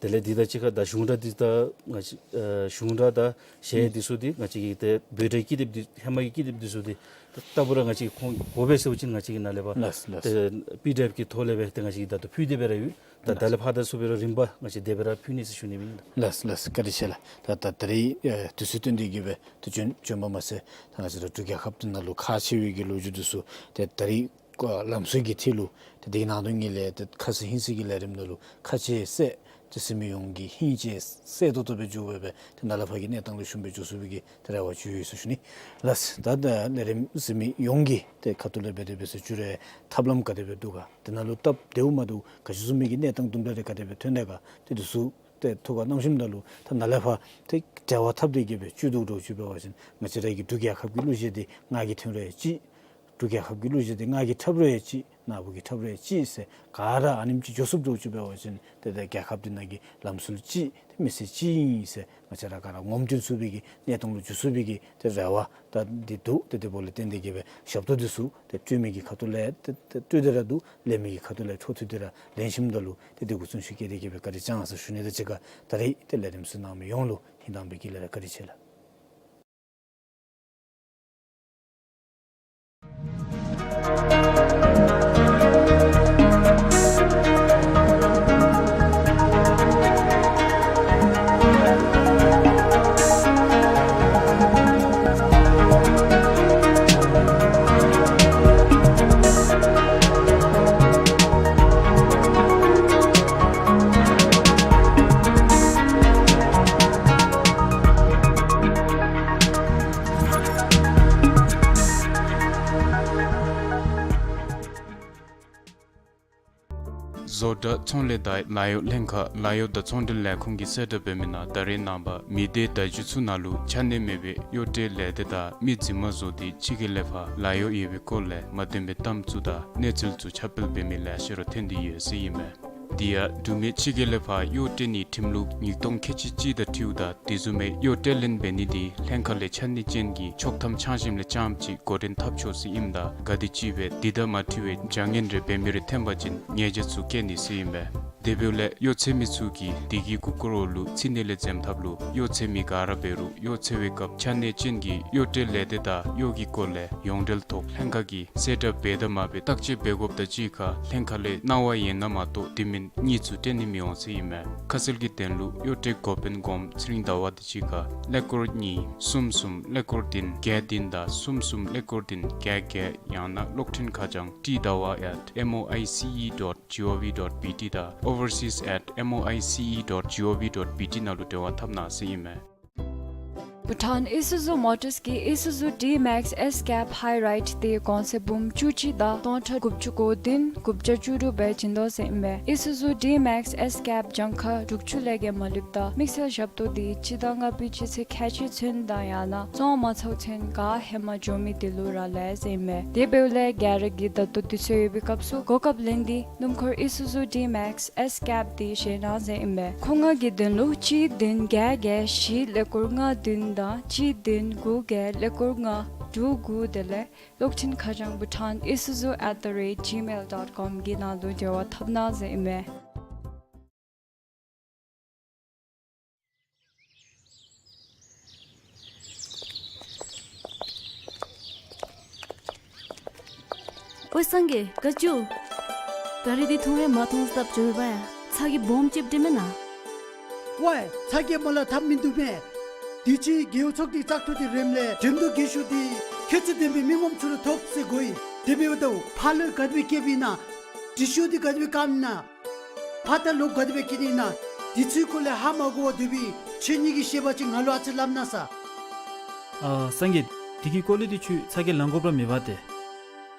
དེ་ལས་འདི་དང་གཅིག་ཁར་ད་གཞུང་སྒྲ་འདི་ད་ང་བཅས་ཨ་གཞུང་སྒྲ་དང་གཞས་འདི་ཚུ་འདི་ང་བཅས་ཀྱི་ཏེ་འབོད་སྒྲའི་ཀི་དེབ་འདི་ཧེ་མ་གི་ཀི་དེབ་འདི་ཚུ་འདི་ད་ལྟ་བུ་ར་ང་བཅས་ཁོང་དགོ་པས་ཟེར་བ་ཅིན་ང་བཅས་ཀྱིས་ནཱ་ལས་ཕར་ལགས་ལགས། ཏེ་པི་ཌི་ཨེཕ་གི་ཐོག་ལས་སྦེ་ཏེ་ང་བཅས་ཀྱིས་ད་ལྟོ་ཕུལ་ཏེ་སྦེ་ར་ཡོད། ད་ད་ལས་ཕར་ད་ཚུ་འབད་རུང་རིམ་པ་ང་བཅས་དེ་སྦེ་ར་ཕུལ་ནི་ཟེར་ཞུ་ནི་ཨིན་ལགས། ལགས་ལགས། བཀའ་དྲིན་ཆེ་ལགས། ད་ད་ད་རེས་ཨ་དུས་ཚོད་བཏོན་ཏེ་གིས་སྦེ་ཏེ་བྱོན་བྱོན་པ་མ་ཚད་ད་ང་བཅས་ར་འབྲུག་རྒྱལ་ཁབ་འདི་ནང་ལུ་ཁག་ཆེ་བའི་གི་ལོ་རྒྱུས་འདི་ཚུ་ཏེ་ད་རེས་ལམ་སྲོལ་གྱི་ཐད་ལུ་ཏེ་དེ་གི་ནང་དོན་ཉིད་ལས་ཏེ་ཁ་ཚིག་ཧིང་སིག་གི་ལས་རིམ་ནང་ལུ་ཁ་ཆེ་གསལ་ཏེ་གཟིགས་མི་ཡོངས་ཀྱི་ཧིང་ཆེ་གསལ་ཏོག་ཏོ་སྦེ་འགྱོ་སྦེ་སྦེ་ཏེ་ནཱ་ལས་ཕར་གྱི་གནས་སྟངས་ལུ་ཞུམ་སྦེ་འགྱོ་ཚུགས་པའི་གི་ཏེ་རེ་བ་ཅིག་ཡོད་ཟེར་ཞུ་ནི། ལགས། ད་ད་ལས་རིམ་གཟིགས་མི་ཡོངས་ཀྱི་ཏེ་ཁ་ཐུག་ལས་འབད་དེ་འབད་ཟེར་ཞུ་རུང་ཐབས་ལམ་ག་དེ་སྦེ་འདུག་ག། དེ་ནང་ལུ་སྟབས་བདེཝ་མ་བདེཝ་ག་ཅི་བཟུམ་མའི་གི་གནས་སྟངས་དུམ་གྲ་རེ་ག་དེ་སྦེ་ཐོན་ནི་ག་ཏེ་འདི་ཚུ་ཏེ་ཐུགས་ཁར་བསྣམས་ཞིནམ་ད་ལུ་ད་ནཱ་ལས་ཕར་ཏེ་འབྲེལ་བ་འཐབ་སྟེ་གིས་སྦེ་བཅུད་བསྡུ་འདྲཝ་ཅིག་འབད་བ་ཅིན་ང་བཅས་ར་གི་འབྲུག་རྒྱལ་ཁབ་ཀྱི་གླུ་གཞས་འདི་ང་གིས་འཐེན་རུང་ཡང་ཅིག། འབྲུག་རྒྱལ་ཁབ་ཀྱི་གླུ་གཞས་འདི་ང་གིས་འཁྲབ་རུང་ཡང་ཅིག། ནཱ་བུ་གིས་འཁྲབ་རུང་ཡང་ཅིག་ཟེར་ག་ར་ཨ་ནེམ་ཅིག་འགྱོ་ཚུགསཔ་འདྲཝ་ཅིག་འབད་བ་ཅིན་ཏེ་ད་རྒྱལ་ཁབ་འདི་ནང་གི་ལམ་སྲོལ་ཅིག་ཏེ་མི་ཚེ་ཅིག་ཨིན་ཟེར་ང་བཅས་ར་ག་ར་ངོམ་སྟོན་ཚུགས་པའི་གི་གནས་སྟངས་ལུ་འགྱོ་ཚུགས་པའི་གི་ཏེ་རེ་བ་ད་འདི་འདུག། ཏེ་དེ་འབདཝ་ལས་བརྟེན་ཏེ་གིས་སྦེ་ཞབས་ཏོག་འདི་ཚུ་ཏེ་སྤྲོད་མི་གི་ཁ་ཐུག་ལས་ཏེ་ཏེ་སྤྲོད་དེ་ར་འདུག། ལེན་མི་གི་ཁ་ཐུག་ལས་འཕྲོ་མཐུད་དེ་ར་ལེན་ཞིནམ་ད་ལུ་ཏེ་དེ་གུ་བརྩོན་ཤུགས་བསྐྱེད་དེ་གིས་སྦེ་བཀའ་དྲིན་བསྐྱང་ཟེར་ཞུ་ནི་དང་གཅིག་ཁར་ད་རེས་ཏེ་ལས་རིམ་གཟིགས་གནང་མི་ཡོངས་ལུ་ཧིང་དྭངས་པའི་དཀྱིལ་ལས་ར་བཀའ་དྲིན་ཆེ་ལགས། བཟོ་གྲྭ་ཚོང་ལས་དང་ལཱ་གཡོག་ལྷན་ཁག་ལཱ་གཡོག་དང་ཚོང་འབྲེལ་ལས་ཁུངས་ཀྱིས་གསལ་བསྒྲགས་འབད་མི་ནང་ད་རེས་ནངས་པ་མི་སྡེ་བརྡ་བརྒྱུད་ཚུ་ནང་ལུ་ཆ་གནས་མེད་པའི་གཡོག་བྲལ་ལས་སྡེ་དང་མི་རྫུན་མ་བཟོ་སྟེ་ཕྱི་རྒྱལ་ལས་ཕར་ལཱ་གཡོག་ཡོད་པའི་སྐོར་ལས་མ་བདེན་པའི་གཏམ་ཚུ་དང་གནས་ཚུལ་ཚུ་ཁྱབ་སྤེལ་འབད་མི་ལེ་ཤ་ར་ཐོན་ཏེ་ཡོད་ཟེར་ཨིན་མས། དེ་ཡང་འབྲུག་མི་ཕྱི་རྒྱལ་ལས་ཕར་གཡོག་བྲལ་ནིའི་ཁྲིམས་ལུགས་ཉིས་སྟོང་ཁལ་གཅིག་གཅིག་དང་འཁྲིལཝ་ད་དེ་བཟུམ་མའི་གཡོག་བྲལ་ལེན་འབད་ནི་དེ་ལྷན་ཁག་ལས་ཆ་གནས་ཅན་གྱི་ཆོག་ཐམ་ཆ་བཞག་ལས་རྐྱངམ་ཅིག་འགོ་འདྲེན་འཐབ་ཆོག་ཟེར་ཨིནམ་ད་ག་དེ་ཅིག་སྦེ་དེ་དང་མ་འཁྲིལ་བའི་བྱ་ངན་རེ་འབད་མི་རེ་ཐོན་པ་ཅིན་ཉེས་བྱ་ཚུ་བཀལ་ནི་ཟེར་ཨིན་པས། དེ་འབདཝ་ལས་གཡོག་འཚོལ་མི་ཚུ་གིས་དེ་གི་གུ་བཀུར་འོག་ལུ་ཚུད་ནི་ལས་འཛེམ་ཐབས་ལུ་གཡོག་འཚོལ་མི་ག་ར་འབད་རུང་གཡོག་འཚོལ་བའི་སྐབས་ཆ་གནས་ཅན་གྱི་གཡོག་བྲལ་ལས་སྡེ་དང་གཡོག་གི་སྐོར་ལས་ཡོངས་འབྲེལ་ཐོག་ལྷན་ཁག་གིས་གསལ་བསྒྲགས་འབད་དང་མ་འབད་བརྟག་དཔྱད་འབད་དགོཔ་དང་གཅིག་ཁར་ལྷན་ཁག་ལས་གནང་བ་ཡོད་ན་མ་གཏོགས་དེ་མིན་གཉིས་ཚུ་སྤྲོད་ནི་མི་འོང་ཟེར་ཨིན་མས། ཁ་གསལ་གྱི་དོན་ལུ་གཡོག་བྲལ་འགོ་དཔོན་སྒོམ་ཚེ་རིང་ཟླ་བ་དང་གཅིག་ཁར་ཀླད་ཀོར་གཉིས་གསུམ་གསུམ་ཀླད་ཀོར་བདུན་བརྒྱད་བདུན་དང་གསུམ་གསུམ་ཀླད་ཀོར་བདུན་བརྒྱད་བརྒྱད། ཡང་ན་གློག་འཕྲིན་ཁ་བྱང་ཏི་ཟླ་བ་at M O I C E dot G O V dot B T དང་overseas at M O I C E dot G O V dot B T ནང་ལུ་འབྲེལ་བ་འཐབ་གནང་ཟེར་ཨིན་མས། Bhutan Isuzu Motors གིས་Isuzu D-Max S Cab High Ride དེ་གོང་ཚད་འབུམ་བཅུ་གཅིག་དང་སྟོང་ཕྲག་དགུ་བཅུ་གོ་བདུན་དགུ་བརྒྱ་བཅུ་དྲུག་སྦེ་བྱིན་དོ་ཟེར་ཨིན་པས། Isuzu D-Max S Cab གྱངས་ཁ་དྲུག་ཅུ་ལས་བརྒལ་མ་ལུསཔ་ད་དམིགས་བསལ་ཞབས་ཏོག་དེ་སྤྱི་ཟླ་ལྔ་པའི་སྤྱི་ཚེས་ཁལ་གཅིག་ཚུན་དང་ཡང་ན་བཙོང་མ་ཚརཝ་ཚུན་ག་ཧེ་མ་འགྱོ་མི་དེ་ལུ་རག་ལས་ཟེར་ཨིན་པས། དེ་འབདཝ་ལས་ག་ར་གིས་ད་ལྟོ་དུས་ཚོད་ཡོད་པའི་སྐབས་སུ་གོ་སྐབས་ལེན་ཏེ་སྣུམ་འཁོར་Isuzu D-Max S Cab དེ་བཞེས་གནང་ཟེར་ཨིན་པས། མཁོ་མངགས་ཀྱི་དོན་ལུ་གཅིག་བདུན་བརྒྱད་བརྒྱད་བཞི་ཀླད་ཀོར་ལྔ་བདུན་དང་གཅིག་བདུན་དགུ་བརྒྱད་ཀླད་ཀོར་ལྔ་དྲུག་དགུ་དེ་ལས་གློག་འཕྲིན་ཁ་བྱང་Bhutan Isuzu at the rate gmail dot com གི་ནང་དུ་འབྲེལ་བ་འཐབ་གནང་ཟེར་ཨིན་མས། སངས་རྒྱས་ག་ཅི་འོང་། ད་རིས་འདི་མཐོང་ར་མ་མཐོང་སྟབས་བྱོན་པ་ཡ། ཚ་གྱང་སྦོམ་ཅིག་འདྲེན་མེན་ན། ཝའི་ཚ་གྱང་མ་ལང་ཐབས་མིན་འདུག་མས། དུས་ཅི་རྒེད་འོག་ཚོགས་སྡེ་བཙག་འཐུ་འདི་རནམ་ལས་འགྲེམ་ཐོག་རྒན་ཤོས་འདི་ཁྱད་ཚད་ལྡན་པའི་མི་ངོམ་ཚུ་ལུ་ཐོབ་ཟེར་གོ་ཡི། དེ་འབདཝ་ད་ཕར་ལུ་ག་དེ་སྦེ་བསྐྱལཝ་ཨིན་ན། དྲི་ཤོག་འདི་ག་དེ་སྦེ་བཀབ་ཨིན་ན། ཕར་ད་ལོག་ག་དེ་སྦེ་བསྐྱལ་ནི་ཨིན་ན། དེ་ཚུའི་སྐོར་ལས་ཧ་མ་གོ་བར་སྡོད་པའི་ཁྱེད་གཉིས་ཀྱིས་ཤེས་པ་ཅིན་ང་ལུ་ཨ་ཙི་སླབ་གནང་ས། ཨ་སངས་རྒྱས། དེ་གི་སྐོར་ལས་འདི་ཁྱོད་ཚ་གྱང་ལང་དགོཔ་ར་མེད་པ་ཏེ།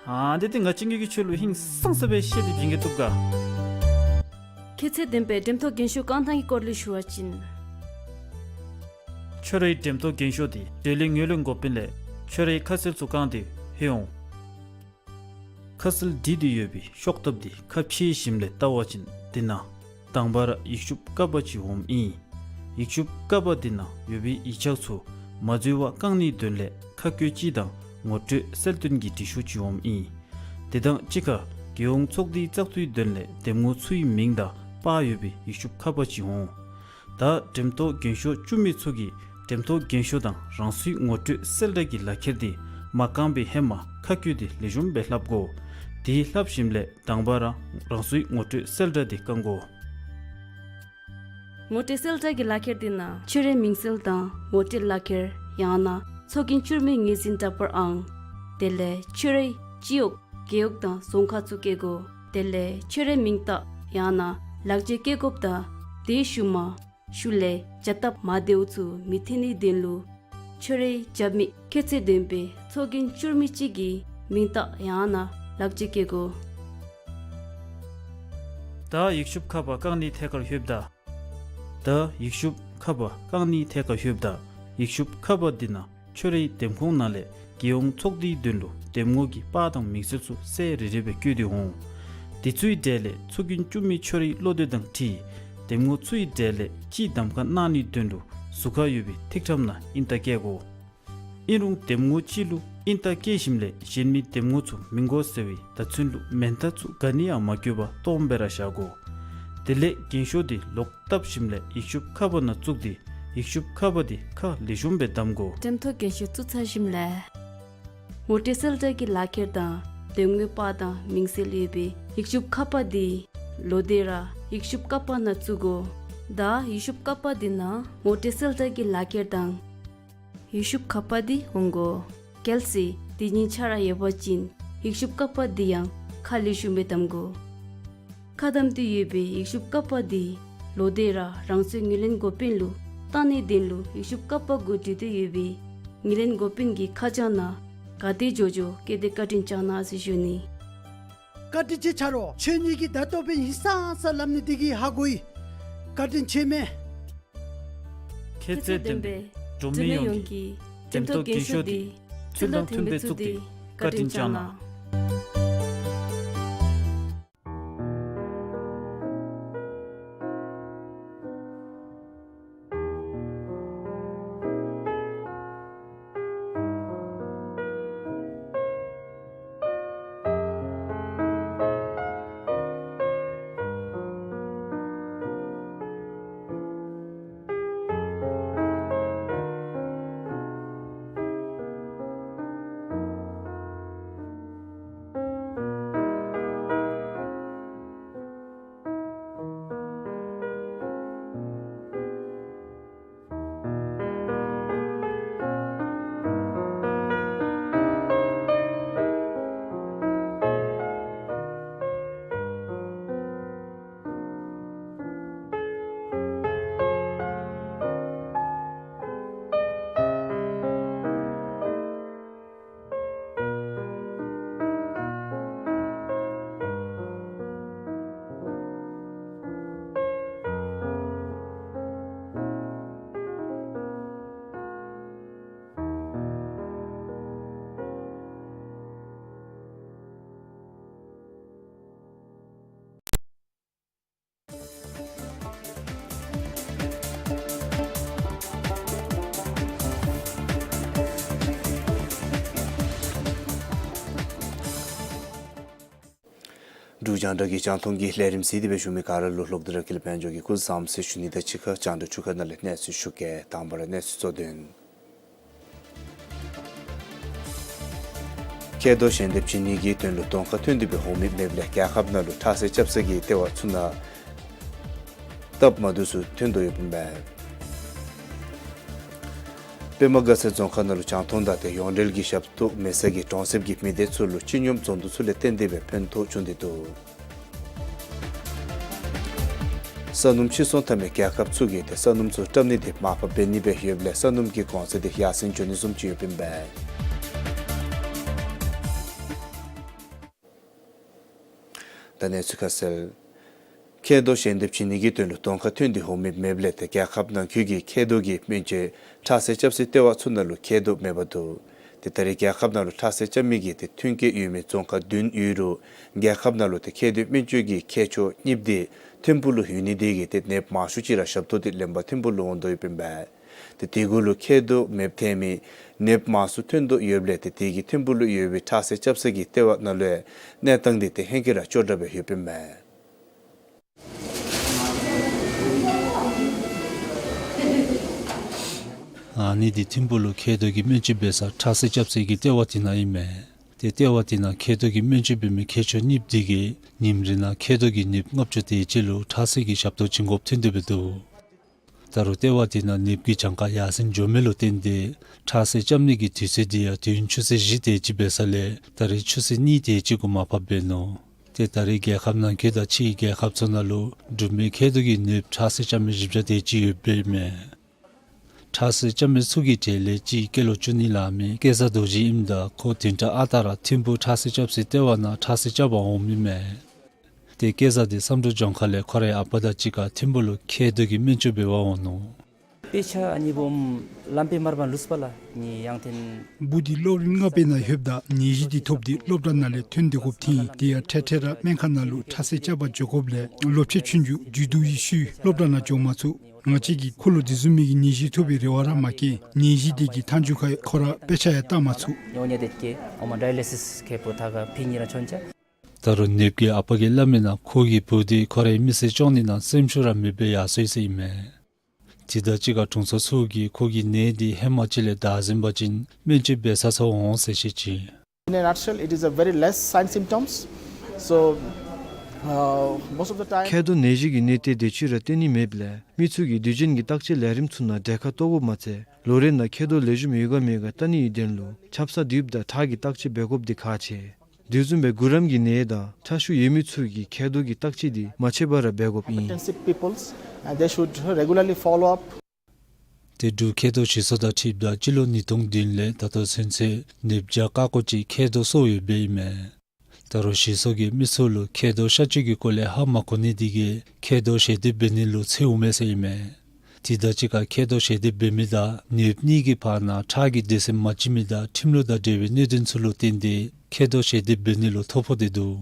ཨ་འདི་ཏེ་ང་གཅིག་ངེ་གི་ཁྱོད་ལུ་ཧིང་སངས་ས་སྦེ་བཤད་དེ་བྱིན་གེ་བཏུབ་ག། ཁྱད་ཚད་ལྡན་པའི་འགྲེམ་ཐོག་རྒན་ཤོས་རྐང་ཐང་གི་སྐོར་ལས་ཞུ་བ་ཅིན། ཁྱོད་རའི་འགྲེམ་ཐོག་རྒན་ཤོས་འདི་འབྲས་ལེན་ངོས་ལེན་དགོཔ་ཨིན་ལས་ཁྱོད་རའི་ཁ་གསལ་ཚུ་བཀང་སྟེ་ལྷོད་འོང་། ཁ་གསལ་བྲིས་ཏེ་ཡོད་པའི་ཤོག་ཐབ་འདི་ཁ་ཕྱེ་ཞིནམ་ལས་བལྟ་བ་ཅིན་འདི་ནང་དང་པ་ར་ཡིག་ཤུབས་ཀ་པ་ཅིག་འོངམ་ཨིན། ཡིག་ཤུབས་ཀ་པ་འདི་ནང་ཡོད་པའི་ཡིག་ཆ་ཚུ་མ་འཛོལ་བར་བཀང་ནིའི་དོན་ལས་ཁ་བཀོད་ཅིག་དང་ངོ་སྤྲོད་གསལ་སྟོན་གྱི་འབྲི་ཤོག་ཅིག་འོངམ་ཨིན། དེ་དང་གཅིག་ཁར་རྒྱལ་ཡོངས་ཚོགས་སྡེའི་བཙག་འཐུའི་དོན་ལས་འདེམས་ངོ་ཚུའི་མིང་དང་པར་ཡོད་པའི་ཡིག་ཤུབས་ཁ་པ་ཅིག་འོང་། ད་འགྲེམ་ཐོག་རྒན་ཤོས་བཅུ་མི་ཚུ་གིས་འགྲེམ་ཐོག་རྒན་ཤོས་དང་རང་སོའི་ངོ་སྤྲོད་གསལ་བསྒྲགས་ཀྱི་ལག་ཁྱེར་འདི་མ་བཀང་པའི་ཧེ་མ་ཁ་བཀོད་འདི་ལེགས་ཤོམ་སྦེ་ལྷབ་དགོ། དེ་ལྷབ་ཞིནམ་ལས་དང་པ་ར་རང་སོའི་ངོ་སྤྲོད་གསལ་བསྒྲགས་འདི་བཀང་དགོ། ངོ་སྤྲོད་གསལ་བསྒྲགས་ཀྱི་ལག་ཁྱེར་འདི་ནང་ཁྱོད་རའི་མིང་གསལ་དང་ངོ་སྤྲོད་ལག་ཁྱེར་ཡང་ན་ཚོགས་རྒྱན་བཅུ་མི་ངོས་འཛིན་འདྲ་པར་ཨང་། དེ་ལས་ཁྱོད་རའི་སྤྱི་འོག་རྒེད་འོག་དང་རྫོང་ཁག་ཚུ་བཀོད་དགོ། དེ་ལས་ཁྱོད་རའི་མིང་རྟགས་ཡང་ན་ལག་འཁྱེར་བཀོད་དགོཔ་དང་དེའི་ཤུལ་མ་ཤུལ་ལས་བྱ་སྟབས་མ་བདེཝ་ཚུ་མི་ཐོན་ནིའི་དོན་ལུ་ཁྱོད་རའི་རྒྱབ་མི་ཁྱད་ཚད་ལྡན་པའི་ཚོགས་རྒྱན་བཅུ་མི་གཅིག་གི་མིང་རྟགས་ཡང་ན་ལག་འཁྱེར་བཀོད་དགོ། ད་ཡིག་ཤུབས་ཁ་པ་བཀང་ནིའི་ཐད་ཁར་ལྷོདཔ་ད། ད་ཡིག་ཤུབས་ཁ་པ་བཀང་ནིའི་ཐད་ཁར་ལྷོདཔ་ད་ཡིག་ཤུབས་ཁ་པ་འདི་ནང་ཁྱོད་རའི་འདེམས་ཁོངས་ནང་ལས་རྒྱལ་ཡོངས་ཚོགས་སྡེའི་དོན་ལུ་འདེམས་ངོ་གི་པར་དང་མིང་གསལ་ཚུ་གསལ་རི་རི་སྦེ་བཀོད་དེ་འོང་། དེ་ཚུའི་གྲས་ལས་ཚོགས་རྒྱན་བཅུ་མི་ཁྱོད་རའི་བློ་འདོད་དང་འཁྲིལ་འདེམས་ངོ་ཚུའི་གྲས་ལས་གཅིག་གདམ་ཁ་གནང་ནིའི་དོན་ལུ་ཟུར་ཁར་ཡོད་པའི་ཐིག་ཁྲམ་ནང་ཨིན་རྟགས་བཀལ་དགོ། ཨིན་རུང་འདེམས་ངོ་གཅིག་ལུ་ཨིན་རྟགས་བཀལ་ཞིནམ་ལས་གཞན་མི་འདེམས་ངོ་ཚུ་མི་དགོ་ཟེར་བའི་བརྡ་མཚོན་ལུ་མེན་རྟགས་ཚུ་ག་ནི་ཡང་མ་བཀོད་པར་སྟོངམ་སྦེ་ར་བཞག་དགོ། དེ་ལས་རྒན་ཤོས་འདི་ལོག་བཏབ་ཞིནམ་ལས་ཡིག་ཤུབས་ཁ་པ་ནང་བཙུགས་ཏེ་ཡིག་ཤུབས་ཁ་པ་འདི་ཁ་ལེགས་ཤོམ་སྦེ་བསྡམ་དགོ། འགྲེམ་ཐོག་རྒན་ཤོས་བཙུགས་ཚར་ཞིནམ་ལས་ངོ་སྤྲོད་གསལ་བསྒྲགས་ཀྱི་ལག་ཁྱེར་དང་འདེམས་ངོའི་པར་དང་མིང་གསལ་ཡོད་པའི་ཡིག་ཤུབས་ཁ་པ་འདི་ལོག་སྟེ་ར་ཡིག་ཤུབས་ཀ་པ་ནང་བཙུགས་དགོ། ད་ཡིག་ཤུབས་ཀ་པ་འདི་ནང་ངོ་སྤྲོད་གསལ་བསྒྲགས་ཀྱི་ལག་ཁྱེར་དང་ཡིག་ཤུབས་ཁ་པ་འདི་འོང་དགོ། གལ་སྲིད་དེ་གཉིས་ཆ་ར་ཡོད་པ་ཅིན་ཡིག་ཤུབས་ཀ་པ་འདི་ཡང་ཁ་ལེགས་ཤོམ་སྦེ་བསྡམ་དགོ། ཁ་བསྡམས་ཏེ་ཡོད་པའི་ཡིག་ཤུབས་ཀ་པ་འདི་ལོག་སྟེ་ར་རང་སོའི་ངོས་ལེན་འགོ་དཔོན་ལུ་བཏང་ནིའི་དོན་ལུ་ཡིག་ཤུབས་ཀ་པ་གུ་བྲིས་ཏེ་ཡོད་པའི་ངོས་ལེན་འགོ་དཔོན་གྱི་ཁ་བྱང་ནང་ག་དེ་མགྱོགས་མགྱོགས་བསྐྱལ་ཏེ་བཀའ་དྲིན་བསྐྱང་གནང་ཟེར་ཞུ་ནི། བཀའ་དྲིན་ཆེ་ཆ་རོགས། ཁྱེད་གཉིས་ཀྱིས་ད་ལྟོ་འབད་ཧིང་སངས་ས་སླབ་ནི་འདི་གིས་ཧ་གོ་ཡི། བཀའ་དྲིན་ཆེ་མས། ཁྱད་ཚད་ལྡན་པའི་འབྲུག་མི་ཡོངས་ཀྱིས་འགྲེམ་ཐོག་རྒན་ཤོས་འདི་ཚུལ་དང་མཐུན་པའི་བཙུགས་ཏེ་བཀའ་དྲིན་བསྐྱང་གནང་། འབྲུག་རྒྱང་བསྒྲགས་ཀྱི་རྒྱང་མཐོང་གི་ལས་རིམ་གཟིགས་ཏེ་སྦེ་བཞུགས་མི་ག་ར་ལུ་ལོག་སྟེ་ར་ཀུན་ལེགས་དཔལ་འབྱོར་གྱིས་སྐུ་གཟུགས་བཟང་ཟེར་ཞུ་ནི་དང་གཅིག་ཁར་རྒྱང་བསྒྲགས་ཆུ་ཁ་ནང་ལས་གནས་ཚུལ་ཞུ་གེ། དང་པ་ར་གནས་ཚུལ་གཙོ་དོན། མཁལ་རྡོག་ཞལ་འདེབས་བྱིན་ནི་གི་དོན་ལུ་གདོང་ཁར་ཐོན་ཏེ་སྦེ་འོང་མི་མེདཔ་ལས་རྒྱལ་ཁབ་ནང་ལུ་ཁྲག་ཟས་རྐྱབ་ས་གི་ལྟེ་བ་ཚུ་ནང་སྟབས་མ་བདེཝ་ཚུ་ཐོན་དོ་ཡོདཔ་ཨིན་པས། པདྨ་དགའ་ཚལ་རྫོང་ཁག་ནང་ལུ་རྒྱང་མཐོང་དང་ཏེ་ཡོངས་འབྲེལ་གྱི་ཞབས་ཏོག་མེད་ས་གི་གྲོང་གསེབ་ཀྱི་མི་སྡེ་ཚུ་ལུ་སྤྱི་སྙོམས་འཛོམས་འདུ་ཚུ་ལས་བརྟེན་ཏེ་སྦེ་ཕན་ཐོགས་བྱུང་སྟེ་འདུག། ས་སྣུམ་ཕྱིར་ཚོང་འཐབ་མི་རྒྱལ་ཁབ་ཚུ་གིས་ཏེ་ས་སྣུམ་ཚུ་བཀྲམ་ནི་དེ་མར་ཕབ་འབད་ནི་སྦེ་ཡོདཔ་ལས་ས་སྣུམ་གྱི་གོང་ཚད་དེ་ཡར་སེང་འགྱོ་ནི་བཟུམ་ཅིག་ཡོདཔ་ཨིན་པས། ད་གནས་ཚུལ་ཁ་གསལ། མཁལ་རྡོག་ཞལ་འདེབས་བྱིན་ནི་གི་དོན་ལུ་གདོང་ཁར་ཐོན་ཏེ་འོང་མི་མེདཔ་ལས་ཏེ་རྒྱལ་ཁབ་ནང་འཁོད་ཀྱི་མཁལ་རྡོག་གི་སྨན་བཅོས་ཁྲག་ཟས་རྐྱབ་སའི་ལྟེ་བ་ཚུ་ནང་ལུ་མཁལ་རྡོག་མེདཔ་འདུག། ཏེ་ད་རེས་རྒྱལ་ཁབ་ནང་ལུ་ཁྲག་ཟས་རྐྱབ་མི་གི་ཏེ་མཐུན་རྐྱེན་ཡོད་མི་རྫོང་ཁག་བདུན་ཡོད་རུང་རྒྱལ་ཁབ་ནང་ལུ་ཏེ་མཁལ་རྡོག་སྨན་བཅོས་ཀྱི་མཁས་མཆོག་གཉིསཔོ་དེ་ཐིམ་ཕུག་ལུ་ཡོད་ནི་དེ་གིས་ཏེ་ནདཔ་མང་ཤོས་ཅིག་ར་ཞབས་ཏོག་དེ་ལེན་པར་ཐིམ་ཕུག་ལུ་འོང་དོ་ཡོདཔ་ཨིན་པས། ཏེ་དེ་གུ་ལུ་མཁལ་རྡོག་མེདཔ་ཐོན་མི་ནདཔ་མང་སུ་ཐོན་དོ་ཡོདཔ་ལས་ཏེ་དེ་གིས་ཐིམ་ཕུག་ལུ་ཡོད་པའི་ཁྲག་ཟས་རྐྱབ་ས་གི་ལྟེ་བ་ནང་ལུ་ཡང་གནས་སྟངས་དེ་ཏེ་ཧེང་སྐལ་ར་སྐྱོ་དྲགས་སྦེ་ཡོདཔ་ཨིན་མས། ཨ་ནི་འདི་ཐིམ་ཕུག་ལུ་མཁལ་རྡོག་གི་སྨན་བཅོས་འབད་ས་ཁྲག་ཟས་རྐྱབ་ས་གི་ལྟེ་བ་དེ་ནང་ཨིན་མས། ཏེ་ལྟེ་བ་དེ་ནང་མཁལ་རྡོག་གི་སྨན་བཅོས་འབད་མི་མཁས་མཆོག་གཉིསཔོ་དེ་གིས་ཉིནམ་རེ་ནང་མཁལ་རྡོག་གི་ནདཔ་ལྔ་བཅུ་དེ་ཅིག་ལུ་ཁྲག་ཟས་ཀྱི་ཞབས་ཏོག་བྱིན་དགོཔ་ཐོན་དོ་སྦེ་འདུག། ད་རུང་ལྟེ་བ་དེ་ནང་ནདཔ་གི་གྱངས་ཁ་ཡར་སེང་འགྱོ་མི་ལུ་བརྟེན་ཏེ་ཁྲག་ཟས་རྐྱབ་ནི་གི་དུས་ཚོད་དེ་ཡང་དུས་ཡུན་ཆུ་ཚོད་བཞི་དེ་ཅིག་འབད་ས་ལས་ད་རེས་ཆུ་ཚོད་གཉིས་དེ་ཅིག་གུ་མར་ཕབ་འབད་ནུག། ཏེ་ད་རེས་རྒྱལ་ཁབ་ནང་འཁོད་དང་ཕྱིའི་རྒྱལ་ཁབ་ཚུ་ནང་ལུ་འབྲུག་མི་མཁལ་རྡོག་གི་ནདཔ་ཁྲག་ཟས་རྐྱབ་མི་བཞི་བརྒྱ་དེ་ཅིག་ཡོདཔ་ཨིན་མས། ཁྲག་ཟས་རྐྱབ་མི་ཚུ་གི་གྲས་ལས་གཅིག་སྐྱེས་ལོ་བཅུ་གཉིས་ལང་མི་སྐལ་བཟང་རྡོ་རྗེ་ཨིནམ་ད་ཁོ་བདུན་ཕྲག་ཨ་རྟག་ར་ཐིམ་ཕུག་ཁྲག་ཟས་རྐྱབ་སའི་ལྟེ་བ་ནང་ཁྲག་ཟས་རྐྱབ་པར་འོང་མི་མས། ཏེ་སྐལ་བཟང་དེ་བསམ་གྲུབ་ལྗོངས་མཁར་ལས་ཁོ་རའི་ཨ་པ་དང་གཅིག་ཁར་ཐིམ་ཕུག་ལུ་མཁལ་རྡོག་གི་སྨན་བཅོས་འབད་བར་འོང་ནུག། དཔེ་ཆ་ཨ་ནི་སྦོམ་བླམ་པའི་མར་པ་ལུས་པ་ལ་ནི་ཡང་ཐེན། བུ་འདི་སློབ་རིམ་ལྔ་པའི་ནང་ལྷོདཔ་ད་ནད་གཞི་འདི་ཐོབ་སྟེ་སློབ་གྲྭ་ནང་ལས་ཐོན་ཏེ་དགོཔ་ཐོན། དེ་ཡང་འཕྲལ་འཕྲལ་ར་སྨན་ཁང་ནང་ལུ་ཁྲག་ཟས་རྐྱབ་པར་འགྱོ་དགོཔ་ལས་ལོ་ཕྱེད་ཚུན་ཚོད་མཇུག་བསྡུ་བའི་ཤུལ་སློབ་གྲྭ་ནང་འགྱོ་མ་ཚུགས། ང་བཅས་ཀྱིས་ཁོ་ལུ་དེ་བཟུམ་མའི་གི་ནད་གཞི་ཐོབ་པའི་རེ་བ་ར་མ་བསྐྱེད། ནད་གཞི་དེ་གི་མཐའ་མཇུག་ཁར་ཁོ་ར་དཔེ་ཆ་ཡང་བལྟ་མ་ཚུགས། ཉོ་ཉེ་དེ་ཀེ་ཨོ་མ་ཌའི་ལི་སིས་ཁེ་པོ་ཐ་ག་ཕི་ཉི་ར་ཆོན་ཅ། ད་རུང་ནདཔ་གི་ཨ་པ་གིས་སླབ་མིའི་ནང་ཁོ་གི་བུ་དེ་ཁོ་རའི་མི་ཚེ་སྐྱོང་ནི་ནང་སེམས་ཤུགས་ར་མེདཔ་སྦེ་ཡར་སོ་ཡི་ཟེར་ཨིན་མས། དེ་དང་གཅིག་ཁར་དྲུང་འཚོ་ཚུ་གིས་ཁོ་གི་ནད་འདི་ཧེ་མ་ཅིག་ལས་དྲག་ཟིན་པ་ཅིན་སྨན་བཅོས་འབད་ས་ཚུ་འོང་ཟེར་བཤད་ཅི། In a nutshell, it is a very less sign symptoms. So, uh, most of the time, མཁལ་རྡོག་ནད་གཞི་གི་གནས་སྟངས་དེ་ཅིག་ར་སྟོན་ནི་མེདཔ་ལས་མི་ཚུ་གིས་དུས་རྒྱུན་གྱི་བརྟག་དཔྱད་ལས་རིམ་ཚུ་ནང་གྲལ་ཁར་གཏོགས་དགོཔ་མ་ཚད་ལོ་རེ་ནང་མཁལ་རྡོག་ལེགས་ཤོམ་ཡོད་ག་མེད་ག་བལྟ་ནི་ཡོད་དོན་ལུ་ཆབ་གསང་འདི་ཡོདཔ་ད་ཁྲག་གི་བརྟག་དཔྱད་འབད་དགོཔ་འདི་ཁག་ཆེ། དེ་བཟུམ་སྦེ་གུ་རམ་གྱི་ནད་དང་ཁྲག་ཤུགས་ཡོད་མི་ཚུ་གིས་མཁལ་རྡོག་གི་བརྟག་དཔྱད་འདི་མ་ཆད་པར་ར་འབད་དགོཔ་ཨིན། Hypertensive peoples, and they should regularly follow up. ཏེ་འབྲུག་མཁལ་རྡོག་ཞིག་གསོ་དང་འཁྲིལཝ་ད་སྤྱི་ལོ་ཉིས་སྟོང་བདུན་ལས་ད་ལྟོ་ཚུན་ཚོད་ནདཔ་བརྒྱ་ཀ་ཀོ་ཅིག་མཁལ་རྡོག་གསོ་ཡོདཔ་ཨིན་མས། ད་རུང་ཞིག་གསོ་གིས་མི་ཚུ་ལུ་མཁལ་རྡོག་གཤག་བཅོས་ཀྱི་སྐོར་ལས་ཧ་མ་གོ་ནི་དེ་གིས་མཁལ་རྡོག་ཞལ་འདེབས་འབད་ནི་ལུ་འཚེརཝ་མས་ཟེར་ཨིན་མས། དེ་དང་གཅིག་ཁར་མཁལ་རྡོག་ཞལ་འདེབས་འབད་མི་དང་ནདཔ་གཉིས་ཀྱི་བར་ན་ཁྲག་གི་སྡེ་ཚན་མ་གཅིག་མི་དང་ཁྲིམས་ལུགས་དང་འབྲེལ་བའི་གནད་དོན་ཚུ་ལུ་བརྟེན་ཏེ་མཁལ་རྡོག་ཞལ་འདེབས་འབད་ནི་ལུ་ཐོ་ཕོག་སྟེ་འདུག།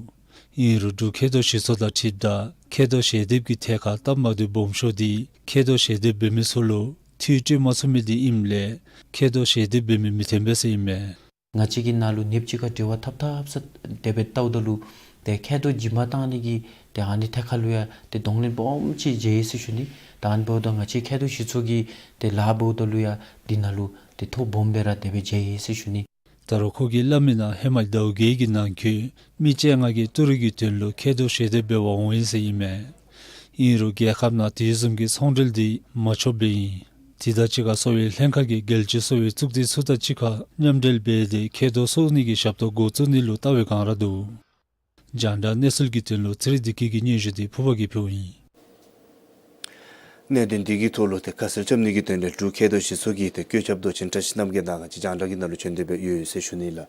ཨིན་རུང་འབྲུག་མཁལ་རྡོག་ཞིག་གསོ་དང་འཁྲིལཝ་ད་མཁལ་རྡོག་ཞལ་འདེབས་ཀྱི་ཐད་ཁར་སྟབས་མ་བདེཝ་སྦོམ་ཤོས་འདི་མཁལ་རྡོག་ཞལ་འདེབས་འབད་མི་ཚུ་ལུ་འཐུས་སྤྲོད་མ་ཚུགས་མི་འདི་ཨིནམ་ལས་མཁལ་རྡོག་ཞལ་འདེབས་འབད་མི་མི་ཐོན་པས་ཟེར་ཨིན་མས། ང་བཅས་ཀྱི་ནང་ལུ་ནདཔ་གཅིག་ཁར་འབྲེལ་བ་འཐབ་འཐབ་ས་དེ་སྦེ་བལྟཝ་ད་ལུ་ཏེ་མཁལ་རྡོག་བྱེ་མ་བཏང་ནི་གི་ཏེ་ཨ་ནི་ཐད་ཁར་ལུ་ཡང་ཏེ་གདོང་ལེན་སྦོམ་ཅིག་མཇལ་ཡི་ཟེར་ཞུ་ནི། ད་ཨ་ནི་འབདཝ་ད་ང་བཅས་མཁལ་རྡོག་ཞིག་གསོ་གི་ཏེ་ལཱ་འབདཝ་ད་ལུ་ཡང་འདི་ནང་ལུ་ཏེ་ཐོ་སྦོམ་སྦེ་ར་དེ་སྦེ་མཇལ་ཡི་ཟེར་ཞུ་ནི། ད་རུང་ཁོ་གིས་སླབ་མིའི་ནང་ཧེ་མ་ཟླཝ་བརྒྱད་ཀྱི་ནང་འཁོད་མི་བཅོ་ལྔ་གིས་ཏི་རུ་གི་དོན་ལུ་མཁལ་རྡོག་ཞལ་འདེབས་འབད་བར་འོང་ཡི་ཟེར་ཨིན་མས། ཨིན་རུང་རྒྱལ་ཁབ་ནང་དེ་བཟུམ་གྱི་ཚོང་འབྲེལ་འདི་མ་ཆོགཔ་སྦེ་ཨིན། དེ་དང་གཅིག་ཁར་གསོ་བའི་ལྷན་ཁག་གིས་རྒྱལ་སྤྱིའི་གསོ་བའི་གཙུག་སྡེ་ཚུ་དང་གཅིག་ཁར་མཉམ་འབྲེལ་འབད་དེ་མཁལ་རྡོག་གསོ་ནི་གི་ཞབས་ཏོག་འགོ་བཙུགས་ནི་ལུ་བལྟ་བའི་བསྒང་ར་འདུག། རྒྱང་བསྒྲགས་གནས་ཚུལ་གྱི་དོན་ལུ་ཚེ་རིང་བདེ་སྐྱིད་ཀྱི་སྙན་ཞུ་འདི་ཕུར་པ་གིས་ཕུལཝ་ཨིན། གནད་དོན་འདི་གི་ཐོག་ལུ་ཏེ་ཁ་གསལ་རྐྱབ་ནི་གི་དོན་ལས་འབྲུག་མཁལ་རྡོག་ཞིག་གསོ་གི་ཏེ་བཀོད་ཁྱབ་མདོ་ཆེན་བཀྲ་ཤིས་རྣམ་རྒྱལ་ནཱ་ང་བཅས་རྒྱང་བསྒྲགས་ཀྱི་ནང་ལུ་བྱོན་ཏེ་སྦེ་ཡོད་ཟེར་ཞུ་ནི་ལགས།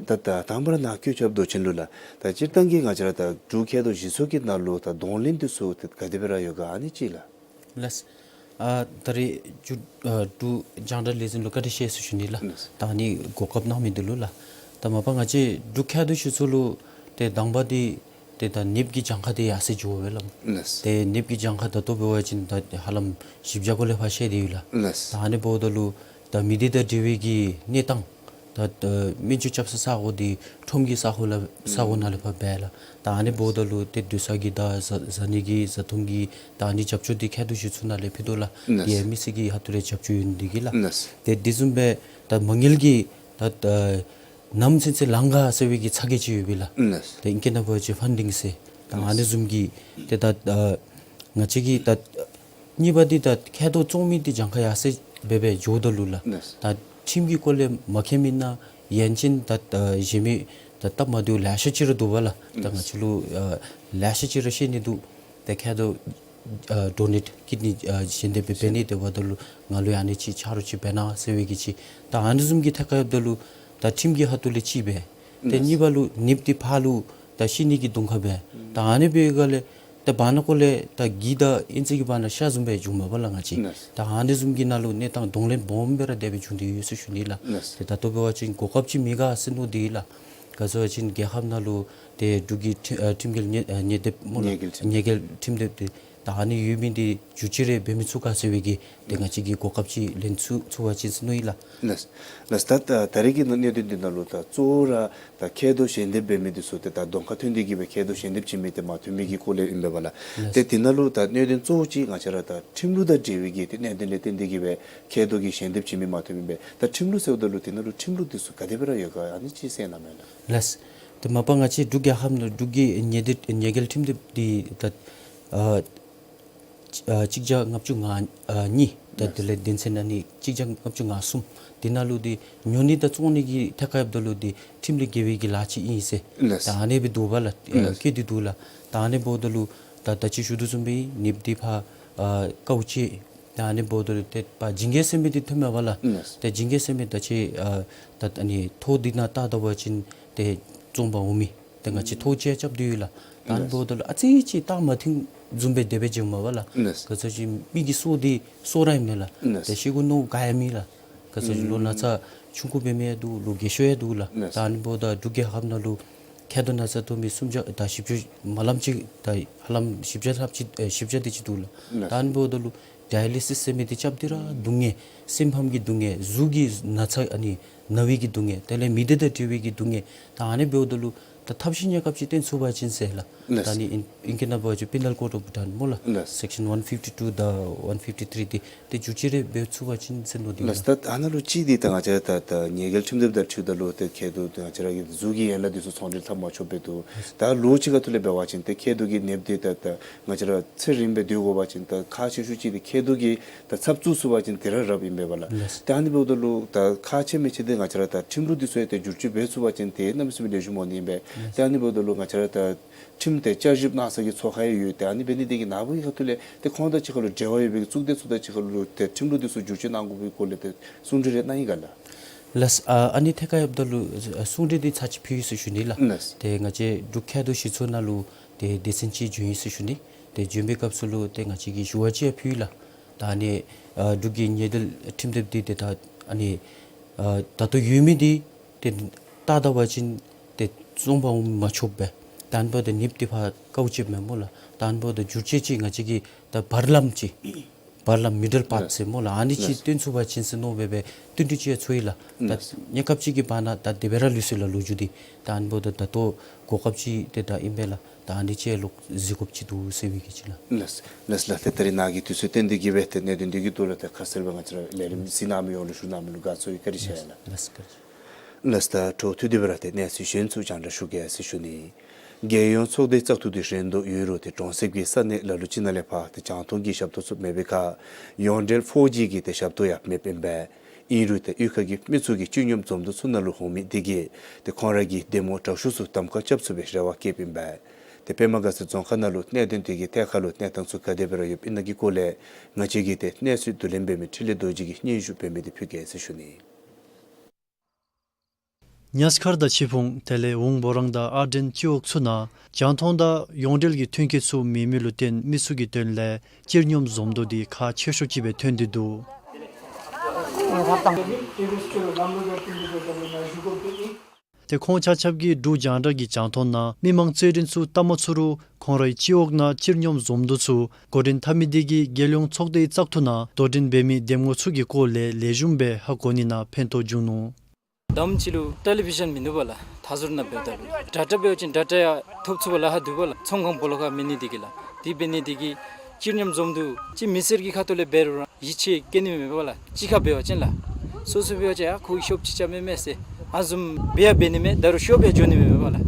ད་ད་དང་པ་ར་ནཱ་བཀོད་ཁྱབ་མདོ་ཆེན་ལུ་ལགས། ད་སྤྱིར་བཏང་གི་ང་བཅས་ར་ད་འབྲུག་མཁལ་རྡོག་ཞིག་གསོ་གི་ནང་ལུ་ད་གདོང་ལེན་འདི་ཚུ་ཏེ་ག་དེ་སྦེ་ར་ཡོད་ག་ཨ་ནི་ཅིག་ལགས། ལགས། ཨ་ད་རེས་འབྲུག་ཨ་འབྲུག་རྒྱང་བསྒྲགས་ལས་འཛིན་ལུ་བཀའ་དྲིན་ཆེ་ཟེར་ཞུ་ནི་ལགས། ལགས། ད་ཨ་ནི་གོ་སྐབས་གནང་མི་འདི་ལུ་ལགས། ད་མ་པ་ང་བཅས་འབྲུག་མཁལ་རྡོག་ཞིག་གསོ་ལུ་ཏེ་དང་པ་འདི་ཏེ་ད་ནདཔ་གི་གྱངས་ཁ་འདི་ཡར་སེང་འགྱོཝ་མས་ལགས། ལགས། ཏེ་ནདཔ་གི་གྱངས་ཁ་ད་ལྟོ་འབད་བ་ཅིན་ད་ཧ་ལམ་བཞི་བརྒྱ་གོ་ལས་ཕར་བཤལ་ཏེ་ཡོད་ལགས། ལགས། ད་ཨ་ནི་འབདཝ་ད་ལུ་ད་མི་སྡེ་དང་འབྲེལ་བའི་གི་གནས་སྟངས་ད་ད་སྨན་བཅོས་རྐྱབ་ས་ས་གོ་འདི་ཁྲོམ་གྱི་ས་གོ་ལ་ས་གོ་ནང་ལས་ཕར་འབད་ལགས། ད་ཨ་ནི་འབདཝ་ད་ལུ་ཏེ་སྡོད་ས་གི་དང་བཟའ་བཟའ་ནི་གི་བཟའ་འཐུང་གི་ད་ཨ་ནི་རྒྱབ་སྐྱོར་འདི་མཁལ་རྡོག་ཞིག་གསོ་ནང་ལས་ཕུལ་དོ་ལགས། ལགས། ཏེ་མི་སེར་གྱི་ཧ་ཐུར་ར་རྒྱབ་སྐྱོར་ཡོད་ནི་འདི་གིས་ལགས། ལགས། ཏེ་དེ་བཟུམ་སྦེ་ད་མ་དངུལ་གྱི་ད་ད་ ནམ་ཚུན་ཚོད་ལང་ག་ཟེར་བའི་གི་ཚ་གྱང་ཅིག་ཡོདཔ་ཨིན་ལགས། ལགས། ཏེ་ཨིང་སྐད་ནང་འབད་བ་ཅིན་ཕཱན་ཌིང་ཟེར། ད་ལགས། ཨ་ནི་བཟུམ་གྱི་ཏེ་ད་ཨ་ང་བཅས་ཀྱིས་ད་གཉིས་པ་འདི་ད་མཁལ་རྡོག་བཙོང་མི་འདི་གྱངས་ཁ་ཡར་སེང་འབད་འབད་འགྱོཝ་ད་ལུ་ལགས། ལགས། ད་ཁྲིམས་ཀྱི་སྐོར་ལས་མ་མཁྱེན་མི་ནང་ཡན་ཅིན་ད་ཨ་གཞན་མི་ད་སྟབས་མ་བདེཝ་ལེ་ཤ་ཅིག་ར་འདུག་པ་ལགས། ད་ང་བཅས་ལུ་ཨ་ལེ་ཤ་ཅིག་ར་བཤད་ནི་འདུག། ཏེ་མཁལ་རྡོག་ཨ་ཌོ་ནེཊ་ཀིཌ་ནི་ཨ་ཞལ་འདེབས་འབད་ནི་དེ་འབདཝ་ད་ལུ་ང་ལུ་ཡང་ཨ་ནི་ཅིག་ཆ་རོགས་ཅིག་འབད་གནང་ཟེར་བའི་གི་ཅིག། ད་ཨ་ནི་བཟུམ་གྱི་ཐད་ཁར་འབདཝ་ད་ལུ་ད་ཁྲིམས་ཀྱི་ཁ་ཐུག་ལས་གཅིག་འབད། ཏེ་ལགས། གཉིས་པ་ལུ་ནདཔ་འདི་ཕར་ལུ་ད་ཤི་ནི་གི་གདོང་ཁར་འབད། ད་ཨ་ནི་འབད་བའི་སྒང་ལས་ད་བར་ན་ཀོ་ལས་ད་གི་ད་ཨིན་ཙི་གི་བར་ན་ཤ་བཟུམ་སྦེ་འགྱོཝ་མས་པ་ལགས་ང་བཅས། ལགས། ད་ཨ་ནི་བཟུམ་གྱི་ནང་ལུ་གནས་སྟངས་གདོང་ལེན་སྦོམ་སྦེ་ར་དེ་སྦེ་བྱུང་སྟེ་ཡོད་ཟེར་ཞུ་ནི་ལགས། ལགས། ཏེ་ད་ལྟོ་འབད་བ་ཅིན་གོ་སྐབས་ཅིག་མེད་ག་ཟེར་མནོ་སྟེ་ལགས། ག་ཅི་ཟེར་བ་ཅིན་རྒྱལ་ཁབ་ནང་ལུ་ཏེ་འབྲུག་གི་ཁྲིམས་ཨ་ཁྲིམས་འགལ་ཉེས་ཨ་ཉེས་འདེབས་སྨོ་ལགས། ཉེས་འགེལ་ཁྲིམས། ཉེས་འགེལ་ཁྲིམས་འདེབས་འདི་ད་ཨ་ནི་ཡོད་མི་འདི་བསྒྱུར་བཅོས་རེ་འབད་མི་ཚུགས་ག་ཟེར་བའི་གི་ཏེ་ང་བཅས་ཀྱིས་གོ་སྐབས་ཅིག་ལེན་ཚུགས་ཚུགས་པ་ཅིན་ཟེར་མནོ་ཡི་ལགས། ལགས། ལགས། ད་ད་རེས་ཀྱི་གནད་དོན་འདི་ནང་ལུ་ད་གཙོ་བོ་ར་ད་མཁལ་རྡོག་ཞལ་འདེབས་འབད་མི་འདི་ཚུ་ཏེ་ད་གདོང་ཁར་ཐོན་ཏེ་གི་སྦེ་མཁལ་རྡོག་ཞལ་འདེབས་བྱིན་མི་འདི་མ་ཐོན་མི་གི་སྐོར་ལས་ཨིན་པས་པ་ལགས། ལགས། ཏེ་འདི་ནང་ལུ་ད་གནད་དོན་གཙོ་བོ་ཅིག་ང་བཅས་ར་ད་ཁྲིམས་ལུགས་དང་འབྲེལ་བའི་གི་ཏེ་གནད་དོན་ལས་བརྟེན་ཏེ་གི་སྦེ་མཁལ་རྡོག་གི་ཞལ་འདེབས་བྱིན་མི་མ་ཐོན་མི་སྦེ། ད་ཁྲིམས་ལུགས་ཟེརཝ་ད་ལུ་འདི་ནང་ལུ་ཁྲིམས་ལུགས་འདི་ཚུ་ག་དེ་སྦེ་ར་ཡོད་ག་ཨ་ནི་ཅིག་གསལ་གནང་མས་ལགས། ལགས། ཏེ་མ་པ་ང་བཅས་འབྲུག་རྒྱལ་ཁབ་ནང་འབྲུག་གི་ཉེས་འདེབས་ཉེས་འགེལ་ཁྲིམས་འདི་ད་ཨ་ཨ་གཅིག་བརྒྱ་ལྔ་བཅུ་ང་ཨ་གཉིས། ད་དེ་ལས་དོན་ཚན་ཨ་ནི་གཅིག་བརྒྱ་ལྔ་བཅུ་ང་གསུམ། འདི་ནང་ལུ་འདི་ཉོ་ནི་དང་བཙོང་ནི་གི་ཐད་ཁར་འབདཝ་ད་ལུ་འདི་ཁྲིམས་ལས་འགལ་བའི་གི་ལཱ་ཅིག་ཨིན་ཟེར། ལགས། ད་ཨ་ནི་སྦེ་འདུག་པ་ལགས། ཨ་ལགས། བཀོད་དེ་འདུག་ལགས། ད་ཨ་ནི་འབདཝ་ད་ལུ་ད་ད་ཅི་ཞུ་དོ་བཟུམ་སྦེ་ནདཔ་འདི་ཕར་ཨ་བཀའ་དབུ་བྱས། ད་ཨ་ནི་འབདཝ་ད་ལུ་ཏེ་ཕར་ཇིང་གེ་ཟེར་མི་འདི་ཐོནམ་མས་པ་ལགས། ལགས། ཏེ་ཇིང་གེ་ཟེར་མི་ད་ཅི་ཨ་ད་ཨ་ནི་ཐོ་འདི་ནང་བལྟ་བལྟ་བ་ཅིན་ཏེ་བཙོང་པར་འོང་མི་ཏེ་ང་བཅས་ཐོ་ཅིག་རྐྱབ་སྟེ་ཡོད་ལགས། ད་ཨ་ནི་འབདཝ་ད་ལུ་ཨ་ཙི་ཅིག་རྟགས་མ་མཐོང་བཟུམ་སྦེ་དེ་སྦེ་མཇལཝ་མས་པ་ལགས། ལགས། ག་ཅི་ཟེར་བ་ཅིན་མི་གི་སྲོག་འདི་སྲོག་ར་ཨིན་མས་ལགས། ལགས། ཏེ་ཤི་དགོ་མནོ་ག་ཡང་མེད་ལགས། ག་ཅི་ཟེར་བ་ཅིན་ལོ་ན་ཚ་ཆུང་ཀུ་འབད་མི་ཡང་འདུག། ལོ་རྒས་ཤོས་ཡང་འདུག་ལགས། ལགས། ད་ཨ་ནི་འབདཝ་ད་འབྲུག་རྒྱལ་ཁབ་ནང་ལུ་མཁལ་རྡོག་ན་ཚ་ཐོབ་མི་སུམ་བརྒྱ་དང་བཞི་བཅུ་མ་ལམ་ཅིག་ད་ཧ་ལམ་བཞི་བརྒྱ་ལྷགཔ་ཅིག་ཨེ་བཞི་བརྒྱ་དེ་ཅིག་འདུག་ལགས། ལགས། ད་ཨ་ནི་འབདཝ་ད་ལུ་ཌའི་ལི་སིས་ཟེར་མི་འདི་རྐྱབ་སྟེ་ར་སྡུག་བསྔལ་སེམས་ཕམ་གྱི་སྡུག་བསྔལ་གཟུགས་ཀྱི་ན་ཚ་ཨ་ནི་ན་བའི་གི་སྡུག་བསྔལ་དེ་ལས་མི་སྡེ་དང་འབྲེལ་བའི་གི་སྡུག་བསྔལ། ད་ཨ་ནི་འབདཝ་ད་ལུ་ད་ཐབས་ཤེས་གནས་སྐབས་ཅིག་བཏོན་ཚུགས་པ་ཅིན་ཟེར་ལགས། ལགས། ད་ཨ་ནི་ཨིང་ཨིང་སྐད་ནང་འབད་བ་ཅིན་Penal Code of Bhutan སྨོ་ལགས། ལགས། Section one fifty two དང་one fifty three འདི་ཏེ་བསྒྱུར་བཅོས་རེ་འབད་ཚུགས་པ་ཅིན་ཟེར་མནོ་སྟེ་ལགས། ལགས། ད་ཨ་ནཱ་ལུ་གཅིག་འདི་ད་ང་བཅས་ད་ད་ཉེས་འགེལ་ཁྲིམས་དེབ་དང་འཁྲིལཝ་ད་ལུ་ཏེ་མཁལ་རྡོག་ཏེ་ང་བཅས་ར་གི་གཟུགས་ཀྱི་ཡན་ལག་འདི་ཚུ་ཚོང་འབྲེལ་འཐབ་མ་ཆོགཔ་སྦེ་འདུག། ད་ལོ་གཅིག་ཁ་ཐུག་ལས་འབད་བ་ཅིན་ཏེ་མཁལ་རྡོག་གི་ནདཔ་འདི་ད་ད་ང་བཅས་ར་ཚེ་རིངམོ་སྦེ་སྡོད་དགོ་པ་ཅིན་ད་ཁག་ཆེ་ཤོས་ཅིག་འདི་མཁལ་རྡོག་གི་ད་ཚབ་བཙུགས་ཚུགས་པ་ཅིན་དེ་ར་རབ་ཨིན་པས་པ་ལགས། ལགས། ཏེ་ཨ་ནི་འབདཝ་ད་ལུ་ད་ཁག་ཆེ་མི་ཆེ་འདི་ང་བཅས་ར་ད་ཁྲིམས་ལུགས་འདི་ཚུ་ཡང་ཏེ་བསྒྱུར་བཅོས་འབད་ཚུགས་པ་ཅིན་ཏེ་གནམ་མེད་ས་མེད་ལེགས་ཤོམ་འོང་ནི་ཨིན་པས། ལགས། ཏེ་ཨ་ནི་འབདཝ་ད་ལུ་ང་བཅས་ར་ད་ཁྲིམས་དེ་བསྐྱར་ཞིབ་གནང་ས་གི་ཚོགས་ཁང་ཡང་ཡོད། ཏེ་ཨ་ནི་འབད་ནི་དེ་གིས་ནཱ་བུ་གི་ཁ་ཐུག་ལས་ཏེ་ཁོང་དང་གཅིག་ཁར་ལུ་འབྲེལ་བ་ཡོད་པའི་གཙུག་སྡེ་ཚུ་དང་གཅིག་ཁར་ལུ་ཏེ་ཁྲིམས་ལུགས་འདི་ཚུ་བསྒྱུར་བཅོས་གནང་དགོ་པའི་སྐོར་ལས་ཏེ་གསུང་གྲོས་རེ་གནང་ཡི་ག་ལགས། ལགས། ཨ་ཨ་ནི་ཐད་ཁར་འབདཝ་ད་ལུ་གསུང་གྲོས་འདི་ཚར་གཅིག་ཕུལ་ཡི་ཟེར་ཞུ་ནི་ལགས། ལགས། ཏེ་ང་བཅས་འབྲུག་མཁལ་རྡོག་ཞིག་ཚོགས་ནང་ལུ་ཏེ་སྡེ་ཚན་ཅིག་བྱོན་ཡི་ཟེར་ཞུ་ནི། ཏེ་བྱོན་པའི་སྐབས་སུ་ལུ་ཏེ་ང་བཅས་ཀྱིས་ཞུ་བ་ཅིག་ཡང་ཕུལ་ཡི་ལགས། ད་ཨ་ནི་ཨ་འབྲུག་གི་ཉེས་འགེལ་ཁྲིམས་དེབ་འདི་ཏེ་ད་ཨ་ནི་ཨ་ད་ལྟོ་ཡོད་མི་འདི་ཏེ་བལྟ་བལྟ་བ་ཅིན་ཏེ་བཙོང་པར་འོང་མ་ཆོགཔ་སྦེ། ད་ཨ་ནི་འབདཝ་ད་ནདཔ་འདི་ཕར་བཀའ་དབུ་བྱེདཔ་མས་སྨོ་ལགས། ད་ཨ་ནི་འབདཝ་ད་བསྒྱུར་བཅོས་ཅིག་ང་བཅས་ཀྱིས་ད་བར་ལམ་ཅིག་བར་ལམ་མི་ཌལ་པཱཐ་ཟེར་སྨོ་ལགས། ཨ་ནི་ཅིག་ལགས། བཏོན་ཚུགས་པ་ཅིན་ཟེར་མནོ་སྦེ་སྦེ་བསྟུན་གྲོས་ཅིག་ཡང་ཚོགས་ཡི་ལགས། ད་ལགས། གནས་སྐབས་ཅིག་གི་བར་ན་ད་དེ་སྦེ་ར་ལུས་སོ་ཡི་ལགས་ལོ་རྒྱུས་འདི། ད་ཨ་ནི་འབདཝ་ད་ད་ལྟོ་གོ་སྐབས་ཅིག་ཏེ་ད་ཨིན་པས་ལགས། ད་ཨ་ནི་ཅིག་ལོག་གཟིགས་དགོཔ་ཅིག་འདུག་ཟེར་བའི་གི་ཅིག་ལགས། ལགས་ལགས་ལགས། ཏེ་ད་རིས་ནཱ་གི་དུས་ཚོད་བཏོན་ཏེ་གི་སྦེ་ཏེ་གནད་དོན་འདི་གི་ཐོག་ལུ་ཏེ་ཁ་གསལ་སྦེ་ང་བཅས་ར་ལས་རིམ་གཟིགས་གནང་མི་ཡོངས་ལུ་ཞུ་གནང་མི་ལུ་དགའ་ཚོར་ཡོད། བཀའ་དྲིན་ཆེ་ལགས། ལགས་བཀའ་དྲིན་ཆེ། ལགས་ད་འཕྲོ་མཐུད་དེ་སྦེ་ར་ཏེ་གནས་ཚུལ་གཞན་ཚུ་རྒྱང་བསྒྲགས་ཞུ་གེ་ཟེར་ཞུ་ནི། རྒྱལ་ཡོངས་ཚོགས་སྡེའི་བཙག་འཐུ་འདི་རན་དོ་ཡོད་རུང་ཏེ་གྲོང་གསེབ་ཀྱི་ས་གནས་ལ་ལུ་ཅིག་ནང་ལས་ཕར་ཏེ་རྒྱང་མཐོང་གི་ཞབས་ཏོག་ཚུ་མེད་པའི་ཁར་ཡོངས་འབྲེལ་ཕོར་ཇི་གི་ཏེ་ཞབས་ཏོག་ཡང་མེདཔ་ཨིན་པས། ཨིན་རུང་ཏེ་གཡུས་ཁ་གི་མི་ཚུ་གིས་སྤྱི་སྙོམས་འཛོམས་འདུ་ཚུ་ནང་ལུ་འོང་མི་འདི་གིས་ཏེ་ཁོང་ར་གི་འདེམས་ངོ་དྲག་ཤོས་ཚུ་གདམ་ཁ་རྐྱབ་ཚུགས་པའི་རེ་བ་བསྐྱེདཔ་ཨིན་པས། ཏེ་པདྨ་དགའ་ཚལ་རྫོང་ཁག་ནང་ལུ་གནད་དོན་དེ་གི་ཐད་ཁར་ལུ་གནས་སྟངས་ཚུ་ག་དེ་སྦེ་ར་ཡོདཔ་ཨིན་ན་གི་སྐོར་ལས་ང་བཅས་ཀྱི་ཏེ་གནས་ཚུལ་བསྡུ་ལེན་འབད་མི་འཕྲིན་ལས་རྡོ་རྗེ་གིས་སྙན་ཞུ་འབད་མི་འདི་ཕུལ་གེ་ཟེར་ཞུ་ནི། ཉ་སྐར་དང་ཆིབས་ཕུང་དེ་ལས་ཝུང་བོ་རང་དང་ཨར་ཌེན་སྤྱི་འོག་ཚུ་ནང་རྒྱང་མཐོང་དང་ཡོངས་འབྲེལ་གྱི་མཐུན་རྐྱེན་ཚུ་མེད་མི་ལུ་བརྟེན་མི་ཚུ་གི་དོན་ལས་སྤྱི་སྙོམས་འཛོམས་འདུ་འདི་ཁག་ཆེ་ཤོས་ཅིག་སྦེ་ཐོན་ཏེ་འདུག། ཏེ་ཁོང་ཆ་ཁྱབ་ཀྱིས་འབྲུག་རྒྱང་བསྒྲགས་ཀྱི་རྒྱང་མཐོང་ནང་མི་མང་རྩོད་འགྲན་ཚུ་བལྟ་མ་ཚུགས་རུང་ཁོང་རའི་སྤྱི་འོག་ནང་སྤྱི་སྙོམས་འཛོམས་འདུ་ཚུ་འགོ་འདྲེན་འཐབ་མི་དེ་གིས་རྒྱལ་ཡོངས་ཚོགས་སྡེའི་བཙག་འཐུ་ནང་དོ་འགྲན་འབད་མི་འདེམས་ངོ་ཚུ་གི་སྐོར་ལས་ལེགས་ཤོམ་སྦེ་ཧ་གོ་ནི་ནང་ཕན་ཐོགས་བྱུང་ནུག། དང་པ་ཅིག་ལུ་ཊེ་ལི་བི་ཞཱན་མིན་འདུག་པ་ལགས། མཐའ་ཟུར་ནང་འབདཝ་ད་ལུ་ཌ་ཊ་འབད་བ་ཅིན་ཌ་ཊ་ཡང་ཐོབ་ཚུགས་པ་ལཱ་ཁག་འདུག་པ་ལགས། ཚོང་ཁང་སྦོ་ལོགས་ཁར་མེད་ནི་དེ་གིས་ལགས། དེ་འབད་ནི་དེ་གིས་སྤྱི་སྙོམས་འཛོམས་འདུ་ཅིག་མི་སེར་གྱི་ཁ་ཐུག་ལས་འབད་རུང་ར་ཡིད་ཆེས་བསྐྱེད་ནི་མེད་པས་ལགས། གཅིག་ཁར་འབད་བ་ཅིན་ལགས། སོ་སོ་འབད་བ་ཅིན་ཡ་ཁོ་གིས་ཤོབ་ཅིག་རྐྱབ་མས་མས་ཟེར་ ཨ་བཟུམ་འབད་ཡང་འབད་ནི་མས། ད་རུང་ཤོར་སྦེ་འགྱོ་ནི་མས་པ་ལགས།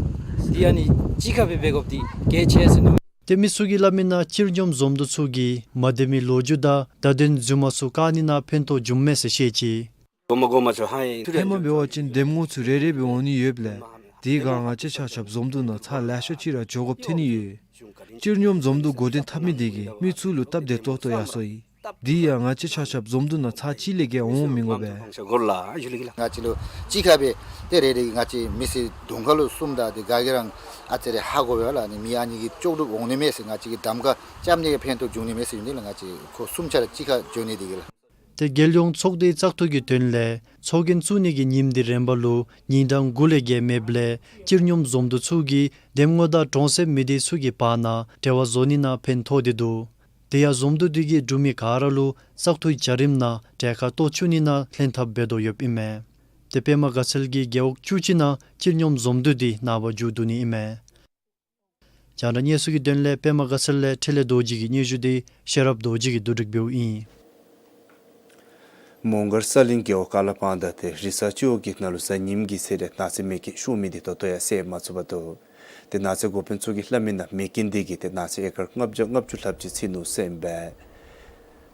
དེ་ཨ་ནི་གཅིག་ཁར་སྦེ་འབད་དགོཔ་འདི་གལ་ཆེ་ཟེར་མནོ། ཏེ་མི་ཚུ་གིས་སླབ་མི་ནང་སྤྱིར་སྙོམས་འཛོམས་འདུ་ཚུ་གིས་མ་བདེ་མི་ལོ་རྒྱུས་དང་བརྡ་དོན་རྫུན་མ་ཚུ་བཀག་ནི་ནང་ཕན་ཐོགས་འབྱུངམ་མས་ཟེར་བཤད་ཅི། ཧེ་མ་འབད་བ་ཅིན་འདེམས་ངོ་ཚུ་རེ་རེ་སྦེ་འོང་ནི་ཡོདཔ་ལས་དེ་ཁར་ང་བཅས་ཆ་ཁྱབ་འཛོམས་འདུ་ནང་ཚར་ལེ་ཤ་ཅིག་ར་འགྱོ་དགོཔ་ཐོན་ནི་ཡོད། སྤྱིར་སྙོམས་འཛོམས་འདུ་འགོ་འདྲེན་འཐབ་མི་དེ་གིས་མི་ཚུ་ལུ་སྟབས་བདེ་ཏོག་ཏོ་ཡར་སོང་ཡི། དེ་ཡང་ང་བཅས་ཆ་ཁྱབ་འཛོམས་འདུ་ནང་ཚར་གཅིག་ལས་བརྒལ་འོང་མི་དགོ་པས། ང་བཅས་ལུ་གཅིག་ཁར་སྦེ་ཏེ་རེ་རེ་ང་བཅས་མི་སེར་གདོང་ཁ་ལུ་གསུམ་དང་དེ་ག་གིས་ར་ཨ་ཙི་རེ་ཧ་གོ་བས་ལགས། ཨ་ནི་མི་ཨ་ནི་གིས་ལྕོགས་གྲུབ་འོང་ནི་མས་ཟེར་ང་བཅས་ཀྱིས་གདམ་ཁ་རྐྱབ་ནི་གི་ཕན་ཐོགས་འབྱུང་ནི་མས་ཟེར་ཡོད་ནི་ལགས། ང་བཅས་ཁོང་གསུམ་ཆ་ར་གཅིག་ཁར་འགྱོ་ནི་དེ་གིས་ལགས། ཏེ་རྒྱལ་ཡོངས་ཚོགས་སྡེའི་བཙག་འཐུ་གི་དོན་ལས་ཚོགས་རྒྱན་བཙུགས་ནི་གི་ཉིནམ་དེ་རན་པ་ལུ་ཉིན་གྲངས་དགུ་ལས་བརྒལ་མེདཔ་ལས་སྤྱིར་སྙོམས་འཛོམས་འདུ་ཚུ་གིས་འདེམས་ངོ་དང་གྲོང་གསེབ་མི་སྡེ་ཚུ་གི་བར་ན་འབྲེལ་བ་བཟོ་ནི་ནང་ཕན་ཐོགས་ཏེ་འདུག། དེ་ཡང་འཛོམས་འདུ་དེ་གིས་འབྲུག་མི་ག་ར་ལུ་བཙག་འཐུའི་བྱ་རིམ་ནང་གྲལ་ཁར་གཏོགས་བཅུག་ནི་ནང་ལྷན་ཐབས་འབད་དོ་ཡོདཔ་ཨིན་མས། ཏེ་པདྨ་དགའ་ཚལ་གྱི་རྒེད་འོག་བཅུ་གཅིག་ནང་སྤྱིར་སྙོམས་འཛོམས་འདུ་དེ་ནངས་པ་མཇུག་བསྡུ་ནི་ཨིན་མས། རྒྱང་བསྒྲགས་གནས་ཚུལ་གྱི་དོན་ལས་པདྨ་དགའ་ཚལ་ལས་འཕྲིན་ལས་རྡོ་རྗེ་གི་སྙན་ཞུ་དེ་ཤེས་རབ་རྡོ་རྗེ་གིས་བསྡུ་སྒྲིག་འབདཝ་ཨིན། མོང་སྒར་ས་གླིང་རྒེད་འོག་ཀ་ལ་པང་དང་ཏེ་རི་ས་སྤྱི་འོག་གི་ནང་ལུ་གཟའ་ཉིམ་གི་ཚེ་ལས་ནགས་ཚལ་མེ་རྐྱེན་ཤོར་མི་དེ་ད་ལྟོ་ཡང་བསལ་མ་ཚུགས་པར་འདུག། ཏེ་ནགས་ཚལ་འགོ་དཔོན་ཚུ་གིས་སླབ་མི་ནང་མེ་རྐྱེན་དེ་གིས་ཏེ་ནགས་ཚལ་ཨེ་ཀར་ལྔ་བརྒྱ་ལྔ་བཅུ་ལྷགཔ་ཅིག་འཚིག་ནུག་ཟེར་ཨིན་པས།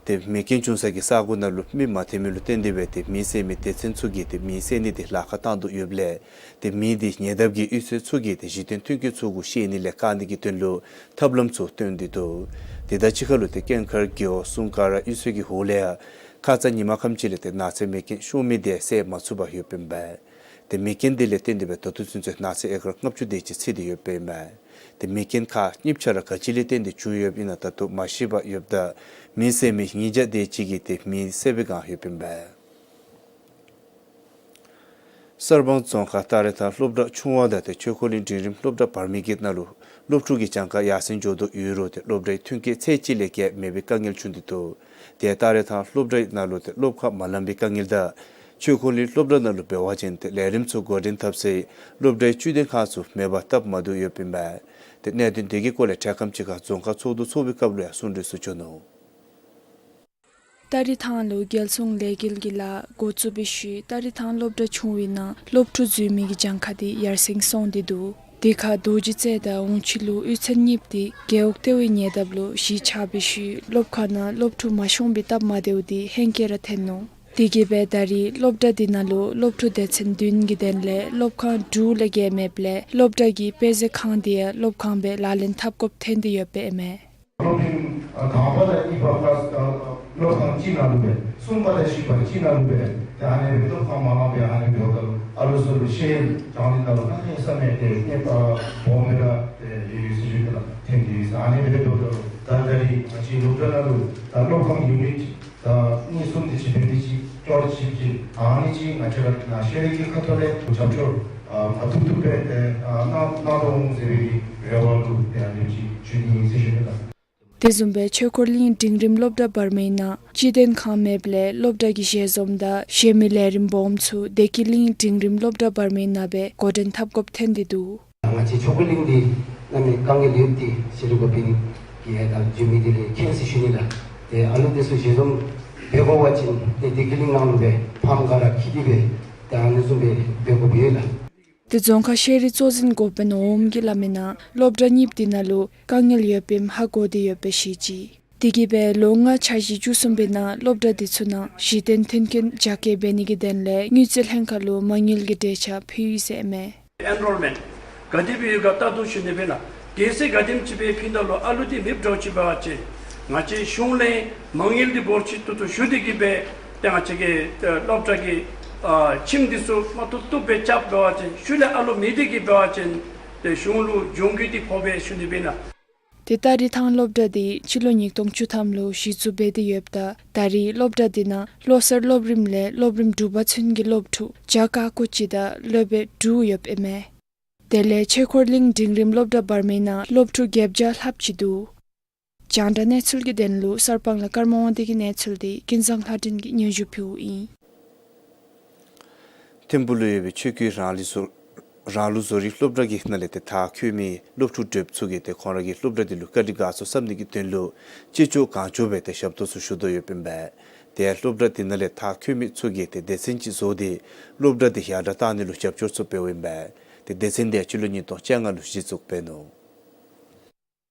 ཏེ་མེ་རྐྱེན་བྱུང་ས་གི་ས་གོ་ནང་ལུ་མེ་མ་ཐོན་མི་ལུ་བརྟེན་ཏེ་སྦེ་ཏེ་མེ་བསད་མི་སྡེ་ཚན་ཚུ་གིས་ཏེ་མེ་བསད་ནི་དེ་ལཱ་ཁག་བཏང་དོ་ཡོདཔ་ལས་ཏེ་མེ་དེ་ཉེ་འདབས་ཀྱི་གཡུས་ཚན་ཚུ་གིས་ཏེ་གཞི་རྟེན་མཐུན་རྐྱེན་ཚུ་གུ་བཤལ་ནི་ལས་བཀག་ནི་གི་དོན་ལུ་ཐབས་ལམ་ཚུ་སྟོན་ཏེ་འདུག། དེ་དང་གཅིག་ཁར་ལུ་ཏེ་ཀེང་ཁར་རྒེད་འོག་སུང་ཀ་ར་གཡུས་ཚན་གྱི་འོག་ལས་ཡང་ཁ་ཙ་ཉིན་མ་ཁམས་ཅིག་ལས་ཏེ་ནགས་ཚལ་མེ་རྐྱེན་ཤོར་མི་དེ་བསལ་མ་ཚུགས་པར་ཡོདཔ་ཨིན་པས། ཏེ་མེ་རྐྱེན་དེ་ལས་བརྟེན་ཏེ་སྦེ་ད་ལྟོ་ཚུན་ཚོད་ནགས་ཚལ་ཨེ་ཀར་ལྔ་བཅུ་དེ་ཅིག་འཚིག་སྟེ་ཡོདཔ་ཨིན་མས། ཏེ་མེ་རྐྱེན་ཁག་གཉིས་ཆ་ར་ག་ཅི་ལས་བརྟེན་ཏེ་བྱུང་ཡོདཔ་ཨིན་ན་ད་ལྟོ་མ་ཤེས་པར་ཡོདཔ་ད་མེ་བསད་མི་ཉིས་བརྒྱ་དེ་ཅིག་གིས་ཏེ་མེ་བསད་པའི་བསྒང་ཡོདཔ་ཨིན་པས། གསར་སྤང་རྫོང་ཁག་སྟ་རེ་ཐང་སློབ་གྲྭ་ཆུང་བ་དང་ཏེ་ཆོས་འཁོར་གླིང་འབྲིང་རིམ་སློབ་གྲྭ་བར་མའི་གི་ནང་ལུ་སློབ་ཕྲུག་གི་གྱངས་ཁ་ཡར་སེང་འགྱོ་དོ་ཡོད་རུང་ཏེ་སློབ་གྲྭའི་མཐུན་རྐྱེན་ཚད་ཅིག་ལས་བརྒལ་མེད་པའི་དཀའ་ངལ་བྱུང་སྟེ་འདུག། ཏེ་སྟ་རེ་ཐང་སློབ་གྲྭའི་ནང་ལུ་ཏེ་སློབ་ཁང་མ་ལང་པའི་དཀའ་ངལ་དང་ཆོས་འཁོར་གླིང་སློབ་གྲྭ་ནང་ལུ་འབད་བ་ཅིན་ཏེ་ལས་རིམ་ཚུ་འགོ་འདྲེན་འཐབ་སའི་སློབ་གྲྭའི་བཅུད་ལྡན་ཁང་ཚུ་མེད་པར་སྟབས་མ་བདེཝ་ཡོདཔ་ཨིན་པས། ཏེ་གནད་དོན་དེ་གི་སྐོར་ལས་འཕྲལ་ཁམས་ཅིག་ཁར་རྫོང་ཁག་ཚོགས་འདུ་ཚོགས་པའི་སྐབས་ལུ་ཡང་གསུང་གྲོས་ཚུ་བྱུང་ནུག། སྟ་རེ་ཐང་ལུ་རྒྱལ་སྲུང་ལས་འགུལ་གྱི་ལཱ་འགོ་བཙུགས་པའི་ཤུལ་སྟ་རེ་ཐང་སློབ་གྲྭ་ཆུང་བའི་ནང་སློབ་ཕྲུག་འཛུལ་མི་གི་གྱངས་ཁ་དེ་ཡར་སེང་སོང་སྟེ་འདུག། དེ་ཁར་རྡོ་རྗེ་རྩེ་དང་འོང་ཕྱི་ལུ་གཡུས་ཚན་གཉིསཔོ་དེ་རྒེད་འོག་ལྟེ་བའི་ཉེ་འདབས་ལུ་གཞིས་ཆགས་པའི་ཤུལ་སློབ་ཁང་ནང་སློབ་ཕྲུག་མ་ཤོང་པའི་སྟབས་མ་བདེཝ་དེ་ཧེང་སྐལ་ར་ཐོན་ནུག། དེ་གིས་སྦེ་ད་རེས་སློབ་གྲྭ་དེ་ནང་ལུ་སློབ་ཕྲུག་སྡེ་ཚན་བདུན་གྱི་དོན་ལས་སློབ་ཁང་དྲུག་ལས་བརྒལ་མེདཔ་ལས་སློབ་གྲྭ་གི་དཔེ་མཛོད་ཁང་དེ་ཡང་སློབ་ཁང་སྦེ་ལག་ལེན་འཐབ་དགོཔ་ཐོན་ཏེ་ཡོདཔ་ཨིན་མས། སློབ་རིམ་དང་པ་དང་གཉིས་པ་ཀི་ལཱསི་སློབ་ཁང་གཅིག་ནང་ལུ་སྦེ་གསུམ་པ་དང་བཞི་པ་གཅིག་ནང་ལུ་སྦེ་ཏེ་ཨ་ནི་སྦེ་སློབ་ཁང་མ་ལང་པར་ཨ་ནི་སྦེ་འབདཝ་ད་ལུ་ཨ་ལོ་ཚུ་ལུ་ཤེས་ཡོན་སྦྱང་ནི་ནང་ལུ་གནམ་མེད་ས་མེད་ཏེ་གནོད་པ་སྦོམ་སྦེ་ར་ཏེ་ཡོད་ཡོད་ཟེར་ཞུ་ནི་ལགས། ཐོན་ཏེ་ཡོད་ཟེར། ཨ་ནི་སྦེ་འབདཝ་ད་ལུ་ད་ད་རེས་ང་བཅས་སློབ་གྲྭ་ནང་ལུ་ད་སློབ་ཁང་ཡུ་ནིཊ་ད་གཉིས་གསུམ་དེ་ཅིག་འབད་དེ་ཅིག་ཅོག་ཅིག་གི་ཨ་ནི་ཅིག་ང་བཅས་ར་ནཱ་ཤེས་རིག་གི་ཁ་ཐུག་ལས་རྒྱབ་སྐྱོར་ཨ་མ་ཐུབ་ཐུབ་སྦེ་ཏེ་ཨ་གནང་གནང་དོ་འོང་ཟེར་བའི་རེ་བ་ལུ་ཏེ་ཨ་ནི་ཅིག་ཞུ་ནི་ཨིན་ཟེར་ཞུ་ནི་ལགས། དེ་བཟུམ་སྦེ་ཆོས་འཁོར་གླིང་འབྲིང་རིམ་སློབ་གྲྭ་བར་མའི་ནང་སྤྱི་དོན་ཁང་མེདཔ་ལས་སློབ་གྲྭ་གི་ཞལ་འཛོམས་དང་གཞས་མི་ལས་རིམ་སྦོམ་ཚུ་བདེ་སྐྱིད་གླིང་འབྲིང་རིམ་སློབ་གྲྭ་བར་མའི་ནང་སྦེ་འགོ་འདྲེན་འཐབ་དགོཔ་ཐོན་ཏེ་འདུག། ང་བཅས་ཆོས་འཁོར་གླིང་འདི་གནམ་མེད་དཀའ་ངལ་ཡོད་དེ་ཤེས་རིག་འགོ་དཔོན་གྱིས་ད་འཛུལ་མི་དེ་ལས་མཁྱེན་ཟེར་ཞུ་ནི་ལགས། ཏེ་ཨ་ལུ་དེ་ཚུ་ཞལ་འཛོམས་འབད་དགོ་པ་ཅིན་ཏེ་བདེ་སྐྱིད་གླིང་ནང་ལུ་སྦེ་ཕམ་ག་ར་འཁྱིད་དེ་སྦེ་ཏེ་ཨ་ནི་བཟུམ་སྦེ་འབད་དགོཔ་ཡོད་ལགས། ཏེ་རྫོང་ཁག་ཤེས་རིག་གཙོ་འཛིན་འགོ་དཔོན་འོགམ་གིས་སླབ་མི་ནང་སློབ་གྲྭ་གཉིསཔོ་དེ་ནང་ལུ་དཀའ་ངལ་ཡོདཔ་ཨིནམ་ཧ་གོ་སྟེ་ཡོདཔ་སྦེ་བཤད་ཅི། དེ་གིས་སྦེ་ལོ་ལྔ་འཆར་གཞི་བཅུ་གསུམ་པའི་ནང་སློབ་གྲྭ་དེ་ཚུ་ནང་གཞི་རྟེན་མཐུན་རྐྱེན་རྒྱ་སྐྱེད་འབད་ནི་གི་དོན་ལས་དངུལ་རྩིས་ལྷན་ཁག་ལུ་མ་དངུལ་གྱི་འབྲེལ་ཆ་ཕུལ་ཡི་ཟེར་ཨིན་མས། ཨེན་རོལ་མེནཊ་ག་དེ་སྦེ་ཡོད་ག་བལྟ་དོ་ཞུ་ནི་སྦེ་ལགས། གལ་སྲིད་ག་དེམ་ཅིག་སྦེ་ཕུལ་ད་ལུ་ཨ་ལུ་དེ་མེདཔ་འདྲཝ་ཅིག་འབད་བ་ཅིན་ང་བཅས་གཞུང་ལས་མ་དངུལ་འདི་འབོར་ཆེ་ཏོག་ཏོ་ཞུ་སྟེ་གིས་སྦེ་ཏེ་ང་བཅས་ཀྱི་ཨེ་སློབ་གྲྭ་གི་ཨ་ཁྱིམ་འདི་ཚུ་མ་ཐུབ་ཐུབ་སྦེ་རྐྱབ་འབད་བ་ཅིན་ཤུལ་ལས་ཨ་ལུ་མེད་དེ་གིས་འབད་བ་ཅིན་ཏེ་གཞུང་ལུ་གྱོང་གུད་འདི་ཕོག་པས་ཞུ་ནི་སྦེ་ལགས། ཏེ་སྟ་རེ་ཐང་སློབ་གྲྭ་འདི་སྤྱི་ལོ་ཉིས་སྟོང་བཅུ་ཐམ་ལུ་གཞི་བཙུགས་འབད་དེ་ཡོདཔ་ད་ད་རེས་སློབ་གྲྭ་འདི་ནང་ལོ་གསར་སློབ་རིམ་ལས་སློབ་རིམ་དྲུག་པ་ཚུན་གྱི་སློབ་ཕྲུག་བརྒྱ་ཀ་ཀོ་གཅིག་དང་སློབ་དཔོན་དྲུག་ཡོདཔ་ཨིན་མས། དེ་ལས་ཆོས་འཁོར་གླིང་འབྲིང་རིམ་སློབ་གྲྭ་བར་མའི་ནང་སློབ་ཕྲུག་བརྒྱད་བརྒྱ་ལྷགཔ་ཅིག་འདུག། རྒྱང་བསྒྲགས་གནས་ཚུལ་གྱི་དོན་ལུ་གསར་སྤང་ལས་ཀརྨ་དབང་འདུས་ཀྱི་གནས་ཚུལ་དེ་ཀུན་བཟང་ལྷ་སྒྲོན་གྱིས་སྙན་ཞུ་ཕུལཝ་ཨིན། ཐིམ་ཕུག་ལུ་ཡོད་པའི་ཆོས་ཀྱི་རང་ལུགས་བཟོ་རང་ལུགས་བཟོ་རིག་སློབ་གྲྭ་གི་ནང་ལས་ཏེ་མཐར་འཁྱོལ་མི་སློབ་ཕྲུག་བགྲེསཔ་ཚུ་གིས་ཏེ་ཁོང་ར་གི་སློབ་གྲྭ་འདི་ལུ་བཀའ་དྲིན་དགའ་ཚོར་བསམ་ནི་གི་དོན་ལུ་ཅི་ལྕོགས་གང་ལྕོགས་སྦེ་ཏེ་ཞབས་ཏོག་ཚུ་ཞུ་དོ་ཡོདཔ་ཨིན་པས། ཏེ་སློབ་གྲྭ་འདི་ནང་ལས་མཐར་འཁྱོལ་མི་ཚུ་གིས་ཏེ་སྡེ་ཚན་ཅིག་བཟོ་སྟེ་སློབ་གྲྭ་འདི་ཡར་དྲག་གཏང་ནི་ལུ་རྒྱབ་སྐྱོར་ཚུ་འབདཝ་ཨིན་པས། ཏེ་སྡེ་ཚན་འདི་སྤྱི་ལོ་ཉིས་སྟོང་བཅོ་ལྔ་ལུ་གཞི་བཙུགས་འབད་ནུག།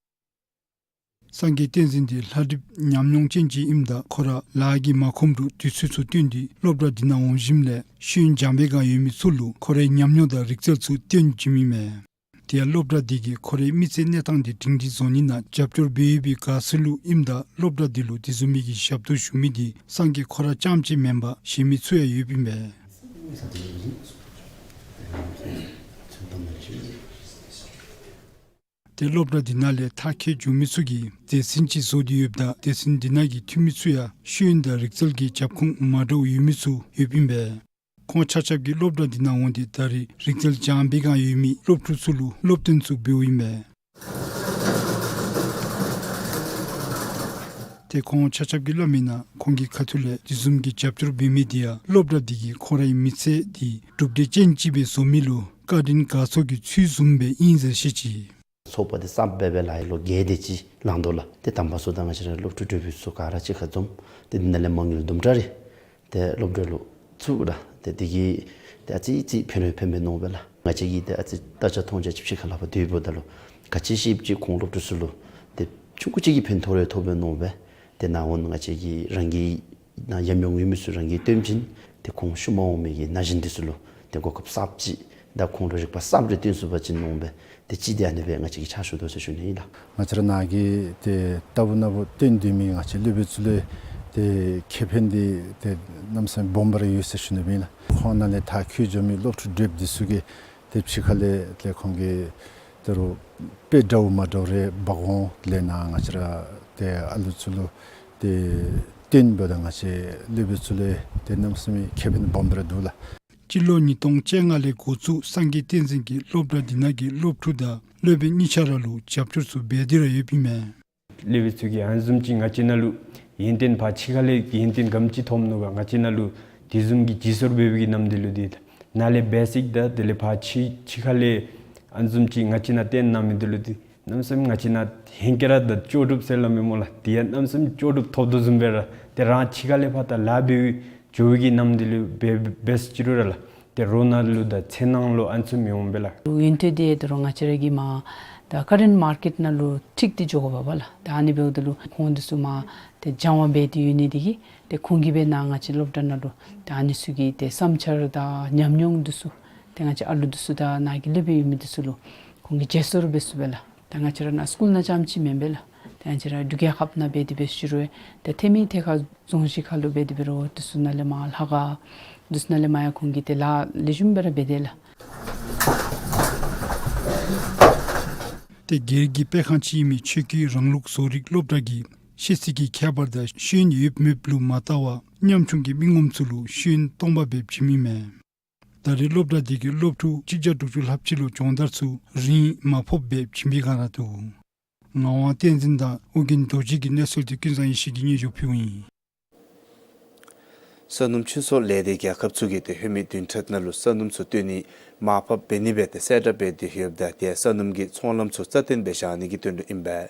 སངས་རྒྱས་བསྟན་འཛིན་འདི་ལྷ་གྲིབ་ཉམས་མྱོང་ཅན་ཅིག་ཨིནམ་ད་ཁོ་ར་ལཱ་གིས་མ་ཁོམ་རུང་དུས་ཚོད་ཚུ་བཏོན་ཏེ་སློབ་གྲྭ་འདི་ནང་འོང་ཞིནམ་ལས་ཤེས་ཡོན་སྦྱང་པའི་བསྒང་ཡོད་མི་ཚུ་ལུ་ཁོ་རའི་ཉམས་མྱོང་དང་རིག་རྩལ་ཚུ་སྟོན་བྱིནམ་ཨིན་མས། དེ་ཡང་སློབ་གྲྭ་འདི་གིས་ཁོ་རའི་མི་ཚེའི་གནས་སྟངས་འདི་སྒྲིང་སྒྲིང་བཟོ་ནི་ནང་རྒྱབ་སྐྱོར་འབད་ཡོད་པའི་དགའ་ཚོར་ལུ་ཨིནམ་ད་སློབ་གྲྭ་འདི་ལུ་དེ་བཟུམ་མའི་གི་ཞབས་ཏོག་ཞུ་མི་འདི་སངས་རྒྱས་ཁོ་ར་རྐྱངམ་གཅིག་མེན་པར་གཞན་མི་ཚུ་ཡང་ཡོདཔ་ཨིན་པས། ཏེ་སློབ་གྲྭ་འདི་ནང་ལས་མཐར་འཁྱོལ་འགྱོ་མི་ཚུ་གིས་སྡེ་ཚན་ཅིག་བཟོ་སྟེ་ཡོདཔ་ད་སྡེ་ཚན་འདི་ནང་གི་འཐུས་མི་ཚུ་ཡང་ཤེས་ཡོན་དང་རིག་རྩལ་གྱི་རྒྱབ་ཁུངས་མ་འདྲཝ་ཡོད་མི་ཚུ་ཡོདཔ་ཨིན་པས། ཁོང་ཆ་ཁྱབ་ཀྱིས་སློབ་གྲྭ་འདི་ནང་འོང་སྟེ་ད་རེས་རིག་རྩལ་སྦྱང་པའི་བསྒང་ཡོད་མི་སློབ་ཕྲུག་ཚུ་ལུ་སློབ་སྟོན་ཚུ་འབདཝ་ཨིན་པས། ཏེ་ཁོང་ཆ་ཁྱབ་ཀྱིས་སླབ་མིའི་ནང་ཁོང་གི་ཁ་ཐུག་ལས་དེ་བཟུམ་གྱི་རྒྱབ་སྐྱོར་འབད་མི་འདི་ཡང་སློབ་གྲྭ་འདི་གིས་ཁོང་རའི་མི་ཚེ་འདི་གྲུབ་འབྲས་ཅན་ཅིག་སྦེ་བཟོ་མི་ལུ་བཀའ་དྲིན་དགའ་ཚོར་གྱི་ཚུལ་བཟུམ་སྦེ་ཨིན་ཟེར་བཤད་ཅི། ཚོགས་པ་འདི་གསརཔ་སྦེ་འབད་ལ་ཡི་ལོ་བརྒྱད་དེ་ཅིག་ལང་དོ་ལགས། ཏེ་དང་པ་ཚུ་ད་ང་བཅས་ར་སློབ་ཕྲུག་གྲོགས་པོ་ཚུ་ག་ར་གཅིག་ཁར་འཛོམས། ཏེ་འདི་ནང་ལས་མ་དངུལ་དུམ་གྲ་རེ་ཏེ་སློབ་གྲྭ་ལུ་ཚུད་ལགས། ཏེ་འདི་གིས་ཏེ་ཨ་ཙི་ཅིག་ཕན་རུང་ཕན་པས་མནོ་བས་ལགས། ང་བཅས་ཀྱིས་ཏེ་ཨ་ཙི་བལྟ་རྐྱབ་མཐོང་རྐྱབ་ཅིག་ཕྱི་ཁ་ལས་ཕར་སྡོད་འབདཝ་ད་ལུ་ག་ཅི་ཤེསཔ་ཅིག་ཁོང་སློབ་ཕྲུག་ཚུ་ལུ་ཏེ་ཆུང་ཀུ་ཅིག་གིས་ཕན་ཐོགས་རུང་ཐོགས་པས་མནོ་བས། ཏེ་ནཱ་འོང་ང་བཅས་ཀྱིས་རང་གི་ནང་ཉམས་མྱོང་ཡོད་མི་ཚུ་རང་གིས་སྟོན་བྱིན། ཏེ་ཁོང་ཤུལ་མ་འོང་མི་གི་ན་གཞོན་འདི་ཚུ་ལུ་ཏེ་གོ་སྐབས་གསརཔ་ཅིག་དང་ཁོང་ལུ་རིག་པ་གསརཔ་རེ་སྟོན་ཚུགས་པ་ཅིན་མནོ་བས། ཏེ་ཅིག་འདི་ཨ་ནི་སྦེ་ང་བཅས་ཀྱིས་ཕྱག་ཞུ་དོ་ཟེར་ཞུ་ནི་ཨིན་ལགས། ང་བཅས་ར་ནཱ་གི་ཏེ་ལྟ་བུ་ནང་འབད་བསྟུན་ཏེ་མི་ང་བཅས་སློབ་དཔོན་ཚུ་ལུ་ཏེ་ཁེ་ཕན་འདི་ཏེ་གནམ་མེད་ས་མེད་སྦོམ་སྦེ་ར་ཡོད་ཟེར་ཞུ་ནི་ཨིན་ལགས། ཁོང་ནང་ལས་མཐར་འཁྱོལ་འགྱོ་མི་སློབ་ཕྲུག་གྲོགས་པོ་འདི་ཚུ་གིས་ཏེ་ཕྱི་ཁ་ལས་ཏེ་ཁོང་གིས་ད་རུང་དཔེ་འདྲཝ་མ་འདྲཝ་རེ་འབག་འོང་ལས་ནཱ་ང་བཅས་ར་ཏེ་ཨ་ལུ་ཚུ་ལུ་ཏེ་སྟོན་འབདཝ་ད་ང་བཅས་སློབ་དཔོན་ཚུ་ལུ་ཏེ་གནམ་མེད་ས་མེད་ཁེ་ཕན་སྦོམ་སྦེ་ར་འདུག་ལགས། སྤྱི་ལོ་ཉིས་སྟོང་བཅོ་ལྔ་ལས་འགོ་བཙུགས་སངས་རྒྱས་བསྟན་འཛིན་གྱིས་སློབ་གྲྭ་འདི་ནང་གི་སློབ་ཕྲུག་དང་སློབ་དཔོན་གཉིས་ཆ་ར་ལུ་རྒྱབ་སྐྱོར་ཚུ་འབད་དེ་ར་ཡོདཔ་ཨིན་མས། སློབ་དཔོན་ཚུ་གིས་ཨ་ནི་བཟུམ་ཅིག་ང་བཅས་ནང་ལུ་ཡོན་ཏན་ཕར་ཕྱི་ཁ་ལས་ཡོན་ཏན་ག་དེམ་ཅིག་ཐོབ་ནུག་ག། ང་བཅས་ནང་ལུ་དེ་བཟུམ་གྱི་བརྩི་སྲུང་འབད་བའི་གི་རྣམ་འགྱུར་ལུ་འདི་ནཱ་ལས་བེ་སིཀ་དང་དེ་ལས་ཕར་ཕྱི་ཕྱི་ཁ་ལས་ཨ་ནི་བཟུམ་ཅིག་ང་བཅས་ནང་སྟོན་གནང་མི་འདི་ལུ་འདི་གནམ་མེད་ས་མེད་ང་བཅས་ནང་ཧེང་སྐལ་ར་དང་ལྕོགས་གྲུབ་ཟེར་སླབ་མི་སྨོ་ལགས། དེ་ཡང་གནམ་མེད་ས་མེད་ལྕོགས་གྲུབ་ཐོབ་དོ་བཟུམ་སྦེ་ར་ཏེ་རང་ཕྱི་ཁ་ལས་ཕར་ད་ལཱ་འབད་བའི་འགྱོ་བའི་གི་རྣམ་འགྱུར་ལུ་འབད་འབད་ཟེར་ཅི་རུང་ར་ལགས། ཏེ་རོགས་ནང་ལུ་དང་ཚེ་ནང་ལུ་ཨ་ནི་ཚུ་མི་འོང་པས་ལགས། ཡོན་ཏན་འདི་ད་རུང་ང་བཅས་ར་གི་མར་ད་ཀར་རེནཊ་མར་ཀེཊ་ནང་ལུ་འཁྲིད་དེ་འགྱོ་དགོ་པས་ལགས། ད་ཨ་ནི་འབདཝ་ད་ལུ་ཁོང་འདི་ཚུ་མར་ཏེ་སྦྱང་བ་འབད་དེ་ཡོད་ནི་འདི་གིས་ཏེ་ཁོང་གིས་སྦེ་ནཱ་ང་བཅས་སློབ་གྲྭ་ནང་ལུ་ད་ཨ་ནི་ཚུ་གི་ཏེ་བསམ་འཆར་དང་ཉམས་མྱོང་འདི་ཚུ་ཏེ་ང་བཅས་ཨ་ལུ་འདི་ཚུ་དང་ནཱ་གི་སློབ་དཔོན་ཡོད་མི་འདི་ཚུ་ལུ་ཁོང་གིས་བརྗེ་སོར་འབད་ཚུགས་པས་ལགས། ད་ང་བཅས་ར་ནཱ་སི་ཀུལ་ནང་རྐྱངམ་ཅིག་མེན་པས་ལགས། ད་ང་བཅས་ར་འབྲུག་རྒྱལ་ཁབ་ནང་འབད་དེ་འབད་ཞུ་རུང་ཏེ་ཐེ་མི་ཐད་ཁར་རྫོང་གཞི་ཁ་ལུ་འབད་དེ་འབད་རུང་འདི་ཚུ་ནང་ལས་མར་ལྷ་ཁང་འདི་ཚུ་ནང་ལས་མར་ཡང་ཁོང་གིས་ཏེ་ལཱ་ལེགས་ཤོམ་སྦེ་ར་འབད་དེས་ལགས། ཏེ་སྒེར་གྱི་སྤེལ་ཁང་ཅིག་ཨིན་མི་ཆོས་སྐྱིད་རང་ལུགས་བཟོ་རིག་སློབ་གྲྭ་གིས་ཤེས་ཚད་ཀྱི་ཁྱད་པར་དང་ཤེས་ཡོན་ཡོད་མེད་ལུ་མ་བལྟ་བར་ཉམ་ཆུང་གི་མི་ངོམ་ཚུ་ལུ་ཤེས་ཡོན་སྟོང་པ་སྦེ་བྱིནམ་ཨིན་མས། ད་རེས་སློབ་གྲྭ་འདི་གིས་སློབ་ཕྲུག་གཅིག་བརྒྱ་དྲུག་ཅུ་ལྷགཔ་ཅིག་ལུ་སྦྱོང་བརྡར་ཚུ་རིན་མ་ཕོགཔ་སྦེ་བྱིན་པའི་བསྒང་ར་འདུག། ངག་དབང་བསྟན་འཛིན་དང་ཨོ་རྒྱན་རྡོ་རྗེ་གི་གནས་ཚུལ་འདི་ཀུན་བཟང་ཡེ་ཤེས་ཀྱིས་སྙན་ཞུ་ཕུལཝ་ཨིན། ས་སྣུམ་ཕྱིར་ཚོང་ལས་སྡེ་རྒྱལ་ཁབ་ཚུ་གིས་ཏེ་ལྷོད་མེད་བདུན་ཕྲག་ནང་ལུ་ས་སྣུམ་ཚུ་བཏོན་ནི་མར་ཕབ་འབད་ནི་སྦེ་ཏེ་གསལ་བསྒྲགས་འབད་དེ་ཡོདཔ་ད་ཏེ་ས་སྣུམ་གྱི་ཚོང་ལམ་ཚུ་རྩ་བརྟན་སྦེ་བཞག་ནི་གི་དོན་ལུ་ཨིན་པས།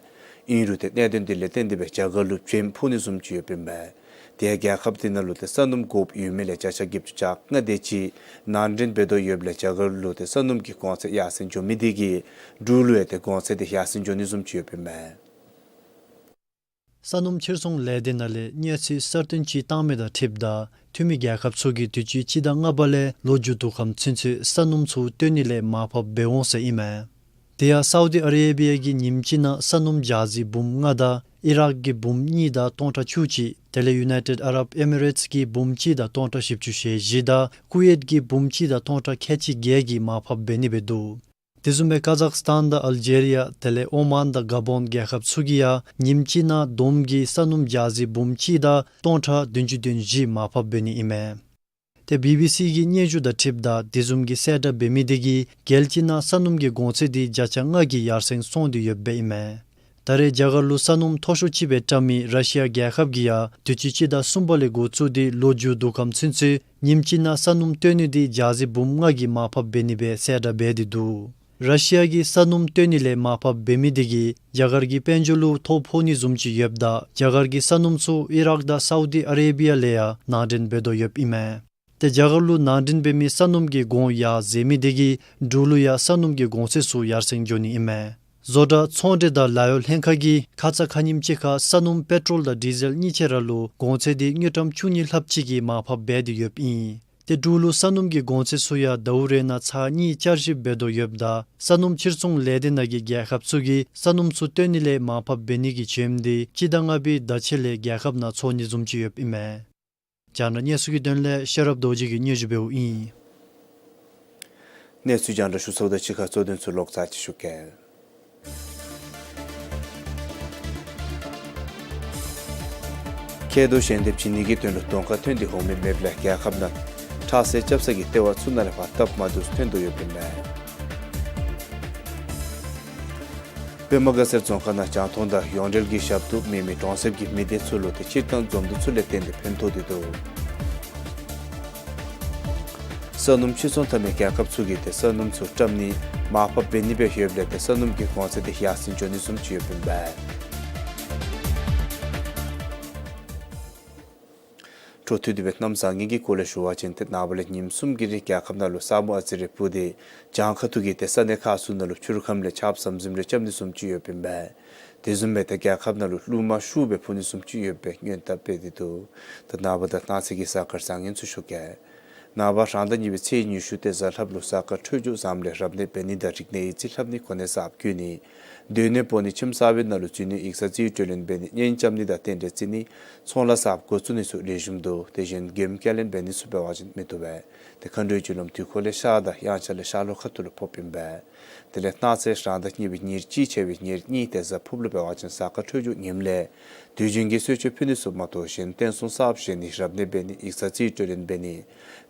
ཨིན་རུང་ཏེ་གནད་དོན་འདི་ལས་བརྟེན་ཏེ་སྦེ་རྒྱ་གར་ལུ་བྱེམ་ཕོག་ནི་བཟུམ་ཅིག་ཡོདཔ་ཨིན་པས། ཏེ་རྒྱལ་ཁབ་འདི་ནང་ལུ་ཏེ་ས་སྣུམ་དགོཔ་ཡོད་མི་ལས་བརྒྱ་ཆ་བརྒྱད་ཅུ་གྱ་ལྔ་དེ་ཅིག་ནང་འདྲེན་འབད་དོ་ཡོདཔ་ལས་རྒྱ་གར་ལུ་ཏེ་ས་སྣུམ་གྱི་གོང་ཚད་ཡར་སེང་འགྱོ་མི་འདི་གིས་འབྲུག་ལུ་ཡང་ཏེ་གོང་ཚད་འདི་ཡར་སེང་འགྱོ་ནི་བཟུམ་ཅིག་ཡོདཔ་ཨིན་པས། ས་སྣུམ་ཕྱིར་ཚོང་ལས་སྡེ་ནང་ལས་གནས་ཚུལ་གསར་བཏོན་ཅིག་བཏང་མི་དང་འཁྲིལཝ་ད་འཐུས་མི་རྒྱལ་ཁབ་ཚུ་གིས་དུས་ཅི་སྤྱི་ཟླ་ལྔ་པ་ལས་ལོ་མཇུག་བདུན་ཕྲག་ཚུན་ཚོད་ས་སྣུམ་ཚུ་བཏོན་ནི་ལས་མར་ཕབ་འབད་འོང་ཟེར་ཨིན་མས། དེ་ཡང་སའུ་དི་ཨ་རེ་བི་ཡ་གིས་ཉིནམ་གཅིག་ནང་ས་སྣུམ་ཇ་ཟི་འབུམ་ལྔ་དང་ཨི་རཱག་གི་འབུམ་གཉིས་དང་སྟོང་ཕྲག་བཅུ་གཅིག། དེ་ལས་ཡུ་ནའི་ཊེཌ་ཨ་རབ་ཨེ་མི་རེཊསི་གི་འབུམ་གཅིག་དང་སྟོང་ཕྲག་བཞི་བཅུ་ཞེ་བཞི་དང་ཀུ་ཝེཊ་གི་འབུམ་གཅིག་དང་སྟོང་ཕྲག་ཁལ་གཅིག་བརྒྱད་ཀྱིས་མར་ཕབ་འབད་ནི་སྦེ་འདུག། དེ་བཟུམ་སྦེ་ཀ་ཛག་སི་ཐཱན་དང་ཨལ་ཇེ་རི་ཡ་དེ་ལས་ཨོ་མཱན་དང་ག་བོན་རྒྱལ་ཁབ་ཚུ་གིས་ཡང་ཉིནམ་གཅིག་ནང་བསྡོམས་ཀྱིས་ས་སྣུམ་ཇ་ཟི་འབུམ་གཅིག་དང་སྟོང་ཕྲག་བདུན་ཅུ་དོན་བཞི་མར་ཕབ་འབད་ནི་ཨིན་མས། ཏེ་བི་བི་སི་གི་སྙན་ཞུ་དང་འཁྲིལཝ་ད་དེ་བཟུམ་གྱི་གསལ་བསྒྲགས་འབད་མི་དེ་གིས་རྒྱལ་སྤྱི་ནང་ས་སྣུམ་གྱི་གོང་ཚད་འདི་བརྒྱ་ཆ་ལྔ་གིས་ཡར་སེང་སོང་སྟེ་ཡོདཔ་ཨིན་མས། ད་རེས་རྒྱ་གར་ལུ་ས་སྣུམ་མཐོ་ཤོས་ཅིག་སྦེ་བཀྲམ་མི་ར་ཤི་ཡ་རྒྱལ་ཁབ་ཀྱིས་ཡང་དུས་ཅི་སྤྱི་ཟླ་གསུམ་པ་ལས་འགོ་བཙུགས་ཏེ་ལོ་མཇུག་བདུན་ཕྲག་ཚུན་ཚོད་ཉིནམ་གཅིག་ནང་ས་སྣུམ་བཏོན་ནི་འདི་ཇ་ཟི་འབུམ་ལྔ་གིས་མར་ཕབ་འབད་ནི་སྦེ་གསལ་བསྒྲགས་འབད་དེ་འདུག། ར་ཤི་ཡ་གིས་ས་སྣུམ་བཏོན་ནི་ལས་མར་ཕབ་འབད་མི་དེ་གིས་རྒྱ་གར་གྱི་དཔལ་འབྱོར་ལུ་ཐོ་ཕོག་ནི་བཟུམ་ཅིག་ཡོདཔ་ད་རྒྱ་གར་གྱི་ས་སྣུམ་ཚུ་ཨི་རཱག་དང་སའུ་དི་ཨ་རེ་བི་ཡ་ལས་ཡང་ནང་འདྲེན་འབད་དོ་ཡོདཔ་ཨིན་མས། ཏེ་རྒྱ་གར་ལུ་ནང་འདྲེན་འབད་མི་ས་སྣུམ་གྱི་གོང་ཡར་འཛེགས་མི་དེ་གིས་འབྲུག་ལུ་ཡང་ས་སྣུམ་གྱི་གོང་ཚད་ཚུ་ཡར་སེང་འགྱོ་ནི་ཨིན་མས། བཟོ་གྲྭ་ཚོང་འབྲེལ་དང་ལཱ་གཡོག་ལྷན་ཁག་གིས་ཁ་ཙ་ཁ་ཉིནམ་ཅིག་ཁར་ས་སྣུམ་པེ་ཊོལ་དང་ཌི་ཟེལ་གཉིས་ཆ་ར་ལུ་གོང་ཚད་དེ་དངུལ་ཀྲམ་བཅུ་གཉིས་ལྷགཔ་ཅིག་གིས་མར་ཕབ་འབད་དེ་ཡོདཔ་ཨིན། ཏེ་འབྲུག་ལུ་ས་སྣུམ་གྱི་གོང་ཚད་ཚུ་ཡང་ཟླཝ་རེ་ནང་ཚར་གཉིས་བསྐྱར་ཞིབ་འབད་དོ་ཡོདཔ་ད་ས་སྣུམ་ཕྱིར་ཚོང་ལས་སྡེ་ནང་གི་རྒྱལ་ཁབ་ཚུ་གིས་ས་སྣུམ་ཚུ་བཏོན་ནི་ལས་མར་ཕབ་འབད་ནི་གི་བྱོནམ་དེ་སྤྱི་ཟླ་ལྔ་པའི་ཟླ་ཕྱེད་ལས་རྒྱལ་ཁབ་ནང་ཚོགས་ནི་བཟུམ་ཅིག་ཡོདཔ་ཨིན་མས། རྒྱང་བསྒྲགས་གནས་ཚུལ་གྱི་དོན་ལས་ཤེས་རབ་རྡོ་རྗེ་གིས་སྙན་ཞུ་འབདཝ་ཨིན། གནས་ཚུལ་རྒྱང་བསྒྲགས་ཞུ་ཚརཝ་དང་གཅིག་ཁར་གཙོ་དོན་ཚུ་ལོག་ཙམ་ཅིག་ཞུ་གེ། མཁལ་རྡོག་ཞལ་འདེབས་བྱིན་ནི་གི་དོན་ལུ་གདོང་ཁར་ཐོན་ཏེ་འོང་མི་མེདཔ་ལས་རྒྱལ་ཁབ་ནང་ཁྲག་ཟས་རྐྱབ་ས་གི་ལྟེ་བ་ཚུ་ནང་ལས་ཕར་སྟབས་མ་བདེཝ་ཐོན་དོ་ཡོདཔ་ཨིན་མས། པདྨ་དགའ་ཚལ་རྫོང་ཁག་ནང་རྒྱང་མཐོང་དང་ཡོངས་འབྲེལ་གྱི་ཞབས་ཏོག་མེད་མི་གྲོང་གསེབ་ཀྱི་མི་སྡེ་ཚུ་ལུ་ཏེ་སྤྱིར་བཏང་འཛོམས་འདུ་ཚུ་ལས་བརྟེན་ཏེ་ཕན་ཐོགས་ཏེ་འདུག། ས་སྣུམ་ཕྱིར་ཚོང་འཐབ་མི་རྒྱལ་ཁབ་ཚུ་གིས་ཏེ་ས་སྣུམ་ཚུ་བཀྲམ་ནི་མར་ཕབ་འབད་ནི་སྦེ་ཡོདཔ་ལས་ཏེ་ས་སྣུམ་གྱི་གོང་ཚད་དེ་ཡར་སེང་འགྱོ་ནི་བཟུམ་ཅིག་ཡོདཔ་ཨིན་པས། འཕྲོ་མཐུད་དེ་སྦེ་གནམ་བཟང་ངན་གྱི་སྐོར་ལས་ཞུ་བ་ཅིན་ཏེ་ནངས་པ་ལས་ཉིནམ་གསུམ་གྱི་རིང་རྒྱལ་ཁབ་ནང་ལུ་ས་སྨུག་ཨ་ཙི་རེ་སྤུབས་ཏེ་གྱང་ཁ་ཐུག་གི་ཏེ་ས་གནས་ཁག་ཚུ་ནང་ལུ་ཆུ་རུད་ཁམས་ལས་ཆརཔ་ཟམ་ཟིམ་རེ་རྐྱབ་ནི་བཟུམ་ཅིག་ཡོདཔ་ཨིན་པས། དེ་བཟུམ་སྦེ་ཏེ་རྒྱལ་ཁབ་ནང་ལུ་རླུང་མ་ཤུགས་སྦེ་འཕུ་ནི་བཟུམ་ཅིག་ཡོདཔ་སྦེ་སྔོན་དཔག་འབད་དེ་འདུག། ད་ནངས་པ་དང་གནངས་ཚེ་གི་གཟའ་སྐར་བཟང་ངན་ཚུ་ཞུ་གེ། ནངས་པ་རང་ཟླ་གཉིས་པའི་ཚེས་ཉི་ཤུ་ཏེ་གཟའ་ལྷགཔ་ལུ་གཟའ་སྐར་འཕྲོད་སྦྱོར་བཟངམ་ལས་རབ་གནས་འབད་ནི་དང་རིག་གནས་ཡིག་རྩིས་ལྷབ་ནི་གོ་གནས་གསརཔ་བསྐོ་ནི། སྡོད་གནས་སྤོ་ནི་ཁྱིམ་གསར་པའི་ནང་ལུ་འཛུལ་ནི་ཡིག་ཚང་རྩིས་སྤྲོད་ལེན་འབད་ནི་གཉེན་རྐྱབ་ནི་དང་རྟེན་འབྲེལ་བརྩི་ནི་ཚོང་ལཱ་གསརཔ་འགོ་བཙུགས་ནི་ཚུ་ལེགས་ཤོམ་འདུག། དེ་བཞིན་མགྱོནམ་བསྐྱར་ལེན་འབད་ནི་ཚུ་འབད་བ་ཅིན་མི་བཏུབ་པས། ཏེ་མཁའ་འགྲོའི་རྒྱུ་ལམ་དུས་འཁོར་ལས་ཤར་དང་དབྱངས་འཆར་ལས་ཤར་ལྷོ་ཁ་ཐུག་ལུ་ཕོགཔ་ཨིན་པས། དེ་ལས་གནངས་ཚེ་རང་ཟླ་གཉིས་པའི་ཉེར་གཅིག་ཕྱེད་པའི་ཉེར་གཉིས་ཏེ་གཟའ་ཕུརཔ་ལུ་འབད་བ་ཅིན་གཟའ་སྐར་འཕྲོད་སྦྱོར་ངནམ་ལས་དུས་རྒྱུན་གྱི་གསོལ་མཆོད་ཕུལ་ནི་ཚུ་མ་གཏོགས་གཞན་རྟེན་གསུམ་གསརཔ་བཞེངས་ནི་རབ་གནས་འབད་ནི་ཡིག་ཚང་རྩིས་སྤྲོད་ལེན་འབད་ནི།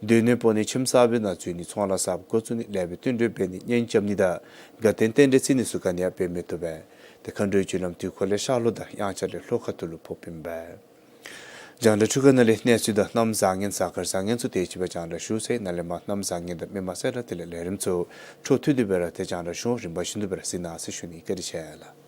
སྡོད་གནས་སྤོ་ནི་ཁྱིམ་གསར་པའི་ནང་འཛུལ་ནི་ཚོང་ལཱ་གསརཔ་འགོ་བཙུགས་ནི་ལེགས་པའི་བསྟུན་གྲོས་འབད་ནི་གཉེན་རྐྱབ་ནི་དང་དགའ་སྟོན་རྟེན་འབྲེལ་བརྩི་ནི་ཚུ་ག་ནི་ཡང་འབད་མི་བཏུབ་པས། ཏེ་མཁའ་འགྲོའི་རྒྱུ་ལམ་དུས་འཁོར་ལས་ཤར་ལྷོ་དང་དབྱངས་འཆར་ལས་ལྷོ་ཁ་ཐུག་ལུ་ཕོགཔ་ཨིན་པས། རྒྱང་བསྒྲགས་འཕྲུལ་ཁང་ནང་ལས་གནས་ཚུལ་དང་གནམ་བཟང་ངན་གཟའ་སྐར་བཟང་ངན་ཚུ་དེ་ཅིག་སྦེ་རྒྱང་བསྒྲགས་ཞུ་ཚར་ཡི། ནཱ་ལས་མར་གནམ་བཟང་ངན་དང་མི་མ་གསལ་བསྒྲགས་དེ་ལས་ལས་རིམ་ཚུ་འཕྲོ་མཐུད་དེ་སྦེ་ར་ཏེ་རྒྱང་བསྒྲགས་ཞུ་འོང་། རིམ་པ་བཞིན་དུ་སྦེ་ར་གཟིགས་གནང་ཟེར་ཞུ་ནི། བཀའ་དྲིན་ཆེ་ལགས།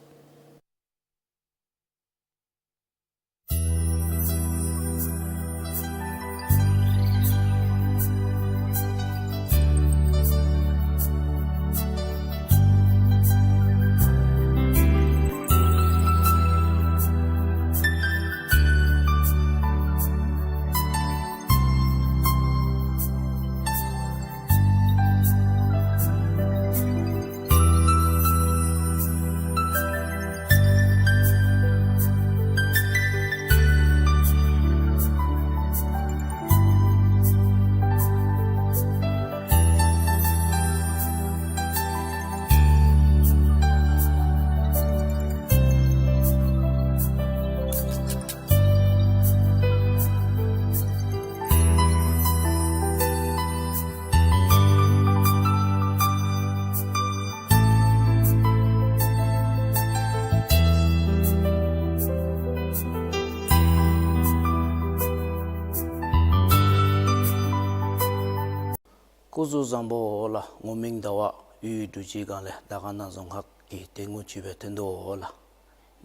སྐུ་གཟུགས་བཟང་པོ་ལགས། ངོ་མིང་ཟླ་བ། ཡུལ་འབྲུག་རྗེས་སྒང་ལས་དར་དཀར་ན་རྫོང་ཁག་གི་དེ་ངོ་ཅིག་སྦེ་ཐོན་དོ་ལགས།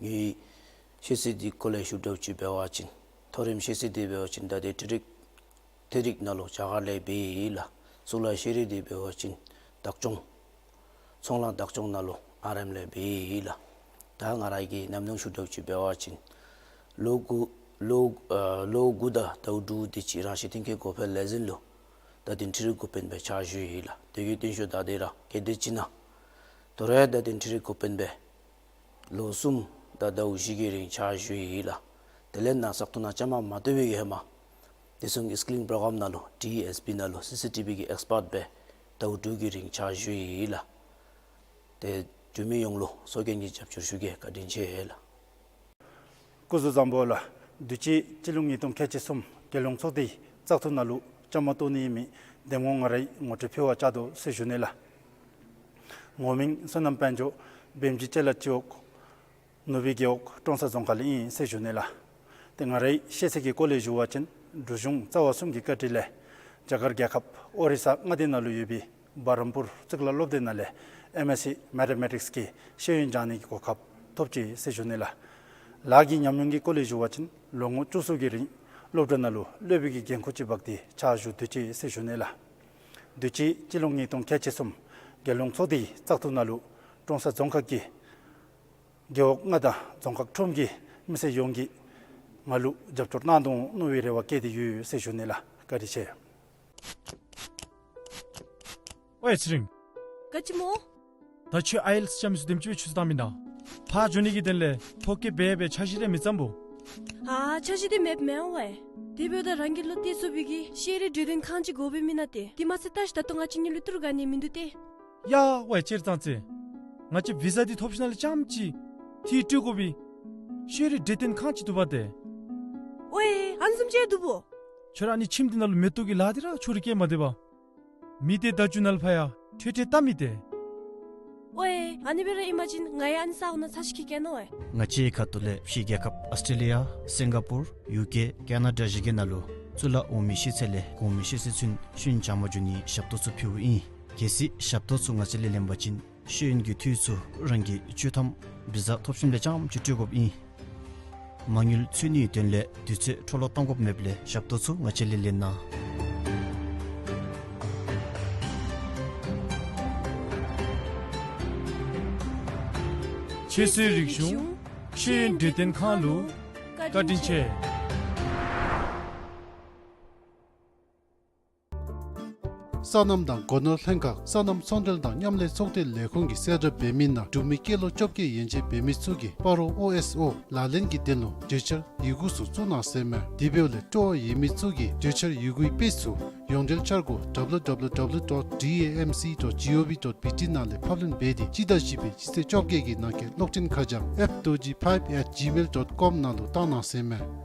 ངེའི་ཤེས་ཚད་འདི་སྐོར་ལས་ཞུ་དགོཔ་ཅིག་འབད་བ་ཅིན་མཐོ་རིམ་ཤེས་ཚད་འདི་འབད་བ་ཅིན་ད་ཏེ་འཕྲུལ་རིག་འཕྲུལ་རིག་ནང་ལུ་རྒྱ་གར་ལས་འབད་ཡི་ལགས། གཙུག་ལག་ཤེས་རིག་འདི་འབད་བ་ཅིན་བདག་སྐྱོང་ཚོང་ལཱ་བདག་སྐྱོང་ནང་ལུ་ཨར་ཨེམ་ལས་འབད་ཡི་ལགས། ད་ང་ར་གི་ཉམས་མྱོང་ཞུ་དགོཔ་ཅིག་འབད་བ་ཅིན་ལོ་དགུ་ལོ་ཨ་ལོ་དགུ་དང་ཟླཝ་དྲུག་དེ་ཅིག་རང་བཞིན་གཏན་འཁེལ་འགོ་དཔོན་ལས་འཛིན་ལུ་ད་ཏེ་འཕྲུལ་རིག་འགོ་དཔོན་སྦེ་ཕྱག་ཞུ་ཡི་ལགས། དེ་གི་རྟིང་ཤུལ་ད་ཏེ་ར་གལ་ཏེ་ཅིག་ནང་དོ་རུང་ད་ཏེ་འཕྲུལ་རིག་འགོ་དཔོན་སྦེ་ལོ་གསུམ་དང་ཟླཝ་བཞི་གི་རིང་ཕྱག་ཞུ་ཡི་ལགས། དེ་ལས་ནཱ་ས་སྟོང་ནང་བཅའ་མར་མ་གཏོགས་པའི་ཧེ་མ་བདེ་སྲུང་སི་ཀིལ་པྲོ་གྲམ་ནང་ལུ་ཌི་ཨི་ཨེསི་པི་ནང་ལུ་སི་སི་ཊི་བི་གི་ཨེགསི་པཊ་སྦེ་ཟླཝ་དྲུག་གི་རིང་ཕྱག་ཞུ་ཡི་ལགས། ཏེ་འབྲུག་མི་ཡོངས་ལུ་ཚོགས་རྒྱན་གྱི་རྒྱབ་སྐྱོར་ཞུ་གེ། བཀའ་དྲིན་ཆེ་ལགས། སྐུ་གཟུགས་བཟང་པོ་ལགས། དུས་ཅི་སྤྱི་ལོ་ཉིས་སྟོང་ཁལ་གཅིག་གསུམ་རྒྱལ་ཡོངས་ཚོགས་སྡེའི་བཙག་འཐུ་ནང་ལུ་བཅའ་མར་གཏོགས་ནི་ཨིན་མི་འདེམས་ངོ་ང་རའི་ངོ་སྤྲོད་ཕུལ་བར་བཅར་དོ་ཟེར་ཞུ་ནི་ལགས། ངོ་མིང་བསོད་ནམས་དཔལ་འབྱོར། བེམ་ཇི་ཅ་ལ་སྤྱི་འོག་ནུབ་སྦིས་རྒེད་འོག་ཀྲོང་གསར་རྫོང་ཁག་ལས་ཨིན་ཟེར་ཞུ་ནི་ལགས། ཏེ་ང་རའི་ཤེས་ཚད་ཀྱི་སྐོར་ལས་ཞུ་བ་ཅིན་འབྲུག་གཞུང་རྩ་བ་གསུམ་གྱི་བཀའ་དྲིན་ལས་རྒྱ་གར་རྒྱལ་ཁབ་ཨོ་རི་ས་མངའ་སྡེ་ནང་ལུ་ཡོད་པའི་བྷ་རམ་པུར་གཙུག་ལག་སློབ་སྡེ་ནང་ལས་ ཨེམ་ཨེས་སི་མེ་ཐེ་མེ་ཊིཀསི་གི་ཤེས་ཡོན་སྦྱང་ནི་གི་གོ་སྐབས་ཐོབ་ཅི་ཟེར་ཞུ་ནི་ལགས། ལཱ་གི་ཉམས་མྱོང་གི་སྐོར་ལས་ཞུ་བ་ཅིན་ལོ་ངོ་བཅུ་གསུམ་གྱི་རིང་སློབ་གྲྭ་ནང་ལུ་སློབ་དཔོན་གྱི་འགན་ཁུར་ཅིག་འབག་སྟེ་ཕྱག་ཞུ་སྡོད་ཅི་ཟེར་ཞུ་ནི་ལགས། དུས་ཅི་སྤྱི་ལོ་ཉིས་སྟོང་ཁལ་གཅིག་གསུམ་རྒྱལ་ཡོངས་ཚོགས་སྡེའི་བཙག་འཐུ་ནང་ལུ་ཀྲོང་གསར་རྫོང་ཁག་གི་རྒེད་འོག་ལྔ་དང་རྫོང་ཁག་ཁྲོམ་གྱི་མི་སེར་ཡོངས་ཀྱིས་ང་ལུ་རྒྱབ་སྐྱོར་གནང་དོ་མནོ་བའི་རེ་བ་བསྐྱེད་དེ་ཡོད་ཟེར་ཞུ་ནི་ལགས། བཀའ་དྲིན་ཆེ། ཝའེ་ཚེ་རིང་། ག་ཅི་སྨོ། ད་ཁྱོད་ཨའི་ཨེལ་ཊི་ཨེས་རྐྱབ་མི་ཚུ་དེམ་ཅིག་སྦེ་ཆུད་ཟོས་བཏང་མི་གནང་། ཕར་འགྱོ་ནི་གི་དོན་ལས་ཐོ་བཀོད་འབད་འབད་འཆར་གཞི་རེ་མི་བརྩམ་སྨོ། ཨ་འཆར་གཞི་དེ་མེདཔ་མེན་ཝའེ། དེ་འབདཝ་ད་རང་གི་ལོ་བལྟ་ཚུགས་པའི་གི་ཤེས་རིག་གྲོས་སྟོན་ཁང་ཅིག་དགོ་པས་མེན་ན་ཏེ། དེ་མ་ཚད་ད་ཅི་ད་ལྟོ་ང་བཅས་གཉིས་ལུ་ཏི་རུ་ག་ནི་མིན་འདུག་ཏེ། ཡ་ཝའེ་ཅེར་ཙང་ཙེ། ང་བཅས་བི་ཟ་འདི་ཐོབ་ཞིནམ་ལས་རྐྱངམ་ཅིག་འཐུས་སྤྲོད་དགོ་པའི་ཤེས་རིག་གྲོས་སྟོན་ཁང་ཅིག་འདུག་པ་ཏེ། ཝའེ་ཨ་ནི་བཟུམ་ཅིག་འདུག་སྨོ། ཁྱོད་ར་ཨ་ནི་ཁྱིམ་འདི་ནང་ལུ་མེ་ཏོག་གི་ལཱ་འདི་ར་ཕྱོགས་རིས་བཀལ་མ་སྡོད་པར་མི་སྡེ་བརྡ་བརྒྱུད་ནང་ལུ་ཕར་ཡང་ཁྲལ་ཁྲལ་བཏབ་མི་ཏེ། ཝའེ་ཨ་ནི་སྦེ་ར་ཨིན་པ་ཅིན་ང་ཡང་ཨ་ནི་ས་གོ་ནང་ཚར་ཅིག་འཁྱིད་གེ་མནོ་ཝའེ། ང་བཅས་ཁ་ཐུག་ལས་ཕྱི་རྒྱལ་ཁབ་ཨཱོས་ཊྲེ་ལི་ཡ་སིང་ག་པུར་ཡུ་ཀེ་ཀེ་ན་ཌ་བཞི་གི་ནང་ལུ་གཙུག་ལག་འོག་མའི་ཤེས་ཚད་ལས་གོང་མའི་ཤེས་ཚད་ཚུན་ཤེས་ཡོན་སྦྱང་བར་འགྱོ་ནིའི་ཞབས་ཏོག་ཚུ་ཕུལཝ་ཨིན། གལ་སྲིད་ཞབས་ཏོག་ཚུ་ང་བཅས་ལས་ལེན་པ་ཅིན་ཤེས་ཡོན་གྱི་འཐུས་ཚུ་རང་གིས་ཆོག་ཐམ་བི་ཟ་ཐོབ་ཞིནམ་ལས་རྐྱངམ་ཅིག་སྤྲོད་དགོཔ་ཨིན། མ་དངུལ་འཚོལ་ནིའི་དོན་ལས་དུས་ཚོད་འཕྲོ་བརླག་གཏང་དགོཔ་མེདཔ་ལས་ཞབས་ཏོག་ཚུ་ང་བཅས་ལས་ལེན་གནང་། ཆོས་སྲིད་རིག་གཞུང་ཤེས་ཡོན་གྲོས་སྟོན་ཁང་ལུ་བཀའ་དྲིན་ཆེ། སོ་ནམ་དང་སྒོ་ནོར་ལྷན་ཁག་སོ་ནམ་ཚོང་འབྲེལ་དང་མཉམ་ལས་ཚོགས་སྡེ་ལས་ཁུངས་ཀྱིས་གསལ་བསྒྲགས་འབད་མི་ནང་འབྲུག་མི་སྐྱེས་ལོ་བཅོ་བརྒྱད་ཡན་ཆད་འབད་མི་ཚུ་གིས་སྤ་རོ་ཨོ་ཨེསི་ཨོ་ལག་ལེན་གྱི་དོན་ལུ་གྲོས་འཆར་ཡི་གུ་ཚུ་བཙུགས་གནང་ཟེར་མས། དེ་འབདཝ་ལས་སྤྲོ་བ་ཡོད་མི་ཚུ་གིས་གྲོས་འཆར་ཡི་གུའི་དཔེ་ཚུ་ཡོངས་འབྲེལ་འཆར་སྒོ་W W W dot D A M C dot G O V dot B T ནང་ལས་ཕབ་ལེན་འབད་དེ་སྤྱི་ཟླ་བཞི་པའི་སྤྱི་ཚེས་བཅོ་བརྒྱད་ཀྱི་ནང་འཁོད་གློག་འཕྲིན་ཁ་བྱང་F Dorji five at gmail dot com ནང་ལུ་བཏང་གནང་ཟེར་མས།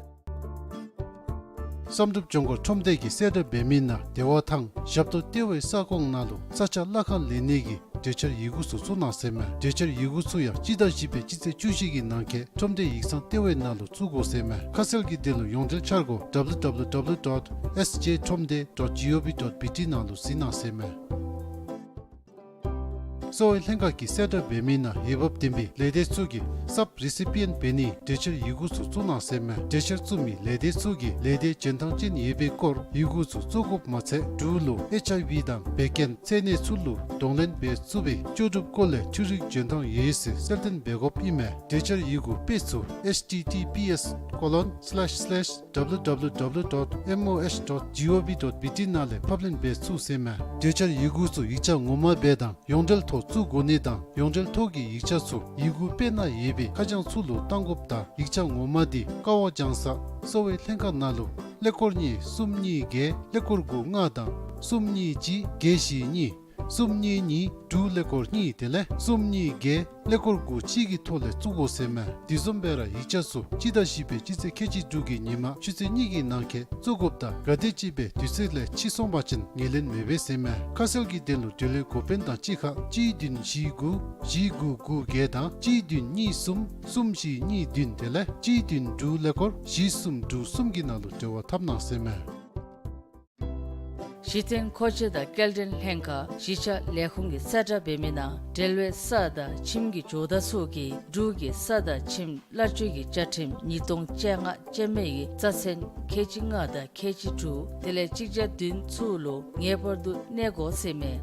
བསམ་གྲུབ་ལྗོངས་མཁར་ཁྲོམ་སྡེ་གིས་གསལ་བསྒྲགས་འབད་མི་ནང་བདེ་བ་ཐང་ཞབས་ཏོག་ལྟེ་བའི་ས་ཁོངས་ནང་ལུ་ས་ཆ་གླ་ཁར་ལེན་ནི་གི་གྲོས་འཆར་ཡི་གུ་ཚུ་བཙུགས་གནང་ཟེར་མས། གྲོས་འཆར་ཡི་གུ་ཚུ་ཡང་སྤྱི་ཟླ་བཞི་པའི་སྤྱི་ཚེས་བཅུ་བཞི་གི་ནང་འཁོད་ཁྲོམ་སྡེ་ཡིག་ཚང་ལྟེ་བའི་ནང་ལུ་བཙུགས་དགོ་ཟེར་མས། ཁ་གསལ་གྱི་དོན་ལུ་ཡོངས་འབྲེལ་འཆར་སྒོ་W W W dot S J ཁྲོམ་སྡེ་dot G O V dot B T ནང་ལུ་གཟིགས་གནང་ཟེར་མས། གསོ་བའི་ལྷན་ཁག་གིས་གསལ་བསྒྲགས་འབད་མི་ནང་འོས་འབབ་ལྡན་པའི་ལས་སྡེ་ཚུ་གིས་སབ་རི་སི་པི་ཡན་འབད་ནིའི་གྲོས་འཆར་ཡི་གུ་ཚུ་བཙུགས་གནང་ཟེར་མས། གྲོས་འཆར་བཙུགས་མི་ལས་སྡེ་ཚུ་གིས་ལས་སྡེའི་འཇོན་ཐང་ཅན་ཡོད་པའི་སྐོར་ཡི་གུ་ཚུ་བཙུགས་དགོཔ་མ་ཚད་འབྲུག་ལུ་ཨེཆ་ཨའི་ཝི་དང་བད་ཀན་ཚད་ནད་ཚུ་ལུ་གདོང་ལེན་འབད་ཚུགས་པའི་ལྕོགས་གྲུབ་སྐོར་ལས་འཕྲུལ་རིག་འཇོན་ཐང་ཡོད་ཟེར་གསལ་སྟོན་འབད་དགོཔ་ཨིན་མས། གྲོས་འཆར་ཡི་གུ་དཔེ་ཚུ་H T T P S colon slash slash W W W dot M O H dot G O V dot B T ནང་ལས་ཕབ་ལེན་འབད་ཚུགས་ཟེར་མས། གྲོས་འཆར་ཡི་གུ་ཚུ་ཡིག་ཆ་ངོ་མ་སྦེ་དང་ཡོངས་འབྲེལ་ཐོག་བཙུགས་དགོ་ནི་དང་ཡོངས་འབྲེལ་ཐོག་གི་ཡིག་ཆ་ཚུ་ཡི་གུ་དཔེ་ནང་ཡོད་པའི་ཁ་བྱང་ཚུ་ལུ་གཏང་དགོཔ་དང་ཡིག་ཆ་ངོ་མ་འདི་ཀ་བ་ལྗང་ས་གསོ་བའི་ལྷན་ཁག་ནང་ལུ་ཀླད་ཀོར་གཉིས་གསུམ་གཉིས་བརྒྱད་ཀླད་ཀོར་དགུ་ལྔ་དང་གསུམ་གཉིས་གཅིག་བརྒྱད་བཞི་གཉིས་གསུམ་གཉིས་གཉིས་དྲུག་ཀླད་ཀོར་གཉིས་དེ་ལས་གསུམ་གཉིས་བརྒྱད་ཀླད་ཀོར་དགུ་གཅིག་གི་ཐོག་ལས་བཙུགས་དགོ་ཟེར་མས། དེ་བཟུམ་སྦེ་ར་ཡིག་ཆ་ཚུ་སྤྱི་ཟླ་བཞི་པའི་སྤྱི་ཚེས་ཁལ་གཅིག་དྲུག་གི་ཉིན་མ་ཆུ་ཚོད་གཉིས་ཀྱི་ནང་འཁོད་བཙུགས་དགོཔ་དང་ག་དེམ་ཅིག་སྦེ་དུས་ཚོད་ལས་ཕྱི་སོང་པ་ཅིན་ངོས་ལེན་མི་འབད་ཟེར་མས། ཁ་གསལ་གྱི་དོན་ལུ་འབྲེལ་ཡོད་འགོ་དཔོན་དང་གཅིག་ཁར་གཅིག་བདུན་བཞི་དགུ་བཞི་དགུ་དགུ་བརྒྱད་དང་གཅིག་བདུན་གཉིས་གསུམ་གསུམ་བཞི་གཉིས་བདུན་དེ་ལས་གཅིག་བདུན་དྲུག་ཀླད་ཀོར་བཞི་གསུམ་དྲུག་གསུམ་གྱི་ནང་ལུ་འབྲེལ་བ་འཐབ་གནང་ཟེར་མས། གཞི་རྟེན་མཁོ་ཆས་དང་སྐྱེལ་འདྲེན་ལྷན་ཁག་གཞིས་ཆགས་ལས་ཁུངས་ཀྱིས་གསལ་བསྒྲགས་འབད་མི་ནང་འབྲེལ་ཡོད་ས་དང་ཁྱིམ་གྱི་ཇོ་བདག་ཚུ་གིས་འབྲུག་གི་ས་དང་ཁྱིམ་གླར་སྤྱོད་ཀྱི་བཅའ་ཁྲིམས་ཉིས་སྟོང་བཅོ་ལྔ་ཅན་མའི་རྩ་ཚན་ཁལ་གཅིག་ལྔ་དང་ཁལ་གཅིག་དྲུག་དེ་ལས་གཅིག་བརྒྱ་བདུན་ཚུ་ལུ་ངེས་པར་དུ་གནས་དགོ་ཟེར་མས།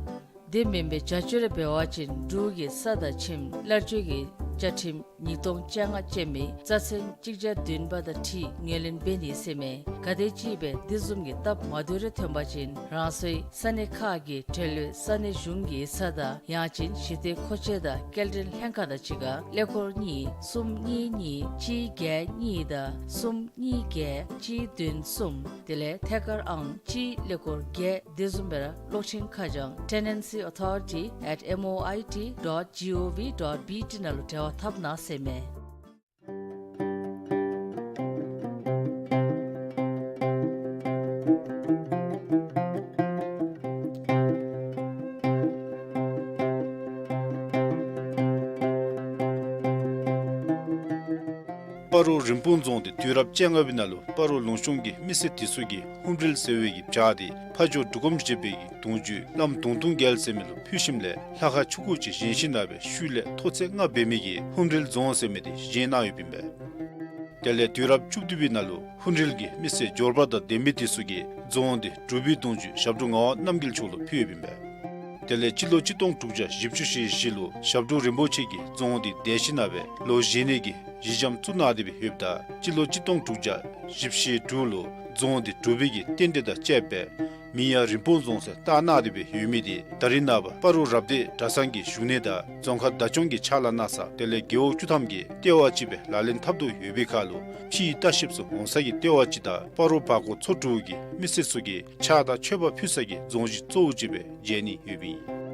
དེ་མེན་པའི་བྱ་སྤྱོད་རེ་འབད་བ་ཅིན་འབྲུག་གི་ས་དང་ཁྱིམ་གླར་སྤྱོད་ཀྱི་བཅའ་ཁྲིམས་ཉིས་སྟོང་བཅོ་ལྔ་ཅན་མའི་རྩ་ཚན་གཅིག་བརྒྱ་བདུན་པ་དང་འཁྲིལ་ངོས་ལེན་འབད་ནི་ཟེར་མས། ག་དེམ་ཅིག་སྦེ་དེ་བཟུམ་གྱི་སྟབས་མ་བདེཝ་རེ་ཐོན་པ་ཅིན་རང་སོའི་ས་གནས་ཁག་གི་འབྲེལ་ཡོད་ས་གནས་གཞུང་གི་ས་དང་ཡང་ཅིན་གཞི་རྟེན་མཁོ་ཆས་དང་སྐྱེལ་འདྲེན་ལྷན་ཁག་དང་གཅིག་ཁར་ཀླད་ཀོར་གཉིས་གསུམ་གཉིས་གཉིས་གཅིག་བརྒྱད་གཉིས་དང་གསུམ་གཉིས་བརྒྱད་གཅིག་བདུན་གསུམ་དེ་ལས་ཐད་ཀར་ཨང་གཅིག་ཀླད་ཀོར་བརྒྱད། དེ་བཟུམ་སྦེ་ར་གློག་འཕྲིན་ཁ་བྱང་tenancy authority at M O I T dot G O V dot B T ནང་ལུ་འབྲེལ་བ་འཐབ་གནང་ཟེར་མས། སྤ་རོ་རིན་སྤུངས་རྫོང་དེ་དུས་རབས་བཅོ་ལྔ་པའི་ནང་ལུ་སྤ་རོ་ལུང་གཤོང་གི་མི་སེར་དེ་ཚུ་གིས་ཧཱུྃ་རལ་ཟེར་བའི་གི་བྱག་དེ་ཕ་ཇོ་འབྲུག་སྒོམ་བཞད་པའི་གི་གདུང་བརྒྱུད་བླམ་གདུང་སྟོང་རྒྱལ་ཟེར་མི་ལུ་ཕུལ་ཞིནམ་ལས་ལྷ་ཁང་ཆུང་ཀུ་ཅིག་བཞེངས་ཞིནམ་ལས་ཤུལ་ལས་མཐོ་ཚད་ལྔ་འབད་མི་གི་ཧཱུྃ་རལ་རྫོང་ཟེར་མི་དེ་བཞེངས་གནང་ཡོདཔ་ཨིན་པས། དེ་ལས་དུས་རབས་བཅུ་བདུན་པའི་ནང་ལུ་ཧཱུྃ་རལ་གྱི་མི་སེར་འབྱོར་པ་དང་ལྡན་མི་དེ་ཚུ་གིས་རྫོང་དེ་འབྲུག་པའི་གདུང་བརྒྱུད་ཞབས་དྲུང་ངག་དབང་རྣམ་རྒྱལ་མཆོག་ལུ་ཕུལ་ཡོདཔ་ཨིན་པས། དེ་ལས་སྤྱི་ལོ་གཅིག་སྟོང་དྲུག་བརྒྱ་བཞི་བཅུ་ཞེ་བཞི་ལུ་ཞབས་དྲུང་རིན་པོ་ཆེ་གིས་རྫོང་དེ་དེད་ཞིནམ་ལས་ལོ་བཞི་གནས་ཀྱི་གཞི་འགྱམ་བཙུགས་གནང་སྟེ་སྦེ་ཡོདཔ་ད་སྤྱི་ལོ་གཅིག་སྟོང་དྲུག་བརྒྱ་བཞི་བཅུ་ཞེ་དྲུག་ལུ་རྫོང་དེ་འབྲུག་པའི་གི་རྟེན་འབྲེལ་དང་བཅསཔ་སྦེ་མིང་ཡང་རིན་སྤུངས་རྫོང་ཟེར་བཏགས་གནང་སྟེ་སྦེ་ཡོད་མི་དེ་ད་རིས་ནངས་པ་སྤ་རོ་རབ་སྡེ་གྲྭ་ཚང་གི་བཞུགས་གནས་དང་རྫོང་ཁག་བདག་སྐྱོང་གི་ཕྱག་ལཱ་གནང་ས་དེ་ལས་རྒེད་འོག་བཅུ་ཐམ་གྱི་ལྟེ་བ་ཅིག་སྦེ་ལག་ལེན་འཐབ་དོ་ཡོད་པའི་ཁར་ལུ་ཕྱིའི་ལྟ་བཤལཔ་ཚུ་འོང་ས་གི་ལྟེ་བ་ཅིག་དང་སྤ་རོ་བར་སྐོར་ཚོ་དྲུག་གི་མི་སེར་ཚུ་གིས་ཕྱག་དང་མཆོད་པ་ཕུལ་ས་གི་རྫོང་གཞི་གཙོ་བོ་ཅིག་སྦེ་མཇལ་ནི་ཡོདཔ་ཨིན།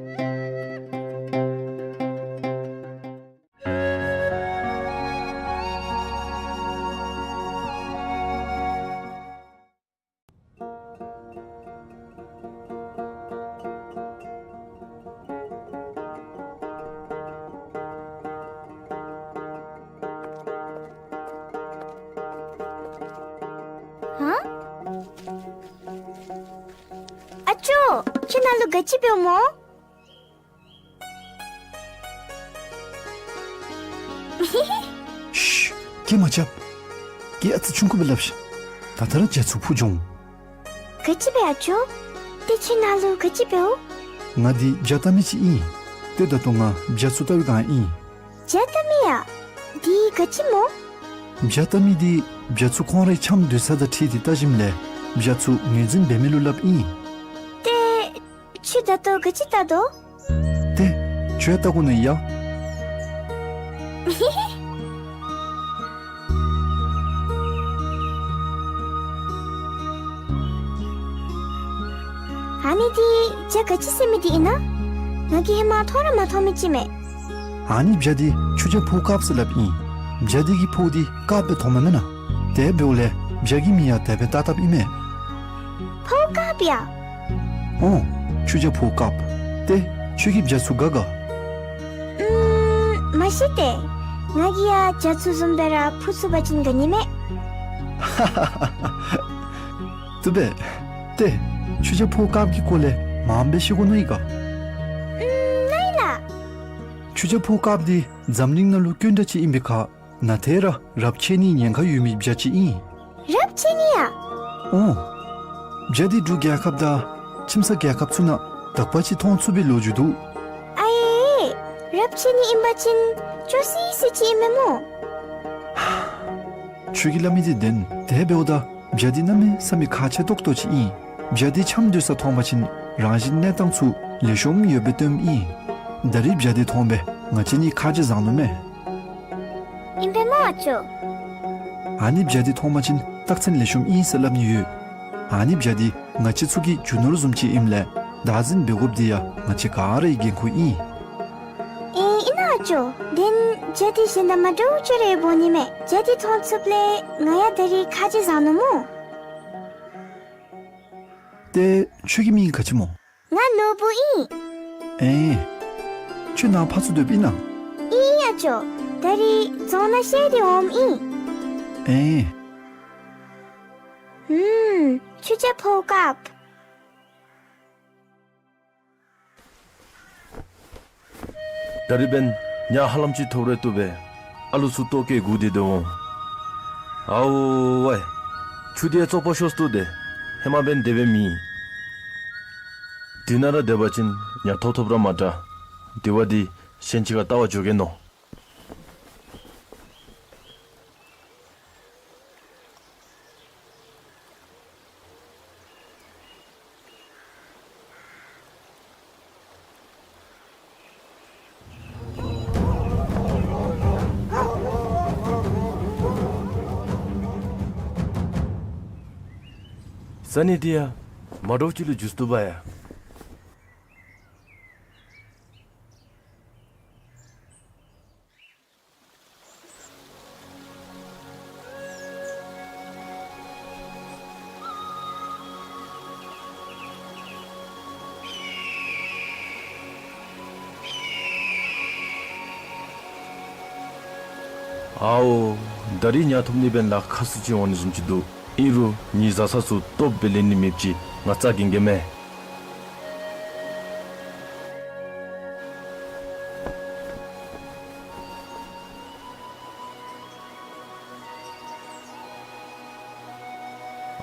ཧ། ཨ་ཅོ། ཁྱོད་ནཱ་ལུ་ག་ཅི་འབདཝ་སྨོ། ཤུ། སྐད་མ་རྐྱབ། ཀྱེ་ཨ་ཙི་ཆུང་ཀུ་སྦེ་སླབ་ཤིག། ད་ལྟོ་ར་རྒྱ་ཚུ་འཕུར་འགྱོ་འོང་། ག་ཅི་སྦེ་ཨ་ཅོ། ཏེ་ཁྱོད་ནཱ་ལུ་ག་ཅི་འབདཝ། ང་འདི་བྱ་བལྟ་མི་ཅིག་ཨིན། ཏེ་ད་ལྟོ་ང་བྱ་ཚུ་བལྟ་བའི་སྒང་ཨིན། བྱ་བལྟ་མི་ཡ། འདི་ག་ཅི་སྨོ། བྱ་བལྟ་མི་འདི་བྱ་ཚུ་ཁོང་རའི་འཆམ་སྡོད་ས་དང་འཁྲིལ་ཏེ་བལྟ་ཞིནམ་ལས་བྱ་ཚུ་ངོས་འཛིན་འབད་མི་ལུ་སླབ་ཨིན། ཏེ་ཁྱོད་ད་ལྟོ་ག་ཅི་བལྟ་དོ། ཏེ་ཁྱོད་ཡང་བལྟ་དགོ་ནི་ཡ། ཨ་ནི་འདི་བྱ་ག་ཅི་ཟེར་མི་འདི་ཨིན་ན། ང་གིས་ཧེ་མ་མཐོང་ར་མ་མཐོང་མི་ཅིག་མས། ཨ་ནི་བྱ་འདི་ཆུ་བྱ་ཕོ་དཀརཔོ་ཟེར་སླབ་ཨིན། བྱ་འདི་གི་ཕོཝ་འདི་དཀརཔོ་སྦེ་མཐོངམ་མེན་ན། དེ་འབདཝ་ལས་བྱ་གི་མིང་ཡང་དེ་སྦེ་བཏགས་བཏགསཔ་ཨིན་མས། ཕོཝ་དཀརཔོ་ཡ། ཨོ། ཆུ་བྱ་ཕོཝ་དཀརཔོ། ཏེ་ཁྱོད་ཀྱིས་བྱ་ཚུ་དགའ་ག། ཨུམ། མ་ཤེས་ཏེ། ང་གིས་ཡང་བྱ་ཚུ་བཟུམ་སྦེ་ར་འཕུར་ཚུགས་པ་ཅིན་དགའ་ནི་མས། བཏུབ་པས། ཏེ་ཆུ་བྱ་ཕོཝ་དཀརཔོ་གི་སྐོར་ལས་མངམ་སྦེ་ཤེས་དགོ་མནོ་ཡི་ག། ཨུམ། ལགས་ལགས། ཆུ་བྱ་ཕོཝ་དཀརཔོ་འདི་འཛམ་གླིང་ནང་ལུ་དཀོན་དྲགས་ཅིག་ཨིན་པའི་ཁར་ནཱ་ཏེ་ར་རབས་ཆད་ནིའི་ཉེན་ཁ་ཡོད་མི་བྱ་ཅིག་ཨིན། རབས་ཆད་ནི་ཡ། ཨོ། བྱ་འདི་འབྲུག་རྒྱལ་ཁབ་དང་ཁྱིམ་ཚང་རྒྱལ་ཁབ་ཚུ་ནང་དག་པ་ཅིག་མཐོང་ཚུགས་པའི་ལོ་རྒྱུས་འདུག། ཨའེ། རབས་ཆད་ནི་ཨིན་པ་ཅིན་སྐྱོ་སི་སི་ཅིག་ཨིན་མས་སྨོ། ཁྱོད་ཀྱིས་སླབ་མི་འདི་བདེན། དེ་འབདཝ་ད་བྱ་འདི་གནམ་མེད་ས་མེད་ཁག་ཆེ་ཏོག་ཏོ་ཅིག་ཨིན། བྱ་འདི་འཆམ་སྡོད་ས་མཐོང་པ་ཅིན་རང་བཞིན་གནས་སྟངས་ཚུ་ལེགས་ཤོམ་ཡོདཔ་སྦེ་སྟོནམ་ཨིན། ད་རིས་བྱ་འདི་མཐོང་སྦེ་ང་བཅས་གཉིས་ཁ་རྗེ་བཟང་ནུག་མས། ཨིན་པས་སྨོ་ཨ་ཅོ། ཨ་ནི་བྱ་འདི་མཐོང་པ་ཅིན་རྟགས་མཚན་ལེགས་ཤོམ་ཨིན་ཟེར་སླབ་ནི་ཡོད། ཨ་ནི་བྱ་འདི་ང་བཅས་ཚུ་གི་རྒྱུ་ནོར་བཟུམ་ཅིག་ཨིནམ་ལས་བདག་འཛིན་འབད་དགོཔ་འདི་ཡང་ང་བཅས་ག་རའི་འགན་ཁུར་ཨིན། ཨེ་ཨིན་ན་ཨ་ཅོ། དེ་བྱ་འདི་གཞན་དང་མ་འདྲཝ་ཅིག་ར་ཡོདཔ་འོང་ནི་མས། བྱ་འདི་མཐོང་ཚུགསཔ་ལས་ང་ཡང་ད་རིས་ཁ་རྗེ་བཟང་ནུག་སྨོ། ཏེ་ཁྱོད་ཀྱི་མིང་ག་ཅི་སྨོ། ང་ནོར་བུ་ཨིན། ཨེ། ཁྱོད་ནཱ་ཕར་ཚུར་སྡོདཔ་ཨིན་ན། ཨིན་ཨ་ཅོ། ད་རིས་རྫོང་ནང་བཤལ་ཏེ་འོངམ་ཨིན། ཨེ། ཧུམ། ཆུ་བྱ་ཕོཝ་དཀརཔོ། ད་རིས་འབདན་ཉ་ཧ་ལམ་ཅིག་ཐོབ་རུང་བཏུབ་པས། ཨ་ལུ་ཚུ་ལྟོ་བཀོལ་སྒུག་སྟེ་སྡོད་འོང་། ཨའོ་ཝའེ། ཆུ་འདི་ཡང་བཙོག་པ་ཤོས་ཏོ་དེ། ཧེ་མ་འབདན་དེ་སྦེ་མེན། དེ་ནང་ར་སྡོད་པ་ཅིན་ཉ་ཐོབ་ཐོབ་ར་མ་དྲག། དེ་བ་འདི་གཞན་ཅིག་ཁར་བལྟ་བར་འགྱོ་གེ་མནོ། ས་གནས་འདི་ཡང་མ་འདྲཝ་ཅིག་ལུ་འགྱུར་བཅོས་བཏང་ཡ། ཨའོ། ད་རིས་ཉ་ཐོབ་ནི་འབདན་ལཱ་ཁག་སུ་ཅིག་འོང་ནི་བཟུམ་ཅིག་འདུག། ཨིན་རུང་ངེའི་བཟའ་ཚང་ཚུ་སྟོབས་སྦེ་ལེན་ནི་མེདཔ་ཅིག་ང་རྩ་འགེངས་གེ་མས།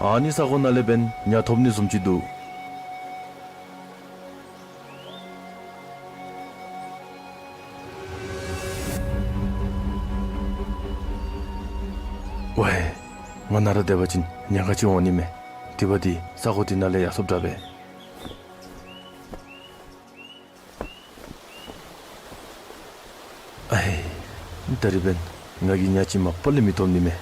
ཨ་ནི་ས་གོ་ནང་ལས་འབདན་ཉ་ཐོབ་ནི་བཟུམ་ཅིག་འདུག། ཝའེ། ང་ནཱ་ར་སྡོད་པ་ཅིན་ཉ་ག་ཅི་འོང་ནི་མས། དེ་འབདཝ་ད་ས་གོ་དེ་ནང་ལས་ཡར་སོཔ་དྲག་པས། ཨའེ། ད་རིས་འབདན་ང་གིས་ཉ་ཅིག་མ་པ་ལས་མི་ཐོབ་ནི་མས།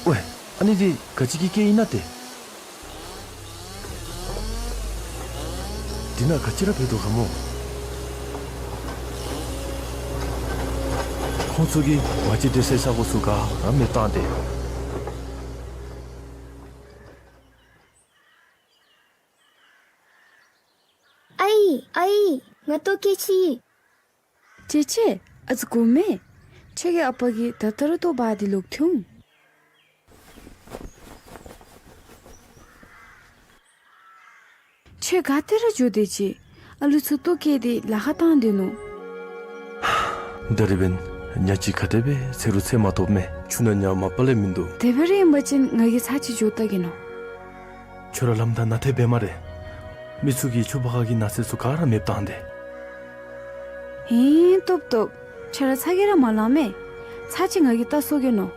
ཝའེ། ཨ་ནི་འདི་ག་ཅི་གི་སྐད་ཨིན་ན་ཏེ། འདི་ནང་ག་ཅི་ར་འབད་དོ་ག་སྨོ། ཁོང་ཚུ་གིས་ང་བཅས་སྡོད་སའི་ས་གོ་ཚུ་ག་ར་མེདཔ་བཏང་སྟེ། ཨའི་ཨའི། ང་ལྟོ་བཀྱེས་ཅི། ཅེ་ཅེ། ཨ་ཙི་སྒུག་མས། ཁྱོད་ཀྱི་ཨ་པ་གིས་ད་ལྟོ་ར་ལྟོ་འབག་སྟེ་ལོག་འཐོན་འོང་། ཁྱོད་ག་ཏེ་ར་འགྱོ་དེས་ཅི། ཨ་ལུ་ཚུ་ལྟོ་བཀྱེས་ཏེ་ལཱ་ཁག་བཏང་སྡོད་ནུག། ད་རིས་འབདན་ཉ་ཅིག་ག་དེ་སྦེ་འཚོལ་རུང་འཚོལ་མ་ཐོབ་མས། ཆུ་ནང་ཉ་མ་པ་ལས་མིན་འདུག། དེ་སྦེ་ར་ཨིན་པ་ཅིན་ང་གིས་ཚར་ཅིག་འགྱོ་བལྟ་གེ་ནོ། ཁྱོད་ར་ལམ་བདའ་ནཱ་ཐལ་འབད་སྨ་རེ། མི་ཚུ་གིས་ཆུ་བར་ཁ་གི་ནགས་ཚལ་ཚུ་ག་ར་མེདཔ་བཏང་སྟེ། ཧིང་སྟོབས་སྟོབས། ཁྱོད་ར་ཚ་གྱང་ར་མ་ལང་མས། ཚར་ཅིག་ང་གིས་བལྟ་སོང་གེ་ནོ།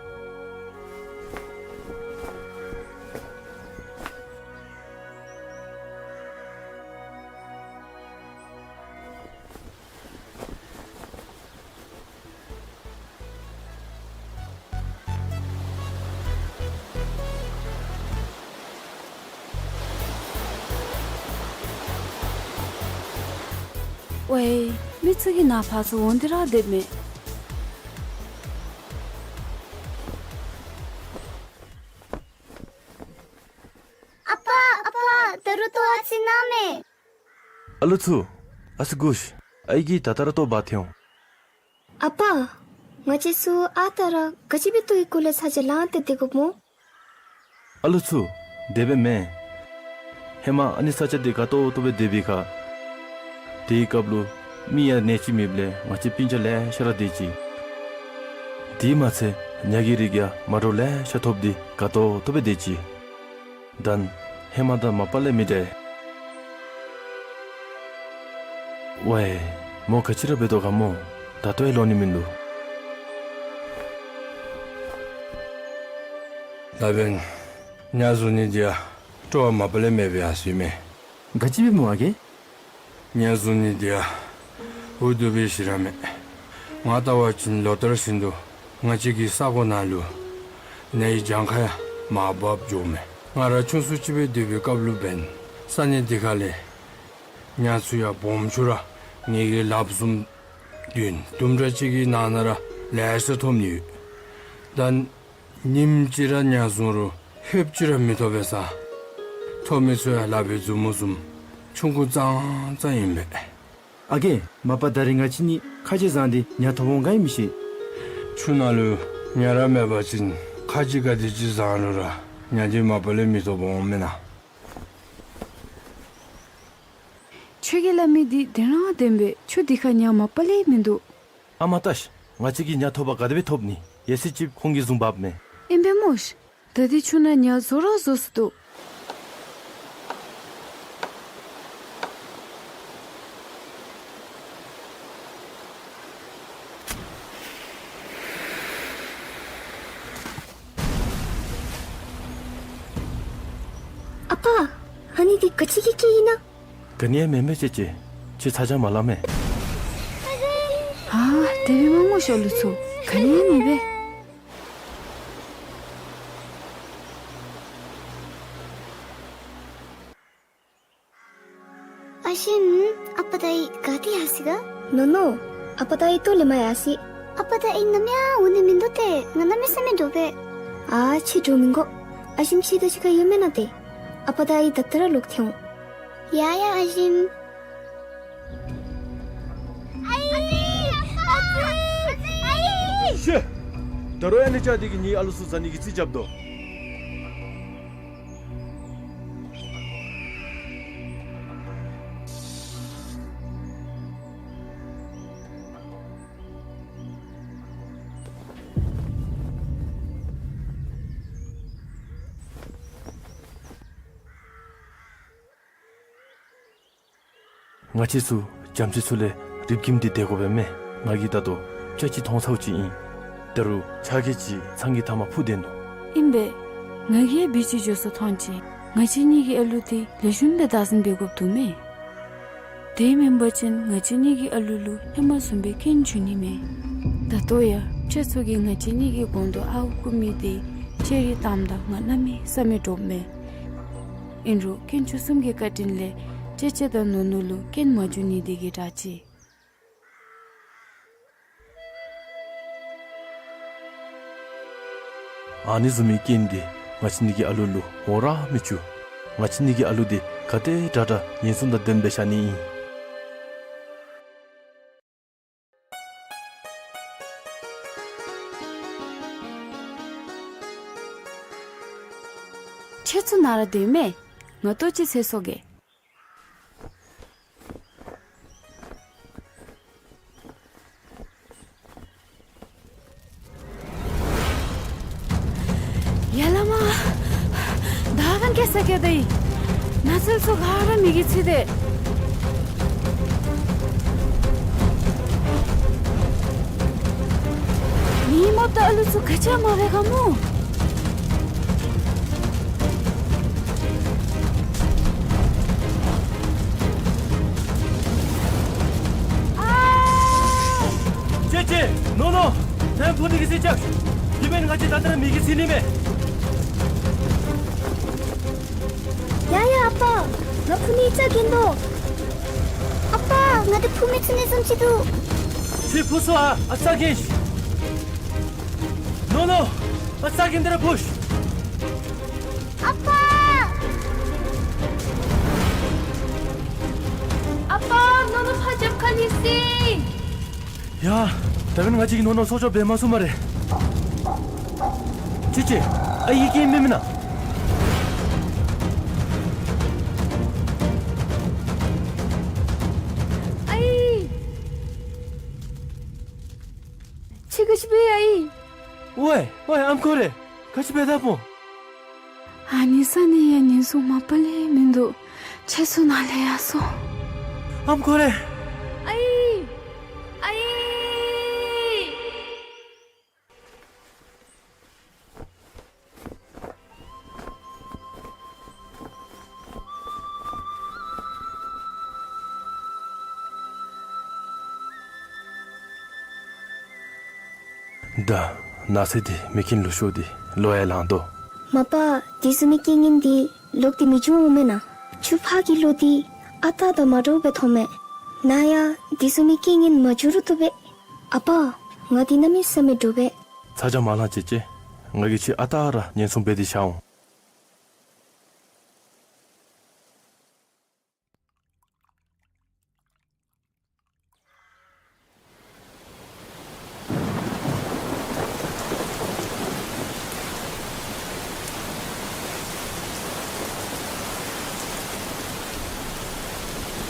ཝའེ། མི་ཚུ་གིས་ནཱ་ཕར་ཚུར་འོང་སྟེ་ར་སྡོདཔ་མས། ཨ་པ་ཨ་པ། ད་རུང་ལྟོ་ཨ་ཙི་གནང་མས། ཨ་ལུ་ཚུ། ཨ་ཙི་སྒུག་ཤིག། ཨའི་གིས་ད་ལྟོ་ར་ལྟོ་འབག་འཐོན་འོང་། ཨ་པ། ང་བཅས་ཚུ་ཨ་རྟག་ར་ག་ཅི་སྦེ་ལྟོའི་སྐོར་ལས་ཚ་གྱང་ལངས་ཏེ་སྡོད་དགོཔ་སྨོ། ཨ་ལུ་ཚུ། དེ་སྦེ་མེན། ཧེ་མ་ཨ་ནི་ས་ཆ་འདི་དགའ་ཏོག་ཏོ་སྦེ་སྡོད་པའི་ཁར། དེའི་སྐབས་ལུ་མི་ཡང་གནས་ཅིག་མེདཔ་ལས་ང་བཅས་སྤུན་ཆ་ལེ་ཤ་ར་སྡོད་ཅི། དེ་མ་ཚད་ཉ་གི་རིགས་ཡང་མ་འདྲཝ་ལེ་ཤ་ཐོབ་སྟེ་དགའ་ཏོག་ཏོ་སྦེ་སྡོད་ཅི། ད་ཧེ་མ་དང་མ་པ་ལས་མི་འདྲ། ཝའེ། མོ་ག་ཅི་ར་འབད་དོ་ག་སྨོ། ད་ལྟོ་ཡང་ལོག་ནི་མིན་འདུག། ད་འབདན་ཉ་བཟུང་ནི་འདི་ཡང་སྤྲོ་བ་མ་པ་ལས་མེད་པའི་ཡང་སྲིད་མས། ག་ཅི་སྦེ་སྨོ་ཨ་རྒས། ཉ་བཟུང་ནི་འདི་ཡང་འུ་སྡུག་པའི་ཞི་ར་མས། ང་བལྟ་བ་ཅིན་ལོ་ལྟར་བཞིན་དུ་ང་བཅས་ཀྱི་ས་གོ་ནང་ལུ་ཉ་ཡི་གྱངས་ཁ་ཡང་མར་འབབ་འགྱོཝ་མས། ང་ར་ཆུང་སུ་ཅིག་སྦེ་སྡོད་པའི་སྐབས་ལུ་འབདན་ས་གནས་འདི་ཁ་ལས་ཉ་ཚུ་ཡང་སྦོམ་ཆུང་ར་ངེ་གི་ལགཔ་བཟུམ་བདུན་དུམ་གྲ་ཅིག་གི་ནང་ན་ར་ལེ་ཤ་ཐོབ་ནི་ཡོད། ད་ཉིནམ་གཅིག་ར་ཉ་བཟུང་རུང་ཧེབ་ཅིག་ར་མི་ཐོབ་པས་ས། ཐོབ་མི་ཚུ་ཡང་ལག་པའི་མཛུབ་མོ་བཟུམ་ཆུང་ཀུ་ཙང་ཙང་ཨིན་པས། ཨ་རྒས། མ་པ་ད་རིས་ང་བཅས་གཉིས་ཁ་རྗེ་བཟང་སྟེ་ཉ་ཐོབ་འོང་ག་ཨིན་མི་ཤེས། ཆུ་ནང་ལུ་ཉ་ར་མེད་པ་ཅིན་ཁ་རྗེ་ག་དེ་ཅིག་བཟང་རུང་ར་ཉ་འདི་མ་པ་ལས་མི་ཐོབ་འོང་མེན་ན། ཁྱོད་ཀྱིས་སླབ་མི་འདི་བདེན་ར་བདེན་པས། ཆུ་འདི་ཁར་ཉ་མ་པ་ལས་མིན་འདུག། ཨ་མ་ལྟ་ཤིག། ང་བཅས་ཀྱིས་ཉ་ཐོབ་པ་ག་དེ་སྦེ་ཐོབ་ནི། ཡ་སི་ཅིབ་ཁོང་གིས་བཟུང་འབགཔ་མས། ཨིན་པས་སྨོ་ཤིག། ད་འདི་ཆུ་ནང་ཉ་བཟོ་ར་བཟོ་སོ་འདུག། ཨ་པ། ཨ་ནི་འདི་ག་ཅི་གི་སྐད་ཨིན་ན། ག་ནི་ཡང་མེན་མས་ཅེ་ཅེ། ཁྱོད་ཚ་གྱང་མ་ལང་མས། ཨ་དེ་སྦེ་མ་སྨོ་ཤིག་ཨ་ལུ་ཚུ། ག་ནི་ཡང་མེད་པས། ཨ་ཞིམ། ཨ་པ་དང་ཨའི་ག་ཏེ་ཡར་སོ་ཡི་ག། ནོ་ནོ། ཨ་པ་དང་ཨའི་ལྟོ་ལེན་པར་ཡར་སོ་ཡི། ཨ་པ་དང་ཨའི་ནམ་ཡང་འོང་ནི་མིན་འདུག་ཏེ། ང་གནམ་མེད་ས་མེད་འདྲོག་པས། ཨ་ཁྱོད་འདྲོག་མི་དགོ། ཨ་ཞིམ་ཁྱོད་དང་གཅིག་ཁར་ཡོད་མེན་ན་ཏེ། ཨ་པ་དང་ཨའི་ད་ལྟོ་ར་ལོག་འཐོན་འོང་། ཡ་ཡ་ཨ་ཞིམ། ཨའི། ཨ་ཙི། ཏེ། ད་རུང་ཡང་ནི་ཅ་དེ་གིས་ངེའི་ཨ་ལུ་ཚུ་བཟའ་ནི་གི་རྩིས་རྐྱབ་དོ། ང་བཅས་ཚུ་བྱམས་བརྩེ་ཚུ་ལས་རིགཔ་ཁྱིམ་འདི་བདེ་དགོ་པས་མས། ང་གིས་ད་ལྟོ་ཅ་ཅིག་མཐོང་ཚརཝ་ཅིག་ཨིན། ད་རུང་ཆ་གེ་ཅིག་ཚང་གི་མཐའ་མར་འཕུར་སྡོད་ནུག། ཨིན་པས། ང་གིས་ཡང་བི་ཅིག་འགྱོ་སོ་མཐོང་ཅི། ང་བཅས་གཉིས་ཀྱི་ཨ་ལུ་འདི་ལེགས་ཤོམ་སྦེ་བདག་འཛིན་འབད་དགོཔ་འདུག་མས། དེ་མེན་པ་ཅིན་ང་བཅས་གཉིས་ཀྱི་ཨ་ལུ་ལུ་ཧེ་མ་བཟུམ་སྦེ་རྐྱེན་འབྱུང་ནི་མས། ད་ལྟོ་ཡང་ཁྱེད་ཚུ་གིས་ང་བཅས་གཉིས་ཀྱི་གོང་དུ་ཨརཝ་རྐུ་མི་འདི་ཅེ་རི་བཏངམ་ད་ང་གནམ་མེད་ས་མེད་འདྲོག་མས། ཨིན་རུང་དཀོན་མཆོག་གསུམ་གྱི་བཀའ་དྲིན་ལས་ཅེ་ཅེ་དང་ནོ་ནོ་ལུ་རྐྱེན་མ་འབྱུང་ནི་འདི་གིས་དྲག་ཅི། ཨ་ནི་བཟུམ་མའི་རྐྱེན་འདི་ང་བཅས་གཉིས་ཀྱི་ཨ་ལུ་ལུ་འོང་ར་མི་བཅུག། ང་བཅས་གཉིས་ཀྱི་ཨ་ལུ་འདི་ག་དེ་དྲག་དྲག་ཉེན་སྲུང་དང་ལྡནམ་སྦེ་བཞག་ནི་ཨིན། ཁྱེད་ཚུ་ནཱ་ར་སྡོད་མས། ང་ལྟོ་ཅིག་འཚོལ་སོང་གེ། ཡ་ལ་མ། ད་ག་ནི་སྐྱེ་ས་སྐྱེ་དེ་ཨིན། ནགས་ཚལ་ཚུ་ག་ར་མེ་གིས་འཚིག་སྟེ། མི་མོ་དང་ཨ་ལུ་ཚུ་ག་ཅི་ཡང་མ་འབད་ག་སྨོ། ཨ། ཅེ་ཅེ། ནོ་ནོ། ནཱ་འཕུར་ནི་གི་རྩིས་རྐྱབ། དེ་མེན་ང་བཅས་ད་ལྟོ་ར་མེ་གིས་འཚིག་ནི་མས། ཡ་ཡ་ཨ་པ། ང་འཕུར་ནི་རྩ་འགེངས་དོ། ཨ་པ། ང་འདི་འཕུར་མི་ཚུགས་ནི་བཟུམ་ཅིག་འདུག། ཁྱོད་འཕུར་སོང་ཨ། ཨ་རྩ་འགེངས། ནོ་ནོ། ཨ་རྩ་འགེངས་ཏེ་ར་འཕུར། ཨ་པ། ཨ་པ། ནོ་ནོ་ཕར་རྒྱབ་ཁར་ལུས་ཅི། ཡ། ད་འབདན་ང་བཅས་ཀྱིས་ནོ་ནོ་སྲོག་སྐྱོབ་འབད་མ་ཚུགས་སྨ་རེ། ཅེ་ཅེ། ཨའི་གིས་མི་མེན་ན། ཨའི། ཁྱོད་ག་ཅི་འབད་ཡི་ཨའི། ཝའེ་ཝའེ་ཨམ་ཁོ་རེ། ག་ཅི་འབད་དཔ་སྨོ། ཨ་ནི་ས་ནང་ཡང་ཉེན་སྲུང་མ་པ་ལས་མིན་འདུག། ཁྱེད་ཚུ་ནཱ་ལས་ཡར་སོང་། ཨམ་ཁོ་རེ། ཨའི། ཨའི། ད་ནགས་ཚལ་འདི་མེ་རྐྱེན་ལུ་ཤོར་ཏེ་ལོ་ཡང་ལངས་དོ། མ་པ། དེ་བཟུམ་མའི་རྐྱེན་ངན་འདི་ལོག་སྟེ་མི་འབྱུང་འོང་མེན་ན། ཆུ་ཕག་གི་ལོ་འདི་ཨ་རྟག་དང་མ་འདྲཝ་སྦེ་མཐོངམ་མས། ནཱ་ཡང་དེ་བཟུམ་མའི་རྐྱེན་ངན་མ་འབྱུང་རུང་བཏུབ་པས། ཨ་པ། ང་འདི་གནམ་མེད་ས་མེད་འདྲོག་པས། ཚ་གྱང་མ་ལང་ཅེ་ཅེ། ང་གིས་ཁྱོད་ཨ་རྟག་ར་ཉེན་སྲུང་འབད་དེ་བཞག་འོང་།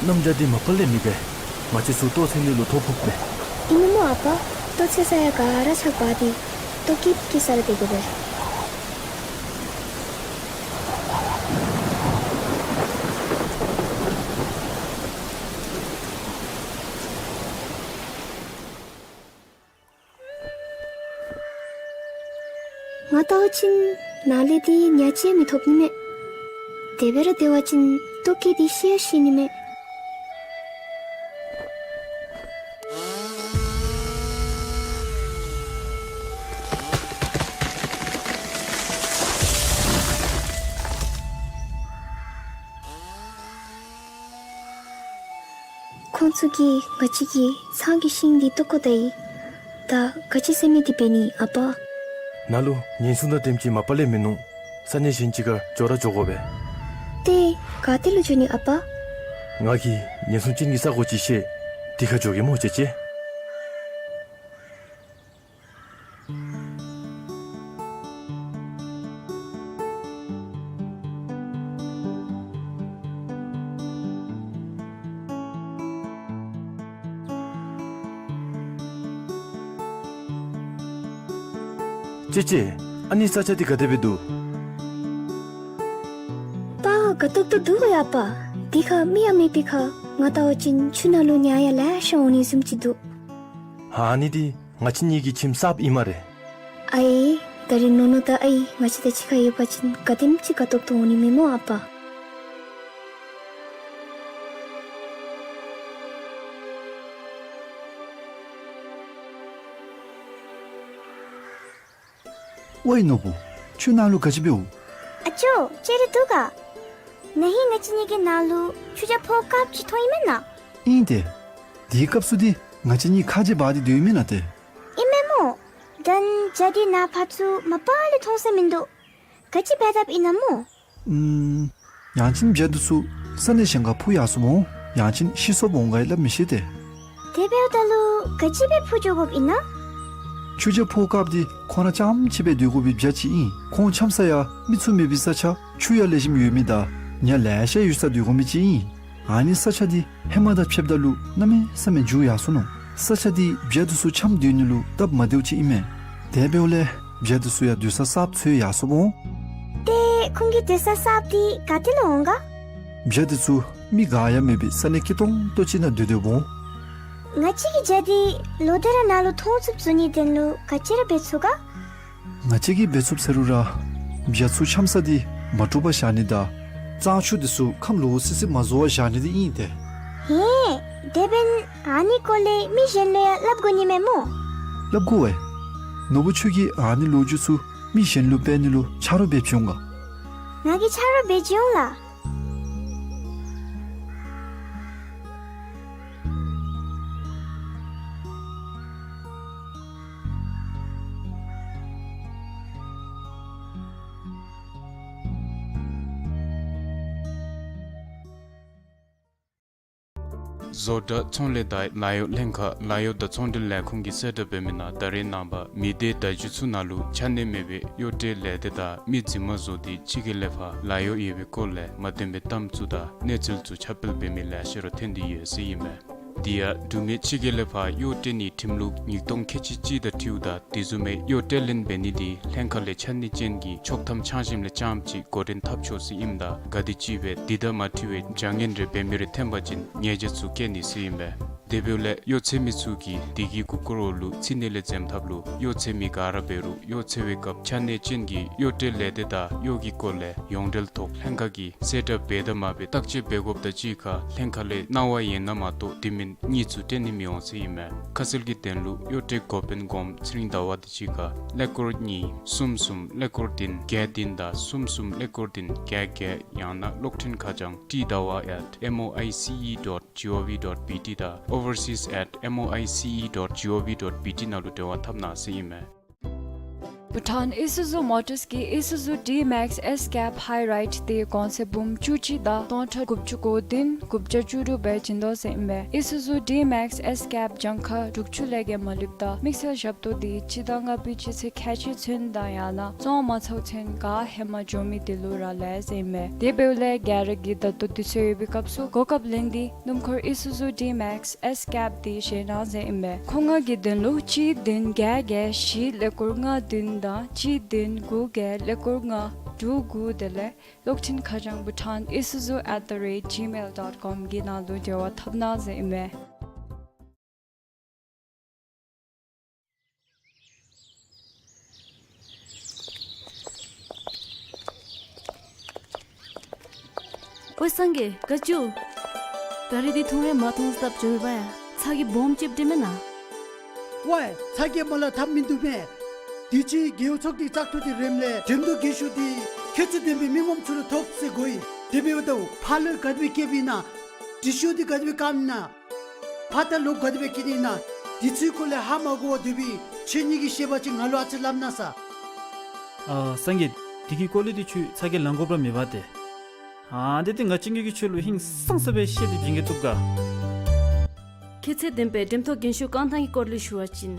གནམ་བྱཱར་འདི་མ་པ་ལས་མི་དགའ། ང་བཅས་ཚུ་ལྟོ་འཚོལ་ནི་ལུ་ཐོ་ཕོགཔ་མས། ཨིན་ན་སྨོ་ཨ་པ། ལྟོ་འཚོལ་ས་ཡང་ག་ར་ཆག་པ་འདི། ལྟོ་སྐྱེ་སྐྱེ་ས་ར་སྡོད་དགོ་པས། ང་བལྟ་བ་ཅིན་ནཱ་ལས་འདི་ཉ་ཅིག་མི་ཐོབ་ནི་མས། དེ་སྦེ་ར་སྡོད་པ་ཅིན་ལྟོ་སྐྱེ་འདི་ཤི་ཡང་ཤི་ནི་མས། ཁོང་ཚུ་གིས་ང་བཅས་ཀྱི་ཚང་གི་ཤིང་འདི་བཏོག་བཀོ་ད་ཡི། ད་ག་ཅི་ཟེར་མི་འདི་འབད་ནི་ཨ་པ། ནཱ་ལུ་ཉེན་སྲུང་དང་ལྡནམ་ཅིག་མ་པ་ལས་མིན་ནུག། ས་གནས་གཞན་ཅིག་ཁར་འགྱོ་ར་འགྱོ་དགོ་པས། ཏེ་ག་ཏེ་ལུ་འགྱོ་ནི་ཨ་པ། ང་གིས་ཉེན་སྲུང་ཅན་གྱི་ས་གོ་ཅིག་ཤེས། དེ་ཁར་འགྱོ་གེ་སྨོ་ཅེ་ཅེ། ཅེ་ཅེ། ཨ་ནི་ས་ཆ་འདི་ག་དེ་སྦེ་འདུག། པ་དགའ་ཏོག་ཏོ་འདུག་ག་ཡ་པ། འདི་ཁར་མི་ཡང་མེད་པའི་ཁར་ང་བལྟ་བ་ཅིན་ཆུ་ནང་ལུ་ཉ་ཡང་ལེ་ཤ་འོང་ནི་བཟུམ་ཅིག་འདུག། ཨ་ནི་འདི་ང་བཅས་གཉིས་ཀྱི་ཁྱིམ་གསརཔ་ཨིན་སྨ་རེ། ཨའི། ད་རིས་ནོ་ནོ་དང་ཨའི་ང་བཅས་དང་གཅིག་ཁར་ཡོད་པ་ཅིན་ག་དེམ་ཅིག་དགའ་ཏོག་ཏོ་འོང་ནི་མས་སྨོ་ཨ་པ། ཝའི་ནོར་བུ། ཆུ་ནང་ལུ་ག་ཅི་འབདཝ། ཨ་ཅོ། ཅེ་རེ་འདུག་ག། ན་ཧིང་ང་བཅས་གཉིས་ཀྱི་ནང་ལུ་ཆུ་རྐྱབ་ཕོཝ་དཀརཔོ་ཅིག་མཐོང་ཡི་མེན་ན། ཨིན་ཏེ། དེའི་སྐབས་སུ་འདི་ང་བཅས་གཉིས་ཁ་རྗེ་འབག་སྟེ་སྡོད་ཡི་མེན་ན་ཏེ། ཨིན་མས་སྨོ། ད་རུང་བྱ་འདི་ནཱ་ཕར་ཚུར་མ་པ་ལས་མཐོང་ས་མིན་འདུག། ག་ཅི་འབད་དཔ་ཨིན་ན་སྨོ། ཨུམ། ཡང་ཅིན་བྱ་འདི་ཚུ་ས་གནས་གཞན་ཁར་འཕུར་ཡར་སོཔ་འོང་། ཡང་ཅིན་ཤི་སོཔ་འོང་ག་ཡི་སླབ་མི་ཤེས་ཏེ། དེ་འབདཝ་ད་ལུ་ག་ཅི་སྦེ་འཕུར་འགྱོ་དགོཔ་ཨིན་ན། ཆུ་རྐྱབ་ཕོཝ་དཀརཔོ་འདི་ཁོ་ར་རྐྱངམ་གཅིག་སྦེ་སྡོད་དགོ་པའི་བྱ་ཅིག་ཨིན། ཁོང་འཁྱམ་ས་ཡང་མི་ཚུ་མེད་པའི་ས་ཆ་ཆུ་ཡང་ལེགས་ཤོམ་ཡོད་མི་དང་ཉ་ལེ་ཤ་ཡོད་ས་སྡོད་དགོ་མི་ཅིག་ཨིན། ཨ་ནི་ས་ཆ་འདི་ཧེ་མ་དང་ཕྱདཔ་ད་ལུ་གནམ་མེད་ས་མེད་འགྱུར་ཡར་སོ་ནུག། ས་ཆ་འདི་བྱ་འདི་ཚུ་འཁྱམ་སྡོད་ནི་ལུ་སྟབས་མ་བདེཝ་ཅིག་ཨིན་མས། དེ་འབདཝ་ལས་བྱ་འདི་ཚུ་ཡང་སྡོད་ས་གསརཔ་འཚོལ་ཡར་སོཔ་འོང་། ཏེ་ཁོང་གི་སྡོད་ས་གསརཔ་འདི་ག་ཏེ་ལུ་འོང་ག། བྱ་འདི་ཚུ་མི་ག་ཡང་མེད་པའི་ས་གནས་སྐྱིད་ཏོང་ཏོ་ཅིག་ནང་སྡོད་སྡོདཔ་འོང་། ང་བཅས་ཀྱིས་བྱ་འདི་ལོ་བདའ་ར་ནང་ལུ་མཐོང་ཚུགསཔ་བཟོ་ནིའི་དོན་ལུ་ག་ཅི་ར་འབད་ཚུགས་ག། ང་བཅས་ཀྱིས་འབད་ཚུགསཔ་ཟེར་རུང་ར་བྱ་ཚུ་འཁྱམ་ས་འདི་མ་དཀྲུགས་པར་བཞག་ནི་དང་གཙང་ཆུ་འདི་ཚུ་ཁམས་ལོག་སི་སི་མ་བཟོ་བར་བཞག་ནི་འདི་ཨིན་ཏེ། ཧེ། དེ་འབདན་ཨ་ནི་སྐོར་ལས་མི་གཞན་ལུ་ཡང་སླབ་དགོ་ནི་མས་སྨོ། སླབ་དགོ་པས། ནོར་བུ་ཁྱོད་ཀྱིས་ཨ་ནི་ལོ་རྒྱུས་ཚུ་མི་གཞན་ལུ་སྤེལ་ནི་ལུ་ཆ་རོགས་འབད་བྱོན་ག། ང་གིས་ཆ་རོགས་འབད་བྱོན་ལགས། བཟོ་གྲྭ་ཚོང་ལས་དང་ལཱ་གཡོག་ལྷན་ཁག་ལཱ་གཡོག་དང་ཚོང་འབྲེལ་ལས་ཁུངས་ཀྱིས་གསལ་བསྒྲགས་འབད་མི་ནང་ད་རེས་ནངས་པ་མི་སྡེ་བརྡ་བརྒྱུད་ཚུ་ནང་ལུ་ཆ་གནས་མེད་པའི་གཡོག་བྲལ་ལས་སྡེ་དང་མི་རྫུན་མ་བཟོ་སྟེ་ཕྱི་རྒྱལ་ལས་ཕར་ལཱ་གཡོག་ཡོད་པའི་སྐོར་ལས་མ་བདེན་པའི་གཏམ་ཚུ་དང་གནས་ཚུལ་ཚུ་ཁྱབ་སྤེལ་འབད་མི་ལེ་ཤ་ར་ཐོན་ཏེ་ཡོད་ཟེར་ཨིན་མས། དེ་ཡང་འབྲུག་མི་ཕྱི་རྒྱལ་ལས་ཕར་གཡོག་བྲལ་ནིའི་ཁྲིམས་ལུགས་ཉིས་སྟོང་ཁལ་གཅིག་གཅིག་དང་འཁྲིལཝ་ད་དེ་བཟུམ་མའི་གཡོག་བྲལ་ལེན་འབད་ནི་འདི་ལྷན་ཁག་ལས་ཆ་གནས་ཅན་གྱི་ཆོག་ཐམ་ཆ་འཇམ་ལས་རྐྱངམ་ཅིག་འགོ་འདྲེན་འཐབ་ཆོག་ཟེར་ཨིནམ་ད་ག་དེ་ཅིག་སྦེ་དེ་དང་མ་འཁྲིལ་བའི་བྱ་ངན་རེ་འབད་མི་རེ་ཐོན་པ་ཅིན་ཉེས་བྱ་ཚུ་བཀལ་ནི་ཟེར་ཨིན་པས། དེ་འབདཝ་ལས་གཡོག་ཚད་མི་ཚུ་གིས་བདེ་སྐྱིད་གུར་སྐྱོར་འོག་ལུ་ཚུད་ནི་ལས་འཛེམ་ཐབས་ལུ་གཡོག་ཚད་མི་ག་ར་འབད་རུང་གཡོག་འཚོལ་བའི་སྐབས་ཆ་གནས་ཅན་གྱི་གཡོག་བྲལ་ལས་སྡེ་དང་གཡོག་གི་སྐོར་ལས་ཡོངས་འབྲེལ་ཐོག་ལྷན་ཁག་གིས་གསལ་བསྒྲགས་འབད་དང་མ་འབད་བརྟག་དཔྱད་འབད་དགོཔ་དང་གཅིག་ཁར་ལྷན་ཁག་ལས་གནང་བ་ཡོད་ན་མ་གཏོགས་དེ་མིན་གཉིས་ཚུ་སྤྲོད་ནི་མི་འོང་ཟེར་ཨིན་མས། ཁ་གསལ་གྱི་དོན་ལུ་གཡོག་བྲལ་འགོ་དཔོན་སྒོམ་ཚེ་རིང་ཟླ་བ་དང་གཅིག་ཁར་ཀླད་ཀོར་གཉིས་གསུམ་གསུམ་ཀླད་ཀོར་བདུན་བརྒྱད་བདུན་དང་གསུམ་གསུམ་ཀླད་ཀོར་བདུན་བརྒྱད་བརྒྱད། ཡང་ན་གློག་འཕྲིན་ཁ་བྱང་ཏི་ཟླ་བ་at M O I C E dot G O V dot B T དང་overseas at M O I C E dot G O V dot B T ནང་ལུ་འབྲེལ་བ་འཐབ་གནང་ཟེར་ཨིན་མས། བྷུ་ཊཱན་ཨི་སུ་ཛུ་མོ་ཊརས་ཀྱིས་ཨི་སུ་ཛུ་ཌི་མེག་སི་ཨེས་ཀེབ་ཧའི་རའིཌ་དེ་གོང་ཚད་འབུམ་བཅུ་གཅིག་དང་སྟོང་ཕྲག་དགུ་བཅུ་གོ་བདུན་དགུ་བརྒྱ་བཅུ་དྲུག་སྦེ་བྱིན་དོ་ཟེར་ཨིན་པས། ཨི་སུ་ཛུ་ཌི་མེག་སི་ཨེས་ཀེབ་གྱངས་ཁ་དྲུག་ཅུ་ལས་བརྒལ་མ་ལུསཔ་ད་དམིགས་བསལ་ཞབས་ཏོག་དེ་སྤྱི་ཟླ་ལྔ་པའི་སྤྱི་ཚེས་ཁལ་གཅིག་ཚུན་དང་ཡང་ན་བཙོང་མ་ཚརཝ་ཚུན་ག་ཧེ་མ་འགྱོ་མི་དེ་ལུ་ར་ལས་ཟེར་ཨིན་མས། དེ་འབདཝ་ལས་ག་ར་གིས་ད་ལྟོ་དུས་ཚོད་ཡོད་པའི་སྐབས་སུ་གོ་སྐབས་ལེན་ཏེ་སྣུམ་འཁོར་ཨི་སུ་ཛུ་ཌི་མེག་སི་ཨེས་ཀེབ་དེ་བཞེས་གནང་ཟེར་ཨིན་པས། མཁོ་མངགས་ཀྱི་དོན་ལུ་གཅིག་བདུན་བརྒྱད་བརྒྱད་བཞི་ཀླད་ཀོར་ལྔ་བདུན་དང་གཅིག་བདུན་དགུ་བརྒྱད་ཀླད་ཀོར་ལྔ་དྲུག་དགུ་དེ་ལས་གློག་འཕྲིན་ཁ་བྱང་bhutan isuzu at the rate gmail dot com གི་ནང་ལུ་འབྲེལ་བ་འཐབ་གནང་ཟེར་ཨིན་པས། ཝའེ་སངས་རྒྱས་ག་ཅི་འོང་། ད་རིས་འདི་མཐོང་ར་མ་མཐོང་སྟབས་བྱུང་བས་པ་ཡ། ཚ་གྱང་སྦོམ་ཅིག་འདྲེས་མེན་ན། ཝའེ་ཚ་གྱང་མོ་ལ་ཐབས་མིན་འདུག་མས། དུས་ཅི་རྒེད་འོག་ཚོགས་སྡེའི་བཙག་འཐུ་དེ་རནམ་ལས་འགྲེམས་སྟོན་རྒྱན་ཤོག་འདི་ཁྱད་ཆོས་ལྡན་པའི་མི་ངོམ་ཚུ་ལུ་ཐོབ་ཟེར་གོ་ཡི། དེ་འབདཝ་ད་ཕར་ལུ་ག་དེ་སྦེ་བཀལཝ་ཨིན་ན། དྲི་ཤོག་འདི་ག་དེ་སྦེ་བཀབ་ཨིན་ན། ཕར་ད་ལོག་ག་དེ་སྦེ་བཀལ་ནི་ཨིན་ན། དེ་ཚུའི་སྐོར་ལས་ཧ་མ་གོ་བར་སྡོད་པའི་ཁྱེད་གཉིས་ཀྱིས་ཤེས་པ་ཅིན་ང་ལུ་ཨ་ཙི་སླབ་གནང་ས། ཨ་སངས་རྒྱས། དེ་གི་སྐོར་ལས་འདི་ཁྱོད་ཚ་གྱང་ལང་དགོཔ་ར་མེད་པ་ཏེ། ཨ་འདི་འདི་ང་བཅས་གཉིས་ཀྱིས་ཁྱོད་ལུ་ཧིང་སངས་ས་སྦེ་བཤད་དེ་བྱིན་གེ་བཏུབ་ག། ཁྱད་ཚད་ལྡན་པའི་འགྲེམས་ཐོག་རྒྱན་ཤོག་བཀང་ཐངས་ཀྱི་སྐོར་ལས་ཞུ་བ་ཅིན།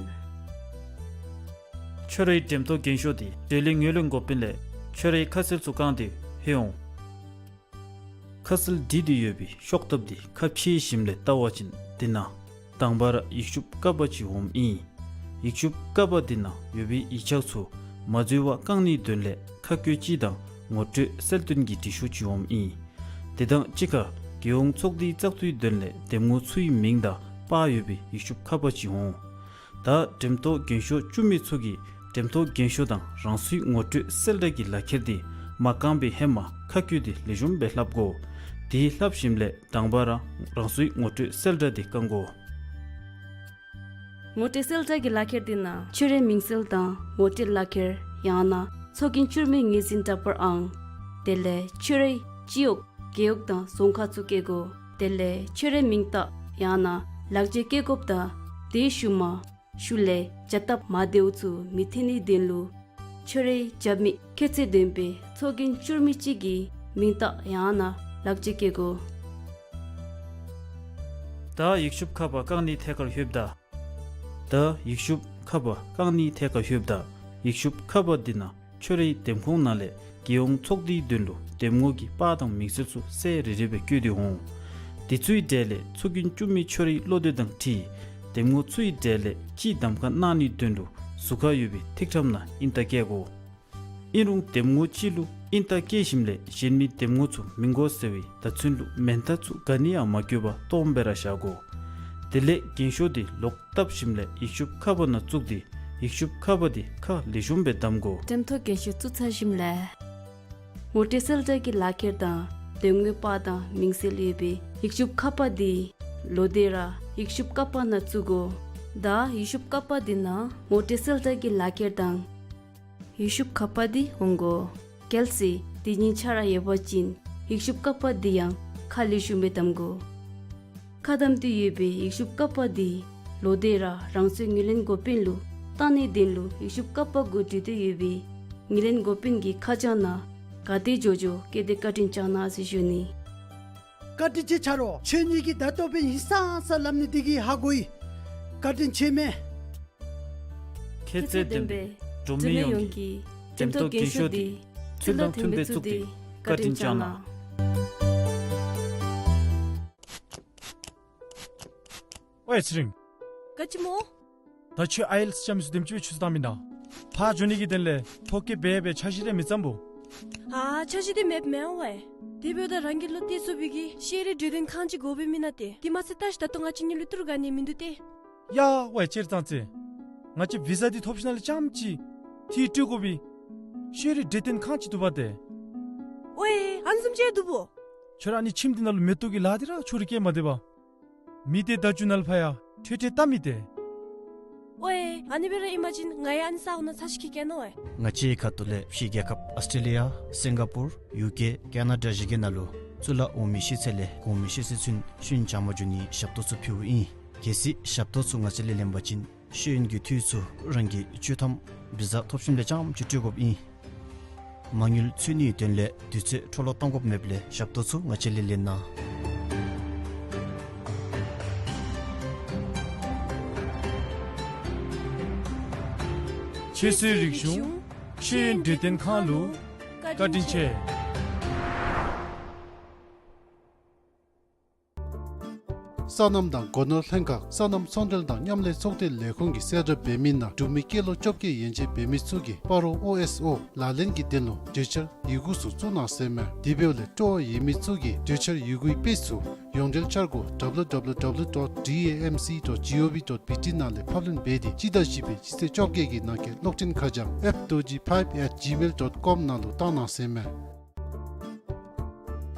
ཁྱོད་རའི་འགྲེམ་ཐོག་རྒན་ཤོས་འདི་འབྲེལ་ཡོད་ངོས་ལེན་འགོ་དཔོན་ལས་ཁྱོད་རའི་ཁ་གསལ་ཚུ་བཀང་སྟེ་ལྷོད་འོང་། ཁ་གསལ་བྲིས་ཏེ་ཡོད་པའི་ཤོག་ཐབ་འདི་ཁ་ཕྱེ་ཞིནམ་ལས་བལྟ་བ་ཅིན་འདི་ནང་དང་པ་ར་ཡིག་ཤུབས་ཀ་པ་ཅིག་འོངམ་ཨིན། ཡིག་ཤུབས་ཀ་པ་འདི་ནང་ཡོད་པའི་ཡིག་ཆ་ཚུ་མ་འཛོལ་བར་བཀང་ནིའི་དོན་ལས་ཁ་བཀོད་ཅིག་དང་ངོ་སྤྲོད་གསལ་སྟོན་གྱི་བྲིས་ཤོག་ཅིག་འོངམ་ཨིན། དེ་དང་གཅིག་ཁར་རྒྱལ་ཡོངས་ཚོགས་སྡེའི་བཙག་འཐུའི་དོན་ལས་འདེམས་ངོ་ཚུའི་མིང་དང་པར་ཡོད་པའི་ཡིག་ཤུབས་ཀ་པ་ཅིག་འོང་། ད་འགྲེམ་ཐོག་རྒན་ཤོས་བཅུ་མི་ཚུ་གིས་འགྲེམ་ཐོག་རྒན་ཤོས་དང་རང་སོའི་ངོ་སྤྲོད་གསལ་བསྒྲགས་ཀྱི་ལག་ཁྱེར་འདི་མ་བཀང་པའི་ཧེ་མ་ཁ་བཀོད་དེ་ལེགས་ཤོམ་སྦེ་ལྷབ་དགོ། དེ་ལྷབ་ཞིནམ་ལས་དང་པ་ར་རང་སོའི་ངོ་སྤྲོད་གསལ་བསྒྲགས་འདི་བཀང་དགོ། ངོ་སྤྲོད་གསལ་བསྒྲགས་ཀྱི་ལག་ཁྱེར་འདི་ནང་ཁྱོད་རའི་མིང་གསལ་དང་ངོ་སྤྲོད་ལག་ཁྱེར་ཡང་ན་ཚོགས་རྒྱན་བཅུ་མའི་ངོས་འཛིན་འདྲ་པར་ཨང་། དེ་ལས་ཁྱོད་རའི་སྤྱི་འོག་རྒེད་འོག་དང་རྫོང་ཁག་ཚུ་བཀོད་དགོ། དེ་ལས་ཁྱོད་རའི་མིང་རྟགས་ཡང་ན་ལག་འཁྱེར་བཀོད་དགོཔ་དང་དེའི་ཤུལ་མ་ཤུལ་ལས་བྱ་སྟབས་མ་བདེཝ་ཚུ་མི་ཐོན་ནིའི་དོན་ལུ་ཁྱོད་རའི་རྒྱབ་མི་ཁྱད་ཚད་ལྡན་པའི་ཚོགས་རྒྱན་བཅུ་མི་ཅིག་གི་མིང་རྟགས་ཡང་ན་ལག་འཁྱེར་བཀོད་དགོ། ད་ཡིག་ཤུབས་ཁ་པ་བཀང་ནིའི་ཐད་ཁར་ལྷོདཔ་ད། ད་ཡིག་ཤུབས་ཁ་པ་བཀང་ནིའི་ཐད་ཁར་ལྷོདཔ་ད་ཡིག་ཤུབས་ཁ་པ་འདི་ནང་ཁྱོད་རའི་འདེམས་ཁོངས་ནང་ལས་རྒྱལ་ཡོངས་ཚོགས་སྡེའི་དོན་ལུ་འདེམས་ངོ་གི་པར་དང་མིང་གསལ་ཚུ་གསལ་རི་རི་སྦེ་བཀོད་དེ་འོང་། དེ་ཚུའི་གྲས་ལས་ཚོགས་རྒྱན་བཅུ་མི་ཁྱོད་རའི་བློ་འདོད་དང་འཁྲིལ་འདེམས་ངོ་ཚུའི་གྲས་ལས་གཅིག་གདམ་ཁ་གནང་ནིའི་དོན་ལུ་ཟུར་ཁར་ཡོད་པའི་ཐིག་ཁྲམ་ནང་ཨིན་རྟགས་བཀལ་དགོ། ཨིན་རུང་འདེམས་ངོ་གཅིག་ལུ་ཨིན་རྟགས་བཀལ་ཞིནམ་ལས་གཞན་མི་འདེམས་ངོ་ཚུ་མི་དགོ་ཟེར་བའི་བརྡ་མཚོན་ལུ་མེན་རྟགས་ཚུ་ག་ནི་ཡང་མ་བཀོད་པར་སྟོངམ་སྦེ་ར་བཞག་དགོ། དེ་ལས་རྒན་ཤོས་འདི་ལོག་བཏབ་ཞིནམ་ལས་ཡིག་ཤུབས་ཁ་པ་ནང་བཙུགས་ཏེ་ཡིག་ཤུབས་ཁ་པ་འདི་ཁ་ལེགས་ཤོམ་སྦེ་བསྡམ་དགོ། འགྲེམ་ཐོག་རྒན་ཤོས་བཙུགས་ཚར་ཞིནམ་ལས་ངོ་སྤྲོད་གསལ་བསྒྲགས་ཀྱི་ལག་ཁྱེར་དང་འདེམས་ངོའི་པར་དང་མིང་གསལ་ཡོད་པའི་ཡིག་ཤུབས་ཁ་པ་འདི་ལོག་སྟེ་ར་ཡིག་ཤུབས་ཀ་པ་ནང་བཙུགས་དགོ། ད་ཡིག་ཤུབས་ཀ་པ་འདི་ནང་ངོ་སྤྲོད་གསལ་བསྒྲགས་ཀྱི་ལག་ཁྱེར་དང་ཡིག་ཤུབས་ཁ་པ་འདི་འོང་དགོ། གལ་སྲིད་དེ་གཉིས་ཆ་ར་ཡོད་པ་ཅིན་ཡིག་ཤུབས་ཀ་པ་འདི་ཡང་ཁ་ལེགས་ཤོམ་སྦེ་བསྡམ་དགོ། ཁ་བསྡམས་ཏེ་ཡོད་པའི་ཡིག་ཤུབས་ཀ་པ་འདི་ལོག་སྟེ་ར་རང་སོའི་ངོས་ལེན་འགོ་དཔོན་ལུ་བཏང་ནིའི་དོན་ལུ་ཡིག་ཤུབས་ཀ་པ་གུ་བྲིས་ཏེ་ཡོད་པའི་ངོས་ལེན་འགོ་དཔོན་གྱི་ཁ་བྱང་ནང་ག་དེ་མགྱོགས་མགྱོགས་བཀོད་དེ་བཀའ་དྲིན་བསྐྱང་གནང་ཟེར་ཞུ་ནི། བཀའ་དྲིན་ཆེ་ཆ་རོགས། ཁྱོད་གཉིས་ཀྱིས་ད་ལྟོ་འབདན་ཧིང་སངས་ས་ལམ་ནི་འདི་གིས་ཧ་གོ་ཡི། བཀའ་དྲིན་ཆེ་མས། ཁྱད་ཚད་ལྡན་པའི་འབྲུག་མི་ཡོངས་ཀྱི་འགྲེམ་ཐོག་རྒན་ཤོས་འདི་ཚུལ་དང་མཐུན་པའི་བཙུགས་ཏེ་བཀའ་དྲིན་བསྐྱང་གནང་། ཝའེ་ཚེ་རིང་། ག་ཅི་སྨོ། ད་ཁྱོད་ཨའི་ཨེལ་ཊི་ཨེསི་རྐྱབ་མི་ཚུ་དེམ་ཅིག་སྦེ་ཆུ་ཚོད་བཏང་མེན་ན། ཕར་འགྱོ་ནི་གི་དོན་ལས་ཐོ་བཀོད་འབད་འབད་འཆར་གཞི་རེ་མི་བརྩམ་སྨོ། ཨ་འཆར་གཞི་འདི་མེདཔ་མེན་ཝའེ། དེ་འབདཝ་ད་རང་གི་བློ་གཏད་ཚུགས་པའི་གི་ཤེས་རིག་འབྲེལ་ལྡན་ཁང་ཅིག་དགོ་པས་མེན་ན་ཏེ། དེ་མ་ཚད་ད་ཅི་ད་ལྟོ་ང་བཅས་གཉིས་ལུ་ཏི་རུ་ག་ནི་མིན་འདུག་ཏེ། ཡ་ཝའེ་ཅེར་ཙང་ཙེ། ང་བཅས་བི་ཟ་འདི་ཐོབ་ཞིནམ་ལས་རྐྱངམ་ཅིག་འཐུས་སྤྲོད་དགོ་པའི་ཤེས་རིག་འབྲེལ་ལྡན་ཁང་ཅིག་འདུག་པ་ཏེ། ཝའེ་ཨ་ནི་བཟུམ་ཅིག་འདུག་པོ། ཁྱོད་ར་ཨ་ནི་ཁྱིམ་འདི་ནང་ལུ་མེ་ཏོག་གི་ལཱ་འདི་ར་ཁྱོད་ར་སྐྱེལ་མ་སྡོད་པར། མི་སྡེ་བརྡ་བརྒྱུད་ནང་ལུ་ཕར་ཡང་ཁྲལ་ཁྲལ་བལྟ་མི་སྡོད། ཝའེ་ཨ་ནི་སྦེ་ར་ཨིན་པ་ཅིན་ང་ཡང་ཨ་ནི་ས་གོ་ནང་ཚར་ཅིག་ཁྱིད་གེ་ནོ་ཝའེ། ང་བཅས་ཁ་ཐུག་ལས་ཕྱི་རྒྱལ་ཁབ་ཨཱོས་ཊྲེ་ལི་ཡ་སིང་ག་པུར་ཡུ་ཀེ་ཀེ་ན་ཌ་བཞི་གི་ནང་ལུ་གཙུག་ལག་འོག་མའི་ཤེས་ཚད་ལས་གོང་མའི་ཤེས་ཚད་ཚུན་ཤེས་ཡོན་སྦྱང་བར་འགྱོ་ནིའི་ཞབས་ཏོག་ཚུ་ཕུལཝ་ཨིན། གལ་སྲིད་ཞབས་ཏོག་ཚུ་ང་བཅས་ལས་ལེན་པ་ཅིན་ཤེས་ཡོན་གྱི་འཐུས་ཚུ་རང་གི་བཅུ་ཐམ་བི་ཟ་ཐོབ་ཞིནམ་ལས་རྐྱངམ་ཅིག་སྤྲོད་དགོཔ་ཨིན། མ་དངུལ་འཚོལ་ནིའི་དོན་ལས་དུས་ཚོད་འཕྲོ་བརླག་གཏང་དགོཔ་མེདཔ་ལས་ཞབས་ཏོག་ཚུ་ང་བཅས་ལས་ལེན་གནང་། ཁྱེད་ཚུའི་རིག་གཞུང་ཤེས་ཡོན་འབྲེལ་ལྡན་ཁང་ལུ་བཀའ་དྲིན་ཆེ། སོ་ནམ་དང་སྒོ་ནོར་ལྷན་ཁག་སོ་ནམ་ཚོང་འབྲེལ་དང་མཉམ་ལས་ཚོགས་སྡེ་ལས་ཁུངས་ཀྱིས་གསལ་བསྒྲགས་འབད་མི་ནང་འབྲུག་མི་སྐྱེས་ལོ་བཅོ་བརྒྱད་ཡན་ཆད་འབད་མི་ཚུ་གིས་སྤ་རོ་ཨོ་ཨེསི་ཨོ་ལག་ལེན་གྱི་དོན་ལུ་གྲོས་འཆར་ཡི་གུ་ཚུ་བཙུགས་གནང་ཟེར་མས། དེ་འབདཝ་ལས་སྤྲོ་བ་ཡོད་མི་ཚུ་གིས་གྲོས་འཆར་ཡི་གུའི་དཔེ་ཚུ་ཡོངས་འབྲེལ་འཆར་སྒོ་ཌབ་ལུ་ཌབ་ལུ་ཌབ་ལུ་ཌོཊ་ཌི་ཨེ་ཨེམ་སི་ཌོཊ་ཇི་ཨོ་ཝི་ཌོཊ་བི་ཊི་ནང་ལས་ཕབ་ལེན་འབད་དེ་སྤྱི་ཟླ་བཞི་པའི་སྤྱི་ཚེས་བཅོ་བརྒྱད་ཀྱི་ནང་འཁོད་གློག་འཕྲིན་ཁ་བྱང་ཨེཕ་རྡོ་རྗེ་ཕའིབ་ཨེཊ་ཇི་མེལ་ཌོཊ་ཀོམ་ནང་ལུ་བཏང་གནང་ཟེར་མས།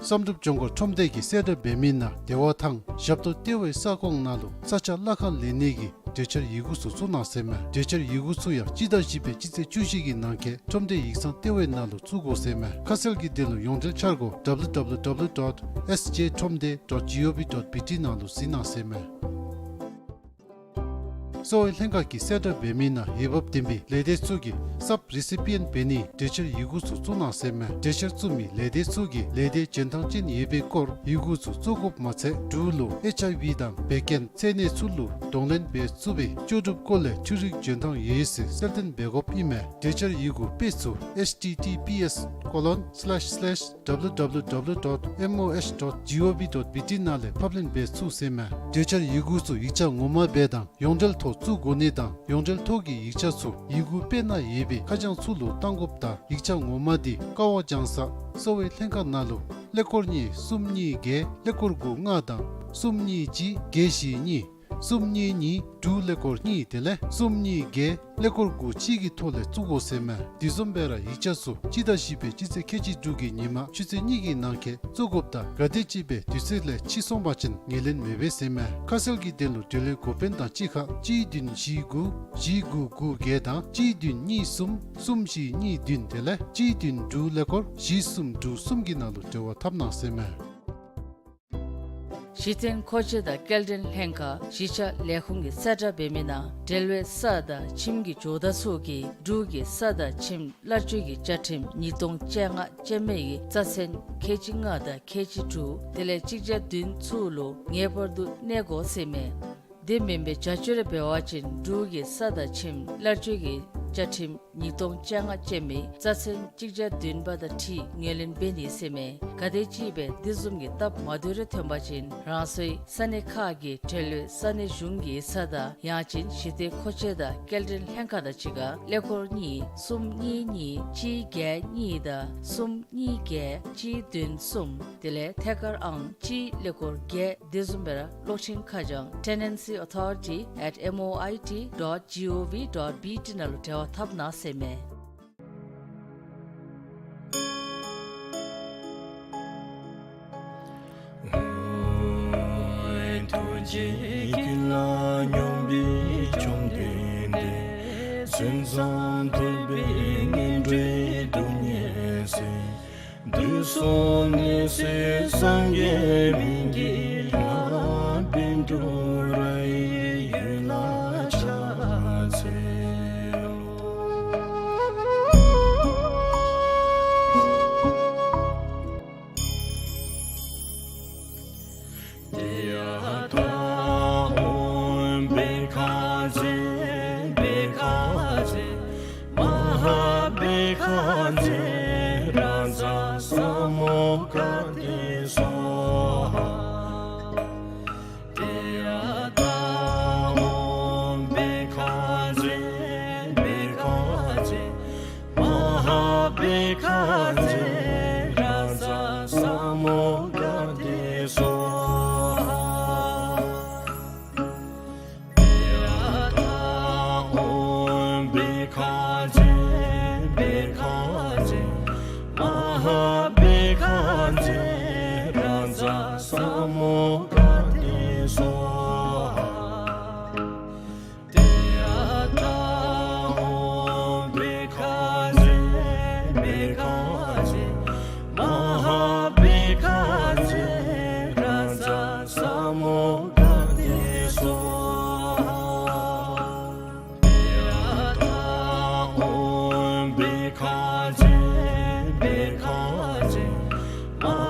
བསམ་གྲུབ་ལྗོངས་མཁར་ཁྲོམ་སྡེ་གིས་གསལ་བསྒྲགས་འབད་མི་ནང་བདེ་བ་ཐང་ཞབས་ཏོག་ལྟེ་བའི་ས་ཁོངས་ནང་ལུ་ས་ཆ་གླ་ཁར་ལེན་ནི་གི་གྲོས་འཆར་ཡི་གུ་ཚུ་བཙུགས་གནང་ཟེར་མས། གྲོས་འཆར་ཡི་གུ་ཚུ་ཡང་སྤྱི་ཟླ་བཞི་པའི་སྤྱི་ཚེས་བཅུ་བཞི་གི་ནང་འཁོད་ཁྲོམ་སྡེ་ཡིག་ཚང་ལྟེ་བའི་ནང་ལུ་བཙུགས་དགོ་ཟེར་མས། ཁ་གསལ་གྱི་དོན་ལུ་ཡོངས་འབྲེལ་འཆར་སྒོ་ཌབ་ལུ་ཌབ་ལུ་ཌབ་ལུ་ཌོཊ་ཨེསི་ཇེ་ཁྲོམ་སྡེ་ཌོཊ་ཇི་ཨོ་ཝི་ཌོཊ་བི་ཊི་ནང་ལུ་གཟིགས་གནང་ཟེར་མས། གཙོ་བོའི་ལྷན་ཁག་གིས་གསལ་བསྒྲགས་འབད་མི་ནང་འོས་འབབ་ལྡན་པའི་ལས་སྡེ་ཚུ་གིས་sub recipient འབད་ནིའི་གྲོས་འཆར་ཡི་གུ་ཚུ་བཙུགས་གནང་ཟེར་མས། གྲོས་འཆར་བཙུགས་མི་ལས་སྡེ་ཚུ་གིས་ལས་སྡེ་འཇོན་ཐང་ཅན་ཡོད་པའི་སྐོར་ཡི་གུ་ཚུ་བཙུགས་དགོཔ་མ་ཚད་འབྲུག་ལུ་ཨེཆ་ཨའི་ཝི་དང་བད་ཀན་ཚད་ནད་ཚུ་ལུ་གདོང་ལེན་འབད་ཚུགས་པའི་ལྕོགས་གྲུབ་སྐོར་ལས་འཕྲུལ་རིག་འཇོན་ཐང་ཡོད་ཟེར་གསལ་སྟོན་འབད་དགོཔ་ཨིན་མས། གྲོས་འཆར་ཡི་གུ་དཔེ་ཚུ་H T T P S colon slash slash W W W dot M O H dot G O V dot B T ནང་ལས་ཕབ་ལེན་འབད་ཚུགས་ཟེར་མས། གྲོས་འཆར་ཡི་གུ་ཚུ་ཡིག་ཆ་ངོ་མ་སྦེ་དང་ཡོངས་འབྲེལ་ཐོག་བཙུགས་དགོ་ནི་དང་ཡོངས་འབྲེལ་ཐོག་གི་ཡིག་ཆ་ཚུ་ཡི་གུ་དཔེ་ནང་ཡོད་པའི་ཁ་བྱང་ཚུ་ལུ་བཏང་དགོཔ་དང་ཡིག་ཆ་ངོ་མ་འདི་ཀ་བ་བྱང་ས་གསོ་བའི་ལྷན་ཁག་ནང་ལུ་ཀླད་ཀོར་གཉིས་གསུམ་གཉིས་བརྒྱད་ཀླད་ཀོར་དགུ་ལྔ་དང་གསུམ་གཉིས་གཅིག་བརྒྱད་བཞི་གཉིས་གསུམ་གཉིས་གཉིས་འབྲུག་ཀླད་ཀོར་གཉིས་དེ་ལས་གསུམ་གཉིས་བརྒྱད་ཀླད་ཀོར་དགུ་གཅིག་གི་ཐོག་ལས་བཙུགས་དགོ་ཟེར་མས། དེ་བཟུམ་སྦེ་ར་ཡིག་ཆ་ཚུ་སྤྱི་ཟླ་བཞི་པའི་སྤྱི་ཚེས་ཁལ་གཅིག་དྲུག་གི་ཉིན་མ་ཆུ་ཚོད་གཉིས་ཀྱི་ནང་འཁོད་བཙུགས་དགོཔ་དང་ག་དེམ་ཅིག་སྦེ་དུས་ཚོད་ལས་ཕྱི་སོང་པ་ཅིན་ངོས་ལེན་མེད་པས་ཟེར་མས། ཁ་གསལ་གྱི་དོན་ལུ་འབྲེལ་ཡོད་འགོ་དཔོན་དང་གཅིག་ཁར་གཅིག་བདུན་བཞི་དགུ་བཞི་དགུ་དགུ་བརྒྱད་དང་གཅིག་བདུན་གཉིས་གསུམ་གསུམ་བཞི་གཉིས་བདུན་དེ་ལས་གཅིག་བདུན་དྲུག་ཀླད་ཀོར་བཞི་གསུམ་དྲུག་གསུམ་གྱི་ནང་ལུ་འབྲེལ་བ་འཐབ་གནང་ཟེར་མས། གཞི་རྟེན་མཁོ་ཆས་དང་སྐྱེལ་འདྲེན་ལྷན་ཁག་གཞིས་ཆགས་ལས་ཁུངས་ཀྱིས་གསལ་བསྒྲགས་འབད་མི་ནང་འབྲེལ་ཡོད་ས་དང་ཁྱིམ་གྱི་ཇོ་བདག་ཚུ་གིས་འབྲུག་གི་ས་དང་ཁྱིམ་གླར་སྤྱོད་ཀྱི་བཅའ་ཁྲིམས་ཉིས་སྟོང་བཅོ་ལྔ་ཅན་མའི་རྩ་ཚན་ཁལ་གཅིག་ལྔ་དང་ཁལ་གཅིག་དྲུག་དེ་ལས་གཅིག་བརྒྱ་བདུན་ཚུ་ལུ་ངེས་པར་དུ་གནས་དགོ་ཟེར་མས། དེ་མེན་པའི་བྱ་སྤྱོད་རེ་འབད་བ་ཅིན་འབྲུག་གི་ས་དང་ཁྱིམ་གླར་སྤྱོད་ཀྱི་བཅའ་ཁྲིམས་ཉིས་སྟོང་བཅོ་ལྔ་ཅན་མའི་རྩ་ཚན་གཅིག་བརྒྱ་བདུན་པ་དང་འཁྲིལ་ངོས་ལེན་འབད་ནི་ཟེར་མས། ག་དེམ་ཅིག་སྦེ་དེ་བཟུམ་གྱི་སྟབས་མ་བདེཝ་རེ་ཐོན་པ་ཅིན་རང་སོའི་ས་གནས་ཁག་གི་འབྲེལ་ཡོད་ས་གནས་གཞུང་གི་ས་དང་ཡང་ཅིན་གཞི་རྟེན་མཁོ་ཆས་དང་སྐྱེལ་འདྲེན་ལྷན་ཁག་དང་གཅིག་ཁར་ཀླད་ཀོར་གཉིས་གསུམ་གཉིས་གཉིས་གཅིག་བརྒྱད་གཉིས་དང་གསུམ་གཉིས་བརྒྱད་གཅིག་བདུན་གསུམ་དེ་ལས་ཐད་ཀར་ཨང་གཅིག་ཀླད་ཀོར་བརྒྱད་དེ་བཟུམ་སྦེ་ར་གློག་འཕྲིན་ཁ་བྱང་tenancy authority at M O I T dot G O V dot B T ནང་ལུ་འབྲེལ་བ་འཐབ་གནང་ཟེར་མས། ཐུགས་རྗེ་ཀུན་ལ་སྙོམས་པའི་བཅོམ་ལྡན་འདས། མཚན་ཙམ་ཐོས་པས་ངན་འགྲོའི་སྡུག་བསྔལ་སེལ། དུག་གསུམ་ནད་སེལ་སངས་རྒྱས་སྨན་གྱི་བླ། བཻ་ཌཱུརྱ་ཡི་འོད་ལ་ཕྱག་འཚལ་ལོ། ཏདྱ་ཐཱ། ཨོཾ་བྷཻ་ཥ་ཛྱེ་བྷཻ་ཥ་ཛྱེ་མ་ཧཱ་བྷཻ་ཥ་ཛྱེ་རཱ་ཛ་ས་མུདྒ་ཏེ་སྭཱ་ཧཱ། ཏདྱ་ཐཱ། ཨོཾ་བྷཻ་ཥ་ཛྱེ་བྷཻ་ཥ་ཛྱེ་མ་ཧཱ་བྷཻ་ཥ་ཛྱེ་རཱ་ཛ་ས་མུདྒ་ཏེ་སྭཱ་ཧཱ། ཏདྱ་ཐཱ། ཨོཾ་བྷཻ་ཥ་ཛྱེ་བྷཻ་ཥ་ཛྱེ་མ་ཧཱ་བྷཻ་ཥ་ཛྱེ་རཱ་ཛ་ས་མུདྒ་ཏེ་སྭཱ་ཧཱ། ཏདྱ་ཐཱ། ཨོཾ་བྷཻ་ཥ་ཛྱེ་བྷཻ་ཥ་ཛྱེ་མ་ཧཱ་བྷཻ་ཥ་ཛྱེ་རཱ་ཛ་ས་མུདྒ་ཏེ་སྭཱ་ཧཱ། ཏདྱ་ཐཱ། ཨོཾ་བྷཻ་ཥ་ཛྱེ་བྷཻ་ཥ་ཛྱེ་མ་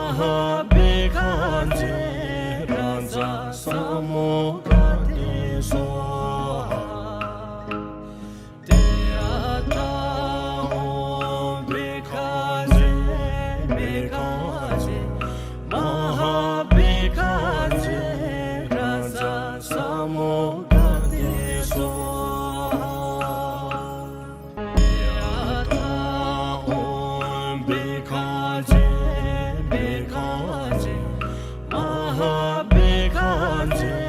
ཧཱ་བྷཻ་ཥ་ཛྱེ་རཱ་ཛ་ས་མུདྒ་ཏེ་སྭཱ་ཧཱ། ཏདྱ་ཐཱ། ཨོཾ་བྷཻ་ཥ་ཛྱེ་བྷཻ་ཥ་ཛྱེ་མ་ཧཱ་བྷཻ་ཥ་ཛྱེ་རཱ་ཛ་ས་མུདྒ་ཏེ་སྭཱ་ཧཱ། ཏདྱ་ཐཱ། ཨོཾ་བྷཻ་ཥ་ཛྱེ་བྷཻ་ཥ་ཛྱེ་མ་ཧཱ་བྷཻ་ཥ་ཛྱེ་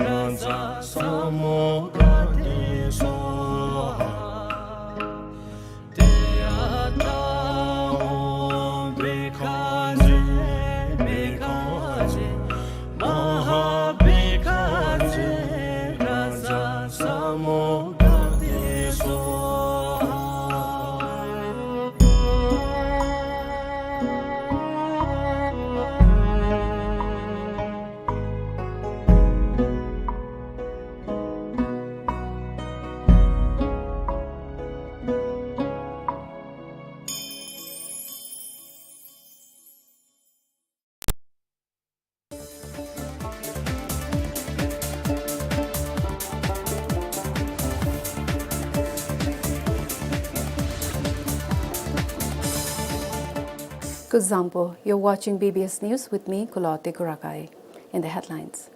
རཱ་ཛ་ས་མུདྒ་ཏེ་སྭཱ་ཧཱ། ཏདྱ་ཐཱ། ཨོཾ་བྷཻ་ཥ་ Kuzuzangpo, you're watching B B S News with me, Kulote Kurakai. In the headlines: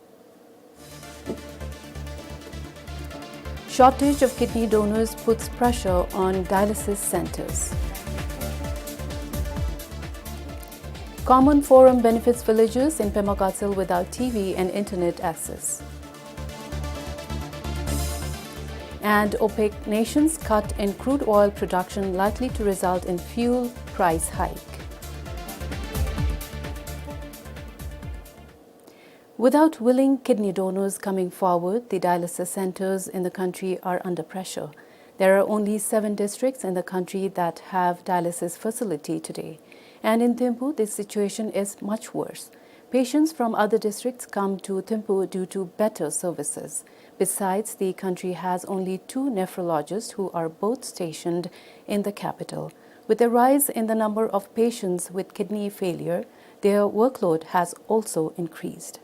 Shortage of kidney donors puts pressure on dialysis centers. Common forum benefits villagers in Pema Gatshel without T V and internet access. And OPEC nations cut in crude oil production, likely to result in fuel price hike. Without willing kidney donors coming forward, the dialysis centers in the country are under pressure. There are only seven districts in the country that have dialysis facility today. And in Thimphu, the situation is much worse. Patients from other districts come to Thimphu due to better services. Besides, the country has only two nephrologists, who are both stationed in the capital. With a rise in the number of patients with kidney failure, their workload has also increased.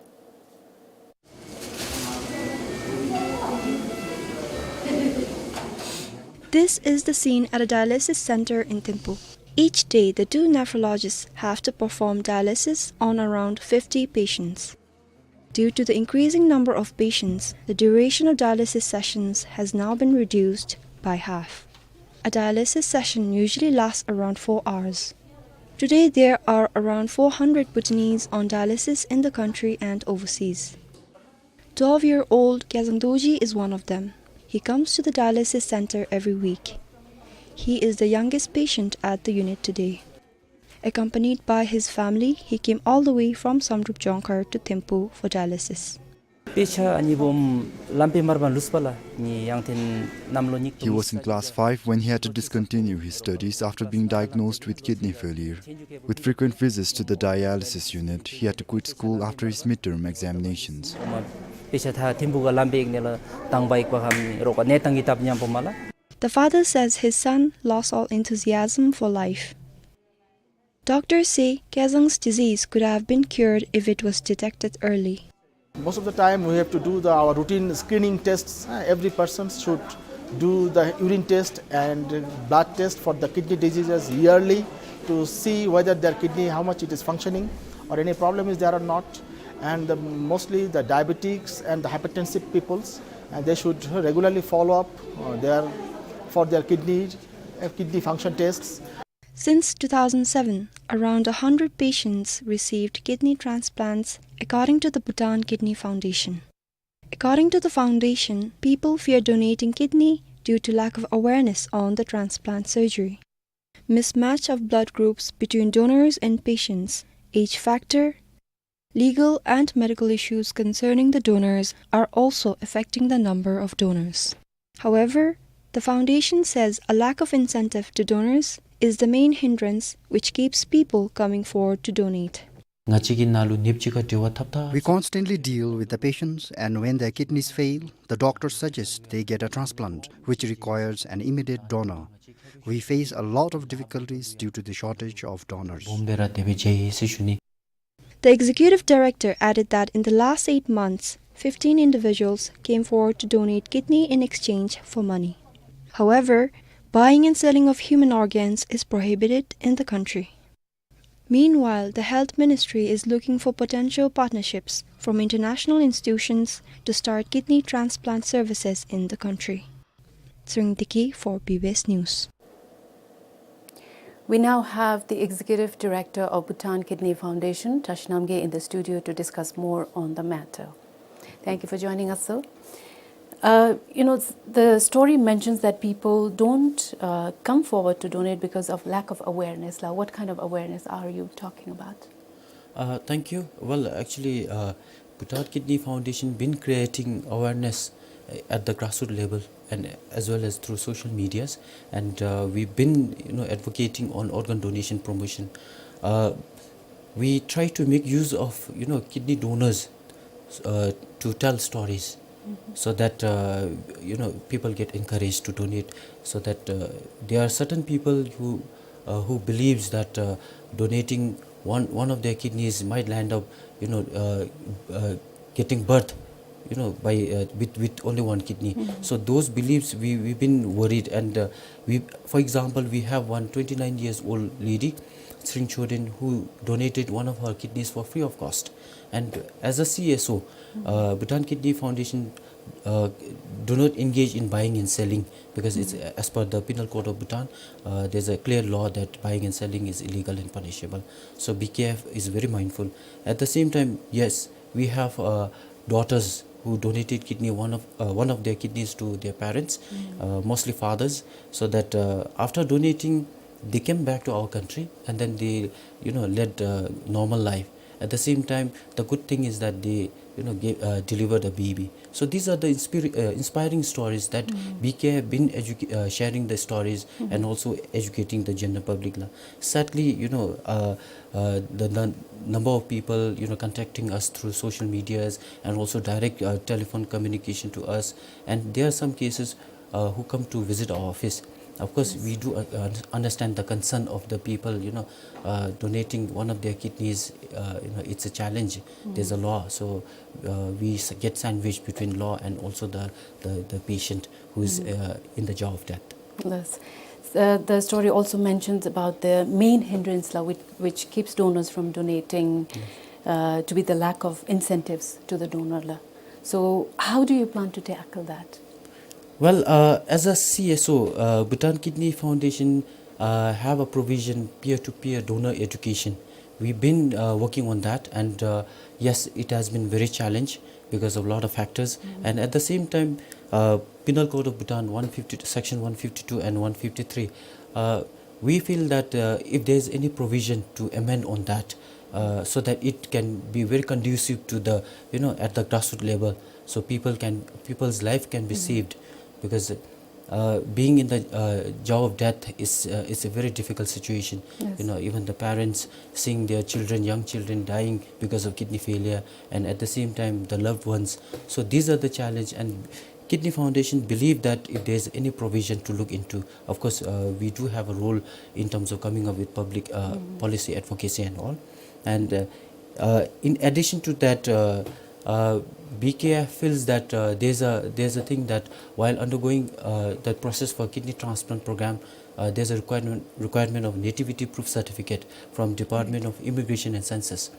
This is the scene at a dialysis center in Thimphu. Each day, the two nephrologists have to perform dialysis on around fifty patients. Due to the increasing number of patients, the duration of dialysis sessions has now been reduced by half. A dialysis session usually lasts around four hours. Today, there are around four hundred Bhutanese on dialysis in the country and overseas. Twelve-year-old Kyazang Dorji is one of them. He comes to the dialysis center every week. He is the youngest patient at the unit today. Accompanied by his family, he came all the way from Samdrup Jongkhar to Thimphu for dialysis. དཔེ་ཆ་ཨ་ནི་སྦོམ་ལམ་པའི་མར་བར་ལུས་པ་ལ་ནི་ཡང་ཐེན་གནམ་ལོ་ཉིག He was in class five when he had to discontinue his studies after being diagnosed with kidney failure. With frequent visits to the dialysis unit, he had to quit school after his midterm examinations. དཔེ་ཆ་ད་ཐིམ་ཕུག་ག་ལམ་པའི་ནི་ལ་དང་པ་ཡིག་པ་ཁམ་རོགས་ནས་དང་གི་སྟབས་མཉམ་པོ་མ་ལ། The father says his son lost all enthusiasm for life. Doctors say Kyazang's disease could have been cured if it was detected early. Most of the time, we have to do the, our routine screening tests. Uh, every person should do the urine test and blood test for the kidney diseases yearly to see whether their kidney, how much it is functioning, or any problem is there or not. And the, mostly the diabetics and the hypertensive peoples, and they should regularly follow up, uh, their, for their kidney, uh, kidney function tests. Since two thousand seven, around a hundred patients received kidney transplants, according to the Bhutan Kidney Foundation. According to the foundation, people fear donating kidney due to lack of awareness on the transplant surgery. Mismatch of blood groups between donors and patients, age factor, legal and medical issues concerning the donors are also affecting the number of donors. However, the foundation says a lack of incentive to donors is the main hindrance which keeps people coming forward to donate. ང་བཅས་ཀྱི་ནང་ལུ་ནདཔ་ཅིག་ག་འབྲེལ་བ་འཐབ་ད། We constantly deal with the patients, and when their kidneys fail, the doctor suggests they get a transplant, which requires an immediate donor. We face a lot of difficulties due to the shortage of donors. བོམ་སྦེ་ར་དེ་སྦེ་མཇལ་ཡི་ཟེར་ཞུ་ནི། The executive director added that in the last eight months, fifteen individuals came forward to donate kidney in exchange for money. However, buying and selling of human organs is prohibited in the country. Meanwhile, the health ministry is looking for potential partnerships from international institutions to start kidney transplant services in the country. Tshering Deki for B B S News. We now have the Executive Director of Bhutan Kidney Foundation, Tashi Namgay, in the studio to discuss more on the matter. Thank you for joining us, sir. Uh, you know, s-, the story mentions that people don't, uh, come forward to donate because of lack of awareness. Like, what kind of awareness are you talking about? Uh, thank you. Well, actually, uh, Bhutan Kidney Foundation been creating awareness, uh, at the grassroots level and as well as through social medias, and, uh, we've been, you know, advocating on organ donation promotion. Uh, we try to make use of, you know, kidney donors, uh, to tell stories, so that, uh, you know, people get encouraged to donate, so that, uh, there are certain people who, uh, who believes that, uh, donating one, one of their kidneys might land up, you know, uh, uh, getting birth, you know, by, uh, with, with only one kidney. So those beliefs, we, we've been worried, and, uh, we, for example, we have one twenty-nine years old lady Tshering Chordin, who donated one of her kidneys for free of cost. And as a C S O, uh, Bhutan Kidney Foundation uh, do not engage in buying and selling because it's, uh, as per the Penal Code of Bhutan, uh, there's a clear law that buying and selling is illegal and punishable. So B K F is very mindful. At the same time, yes, we have uh, daughters who donated kidney, one of uh, one of their kidneys to their parents, uh, mostly fathers, so that uh, after donating, they came back to our country and then they, you know, led uh, normal life. At the same time, the good thing is that they, you know, gave, uh, delivered a baby. So these are the inspir- uh, inspiring stories that B K have been educa- uh, sharing the stories and also educating the general public la. Sadly, you know, uh, uh, the, the number of people, you know, contacting us through social medias and also direct uh, telephone communication to us. And there are some cases uh, who come to visit our office. Of course, we do uh, uh, understand the concern of the people, you know, uh, donating one of their kidneys. Uh, you know, it's a challenge. There's a law, so uh, we s- get sandwiched between law and also the, the, the patient who is uh, in the jaw of death. Yes. Uh, the story also mentions about the main hindrance la, which, which keeps donors from donating uh, to be the lack of incentives to the donor la. So how do you plan to tackle that? Well, uh, as a C S O, uh, Bhutan Kidney Foundation uh, have a provision peer-to-peer donor education. We've been uh, working on that, and uh, yes, it has been very challenged because of a lot of factors. And at the same time, uh, Penal Code of Bhutan one fifty, Section one fifty-two and one fifty-three, uh, we feel that uh, if there's any provision to amend on that, uh, so that it can be very conducive to the, you know, at the grassroots level, so people can, people's life can be saved, because uh, being in the uh, jaw of death is uh, is a very difficult situation. You know, even the parents seeing their children, young children dying because of kidney failure, and at the same time the loved ones. So these are the challenge, and Kidney Foundation believe that if there's any provision to look into, of course, uh, we do have a role in terms of coming up with public uh, policy advocacy and all. And uh, uh, in addition to that, uh, uh, B K F feels that uh, there's a there's a thing that while undergoing uh, the process for kidney transplant program, uh, there's a requirement requirement of nativity proof certificate from Department of Immigration and Census,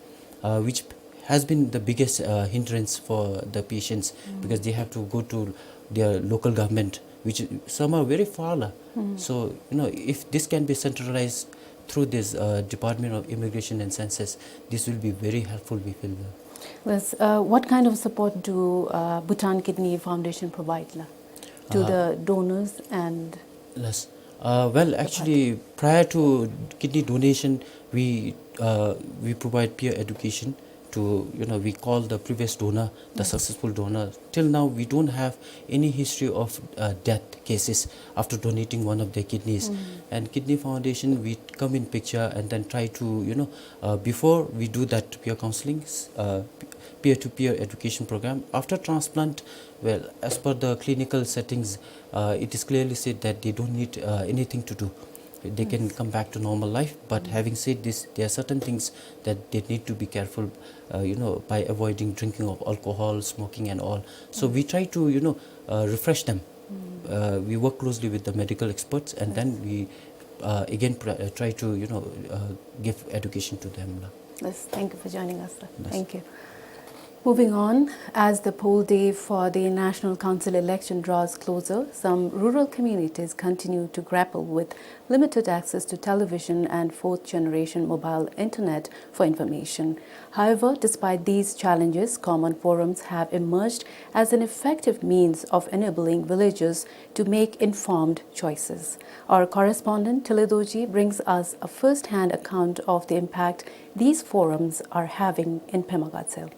uh, which has been the biggest uh, hindrance for the patients, because they have to go to their local government, which some are very far la. So, you know, if this can be centralized through this uh, Department of Immigration and Census, this will be very helpful, we feel. Yes, uh, what kind of support do uh, Bhutan Kidney Foundation provide la, to uh, the donors and Yes. Uh, well, actually, prior to kidney donation, we uh, we provide peer education to, you know, we call the previous donor, the successful donor. Till now, we don't have any history of uh, death cases after donating one of their kidneys. And Kidney Foundation, we come in picture and then try to, you know, uh, before we do that peer counseling, uh, peer-to-peer education program. After transplant, well, as per the clinical settings, uh, it is clearly said that they don't need uh, anything to do. They can come back to normal life. But having said this, there are certain things that they need to be careful, uh, you know, by avoiding drinking of alcohol, smoking, and all. So we try to, you know, uh, refresh them. Uh, we work closely with the medical experts, and then we uh, again pr- uh, try to, you know, uh, give education to them la. Yes, thank you for joining us, sir. Yes. Thank you. Moving on, as the poll day for the National Council election draws closer, some rural communities continue to grapple with limited access to television and fourth generation mobile internet for information. However, despite these challenges, common forums have emerged as an effective means of enabling villagers to make informed choices. Our correspondent Tile Dorji brings us a first-hand account of the impact these forums are having in Pema Gatshel.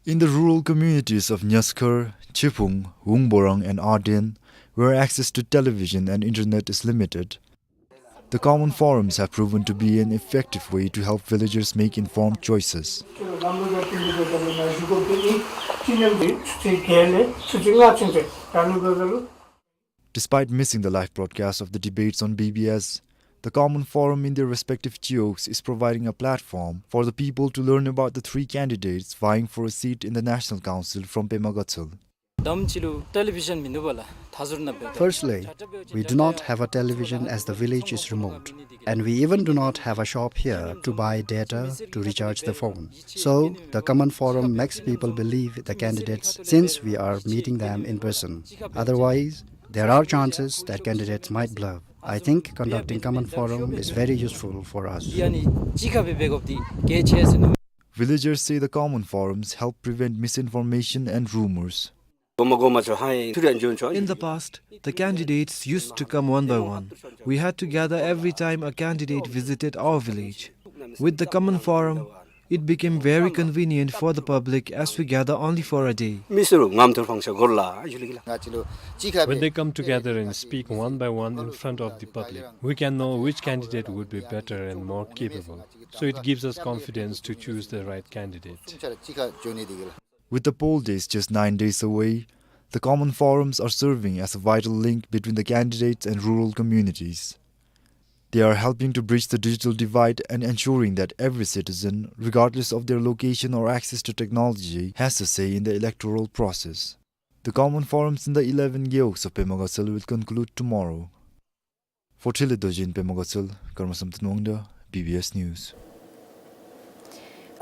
In the rural communities of Nyaskar, Chiphung, Wungborang and Ardenne, where access to television and internet is limited, the common forums have proven to be an effective way to help villagers make informed choices. Despite missing the live broadcast of the debates on B B S, the common forum in their respective chiyoks is providing a platform for the people to learn about the three candidates vying for a seat in the National Council from Pema Gatshel. དམ་ཅིག་ལུ་ཊེ་ལི་བི་ཤཱན་མིན་འདུག་པ་ལགས། མཐའ་ཟུར་ནང་འབད། Firstly, we do not have a television as the village is remote, and we even do not have a shop here to buy data to recharge the phone. So, the common forum makes people believe the candidates since we are meeting them in person. Otherwise, there are chances that candidates might bluff. I think conducting common forum is very useful for us. ཡ་ནི་གཅིག་ཁར་སྦེ་འབད་དགོཔ་འདི་གལ་ཆེ་ཟེར་མནོ། Villagers say the common forums help prevent misinformation and rumors. In the past, the candidates used to come one by one. We had to gather every time a candidate visited our village. With the common forum, it became very convenient for the public as we gather only for a day. When they come together and speak one by one in front of the public, we can know which candidate would be better and more capable. So it gives us confidence to choose the right candidate. With the poll days just nine days away, the common forums are serving as a vital link between the candidates and rural communities. They are helping to bridge the digital divide and ensuring that every citizen, regardless of their location or access to technology, has a say in the electoral process. The common forums in the eleven gewogs of Pema Gatshel will conclude tomorrow. For Thrilley Dorji in Pema Gatshel, Karma Samten Wangda, B B S News.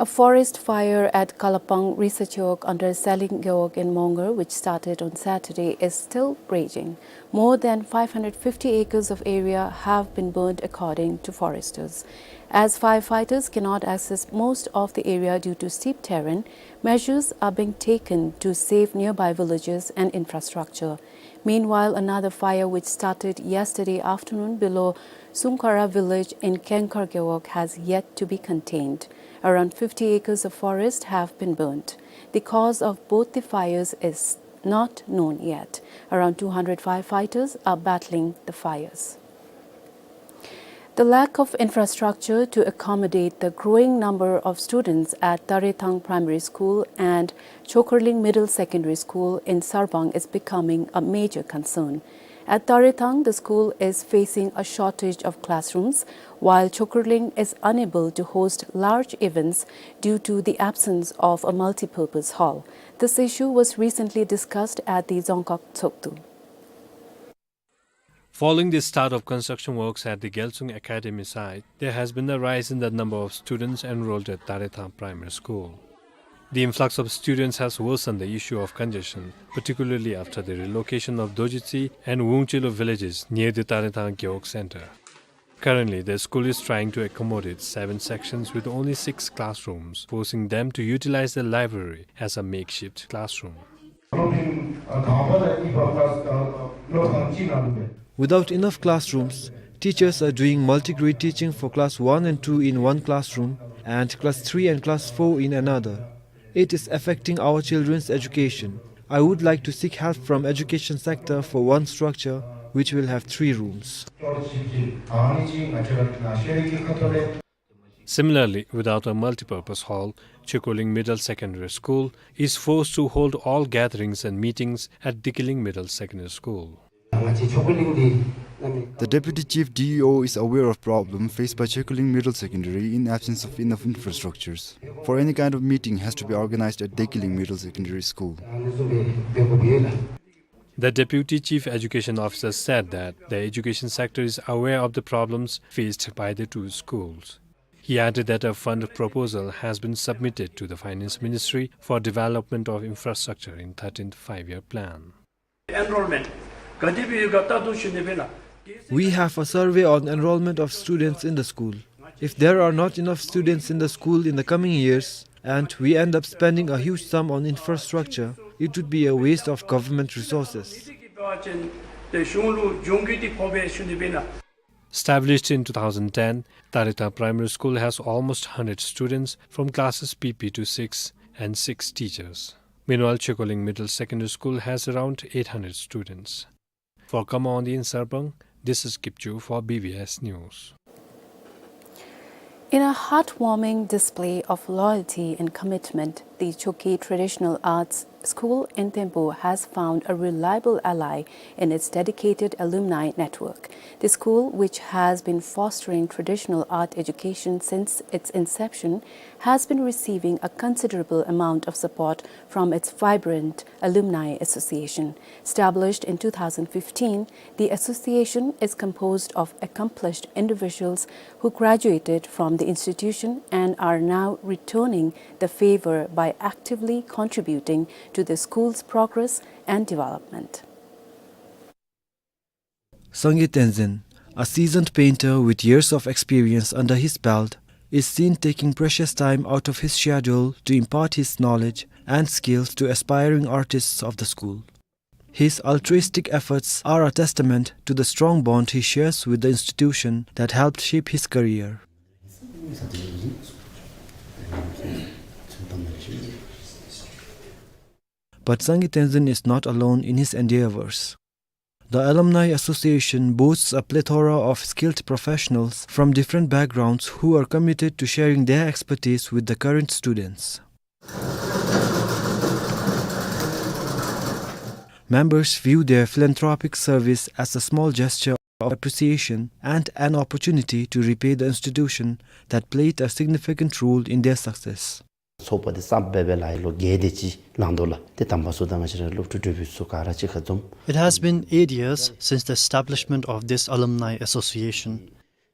A forest fire at Kalapang Risa Chowk under Saling Gewog in Mongar, which started on Saturday, is still raging. More than five hundred fifty acres of area have been burned, according to foresters. As firefighters cannot access most of the area due to steep terrain, measures are being taken to save nearby villages and infrastructure. Meanwhile, another fire which started yesterday afternoon below Sungkara village in Kengkar Gewog has yet to be contained. Around fifty acres of forest have been burnt. The cause of both the fires is not known yet. Around two hundred firefighters are battling the fires. The lack of infrastructure to accommodate the growing number of students at Tarethang Primary School and Chokorling Middle Secondary School in Sarpang is becoming a major concern. At Tarethang, the school is facing a shortage of classrooms, while Chokorling is unable to host large events due to the absence of a multipurpose hall. This issue was recently discussed at the Dzongkhag Tshogdu. Following the start of construction works at the Gyalsung Academy site, there has been a rise in the number of students enrolled at Tarethang Primary School. The influx of students has worsened the issue of congestion, particularly after the relocation of Dojitsi and Wungchilo villages near the Tarethang Gewog Center. Currently, the school is trying to accommodate seven sections with only six classrooms, forcing them to utilize the library as a makeshift classroom. Without enough classrooms, teachers are doing multi-grade teaching for class one and two in one classroom and class three and class four in another. It is affecting our children's education. I would like to seek help from education sector for one structure which will have three rooms. Similarly, without a multipurpose hall, Chokorling Middle Secondary School is forced to hold all gatherings and meetings at Dikiling Middle Secondary School. The Deputy Chief D E O is aware of problem faced by Chokorling Middle Secondary in absence of enough infrastructures. For any kind of meeting has to be organized at Dikiling Middle Secondary School. The Deputy Chief Education Officer said that the education sector is aware of the problems faced by the two schools. He added that a fund proposal has been submitted to the Finance Ministry for development of infrastructure in thirteenth Five-Year Plan. Enrollment. We have a survey on enrollment of students in the school. If there are not enough students in the school in the coming years, and we end up spending a huge sum on infrastructure, it would be a waste of government resources. Established in two thousand ten, Tarethang Primary School has almost hundred students from classes P P to six and six teachers. Meanwhile, Chokorling Middle Secondary School has around eight hundred students. For Khama Ondi in Sarpang, this is Kipchu for B B S News. In a heartwarming display of loyalty and commitment, The Chokyi Traditional Arts School in Thimphu has found a reliable ally in its dedicated alumni network. The school, which has been fostering traditional art education since its inception, has been receiving a considerable amount of support from its vibrant alumni association. Established in two thousand fifteen, the association is composed of accomplished individuals who graduated from the institution and are now returning the favor by actively contributing to the school's progress and development. Sangay Tenzin, a seasoned painter with years of experience under his belt, is seen taking precious time out of his schedule to impart his knowledge and skills to aspiring artists of the school. His altruistic efforts are a testament to the strong bond he shares with the institution that helped shape his career. But Sangay Tenzin is not alone in his endeavors. The Alumni Association boasts a plethora of skilled professionals from different backgrounds who are committed to sharing their expertise with the current students. Members view their philanthropic service as a small gesture of appreciation and an opportunity to repay the institution that played a significant role in their success. ཚོགས་པ་འདི་གསརཔ་སྦེ་ལཱ་ལོ་བརྒྱད་དེ་ཅིག་ལང་དོ་ལགས། ཏེ་དང་པ་ཚུ་དང་ང་བཅས་ར་སློབ་ཕྲུག་གྲུབ་པའི་ཚུ་ག་ར་གཅིག་ཁར་འཛོམས། It has been eight years since the establishment of this alumni association.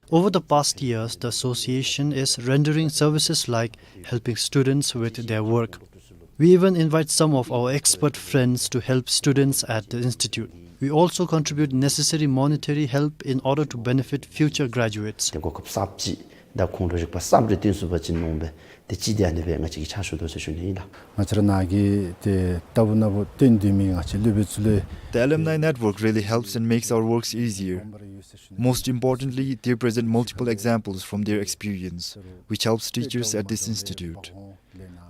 Over the past years, the association is rendering services like helping students with their work. We even invite some of our expert friends to help students at the institute. We also contribute necessary monetary help in order to benefit future graduates. ཏེ་གོ་སྐབས་གསརཔ་ཅིག་དང་ཁོང་ལུ་རིག་པ་གསརཔ་རེ་སྟོན་ཚུགས་པ་ཅིན་མནོ་སྦེ་ཏེ་ཅིག་དེ་ཨ་ནི་སྦེ་ང་བཅས་ཀྱིས་ཕྱག་ཞུ་དོ་ཟེར་ཞུ་ནི་ཨིན་ལགས། ང་བཅས་ར་ནཱ་གི་ཏེ་ལྟ་བུ་ནང་བུ་སྟོན་དོ་མི་ང་བཅས་སློབ་དཔོན་ཚུ་ལུ། The alumni network really helps and makes our works easier. Most importantly, they present multiple examples from their experience, which helps teachers at this institute.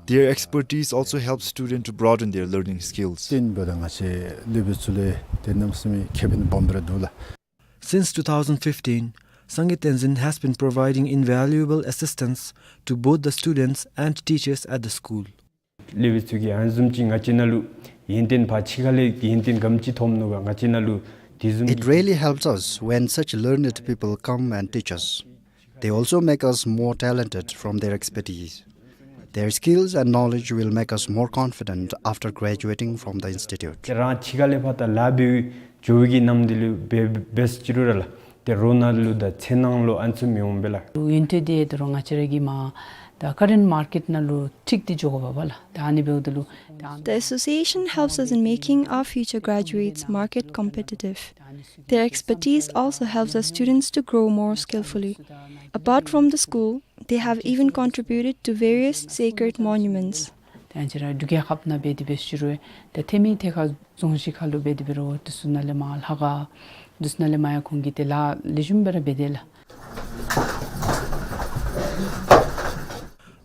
Their expertise also helps students to broaden their learning skills. སྟོན་འབདཝ་ད་ང་བཅས་སློབ་དཔོན་ཚུ་ལུ་ཏེ་གནམ་མེད་ས་མེད་ཁེ་ཕན་སྦོམ་སྦེ་ར་འདུག་ལགས། Since two thousand fifteen, Sangay Tenzin has been providing invaluable assistance to both the students and teachers at the school. སློབ་དཔོན་ཚུ་གིས་ཨ་ནི་བཟུམ་ཅིག་ང་བཅས་ནང་ལུ་ཡོན་ཏན་ཕར་ཕྱི་ཁ་ལས་ཡོན་ཏན་ག་དེམ་ཅིག་ཐོབ་ནུག་ག་ང་བཅས་ནང་ལུ་དེ་བཟུམ། It really helps us when such learned people come and teach us. They also make us more talented from their expertise. Their skills and knowledge will make us more confident after graduating from the institute. ཏེ་རང་ཕྱི་ཁ་ལས་ཕར་ད་ལཱ་འབད་འགྱོ་བའི་གི་ནམ་དུས་ལུ་འབད་འབད་ཅི་རུང་ར་ལགས། ཏེ་རོགས་ནང་ལུ་དང་ཚེ་ནང་ལུ་ཨ་ནི་བཟུམ་མི་འོང་པས་ལགས། ཡོན་ཏན་འདི་ད་རུང་ང་བཅས་ར་གིས་མར་ད་ཀ་རེནཊ་མར་ཀེཊ་ནང་ལུ་འཁྲིད་དེ་འགྱོ་དགོ་པས་ལགས། ད་ཨ་ནི་འབདཝ་ད་ལུ་ད། The association helps us in making our future graduates market competitive. Their expertise also helps our students to grow more skillfully. Apart from the school, they have even contributed to various sacred monuments. ད་ང་བཅས་ར་འབྲུག་རྒྱལ་ཁབ་ནང་འབད་དེ་འབད་ཅི་རུང་ད་ཐེ་མི་ཐད་ཁར་རྫོང་གཞི་ཁར་ལུ་འབད་དེ་འབད་རུང་དེ་ཚུ་ནང་ལས་མར་ལྷ་ཁང་དེ་ཚུ་ནང་ལས་མར་ཡང་ཁོང་གིས་ཏེ་ལཱ་ལེགས་ཤོམ་སྦེ་ར་འབད་དེ་ལགས།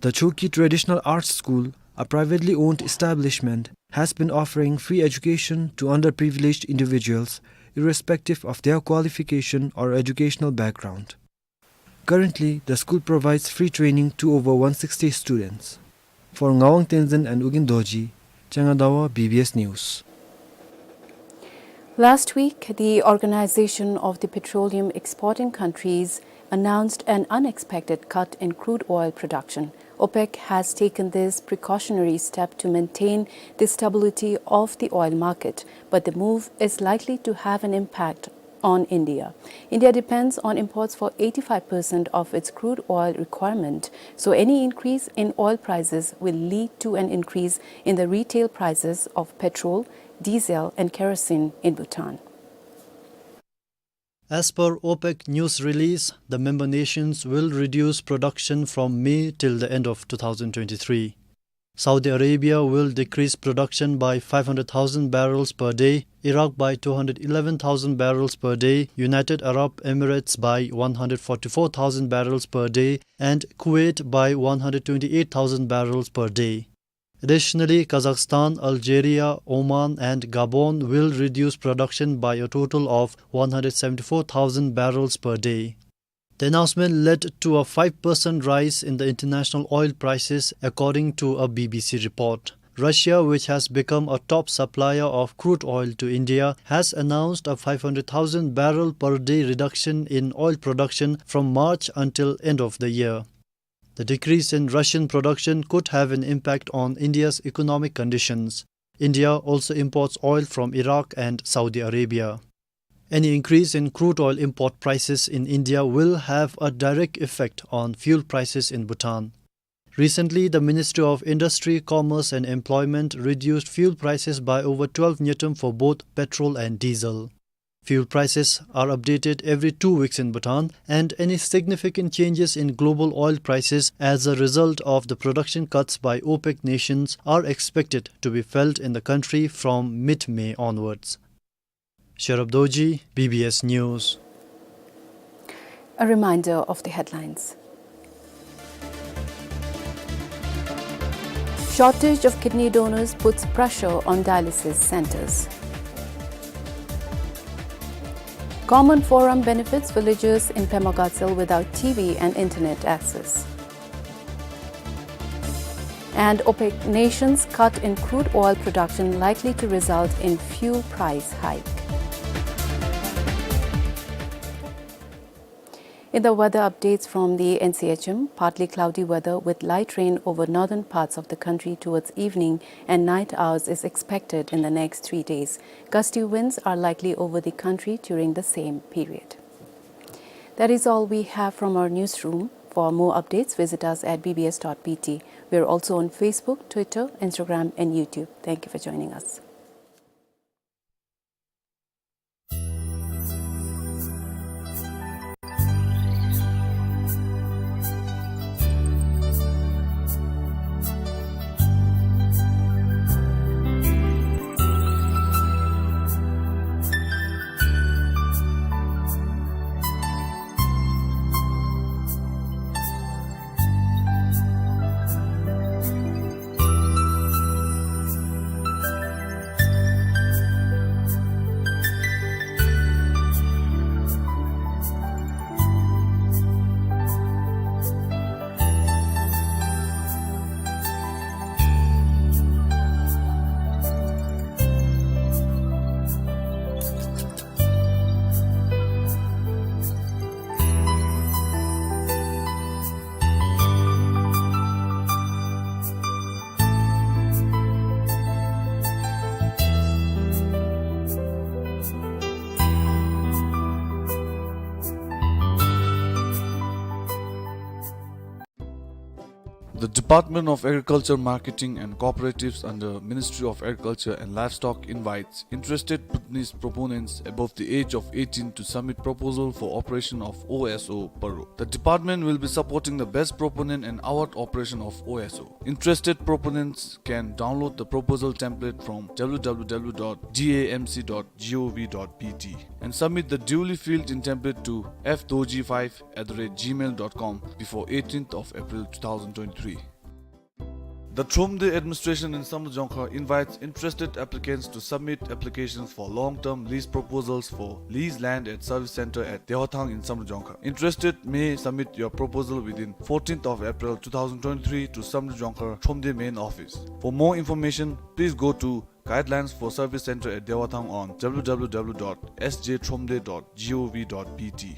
The Chokyi Traditional Arts School, a privately owned establishment, has been offering free education to underprivileged individuals, irrespective of their qualification or educational background. Currently, the school provides free training to over one sixty students. For Ngawang Tenzin and Ugyen Dorji, Changa Dawa, B B S News. Last week, the Organization of the Petroleum Exporting Countries announced an unexpected cut in crude oil production. OPEC has taken this precautionary step to maintain the stability of the oil market, but the move is likely to have an impact on India. India depends on imports for eighty-five percent of its crude oil requirement, so any increase in oil prices will lead to an increase in the retail prices of petrol, diesel, and kerosene in Bhutan. As per OPEC news release, the member nations will reduce production from May till the end of two thousand twenty-three. Saudi Arabia will decrease production by five hundred thousand barrels per day, Iraq by two hundred eleven thousand barrels per day, United Arab Emirates by one hundred forty-four thousand barrels per day, and Kuwait by one hundred twenty-eight thousand barrels per day. Additionally, Kazakhstan, Algeria, Oman, and Gabon will reduce production by a total of one hundred seventy-four thousand barrels per day. The announcement led to a five percent rise in the international oil prices, according to a B B C report. Russia, which has become a top supplier of crude oil to India, has announced a five hundred thousand barrel per day reduction in oil production from March until end of the year. The decrease in Russian production could have an impact on India's economic conditions. India also imports oil from Iraq and Saudi Arabia. Any increase in crude oil import prices in India will have a direct effect on fuel prices in Bhutan. Recently, the Ministry of Industry, Commerce and Employment reduced fuel prices by over twelve ngultrum for both petrol and diesel. Fuel prices are updated every two weeks in Bhutan, and any significant changes in global oil prices as a result of the production cuts by OPEC nations are expected to be felt in the country from mid-May onwards. Sherab Dorji, B B S News. A reminder of the headlines. Shortage of kidney donors puts pressure on dialysis centers. Common Forum benefits villagers in Pema Gatshel without T V and internet access. And OPEC nations cut in crude oil production likely to result in fuel price hike. In the weather updates from the N C H M, partly cloudy weather with light rain over northern parts of the country towards evening and night hours is expected in the next three days. Gusty winds are likely over the country during the same period. That is all we have from our newsroom. For more updates, visit us at B B S dot B T. We are also on Facebook, Twitter, Instagram, and YouTube. Thank you for joining us. The Department of Agriculture, Marketing and Cooperatives under Ministry of Agriculture and Livestock invites interested Bhutanese proponents above the age of eighteen to submit proposal for operation of O S O Paro. The department will be supporting the best proponent and award operation of O S O. Interested proponents can download the proposal template from W W W dot D A M C dot G O V dot B T and submit the duly filled in template to F dorji five at the rate gmail dot com before eighteenth of April two thousand twenty-three. The Thromde administration in Samdrup Jongkhar invites interested applicants to submit applications for long-term lease proposals for lease land at service center at Dewathang in Samdrup Jongkhar. Interested may submit your proposal within fourteenth of April two thousand twenty-three to Samdrup Jongkhar Thromde main office. For more information, please go to Guidelines for Service Center at Dewathang on W W W dot S J thromde dot G O V dot B T.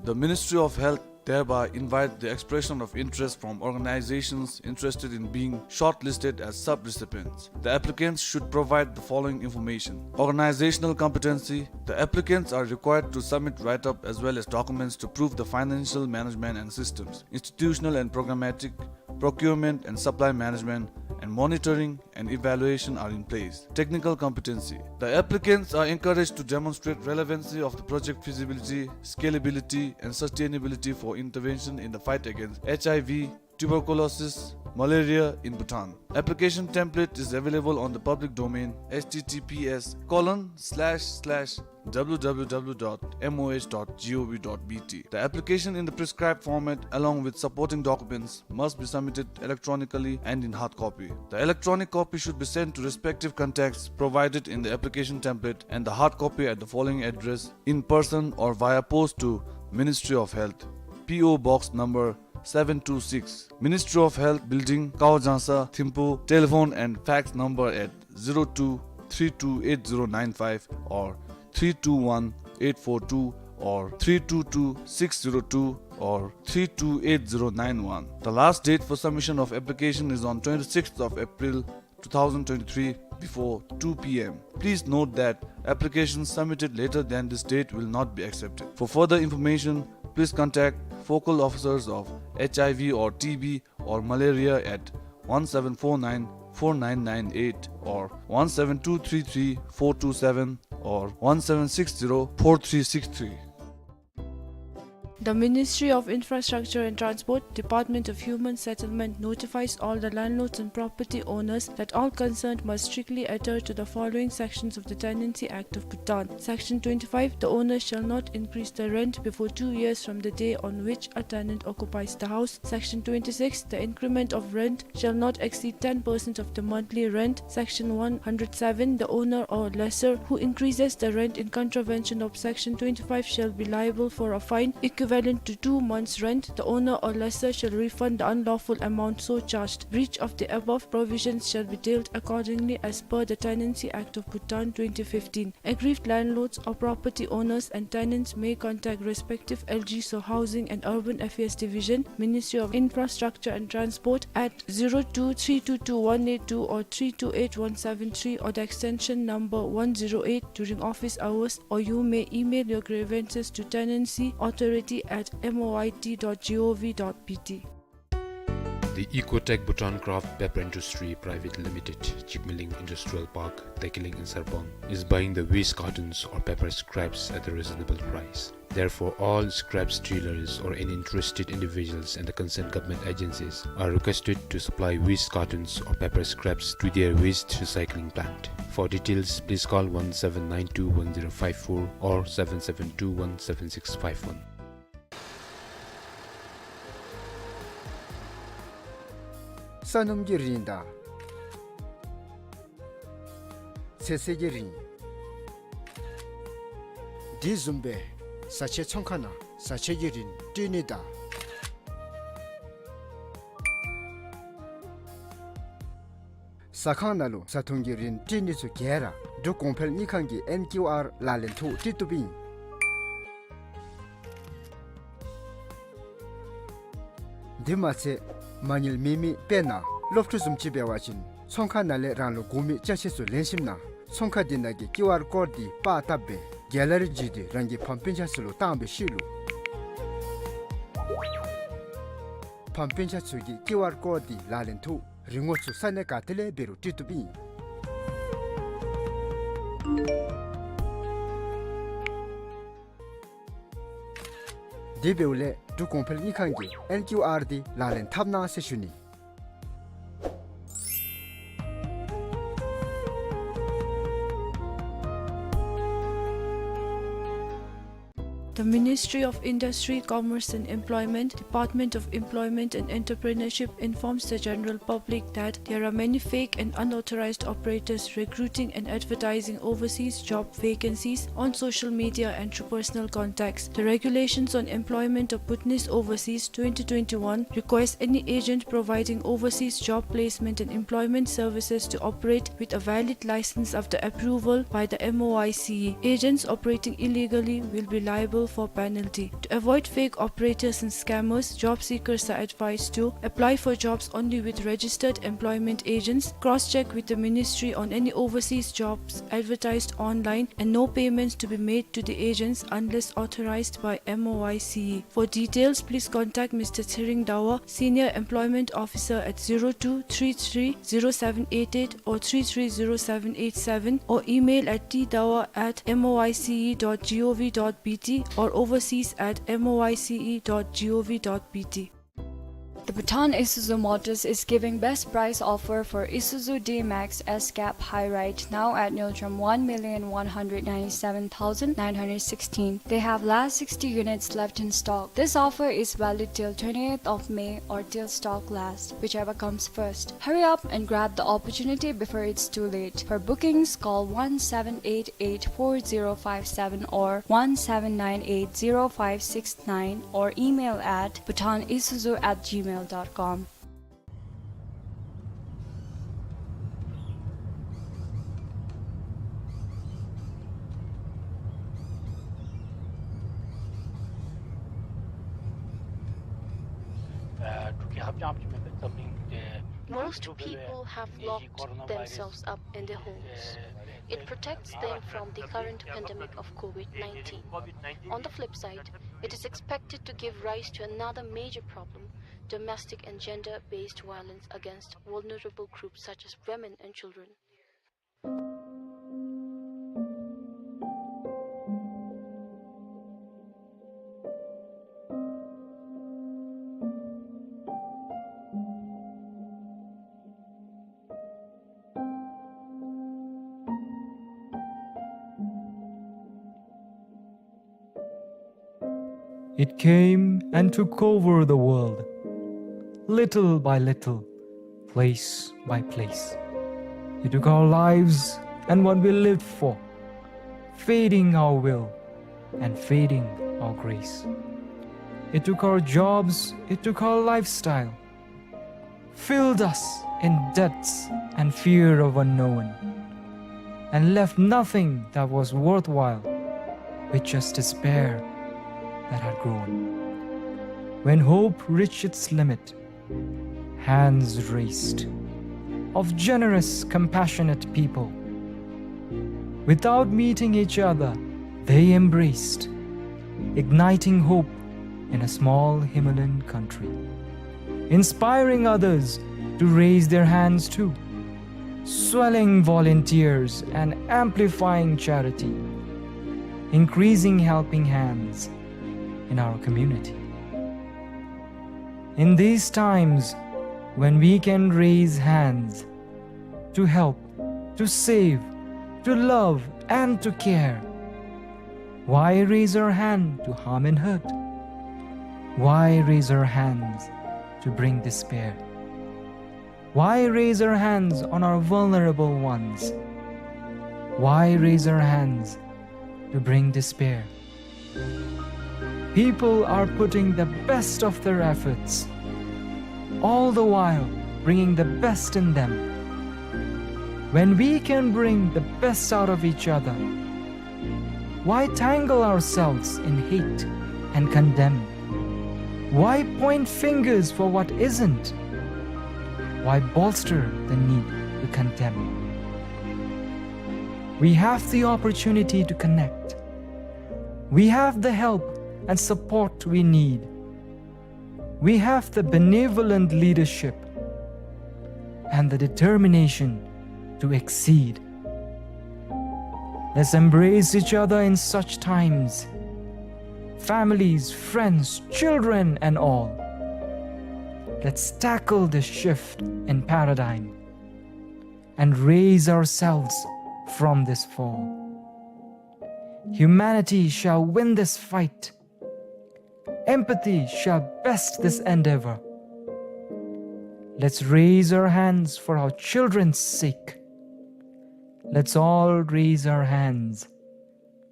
The Ministry of Health thereby invite the expression of interest from organizations interested in being shortlisted as sub-recipients. The applicants should provide the following information. Organizational competency. The applicants are required to submit write-up as well as documents to prove the financial management and systems, institutional and programmatic, procurement and supply management, and monitoring and evaluation are in place. Technical competency. The applicants are encouraged to demonstrate relevancy of the project feasibility, scalability, and sustainability for intervention in the fight against H I V, tuberculosis, malaria in Bhutan. Application template is available on the public domain, H T T P S colon slash slash W W W dot M O H dot G O V dot B T. The application in the prescribed format along with supporting documents must be submitted electronically and in hard copy. The electronic copy should be sent to respective contacts provided in the application template and the hard copy at the following address: in person or via post to Ministry of Health, P O Box number seven two six, Ministry of Health Building, Kaojangsa, Thimphu. Telephone and fax number at zero two three two eight zero nine five or three two one eight four two or three two two six zero two or three two eight zero nine one. The last date for submission of application is on twenty-sixth of April two thousand twenty-three before two P M. Please note that applications submitted later than this date will not be accepted. For further information, please contact focal officers of H I V or T B or malaria at one seven four nine four nine nine eight or one seven two three three four two seven or one seven six zero four three six three. The Ministry of Infrastructure and Transport, Department of Human Settlement notifies all the landlords and property owners that all concerned must strictly adhere to the following sections of the Tenancy Act of Bhutan. Section twenty-five, the owner shall not increase the rent before two years from the day on which a tenant occupies the house. Section twenty-six, the increment of rent shall not exceed ten percent of the monthly rent. Section one hundred seven, the owner or lessor who increases the rent in contravention of Section twenty-five shall be liable for a fine equivalent to two months' rent. The owner or lessor shall refund the unlawful amount so charged. Breach of the above provisions shall be dealt accordingly as per the Tenancy Act of Bhutan twenty fifteen. Aggrieved landlords or property owners and tenants may contact respective L G S O Housing and Urban Affairs Division, Ministry of Infrastructure and Transport at zero two three two two one eight two or three two eight one seven three or the extension number one zero eight during office hours, or you may email your grievances to tenancy authority at M O I T dot G O V dot B T. The Ecotech Bhutan Craft Paper Industry Private Limited, Chikmaling Industrial Park, Tekiling in Sarpang, is buying the waste cartons or paper scraps at a reasonable price. Therefore, all scraps dealers or any interested individuals and the concerned government agencies are requested to supply waste cartons or paper scraps to their waste recycling plant. For details, please call one seven nine two one zero five four or seven seven two one seven six five one. ས་སྣུམ་གྱི་རིན་དང་ཚོད་བསྲེ་གི་རིན། དེ་བཟུམ་སྦེ་བཟའ་ཆས་ཚོང་ཁང་ནང་བཟའ་ཆས་ཀྱི་རིན་སྤྲོད་ནི་དང་། ཟ་ཁང་ནང་ལུ་བཟའ་འཐུང་གི་རིན་སྤྲོད་ནི་ཚུ་ག་ར་འབྲུག་གོང་འཕེལ་དངུལ་ཁང་གི་ཨེན་ཀིའུ་ཨར་ལག་ལེན་ཐོག་སྤྲོད་བཏུབ་ཨིན། དེ་མ་ཚད་མ་དངུལ་མེད་མི་དཔེར་ན་སློབ་ཕྲུག་བཟུམ་ཅིག་འབད་བ་ཅིན་ཚོང་ཁང་ནང་ལས་རང་ལུ་དགོ་མི་ཅ་ཆས་ཚུ་ལེན་ཞིནམ་ན་ཚོང་ཁང་དེ་ནང་གི་ཀིའུ་ཨར་ཀོཌ་དེ་པར་བཏབ་སྦེ་གེ་ལ་རི་བརྒྱུད་དེ་རང་གི་ཕམ་སྤུན་ཆ་ཚུ་ལུ་བཏང་བའི་ཤུལ་ལུ་ཕམ་སྤུན་ཆ་ཚུ་གིས་ཀིའུ་ཨར་ཀོཌ་དེ་ལག་ལེན་ཐོག་རིན་གོང་ཚུ་ས་གནས་ག་ཏེ་ལས་འབད་རུང་སྤྲོད་བཏུབ་ཨིན། དེ་འབདཝ་ལས་འབྲུག་གོང་འཕེལ་དངུལ་ཁང་གི་ཨེན་ཀིའུ་ཨར་དེ་ལག་ལེན་འཐབ་གནང་ཟེར་ཞུ་ནི། The Ministry of Industry, Commerce and Employment, Department of Employment and Entrepreneurship informs the general public that there are many fake and unauthorized operators recruiting and advertising overseas job vacancies on social media and through personal contacts. The Regulations on Employment of Bhutanese Overseas twenty twenty-one requires any agent providing overseas job placement and employment services to operate with a valid license after approval by the M O I C E. Agents operating illegally will be liable for penalty. To avoid fake operators and scammers, job seekers are advised to apply for jobs only with registered employment agents, cross-check with the ministry on any overseas jobs advertised online, and no payments to be made to the agents unless authorized by M O I C E. For details, please contact Mister Tshering Dawa, Senior Employment Officer, at zero two three three zero seven eight eight or three three zero seven eight seven, or email at t dawa at M O I C E dot G O V dot B T or overseas at M O I C E dot G O V dot B T. The Bhutan Isuzu Motors is giving best price offer for Isuzu D-Max S-Cab High Ride now at Ngultrum, one million one hundred ninety-seven thousand nine hundred sixteen. They have last sixty units left in stock. This offer is valid till twentieth of May or till stock last, whichever comes first. Hurry up and grab the opportunity before it's too late. For bookings, call one seven eight eight four zero five seven or one seven nine eight zero five six nine or email at bhutanisuzu at gmail dot com. Most people have locked themselves up in their homes. It protects them from the current pandemic of COVID nineteen. On the flip side, it is expected to give rise to another major problem, domestic and gender-based violence against vulnerable groups such as women and children. It came and took over the world, little by little, place by place. It took our lives and what we lived for, feeding our will and feeding our grace. It took our jobs, it took our lifestyle, filled us in debts and fear of unknown, and left nothing that was worthwhile, with just despair that had grown. When hope reached its limit, hands raised of generous, compassionate people. Without meeting each other, they embraced, igniting hope in a small Himalayan country, inspiring others to raise their hands too, swelling volunteers and amplifying charity, increasing helping hands in our community. In these times when we can raise hands to help, to save, to love, and to care, why raise our hand to harm and hurt? Why raise our hands to bring despair? Why raise our hands on our vulnerable ones? Why raise our hands to bring despair? People are putting the best of their efforts, all the while bringing the best in them. When we can bring the best out of each other, why tangle ourselves in hate and condemn? Why point fingers for what isn't? Why bolster the need to condemn? We have the opportunity to connect. We have the help and support we need. We have the benevolent leadership and the determination to exceed. Let's embrace each other in such times. Families, friends, children, and all. Let's tackle this shift in paradigm and raise ourselves from this fall. Humanity shall win this fight. Empathy shall best this endeavor. Let's raise our hands for our children's sake. Let's all raise our hands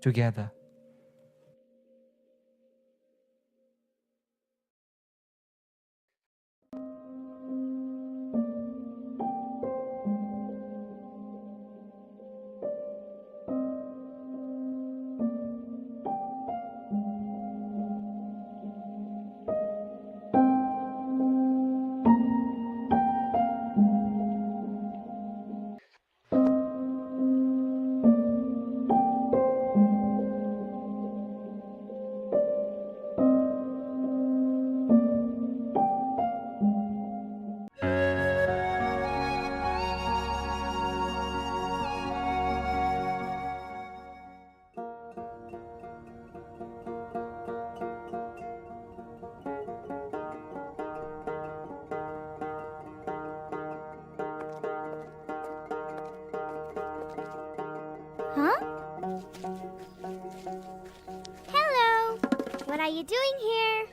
together. Huh? Hello! What are you doing here?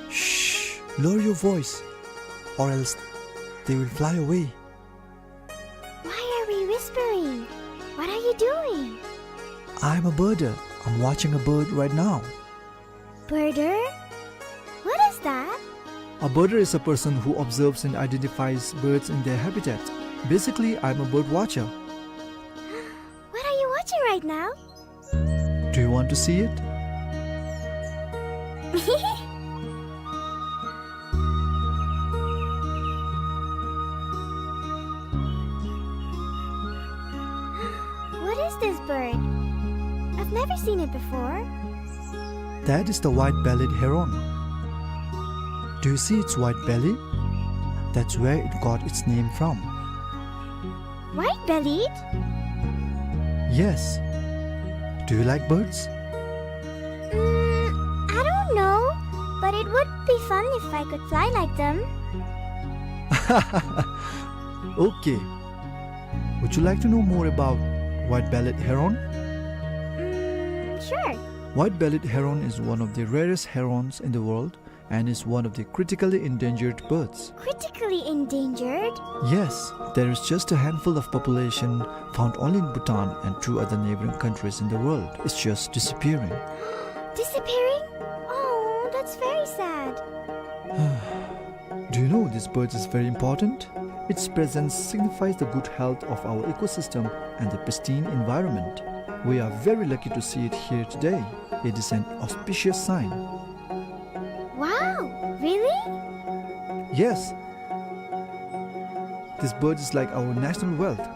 Shh! Lower your voice, or else they will fly away. Why are we whispering? What are you doing? I'm a birder. I'm watching a bird right now. Birder? What is that? A birder is a person who observes and identifies birds in their habitat. Basically, I'm a bird watcher. What are you watching right now? Do you want to see it? What is this bird? I've never seen it before. That is the white-bellied heron. Do you see its white belly? That's where it got its name from. White-bellied? Yes. Do you like birds? Mm, I don't know, but it would be fun if I could fly like them. Okay. Would you like to know more about white-bellied heron? Mm, sure. White-bellied heron is one of the rarest herons in the world and is one of the critically endangered birds. Critically endangered? Yes, there is just a handful of population found only in Bhutan and two other neighboring countries in the world. It's just disappearing. Disappearing? Oh, that's very sad. Do you know this bird is very important? Its presence signifies the good health of our ecosystem and the pristine environment. We are very lucky to see it here today. It is an auspicious sign. Wow, really? Yes. This bird is like our national wealth.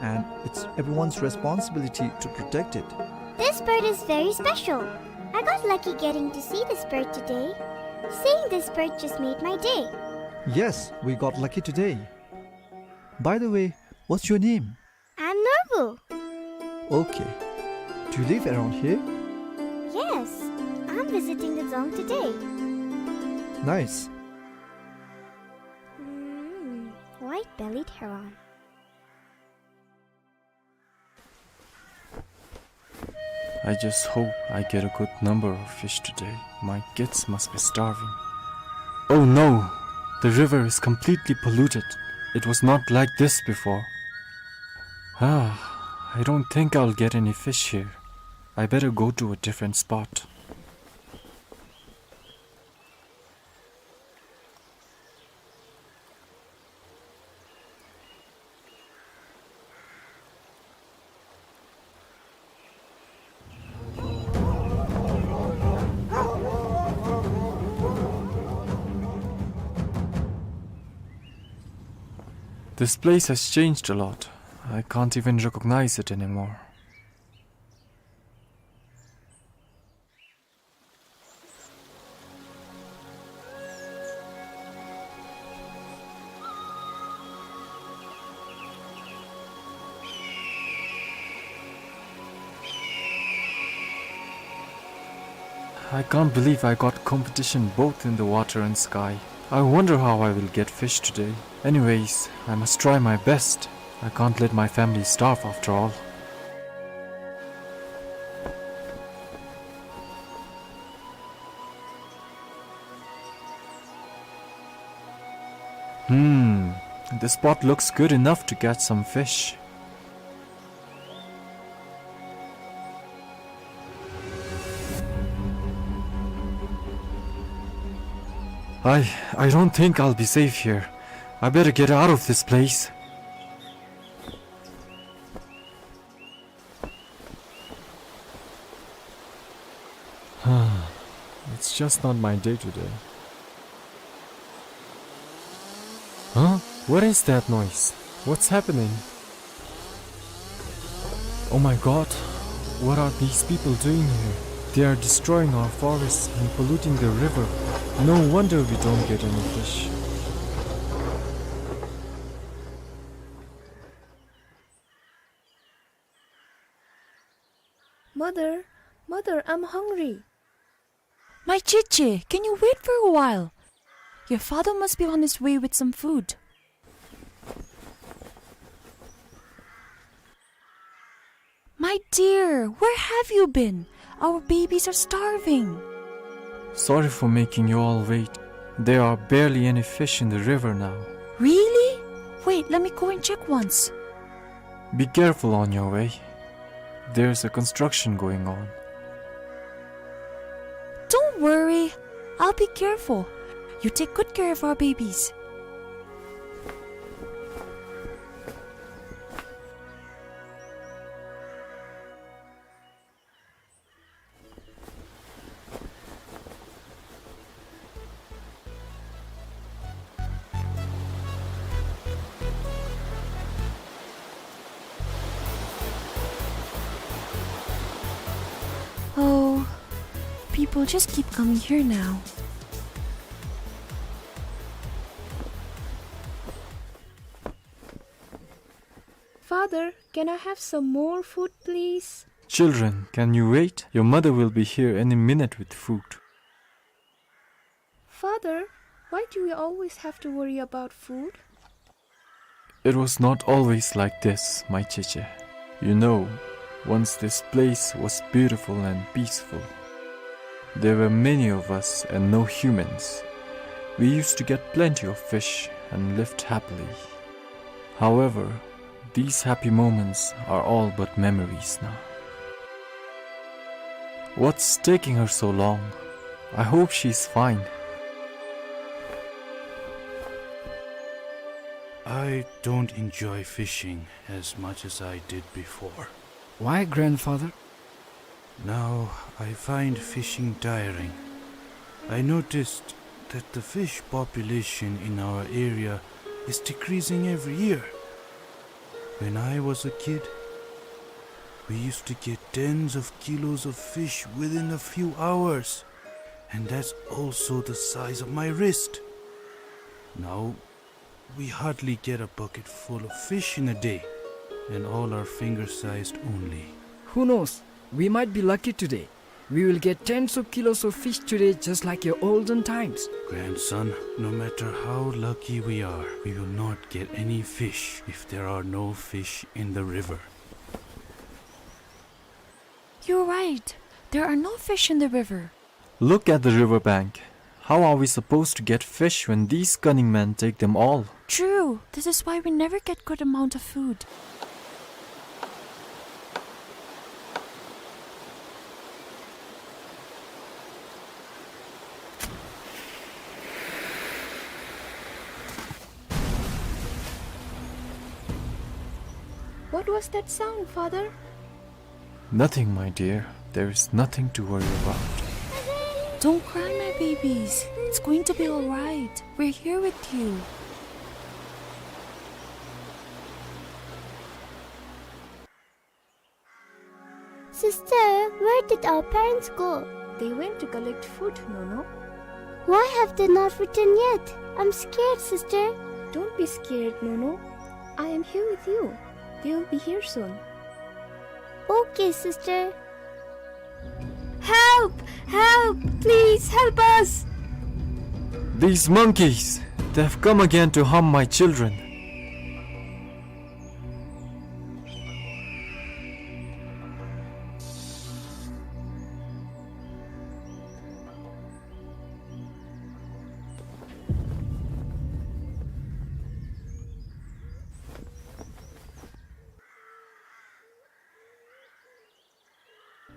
And it's everyone's responsibility to protect it. This bird is very special. I got lucky getting to see this bird today. Seeing this bird just made my day. Yes, we got lucky today. By the way, what's your name? I'm Norbu. Okay. Do you live around here? Yes, I'm visiting the dzong today. Nice. Mm, white-bellied heron. I just hope I get a good number of fish today. My kids must be starving. Oh no! The river is completely polluted. It was not like this before. Ah, I don't think I'll get any fish here. I better go to a different spot. This place has changed a lot. I can't even recognize it anymore. I can't believe I got competition both in the water and sky. I wonder how I will get fish today. Anyways, I must try my best. I can't let my family starve after all. Hmm, this spot looks good enough to catch some fish. I, I don't think I'll be safe here. I better get out of this place. It's just not my day today. Huh? What is that noise? What's happening? Oh my God, what are these people doing here? They are destroying our forests and polluting the river. No wonder we don't get any fish. Mother, mother, I'm hungry. My Chichi, can you wait for a while? Your father must be on his way with some food. My dear, where have you been? Our babies are starving. Sorry for making you all wait. There are barely any fish in the river now. Really? Wait, let me go and check once. Be careful on your way. There's a construction going on. Don't worry. I'll be careful. You take good care of our babies. Oh, people just keep coming here now. Father, can I have some more food, please? Children, can you wait? Your mother will be here any minute with food. Father, why do we always have to worry about food? It was not always like this, my Cheche. You know, once this place was beautiful and peaceful. There were many of us and no humans. We used to get plenty of fish and lived happily. However, these happy moments are all but memories now. What's taking her so long? I hope she's fine. I don't enjoy fishing as much as I did before. Why, grandfather? Now I find fishing tiring. I noticed that the fish population in our area is decreasing every year. When I was a kid, we used to get tens of kilos of fish within a few hours, and that's also the size of my wrist. Now, we hardly get a bucket full of fish in a day, and all are finger-sized only. Who knows? We might be lucky today. We will get tens of kilos of fish today, just like your olden times. Grandson, no matter how lucky we are, we will not get any fish if there are no fish in the river. You're right. There are no fish in the river. Look at the river bank. How are we supposed to get fish when these cunning men take them all? True. This is why we never get good amount of food. What was that sound, Father? Nothing, my dear. There is nothing to worry about. Don't cry, my babies. It's going to be all right. We're here with you. Sister, where did our parents go? They went to collect food, Nono. Why have they not returned yet? I'm scared, sister. Don't be scared, Nono. I am here with you. They will be here soon. Okay, sister. Help! Help! Please help us! These monkeys! They've come again to harm my children.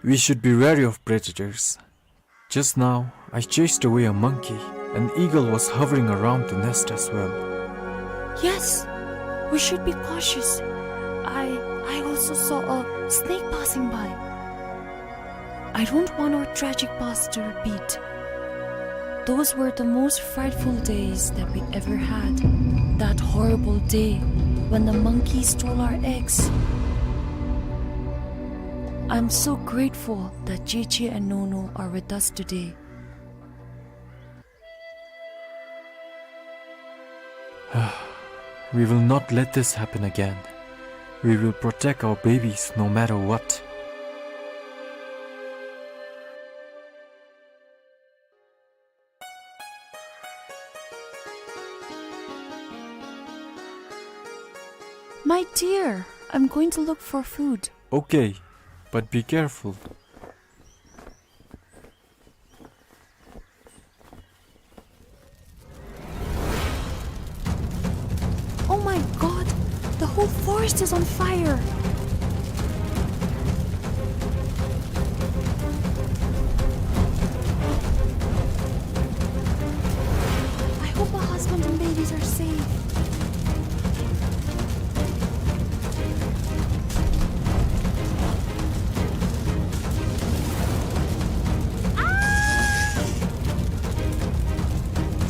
We should be wary of predators. Just now, I chased away a monkey. An eagle was hovering around the nest as well. Yes, we should be cautious. I, I also saw a snake passing by. I don't want our tragic past to repeat. Those were the most frightful days that we ever had. That horrible day when the monkey stole our eggs. I'm so grateful that Cheche and Nono are with us today. We will not let this happen again. We will protect our babies no matter what. My dear, I'm going to look for food. Okay, but be careful. Oh my God! The whole forest is on fire! I hope my husband and babies are safe.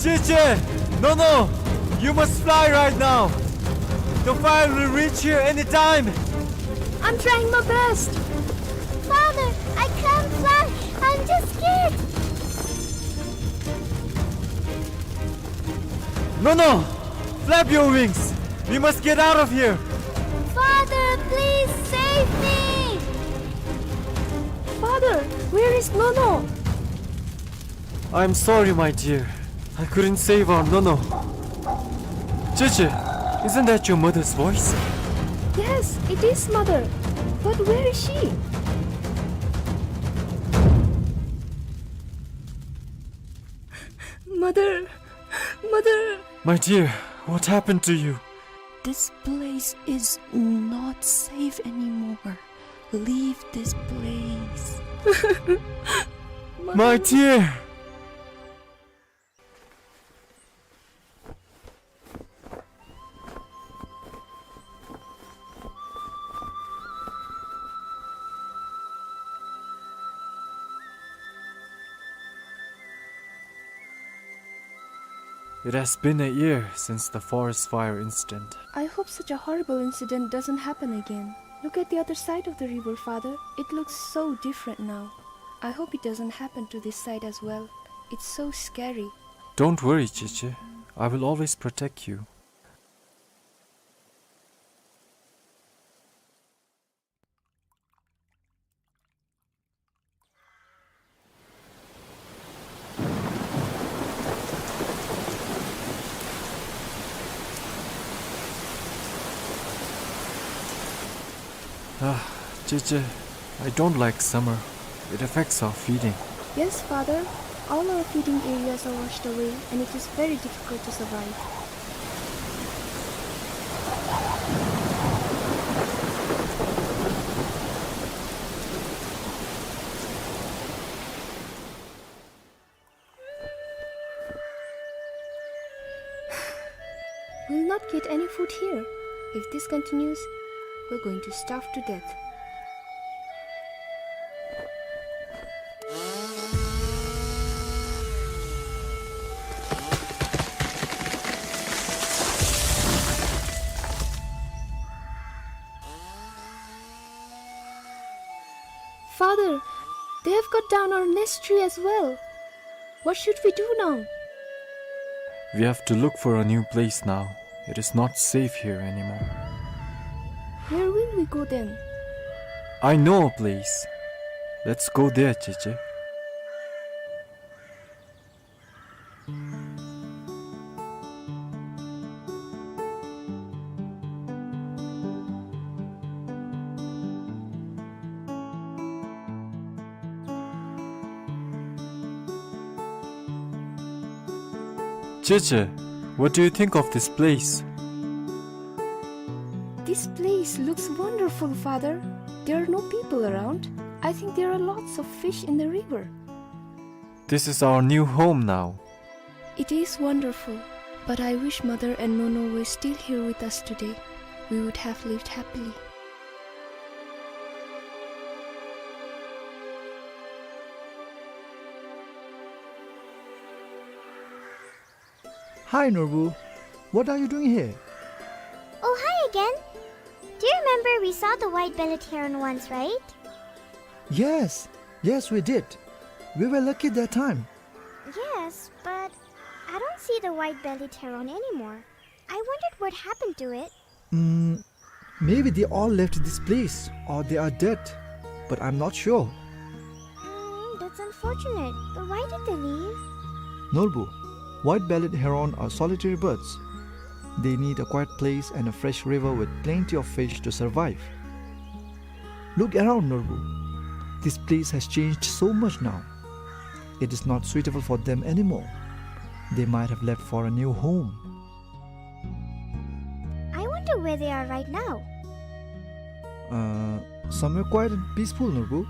Cici! No, no! You must fly right now! The fire will reach here anytime! I'm trying my best! Father, I can't fly! I'm just scared! No, no! Flap your wings! We must get out of here! Father, please save me! Father, where is Nono? I'm sorry, my dear. I couldn't save our Nono. Cici, isn't that your mother's voice? Yes, it is, Mother. But where is she? Mother, Mother. My dear, what happened to you? This place is not safe anymore. Leave this place. My dear! It has been a year since the forest fire incident. I hope such a horrible incident doesn't happen again. Look at the other side of the river, Father. It looks so different now. I hope it doesn't happen to this side as well. It's so scary. Don't worry, Cici. I will always protect you. Ah, Cici, I don't like summer. It affects our feeding. Yes, Father. All our feeding areas are washed away, and it is very difficult to survive. We'll not get any food here. If this continues, we're going to starve to death. Father, they have cut down our nest tree as well. What should we do now? We have to look for a new place now. It is not safe here anymore. Where will we go then? I know a place. Let's go there, Cici. Cici, what do you think of this place? This place looks wonderful, Father. There are no people around. I think there are lots of fish in the river. This is our new home now. It is wonderful, but I wish Mother and Nono were still here with us today. We would have lived happily. Hi, Norbu. What are you doing here? Oh, hi again. Do you remember we saw the white-bellied heron once, right? Yes, yes, we did. We were lucky that time. Yes, but I don't see the white-bellied heron anymore. I wondered what happened to it. Mm, maybe they all left this place or they are dead, but I'm not sure. Mm, that's unfortunate. But why did they leave? Norbu, white-bellied heron are solitary birds. They need a quiet place and a fresh river with plenty of fish to survive. Look around, Norbu. This place has changed so much now. It is not suitable for them anymore. They might have left for a new home. I wonder where they are right now. Uh, somewhere quiet and peaceful, Norbu.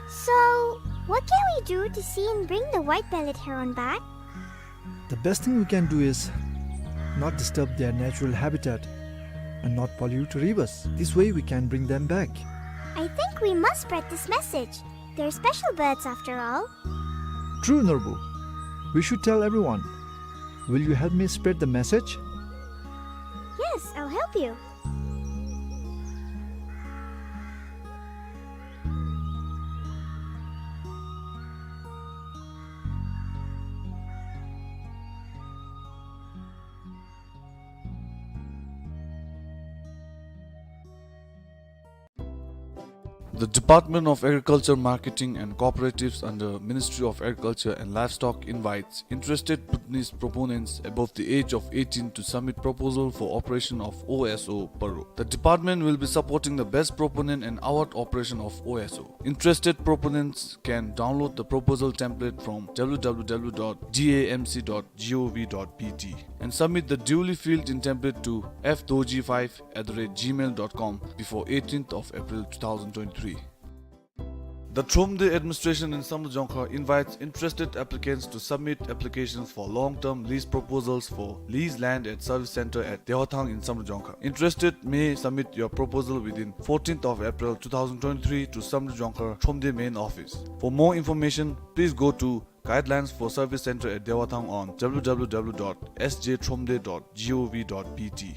So, what can we do to see and bring the white-bellied heron back? The best thing we can do is not disturb their natural habitat and not pollute rivers. This way we can bring them back. I think we must spread this message. They're special birds after all. True, Norbu. We should tell everyone. Will you help me spread the message? Yes, I'll help you. The Department of Agriculture, Marketing and Cooperatives under Ministry of Agriculture and Livestock invites interested Bhutanese proponents above the age of eighteen to submit proposal for operation of O S O Paro. The department will be supporting the best proponent and award operation of O S O. Interested proponents can download the proposal template from W W W dot D A M C dot G O V dot B T and submit the duly filled in template to F Dorji five at the rate gmail dot com before eighteenth of April two thousand twenty-three. The Thromde administration in Samdrup-Jongkhar invites interested applicants to submit applications for long-term lease proposals for lease land at service center at Dewathang in Samdrup-Jongkhar. Interested may submit your proposal within fourteenth of April two thousand twenty-three to Samdrup-Jongkhar Thromde main office. For more information, please go to Guidelines for Service Center at Dewathang on W W W dot S J thromde dot G O V dot B T.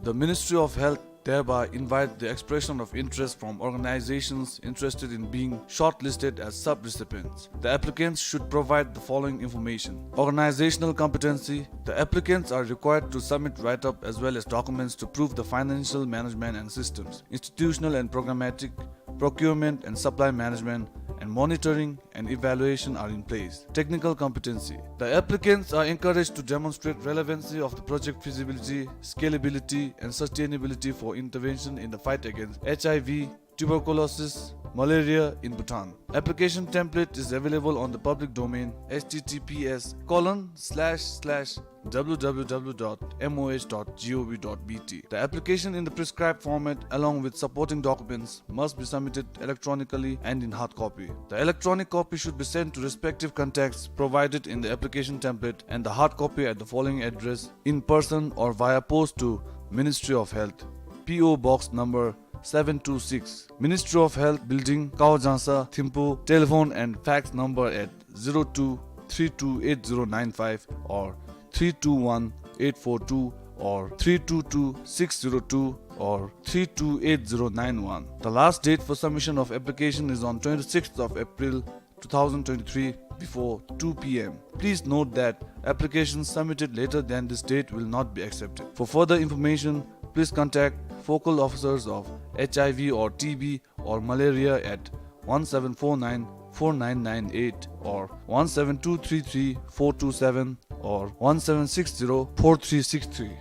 The Ministry of Health thereby invite the expression of interest from organizations interested in being shortlisted as sub-recipients. The applicants should provide the following information. Organizational competency. The applicants are required to submit write-up as well as documents to prove the financial management and systems, institutional and programmatic, procurement and supply management, and monitoring and evaluation are in place. Technical competency. The applicants are encouraged to demonstrate relevancy of the project feasibility, scalability, and sustainability for intervention in the fight against H I V, tuberculosis, malaria in Bhutan. Application template is available on the public domain, H T T P S colon slash slash W W W dot M O H dot G O V dot B T. The application in the prescribed format along with supporting documents must be submitted electronically and in hard copy. The electronic copy should be sent to respective contacts provided in the application template and the hard copy at the following address in person or via post to Ministry of Health, P O Box number seven two six, Ministry of Health Building, Kaojangsa, Thimphu. Telephone and fax number at zero two three two eight zero nine five or three two one eight four two or three two two six zero two or three two eight zero nine one. The last date for submission of application is on twenty-sixth of April two thousand twenty-three before two P M. Please note that applications submitted later than this date will not be accepted. For further information, please contact focal officers of H I V or T B or malaria at one seven four nine four nine nine eight or one seven two three three four two seven or one seven six zero four three six three.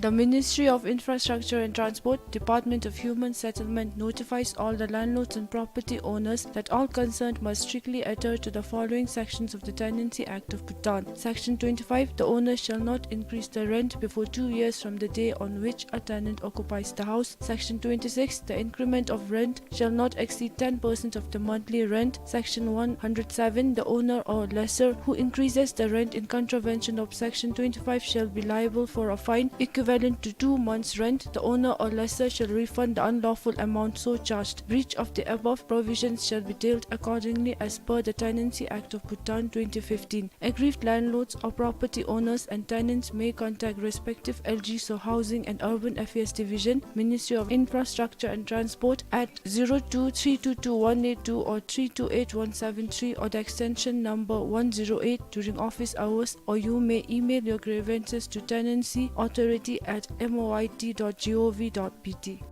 The Ministry of Infrastructure and Transport, Department of Human Settlement notifies all the landlords and property owners that all concerned must strictly adhere to the following sections of the Tenancy Act of Bhutan. Section twenty-five, the owner shall not increase the rent before two years from the day on which a tenant occupies the house. Section twenty-six, the increment of rent shall not exceed ten percent of the monthly rent. Section one hundred seven, the owner or lessor who increases the rent in contravention of Section twenty-five shall be liable for a fine equivalent to two months' rent. The owner or lessor shall refund the unlawful amount so charged. Breach of the above provisions shall be dealt accordingly as per the Tenancy Act of Bhutan twenty fifteen. Aggrieved landlords or property owners and tenants may contact respective L G S O Housing and Urban Affairs Division, Ministry of Infrastructure and Transport at zero two three two two one eight two or three two eight one seven three or the extension number one zero eight during office hours, or you may email your grievances to tenancy authority at M O I T dot G O V dot B T.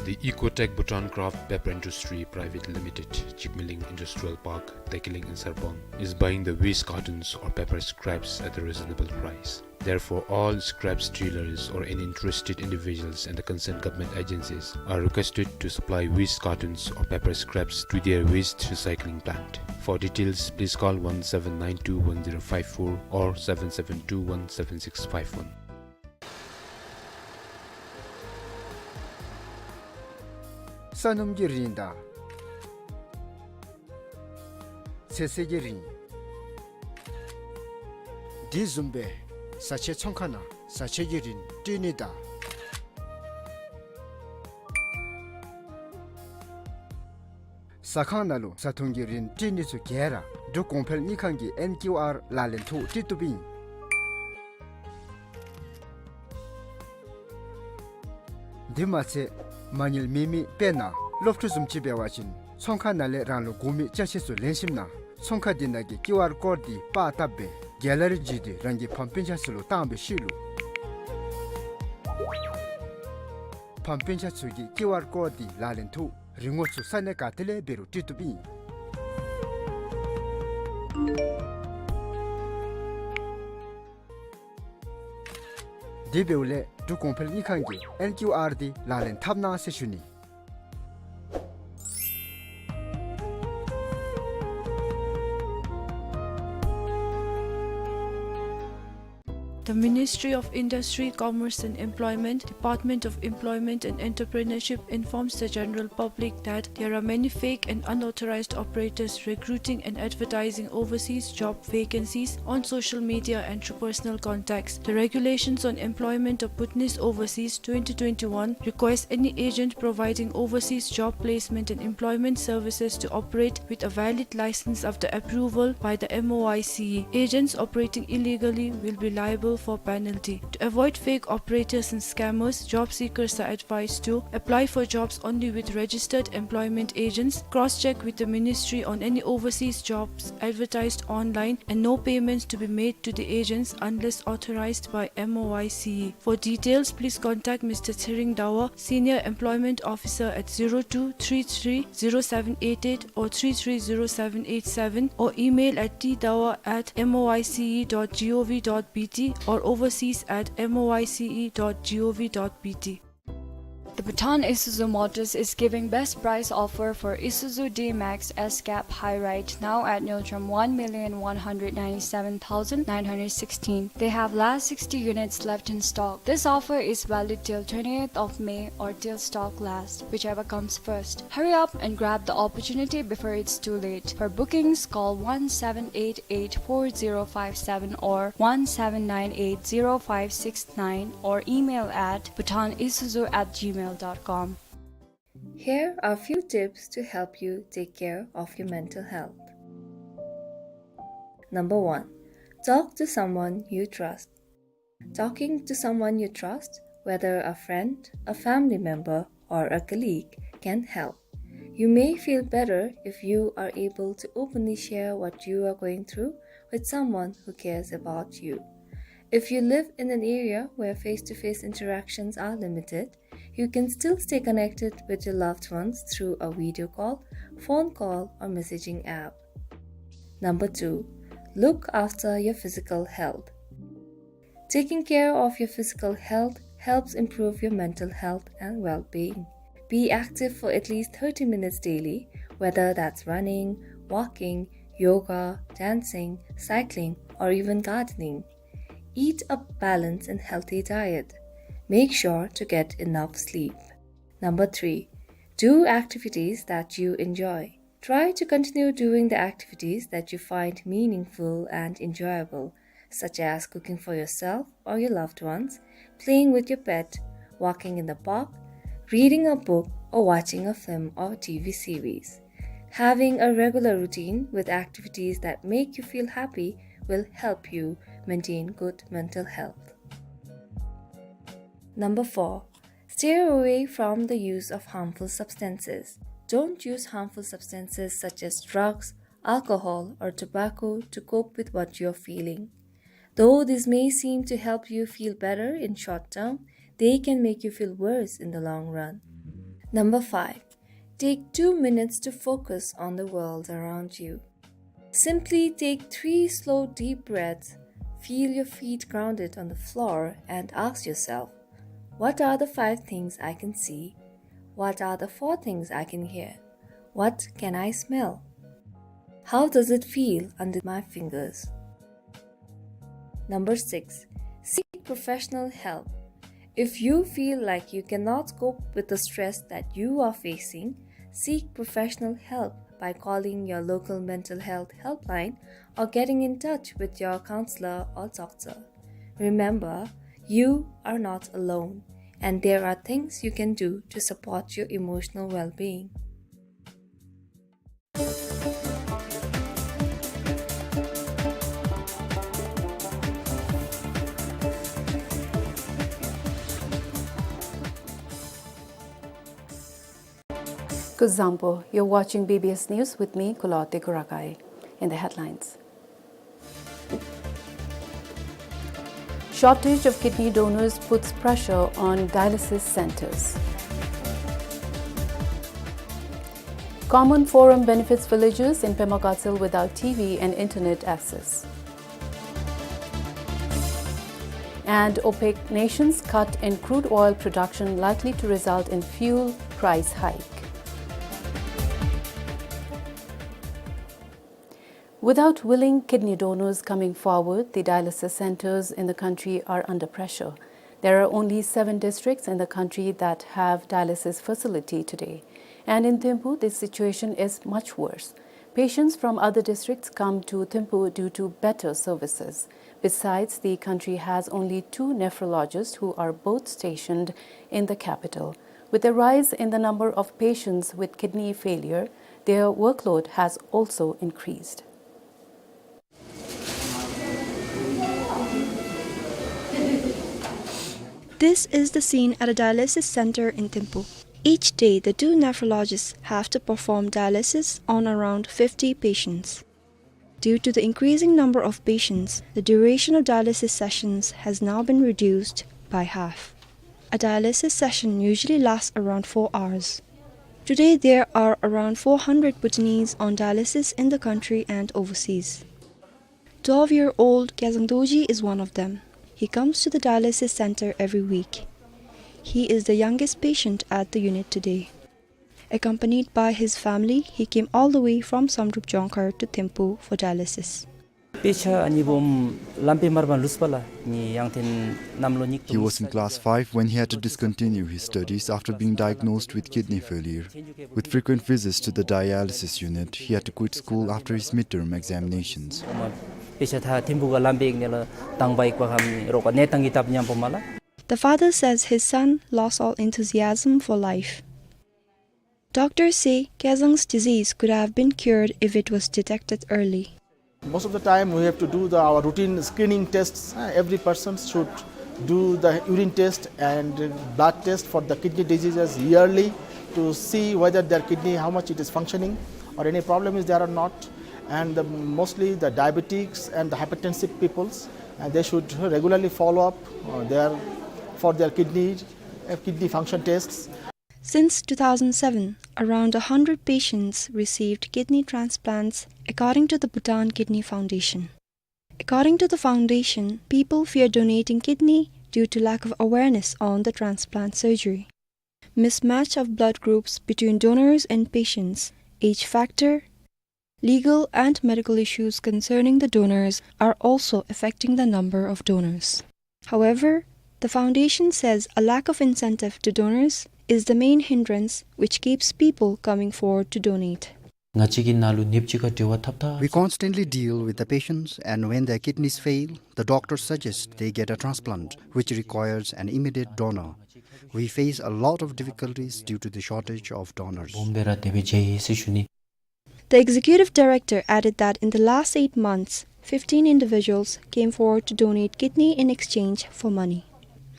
The Ecotech Bhutan Craft Paper Industry Private Limited, Chikmaling Industrial Park, Tekiling in Sarpang, is buying the waste cartons or paper scraps at a reasonable price. Therefore, all scraps dealers or any interested individuals and the concerned government agencies are requested to supply waste cartons or paper scraps to their waste recycling plant. For details, please call one seven nine two one zero five four or seven seven two one seven six five one. ས་སྣུམ་གྱི་རིན་དང་ཚོད་བསྲེ་གི་རིན། དེ་བཟུམ་སྦེ་བཟའ་ཆས་ཚོང་ཁང་ནང་བཟའ་ཆས་ཀྱི་རིན་སྤྲོད་ནི་དང་། ཟ་ཁང་ནང་ལུ་བཟའ་འཐུང་གི་རིན་སྤྲོད་ནི་ཚུ་ག་ར་འབྲུག་གོང་འཕེལ་དངུལ་ཁང་གི་ཨེན་ཀིའུ་ཨར་ལག་ལེན་ཐོག་སྤྲོད་བཏུབ་ཨིན། དེ་མ་ཚད་མ་དངུལ་མེད་མི་དཔེར་ན་སློབ་ཕྲུག་བཟུམ་ཅིག་འབད་བ་ཅིན་ཚོང་ཁང་ནང་ལས་རང་ལུ་དགོ་མི་ཅ་ཆས་ཚུ་ལེན་ཞིནམ་ན་ཚོང་ཁང་དེ་ནང་གི་ཀིའུ་ཨར་ཀོཌ་དེ་པར་བཏབ་སྦེ་གེ་ལ་རི་བརྒྱུད་དེ་རང་གི་ཕམ་སྤུན་ཆ་ཚུ་ལུ་བཏང་སྦེ་ཤུལ་ལུ་ཕམ་སྤུན་ཆ་ཚུ་གིས་ཀིའུ་ཨར་ཀོཌ་དེ་ལག་ལེན་ཐོག་རིན་གོང་ཚུ་ས་གནས་ག་ཏེ་ལས་འབད་རུང་སྤྲོད་བཏུབ་ཨིན། དེ་འབདཝ་ལས་འབྲུག་གོང་འཕེལ་དངུལ་ཁང་གི་ཨེན་ཀིའུ་ཨར་དེ་ལག་ལེན་འཐབ་གནང་ཟེར་ཞུ་ནི། The Ministry of Industry, Commerce and Employment, Department of Employment and Entrepreneurship informs the general public that there are many fake and unauthorized operators recruiting and advertising overseas job vacancies on social media and through personal contacts. The Regulations on Employment of Bhutanese Overseas twenty twenty-one requires any agent providing overseas job placement and employment services to operate with a valid license after approval by the M O I C E. Agents operating illegally will be liable for penalty. To avoid fake operators and scammers, job seekers are advised to apply for jobs only with registered employment agents, cross-check with the ministry on any overseas jobs advertised online, and no payments to be made to the agents unless authorized by M O I C E. For details, please contact Mister Tshering Dawa, Senior Employment Officer, at zero two three three zero seven eight eight or three three zero seven eight seven, or email at t dawa at M O I C E dot gov dot B T or overseas at M O I C E dot gov dot B T. The Bhutan Isuzu Motors is giving best price offer for Isuzu D-Max S-Cab High Ride now at Ngultrum one million one hundred ninety-seven thousand nine hundred sixteen. They have last sixty units left in stock. This offer is valid till twentieth of May or till stock last, whichever comes first. Hurry up and grab the opportunity before it's too late. For bookings, call one seven eight eight four zero five seven or one seven nine eight zero five six nine or email at bhutanisuzu at gmail dot com. Here are few tips to help you take care of your mental health. Number one, talk to someone you trust. Talking to someone you trust, whether a friend, a family member, or a colleague, can help. You may feel better if you are able to openly share what you are going through with someone who cares about you. If you live in an area where face-to-face interactions are limited, you can still stay connected with your loved ones through a video call, phone call, or messaging app. Number two, look after your physical health. Taking care of your physical health helps improve your mental health and well-being. Be active for at least thirty minutes daily, whether that's running, walking, yoga, dancing, cycling, or even gardening. Eat a balanced and healthy diet. Make sure to get enough sleep. Number three, do activities that you enjoy. Try to continue doing the activities that you find meaningful and enjoyable, such as cooking for yourself or your loved ones, playing with your pet, walking in the park, reading a book, or watching a film or T V series. Having a regular routine with activities that make you feel happy will help you maintain good mental health. Number four, steer away from the use of harmful substances. Don't use harmful substances such as drugs, alcohol, or tobacco to cope with what you're feeling. Though this may seem to help you feel better in short term, they can make you feel worse in the long run. Number five, take two minutes to focus on the world around you. Simply take three slow, deep breaths, feel your feet grounded on the floor, and ask yourself, "What are the five things I can see? What are the four things I can hear? What can I smell? How does it feel under my fingers?" Number six, seek professional help. If you feel like you cannot cope with the stress that you are facing, seek professional help by calling your local mental health helpline or getting in touch with your counselor or doctor. Remember, you are not alone, and there are things you can do to support your emotional well-being. Kuzuzangpo, you're watching B B S News with me, Kulote Kurakai. In the headlines: Shortage of kidney donors puts pressure on dialysis centers. Common forum benefits villagers in Pema Gatshel without T V and internet access. And OPEC nations cut in crude oil production likely to result in fuel price hike. Without willing kidney donors coming forward, the dialysis centers in the country are under pressure. There are only seven districts in the country that have dialysis facility today. And in Thimphu, the situation is much worse. Patients from other districts come to Thimphu due to better services. Besides, the country has only two nephrologists who are both stationed in the capital. With a rise in the number of patients with kidney failure, their workload has also increased. This is the scene at a dialysis center in Thimphu. Each day, the two nephrologists have to perform dialysis on around fifty patients. Due to the increasing number of patients, the duration of dialysis sessions has now been reduced by half. A dialysis session usually lasts around four hours. Today, there are around four hundred Bhutanese on dialysis in the country and overseas. Twelve-year-old Kyazang Dorji is one of them. He comes to the dialysis center every week. He is the youngest patient at the unit today. Accompanied by his family, he came all the way from Samdrup Jongkhar to Thimphu for dialysis. དཔེ་ཆ་ཨ་ནི་སྦོམ་ལམ་པའི་མར་བ་ལུས་པ་ལ་ནི་ཡང་ཐེན་གནམ་ལོ་ཉིག་སྟོང་། He was in class five when he had to discontinue his studies after being diagnosed with kidney failure. With frequent visits to the dialysis unit, he had to quit school after his midterm examinations. དཔེ་ཆ་ད་ཐིམ་ཕུག་ག་ལམ་པའི་ནི་ལ་དང་པ་ཡིག་པ་ཁམ་རོགས་པ་ནད་དང་གི་སྟབས་ཉམ་པོ་མ་ལ། The father says his son lost all enthusiasm for life. Doctors say Kyazang's disease could have been cured if it was detected early. Most of the time we have to do the, our routine screening tests. Uh, every person should do the urine test and blood test for the kidney diseases yearly to see whether their kidney, how much it is functioning or any problem is there or not. And the, mostly the diabetics and the hypertensive peoples, uh, they should regularly follow up, uh, their, for their kidney, uh, kidney function tests. Since two thousand seven, around a hundred patients received kidney transplants, according to the Bhutan Kidney Foundation. According to the foundation, people fear donating kidney due to lack of awareness on the transplant surgery. Mismatch of blood groups between donors and patients, age factor, legal and medical issues concerning the donors are also affecting the number of donors. However, the foundation says a lack of incentive to donors is the main hindrance which keeps people coming forward to donate. ང་བཅས་ཀྱི་ནང་ལུ་ནདཔ་ཅིག་ག་འབྲེལ་བ་འཐབ་ད། We constantly deal with the patients, and when their kidneys fail, the doctor suggests they get a transplant, which requires an immediate donor. We face a lot of difficulties due to the shortage of donors. སྦོམ་སྦེ་ར་དེ་སྦེ་མཇལ་ཡི་ཟེར་ཞུ་ནི། The executive director added that in the last eight months, fifteen individuals came forward to donate kidney in exchange for money.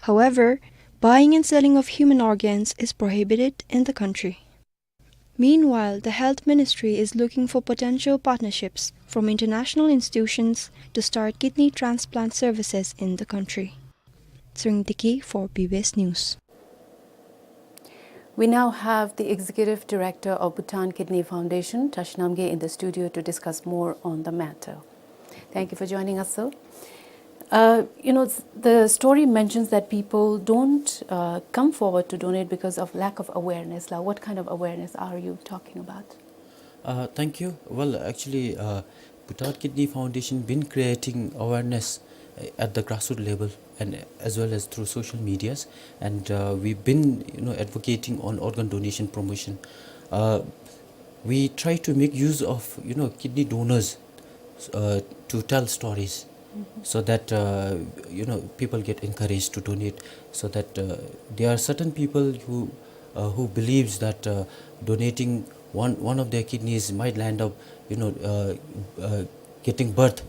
However, buying and selling of human organs is prohibited in the country. Meanwhile, the health ministry is looking for potential partnerships from international institutions to start kidney transplant services in the country. Tshering Deki for B B S News. We now have the Executive Director of Bhutan Kidney Foundation, Tashi Namgay, in the studio to discuss more on the matter. Thank you for joining us, sir. Uh, you know, s- the story mentions that people don't uh, come forward to donate because of lack of awareness. Like, what kind of awareness are you talking about? Uh, thank you. Well, actually, uh, Bhutan Kidney Foundation been creating awareness uh, at the grassroots level and as well as through social medias, and uh, we've been, you know, advocating on organ donation promotion. Uh, we try to make use of, you know, kidney donors uh, to tell stories, so that, uh, you know, people get encouraged to donate, so that uh, there are certain people who uh, who believes that uh, donating one one of their kidneys might land up, you know, uh, uh, getting birth,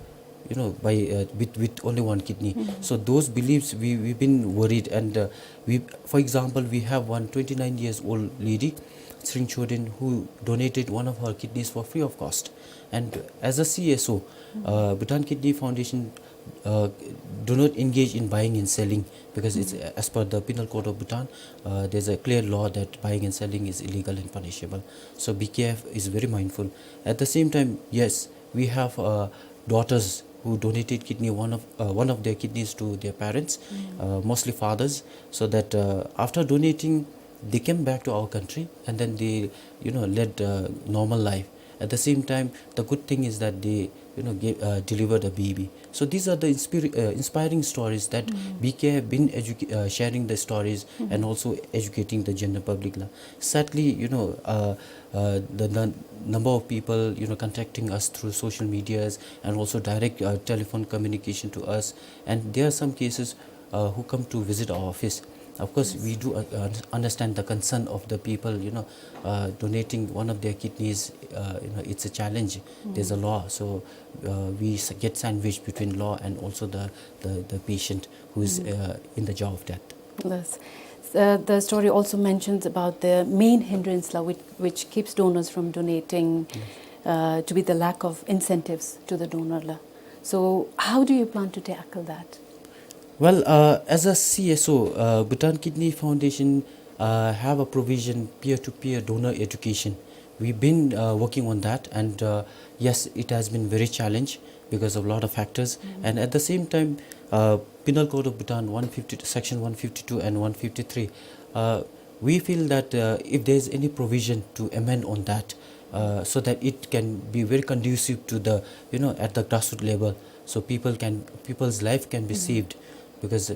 you know, by uh, with with only one kidney. So those beliefs, we we've been worried, and uh, we, for example, we have one twenty-nine years old lady, Tsering Chordin, who donated one of her kidneys for free of cost. And as a C S O, uh, Bhutan Kidney Foundation uh, do not engage in buying and selling, because it's uh, as per the Penal Code of Bhutan. Uh, there's a clear law that buying and selling is illegal and punishable. So B K F is very mindful. At the same time, yes, we have uh, daughters who donated kidney, one of uh, one of their kidneys to their parents, uh, mostly fathers, so that uh, after donating, they came back to our country, and then they, you know, led uh, normal life. At the same time, the good thing is that they, you know, gave, uh, delivered a baby. So these are the inspir- uh, inspiring stories that B K have been educa- uh, sharing the stories and also educating the general public la. Sadly, you know, uh, uh, the, the number of people, you know, contacting us through social medias and also direct uh, telephone communication to us, and there are some cases uh, who come to visit our office. Of course, we do uh, uh, understand the concern of the people, you know, uh, donating one of their kidneys. Uh, you know, it's a challenge. There's a law, so uh, we s- get sandwiched between law and also the, the, the patient who is uh, in the jaw of death. Yes. Uh, the story also mentions about the main hindrance la, which, which keeps donors from donating uh, to be the lack of incentives to the donor la. So how do you plan to tackle that? Well, uh, as a C S O, uh, Bhutan Kidney Foundation uh, have a provision peer-to-peer donor education. We've been uh, working on that, and uh, yes, it has been very challenge because of a lot of factors. And at the same time, uh, Penal Code of Bhutan one fifty, section one fifty-two and one fifty-three, uh, we feel that uh, if there is any provision to amend on that, uh, so that it can be very conducive to the, you know, at the grassroots level, so people can, people's life can be saved, because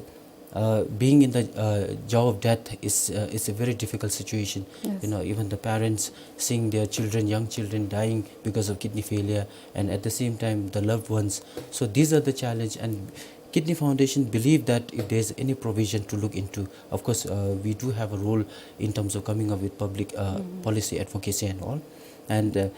uh, being in the uh, jaw of death is uh, is a very difficult situation. Yes. You know, even the parents seeing their children, young children dying because of kidney failure, and at the same time the loved ones. So these are the challenge, and Kidney Foundation believe that if there's any provision to look into, of course, uh, we do have a role in terms of coming up with public uh, policy advocacy and all. And uh,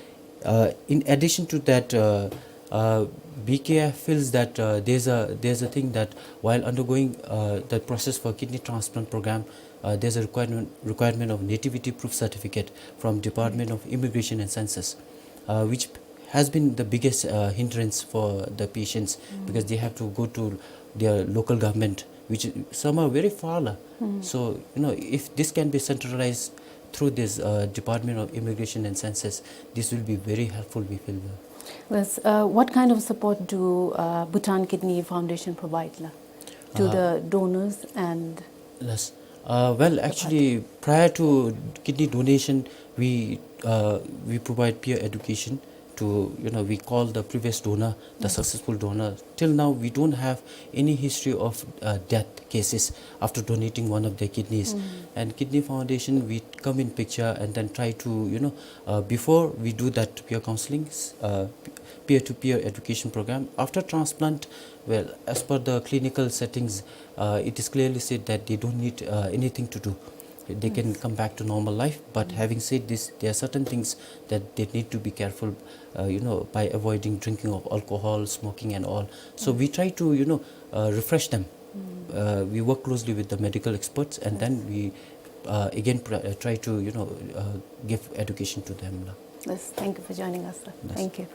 uh, in addition to that, uh, uh, B K F feels that uh, there's a there's a thing that while undergoing uh, the process for kidney transplant program, uh, there's a requirement requirement of nativity proof certificate from Department of Immigration and Census, uh, which has been the biggest uh, hindrance for the patients, because they have to go to their local government, which some are very far la. So, you know, if this can be centralized through this uh, Department of Immigration and Census, this will be very helpful, we feel. Yes. Uh, what kind of support do uh, Bhutan Kidney Foundation provide la, to uh, the donors and Yes. Uh, well, actually, prior to kidney donation, we uh, we provide peer education to, you know, we call the previous donor, the successful donor. Till now, we don't have any history of uh, death cases after donating one of their kidneys. And Kidney Foundation, we come in picture and then try to, you know, uh, before we do that peer counseling, uh, peer-to-peer education program. After transplant, well, as per the clinical settings, uh, it is clearly said that they don't need uh, anything to do. They can come back to normal life, but having said this, there are certain things that they need to be careful, uh, you know, by avoiding drinking of alcohol, smoking and all. So we try to, you know, uh, refresh them. Uh, we work closely with the medical experts, and then we uh, again pr- uh, try to, you know, uh, give education to them la. Yes, thank you for joining us, sir. Yes. Thank you.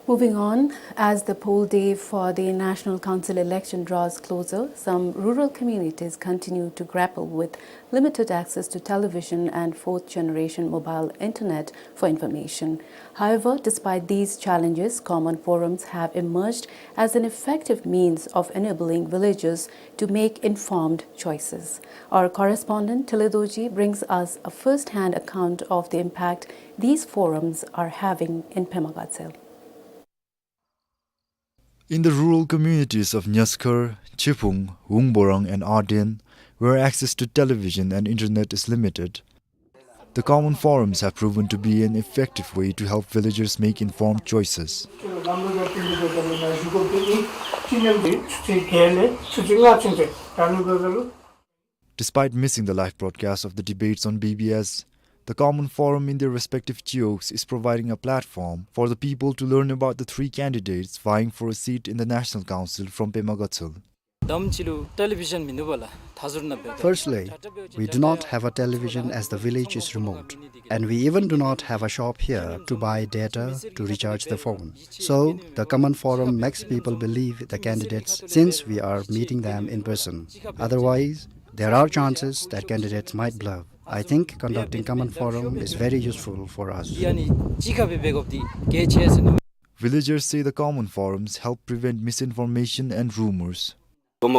Moving on, as the poll day for the National Council election draws closer, some rural communities continue to grapple with limited access to television and fourth-generation mobile internet for information. However, despite these challenges, common forums have emerged as an effective means of enabling villagers to make informed choices. Our correspondent Thile Dorji brings us a first-hand account of the impact these forums are having in Pema Gatshel. In the rural communities of Nyaskhar, Chiphung, Wungborang and Ardenne, where access to television and internet is limited, the common forums have proven to be an effective way to help villagers make informed choices. Despite missing the live broadcast of the debates on B B S, the Common Forum in their respective chiyoks is providing a platform for the people to learn about the three candidates vying for a seat in the National Council from Pema Gatshel. ཏམ་ཅིག་ལུ་ཊེ་ལི་བི་ཞཱན་མིན་འདུག་པ་ལགས། མཐའ་ཟུར་ནང་འབད། Firstly, we do not have a television as the village is remote, and we even do not have a shop here to buy data to recharge the phone. So, the common forum makes people believe the candidates since we are meeting them in person. Otherwise, there are chances that candidates might bluff. I think conducting common forum is very useful for us. ཨ་ནི་གཅིག་ཁར་སྦེ་འབད་དགོཔ་འདི་གལ་ཆེ་ཟེར་མནོ། Villagers say the common forums help prevent misinformation and rumors. In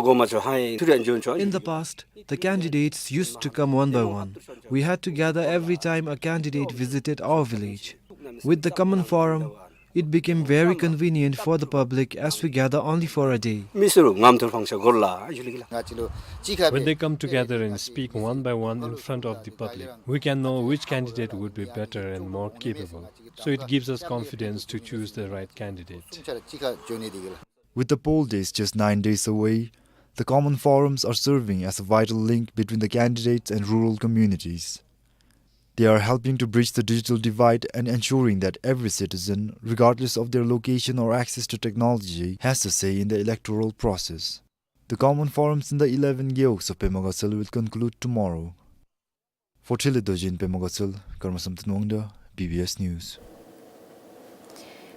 the past, the candidates used to come one by one. We had to gather every time a candidate visited our village. With the common forum, it became very convenient for the public as we gather only for a day. When they come together and speak one by one in front of the public, we can know which candidate would be better and more capable. So it gives us confidence to choose the right candidate. With the poll days just nine days away, the common forums are serving as a vital link between the candidates and rural communities. They are helping to bridge the digital divide and ensuring that every citizen, regardless of their location or access to technology, has a say in the electoral process. The common forums in the eleven gewogs of Pema Gatshel will conclude tomorrow. For Thile Dorji in Pema Gatshel, Karma Samten Wangda, B B S News.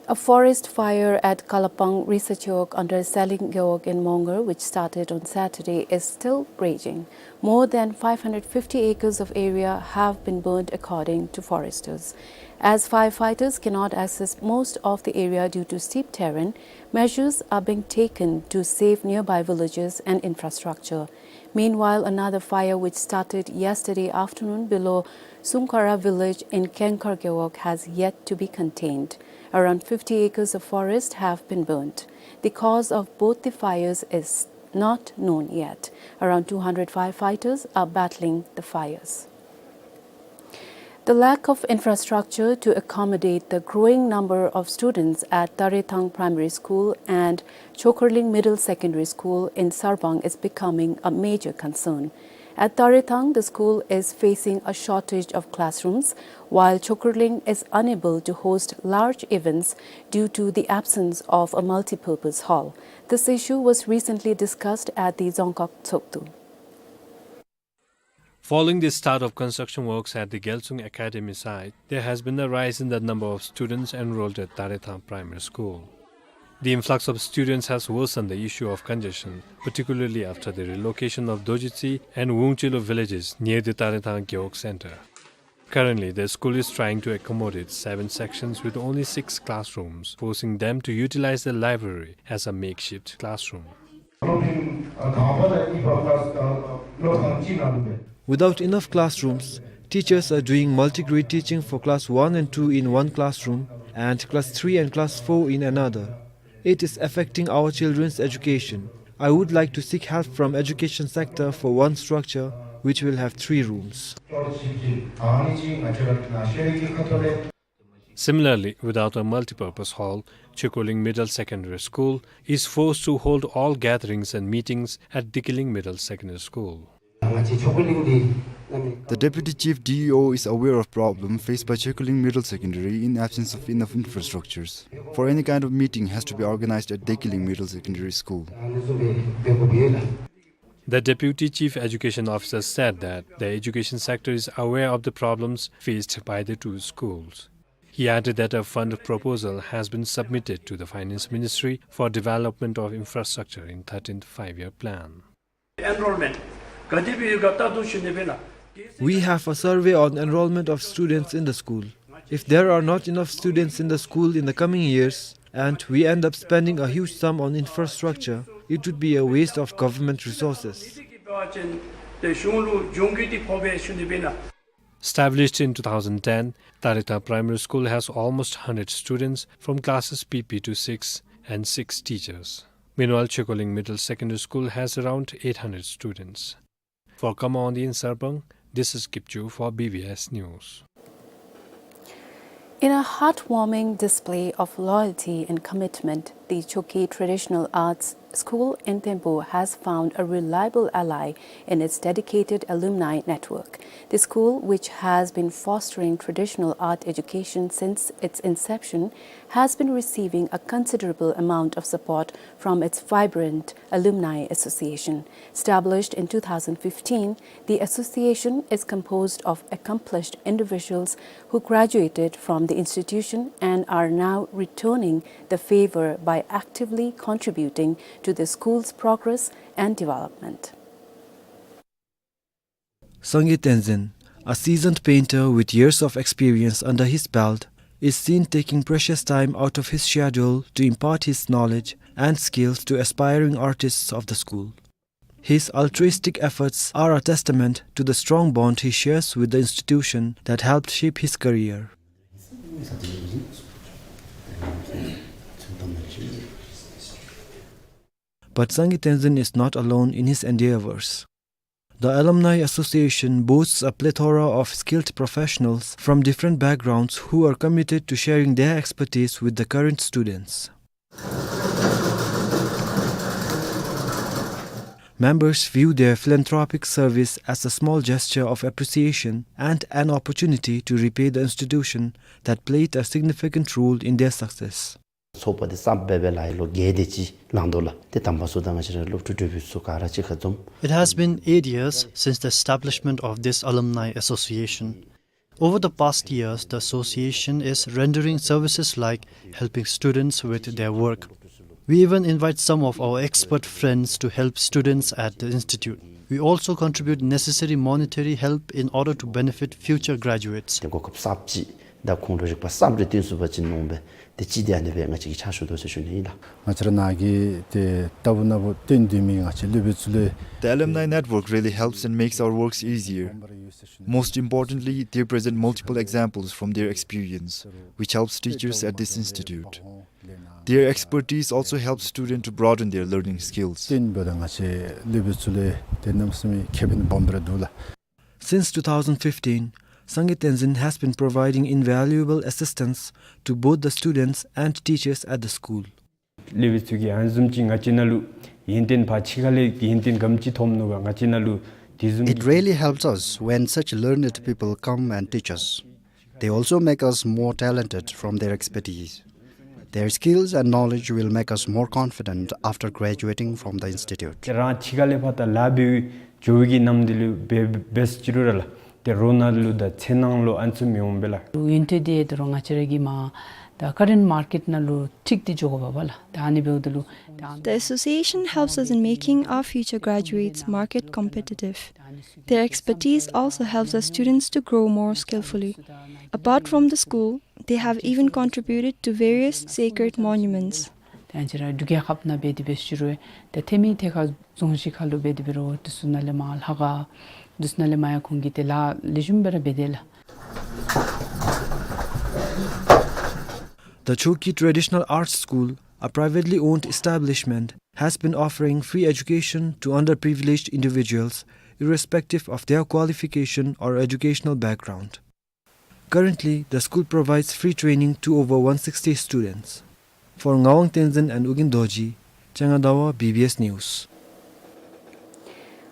A forest fire at Kalapang Risa Chowk under Saling Gewog in Mongar, which started on Saturday, is still raging. More than five hundred fifty acres of area have been burned, according to foresters. As firefighters cannot access most of the area due to steep terrain, measures are being taken to save nearby villages and infrastructure. Meanwhile, another fire which started yesterday afternoon below Sungkara village in Kengkar Gewog has yet to be contained. Around fifty acres of forest have been burnt. The cause of both the fires is not known yet. Around two hundred firefighters are battling the fires. The lack of infrastructure to accommodate the growing number of students at Tarethang Primary School and Chokorling Middle Secondary School in Sarbang is becoming a major concern. At Tarethang, the school is facing a shortage of classrooms, while Chokorling is unable to host large events due to the absence of a multipurpose hall. This issue was recently discussed at the Dzongkhag Tshogdu. Following the start of construction works at the Gyalsung Academy site, there has been a rise in the number of students enrolled at Tarethang Primary School. The influx of students has worsened the issue of congestion, particularly after the relocation of Dojitsi and Wungchilo villages near the Tarethang Gewog center. Currently, the school is trying to accommodate seven sections with only six classrooms, forcing them to utilize the library as a makeshift classroom. Without enough classrooms, teachers are doing multi-grade teaching for class one and two in one classroom and class three and class four in another. It is affecting our children's education. I would like to seek help from education sector for one structure which will have three rooms. Similarly, without a multipurpose hall, Chokorling Middle Secondary School is forced to hold all gatherings and meetings at Dikiling Middle Secondary School. The Deputy Chief D E O is aware of problem faced by Chokorling Middle Secondary in absence of enough infrastructures. For any kind of meeting has to be organized at Dikiling Middle Secondary School. The Deputy Chief Education Officer said that the education sector is aware of the problems faced by the two schools. He added that a fund proposal has been submitted to the Finance Ministry for development of infrastructure in thirteenth Five-Year Plan. Enrollment ག་དེ་སྦེ་ཡོད་ག་ལྟ་རྟོག་ཞུ་ནི་སྦེ་ན། We have a survey on enrollment of students in the school. If there are not enough students in the school in the coming years, and we end up spending a huge sum on infrastructure, it would be a waste of government resources. Established in two thousand ten, Tarita Primary School has almost hundred students from classes P P to six and six teachers. Meanwhile, Chekoling Middle Secondary School has around eight hundred students. For Khama Ondi in Sarpang, this is Kipchu for B B S News. In a heartwarming display of loyalty and commitment, the Chokyi Traditional Arts School in Thimphu has found a reliable ally in its dedicated alumni network. The school, which has been fostering traditional art education since its inception, has been receiving a considerable amount of support from its vibrant alumni association. Established in two thousand fifteen, the association is composed of accomplished individuals who graduated from the institution and are now returning the favor by actively contributing to the school's progress and development. Sangay Tenzin, a seasoned painter with years of experience under his belt, is seen taking precious time out of his schedule to impart his knowledge and skills to aspiring artists of the school. His altruistic efforts are a testament to the strong bond he shares with the institution that helped shape his career. But Sangay Tenzin is not alone in his endeavors. The Alumni Association boasts a plethora of skilled professionals from different backgrounds who are committed to sharing their expertise with the current students. Members view their philanthropic service as a small gesture of appreciation and an opportunity to repay the institution that played a significant role in their success. ཚོགས་པ་འདི་བརྩམས་སྦེ་ལ་ལོ་བརྒྱད་དེ་ཅིག་ལང་དོ་ལགས། ཏེ་དང་པ་ཚུ་ད་ང་བཅས་ར་སློབ་ཕྲུག་གྲུབ་པའི་ཚུ་ག་ར་གཅིག་ཁར་འཛོམས། It has been eight years since the establishment of this alumni association. Over the past years, the association is rendering services like helping students with their work. We even invite some of our expert friends to help students at the institute. We also contribute necessary monetary help in order to benefit future graduates. ཏེ་གོ་སྐབས་གསརཔ་ཅིག་དང་ཁོང་ལུ་རིག་པ་གསརཔ་རེ་སྟོན་ཚུགས་པ་ཅིན་མནོ་སྦེ་ཏེ་ཅིག་ཏེ་ཨ་ནི་སྦེ་ང་བཅས་ཀྱིས་ཕྱག་ཞུ་དོ་ཟེར་ཞུ་ནི་ཨིན་ལགས། ང་བཅས་ར་ནཱ་གི་ཏེ་ལྟ་བུ་ནང་བུ་སྟོན་དོ་མི་ང་བཅས་སློབ་དཔོན་ཚུ་ལུ། The alumni network really helps and makes our works easier. Most importantly, they present multiple examples from their experience, which helps teachers at this institute. Their expertise also helps students to broaden their learning skills. སྟོན་འབདཝ་ད་ང་བཅས་སློབ་དཔོན་ཚུ་ལུ་ཏེ་གནམ་མེད་ས་མེད་ཁེ་ཕན་སྦོམ་ར་འདུག་ལགས། Since two thousand fifteen, Sangay Tenzin has been providing invaluable assistance to both the students and teachers at the school. སློབ་དཔོན་ཚུ་གིས་ཨ་ནི་བཟུམ་ཅིག་ང་བཅས་ནང་ལུ་ཡོན་ཏན་ཕར་ཕྱི་ཁ་ལས་ཡོན་ཏན་ག་དེམ་ཅིག་ཐོབ་ནུག་ག་ང་བཅས་ནང་ལུ་དེ་བཟུམ། It really helps us when such learned people come and teach us. They also make us more talented from their expertise. Their skills and knowledge will make us more confident after graduating from the institute. ཏེ་རང་ཕྱི་ཁ་ལས་ཕར་ད་ལཱ་འབད་འགྱོ་བའི་གི་ནམ་དུས་ལུ་འབད་འབད་ཅི་རུང་ར་ལགས། ཏེ་རོགས་ནང་ལུ་དང་ཚེ་ནང་ལུ་ཨ་ནི་ཚུ་མི་འོང་པས་ལགས། ཡོན་ཏན་འདི་ད་རུང་ང་བཅས་ར་གིས་མར་ད་ཀ་རེནཊ་མར་ཀེཊ་ནང་ལུ་འཁྲིད་དེ་འགྱོ་དགོ་པས་ལགས། ད་ཨ་ནི་འབདཝ་ད་ལུ་ད། The association helps us in making our future graduates market competitive. Their expertise also helps our students to grow more skillfully. Apart from the school, they have even contributed to various sacred monuments. ཏེ་ང་བཅས་ར་འབྲུག་རྒྱལ་ཁབ་ནང་འབད་དེ་འབད་ཅི་རུང་ཏེ་ཐེ་མི་ཐད་ཁར་རྫོང་གཞི་ཁར་ལུ་འབད་དེ་འབད་རུང་དེ་ཚུ་ནང་ལས་མར་ལྷ་ཁང་དེ་ཚུ་ནང་ལས་མར་ཡང་ཁོང་གིས་ཏེ་ལཱ་ལེགས་ཤོམ་སྦེ་ར་འབད་དེ་ལགས། The Chokyi Traditional Arts School, a privately owned establishment, has been offering free education to underprivileged individuals, irrespective of their qualification or educational background. Currently, the school provides free training to over one sixty students. For Ngawang Tenzin and Ugyen Dorji, Changa Dawa, B B S News.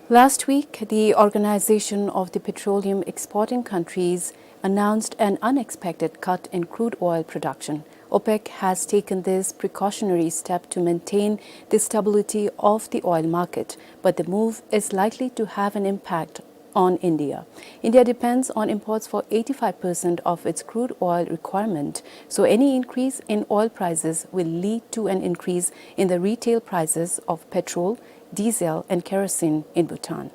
Last week, the Organization of the Petroleum Exporting Countries announced an unexpected cut in crude oil production. OPEC has taken this precautionary step to maintain the stability of the oil market, but the move is likely to have an impact on India. India depends on imports for eighty-five percent of its crude oil requirement, so any increase in oil prices will lead to an increase in the retail prices of petrol, diesel and kerosene in Bhutan.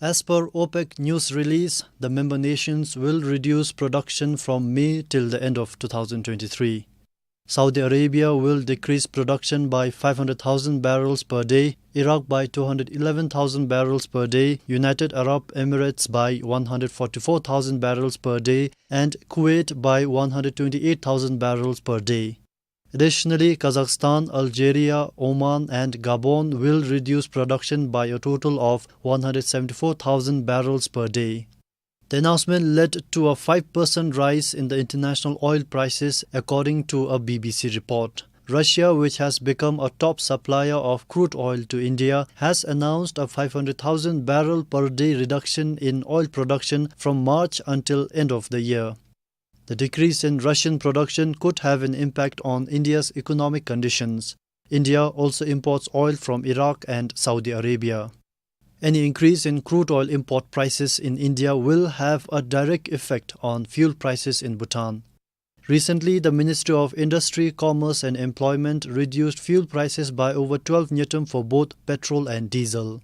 As per OPEC news release, the member nations will reduce production from May till the end of two thousand twenty-three. Saudi Arabia will decrease production by five hundred thousand barrels per day, Iraq by two hundred eleven thousand barrels per day, United Arab Emirates by one hundred forty-four thousand barrels per day, and Kuwait by one hundred twenty-eight thousand barrels per day. Additionally, Kazakhstan, Algeria, Oman, and Gabon will reduce production by a total of one hundred seventy-four thousand barrels per day. The announcement led to a five percent rise in the international oil prices, according to a B B C report. Russia, which has become a top supplier of crude oil to India, has announced a five hundred thousand barrel per day reduction in oil production from March until end of the year. The decrease in Russian production could have an impact on India's economic conditions. India also imports oil from Iraq and Saudi Arabia. Any increase in crude oil import prices in India will have a direct effect on fuel prices in Bhutan. Recently, the Ministry of Industry, Commerce and Employment reduced fuel prices by over twelve ngultrum for both petrol and diesel.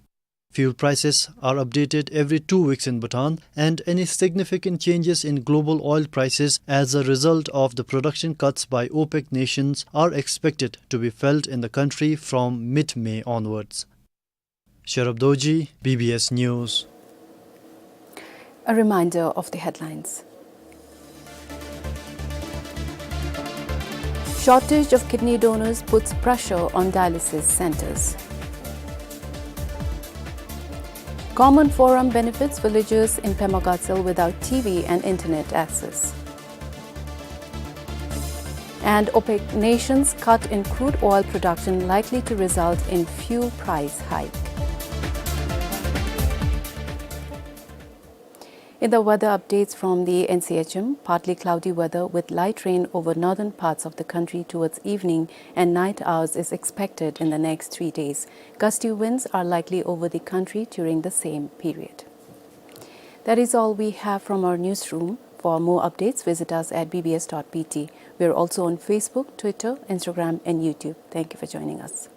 Fuel prices are updated every two weeks in Bhutan, and any significant changes in global oil prices as a result of the production cuts by OPEC nations are expected to be felt in the country from mid-May onwards. Sherab Dorji, B B S News. A reminder of the headlines. Shortage of kidney donors puts pressure on dialysis centers. Common Forum benefits villagers in Pema Gatshel without T V and internet access. And OPEC nations cut in crude oil production likely to result in fuel price hike. In the weather updates from the N C H M, partly cloudy weather with light rain over northern parts of the country towards evening and night hours is expected in the next three days. Gusty winds are likely over the country during the same period. That is all we have from our newsroom. For more updates, visit us at B B S dot B T. We are also on Facebook, Twitter, Instagram, and YouTube. Thank you for joining us.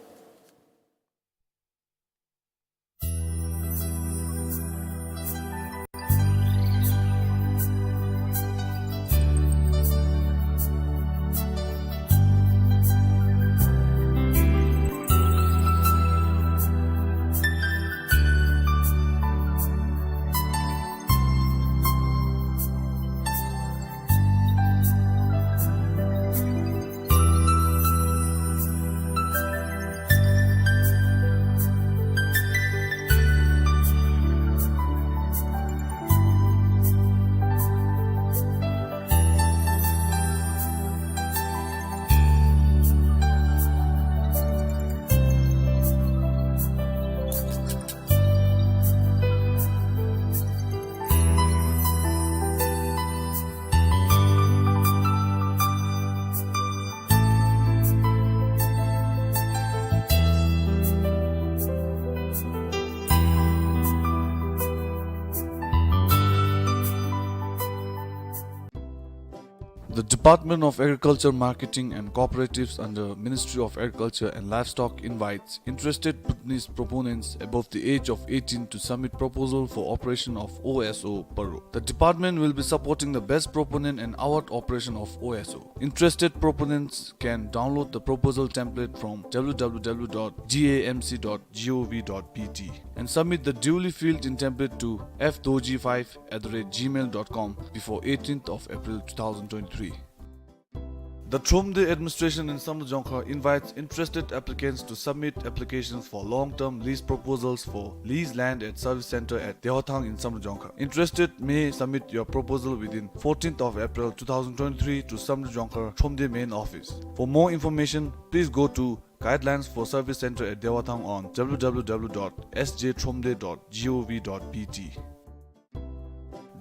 The Department of Agriculture, Marketing and Cooperatives under Ministry of Agriculture and Livestock invites interested Bhutanese proponents above the age of eighteen to submit proposal for operation of O S O Paro. The department will be supporting the best proponent and award operation of O S O. Interested proponents can download the proposal template from W W W dot D A M C dot gov dot B T and submit the duly filled in template to F dorji five at the rate gmail dot com before eighteenth of April two thousand twenty-three. The Thromde administration in Samdrup Jongkhar invites interested applicants to submit applications for long-term lease proposals for lease land at service center at Dewathang in Samdrup Jongkhar. Interested may submit your proposal within fourteenth of April two thousand twenty-three to Samdrup Jongkhar Thromde main office. For more information, please go to Guidelines for Service Center at Dewathang on W W W dot S J thromde dot gov dot B T.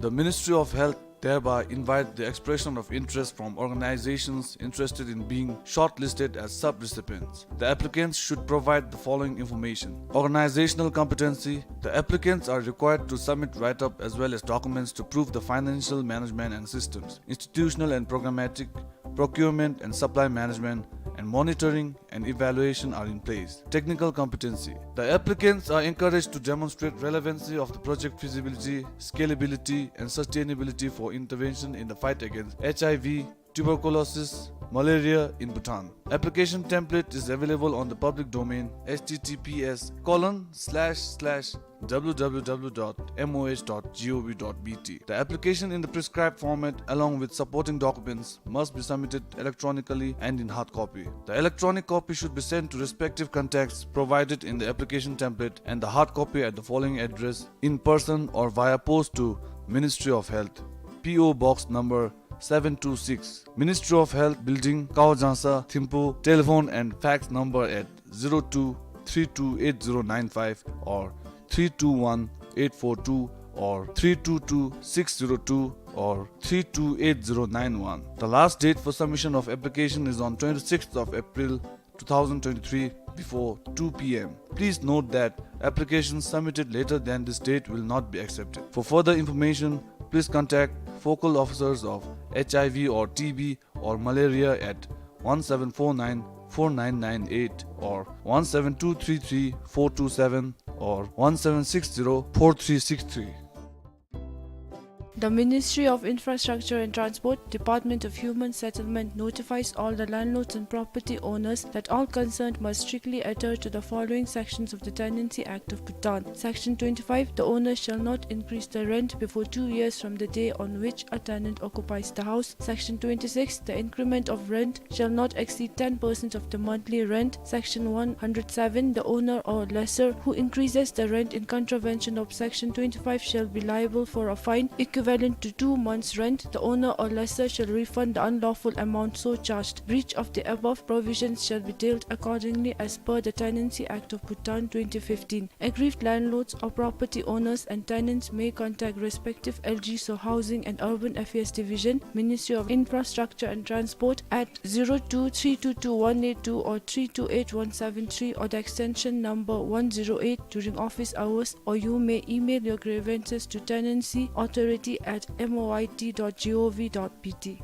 The Ministry of Health hereby invite the expression of interest from organizations interested in being shortlisted as sub-recipients. The applicants should provide the following information: organizational competency. The applicants are required to submit write-up as well as documents to prove the financial management and systems, institutional and programmatic, procurement and supply management, and monitoring and evaluation are in place. Technical competency. The applicants are encouraged to demonstrate relevancy of the project feasibility, scalability, and sustainability for intervention in the fight against H I V, tuberculosis, malaria in Bhutan. Application template is available on the public domain, H T T P S colon slash slash W W W dot M O H dot G O V dot B T. The application in the prescribed format along with supporting documents must be submitted electronically and in hard copy. The electronic copy should be sent to respective contacts provided in the application template and the hard copy at the following address: in person or via post to Ministry of Health, P O Box number seven two six, Ministry of Health Building, Kaojangsa, Thimphu. Telephone and fax number at zero two three two eight zero nine five or three two one eight four two or three two two six zero two or three two eight zero nine one. The last date for submission of application is on twenty-sixth of April two thousand twenty-three before two P M. Please note that applications submitted later than this date will not be accepted. For further information, please contact focal officers of H I V or T B or malaria at one seven four nine four nine nine eight or one seven two three three four two seven or one seven six zero four three six three. The Ministry of Infrastructure and Transport, Department of Human Settlement notifies all the landlords and property owners that all concerned must strictly adhere to the following sections of the Tenancy Act of Bhutan. Section twenty-five, the owner shall not increase the rent before two years from the day on which a tenant occupies the house. Section twenty-six, the increment of rent shall not exceed ten percent of the monthly rent. Section one hundred seven, the owner or lessor who increases the rent in contravention of Section twenty-five shall be liable for a fine equivalent to two months' rent. The owner or lessor shall refund the unlawful amount so charged. Breach of the above provisions shall be dealt accordingly as per the Tenancy Act of Bhutan twenty fifteen. Aggrieved landlords or property owners and tenants may contact respective L Gs or Housing and Urban Affairs Division, Ministry of Infrastructure and Transport at zero two three two two one eight two or three two eight one seven three or the extension number one zero eight during office hours, or you may email your grievances to tenancy authority at M O I T dot G O V dot B T.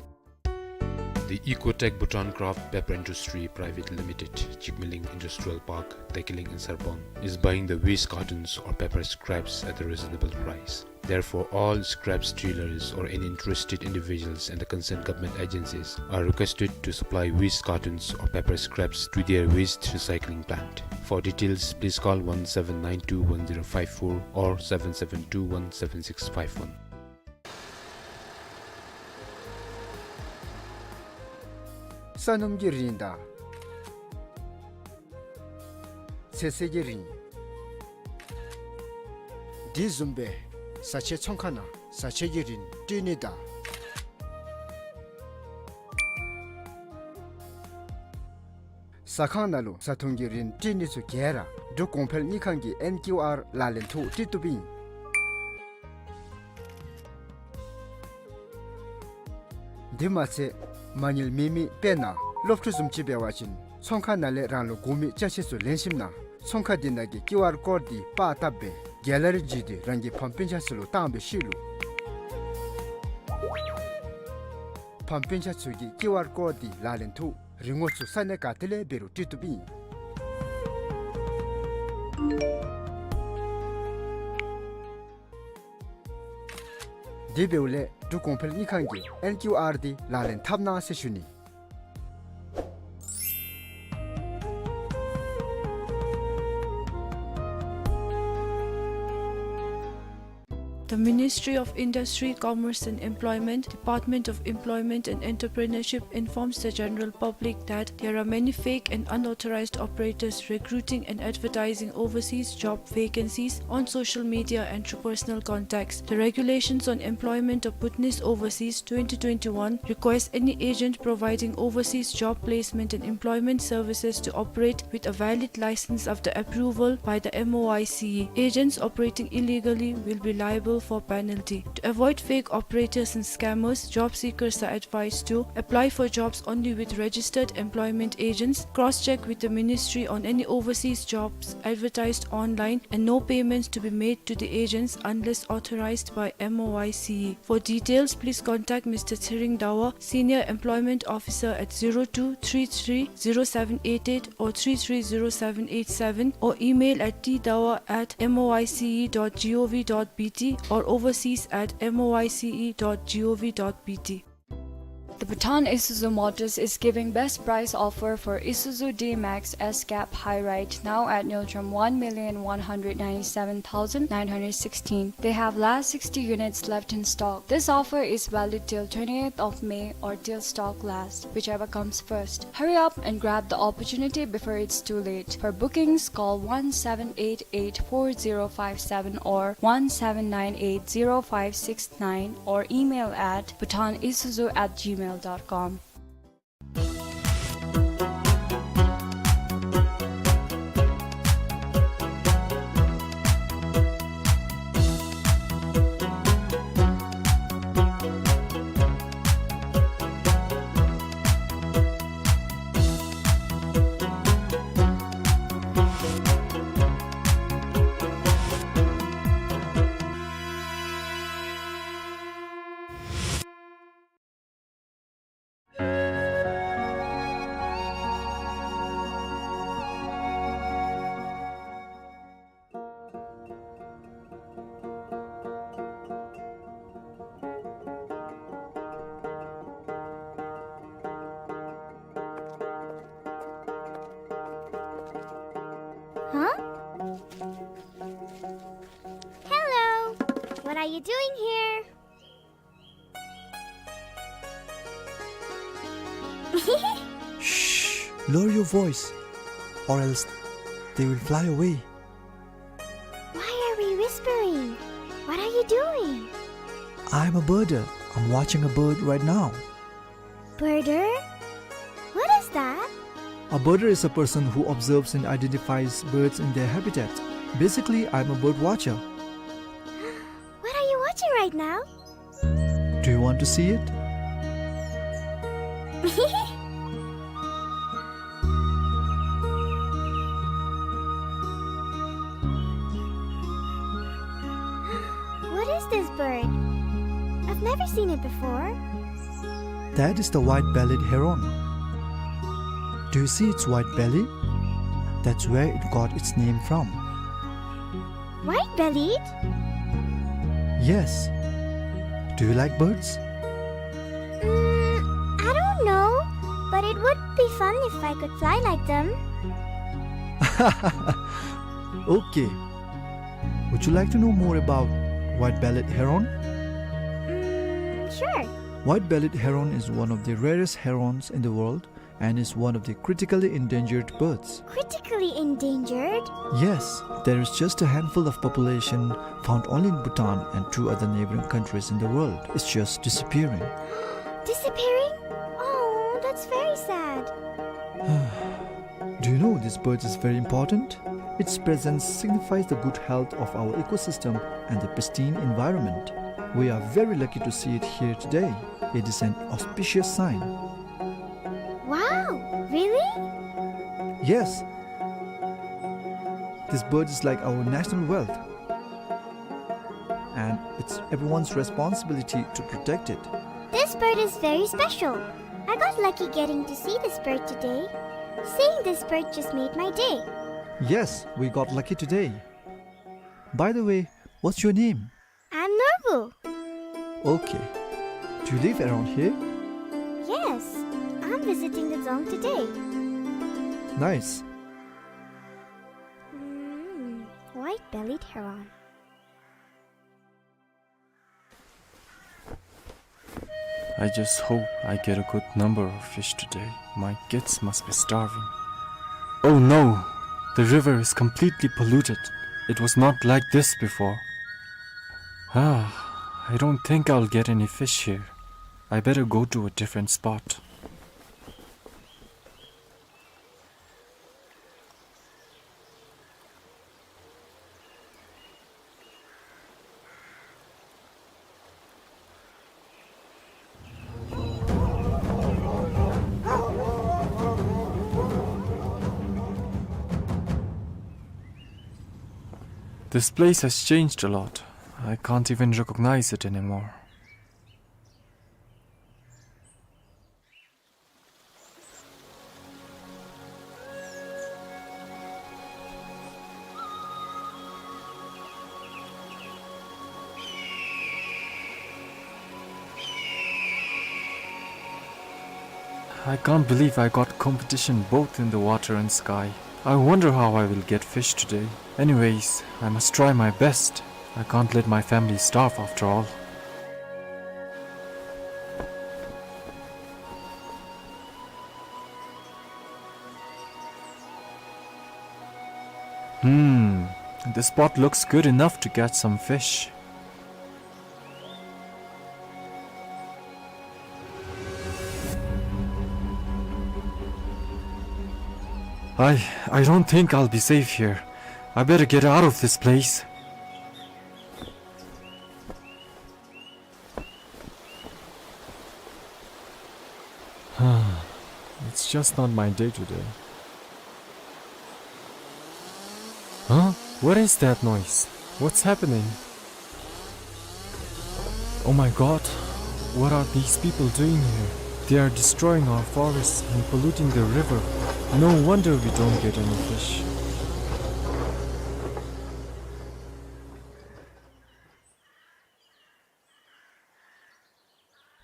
The Ecotech Bhutan Craft Paper Industry Private Limited, Chikmaling Industrial Park, Tekiling in Sarpang, is buying the waste cartons or paper scraps at a reasonable price. Therefore, all scraps dealers or any interested individuals and the concerned government agencies are requested to supply waste cartons or paper scraps to their waste recycling plant. For details, please call one seven nine two one zero five four or seven seven two one seven six five one. ས་སྣུམ་གྱི་རིན་དང་ཚོད་བསྲེ་གི་རིན། དེ་བཟུམ་སྦེ་བཟའ་ཆས་ཚོང་ཁང་ནང་བཟའ་ཆས་ཀྱི་རིན་སྤྲོད་ནི་དང་ཟ་ཁང་ནང་ལུ་བཟའ་འཐུང་གི་རིན་སྤྲོད་ནི་ཚུ་ག་ར་འབྲུག་གོང་འཕེལ་དངུལ་ཁང་གི་ཨེན་ཀིའུ་ཨར་ལག་ལེན་ཐོག་སྤྲོད་བཏུབ་ཨིན། དེ་མ་ཚད་མ་དངུལ་མེད་མི་དཔེར་ན་སློབ་ཕྲུག་བཟུམ་ཅིག་འབད་བ་ཅིན་ཚོང་ཁང་ནང་ལས་རང་ལུ་དགོ་མི་ཅ་ཆས་ཚུ་ལེན་ཞིནམ་ན་ཚོང་ཁང་དེ་ནང་གི་ཀིའུ་ཨར་ཀོཌ་འདི་པར་བཏབ་སྦེ་གེ་ལ་རི་བརྒྱུད་དེ་རང་གི་ཕམ་སྤུན་ཆ་ཚུ་ལུ་བཏང་བའི་ཤུལ་ལུ་ཕམ་སྤུན་ཆ་ཚུ་གིས་ཀིའུ་ཨར་ཀོཌ་འདི་ལག་ལེན་ཐོག་རིན་གོང་ཚུ་ས་གནས་ག་ཏེ་ལས་འབད་རུང་སྤྲོད་བཏུབ་ཨིན། དེ་འབདཝ་ལས་འབྲུག་གོང་འཕེལ་དངུལ་ཁང་གི་ཨེན་ཀིའུ་ཨར་འདི་ལག་ལེན་འཐབ་གནང་ཟེར་ཞུ་ནི། The Ministry of Industry, Commerce and Employment, Department of Employment and Entrepreneurship informs the general public that there are many fake and unauthorized operators recruiting and advertising overseas job vacancies on social media and through personal contacts. The Regulations on Employment of Bhutanese Overseas twenty twenty-one requires any agent providing overseas job placement and employment services to operate with a valid license after approval by the M O I C E. Agents operating illegally will be liable for penalty. To avoid fake operators and scammers, job seekers are advised to apply for jobs only with registered employment agents, cross-check with the ministry on any overseas jobs advertised online, and no payments to be made to the agents unless authorized by M O I C E. For details, please contact Mister Tshering Dawa, Senior Employment Officer, at zero two three three zero seven eight eight or three three zero seven eight seven, or email at t dawa at m o i c e dot g o v dot b t or overseas at m o i c e dot g o v dot b t. The Bhutan Isuzu Motors is giving best price offer for Isuzu D-Max S-Cab High Ride, now at Ngultrum, one million one hundred ninety-seven thousand nine hundred sixteen. They have last sixty units left in stock. This offer is valid till twentieth of May or till stock last, whichever comes first. Hurry up and grab the opportunity before it's too late. For bookings, call one seven eight eight four zero five seven or one seven nine eight zero five six nine, or email at bhutan isuzu at gmail dot com. Huh? Hello! What are you doing here? Shh! Lower your voice, or else they will fly away. Why are we whispering? What are you doing? I'm a birder. I'm watching a bird right now. Birder? What is that? A birder is a person who observes and identifies birds in their habitat. Basically, I'm a bird watcher. What are you watching right now? Do you want to see it? What is this bird? I've never seen it before. That is the white-bellied heron. Do you see its white belly? That's where it got its name from. White-bellied? Yes. Do you like birds? Mm, I don't know, but it would be fun if I could fly like them. Okay. Would you like to know more about white-bellied heron? Mm, sure. White-bellied heron is one of the rarest herons in the world and is one of the critically endangered birds. Critically endangered? Yes, there is just a handful of population found only in Bhutan and two other neighboring countries in the world. It's just disappearing. Disappearing? Oh, that's very sad. Do you know this bird is very important? Its presence signifies the good health of our ecosystem and the pristine environment. We are very lucky to see it here today. It is an auspicious sign. Wow, really? Yes. This bird is like our national wealth. And it's everyone's responsibility to protect it. This bird is very special. I got lucky getting to see this bird today. Seeing this bird just made my day. Yes, we got lucky today. By the way, what's your name? I'm Norbu. Okay. Do you live around here? Yes, I'm visiting the dzong today. Nice. Mm, white-bellied heron. I just hope I get a good number of fish today. My kids must be starving. Oh no! The river is completely polluted. It was not like this before. Ah, I don't think I'll get any fish here. I better go to a different spot. This place has changed a lot. I can't even recognize it anymore. I can't believe I got competition both in the water and sky. I wonder how I will get fish today. Anyways, I must try my best. I can't let my family starve after all. Hmm, this spot looks good enough to catch some fish. I, I don't think I'll be safe here. I better get out of this place. It's just not my day today. Huh? What is that noise? What's happening? Oh my God, what are these people doing here? They are destroying our forests and polluting the river. No wonder we don't get any fish.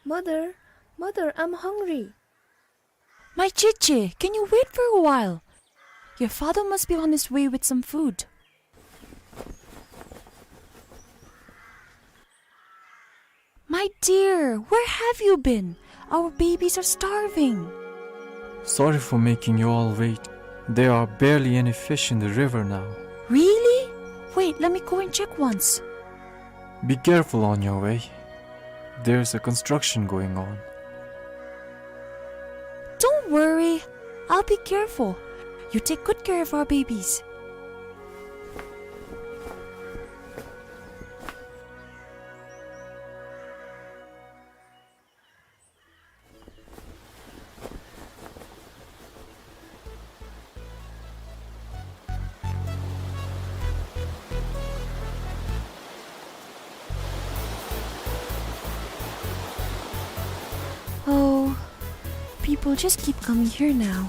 Mother, mother, I'm hungry. My Cheche, can you wait for a while? Your father must be on his way with some food. My dear, where have you been? Our babies are starving. Sorry for making you all wait. There are barely any fish in the river now. Really? Wait, let me go and check once. Be careful on your way. There's a construction going on. Don't worry. I'll be careful. You take good care of our babies. Oh, people just keep coming here now.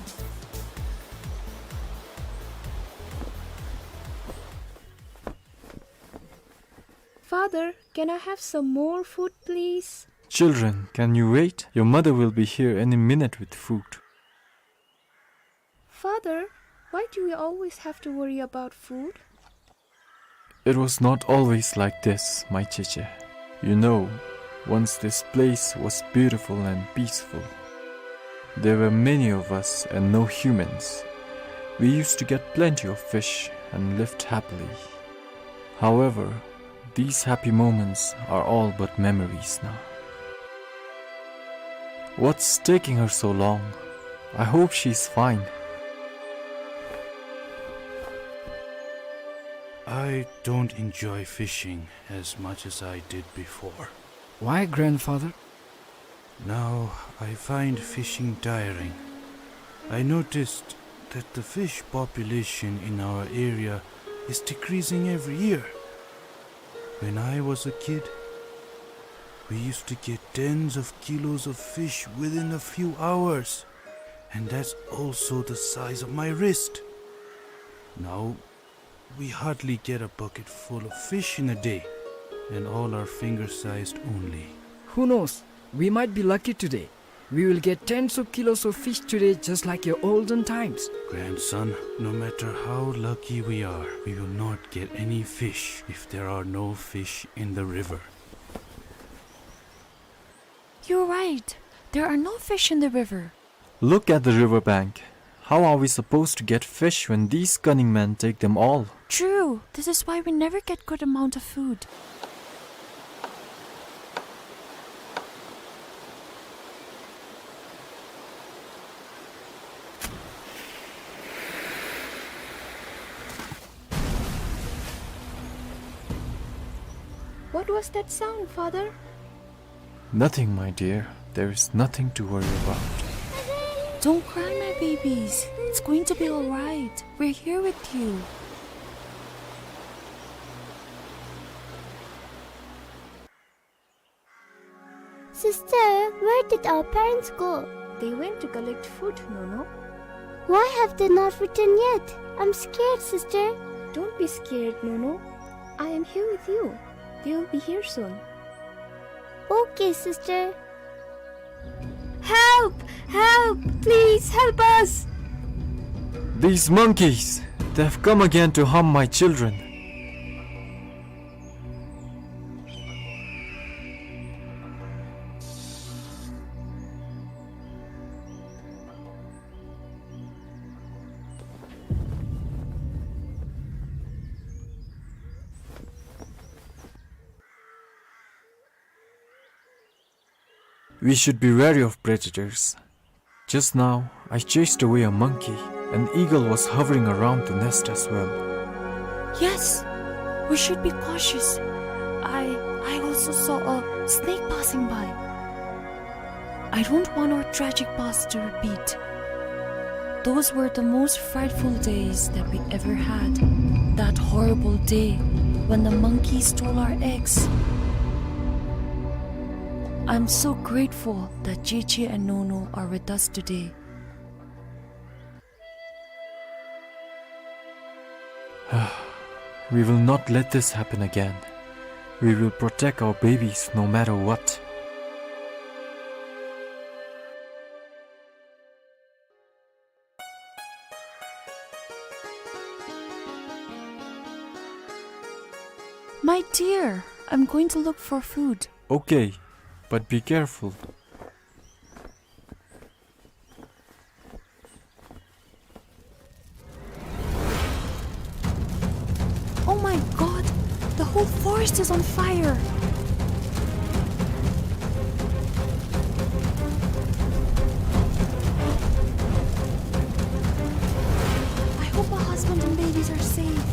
Father, can I have some more food, please? Children, can you wait? Your mother will be here any minute with food. Father, why do we always have to worry about food? It was not always like this, my Cheche. You know, once this place was beautiful and peaceful. There were many of us and no humans. We used to get plenty of fish and lived happily. However, these happy moments are all but memories now. What's taking her so long? I hope she's fine. I don't enjoy fishing as much as I did before. Why, grandfather? Now I find fishing tiring. I noticed that the fish population in our area is decreasing every year. When I was a kid, we used to get tens of kilos of fish within a few hours, and that's also the size of my wrist. Now we hardly get a bucket full of fish in a day, and all are finger-sized only. Who knows? We might be lucky today. We will get tens of kilos of fish today, just like your olden times. Grandson, no matter how lucky we are, we will not get any fish if there are no fish in the river. You're right. There are no fish in the river. Look at the river bank. How are we supposed to get fish when these cunning men take them all? True. This is why we never get good amount of food. What was that sound, Father? Nothing, my dear. There is nothing to worry about. Don't cry, my babies. It's going to be all right. We're here with you. Sister, where did our parents go? They went to collect food, Nono. Why have they not returned yet? I'm scared, sister. Don't be scared, Nono. I am here with you. They will be here soon. Okay, sister. Help! Help! Please help us! These monkeys, they've come again to harm my children. We should be wary of predators. Just now, I chased away a monkey. An eagle was hovering around the nest as well. Yes, we should be cautious. I, I also saw a snake passing by. I don't want our tragic past to repeat. Those were the most frightful days that we ever had. That horrible day when the monkey stole our eggs. I'm so grateful that Cheche and Nono are with us today. We will not let this happen again. We will protect our babies no matter what. My dear, I'm going to look for food. Okay, but be careful. Oh my God! The whole forest is on fire! I hope my husband and babies are safe.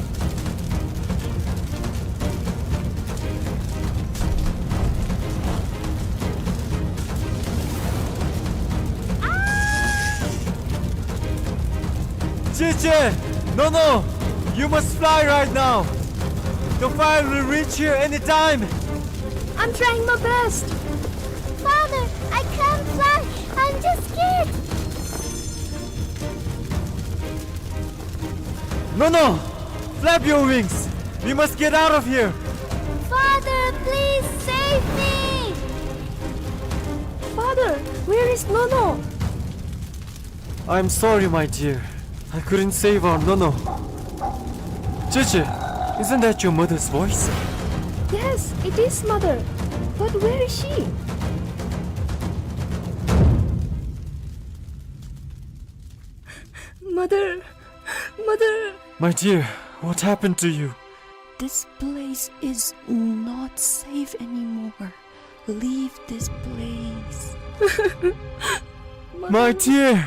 Cheche! Nono! You must fly right now! The fire will reach here anytime! I'm trying my best! Father, I can't fly! I'm just scared! Nono! Flap your wings! We must get out of here! Father, please save me! Father, where is Nono? I'm sorry, my dear. I couldn't save our Nono. Cheche, isn't that your mother's voice? Yes, it is, Mother. But where is she? Mother, Mother. My dear, what happened to you? This place is not safe anymore. Leave this place. My dear!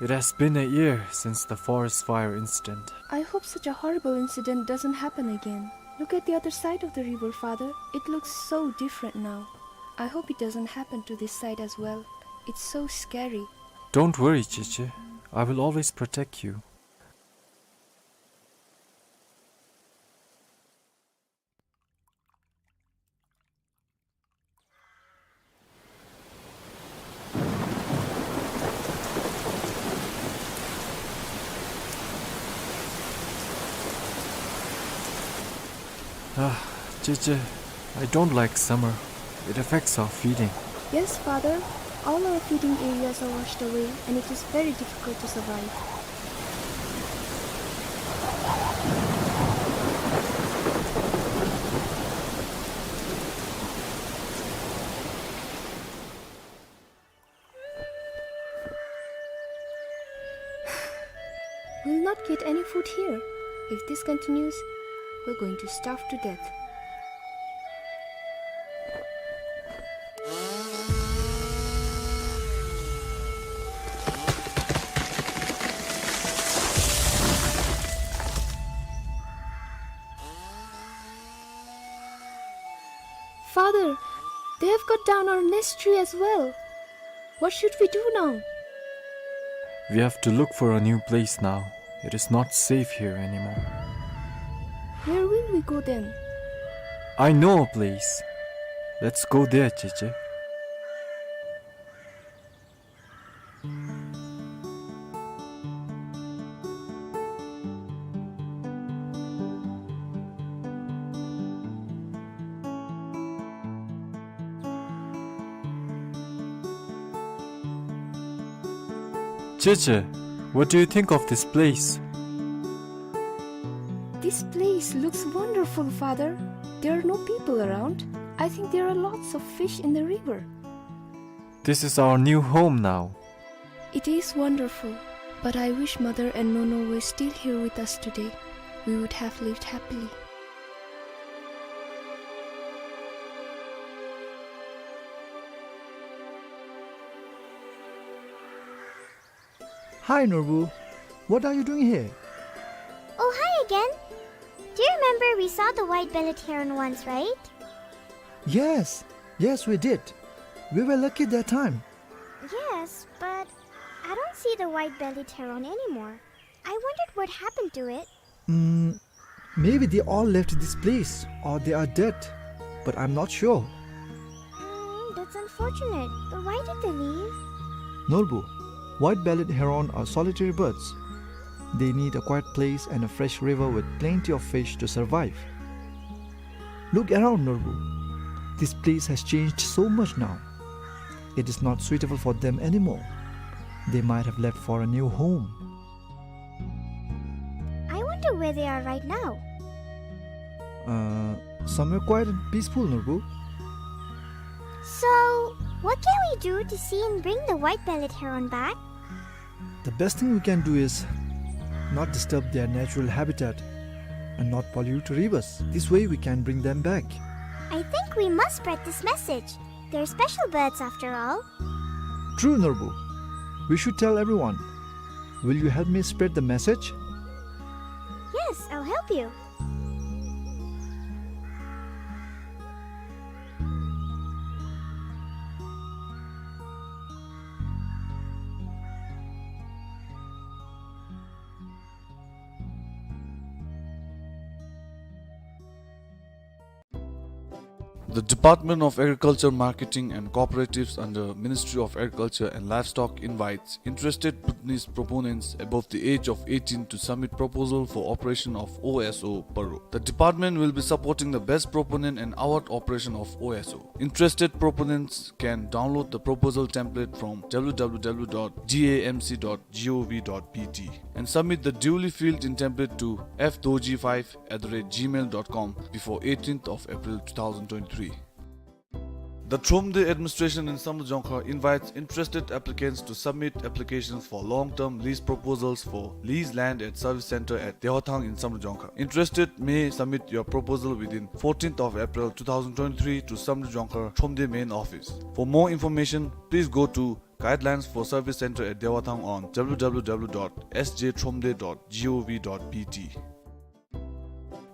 It has been a year since the forest fire incident. I hope such a horrible incident doesn't happen again. Look at the other side of the river, Father. It looks so different now. I hope it doesn't happen to this side as well. It's so scary. Don't worry, Cheche. I will always protect you. Ah, Cheche, I don't like summer. It affects our feeding. Yes, Father. All our feeding areas are washed away, and it is very difficult to survive. We'll not get any food here. If this continues, we're going to starve to death. Father, they have cut down our nest tree as well. What should we do now? We have to look for a new place now. It is not safe here anymore. Where will we go then? I know a place. Let's go there, Cheche. Cheche, what do you think of this place? This place looks wonderful, Father. There are no people around. I think there are lots of fish in the river. This is our new home now. It is wonderful, but I wish Mother and Nono were still here with us today. We would have lived happily. Hi, Norbu. What are you doing here? Oh, hi again. Do you remember we saw the white-bellied heron once, right? Yes, yes, we did. We were lucky that time. Yes, but I don't see the white-bellied heron anymore. I wondered what happened to it. Mm, maybe they all left this place or they are dead, but I'm not sure. Mm, that's unfortunate. But why did they leave? Norbu, white-bellied heron are solitary birds. They need a quiet place and a fresh river with plenty of fish to survive. Look around, Norbu. This place has changed so much now. It is not suitable for them anymore. They might have left for a new home. I wonder where they are right now. Uh, somewhere quiet and peaceful, Norbu. So, what can we do to see and bring the white-bellied heron back? The best thing we can do is not disturb their natural habitat and not pollute rivers. This way we can bring them back. I think we must spread this message. They're special birds after all. True, Norbu. We should tell everyone. Will you help me spread the message? Yes, I'll help you. The Department of Agriculture, Marketing and Cooperatives under Ministry of Agriculture and Livestock invites interested Bhutanese proponents above the age of eighteen to submit proposal for operation of O S O Paro. The department will be supporting the best proponent and award operation of O S O. Interested proponents can download the proposal template from W W W dot D A M C dot G O V dot B T and submit the duly filled in template to F Dorji five at the rate gmail dot com before eighteenth of April two thousand twenty-three. The Thromde administration in Samdrup Jongkhar invites interested applicants to submit applications for long-term lease proposals for lease land at service center at Dewathang in Samdrup Jongkhar. Interested may submit your proposal within fourteenth of April two thousand twenty-three to Samdrup Jongkhar Thromde main office. For more information, please go to Guidelines for Service Center at Dewathang on W W W dot S J thromde dot G O V dot B T.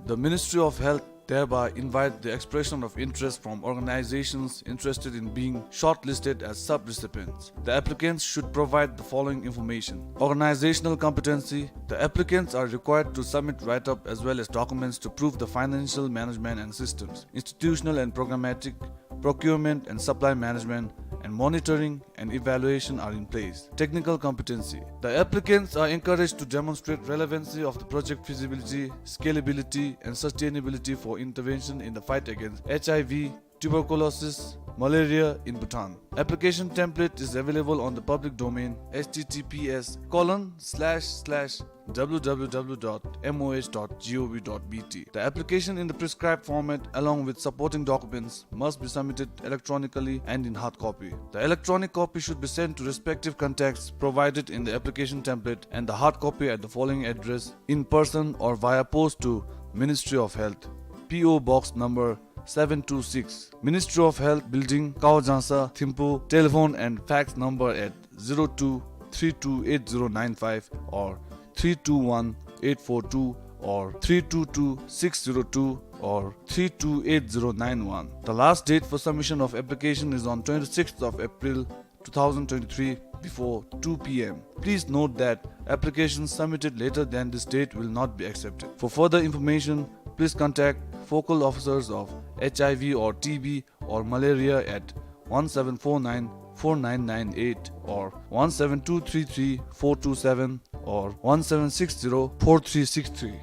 The Ministry of Health thereby invite the expression of interest from organizations interested in being shortlisted as sub-recipients. The applicants should provide the following information. Organizational competency. The applicants are required to submit write-up as well as documents to prove the financial management and systems, institutional and programmatic, procurement and supply management, and monitoring and evaluation are in place. Technical competency. The applicants are encouraged to demonstrate relevancy of the project feasibility, scalability, and sustainability for intervention in the fight against H I V, tuberculosis, malaria in Bhutan. Application template is available on the public domain, H T T P S colon slash slash W W W dot M O H dot G O V dot B T. The application in the prescribed format along with supporting documents must be submitted electronically and in hard copy. The electronic copy should be sent to respective contacts provided in the application template and the hard copy at the following address, in person or via post to Ministry of Health, P O Box number seven two six, Ministry of Health Building, Kaojangsa, Thimphu. Telephone and fax number at zero two three two eight zero nine five or three two one eight four two or three two two six zero two or three two eight zero nine one. The last date for submission of application is on twenty-sixth of April two thousand twenty-three before two p m. Please note that applications submitted later than this date will not be accepted. For further information, please contact focal officers of H I V or T B or malaria at one seven four nine four nine nine eight or one seven two three three four two seven or one seven six zero four three six three.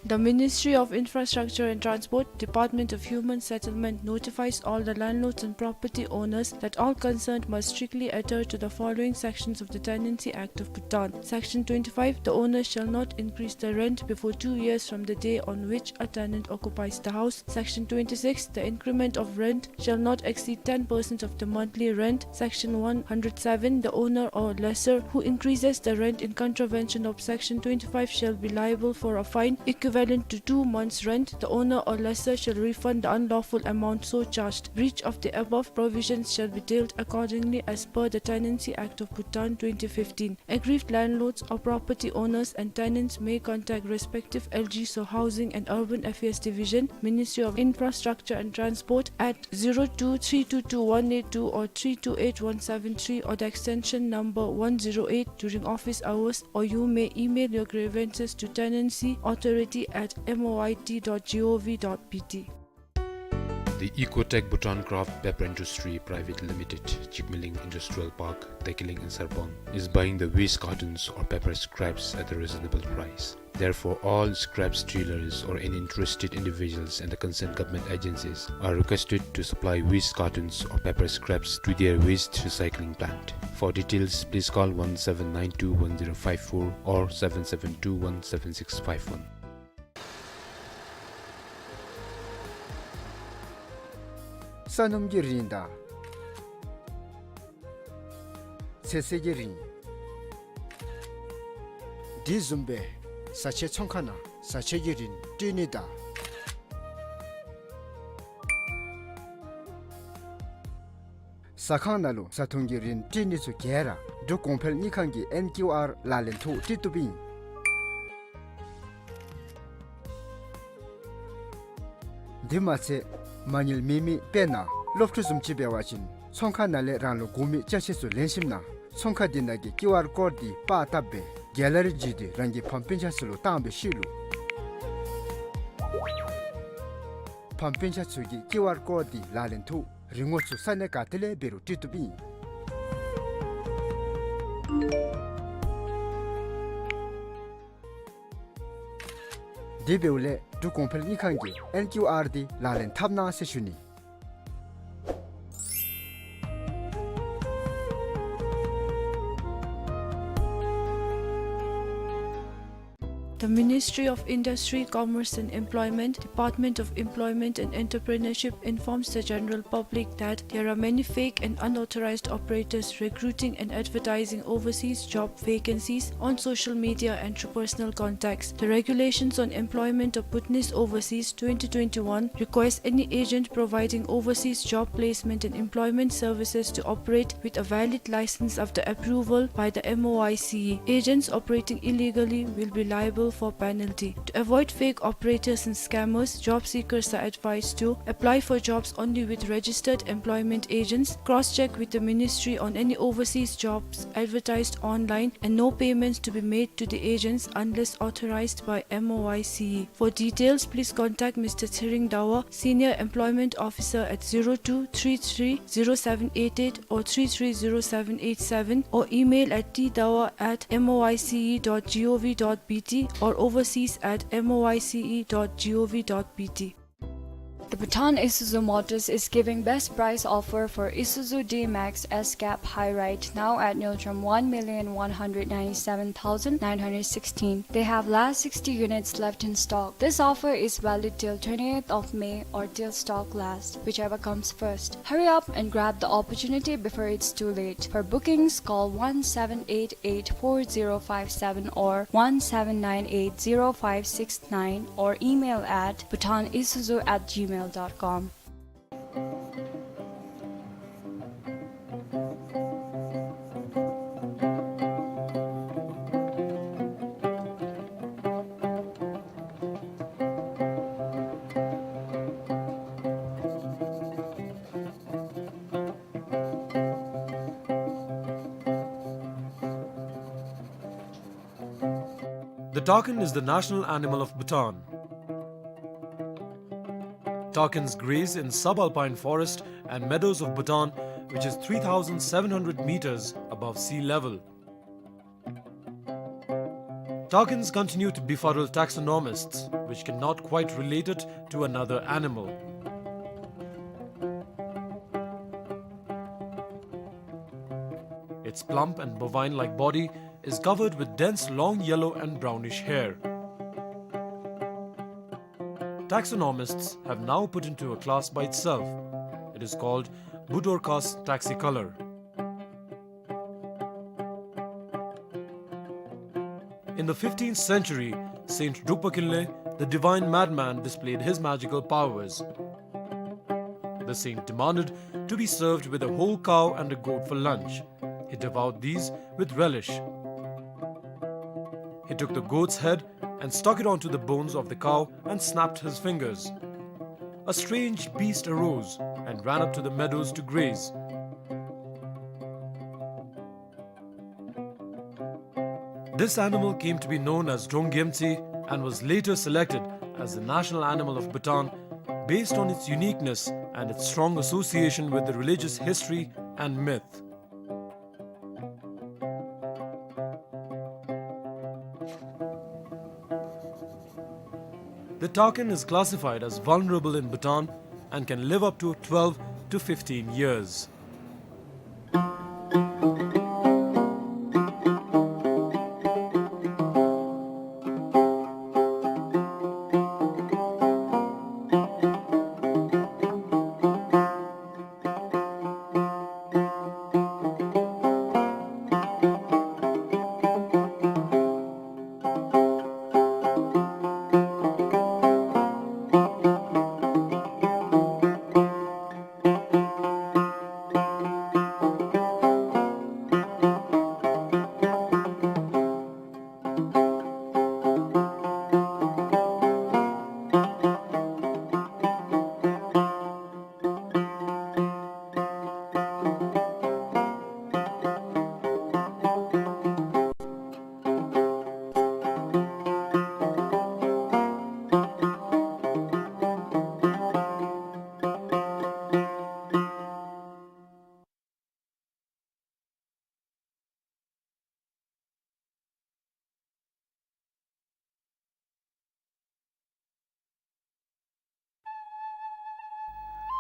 The Ministry of Infrastructure and Transport, Department of Human Settlement notifies all the landlords and property owners that all concerned must strictly adhere to the following sections of the Tenancy Act of Bhutan. Section twenty-five, the owner shall not increase the rent before two years from the day on which a tenant occupies the house. Section twenty-six, the increment of rent shall not exceed ten percent of the monthly rent. Section one hundred seven, the owner or lessor who increases the rent in contravention of Section twenty-five shall be liable for a fine equivalent to two months' rent. The owner or lessor shall refund the unlawful amount so charged. Breach of the above provisions shall be dealt accordingly as per the Tenancy Act of Bhutan twenty fifteen. Aggrieved landlords or property owners and tenants may contact respective L G S O Housing and Urban Affairs Division, Ministry of Infrastructure and Transport at zero two three two two one eight two or three two eight one seven three or the extension number one zero eight during office hours, or you may email your grievances to tenancy authority at M O I T dot G O V dot B T. The Ecotech Bhutan Craft Paper Industry Private Limited, Chikmaling Industrial Park, Tekiling and Sarpang, is buying the waste cartons or paper scraps at a reasonable price. Therefore, all scrap dealers or any interested individuals and the concerned government agencies are requested to supply waste cartons or paper scraps to their waste recycling plant. For details, please call one seven nine two one zero five four or seven seven two one seven six five one. ས་སྣུམ་གྱི་རིན་དང་ཚོད་བསྲེ་གི་རིན། དེ་བཟུམ་སྦེ་བཟའ་ཆས་ཚོང་ཁང་ནང་བཟའ་ཆས་ཀྱི་རིན་སྤྲོད་ནི་དང་ཟ་ཁང་ནང་ལུ་བཟའ་འཐུང་གི་རིན་སྤྲོད་ནི་ཚུ་ག་ར་འབྲུག་གོང་འཕེལ་དངུལ་ཁང་གི་ཨེན་ཀིའུ་ཨར་ལག་ལེན་ཐོག་སྤྲོད་བཏུབ་ཨིན། དེ་མ་ཚད་མ་དངུལ་མེད་མི་དཔེར་ན་སློབ་ཕྲུག་བཟུམ་ཅིག་འབད་བ་ཅིན་ཚོང་ཁང་ནང་ལས་རང་ལུ་དགོ་མི་ཅ་ཆས་ཚུ་ལེན་ཞིནམ་ན་ཚོང་ཁང་དེ་ནང་གི་ཀིའུ་ཨར་ཀོཌ་དེ་པར་བཏབ་སྦེ་གེ་ལ་རི་བརྒྱུད་དེ་རང་གི་ཕམ་སྤུན་ཆ་ཚུ་ལུ་བཏང་བའི་ཤུལ་ལུ་ཕམ་སྤུན་ཆ་ཚུ་གིས་ཀིའུ་ཨར་ཀོཌ་དེ་ལག་ལེན་ཐོག་རིན་གོང་ཚུ་ས་གནས་ག་ཏེ་ལས་འབད་རུང་སྤྲོད་བཏུབ་ཨིན། དེ་འབདཝ་ལས་འབྲུག་གོང་འཕེལ་དངུལ་ཁང་གི་ཨེན་ཀིའུ་ཨར་དེ་ལག་ལེན་འཐབ་གནང་ཟེར་ཞུ་ནི། The Ministry of Industry, Commerce and Employment, Department of Employment and Entrepreneurship informs the general public that there are many fake and unauthorized operators recruiting and advertising overseas job vacancies on social media and through personal contacts. The Regulations on Employment of Bhutanese Overseas twenty twenty-one requires any agent providing overseas job placement and employment services to operate with a valid license after approval by the M O I C E. Agents operating illegally will be liable for penalty. To avoid fake operators and scammers, job seekers are advised to apply for jobs only with registered employment agents, cross-check with the ministry on any overseas jobs advertised online, and no payments to be made to the agents unless authorized by M O I C E. For details, please contact Mister Tshering Dawa, Senior Employment Officer, at zero two three three zero seven eight eight or three three zero seven eight seven, or email at t dawa at M O I C E dot G O V dot B T or overseas at M O I C E dot G O V dot B T. The Bhutan Isuzu Motors is giving best price offer for Isuzu D-Max S-Cab High Ride, now at Ngultrum, one million one hundred ninety-seven thousand nine hundred sixteen. They have last sixty units left in stock. This offer is valid till twentieth of May or till stock last, whichever comes first. Hurry up and grab the opportunity before it's too late. For bookings, call one seven eight eight four zero five seven or one seven nine eight zero five six nine or email at bhutanisuzu at gmail dot com. The takin is the national animal of Bhutan. Takins graze in subalpine forest and meadows of Bhutan, which is three thousand seven hundred meters above sea level. Takins continue to befuddle taxonomists, which cannot quite relate it to another animal. Its plump and bovine-like body is covered with dense long yellow and brownish hair. Taxonomists have now put into a class by itself. It is called Budorcas taxicolor. In the fifteenth century, Saint Drukpa Kinley, the divine madman, displayed his magical powers. The saint demanded to be served with a whole cow and a goat for lunch. He devoured these with relish. He took the goat's head and stuck it onto the bones of the cow and snapped his fingers. A strange beast arose and ran up to the meadows to graze. This animal came to be known as Drong Gyemtse and was later selected as the national animal of Bhutan based on its uniqueness and its strong association with the religious history and myth. The takin is classified as vulnerable in Bhutan and can live up to twelve to fifteen years.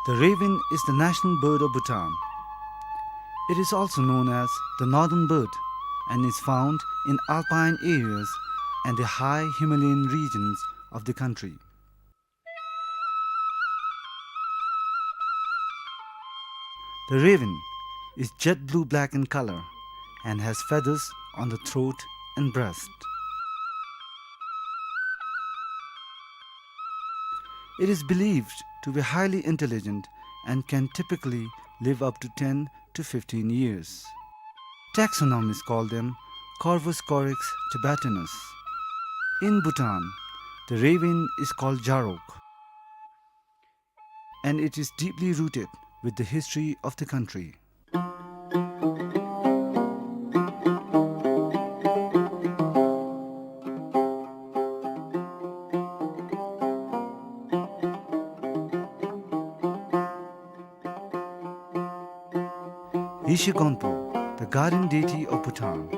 The raven is the national bird of Bhutan. It is also known as the northern bird and is found in alpine areas and the high Himalayan regions of the country. The raven is jet blue-black in color and has feathers on the throat and breast. It is believed to be highly intelligent and can typically live up to ten to fifteen years. Taxonomists call them Corvus corax tibetanus. In Bhutan, the raven is called Jarok, and it is deeply rooted with the history of the country. Yeshe Gonpo, the guardian deity of Bhutan,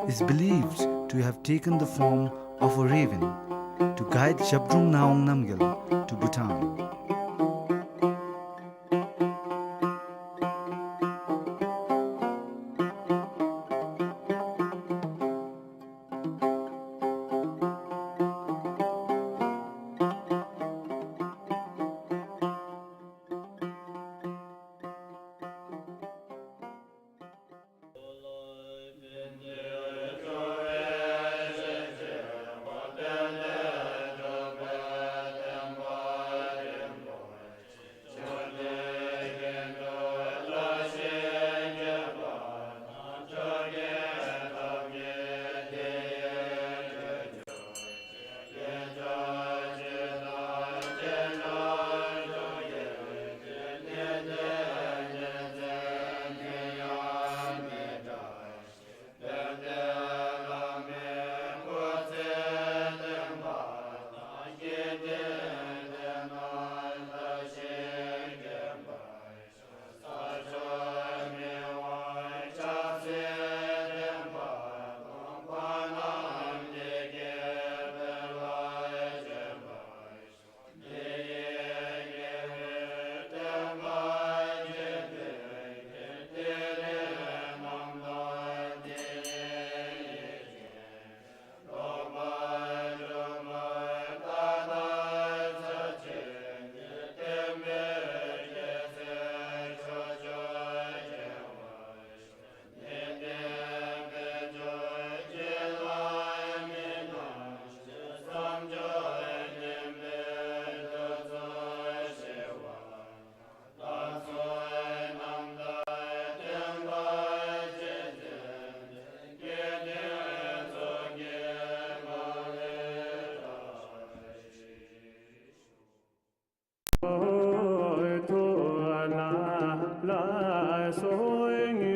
is believed to have taken the form of a raven to guide Zhabdrung Ngawang Namgyal to Bhutan. ཐུགས་ལ་ལ་སོ་ཡི།